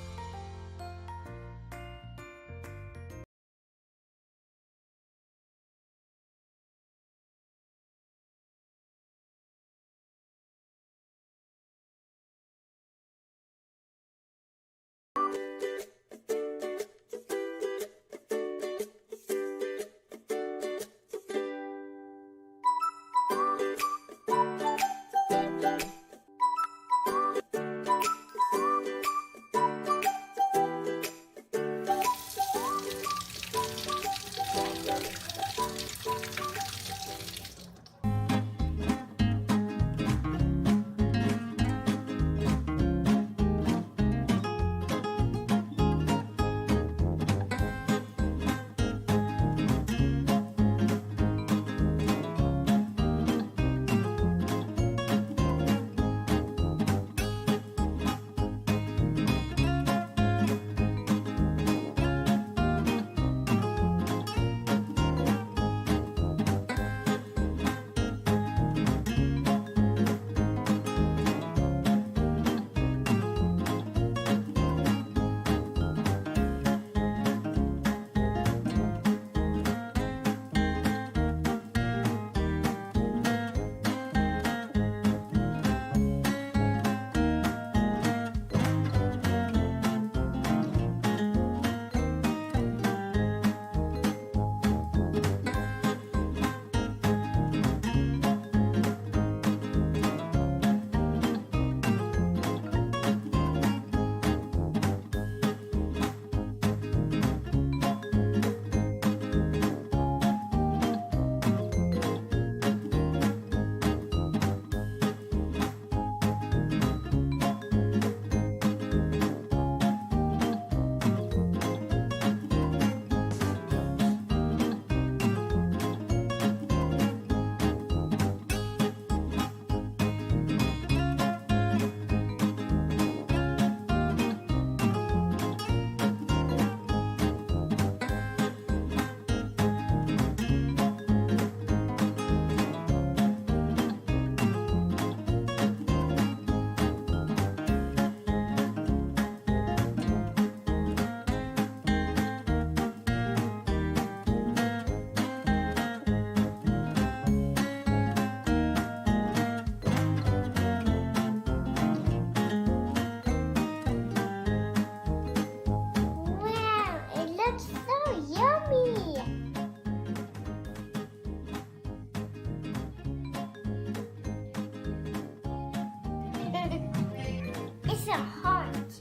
heart.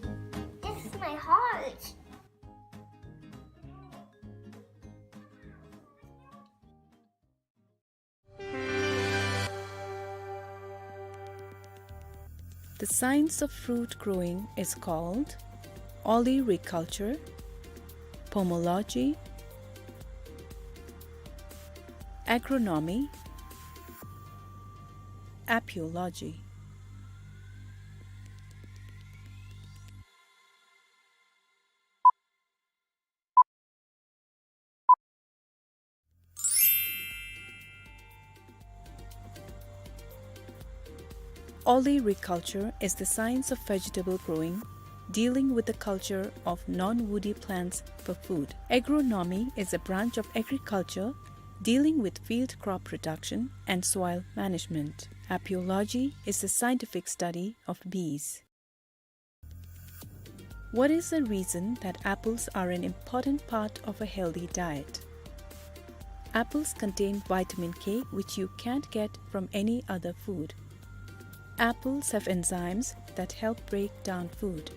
This is my heart. The science of fruit growing is called olericulture, pomology, agronomy, apiology. Olericulture is the science of vegetable growing, dealing with the culture of non-woody plants for food. Agronomy is a branch of agriculture dealing with field crop production and soil management. Apiology is the scientific study of bees. What is the reason that apples are an important part of a healthy diet? Apples contain vitamin K, which you can't get from any other food. Apples have enzymes that help break down food.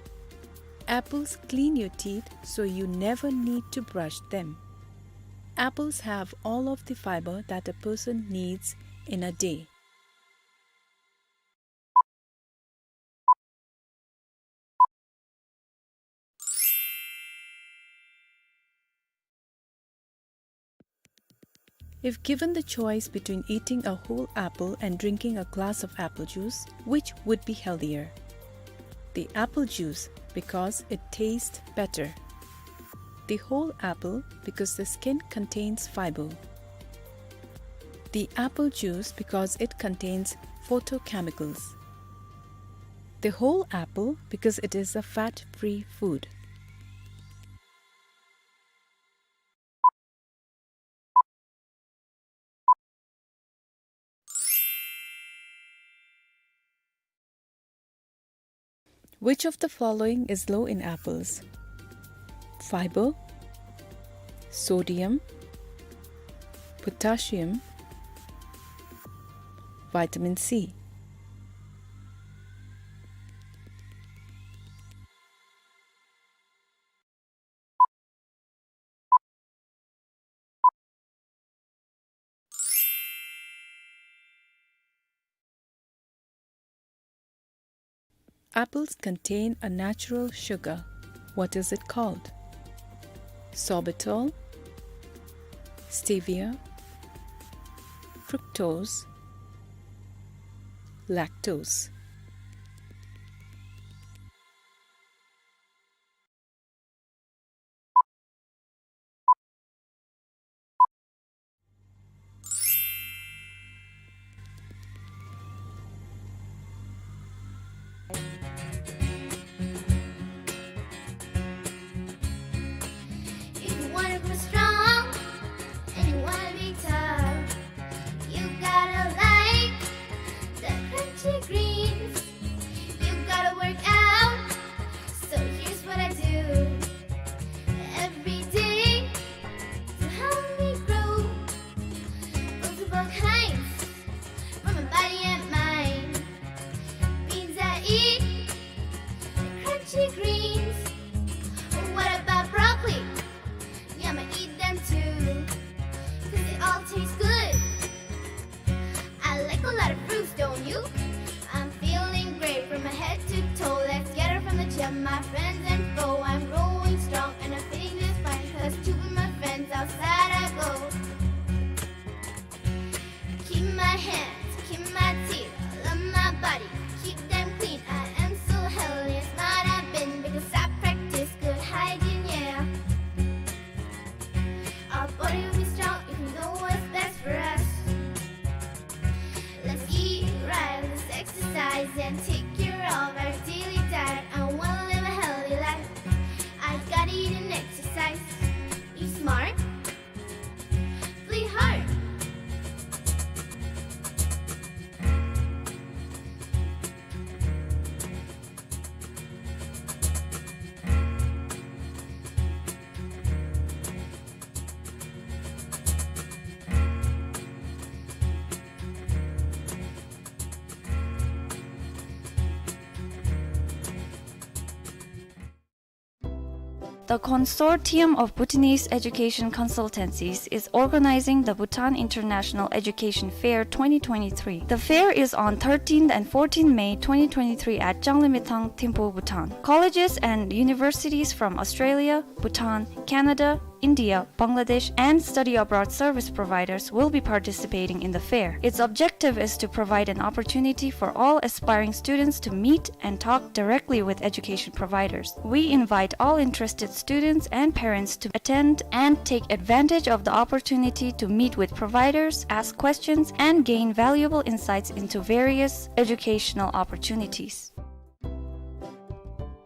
Apples clean your teeth, so you never need to brush them. Apples have all of the fiber that a person needs in a day. If given the choice between eating a whole apple and drinking a glass of apple juice, which would be healthier? The apple juice, because it tastes better. The whole apple, because the skin contains fiber. The apple juice, because it contains phytochemicals. The whole apple, because it is a fat-free food. Which of the following is low in apples? Fiber, sodium, potassium, vitamin C. Apples contain a natural sugar. What is it called? Sorbitol, stevia, fructose, lactose. If you wanna grow strong and you wanna be tall, you gotta like the crunchy green The Consortium of Bhutanese Education Consultancies is organizing the Bhutan International Education Fair twenty twenty-three. The fair is on thirteenth and fourteenth May twenty twenty-three at Changlimithang, Thimphu, Bhutan. Colleges and universities from Australia, Bhutan, Canada, India, Bangladesh, and study abroad service providers will be participating in the fair. Its objective is to provide an opportunity for all aspiring students to meet and talk directly with education providers. We invite all interested students and parents to attend and take advantage of the opportunity to meet with providers, ask questions, and gain valuable insights into various educational opportunities.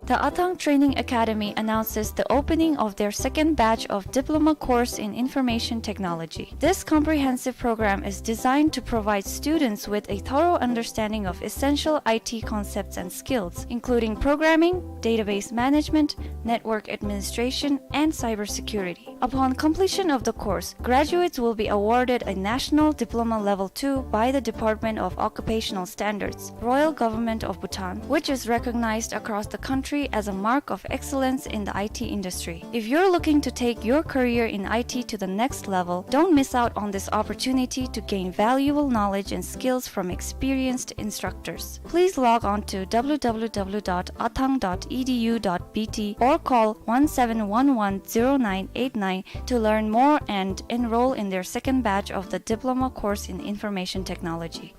The Athang Training Academy announces the opening of their second batch of diploma course in information technology. This comprehensive program is designed to provide students with a thorough understanding of essential I T concepts and skills, including programming, database management, network administration, and cybersecurity. Upon completion of the course, graduates will be awarded a National Diploma Level two by the Department of Occupational Standards, Royal Government of Bhutan, which is recognized across the country as a mark of excellence in the I T industry. If you're looking to take your career in I T to the next level, don't miss out on this opportunity to gain valuable knowledge and skills from experienced instructors. Please log on to w w w dot athang dot e d u dot b t or call one seven one one zero nine eight nine to learn more and enroll in their second batch of the diploma course in information technology.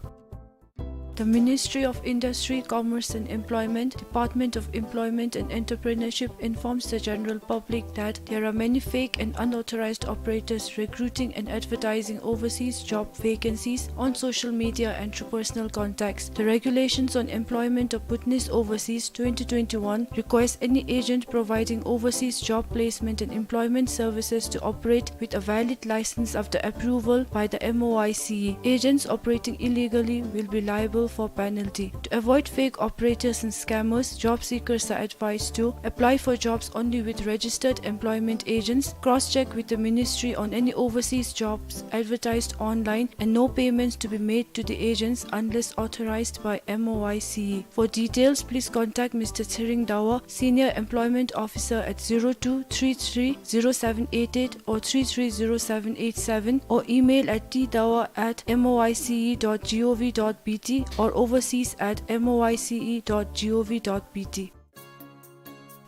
The Ministry of Industry, Commerce and Employment, Department of Employment and Entrepreneurship informs the general public that there are many fake and unauthorized operators recruiting and advertising overseas job vacancies on social media and through personal contacts. The Regulations on Employment of Bhutanese Overseas twenty twenty-one requires any agent providing overseas job placement and employment services to operate with a valid license after approval by the M O I C E. Agents operating illegally will be liable for penalty. To avoid fake operators and scammers, job seekers are advised to apply for jobs only with registered employment agents, cross-check with the ministry on any overseas jobs advertised online, and no payments to be made to the agents unless authorized by M O I C E. For details, please contact Mister Tsering Dawa, Senior Employment Officer, at zero two three three zero seven eight eight or three three zero seven eight seven, or email at t dawa at m o i c e dot g o v dot b t or overseas at m o i c e dot g o v dot b t.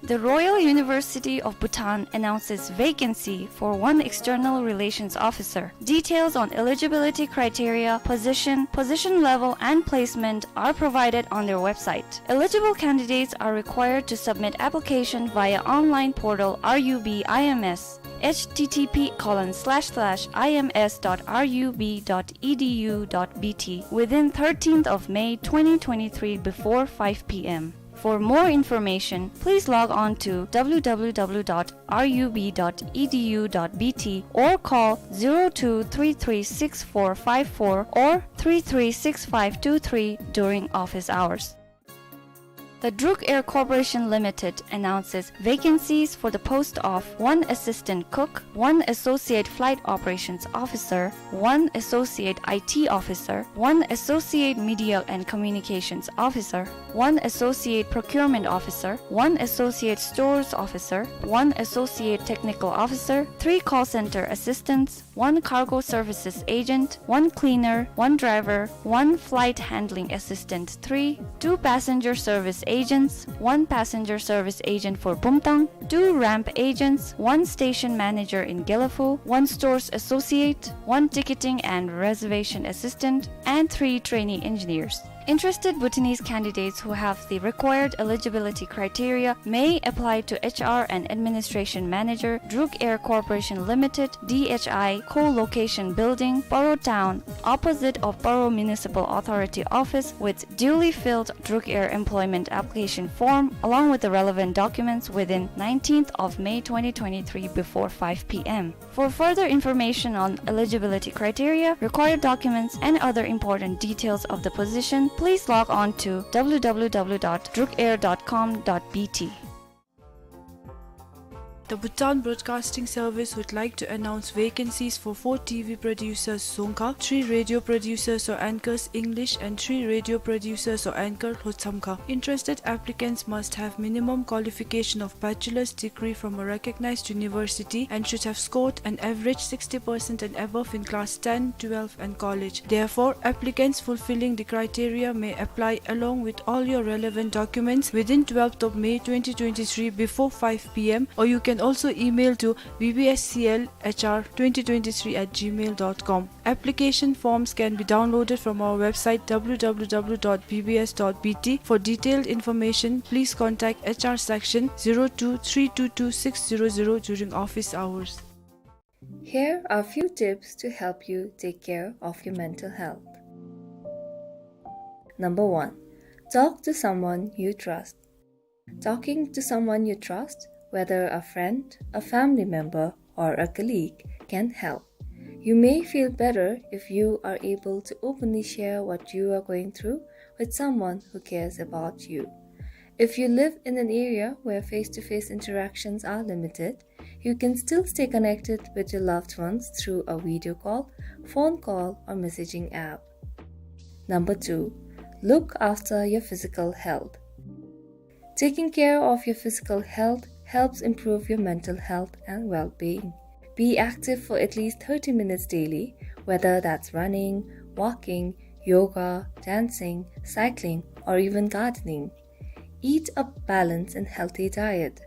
The Royal University of Bhutan announces vacancy for one external relations officer. Details on eligibility criteria, position, position level, and placement are provided on their website. Eligible candidates are required to submit application via online portal R U B I M S, h t t p colon slash slash i m s dot r u b dot e d u dot b t, within thirteenth of May twenty twenty-three before five p m. For more information, please log on to w w w dot r u b dot e d u dot b t or call zero two three three six four five four or three three six five two three during office hours. The Druk Air Corporation Limited announces vacancies for the post of one assistant cook, one associate flight operations officer, one associate I T officer, one associate media and communications officer, one associate procurement officer, one associate stores officer, one associate technical officer, three call center assistants, one cargo services agent, one cleaner, one driver, one flight handling assistant three, two passenger service agents, one passenger service agent for Bumtang, two ramp agents, one station manager in Gelephu, one stores associate, one ticketing and reservation assistant, and three trainee engineers. Interested Bhutanese candidates who have the required eligibility criteria may apply to H R and Administration Manager, Druk Air Corporation Limited, D H I, Co-location Building, Paro Town, opposite of Paro Municipal Authority Office, with duly filled Druk Air employment application form along with the relevant documents within nineteenth of May twenty twenty-three before five p m. For further information on eligibility criteria, required documents, and other important details of the position, please log on to w w w dot drukair dot com dot b t. The Bhutan Broadcasting Service would like to announce vacancies for four T V producers, Dzongkha, three radio producers or anchors, English, and three radio producers or anchor, Lhotshamkha. Interested applicants must have minimum qualification of bachelor's degree from a recognized university and should have scored an average sixty percent and above in class ten, twelve, and college. Therefore, applicants fulfilling the criteria may apply along with all your relevant documents within twelfth of May twenty twenty-three before five p m, or you can also email to B B S C L H R twenty twenty-three at gmail dot com. Application forms can be downloaded from our website, W W W dot B B S dot B T. For detailed information, please contact H R section zero two three two two six zero zero during office hours. Here are few tips to help you take care of your mental health. Number one, talk to someone you trust. Talking to someone you trust, whether a friend, a family member, or a colleague, can help. You may feel better if you are able to openly share what you are going through with someone who cares about you. If you live in an area where face-to-face interactions are limited, you can still stay connected with your loved ones through a video call, phone call, or messaging app. Number two, look after your physical health. Taking care of your physical health helps improve your mental health and well-being. Be active for at least thirty minutes daily, whether that's running, walking, yoga, dancing, cycling, or even gardening. Eat a balanced and healthy diet.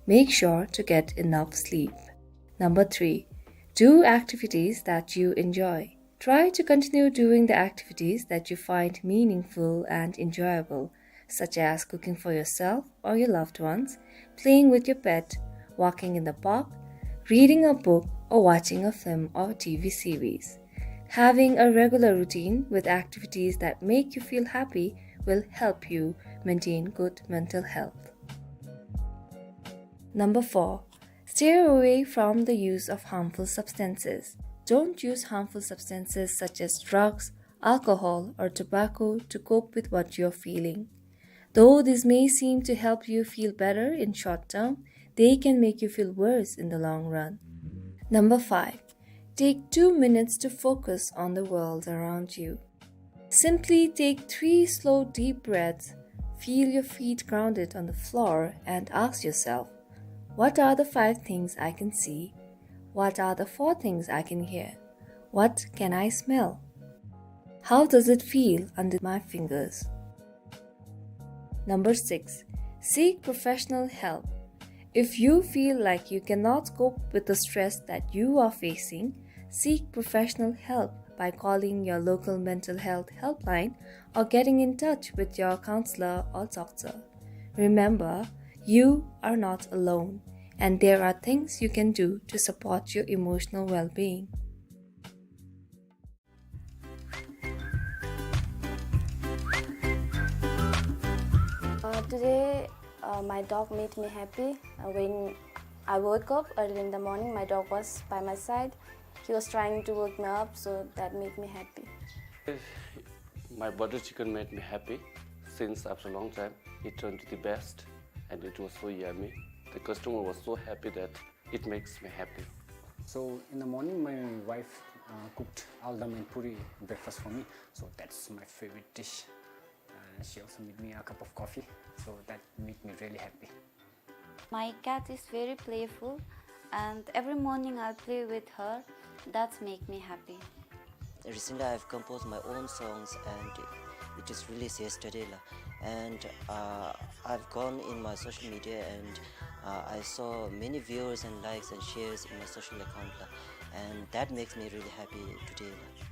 Make sure to get enough sleep. Number three, do activities that you enjoy. Try to continue doing the activities that you find meaningful and enjoyable, such as cooking for yourself or your loved ones, playing with your pet, walking in the park, reading a book, or watching a film or T V series. Having a regular routine with activities that make you feel happy will help you maintain good mental health. Number four, steer away from the use of harmful substances. Don't use harmful substances such as drugs, alcohol, or tobacco to cope with what you're feeling. Though this may seem to help you feel better in short term, they can make you feel worse in the long run. Number five, take two minutes to focus on the world around you. Simply take three slow, deep breaths, feel your feet grounded on the floor, and ask yourself, "What are the five things I can see? What are the four things I can hear? What can I smell? How does it feel under my fingers?" Number six, seek professional help. If you feel like you cannot cope with the stress that you are facing, seek professional help by calling your local mental health helpline or getting in touch with your counselor or doctor. Remember, you are not alone, and there are things you can do to support your emotional well-being. Uh, today, uh, my dog made me happy. Uh, when I woke up early in the morning, my dog was by my side. He was trying to wake me up, so that made me happy. My butter chicken made me happy. Since after a long time, it turned to the best, and it was so yummy. The customer was so happy that it makes me happy. So in the morning, my wife, uh, cooked aldam and puri breakfast for me. So that's my favorite dish. Uh, she also made me a cup of coffee. So that made me really happy. My cat is very playful, and every morning I'll play with her. That's make me happy. Recently, I've composed my own songs and it is released yesterday, la. And, uh, I've gone in my social media and, uh, I saw many viewers and likes and shares in my social account, la. And that makes me really happy today, la.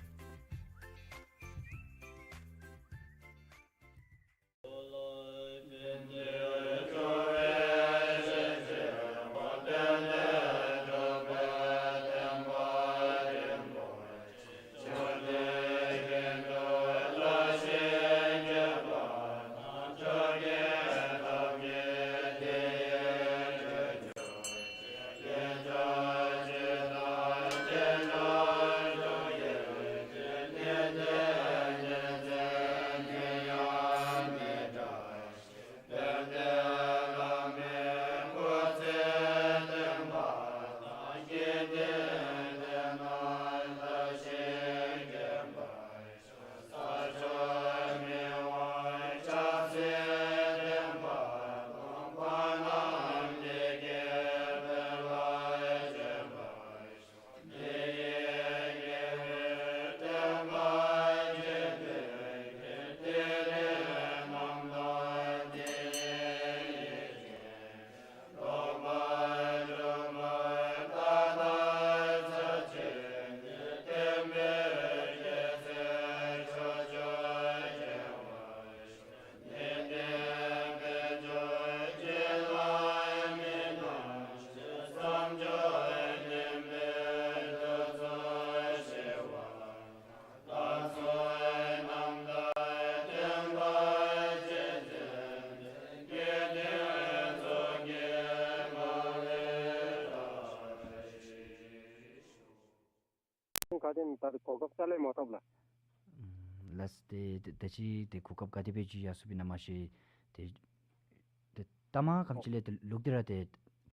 དེ་ད་གོ་སྐབས་རྩ་ལས་མ་ཐོབ་ལགས། ལགས། ཏེ་ད་ཅི་ཏེ་གོ་སྐབས་ག་དེ་སྦེ་ཅིག་ཡར་སོང་པས་ན་མ་ཤེས། ཏེ་ཏེ་ལྟ་མ་ག་ཅི་ལས་ཏེ་ལོག་སྟེ་ར་ཏེ་